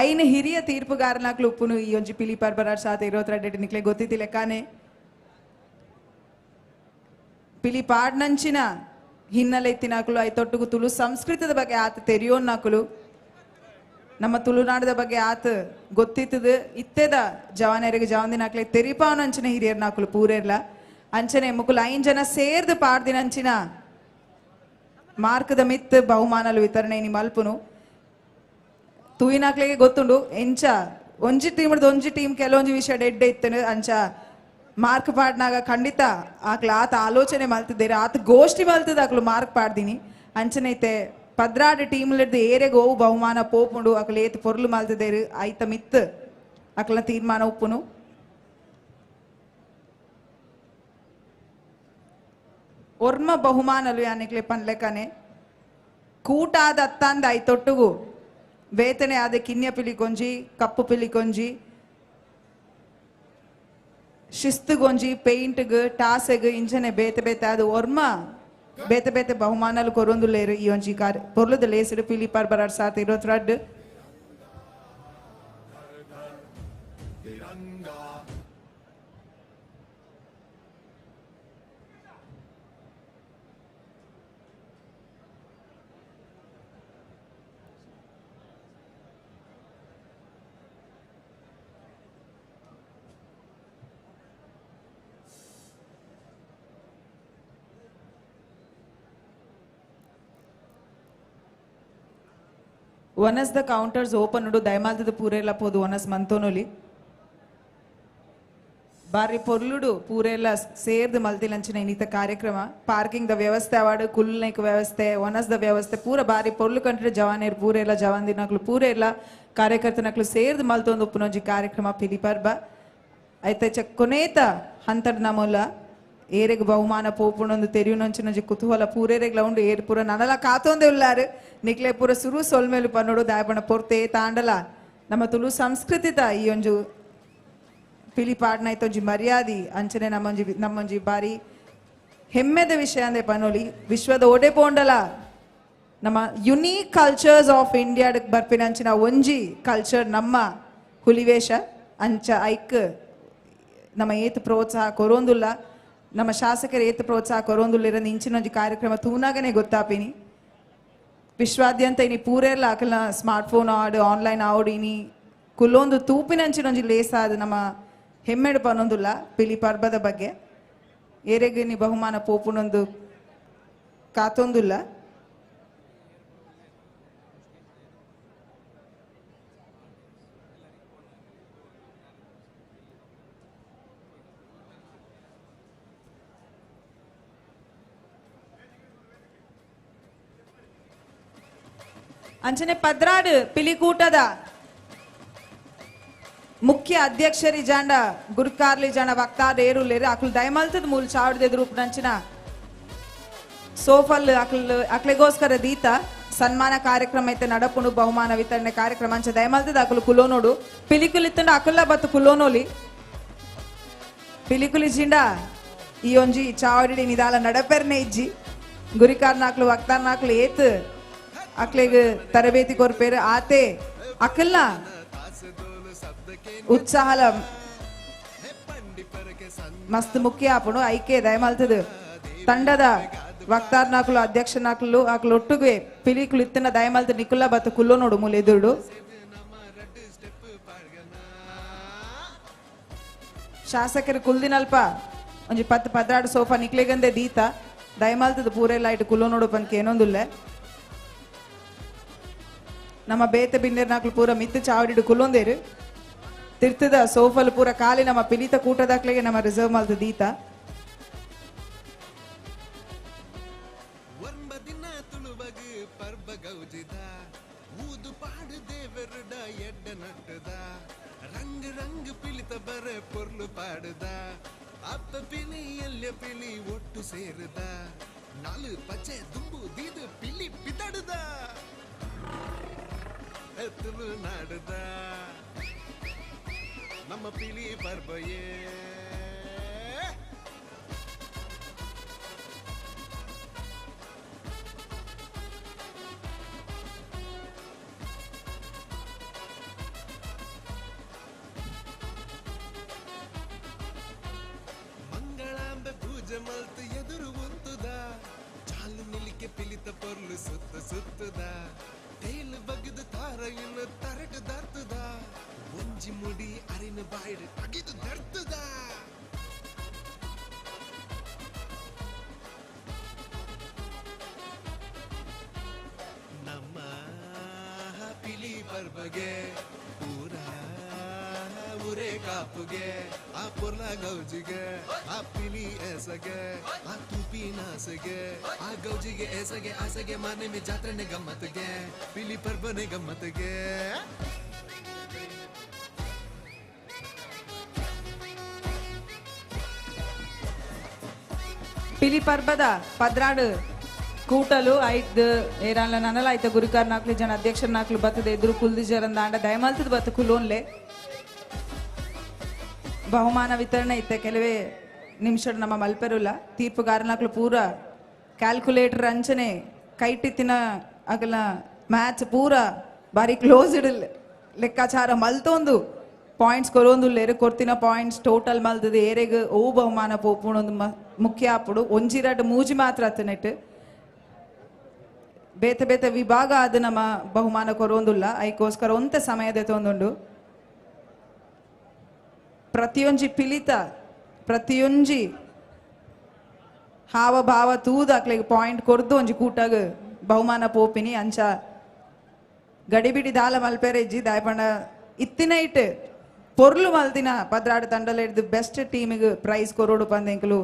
ಐನ ಹಿರಿಯ ತೀರ್ಪುಗಾರನಾಕ್ಲು ಉಪ್ಪುನು ಈ ಒಂಜಿ ಪಿಲಿ ಪರ್ಬರಾರ್ ಸಾತ ಇರೋತ್ರ ನಿಕ್ಲೆ ಗೊತ್ತಿತ್ತಿಲ್ಲ ಕಾನೆ ಪಿಲಿ ಪಾಡ್ನಂಚಿನ ಹಿನ್ನೆಲೆ ಇತ್ತಿನಾಕಲು ಐತೊಟ್ಟುಗು ತುಳು ಸಂಸ್ಕೃತದ ಬಗ್ಗೆ ಆತ ತೆರಿಯೋನ್ನಾಕಲು ನಮ್ಮ ತುಳುನಾಡದ ಬಗ್ಗೆ ಆತ ಗೊತ್ತಿತ್ತದು ಇತ್ತೆದ ಜವಾನರಿಗೆ ಜವಾಂದಿನಾಕ್ಲೆ ತೆರಿಪಾವನಂಚಿನ ಹಿರಿಯರ್ನಾಕಲು ಪೂರೇರ್ಲ ಅಂಚನೆ ಮುಕುಲು ಐನ್ ಜನ ಸೇರ್ದು ಪಾಡ್ದಿನಂಚಿನ ಮಾರ್ಕದ ಮಿತ್ ಬಹುಮಾನಲು ವಿತರಣೆ ನಿ ಮಲ್ಪುನು ತೂಯಿನಾಕ್ಲೆಗೆ ಗೊತ್ತುಂಡು ಎಂಚ ಒಂಜಿ ಟೀಮ್ ಒಂಜಿ ಟೀಮ್ ಕೆಲವೊಂಜಿ ವಿಷಯ ಡೆಡ್ಡೆ ಇತ್ತನು ಅಂಚ ಮಾರ್ಕ್ ಪಾಡ್ನಾಗ ಖಂಡಿತ ಆಕ್ಲ ಆತ ಆಲೋಚನೆ ಮಲ್ತಿದ್ದೀರ ಆತ ಗೋಷ್ಠಿ ಮಲ್ತದ ಆಕ್ಲು ಮಾರ್ಕ್ ಪಾಡ್ದಿನಿ ಅಂಚನೈತೆ ಪದ್ರಾಡು ಟೀಮ್ಲದ್ದು ಏರೆಗ್ ಓವು ಬಹುಮಾನ ಪೋಪುಂಡು ಅಕ್ಲು ಏತ್ ಪೊರ್ಲು ಮಲ್ತಿದ್ದೇರು ಐತ ಮಿತ್ ಅಕ್ಲ ತೀರ್ಮಾನ ಉಪ್ಪುನು. ಒರ್ಮ ಬಹುಮಾನಲು ಯಾನಿಕ್ಲೆ ಪನ್ಲೆಕನೆ ಕೂಟಾದ ಅತ್ತಾಂದ ಐತೊಟ್ಟುಗು ವೇತನೆ ಆದ ಕಿನ್ಯ ಪಿಲಿಕೊಂಜಿ ಕಪ್ಪು ಪಿಲಿಕೊಂಜಿ ಶಿಸ್ತುಗೊಂಜಿ ಪೇಂಟ್ಗ್ ಟಾಸೆಗ್ ಇಂಜನೆ ಬೇತೆ ಬೇತೆ ಅದು ಒರ್ಮ ಬೇತೆ ಬೇತೆ ಬಹುಮಾನಲು ಕೊರೊಂದು ಲೇರು ಈ ಒಂಜಿ ಕಾರ್ ಪೊರ್ಲುದ ಲೇಸಿಡು ಪಿಲಿ ಪರ್ಬರಾಡ್ ಸಾತ್ ಇರೋತ್ರಡ್. ಒನಸ್ the counters open ಉಂಡು ದಯಮಾಲ್ತದ ಪೂರೆಲ್ಲ ಪೋದು ಒನಸ್ ಮಂತೋನೊಲಿ ಬಾರಿ ಪೊರ್ಲುಡು ಪೂರೆಲ್ಲ ಸೇರ್ದು ಮಲ್ತಿಲಂಚಿನ ಇನ್ನಿತ ಕಾರ್ಯಕ್ರಮ ಪಾರ್ಕಿಂಗ್ the ವ್ಯವಸ್ಥೆ ಅವಾಡು ಕುಲ್ನೈಕ್ ವ್ಯವಸ್ಥೆ ಒನಸ್ the ವ್ಯವಸ್ಥೆ ಪೂರ ಬಾರಿ ಪೊರ್ಲು ಕಂಟ್ರೆ ಜವಾನೇರು ಪೂರೆಲ್ಲ ಜವಾನ್ ದಿನಕ್ಲು ಪೂರೆಲ್ಲ ಕಾರ್ಯಕರ್ತನಕ್ಲು ಸೇರ್ದು ಮಲ್ತೊಂದು ಉಪ್ಪುನೊಂಜಿ ಕಾರ್ಯಕ್ರಮ ಪಿಲಿ ಪರ್ಬ ಐತೆ ಚ ಕೊನೇತ ಹಂತಡ್ ನಮೊಲ ಏರೆಗ್ ಬಹುಮಾನ ಪೋಪುಣೊಂದು ತೆರಿಯುನೊಂಚಿನೊಂಜಿ ಕುತೂಹಲ ಪೂರೇರೆಗ್ಲ ಉಂಡು ಏರ್ ಪೂರ ನನಲ ಕಾತೊಂದೆ ಉಲ್ಲಾರು ನಿಕ್ಲೆ ಪೂರ ಸುರು ಸೊಲ್ಮೇಲು ಪನ್ನೋಡು ದಾಯಪಣ ಪೊರ್ತೆ ತಾಂಡಲ ನಮ್ಮ ತುಳು ಸಂಸ್ಕೃತಿತ ಈ ಒಂಜು ಪಿಲಿ ಪಾಡ್ನೈತೊಂಜಿ ಮರ್ಯಾದಿ ಅಂಚನೆ ನಮ್ಮೊಂಜಿ ನಮ್ಮೊಂಜಿ ಬಾರಿ ಹೆಮ್ಮೆದ ವಿಷಯ ಅಂದೆ ಪನೋಲಿ ವಿಶ್ವದ ಓಡೆ ಪೋಂಡಲ ನಮ್ಮ ಯುನೀಕ್ ಕಲ್ಚರ್ಸ್ ಆಫ್ ಇಂಡಿಯಾ ಬರ್ಪಿನಂಚಿನ ಒಂಜಿ ಕಲ್ಚರ್ ನಮ್ಮ ಹುಲಿವೇಷ ಅಂಚ ಐಕ್ ನಮ್ಮ ಏತ್ ಪ್ರೋತ್ಸಾಹ ಕೊರೋಂದುಲ್ಲ ನಮ್ಮ ಶಾಸಕರು ಏತ್ ಪ್ರೋತ್ಸಾಹ ಕೊರೋಂದುಲ್ಲ ಇಂಚಿನೊಂಜಿ ಕಾರ್ಯಕ್ರಮ ತೂನಾಗನೆ ಗೊತ್ತಾಪಿನಿ ವಿಶ್ವಾದ್ಯಂತ ಇನಿ ಪೂರೆಲ್ಲ ಅಕಲ್ನ ಸ್ಮಾರ್ಟ್ ಫೋನ್ ಆಡು ಆನ್ಲೈನ್ ಆಡು ಇನಿ ಕುಲ್ಲೊಂದು ತೂಪಿನಂಚಿನೊಂಜಿ ಲೇಸಾದ ನಮ್ಮ ಹೆಮ್ಮೆಡು ಪನೊಂದುಲ್ಲ ಪಿಲಿ ಪರ್ಬದ ಬಗ್ಗೆ ಏರೆಗಿನಿ ಬಹುಮಾನ ಪೋಪುನೊಂದು ಕಾತೊಂದುಲ್ಲ. ಅಂಚನೆ ಪದ್ರಾಡು ಪಿಲಿಕೂಟದ ಮುಖ್ಯ ಅಧ್ಯಕ್ಷರಿ ಜಾಂಡ ಗುರುಕಾರ್ಲಿ ಜಾಂಡ ವಕ್ತಾರ್ ಏರುಲೇರು ಅಕ್ಲು ದಯಮಲ್ತದ ಮೂಲ ಚಾವಡಿದ ರೂಪನಂಚಿನ ಸೋಫಲ್ ಅಕ್ಲು ಅಕ್ಲೆಗೋಸ್ಕರ ದೀತ ಸನ್ಮಾನ ಕಾರ್ಯಕ್ರಮ ಐತೆ ನಡಪುಣು ಬಹುಮಾನ ವಿತರಣೆ ಕಾರ್ಯಕ್ರಮ ಅಂಚ ದಯಮಲ್ತದ ಅಕ್ಲು ಕುಲೋನೋಡು ಪಿಲಿಕುಲಿತ್ತಂಡ ಅಕುಲ್ಲ ಬತ್ತು ಕುಲೋನೋಲಿ ಪಿಲಿಕುಲಿ ಜಿಂಡ ಈ ಒಂಜಿ ಚಾವಡಿ ನಿದಾಲ ನಡಪೆರ್ನೆ ಇಜ್ಜಿ ಗುರಿಕಾರ್ ನಾಕ್ಲು ವಕ್ತಾರ್ ನಾಕ್ಲು ಏತ್ ಅಕ್ಲೆಗ್ ತರಬೇತಿ ಕೊರ್ಪೇರು ಆತೆ ಅಕಲ್ನ ಉತ್ಸಾಹಲ ಮಸ್ತ್ ಮುಖ್ಯ ಆಪುಣು ಐಕೆ ದಯಮಲ್ತದು ತಂಡದ ವಕ್ತಾರ್ ನಾಕ್ಲು ಅಧ್ಯಕ್ಷ ನಾಕ್ಲು ಅಕ್ಲು ಒಟ್ಟುಗೆ ಪಿಲಿಕುಲು ಇತ್ತಿನ ದಯಮಲ್ತ ನಿಕುಲ್ಲ ಬತ್ತು ಕುಲ್ಲೋ ನೋಡು ಮೂಲೆ ಎದುರುಡು. ಶಾಸಕರು ಕುಲ್ದಿನಲ್ಪ ಒಂಜಿ 10 12 ಸೋಫಾ ನಿಕ್ಲೆಗಂದೆ ದೀತ ದಯಮಲ್ತದ ಪೂರೆಲ್ಲ ಇಟ್ಟು ಕುಲ್ಲೋ ನೋಡು ಪನ್ಕೆ ಏನೊಂದುಲ್ಲ. ನಮ್ಮ ಬೇತೆ ಬಿಂದೆರ್ ನಾಕ್ಲು ಪೂರ ಮಿತ್ತು ಚಾವಡಿಡು ಕುಲ್ಲೊಂದೇರು ತಿರ್ತದ ಸೋಫಲ್ ಪೂರ ಖಾಲಿ ನಮ್ಮ ಪಿಲಿತ ಕೂಟದಾಕ್ಲೆಗೆ ನಮ್ಮ ರಿಸರ್ವ್ ಮಲ್ತ ದೀತ. ನಮ್ಮ ಪಿಲಿ ಪರ್ಬಯೇ ಮಂಗಳಾಂಬೆ ಪೂಜೆ ಮಲ್ತು ಎದುರು ಉಂತುದ ಚಾಲು ನಿಲಿಕೆ ಪಿಲಿತ ಪೊರ್ಲು ಸುತ್ತ ಸುತ್ತದ ತೇಲು ಬಗ್ದು ತಾರ ಇನ್ನು ತರಟು ದರ್ತದ ಒಂಜಿ ಮುಡಿ ಅರಿನ ಬಾಯಿಡು ಅಗಿದು ದರ್ತದ. ನಮ್ಮ ಪಿಲಿ ಪರ್ಬಗೆ ಪೂರ ಊರೇ ಕಾಪುಗೆ ಆ ಪೊರ್ಲ ಗೌಜಿಗೆ ಆ ಪಿಲಿ ಎಸಗೆ ಆ ತೂಪಿ ನಾಸಗೆ ಆ ಗೌಜಿಗೆ ಎಸಗೆ ಆಸೆಗೆ ಮಾನೆ ಜಾತ್ರೆನೆ ಗಮ್ಮತ್ಗೆ ಪಿಲಿ ಪರ್ಬನೆ ಗಮ್ಮತ್ಗೆ. ಪಿಲಿ ಪರ್ಬದ 12 ಕೂಟಲು ಐದು ಏರಾನ್ಲ ನನಲ ಐತ ಗುರುಕಾರ್ ನಾಕ್ಲು ಜನ ಅಧ್ಯಕ್ಷರ ನಾಕ್ಲು ಬತ್ತದ ಎದುರು ಕುಲ್ದಿ ಜರಂದ ಆಂಡ ದಯಮಲ್ತದ ಬತ್ತ ಕುಲೋನ್ಲೆ ಬಹುಮಾನ ವಿತರಣೆ ಇತ್ತೆ ಕೆಲವೇ ನಿಮಿಷ ನಮ್ಮ ಮಲ್ಪೆರುಲ್ಲ ತೀರ್ಪುಗಾರನಾಕ್ಲು ಪೂರ ಕ್ಯಾಲ್ಕುಲೇಟರ್ ಅಂಚನೆ ಕೈಟಿತ್ತಿನ ಅಗಲ ಮ್ಯಾಚ್ ಪೂರ ಬಾರಿ ಕ್ಲೋಸ್ಡ್ ಲೆಕ್ಕಾಚಾರ ಮಲ್ತೊಂದು ಪಾಯಿಂಟ್ಸ್ ಕೊರೊಂದು ಲೇರು ಕೊರ್ತಿನ ಪಾಯಿಂಟ್ಸ್ ಟೋಟಲ್ ಮಲ್ತದ ಏರೆಗ್ ಓ ಬಹುಮಾನ ಪೋಪುಣೊಂದು ಮುಖ್ಯ ಆಪುಡು ಒಂಜಿರಡ್ ಮೂಜಿ ಮಾತ್ರ ಅತ್ತನೆಟ್ ಬೇತೆ ಬೇತೆ ವಿಭಾಗ ಅದು ನಮ್ಮ ಬಹುಮಾನ ಕೊರೊಂದುಲ್ಲ ಐಕೋಸ್ಕರ ಒಂತೆ ಸಮಯದ ತೊಂದುಂಡು. ಪ್ರತಿಯೊಂಜಿ ಪಿಲಿತ ಪ್ರತಿಯೊಂಜಿ ಹಾವಭಾವ ತೂದು ಅಕ್ಲೆಗ್ ಪಾಯಿಂಟ್ ಕೊರ್ದು ಒಂಜಿ ಕೂಟಾಗ ಬಹುಮಾನ ಪೋಪಿನಿ ಅಂಚ ಗಡಿಬಿಡಿ ದಾಲ ಮಲ್ಪೆರೆ ಇಜ್ಜಿ ದಾಯಪಂಡ ಇತ್ತಿನ ಇಟ್ಟು ಪೊರ್ಲು ಮಲ್ದಿನ 12 ತಂಡಲ ಹಿಡ್ದು ಬೆಸ್ಟ್ ಟೀಮಿಗೆ ಪ್ರೈಸ್ ಕೊರೋಡು ಪಂದೆಂಕಲು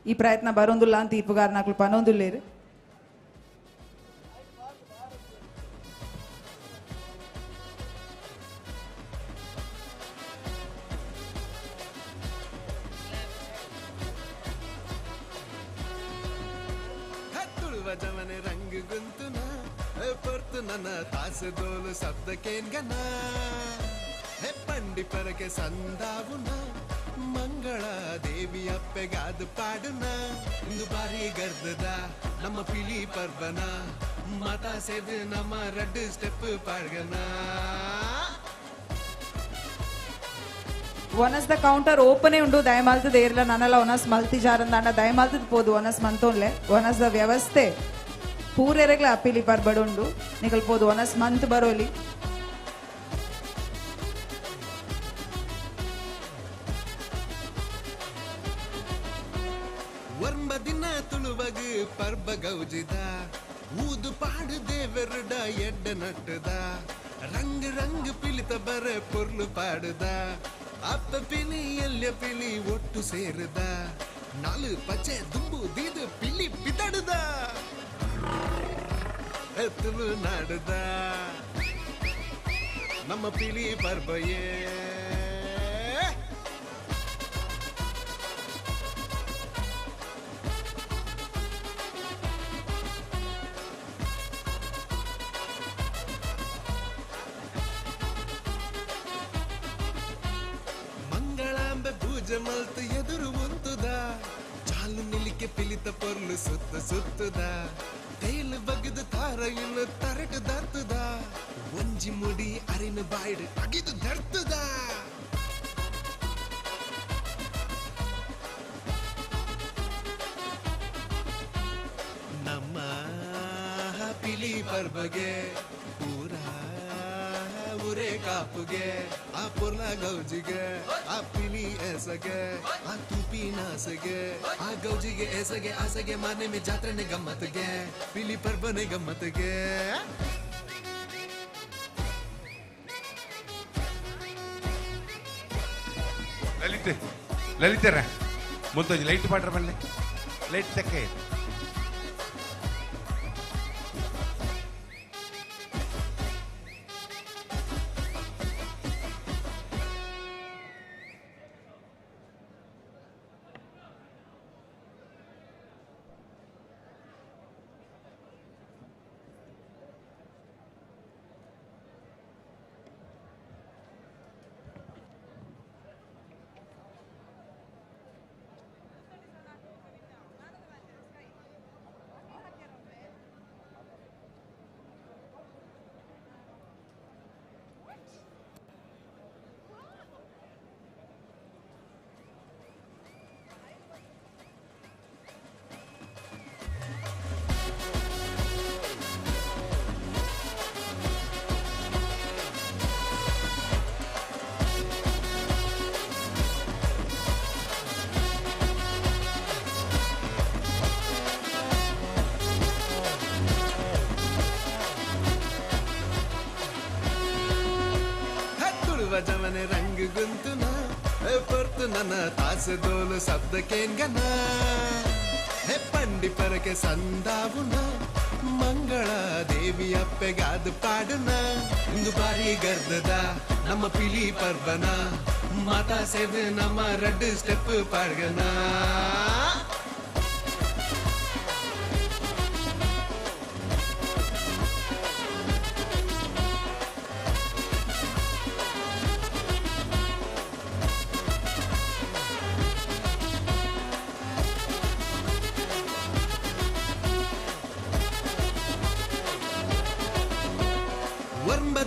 ಈ ಪ್ರಯತ್ನ ಬರೋಂದುಲ್ಲ ಅಂತ ತೀರ್ಪುಗಾರನಾಕ್ಲು ಪನೊಂದುಲ್ಲೇರು. ಜಮನೆ ರಂಗ್ ಗುಂತುನ ಪೊರ್ತು ನನ್ನ ತಾಸು ದೋಲು ಶಬ್ದಕ್ಕೇನ್ಗನ ಹೇ ಪಂಡಿ ಪರಕೆ ಸಂದಾವುನ ಮಂಗಳ ದೇವಿ ಅಪ್ಪೆಗಾದು ಪಾಡುನ ಇಂದು ಬಾರಿ ಗರ್ದದ ನಮ್ಮ ಪಿಲಿ ಪರ್ಬನ ಮಾತಾ ಸೇದು ನಮ್ಮ ರಡ್ಡು ಸ್ಟೆಪ್ ಪಾಡ್ಗನ. ಒನಸ್ the counter ಓಪನೇ ಉಂಡು ದಯಮಾಲ್ತದ ಏರ್ಲ ನನಲ ಒನಸ್ ಮಲ್ತಿ ಜಾರಂದಾಂಡ ದಯಮಾಲ್ತದ ಪೋದು ಒನಸ್ ಮಂತೋನ್ಲೆ ಒನಸ್ the ವ್ಯವಸ್ಥೆ ಪೂರೆರೆಗ್ಲ ಅಪಿಲಿ ಪರ್ಬಡುಂಡು ನಿಕಲ್ ಪೋದು ಒನಸ್ ಮಂತ್ ಬರೋಲಿ. ತುಳುವಗು ಪರ್ಬ ಗೌಜಿದ ಊದು ಪಾಡು ದೇವರುಡ ಎಡ್ಡ ನಟ್ಟದ ರಂಗ್ ರಂಗ್ ಪಿಲಿತ ಬರ ಪೊರ್ಲು ಪಾಡುದ ಅಪ್ಪ ಪಿಲಿ ಎಲ್ಯ ಪಿಲಿ ಒಟ್ಟು ಸೇರುದ ನಾಲು ಪಚ್ಚೆ ದುಂಬು ದೀದು ಪಿಲಿ ಪಿತಡುದ ತುಳು ನಾಡುದ ನಮ್ಮ ಪಿಲಿ ಪರ್ಬಯೇ. ಮಂಗಳಾಂಬೆ ಪೂಜೆ ಮಲ್ತು ಎದುರು ಉಂತುದ ಚಾಲು ನಿಲಿಕೆ ಪಿಲಿತ ಪೊರ್ಲು ಸುತ್ತ ಸುತ್ತುದ ತೇಲು ಬಗದು ತಾರ ಇನ್ನು ತರಟು ದರ್ತುದ ಒಂಜಿ ಮುಡಿ ಅರಿನ ಬಾಯ್ಡು ಅಗಿದು ದರ್ತುದ. ನಮ್ಮ ಪಿಲಿ ಪರ್ಬಗೆ ಪೂರ ಊರೇ ಕಾಪುಗೆ ಆ ಪೊರ್ಲ ಗೌಜಿಗೆ ಆ ಪಿಲಿ ಎಸಗೆ ಆ ತುಪಿ ನಾಸಗೆ ಆ ಗೌಜಿಗೆ ಎಸಗೆ ಆಸಗೆ ಮಾನೆ ಮೇ ಜಾತ್ರೆನೆ ಗಮ್ಮತ್ಗೆ ಪಿಲಿ ಪರ್ಬನೆ ಗಮ್ಮತ್ಗೆ. ಲಲಿತ್ ಲಲಿತರ ಮುತ್ತೊಂಜಿ ಲೈಟ್ ಪಾಡ್ರ ಬಲ್ಲೆ ಲೈಟ್ ತಕ್ಕೆ ಜವನೆ ರಂಗ್ ಗುಂತುನ ಪೊರ್ತುನನ ತಾಸೆ ದೋಲು ಶಬ್ದಕ್ಕೇನ್ಗನ ಹೆ ಪಂಡಿ ಪರಕೆ ಸಂದಾವುನ ಮಂಗಳ ದೇವಿ ಅಪ್ಪೆಗಾದ ಪಾಡುನ ಇಂದು ಬಾರಿ ಗರ್ದದ ನಮ್ಮ ಪಿಲಿ ಪರ್ಬನ ಮಾತಾ ಸೇವೆ ನಮ್ಮ ರಡ್ಡು ಸ್ಟೆಪ್ ಪಾಡ್ಗನ.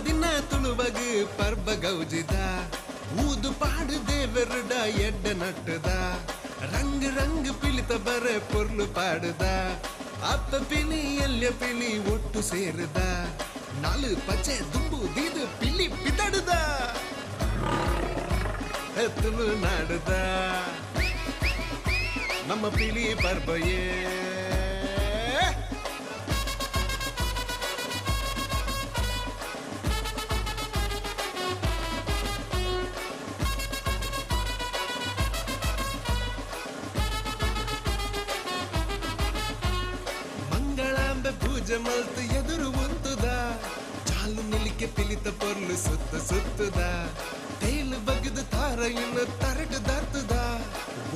ದಿನ ತುಳುವಗು ಪರ್ಬ ಗೌಜಿದ ಊದು ಪಾಡು ದೇವರುಡ ಎಡ್ಡ ನಟ್ಟದ ರಂಗ್ ರಂಗ್ ಪಿಲಿತ ಬರ ಪೊರ್ಲು ಪಾಡುದ ಅಪ್ಪ ಪಿಲಿ ಎಲ್ಯ ಪಿಲಿ ಒಟ್ಟು ಸೇರುದ ನಾಲು ಪಚ್ಚೆ ದುಂಬು ದೀದು ಪಿಲಿ ಪಿತಡುದ ತುಳು ನಾಡುದ ನಮ್ಮ ಪಿಲಿ ಪರ್ಬಯೇ. ಪೂಜೆ ಮಲ್ತು ಎದುರು ಉಂತುದ ಚಾಲು ನಿಲಿಕೆ ಪಿಲಿತ ಪೊರ್ಲು ಸುತ್ತ ಸುತ್ತುದ ತೇಲು ಬಗದು ತಾರ ಇನ್ನು ತರಟು ದರ್ತುದ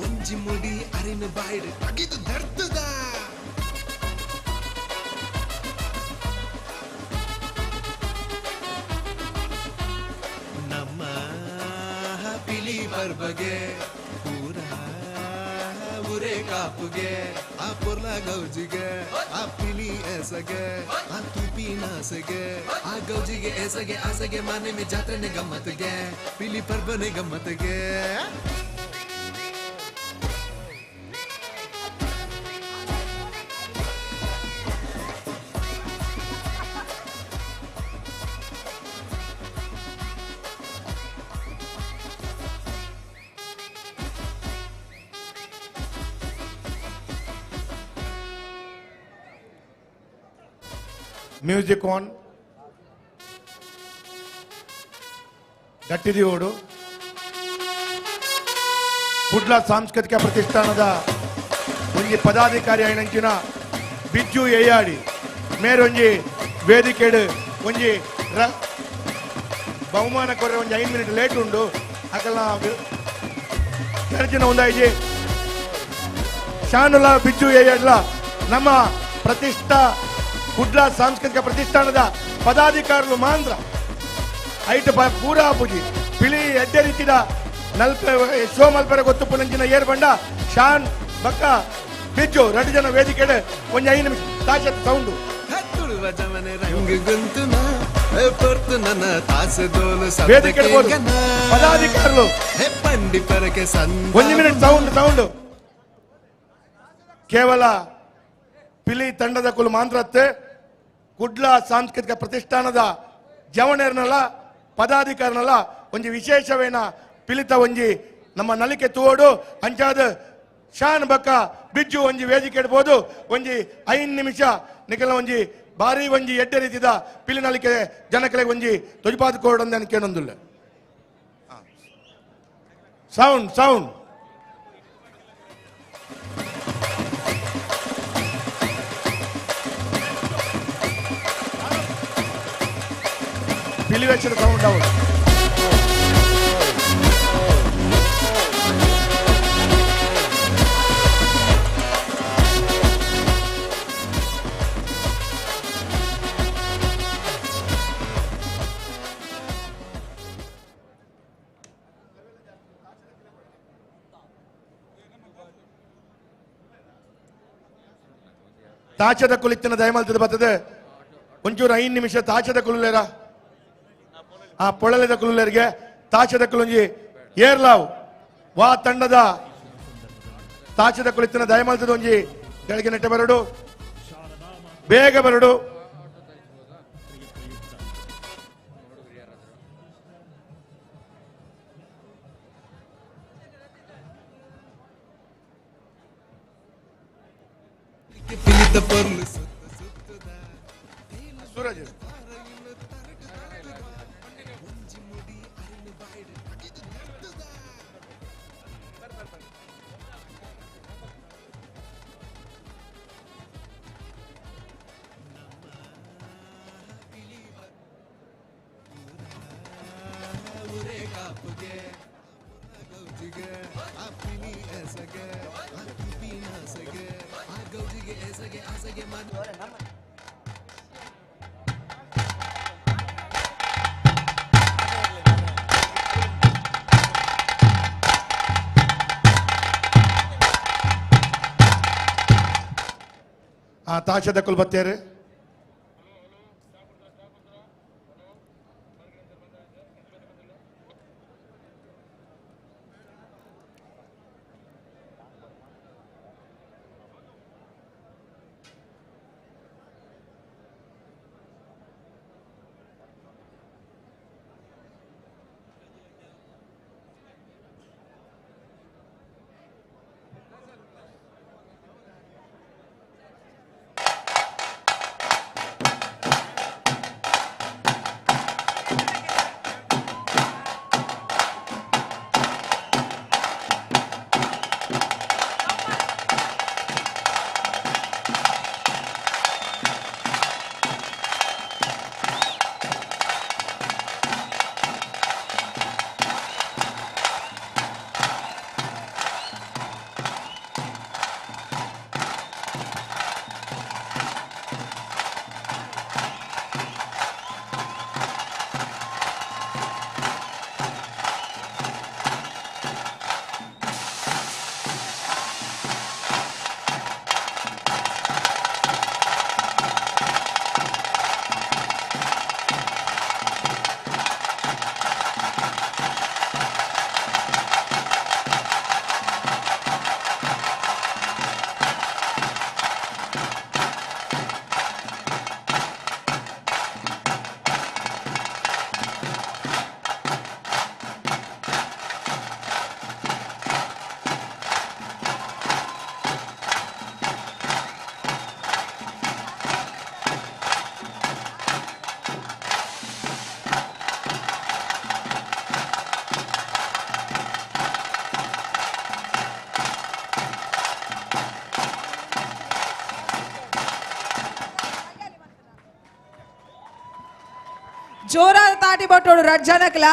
ಒಂಜಿ ಮುಡಿ ಅರಿನ ಬಾಯ್ಡು ಅಗಿದು ದರ್ತುದ. ನಮ್ಮ ಪಿಲಿ ಪರ್ಬಗೆ ಪೂರ ಊರೇ ಕಾಪುಗೆ ಆ ಪೊರ್ಲ ಗೌಜಿಗೆ ಆ ಪಿಲಿ ಎಸಗೆ ಆ ತುಪಿ ನಾಸಗೆ ಆ ಗೌಜಿಗೆ ಎಸಗೆ ಆಸಗೆ ಮಾನೆ ಮೇ ಜಾತ್ರೆನೆ ಗಮ್ಮತ್ಗೆ ಪಿಲಿ ಪರ್ಬನೆ ಗಮ್ಮತ್ಗೆ. ಮ್ಯೂಸಿಕ್ ಆನ್ ಗಟ್ಟಿದಿಯೋಡು ಕುಡ್ಲ ಸಾಂಸ್ಕೃತಿಕ ಪ್ರತಿಷ್ಠಾನದ ಒಂಜಿ ಪದಾಧಿಕಾರಿ ಆಯಿನಂಚಿನ ಬಿಜ್ಜು ಏಯಾಡಿ ಮೇರೊಂಜಿ ವೇದಿಕೆಡು ಒಂಜಿ ಬಹುಮಾನ ಕೊರ್ರೆ ಒಂಜಿ 5 ಮಿನಿಟ್ ಲೇಟ್ ಉಂಡು ಅಕಲ್ನ ಚರ್ಚಿನ ಒಂದಾಯಿಜಿ ಶಾನುಲ ಬಿಜ್ಜು ಏಯಾಡ್ಲ ನಮ್ಮ ಪ್ರತಿಷ್ಠಾ ಕುಡ್ಲ ಸಾಂಸ್ಕೃತಿಕ ಪ್ರತಿಷ್ಠಾನದ ಪದಾಧಿಕಾರಿಗಳು ಮಾಂದ್ರ ಐಟ್ ಪೂರಾ ಪೂಜಿ ಪಿಳಿ ಎಡ್ಡೆ ರೀತಿದ ನಲ್ಪ ಶೋ ಮಲ್ಪರ ಗೊತ್ತು ಪುನಂಚಿನ ಏರ್ ಬಂಡ ಶಾನ್ ಬಕ್ಕ ಬಿಜ್ಜು ಎರಡು ಜನ ವೇದಿಕೆ ಒಂಜಿ 5 ನಿಮಿಷ ತಾಶತ್ ಸೌಂಡು ವೇದಿಕೆ ಪದಾಧಿಕಾರಿಗಳು ಒಂದು ಮಿನಿಟ್ ಸೌಂಡ್ ಸೌಂಡ್ ಕೇವಲ ಪಿಲಿ ತಂಡದ ಕುಲು ಮಾಂತ್ರತ್ತೆ ಕುಡ್ಲ ಸಾಂಸ್ಕೃತಿಕ ಪ್ರತಿಷ್ಠಾನದ ಜವಣೇರ್ನಲ್ಲ ಪದಾಧಿಕಾರಿನಲ್ಲ ಒಂಜಿ ವಿಶೇಷವೇನ ಪಿಲಿತ ಒಂಜಿ ನಮ್ಮ ನಲಿಕೆ ತೋಡು ಅಂಚಾದ ಶಾನ್ ಬಕ್ಕ ಬಿಜ್ಜು ಒಂಜಿ ವೇದಿಕೆ ಇಡ್ಬೋದು ಒಂಜಿ 5 ನಿಮಿಷ ನಿಖಲ ಒಂಜಿ ಭಾರಿ ಒಂಜಿ ಎಡ್ಡೆ ರೀತಿದ ಪಿಲಿ ನಲಿಕೆ ಜನಕಲೆ ಒಂಜಿ ತೊಜಪಾದ ಕೋಡ್ ಕೇಳೊಂದಿಲ್ಲ. ಸೌಂಡ್ ಸೌಂಡ್ ಪಿಲಿವೇಶದ ಸೌಂಡ್ ಅವರು ತಾಚದ ಕುಲಿತ್ತಿನ ದಯಮಲ್ತದ ಬರ್ತದೆ ಒಂಚೂರು 5 ನಿಮಿಷ ತಾಚದ ಕುಲುಲೇರ ಆ ಪೊಳಲೆದ ಕುಲುಲೇರಿಗೆ ತಾಚದ ಕುಲುಂಜಿ ಏರ್ಲಾವ್ ವಾ ತಂಡದ ತಾಚದ ಕುಲಿತ್ತಿನ ದಯಮಲ್ತದ ಒಂಜಿ ಬೆಳಗ್ಗೆ ನೆಟ್ಟೆ ಬರಡು ಬೇಗ ಬರಡು. ಸೂರಜ್ ಆ ತಾಶದ ಕುಲ್ಬತ್ತೇರು ಜೋರಾದ ತಾಟಿ ಬಟ್ಟೋಡು ರಡ್ ಜನಕ್ಲ.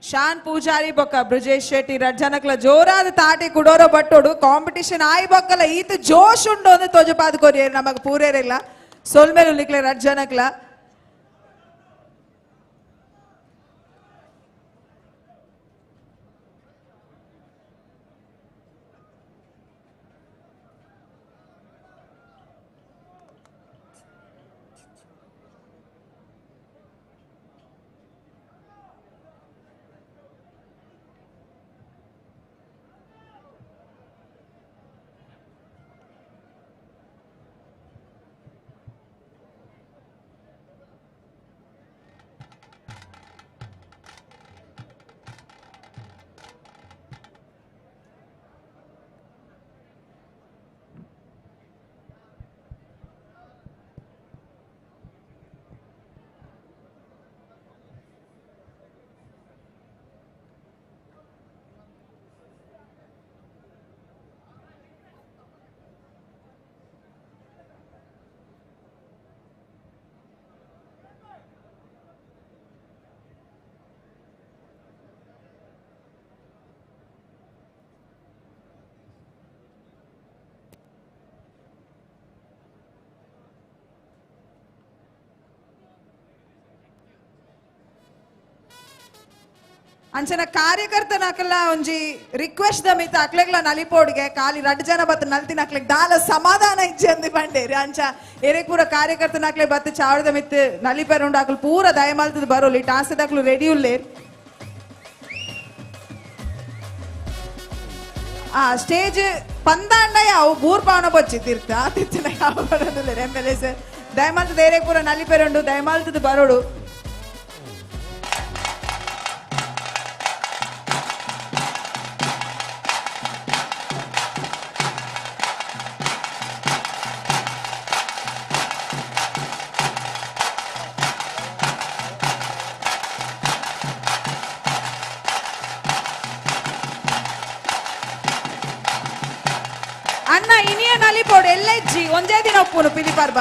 ಶಾನ್ ಪೂಜಾರಿ ಬೊಕ್ಕ ಬ್ರಜೇಶ್ ಶೆಟ್ಟಿ ರಡ್ ಜನಕ್ಲ ಜೋರಾದ ತಾಟಿ ಕುಡೋರೋ ಬಟ್ಟೋಡು. ಕಾಂಪಿಟಿಷನ್ ಆಯಿ ಬೊಕ್ಕಲ ಈತ ಜೋಶ್ ಉಂಡು ಅಂದ್ ತೋಜಪಾದ ಕೊರಿಯರ್ ನಮಗ್ ಪೂರೇರಿಲ್ಲ. ಸೊಲ್ಮೇಲು ನಿಕ್ಲೆ ರಡ್ ಜನಕ್ಲ. ಅಂಚನ ಕಾರ್ಯಕರ್ತನಕಲ್ಲ ಒಂಜಿ ರಿಕ್ವೆಸ್ಟ್ the ಮಿತ್ತ ಅಕ್ಲೆಗ್ಲ ನಲಿಪೋಡ್ಗೆ ಖಾಲಿ ರಡ್ ಜನ ಬತ್ತ ನಲ್ತಿನ ಅಕ್ಲೆಗ್ ದಾಲ ಸಮಾಧಾನ ಇಜ್ಜಿ ಅಂದ್ ಪಂಡೇರಿ. ಅಂಚ ಎರೆಗ್ ಪೂರ ಕಾರ್ಯಕರ್ತನಕ್ಲೆ ಬತ್ತ ಚಾವಡದ ಮಿತ್ತ ನಲಿಪೆರುಂಡು ಅಕ್ಲು ಪೂರ ದಯಮಲ್ತದ ಬರೋಲಿ ಟಾಸದಕ್ಲು ರೆಡಿ ಉಲ್ಲೇರ್. ಆ ಸ್ಟೇಜ್ ಪಂದಾಂಡ ಯಾವ ಬೂರ್ ಪಾವನ ಬೊಚ್ಚಿ ತೀರ್ಥ ತಿರ್ತಿನ ಯಾವ ಬರೋದಿಲ್ಲ ಎಮ್ ಎಲ್ ಎ ಸರ್. ದಯಮಲ್ತದ ಎರೆಗ್ ಪೂರ ನಲಿಪೆರುಂಡು ದಯಮಲ್ತದ ಬರೋಡು. ಅಣ್ಣ ಇನಿಯ ನಲಿಪೋಡು ಎಲ್ಲ ಇಜ್ಜಿ ಒಂಜೇ ದಿನ ಒಪ್ಪುನು ಪಿಲಿ ಪರ್ಬ.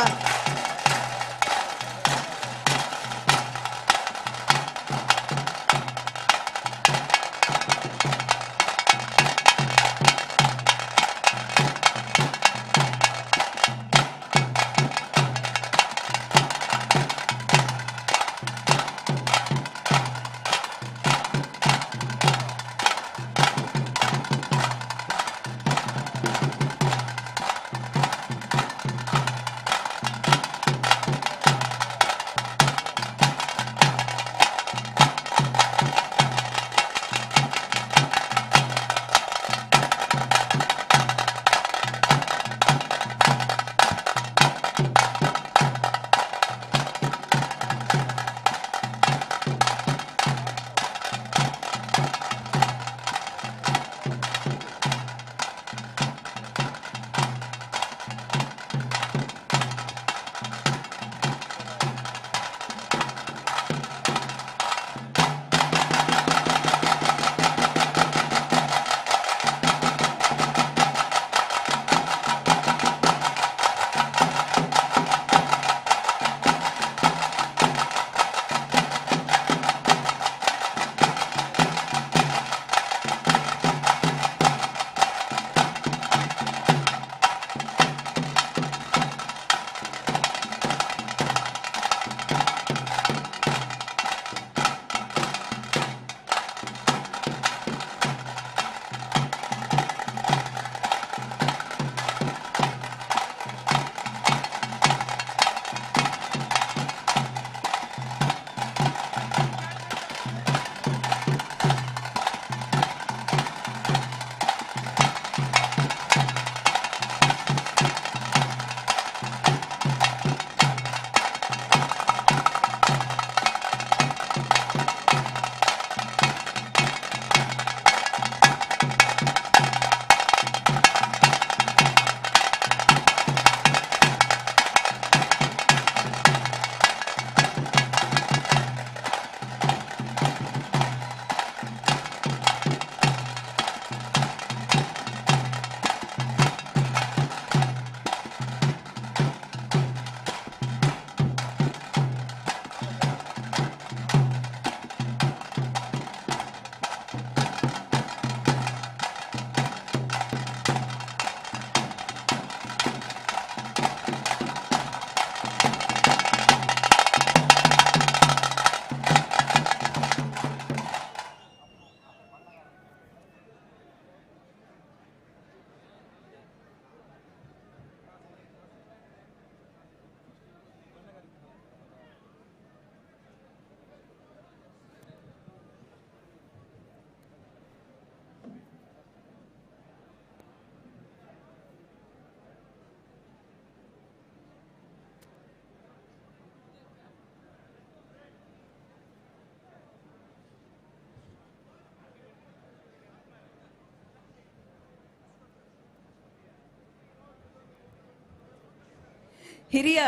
ಹಿರಿಯ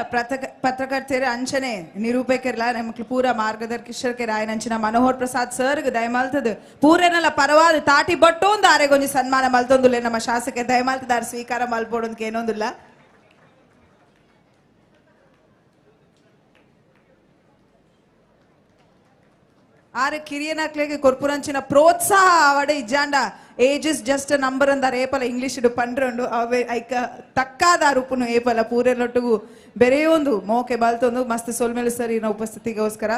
ಪತ್ರಕರ್ತರ ಅಂಚನೆ ನಿರೂಪಕರ್ಲ ನಮಕ್ ಪೂರ ಮಾರ್ಗದರ್ಶಕರ ರಾಯನಂಚಿನ ಮನೋಹರ್ ಪ್ರಸಾದ್ ಸರ್ ದಯಮಾಲ್ತದ ಪೂರನೆಲ್ಲ ಪರವಾದ ತಾಟಿ ಬಟ್ಟೊಂದು ಆರೆಗೊಂಜಿ ಸನ್ಮಾನ ಮಲ್ತೊಂದುಲ್ಲ ನಮ್ಮ ಶಾಸಕ ದಯಮಾಲ್ತದಾರ ಸ್ವೀಕಾರ ಮಲ್ಪೋಡೊಂದು ಏನೊಂದಿಲ್ಲ. ಆರು ಕಿರಿಯನಕ್ಲೆಗೆ ಕೊರ್ಪುರಂಚಿನ ಪ್ರೋತ್ಸಾಹ ಆವಡೆ ಇಜ್ಜಾಂಡ ಏಜ್ is just number ಅಂದಾರ ಏಪಲ ಇಂಗ್ಲೀಷ್ ಪಂಡ್ರಂಡು ಅವೆ ಐಕ ತಕ್ಕಾದ ರೂಪುನು ಏಪಲ ಪೂರೆಲ್ಲೊಟ್ಟಿಗೂ ಬೆರೆಯೊಂದು ಮೋಕೆ ಬಾಲ್ತೊಂದು ಮಸ್ತ್ ಸೊಲ್ಮೇಲು ಸರ್ ಇನ್ನ ಉಪಸ್ಥಿತಿಗೋಸ್ಕರ.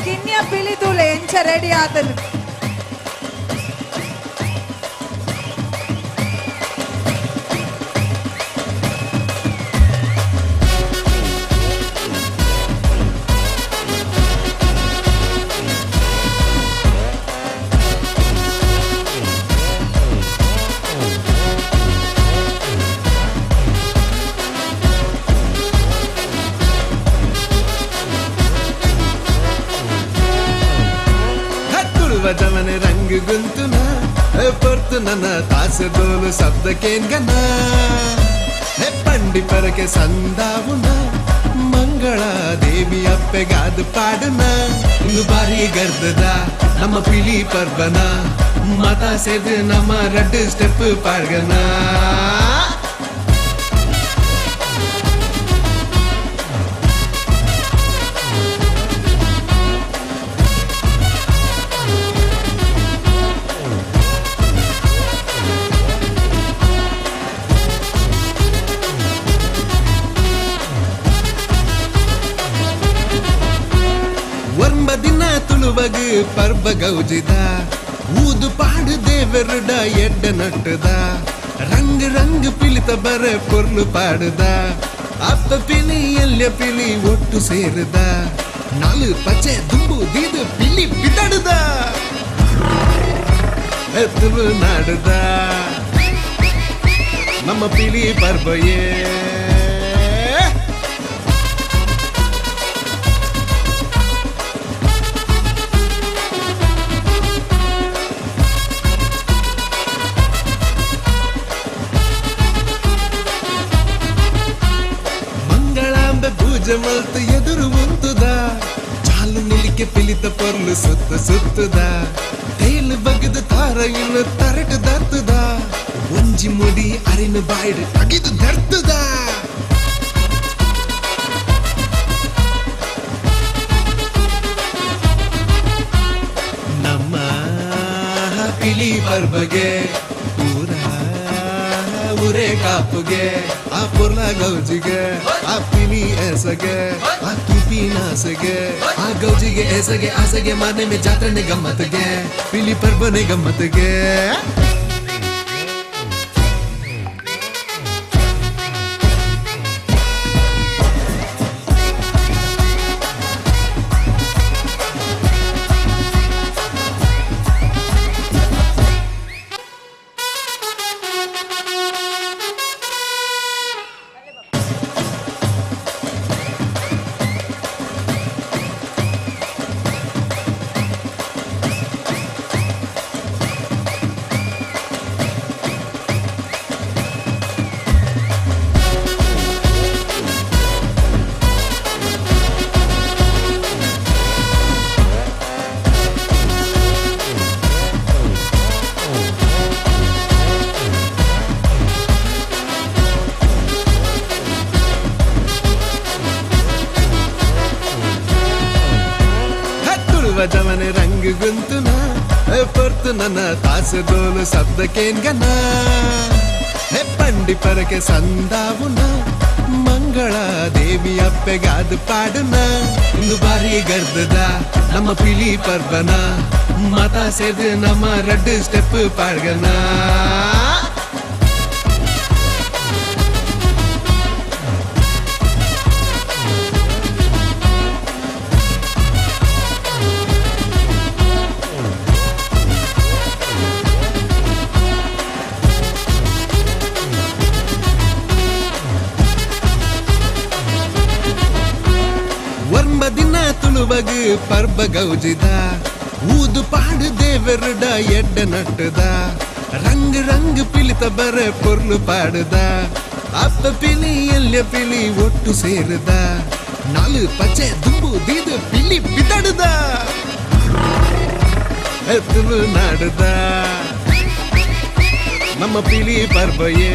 ಕಿನ್ಯ ಪಿಲಿತುಲೆ ಎಂಚ ರೆಡಿ ಆತನು. ಜಮನೆ ರಂಗ್ ಗುಂತುನ ಪೊರ್ತುನನ ತಾಸೆ ದೋಲು ಶಬ್ದಕೇನ್ಗನ ಪಂಡಿ ಪರಕೆ ಸಂದಾವುನ ಮಂಗಳ ದೇವಿ ಅಪ್ಪೆಗಾದ ಪಾಡುನ ಇಂದು ಬಾರಿ ಗರ್ದದ ನಮ್ಮ ಪಿಲಿ ಪರ್ಬನ ಮಾತಾ ಸೇದು ನಮ್ಮ ರಡ್ಡು ಸ್ಟೆಪ್ ಪಾಡ್ಗನ. ಪರ್ಬ ಗೌಜಿದ ಊದು ಪಾಡು ದೇವರುಡ ಎಡ್ಡ ನಟ್ಟದ ರಂಗ್ ರಂಗ್ ಪಿಲಿತ ಬರ ಪೊರ್ಲು ಪಾಡುದ ಅಪ್ಪ ಪಿಲಿ ಎಲ್ಯ ಪಿಲಿ ಒಟ್ಟು ಸೇರುದ ನಾಲು ಪಚೆ ದುಂಬು ದೀದು ಪಿಲಿ ಬಿದಡುದ ತುಳುನಾಡುದ ನಮ್ಮ ಪಿಲಿ ಪರ್ಬಯೇ. ಮಲ್ತು ಎದುರು ಉಂತುದ ಚಾಲು ನಿಲಿಕೆ ಪಿಲಿತ ಪೊರ್ಲು ಸುತ್ತ ಸುತ್ತುದ ತೇಲು ಬಗದು ತಾರ ಇನ್ನು ತರಟು ದರ್ತುದ ಒಂಜಿ ಮುಡಿ ಅರಿನ ಬಾಯಿಡು ಅಗಿದು ದರ್ತುದ. ನಮ್ಮ ಪಿಲಿ ಪರ್ಬಗೆ ಪೂರ ಊರೇ ಕಾಪುಗೆ ಆ ಪೊರ್ಲ ಗೌಜಿಗೆ ಆ ಪಿಲಿ ಎಸಗೆ ಆ ತುಪಿ ನಾಸಗೆ ಆ ಗೌಜಿಗೆ ಎಸಗೆ ಆಸೆಗೆ ಮಾನೆ ಮೇ ಜಾತ್ರೆನೆ ಗಮ್ಮತ್ಗೆ ಪಿಲಿ ಪರ್ಬನೆ ಗಮ್ಮತ್ಗೆ. ತುಳುವ ಜವನೆ ರಂಗ್ ಗುಂತುನ ಪೊರ್ತುನನ ತಾಸೆ ದೋಲು ಶಬ್ದಕೇನ್ಗನ ಹೇ ಪಂಡಿ ಪರಕೆ ಸಂದಾವುನ ಮಂಗಳ ದೇವಿ ಅಪ್ಪೆಗಾದ ಪಾಡುನ ಇಂದು ಬಾರಿ ಗರ್ದದ ನಮ್ಮ ಪಿಲಿ ಪರ್ವನ ಮಾತಾ ಸೇದು ನಮ್ಮ ರಡ್ಡು ಸ್ಟೆಪ್ ಪಾಡ್ಗನ. ತುಳುವಗು ಪರ್ಬ ಗೌಜಿದ ಊದು ಪಾಡು ದೇವರುಡ ಎಡ್ಡ ನಟ್ಟದ ರಂಗ್ ರಂಗ್ ಪಿಲಿತ ಬರ ಪೊರ್ಲು ಪಾಡುದ ಅಪ್ಪ ಪಿಲಿ ಎಲ್ಯ ಪಿಲಿ ಒಟ್ಟು ಸೇರುದ ನಾಲು ಪಚ್ಚೆ ದುಂಬು ದೀದು ಪಿಲಿ ಬಿದಡುದ ತುಳು ನಾಡುದ ನಮ್ಮ ಪಿಲಿ ಪರ್ಬಯೇ.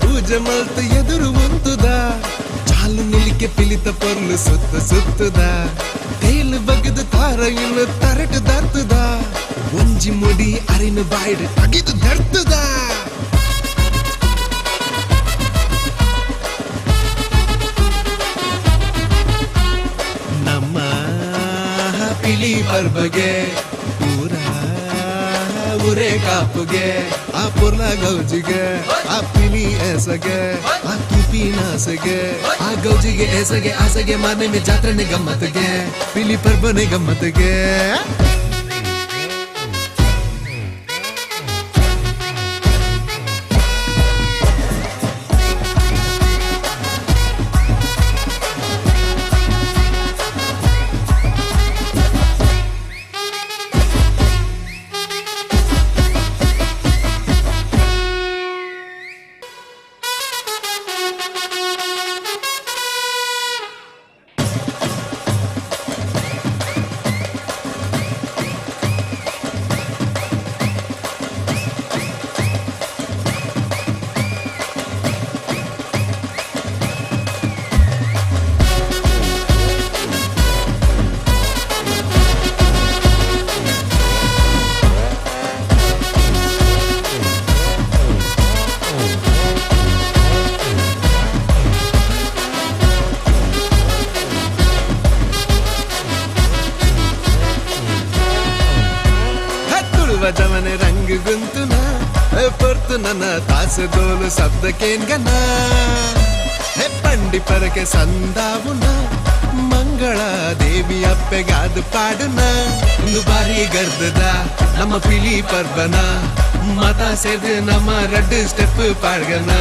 ಪೂಜೆ ಮಲ್ತು ಎದುರು ಉಂತುದ ಚಾಲು ನಿಲಿಕೆ ಪಿಲಿತ ಪೊರ್ಲು ಸುತ್ತ ಸುತ್ತುದ ತೇಲು ಬಗದು ತಾರ ಇನ್ನು ತರಟು ದರ್ತುದ ಒಂಜಿ ಮುಡಿ ಅರಿನ ಬಾಯ್ಡು ಅಗಿದು ದರ್ತುದ. ನಮ್ಮ ಪಿಲಿ ಪರ್ಬಗೆ ಪೂರ ಊರೇ ಕಾಪುಗೆ ಆ ಪೊರ್ಲ ಗೌಜಿಗೆ ಆ ಪಿಲಿ ಎಸಗೆ ಆ ತುಪಿ ನಾಸಗೆ ಆ ಗೌಜಿಗೆ ಎಸಗೆ ಆಸಗೆ ಮಾನೆ ಮೇ ಜಾತ್ರೆನೆ ಗಮ್ಮತ್ಗೆ ಪಿಲಿ ಪರ್ಬನೆ ಗಮ್ಮತ್ಗೆ. ಜವನೆ ರಂಗ್ ಗುಂತುನ ಪೊರ್ತುನನ ತಾಸೆ ದೋಲು ಶಬ್ದಕೇನ್ಗನ ಹೇ ಪಂಡಿ ಪರಕೆ ಸಂದಾವುನ ಮಂಗಳ ದೇವಿ ಅಪ್ಪೆಗಾದ ಪಾಡುನ ಇಂದು ಬಾರಿ ಗರ್ದದ ನಮ್ಮ ಪಿಲಿ ಪರ್ಬನ ಮಾತಾ ಸೇದು ನಮ್ಮ ರಡ್ಡು ಸ್ಟೆಪ್ ಪಾಡ್ಗನ.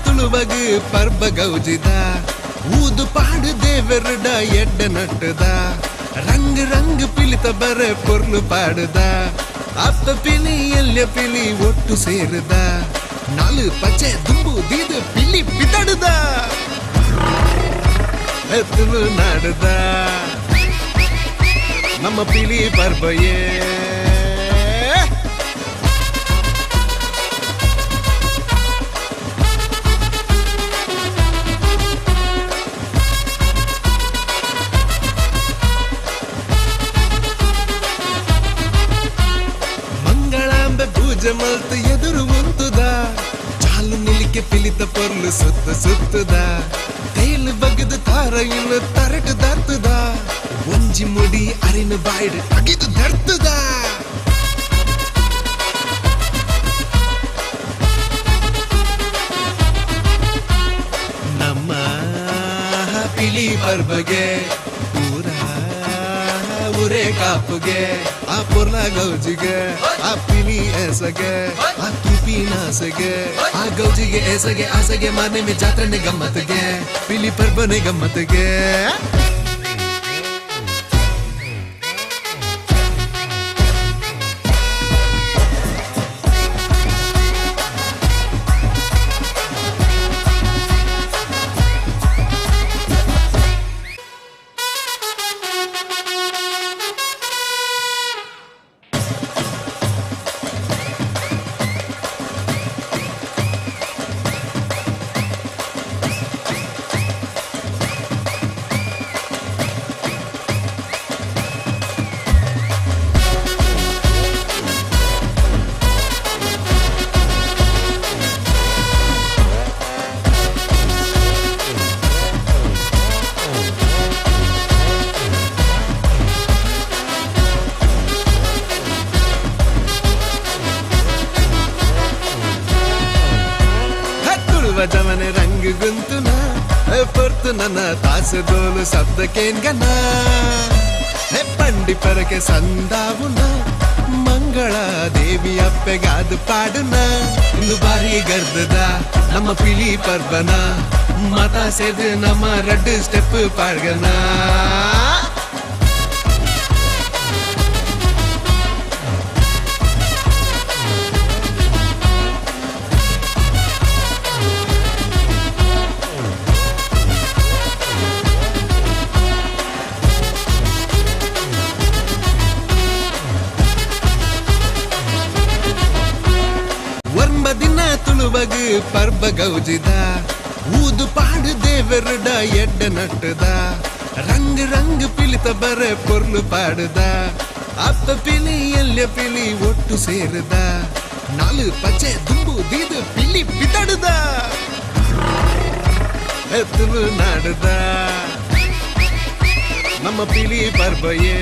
ತುಳುವಗು ಪರ್ಬ ಗೌಜಿದ ಊದು ಪಾಡು ದೇವರುಡ ಎಡ್ಡ ನಟ್ಟದ ರಂಗ್ ರಂಗ್ ಪಿಲಿತ ಬರ ಪೊರ್ಲು ಪಾಡುದ ಅಪ್ಪ ಪಿಲಿ ಎಲ್ಯ ಪಿಲಿ ಒಟ್ಟು ಸೇರುದ ನಾಲು ಪಚ್ಚೆ ದುಂಬು ದೀದು ಪಿಲಿ ಬಿದಡುದ ತುಳು ನಾಡುದ ನಮ್ಮ ಪಿಲಿ ಪರ್ಬಯೇ. ಪೂಜೆ ಮಲ್ತು ಎದುರು ಉಂತುದ ಚಾಲು ನಿಲಿಕೆ ಪಿಲಿತ ಪೊರ್ಲು ಸುತ್ತ ಸುತ್ತುದ ತೇಲು ಬಗದು ತಾರ ಇನ್ನು ತರಟು ದರ್ತುದ ಒಂಜಿ ಮುಡಿ ಅರಿನ ಬಾಯ್ಡು ಅಗಿದು ದರ್ತುದ. ನಮ್ಮ ಪಿಲಿ ಪರ್ಬಗೆ ಪೂರ ಊರೇ ಕಾಪುಗೆ ಆ ಪೊರ್ಲ ಗೌಜಿಗೆ ಆ ಪಿಲಿ ಎಸಗೆ ಆ ತುಪಿ ಪೀನಾಸೆಗೆ ಆ ಗೌಜಿಗೆ ಎಸಗೆ ಆಸೆಗೆ ಮಾನೆ ಜಾತ್ರೆನೆ ಗಮ್ಮತ್ತಿಗೆ ಪಿಲಿ ಪರ್ಬನೆ ಗಮ್ಮತ್ತಿಗೆ. ಜಮನೆ ರಂಗ್ ಗುಂತುನ ಪೊರ್ತು ನನ್ನ ತಾಸು ದೋಲು ಶಬ್ದಕ್ಕೇನ್ಗನ ಪಂಡಿ ಪರಕೆ ಸಂದಾವುನ ಮಂಗಳ ದೇವಿ ಅಪ್ಪೆಗಾದು ಪಾಡುನ ಇಂದು ಬಾರಿ ಗರ್ದದ ನಮ್ಮ ಪಿಲಿ ಪರ್ಬನ ಮಾತಾ ಸೇದು ನಮ್ಮ ರಡ್ಡು ಸ್ಟೆಪ್ ಪಾಡ್ಗನ. ಪರ್ಬ ಗೌಜಿದ ಊದು ಪಾಡು ದೇವರುಡ ಎಡ್ಡ ನಟ್ಟದ ರಂಗ್ ರಂಗ್ ಪಿಲಿತ ಬರೆ ಪೊರ್ಲು ಪಾಡುದ ಅಪ್ಪ ಪಿಲಿ ಎಲ್ಯ ಪಿಲಿ ಒಟ್ಟು ಸೇರುದ ನಾಲು ಪಚ್ಚೆ ದುಂಬು ದೀದು ಪಿಲಿ ಪಿತಡುದ ತುಳು ನಾಡುದ ನಮ್ಮ ಪಿಲಿ ಪರ್ಬಯೇ.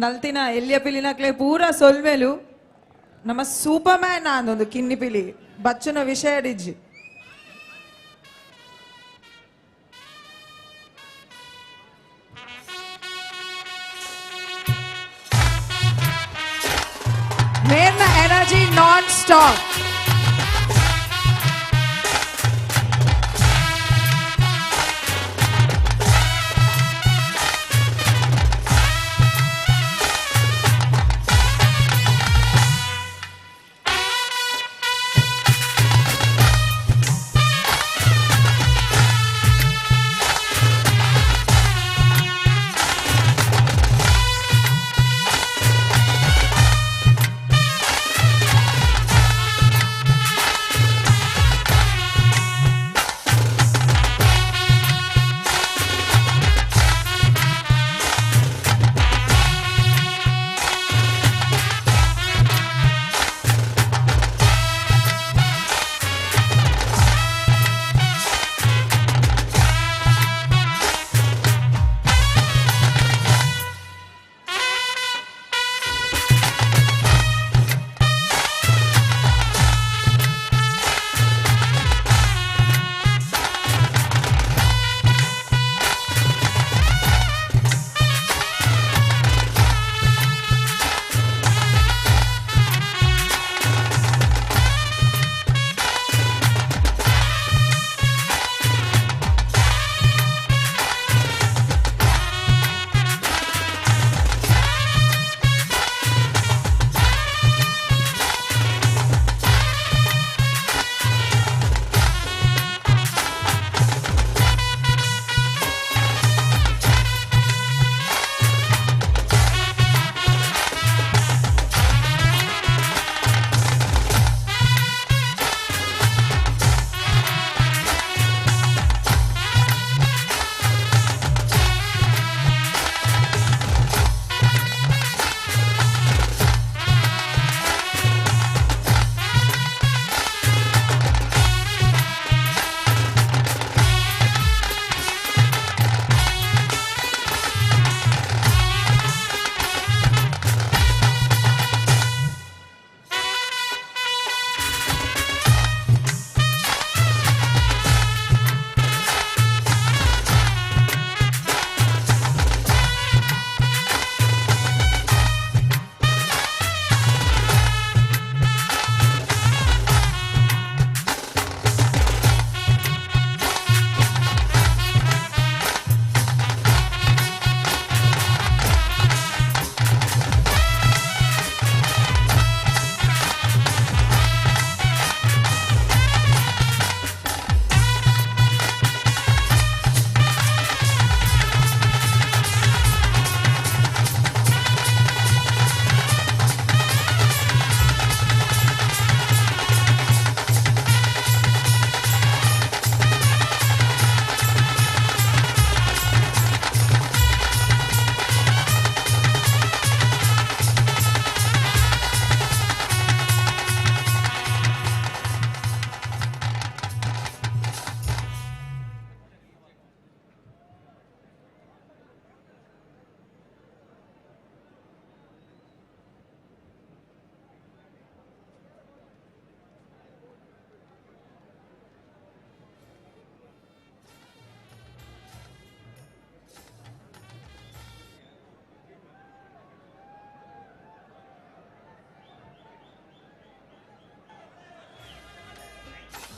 ನಲ್ತಿನ ಎಲ್ಲಿಯ ಪಿಲಿನಕ್ಲೆ ಪೂರ ಸೊಲ್ಮೆಲು ನಮ್ಮ ಸೂಪರ್ ಮ್ಯಾನ್ ಆಂದೊಂದು ಕಿನ್ನಿ ಪಿಲಿ ಬಚ್ಚುನ ವಿಷಯ ಡಿಜ್ಜಿ ಮೇರ್ನ ಎನರ್ಜಿ ನಾನ್ ಸ್ಟಾಪ್.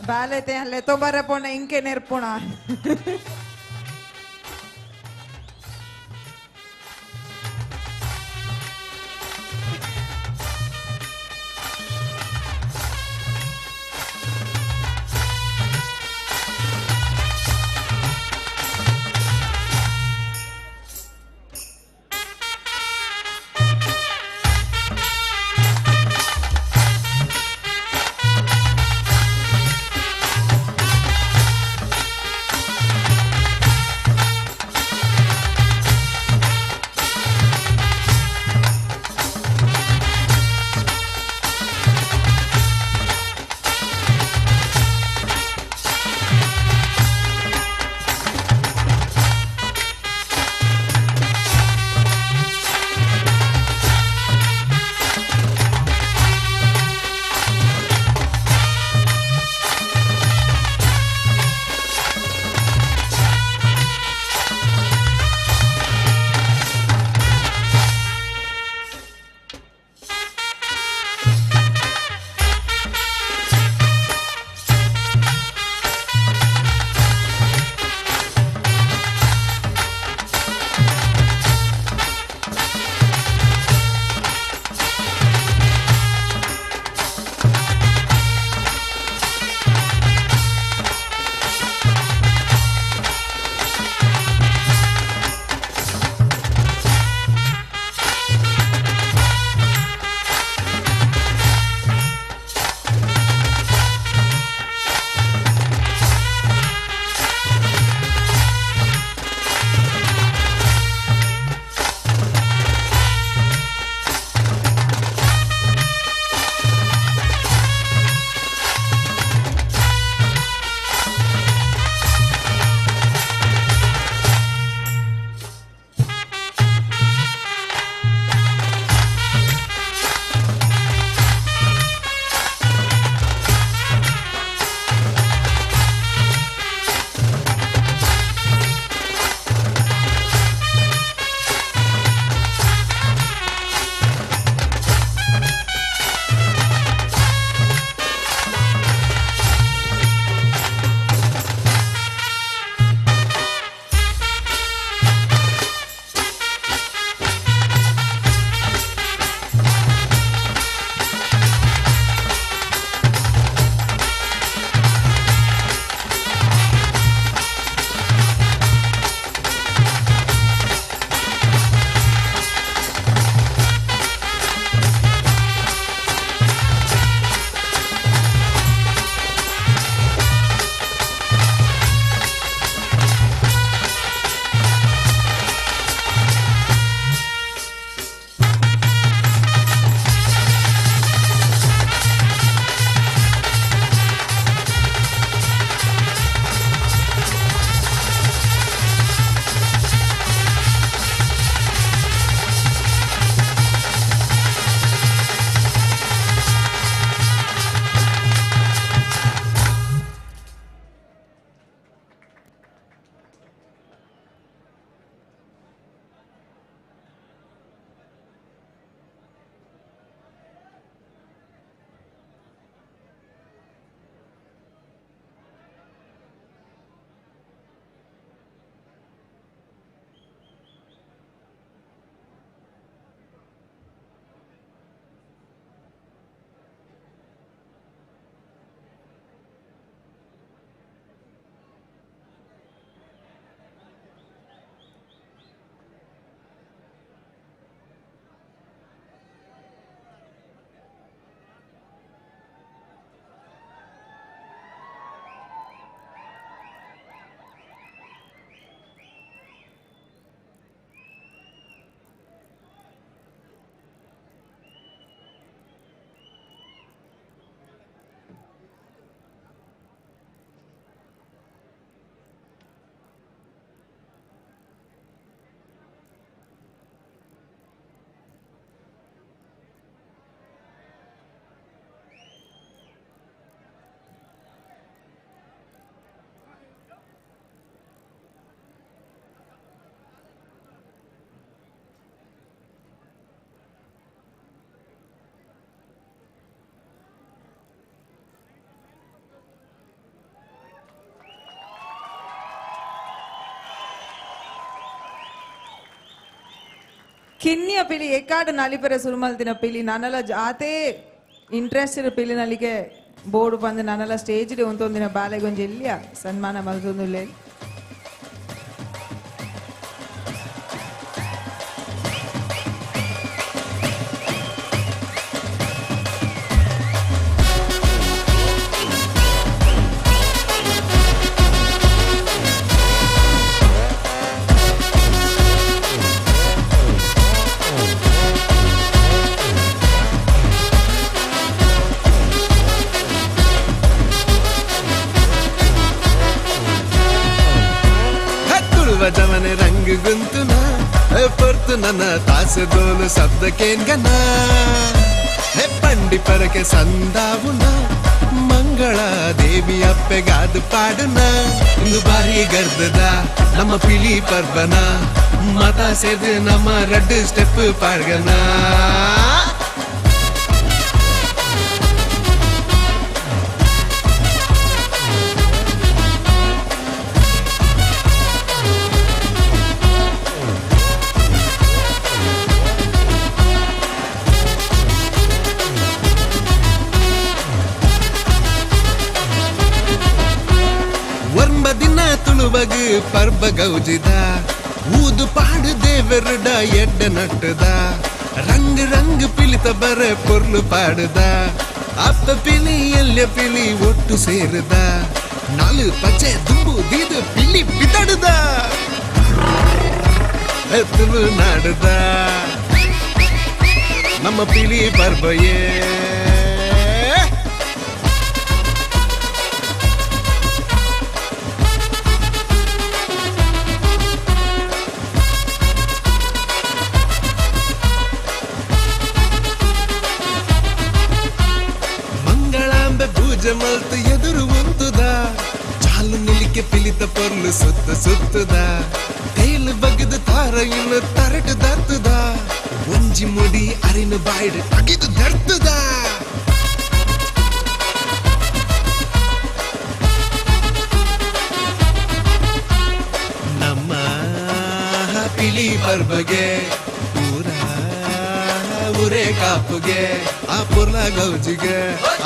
ಬಾಲೆತೆ ಅಲ್ಲೇ ತೊಂಬರ ಪೋಣ ಇಂಕೆ ನೆರ್ಪೋಣ. ಕಿನ್ನಿಯ ಪಿಲಿ ಏಕಾಡು ನಲಿಪೆರೆ ಸುರುಮಲ್ತಿನ ಪಿಲಿ ನನಲ ಆತೇ ಇಂಟ್ರೆಸ್ಟ್ ಪಿಲಿ ನಲಿಗೆ ಬೋರ್ಡ್ ಬಂದು ನನಲ ಸ್ಟೇಜ್ ಉಂತೊಂದಿನ ಬಾಲೆಗೊಂಜಿ ಎಲ್ಲಿಯ ಸನ್ಮಾನ ಮಲ್ತೊಂದುಲ್ಲೆ. ಜವನೆ ರಂಗ್ ಗುಂತುನ ಪೊರ್ತುನನ ತಾಸೆ ದೋಲು ಶಬ್ದಕೇನ್ಗನ ಹೇ ಪಂಡಿ ಪರಕೆ ಸಂದಾವುನ ಮಂಗಳ ದೇವಿ ಅಪ್ಪೆಗಾದು ಪಾಡುನ ಇಂದು ಬಾರಿ ಗರ್ದದ ನಮ್ಮ ಪಿಲಿ ಪರ್ಬನ ಮಾತಾ ಸೇರ್ದು ನಮ್ಮ ರಡ್ಡು ಸ್ಟೆಪ್ ಪಾಡ್ಗನ. ತುಳುವಗು ಪರ್ಬ ಗೌಜಿದ ಊದು ಪಾಡು ದೇವರುಡ ಎಡ್ಡ ನಟ್ಟದ ರಂಗ್ ರಂಗ್ ಪಿಲಿತ ಬರ ಪೊರ್ಲು ಪಾಡುದ ಅಪ್ಪ ಪಿಲಿ ಎಲ್ಯ ಪಿಲಿ ಒಟ್ಟು ಸೇರುದ ನಾಲು ಪಚ್ಚೆ ದುಂಬು ದೀದು ಪಿಲಿ ಬಿತಡುದ ತುಳು ನಾಡುದ ನಮ್ಮ ಪಿಲಿ ಪರ್ಬಯೇ. ಪೂಜೆ ಮಲ್ತು ಎದುರು ಉಂತುದ ಚಾಲು ನಿಲಿಕೆ ಪಿಲಿತ ಪೊರ್ಲು ಸುತ್ತ ಸುತ್ತದ ತೇಲು ಬಗ್ಗದ ತಾರ ಇನ್ನು ತರಟು ದರ್ತದ ಒಂಜಿ ಮುಡಿ ಅರಿನ ಬಾಯಿಡು ಅಗಿದು ದರ್ತದ. ನಮ್ಮ ಪಿಲಿ ಪರ್ಬಗೆ ಊರ ಊರೇ ಕಾಪುಗೆ ಆ ಪೊರ್ಲ ಗೌಜಿಗೆ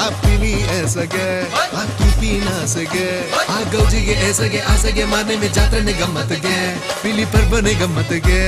ಆ ಪಿಲಿ ಎಸಗೆ ಆ ತುಪಿ ನಾಸಗೆ ಆ ಗೌಜಿಗೆ ಎಸಗೆ ಆಸೆಗೆ ಮಾನೆ ಮೇ ಜಾತ್ರೆನೆ ಗಮ್ಮತ್ಗೆ ಪಿಲಿ ಪರ್ಬನೆ ಗಮ್ಮತ್ಗೆ.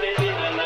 ಿ.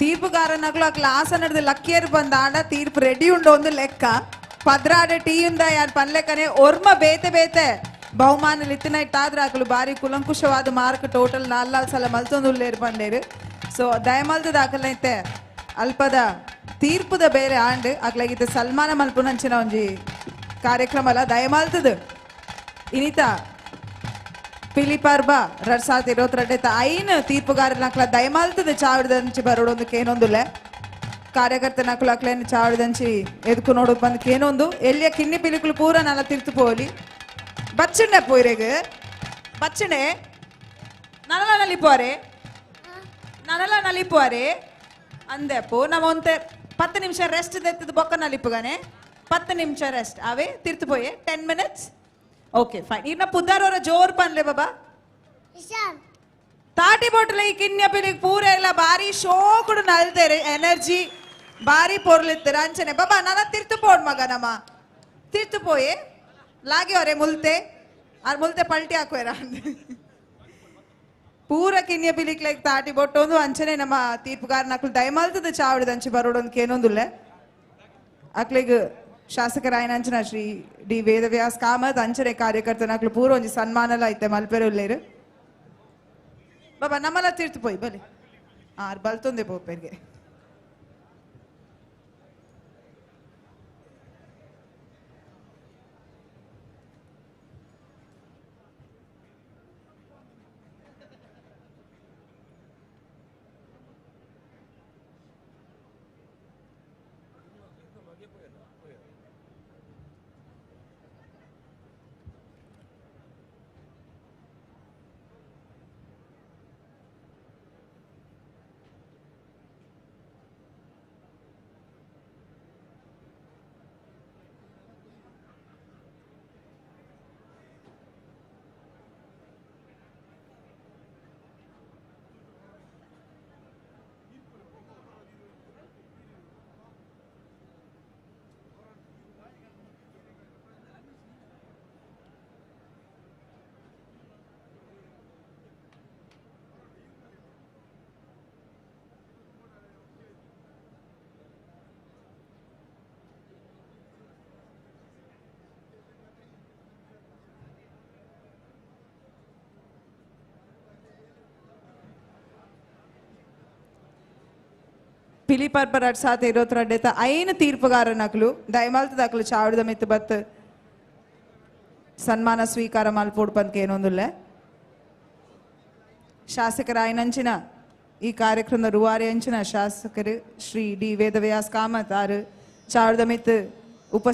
ತೀರ್ಪುಗಾರನಗಳು ಆ ಕ್ಲಾಸ್ ಅನ್ನೋದು ಲಕ್ಕಿಯರ್ ಬಂದಾಂಡ ತೀರ್ಪು ರೆಡಿ ಉಂಡು ಒಂದು ಲೆಕ್ಕ ಪದ್ರಾಡ ಟೀಯಿಂದ ಯಾರು ಪನ್ಲೆಕ್ಕನೆ ಒರ್ಮ ಬೇತೆ ಬೇತೆ ಬಹುಮಾನ ಲಿತ್ತಿನ ಇಟ್ಟಾದ್ರೆ ಆಕಲು ಬಾರಿ ಕುಲಂಕುಷವಾದ ಮಾರ್ಕ್ ಟೋಟಲ್ ನಾಲ್ನಾಲ್ ಸಲ ಮಲ್ತೊಂದು ಉಲ್ಲೇರು ಬಂದೇರು. ಸೊ ದಯಮಲ್ದದ ಆಕಲೈತೆ ಅಲ್ಪದ ತೀರ್ಪುದ ಬೇರೆ ಆಂಡ್ ಆಕಲಾಗಿದ್ದ ಸಲ್ಮಾನ ಮಲ್ಪುನಂಚಿನ ಒಂಜಿ ಕಾರ್ಯಕ್ರಮ ಅಲ್ಲ ದಯಮಲ್ತದ ಇನಿತ ಪಿಲಿಪರ್ಬ 2022 ಐನು ತೀರ್ಪುಗಾರನಕ್ಲ ದಯಮಾಲ್ತದ ಚಾವಡಿದಂಚಿ ಬರೋಡೊಂದು ಕೇನೊಂದುಲೆ ಕಾರ್ಯಕರ್ತನಕ್ಲ ಅಕ್ಲೇನು ಚಾವಡಿದಂಚಿ ಎದ್ಕು ನೋಡೋದು ಬಂದು ಕೇನೊಂದು ಎಲ್ಲಿಯ ಕಿನ್ನಿ ಪಿಲಿಕುಲು ಪೂರ ನಲ್ಲ ತಿರ್ತು ಪೋಲಿ ಬಚ್ಚಣೆ ಪೋಯ್ರೆಗ್ ಬಚ್ಚಣೆ ನನಲ ನಲಿಪೋರೆ ನನಲ ನಲಿಪೋರೆ ಅಂದೆ ಪೋ ನಮ್ಮ ಒಂತೆ 10 ನಿಮಿಷ ರೆಸ್ಟ್ ದೆತ್ತದ ಬೊಕ್ಕ ನಲಿಪುಗಾನೆ 10 ನಿಮಿಷ ರೆಸ್ಟ್ ಅವೇ ತಿರ್ತು ಪೋಯೆ 10 ಮಿನಿಟ್ಸ್. ಓಕೆ ಫೈನ್ ಇನ್ನ ಪುದ್ದಾರವರ ಜೋರ್ ಪನ್ಲೆ ಬಾಬಾ. ತಾಟಿ ಬೊಟ್ಟಲೆ ಈ ಕಿನ್ಯ ಪಿಲಿಗ್ ಪೂರ ಎಲ್ಲ ಬಾರಿ ಶೋಕುಡು ನಲ್ತೇರೆ, ಎನರ್ಜಿ ಬಾರಿ ಪೊರ್ಲಿತ್ತಾರೆ ಅಂಚನೆ. ಬಾಬಾ ನನ್ನ ತಿರ್ತು ಪೋಡ್ ಮಗ, ನಮ್ಮ ತಿರ್ತು ಪೋಯೆ ಲಾಗಿ ಅವರೇ ಮುಲ್ತೆ ಆರ್ ಮುಲ್ತೆ ಪಲ್ಟಿ ಹಾಕುವೆರ. ಪೂರ ಕಿನ್ಯ ಪಿಲಿಕ್ಲೆಗ್ ತಾಟಿ ಬೊಟ್ಟೊಂದು ಅಂಚನೆ ನಮ್ಮ ತೀರ್ಪುಗಾರನ ಅಕ್ಲು ದಯಮಲ್ತದ ಚಾವಡಿದ ಅಂಚೆ ಬರೋಡೊಂದು ಕೇನೊಂದುಲ್ಲೆ. ಅಕ್ಲೆಗ್ ಶಾಸಕರಾಯನ ಅಂಚನ ಶ್ರೀ ಡಿ ವೇದವ್ಯಾಸ್ ಕಾಮತ್ ಅಂಚನೆ ಕಾರ್ಯಕರ್ತನ ಅಕ್ಲು ಪೂರ ಒಂಜಿ ಸನ್ಮಾನಲ ಐತೆ ಮಲ್ಪೆರುಲ್ಲೇರು. ಬಾಬಾ ನಮ್ಮಲ್ಲ ತೀರ್ತು ಪೋಯ್ ಬಲಿ ಆರ್ ಬಲ್ತೊಂದೆ ಪೋಪೆರ್ಗೆ. ಪಿಲಿ ಪರ್ಬ 2022 ಐನ ತೀರ್ಪುಗಾರ ನಕಲು ದಯಮಾಲ್ತದ ಅಕಲು ಚಾವಡಿದ ಮಿತ್ತು ಬತ್ ಸನ್ಮಾನ ಸ್ವೀಕಾರ ಮಲ್ಪೋಡ್ ಪಂದ್ಕೆ ಏನೊಂದುಲ್ಲೆ. ಶಾಸಕರಾಯನಂಚಿನ ಈ ಕಾರ್ಯಕ್ರಮದ ರೂವಾರಿ ಅಂಚಿನ ಶಾಸಕರು ಶ್ರೀ ಡಿ ವೇದವ್ಯಾಸ್ ಕಾಮತ್ ಆರು ಚಾವಡಿದ ಮಿತ್ತು ಉಪ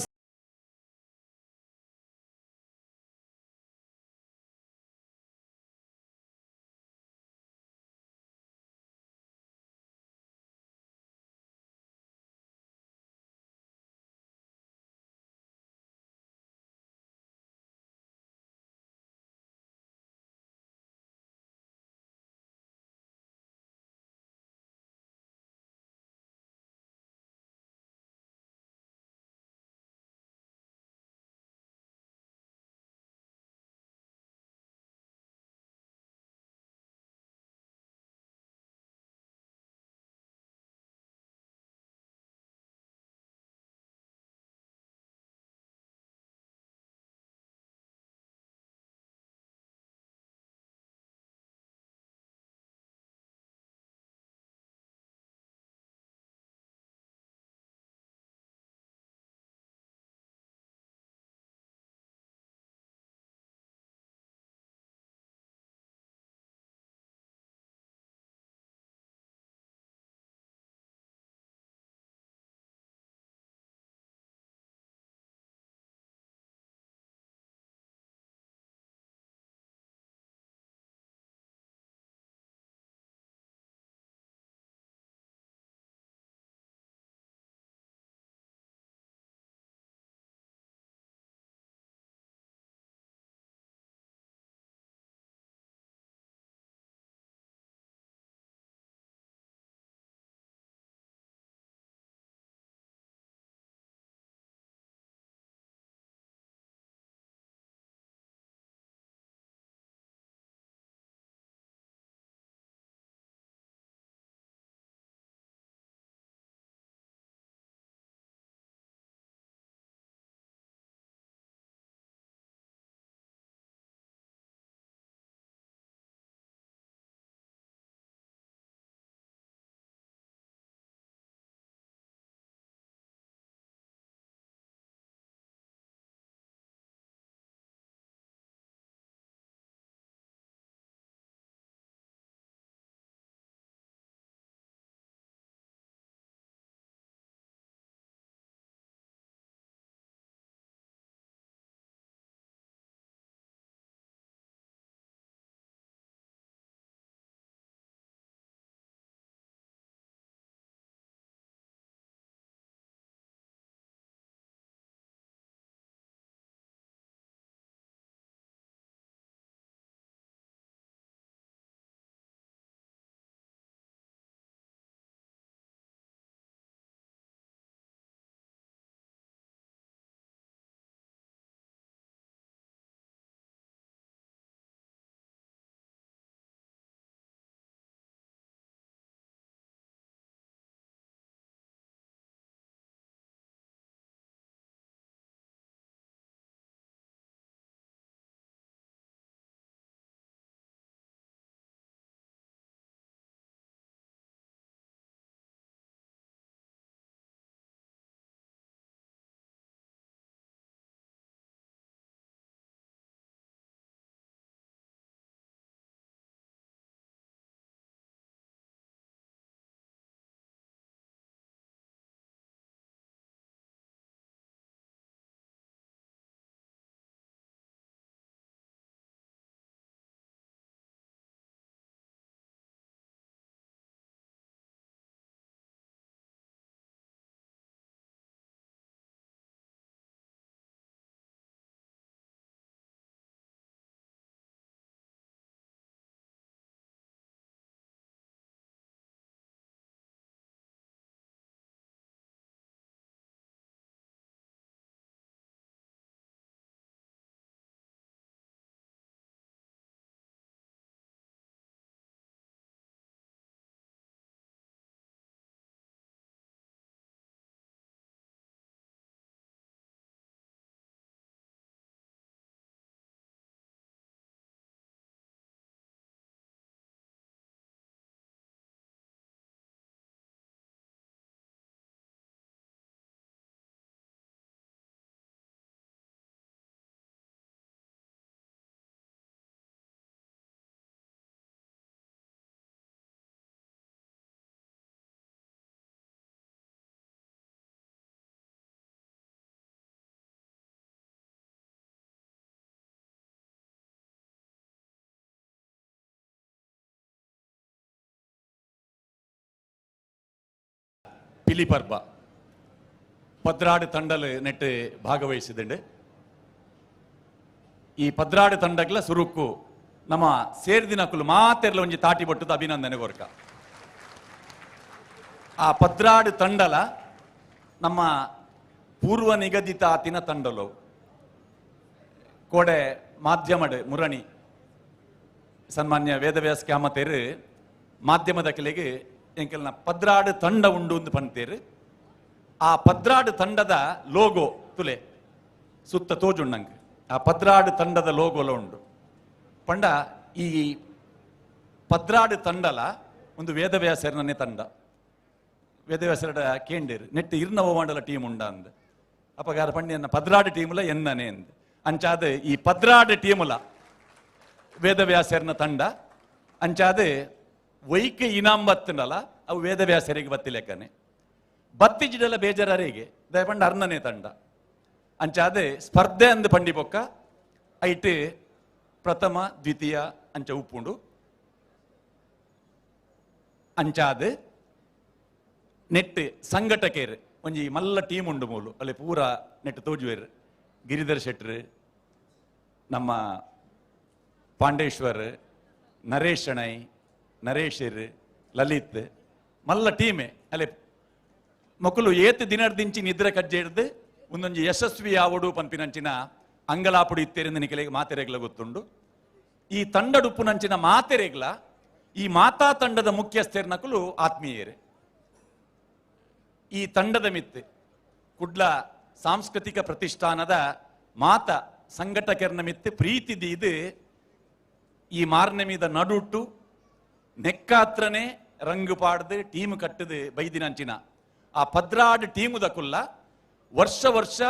ಪಿಲಿ ಪರ್ಬ ಪದ್ರಾಡು ತಂಡಲು ನೆಟ್ಟು ಭಾಗವಹಿಸಿದಂಡು. ಈ ಪದ್ರಾಡು ತಂಡಗಳ ಸುರುಕು ನಮ್ಮ ಸೇರ್ದಿನಕುಲು ಮಾತೆರ್ಲ ಒಂಜಿ ತಾಟಿ ಬೊಟ್ಟದ ಅಭಿನಂದನೆ ಕೊರ್ಕ. ಆ ಪದ್ರಾಡು ತಂಡಲ ನಮ್ಮ ಪೂರ್ವ ನಿಗದಿತ ಆತಿನ ತಂಡಲು ಕೋಡೆ ಮಾಧ್ಯಮಡ್ ಮುರಣಿ ಸನ್ಮಾನ್ಯ ವೇದವ್ಯಾಸ ಕ್ಯಾಮತೇರು ಮಾಧ್ಯಮದ ಕೆಲೆಗೆ ಎಂಕೆಲ್ನ ಪದ್ರಾಡು ತಂಡ ಉಂಡು ಅಂತ ಪಂತೇರು. ಆ ಪದ್ರಾಡು ತಂಡದ ಲೋಗೋ ತುಲೆ ಸುತ್ತ ತೋಜುಣ್ಣಂಗೆ ಆ ಪದ್ರಾಡು ತಂಡದ ಲೋಗೋಲ ಉಂಡು. ಪಂಡ ಈ ಪದ್ರಾಡು ತಂಡಲ ಒಂದು ವೇದವ್ಯಾಸರನೇ ತಂಡ. ವೇದವ್ಯಾಸರ ಕೇಂಡೇರು ನೆಟ್ಟು ಇರ್ನವ ಮಂಡಲ ಟೀಮ್ ಉಂಡ ಅಂದ ಅಪಗಾರ ಪಂಡಿಯನ್ನ ಪದ್ರಾಡು ಟೀಮುಲ ಎನ್ನನೆ ಅಂದ. ಅಂಚಾದ ಈ ಪದ್ರಾಡು ಟೀಮುಲ ವೇದವ್ಯಾಸರನ ತಂಡ. ಅಂಚಾದ ವೈಕ ಇನಾಮ್ ಬತ್ತನಲ್ಲ ಅವು ವೇದವ್ಯಾಸರಿಗೆ ಬತ್ತಿಲೆಕ್ಕನೆ ಬತ್ತಿಜಿಡಲ ಬೇಜಾರರಿಗೆ ದಯಪಂಡ ಅರ್ಣನೇ ತಂಡ. ಅಂಚಾದ ಸ್ಪರ್ಧೆ ಅಂದ ಪಂಡಿ ಬೊಕ್ಕ ಐಟ್ ಪ್ರಥಮ ದ್ವಿತೀಯ ಅಂಚ ಉಪ್ಪುಂಡು. ಅಂಚಾದ ನೆಟ್ ಸಂಘಟಕೇರು ಒಂಜಿ ಮಲ್ಲ ಟೀಮ್ ಉಂಡು ಮೂಲು ಅಲ್ಲಿ ಪೂರ ನೆಟ್ ತೋಜುವೇರು. ಗಿರಿಧರ್ ಶೆಟ್ರು, ನಮ್ಮ ಪಾಂಡೇಶ್ವರ್, ನರೇಶ್ ಶಣೈ, ನರೇಶರ್, ಲಲಿತ್ ಮಲ್ಲ ಟೀಮೆ. ಅಲ್ಲಿ ಮಕ್ಕಳು ಏತ್ ದಿನರ್ದಿಂಚಿ ನಿದ್ರೆ ಕಜ್ಜೆ ಹಿಡ್ದು ಒಂದೊಂಜಿ ಯಶಸ್ವಿ ಯಾವಡು ಪನ್ಪಿನಂಚಿನ ಅಂಗಲಾಪುಡು ಇತ್ತೇರಿಂದ ನಿಕಲಿಗೆ ಮಾತೆರೆಗ್ಲ ಗೊತ್ತುಂಡು. ಈ ತಂಡಡುಪ್ಪುನಂಚಿನ ಮಾತೆರೆಗ್ಲ ಈ ಮಾತಾ ತಂಡದ ಮುಖ್ಯಸ್ಥೆರ್ನಕುಲು ಆತ್ಮೀಯರು. ಈ ತಂಡದ ಮಿತ್ತು ಕುಡ್ಲ ಸಾಂಸ್ಕೃತಿಕ ಪ್ರತಿಷ್ಠಾನದ ಮಾತ ಸಂಘಟಕರ್ನ ಮಿತ್ತು ಪ್ರೀತಿ ದೀದು ಈ ಮಾರ್ನೆಮಿದ ನಡುಟ್ಟು ನೆಕ್ಕಾತ್ರನೆ ರಂಗು ಪಾಡ್ದು ಟೀಮ್ ಕಟ್ಟದು ಬೈದಿನಂಚಿನ ಆ ಪದ್ರಾಡು ಟೀಮುದ ಕುಲ್ಲ ವರ್ಷ ವರ್ಷ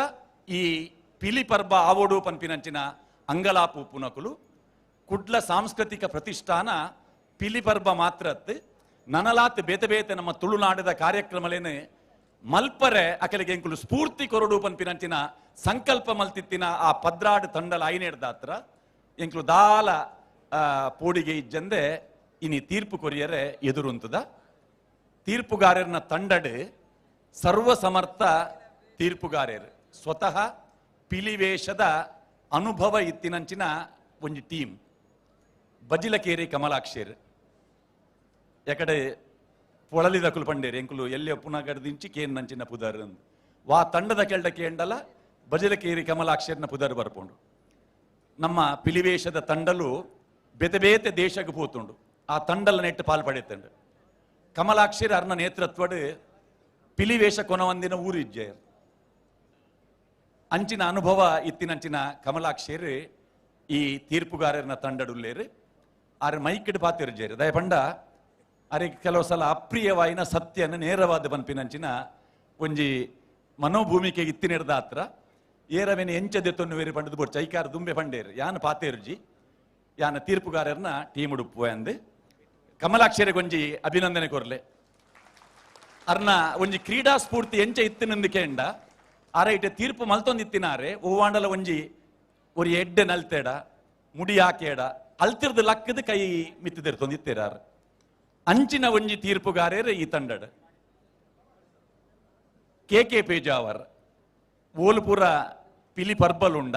ಈ ಪಿಲಿ ಪರ್ಬ ಆವೋಡು ಪನ್ಪಿನಂಚಿನ ಅಂಗಲಾಪು ಪುನಕುಲು ಕುಡ್ಲ ಸಾಂಸ್ಕೃತಿಕ ಪ್ರತಿಷ್ಠಾನ ಪಿಲಿ ಪರ್ಬ ಮಾತ್ರ ಅತ್ತು ನನಲಾತ್ ಬೇತೆ ಬೇತೆ ನಮ್ಮ ತುಳುನಾಡದ ಕಾರ್ಯಕ್ರಮಲೇನೆ ಮಲ್ಪರೆ ಅಕಲಿಗೆ ಎಂಕುಲು ಸ್ಫೂರ್ತಿ ಕೊರಡು ಪನ್ಪಿನಂಚಿನ ಸಂಕಲ್ಪ ಮಲ್ತಿತ್ತಿನ ಆ ಪದ್ರಾಡು ತಂಡಲ ಐನೇಡ್ದಾತ್ರ ಎಂಕುಲು ದಾಲ ಪೋಡಿಗೆ ಇಜ್ಜಂದೆ ಇನಿ ತೀರ್ಪು ಕೊರಿಯರೆ ಎದುರುಂತದ. ತೀರ್ಪುಗಾರರನ್ನ ತಂಡಡು ಸರ್ವಸಮರ್ಥ ತೀರ್ಪುಗಾರರು ಸ್ವತಃ ಪಿಲಿವೇಶದ ಅನುಭವ ಇತ್ತಿನಂಚಿನ ಒಂಜಿ ಟೀಮ್ ಬಜಿಲಕೇರಿ ಕಮಲಾಕ್ಷೇರ್ ಯಾಕಡೆ ಪೊಳಲಿದಕುಲು ಪಂಡೇರು ಎಂಕುಲು ಎಲ್ಲಿ ಪುನಗಡ್ದಿಂಚಿ ಕೇನ್ ನಂಚಿನ ಪುದರ್ ವಾ ತಂಡದ ಕೆಳ್ಡ ಕೇಂಡಲ ಬಜಿಲಕೇರಿ ಕಮಲಾಕ್ಷೇರ್ನ ಪುದರ್ ಬರ್ಪುಂಡು. ನಮ್ಮ ಪಿಲಿವೇಶದ ತಂಡಲು ಬೇತೆ ಬೇತೆ ದೇಶಕ್ಕೆ ಪೋತುಂಡು ಆ ತಂಡಲ ನೆಟ್ಟು ಪಾಲ್ ಪಡೆತಂಡು. ಕಮಲಾಕ್ಷೇರ್ ಅರ್ನ ನೇತೃತ್ವಡು ಪಿಲಿವೇಶ ಕೊನವಂದಿನ ಊರು ಇಜ್ಜೆಯರ್ ಅಂಚಿನ ಅನುಭವ ಇತ್ತಿನಂಚಿನ ಕಮಲಾಕ್ಷೇರ್ ಈ ತೀರ್ಪುಗಾರರನ್ನ ತಂಡಡುಲ್ಲೇರು. ಆರ್ ಮೈಕಿಡ್ ಪಾತಿರ್ಜೇರು ದಯಪಂಡ ಅರೆ ಕೆಲವು ಸಲ ಅಪ್ರಿಯವಾಯಿನ ಸತ್ಯನ ನೇರವಾದ ಪನ್ಪಿನಂಚಿನ ಒಂಜಿ ಮನೋಭೂಮಿಕೆ ಇತ್ತಿನಿರ್ದ ಹತ್ರ ಏರವೇನ ಎಂಚದೆ ತೊನ್ನುವೇರಿ ಪಂಡದು ಬೋಡ್ಚ ಐಕಾರ ದುಂಬೆ ಪಂಡೇರು ಯಾನ ಪಾತೇರುಜಿ ಯಾನ ತೀರ್ಪುಗಾರರನ್ನ ಟೀಮ್ ಉಡುಪು ಅಂದು ಕಮಲಾಕ್ಷರಿಗೆ ಒಂಜಿ ಅಭಿನಂದನೆ ಕೊರ್ಲೆ. ಅರ್ನ ಒಂಜಿ ಕ್ರೀಡಾ ಸ್ಫೂರ್ತಿ ಎಂಚ ಇತ್ತಿನಂದು ಕೇಂಡ ಆರೈಟೆ ತೀರ್ಪು ಮಲ್ತೊಂದಿತ್ತಿನಾರೆ ಓವಾಂಡಲ ಒಂಜಿ ಒರಿ ಎಡ್ಡೆ ನಲ್ತೇಡ ಮುಡಿ ಹಾಕೇಡ ಅಲ್ತಿರ್ದು ಲಕ್ಕದ ಕೈ ಮಿತ್ತಿದಿರ್ತೊಂದಿತ್ತೀರಾರು ಅಂಚಿನ ಒಂಜಿ ತೀರ್ಪುಗಾರೇರು ಈ ತಂಡಡ್. ಕೆ ಕೆ ಪೇಜಾವರ್ ಓಲ್ಪುರ ಪಿಲಿ ಪರ್ಬಲುಂಡ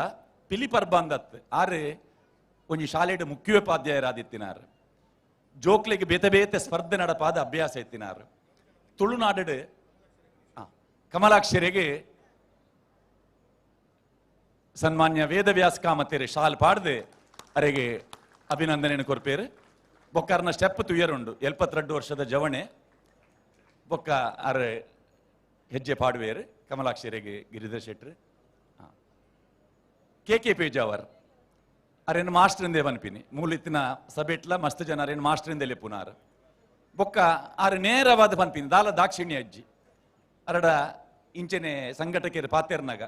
ಪಿಲಿ ಪರ್ಬ ಅಂದತ್ ಆರೆ ಒಂಜಿ ಶಾಲೆಡ್ ಮುಖ್ಯೋಪಾಧ್ಯಾಯರಾದಿತ್ತಿನಾರು. ಜೋಕ್ಲೆಗೆ ಬೇತೆ ಬೇತೆ ಸ್ಪರ್ಧೆ ನಡಪಾದ ಅಭ್ಯಾಸ ಇತ್ತಿನಾರು. ತುಳುನಾಡು ಕಮಲಾಕ್ಷರಿಗೆ ಸನ್ಮಾನ್ಯ ವೇದವ್ಯಾಸ ಕಾಮತೇರಿ ಶಾಲ್ ಪಾಡ್ದು ಅರೆಗೆ ಅಭಿನಂದನೆಯನ್ನು ಕೊರ್ಪೇರು. ಬೊಕ್ಕಾರ್ನ ಸ್ಟೆಪ್ ತುಯರುಂಡು 72 ವರ್ಷದ ಜವಣೆ ಬೊಕ್ಕ ಅರೆ ಹೆಜ್ಜೆ ಪಾಡುವೇರು ಕಮಲಾಕ್ಷರಿಗೆ ಗಿರಿಧರ್ ಶೆಟ್ರು. ಕೆ ಕೆ ಪೇಜಾವರ್ ಅರೇನು ಮಾಸ್ಟ್ರಿಂದೇ ಬನ್ಪಿನಿ ಮೂಲಿತ್ತಿನ ಸಬೆಟ್ಲ ಮಸ್ತ್ ಜನ ಅರೇನು ಮಾಸ್ಟ್ರಿಂದೇ ಲೆಪ್ಪುನಾರು. ಬೊಕ್ಕ ಆರು ನೇರವಾದ ಪನ್ಪಿನಿ ದಾಲ ದಾಕ್ಷಿಣ್ಯ ಅಜ್ಜಿ ಅರಡ ಇಂಚೆನೆ ಸಂಘಟಕರು ಪಾತೇರ್ನಾಗ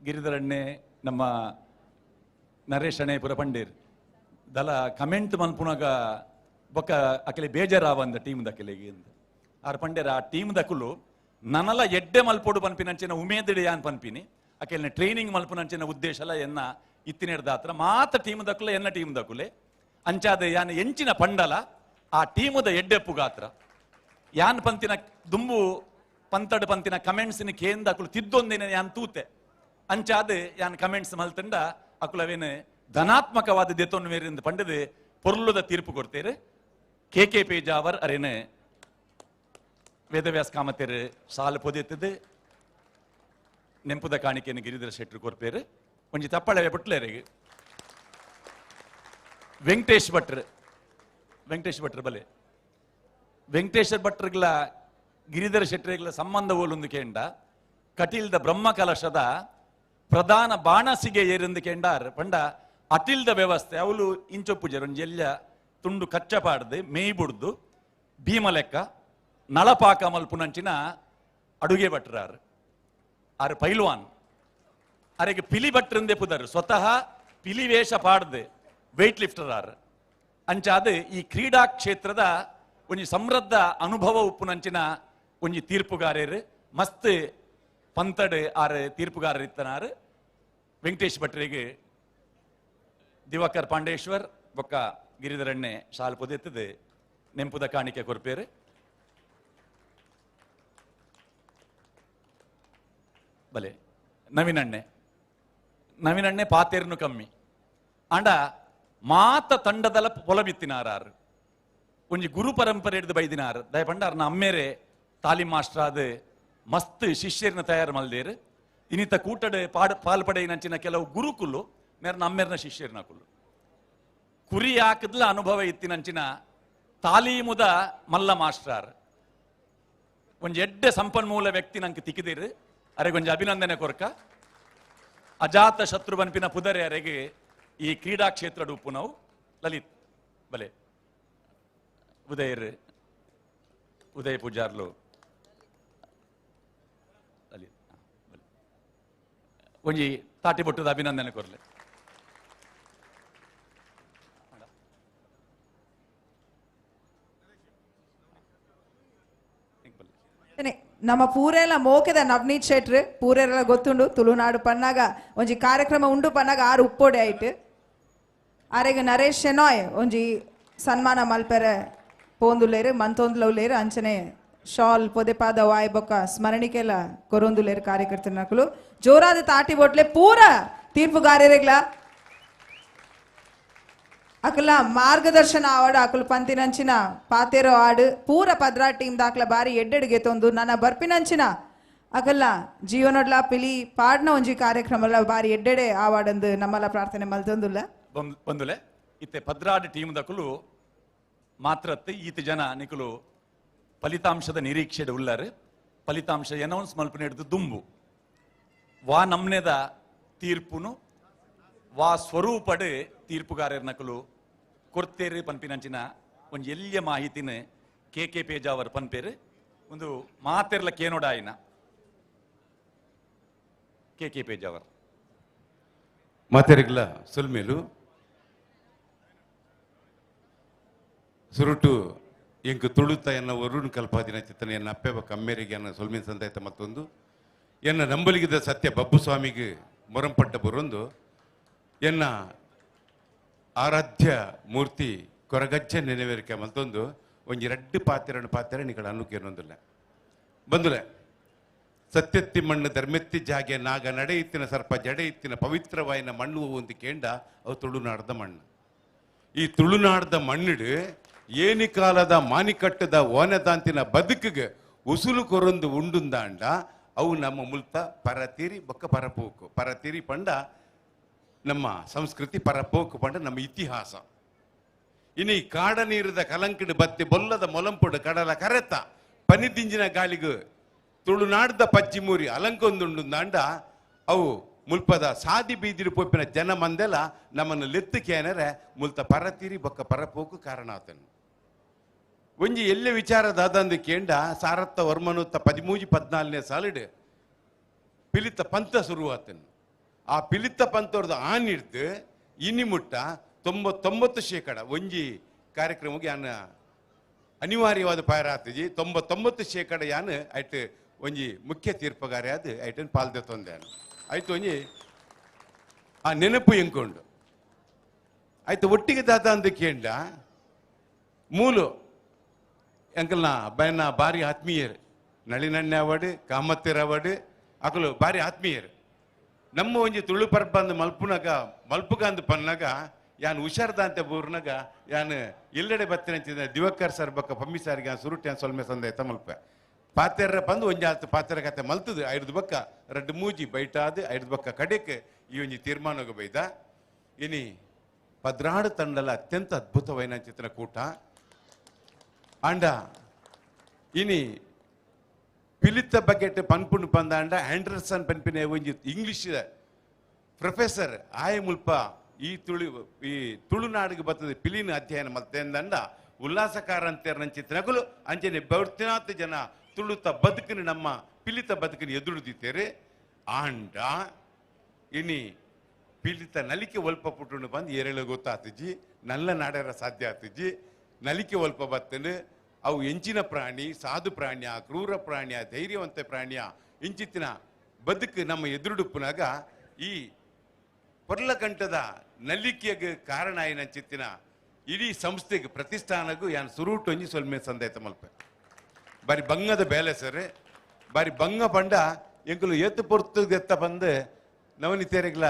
ಗಿರಿಧರಣ್ಣೆ ನಮ್ಮ ನರೇಶ್ ಅಣೆ ಪುರ ಪಂಡೇರ್ ದಲ ಕಮೆಂಟ್ ಮನ್ಪುನಾಗ ಬೊಕ್ಕ ಅಕಲೆ ಬೇಜಾರಾವಂದ ಟೀಮ್ ದಕಲೆಗೆ ಅಂದ ಆರ್ ಪಂಡೇರ ಆ ಟೀಮ್ ದಕುಲು ನನಲ ಎಡ್ಡೆ ಮಲ್ಪೋಡು ಪನ್ಪಿನಂಚಿನ ಉಮೇದಿಡೆ ಯಾನ್ ಪನ್ಪಿನಿ ಅಕೆಲ್ನ ಟ್ರೈನಿಂಗ್ ಮಲ್ಪುನಂಚಿನ ಉದ್ದೇಶಲ ಎನ್ನ ಇತ್ತಿನೆಡ್ದಾತ್ರ ಮಾತ ಟೀಮ್ ದಕುಲೆ ಎನ್ನ ಟೀಮ್ ದಕುಲೆ ಅಂಚಾದ ಯಾನ್ ಎಂಚಿನ ಪಂಡಲ ಆ ಟೀಮುದ ಎಡ್ಡೆಪ್ಪು ಗಾತ್ರ ಯಾನ್ ಪಂತಿನ ದುಂಬು ಪಂತಡ್ ಪಂತಿನ ಕಮೆಂಟ್ಸ್ನ ಕೇಂದ ಅಕುಲು ತಿದ್ದೊಂದಿನ ಯಾನ್ ತೂತೆ ಅಂಚಾದ ಯಾನ್ ಕಮೆಂಟ್ಸ್ ಮಲ್ತಂಡ ಅಕುಲು ಅವೇನು ಧನಾತ್ಮಕವಾದ ದೆತೊನ್ವೇರಿಂದ ಪಂಡದು ಪೊರ್ಲುದ ತೀರ್ಪು ಕೊಡ್ತೇರು. ಕೆ ಕೆ ಪೇಜಾವರ್ ಅರೇನು ವೇದವ್ಯಾಸ ಕಾಮತೇರು ಸಾಲು ಪೊದೆತ್ತದು ನೆಂಪುದ ಕಾಣಿಕೆಯನ್ನು ಗಿರಿಧರ ಶೆಟ್ಟರು ಕೊರ್ಪೇರು. ಒಂಜಿ ತಪ್ಪಳೆ ಪುಟ್ಲೇರಿಗೆ ವೆಂಕಟೇಶ್ ಭಟ್ರು, ವೆಂಕಟೇಶ್ ಭಟ್ರು ಬಲೆ ವೆಂಕಟೇಶ್ವರ ಭಟ್ರುಗಳ ಗಿರಿಧರ ಶೆಟ್ಟರಿಗಳ ಸಂಬಂಧ ಓಲೊಂದು ಕೇಂಡ ಕಟೀಲ್ದ ಬ್ರಹ್ಮ ಕಲಶದ ಪ್ರಧಾನ ಬಾಣಸಿಗೆ ಏರೆಂದು ಕೇಂಡಾರ್ ಪಂಡ ಅಟಿಲ್ದ ವ್ಯವಸ್ಥೆ ಅವಳು ಇಂಚೊಪ್ಪುಜರು ಒಂಜಿ ಎಲ್ಲ ತುಂಡು ಕಚ್ಚ ಪಾಡ್ದು ಮೇಯ್ ಬುಡ್ದು ಭೀಮಲೆಕ್ಕ ನಳಪಾಕ ಮಲ್ಪುನಂಚಿನ ಅಡುಗೆ ಭಟ್ರಾರ್ ಆರು ಪೈಲ್ವಾನ್ ಅರೆಗೆ ಪಿಲಿ ಭಟ್ರಂದೇ ಪುದರು ಸ್ವತಃ ಪಿಲಿ ವೇಷ ಪಾಡ್ದು ವೆಯ್ಟ್ ಲಿಫ್ಟರ್ ಆರ್ ಅಂಚಾದ ಈ ಕ್ರೀಡಾ ಕ್ಷೇತ್ರದ ಒಂಜಿ ಸಮೃದ್ಧ ಅನುಭವ ಉಪ್ಪುನಂಚಿನ ಒಂಜಿ ತೀರ್ಪುಗಾರರು ಮಸ್ತ್ ಪಂತಡ್ ಆರ್ ತೀರ್ಪುಗಾರರು ಇತ್ತನಾರು. ವೆಂಕಟೇಶ್ ಭಟ್ರಿಗೆ ದಿವಾಕರ್ ಪಾಂಡೇಶ್ವರ್ ಬೊಕ್ಕ ಗಿರಿಧರಣ್ಣೆ ಶಾಲ್ ಪೊದೆತ್ತದು ನೆಂಪುದ ಕಾಣಿಕೆ ಕೊರ್ಪೇರು. ಬಲೆ ನವೀನಣ್ಣೆ, ನವೀನಣ್ಣೆ ಪಾತೇರ್ನು ಕಮ್ಮಿ ಆಂಡ ಮಾತ ತಂಡದಲ ಪೊಲಬಿತ್ತಿನಾರಾರು ಒಂಜಿ ಗುರು ಪರಂಪರೆ ಹಿಡಿದು ಬೈದಿನಾರು ದಯಪಂಡ ಅರ್ನ ಅಮ್ಮೇರೆ ತಾಲೀಮ್ ಮಾಸ್ಟರ್ ಆದ ಮಸ್ತ್ ಶಿಷ್ಯರನ್ನ ತಯಾರು ಮಲ್ದೇರು. ಇನ್ನಿತ ಕೂಟಡೆ ಪಾಲ್ಪಡೆಯಿನಂಚಿನ ಕೆಲವು ಗುರುಕುಲು ಮೇರ್ನ ಅಮ್ಮೇರ್ನ ಶಿಷ್ಯರನ್ನ ಕುಲು ಕುರಿ ಹಾಕದ್ಲ ಅನುಭವ ಇತ್ತಿನಂಚಿನ ತಾಲೀಮುದ ಮಲ್ಲ ಮಾಸ್ಟರ್ ಒಂಜಿ ಎಡ್ಡೆ ಸಂಪನ್ಮೂಲ ವ್ಯಕ್ತಿ ನಂಗೆ ತಿಕ್ಕಿದಿರು. ಅರೆಗೊಂಜಿ ಅಭಿನಂದನೆ ಕೊರ್ಕ. ಅಜಾತ ಶತ್ರು ಬನ್ಪಿನ ಪುದರೆ ಅರೆಗೆ ಈ ಕ್ರೀಡಾ ಕ್ಷೇತ್ರ ಉಪ್ಪು ನಾವು ಲಲಿತ್ ಬಲೆ ಉದಯರ್ ಉದಯ ಪೂಜಾರ್ಲು ಲಲಿತ್ ಬಲೆ ಒಂಜಿ ತಾಟಿ ಬೊಟ್ಟದ ಅಭಿನಂದನೆ ಕೊರ್ಲೆ. ನಮ್ಮ ಪೂರೆಲ್ಲ ಮೋಕೆದ ನವನೀತ್ ಶೆಟ್ರು ಪೂರೆಲ್ಲ ಗೊತ್ತುಂಡು ತುಳುನಾಡು ಪನ್ನಾಗ ಒಂಜಿ ಕಾರ್ಯಕ್ರಮ ಉಂಡು ಪನ್ನಾಗ ಆರು ಉಪ್ಪೋಡೆ ಆಯ್ತು. ಆರೆಗ್ ನರೇಶ್ ಶೆನಾಯ್ ಒಂಜಿ ಸನ್ಮಾನ ಮಲ್ಪೆರೆ ಪೋಂದುಲೇರು ಮಂತೊಂದುಲವ್ಲೇರು ಅಂಚನೆ ಶಾಲ್ ಪೊದೆಪಾದ ವಾಯ್ ಬೊಕ್ಕ ಸ್ಮರಣಿಕೆಲ್ಲ ಕೊರೊಂದುಲೇರು ಕಾರ್ಯಕರ್ತನಕುಲು ಜೋರಾದ ತಾಟಿ ಬೋಟ್ಲೆ ಪೂರ ತೀರ್ಪುಗಾರರಿಗ್ಲ ಅಕಲ ಮಾರ್ಗದರ್ಶನ ಆವಾಡು ಅಕಲು ಪಂತಿನಂಚಿನ ಪಾತೇರೋ ಆಡು ಪೂರ ಪದ್ರಾ ಟೀಮ್ ದಾಖಲ ಬಾರಿ ಎಡ್ಡೆಡ್ಗೆ ತೊಂದು ನನ್ನ ಬರ್ಪಿನಂಚಿನ ಅಕಲ್ಲ ಜೀವನೊಡ್ಲ ಪಿಲಿ ಪಾಡ್ನ ಒಂಜಿ ಕಾರ್ಯಕ್ರಮಲ ಬಾರಿ ಎಡ್ಡೆಡೆ ಆವಾಡಂದು ನಮ್ಮಲ್ಲ ಪ್ರಾರ್ಥನೆ ಮಲ್ತೊಂದುಲ್ಲ. ಬಂದುಲೆ ಇತ್ತೆ ಪದ್ರಾಡ್ ಟೀಮ್ ದಕುಲು ಮಾತ್ರತ್ತೆ ಈತ ಜನ ನಿಕುಲು ಫಲಿತಾಂಶದ ನಿರೀಕ್ಷೆಡ್ ಉಳ್ಳಾರು. ಫಲಿತಾಂಶ ಅನೌನ್ಸ್ ಮಲ್ಪನೆ ಹಿಡಿದು ದುಂಬು ವಾ ನಮ್ನೆದ ತೀರ್ಪುನು ವಾ ಸ್ವರೂಪಡೆ ತೀರ್ಪುಗಾರರ ನಕಲು ಕೊರ್ತೇರು ಪನ್ಪಿನಂಚಿನ ಒಂಜಿ ಎಲ್ಲಿಯ ಮಾಹಿತಿನ ಕೆ ಕೆ ಪೇಜಾವರ್ ಪನ್ಪೇರು ಒಂದು ಮಾತೆರ್ಲ ಕೇನೋಡಾಯಿನ ಕೆ ಕೆ ಪೇಜಾವರ್ ಮಾತೆರಿಗ್ಲ ಸುಲ್ಮೇಲು ಸುರುಟು ಎಂಕ್ ತುಳುತ ಎನ್ನ ವರುಣ್ ಕಲ್ಪಾದಿನ ಚಿತ್ತನ ಎನ್ನ ಅಪ್ಪೆಬ ಕಮ್ಮೇರಿಗೆ ಎನ್ನ ಸುಲ್ಮಿನ ಸಂದಾಯ್ತ ಮತ್ತೊಂದು ಎನ್ನ ನಂಬಲಿಗಿದ ಸತ್ಯ ಬಬ್ಬು ಸ್ವಾಮಿಗೆ ಮೊರಂಪಟ್ಟ ಬರೊಂದು ಎನ್ನ ಆರಾಧ್ಯ ಮೂರ್ತಿ ಕೊರಗಜ್ಜ ನೆನೆವೇರಿಕೆ ಮತ್ತೊಂದು ಒಂಜಿ ರಡ್ಡು ಪಾತೆರಡು ಪಾತೆರ ನಿಕಡ ಅನ್ನುಕೇನೊಂದಿಲ್ಲ ಬಂದುಲೆ ಸತ್ಯತ್ತಿ ಮಣ್ಣು ಧರ್ಮೆತ್ತಿ ಜಾಗೆ ನಾಗ ನಡೆಯುತ್ತಿನ ಸರ್ಪ ಜಡೆಯುತ್ತಿನ ಪವಿತ್ರವಾಯಿನ ಮಣ್ಣು ಒಂದು ಕೇಂಡ ಅವು ತುಳುನಾಡ್ದ ಮಣ್ಣು. ಈ ತುಳುನಾಡ್ದ ಮಣ್ಣಿಡು ಏನಿ ಕಾಲದ ಮಾನಿಕಟ್ಟದ ಓನದಾಂತಿನ ಬದುಕಿಗೆ ಉಸುಲು ಕೊರೊಂದು ಉಂಡುಂದಾಂಡ ಅವು ನಮ್ಮ ಮುಲ್ತ ಪರತೀರಿ ಬೊಕ್ಕ ಪರಪೋಕು ಪರತೀರಿ ಪಂಡ ನಮ್ಮ ಸಂಸ್ಕೃತಿ ಪರಪೋಕು ಪಂಡ ನಮ್ಮ ಇತಿಹಾಸ. ಇನ್ನು ಈ ಕಾಡ ನೀರದ ಕಲಂಕಿಡು ಬತ್ತಿ ಬೊಲ್ಲದ ಮೊಲಂಪುಡು ಕಡಲ ಕರೆತ ಪನಿದಿಂಜಿನ ಗಾಳಿಗು ತುಳುನಾಡ್ದ ಪಜ್ಜಿ ಮೂರಿ ಅಲಂಕೊಂದುಂಡುಂದಾಂಡ ಅವು ಮುಲ್ಪದ ಸಾದಿ ಬೀದಿರು ಪೊಪ್ಪಿನ ಜನ ಮಂದೆಲ ನಮ್ಮನ್ನು ಲೆತ್ತುಕೇನರೆ ಮುಲ್ತ ಪರತೀರಿ ಬೊಕ್ಕ ಪರಪೋಕು ಕಾರಣ ಆತನು. ಒಂಜಿ ಎಲ್ಲೆ ವಿಚಾರ ದಾದಂದು ಕೇಂಡ ಸಾರತ್ತ ವರ್ಮನುತ್ತ 13 14ನೇ ಸಾಲಿಡು ಪಿಲಿತ ಪಂಥ ಶುರುವಾತನು. ಆ ಪಿಲಿತ ಪಂಥವ್ರದ್ದು ಆನಿಡ್ದು ಇನಿ ಮುಟ್ಟ 99% ಒಂಜಿ ಕಾರ್ಯಕ್ರಮಕ್ಕೆ ಯಾನ ಅನಿವಾರ್ಯವಾದ ಪಾಯರ ಆತಜಿ 99% ಯಾನು ಐಟ್ ಒಂಜಿ ಮುಖ್ಯ ತೀರ್ಪುಗಾರಿ ಅದು ಐಟನ್ ಪಾಲ್ದೆ ತೊಂದೆ ಆಯ್ತು ಒಂಜಿ ಆ ನೆನಪು ಎಂಕೊಂಡು ಆಯ್ತು ಒಟ್ಟಿಗೆ ದಾದ ಅಂದು ಕೇಂಡ ಮೂಲು ಎಂಕಲ್ನ ಬಯನ ಭಾರಿ ಆತ್ಮೀಯರು ನಳಿನಣ್ಣೆ ಅವಾರ್ಡ್ ಕಾಮತ್ತಿರ ಅವಾರ್ಡ್ ಅಕಲು ಭಾರಿ ಆತ್ಮೀಯರು. ನಮ್ಮ ಒಂಜಿ ತುಳು ಪರ್ಬ ಅಂದ್ ಮಲ್ಪುನಗ ಮಲ್ಪುಗ ಅಂದ್ ಪನ್ನಾಗ ಯಾನ್ ಹುಷಾರ್ದ ಅಂತ ಬೂರ್ನಾಗ ಯಾನ್ ಎಲ್ಲೆಡೆ ಬತ್ತಿನ ದಿವಕರ್ ಸರ್ ಬಕ್ಕ ಪಮ್ಮಿ ಸಾರಿಗೆ ಸುರುಟಿ ಸೊಲ್ಮೆ ಸಂದ ಮಲ್ಪ ಪಾತೆರ ಬಂದು ಒಂಜಾತ್ ಪಾತೆರ ಕತೆ ಮಲ್ತದು ಐದು ಬಕ್ಕ ರಡ್ಡು ಮೂಜಿ ಬೈಟಾದು ಐದು ಬಕ್ಕ ಕಡೆಕ್ ಈ ಒಂಜಿ ತೀರ್ಮಾನಗ ಬೈದ. ಇನಿ 12 ತಂಡಲ ಅತ್ಯಂತ ಅದ್ಭುತವೈನ ಚಿತ್ರಕೂಟ ಆಂಡ ಇನಿ ಪಿಲಿತ ಬಕೆಟ್ ಪನ್ಪುಂಡು ಪಂದಾಂಡ ಆಂಡರ್ಸನ್ ಪನ್ಪಿನ ಒಂಜಿ ಇಂಗ್ಲಿಷ್ ಪ್ರೊಫೆಸರ್ ಆಯ ಮುಲ್ಪ ಈ ತುಳು ಈ ತುಳುನಾಡಿಗೆ ಬರ್ತದೆ ಪಿಲಿನ ಅಧ್ಯಯನ ಮಲ್ತೆಂದಂಡ ಉಲ್ಲಾಸಕಾರ ಅಂತೇರ್ನ ಚಿತ್ರಗಳು ಅಂಚನೆ ಬೌರ್ತಿನಾಥ ಜನ ತುಳುತ ಬದುಕಿನ ನಮ್ಮ ಪಿಲಿತ ಬದುಕಿನ ಎದುರುದಿತ್ತೇರೆ. ಆಂಡ ಇನಿ ಪಿಲಿತ ನಲಿಕೆ ಒಲ್ಪ ಪುಟ್ಟುಂಡು ಬಂದು ಏರೇಳು ಗೊತ್ತಾತಿಜಿ ನಲ್ಲ ನಾಡರ ಸಾಧ್ಯ ಆತಿಜಿ. ನಲಿಕೆ ಒಲ್ಪ ಬತ್ತನು ಅವು ಎಂಚಿನ ಪ್ರಾಣಿ ಸಾಧು ಪ್ರಾಣಿಯ ಕ್ರೂರ ಪ್ರಾಣಿಯ ಧೈರ್ಯವಂತ ಪ್ರಾಣಿಯ ಇಂಚಿತ್ತಿನ ಬದುಕು ನಮ್ಮ ಎದುರುಡುಪ್ಪುನಾಗ ಈ ಪೊರ್ಲಕಂಠದ ನಲಿಕೆಗೆ ಕಾರಣ ಏನಂಚಿತ್ತಿನ ಇಡೀ ಸಂಸ್ಥೆಗೆ ಪ್ರತಿಷ್ಠಾನಗೂ ಯಾನ್ ಸುರೂಟು ಒಂಜಿ ಸೊಲ್ಮೆ ಸಂದಾಯ್ತ ಮಲ್ಪೆ. ಬಾರಿ ಬಂಗದ ಬೇಲೆ ಸರ್, ಬಾರಿ ಬಂಗ ಪಂಡ ಎಂಕುಲು ಏತು ಪೊರ್ತು ಎತ್ತ ಬಂದು ನವನಿತೇರಿಗ್ಲ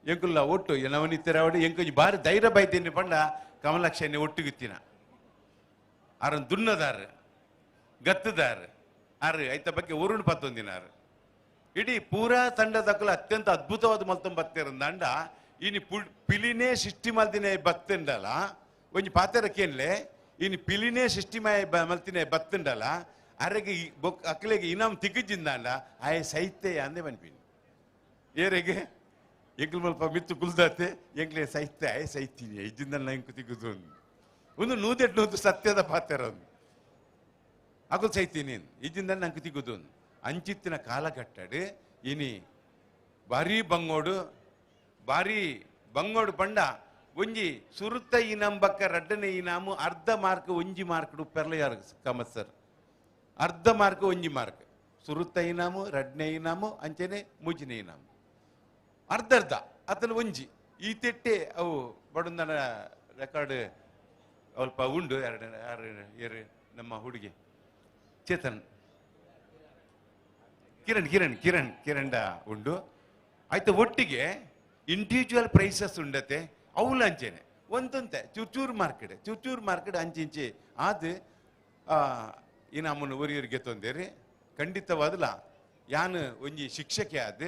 ಎಂಕುಲ್ಲ ಒಟ್ಟು ನವನಿತೇರ ಅವಡು ಎಂಕೊಂಜಿ ಬಾರಿ ಧೈರ್ಯ ಬೈತೀನಿ ಪಂಡ ಕಮಲಾಕ್ಷನಿ ಒಟ್ಟುಗುತ್ತಿನ ಆರನ್ ದುನ್ನದಾರ್ ಗತ್ತದಾರ್ ಆರು ಐತ ಬಗ್ಗೆ ಊರುಣ್ ಪತ್ತೊಂದಿನಾರು ಇಡೀ ಪೂರಾ ತಂಡದಕ್ಕಲು ಅತ್ಯಂತ ಅದ್ಭುತವಾದ ಮಲ್ತೊಂಬತ್ತಿರಂದಂಡ ಇನಿ ಪಿಲಿನೇ ಸೃಷ್ಟಿ ಮಲ್ದಿನೇ ಬತ್ತಂಡಲ ಒಂಜಿ ಪಾತೆರಕ್ಕೇನ್ಲೆ ಇನಿ ಪಿಲಿನೇ ಸೃಷ್ಟಿ ಮಲ್ತಿನೇ ಬತ್ತಂಡಲ ಅರೆಗೆ ಅಕ್ಲೆಗೆ ಇನಾಮ್ ತಿಕ್ಕಿಜಿಂದಾಂಡ ಆಯ ಸೈತೆ ಅಂದೆ ಮನ್ಪಿನಿ ಏರೆಗೆ ಎಂಕ್ಲು ಮಲ್ಪ ಮಿತ್ತು ಕುಲ್ದಾತೆ ಎಂಕ್ಲೆ ಸೈತೆ ಆಯ ಸೈತೀನಿ ಇಜ್ಜಿಂದಲ್ಲ ಎಂಕು ತಿಕ್ಕುದು ಒಂದು ನೂದೆಟ್ಟು ನೂದು ಸತ್ಯದ ಪಾತೆರ ಅಕುಲ್ ಸೈತೀನಿ ಇಜ್ಜಿಂದ ನಂಗೆ ತಿಕ್ಕುದು ಅಂಚಿತ್ತಿನ ಕಾಲಘಟ್ಟಡು ಇನಿ ಭಾರಿ ಬಂಗೋಡು ಭಾರಿ ಬಂಗೋಡು ಪಂಡ ಒಂಜಿ ಸುರುತ್ತ ಇನಾಮ್ ಬಕ್ಕ ರಡ್ಡನೆ ಇನಾಮು ಅರ್ಧ ಮಾರ್ಕ್ ಒಂಜಿ ಮಾರ್ಕ್ ಉಪ್ಪೆರ್ಲ ಯಾರು ಕಾಮತ್ ಸರ್ ಅರ್ಧ ಮಾರ್ಕ್ ಒಂಜಿ ಮಾರ್ಕ್ ಸುರುತ್ತ ಇನಾಮು ರಡ್ಡನೆ ಇನಾಮು ಅಂಚೆನೆ ಮೂಜಿನೆ ಇನಾಮು ಅರ್ಧ ಅರ್ಧ ಅತನ ಒಂಜಿ ಈ ತೆಟ್ಟೆ ಅವು ಬಡಂದನ ರೆಕಾರ್ಡ್ ಅಲ್ಪ ಉಂಡು ಎರಡು ಯಾರು ಏರು ನಮ್ಮ ಹುಡುಗಿ ಚೇತನ್ ಕಿರಣ್ ಕಿರಣ್ ಕಿರಣ್ ಕಿರಣ್ ಉಂಡು ಆಯ್ತು. ಒಟ್ಟಿಗೆ ಇಂಡಿವಿಜುವಲ್ ಪ್ರೈಸಸ್ ಉಂಡತೆ ಅವುಲ ಅಂಚೆನೆ ಒಂದಂತೆ ಚೂರು ಚೂರು ಮಾರ್ಕೆಟ್ ಚೂರು ಚೂರು ಮಾರ್ಕೆಟ್ ಅಂಚಿಂಚಿ ಅದು ಇನಾಮನ್ನು ಒರಿಯರಿಗೆ ತೊಂದೇರಿ. ಖಂಡಿತವಾದಲ ಯಾನು ಒಂಜಿ ಶಿಕ್ಷಕಿ ಆದ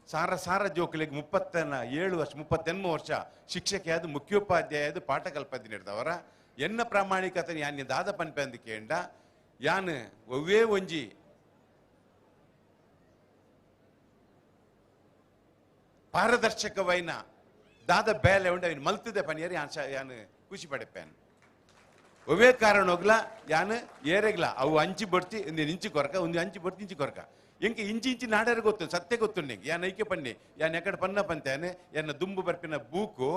ಸಾರ ಸಾರ ಜೋಕುಲೆಗ್ 37 ವರ್ಷ 38 ವರ್ಷ ಶಿಕ್ಷಕಿ ಆದ ಮುಖ್ಯೋಪಾಧ್ಯಾಯ ಆದ ಪಾಠ ಕಲ್ಪದಿ ನೀಡ್ದವರ ಎನ್ನ ಪ್ರಾಮಾಣಿಕತೆ ಯಾನ್ ದಾದ ಪನ್ಪೆ ಅಂದ ಯಾನ್ ಒವ್ವೇ ಒಂಜಿ ಪಾರದರ್ಶಕವೈನ ದಾದ ಬೇಲೆ ಉಂಡು ಅವನು ಮಲ್ತದೆ ಪನಿಯರ್ ಯಾನ್ ಯಾನ್ ಖುಷಿ ಪಡೆಪೇನ್ ಒವ್ವೇ ಕಾರಣ ಹೋಗ್ಲ ಯಾನ್ ಏರೆಗ್ಲ ಅವು ಅಂಚಿ ಬಡ್ತಿ ಒಂದು ಇಂಚಿ ಕೊರಕ ಒಂದು ಅಂಚಿ ಬಡ್ತಿ ಇಂಚಿ ಕೊರಕ ಎಂಕೆ ಇಂಚಿ ಇಂಚಿ ನಾಡಾರ ಗೊತ್ತು ಸತ್ಯ ಗೊತ್ತು ನಿಂಗೆ ಯಾನ್ ಐಕೆ ಪನ್ನಿ ಯಾನ್ ಎಕಡೆ ಪನ್ನ ಪಂತಾನೆ ಎನ್ನ ದುಂಬು ಬರ್ಪಿನ ಬೂಕು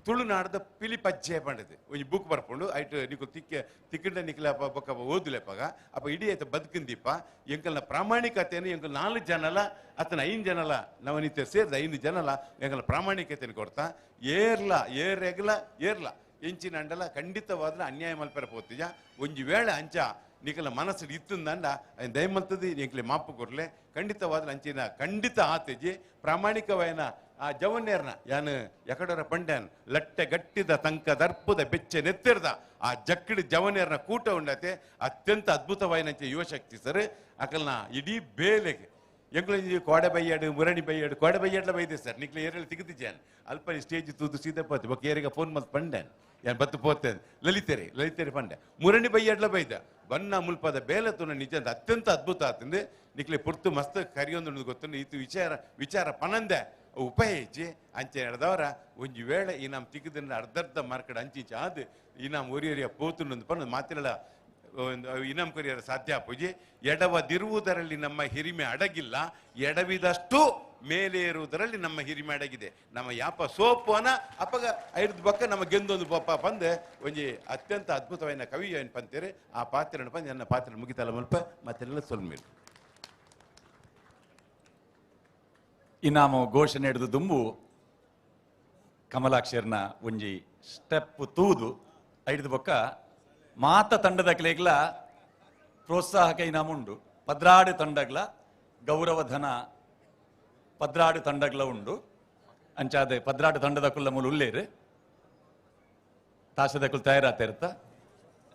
ತುಳುನಾಡದ ಪಿಲಿ ಪಜ್ಜೆ ಪಂಡದು ಒಂಜಿ ಬೂಕ್ ಬರ್ಪುಂಡು ಐಟ್ ನಿಕು ತಿಕ್ಕ ತಿಕ್ಕಂಡ ನಿಕ್ಲ ಬೊಕ್ಕ ಓದುಲೆಪಗ ಅಪ್ಪ ಇಡೀ ಆಯ್ತು ಬದುಕಿಂದೀಪ ಎಂಕಲ್ನ ಪ್ರಾಮಾಣಿಕತೆಯನ್ನು ಎಂಕಲ್ 4 ಜನಲ ಅತನ 5 ಜನಲ ನವನಿತ್ಯ ಸೇರಿದ 5 ಜನಲ ಎಂಕಲ್ನ ಪ್ರಾಮಾಣಿಕತೆಯನ್ನು ಕೊಡ್ತಾ ಏರ್ಲ ಏರೆಗ್ಲ ಏರ್ಲ ಎಂಚಿನ ಅಂಡಲ ಖಂಡಿತವಾದ್ರೆ ಅನ್ಯಾಯ ಮಲ್ಪೆರ ಪೋತಿಜ ಒಂಜಿ ವೇಳೆ ಅಂಚ ನಿಕಲ ಮನಸ್ಸು ಇತ್ತಂದಂಡ ದಯಮಲ್ತది ಎಂಕ್ಲೆ ಮಾಪು ಕೊರ್ಲೆ ಖಂಡಿತವಾದ್ರೆ ಅಂಚಿನ ಖಂಡಿತ ಆತೇಜಿ ಪ್ರಾಮಾಣಿಕವಾಯನ ಆ ಜವನ್ಯರ್ನ ಯಾನ್ ಎಕಡರ ಪಂಡ್ಯಾನ್ ಲಟ್ಟೆ ಗಟ್ಟಿದ ತಂಕ ದರ್ಪದ ಬೆಚ್ಚೆ ನೆತ್ತಿರ್ದ ಆ ಜಕ್ಕಿಡಿ ಜವನ್ಯರ್ನ ಕೂಟ ಉಂಡತೆ ಅತ್ಯಂತ ಅದ್ಭುತವಾಯಿನಂಚೆ ಯುವಶಕ್ತಿ ಸರ್ ಅಕಲ್ನ ಇಡೀ ಬೇಲೆಗೆ ಎಂಕ್ಲ ಕೋಡೆ ಬೈಯಾಡು ಮುರಣಿ ಬೈಯಾಡು ಕೋಡೆ ಬೈಯಾಡ್ಲ ಬೈದೆ ಸರ್ ನಿಕ್ಲೆ ಏರಲ್ಲಿ ತಿಗದಿಜ್ಯಾನ್ ಅಲ್ಪ ಸ್ಟೇಜ್ ತೂದು ಸೀದಾ ಪೋತೆ ಬೊಕ್ಕ ಏರಿಗ ಫೋನ್ ಮಲ್ತ್ ಪಂಡ್ಯಾನ್ ಯಾನ್ ಬತ್ತು ಪೋತೆ ಲಲಿತೇರಿ ಲಲಿತೇರಿ ಪಂಡೆ ಮುರಣಿ ಬೈಯಾಡ್ಲ ಬೈದ ಬನ್ನ ಮುಲ್ಪದ ಬೇಲೆ ತುನ ನಿಜ ಅತ್ಯಂತ ಅದ್ಭುತ ಆತಂದೆ ನಿಕ್ಲೆ ಪುರ್ತು ಮಸ್ತ್ ಕರಿಯೊಂದು ಗೊತ್ತು ಈತು ವಿಚಾರ ವಿಚಾರ ಪನಂದೆ ಉಪಯೋಗಿಸಿ ಅಂಚೆ ನಡೆದವರ ಒಂಜಿ ವೇಳೆ ಈ ನಮ್ಮ ತಿಕ್ಕದಿಂದ ಅರ್ಧರ್ಧ ಮಾರ್ಕೆಟ್ ಅಂಚಿಂಚೆ ಆದು ಈ ನಮ್ಮ ಒರಿಯರಿಯ ಪೋತುಂಡು ಪಂಡ ಮಾತಿರಲ್ಲ ಇನಾಮ್ ಕೊರಿಯರ ಸಾಧ್ಯ ಪೂಜೆ ಎಡವದಿರುವುದರಲ್ಲಿ ನಮ್ಮ ಹಿರಿಮೆ ಅಡಗಿಲ್ಲ, ಎಡವಿದಷ್ಟು ಮೇಲೆ ಇರುವುದರಲ್ಲಿ ನಮ್ಮ ಹಿರಿಮೆ ಅಡಗಿದೆ. ನಮ್ಮ ಯಾಪ ಸೋಪುವನ ಅಪಗ ಐದು ಬಕ್ಕ ನಮ್ಮ ಗೆಂದೊಂದು ಪಪ್ಪ ಪಂದೆ ಒಂಜಿ ಅತ್ಯಂತ ಅದ್ಭುತವಾದ ಕವಿ ಏನು ಪಂತೀರಿ ಆ ಪಾತ್ರ ಪಂದ್ ನನ್ನ ಪಾತ್ರ ಮುಗಿತಲ್ಲ ಮುಲ್ಪ ಮತ್ತೆಲ್ಲ ಸೊಲ್ಮೇಲೆ ಇನಾಮು ಘೋಷಣೆ ಹಿಡಿದು ದುಂಬು ಕಮಲಾಕ್ಷರ್ನ ಒಂಜಿ ಸ್ಟೆಪ್ ತೂದು ಐದು ಬೊಕ್ಕ ಮಾತ ತಂಡದಕ್ಲೆಗ್ಲ ಪ್ರೋತ್ಸಾಹಕ ಇನಾಮ ಉಂಡು ಪದ್ರಾಡು ತಂಡಗ್ಲ ಗೌರವಧನ ಪದ್ರಾಡು ತಂಡಗ್ಲ ಉಂಡು ಅಂಚಾದೆ ಪದ್ರಾಡು ತಂಡದ ಮೂಲ ಉಲ್ಲೇರು ತಾಸದಕ್ಕುಲ್ ತಯಾರಾತ ಇರ್ತ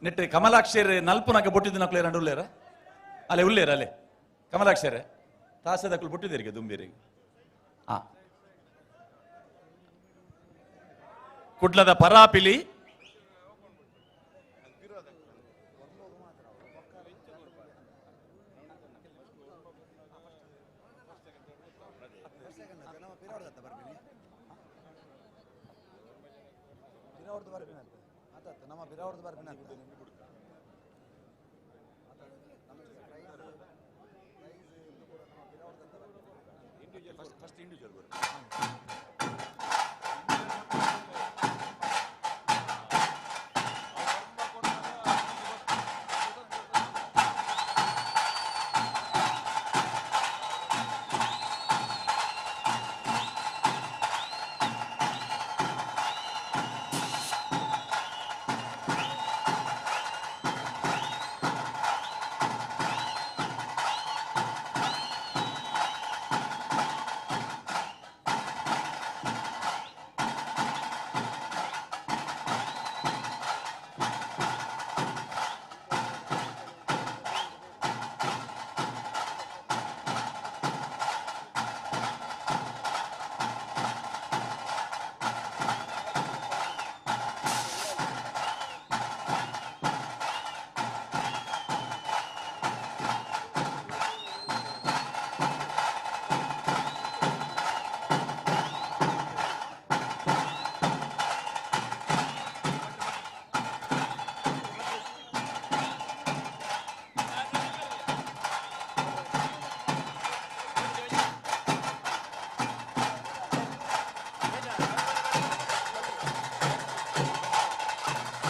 ನೆಟ್ಟು ಕಮಲಾಕ್ಷರ ನಲ್ಪುನಕ ಬೊಟ್ಟಿದ್ದು ನಕ್ಲು ಎರಡು ಉಲ್ಲೇರ ಅಲ್ಲೇ ಉಲ್ಲೇರ ಅಲ್ಲೇ ಕಮಲಾಕ್ಷರೇ ತಾಸದಕ್ಕುಲ್ ಬೊಟ್ಟಿದ್ದೀರಿಗೆ ದುಂಬಿರಿಗೆ ಆ ಕುಡ್ಲದ ಪರಾಪಿಲಿ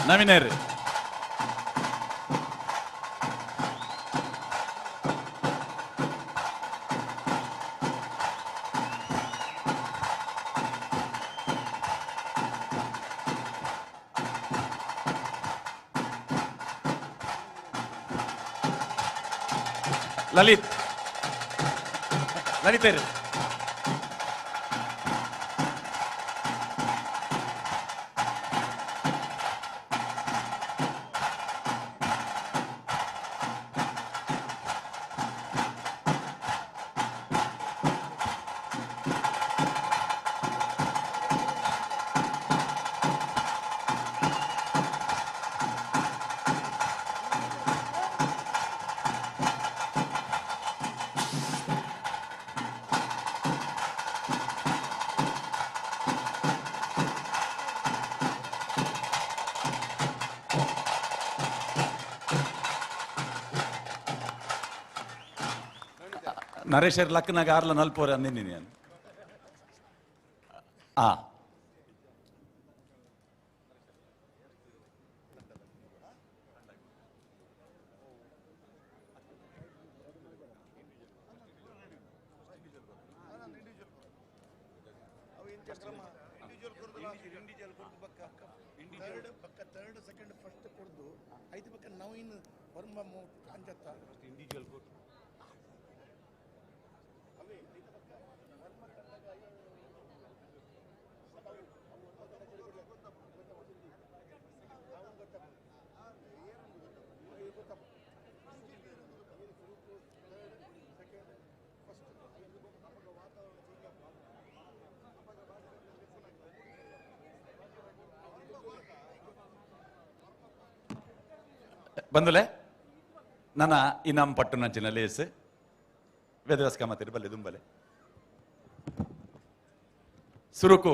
ನವೀನರ್ ಲಲಿತ್ ಲಲಿತರ್ ನರೇಶರ್ ಲಕ್ಕನಾಗ ಆರ್ಲ ನಲ್ಪೋರ ಅಂದಿನಿ ನಾನು ಆ ಥರ್ಡ್ ಸೆಕೆಂಡ್ ಫಸ್ಟ್ ಕೊಡ್ದು ಐದು ಬಕ್ಕ ನಾವು ಇನ್ನು ವರ್ಮ ಅಂಜತ್ತ ಇಂಡಿವಿಜುವಲ್ ಬಂದುಲೆ ನನ್ನ ಇನಾಮ್ ಪಟ್ಟು ನಂಚಿನ ಲೇಸ್ ವೇದವ್ಯಾಸ ಕಾಮತಿರು ಬಲ್ಲೆ ದುಂಬಲೆ ಸುರುಕು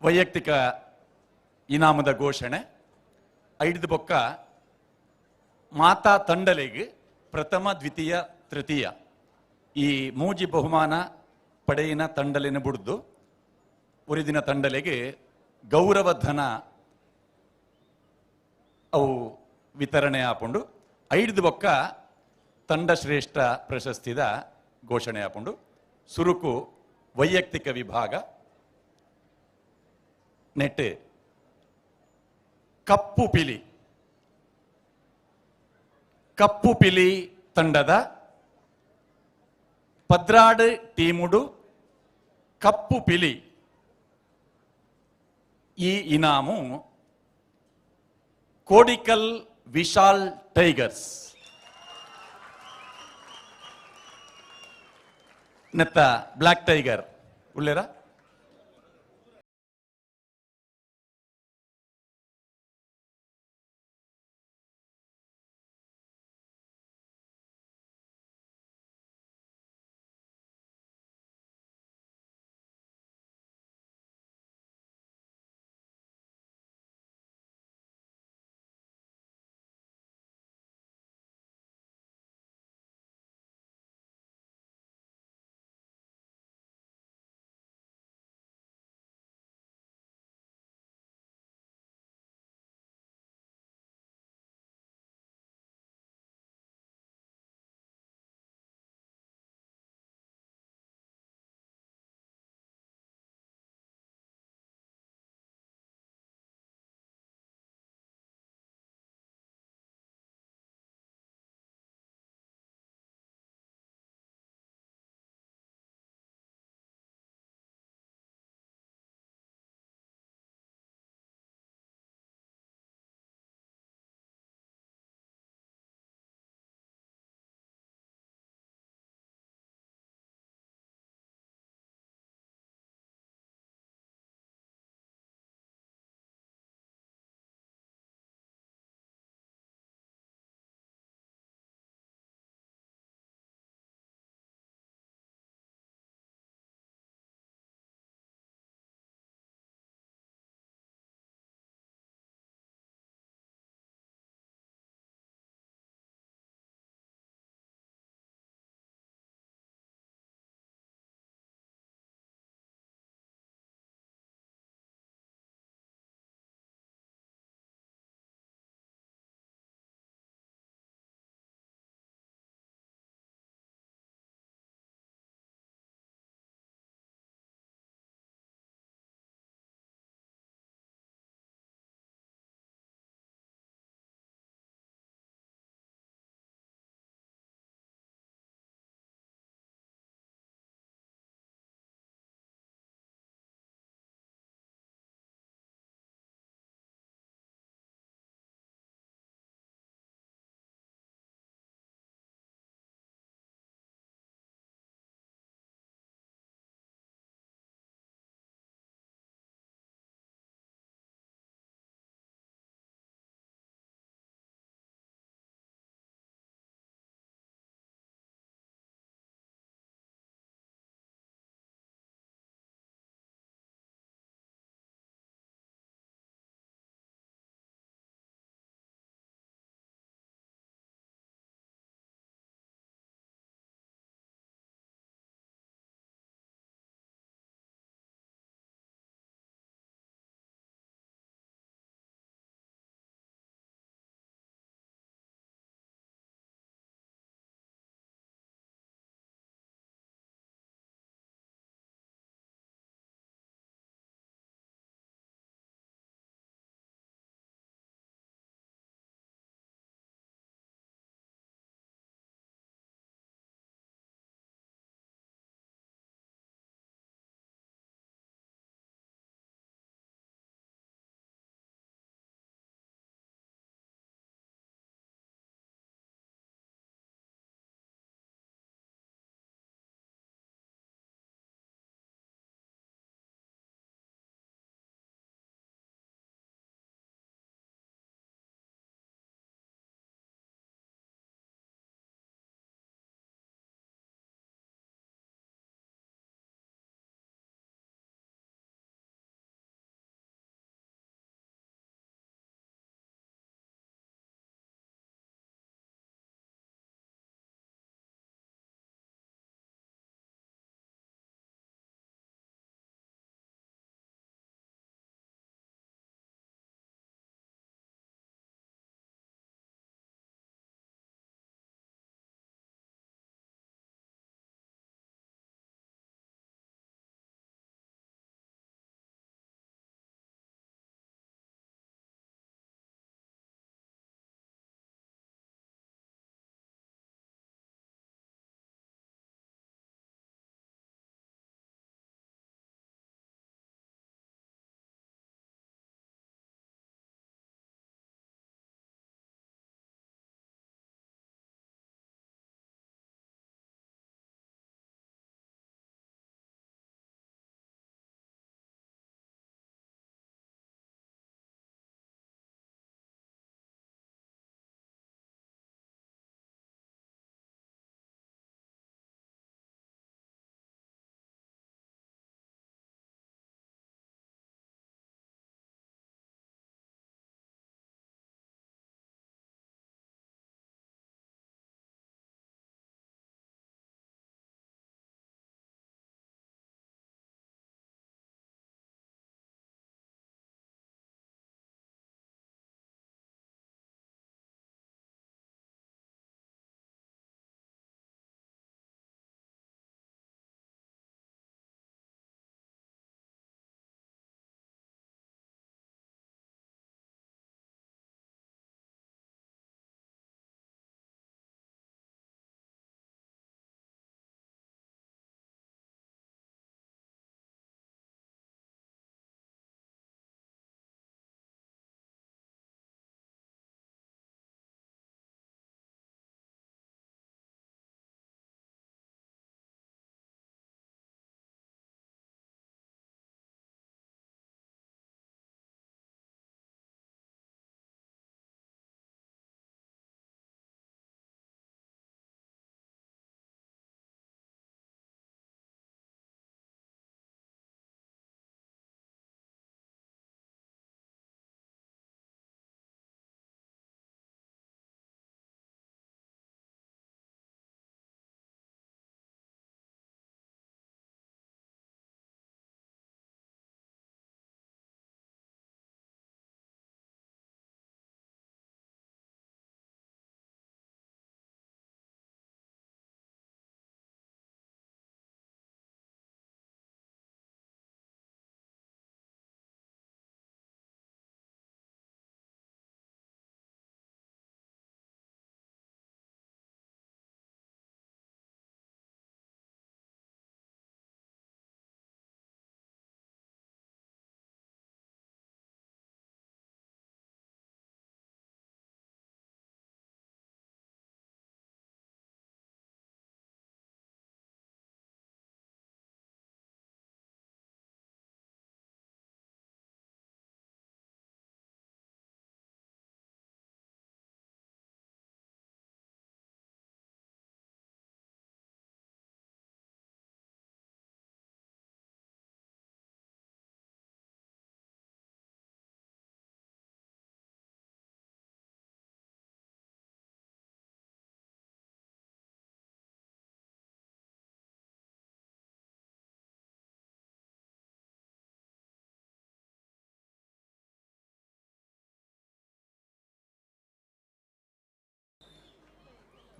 ವೈಯಕ್ತಿಕ ಇನಾಮದ ಘೋಷಣೆ ಐದು ಬೊಕ್ಕ ಮಾತಾ ತಂಡಲೆಗ್ ಪ್ರಥಮ ದ್ವಿತೀಯ ತೃತೀಯ ಈ ಮೂಜಿ ಬಹುಮಾನ ಪಡೆಯಿನ ತಂಡಲಿನ ಬುಡ್ದು ಉರಿದಿನ ತಂಡಲೆಗೆ ಗೌರವಧನ ಅವು ವಿತರಣೆ ಆಪುಂಡು ಐದು ಬೊಕ್ಕ ತಂಡ ಶ್ರೇಷ್ಠ ಪ್ರಶಸ್ತಿದ ಘೋಷಣೆ ಆಪುಂಡು ಸುರುಕು ವೈಯಕ್ತಿಕ ವಿಭಾಗ ನೆಟ್ ಕಪ್ಪು ಪಿಲಿ ಕಪ್ಪು ಪಿಲಿ ತಂಡದ 12 ಟೀಮುಡು ಕಪ್ಪು ಪಿಲಿ ಈ ಇನಾಮು ಕೋಡಿಕಲ್ ವಿಶಾಲ್ ಟೈಗರ್ಸ್ ನೆತ್ತ ಬ್ಲ್ಯಾಕ್ ಟೈಗರ್ ಉಳ್ಳೇರಾ?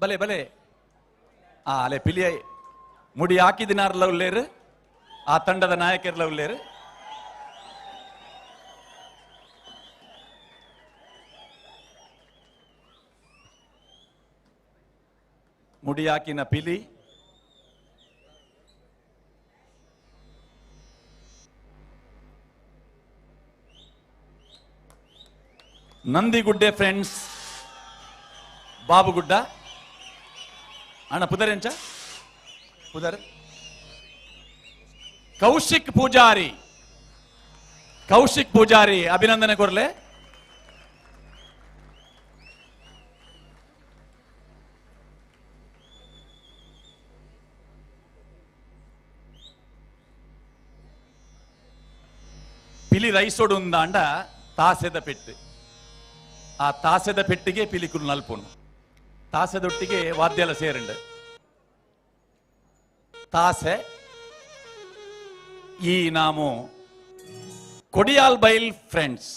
ಬಲೆ ಬಲೆ. ಆ ಅಲೆ ಪಿಲಿಯ ಮುಡಿ ಹಾಕಿದಿನಾರ್ಲ ಉಲ್ಲೇರು, ಆ ತಂಡದ ನಾಯಕರ್ಲ ಉಲ್ಲೇರು. ಮುಡಿ ಹಾಕಿನ ಪಿಲಿ. ನಂದಿಗುಡ್ಡೆ ಫ್ರೆಂಡ್ಸ್ ಬಾಬುಗುಡ್ಡ. ಅಣ್ಣ ಪುದರ್ ಎಂಚ ಪುದರ್? ಕೌಶಿಕ್ ಪೂಜಾರಿ. ಕೌಶಿಕ್ ಪೂಜಾರಿ ಅಭಿನಂದನೆ ಕೊರ್ಲೆ. ಪಿಲಿ ರೈಸೋಡು ಉಂದಾಂಡ ತಾಸೆದ ಪೆಟ್ಟು. ಆ ತಾಸೆದ ಪೆಟ್ಟಿಗೆ ಪಿಲಿಕುಲು ನಲ್ಪುನು. ತಾಸೆದೊಟ್ಟಿಗೆ ವಾದ್ಯಲ ಸೇರಂಡು. ತಾಸೆ ಈ ನಾಮು ಕೊಡಿಯಾಲ್ ಬೈಲ್ ಫ್ರೆಂಡ್ಸ್.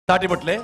ತಾಟಿ ಬಟ್ಲೆ.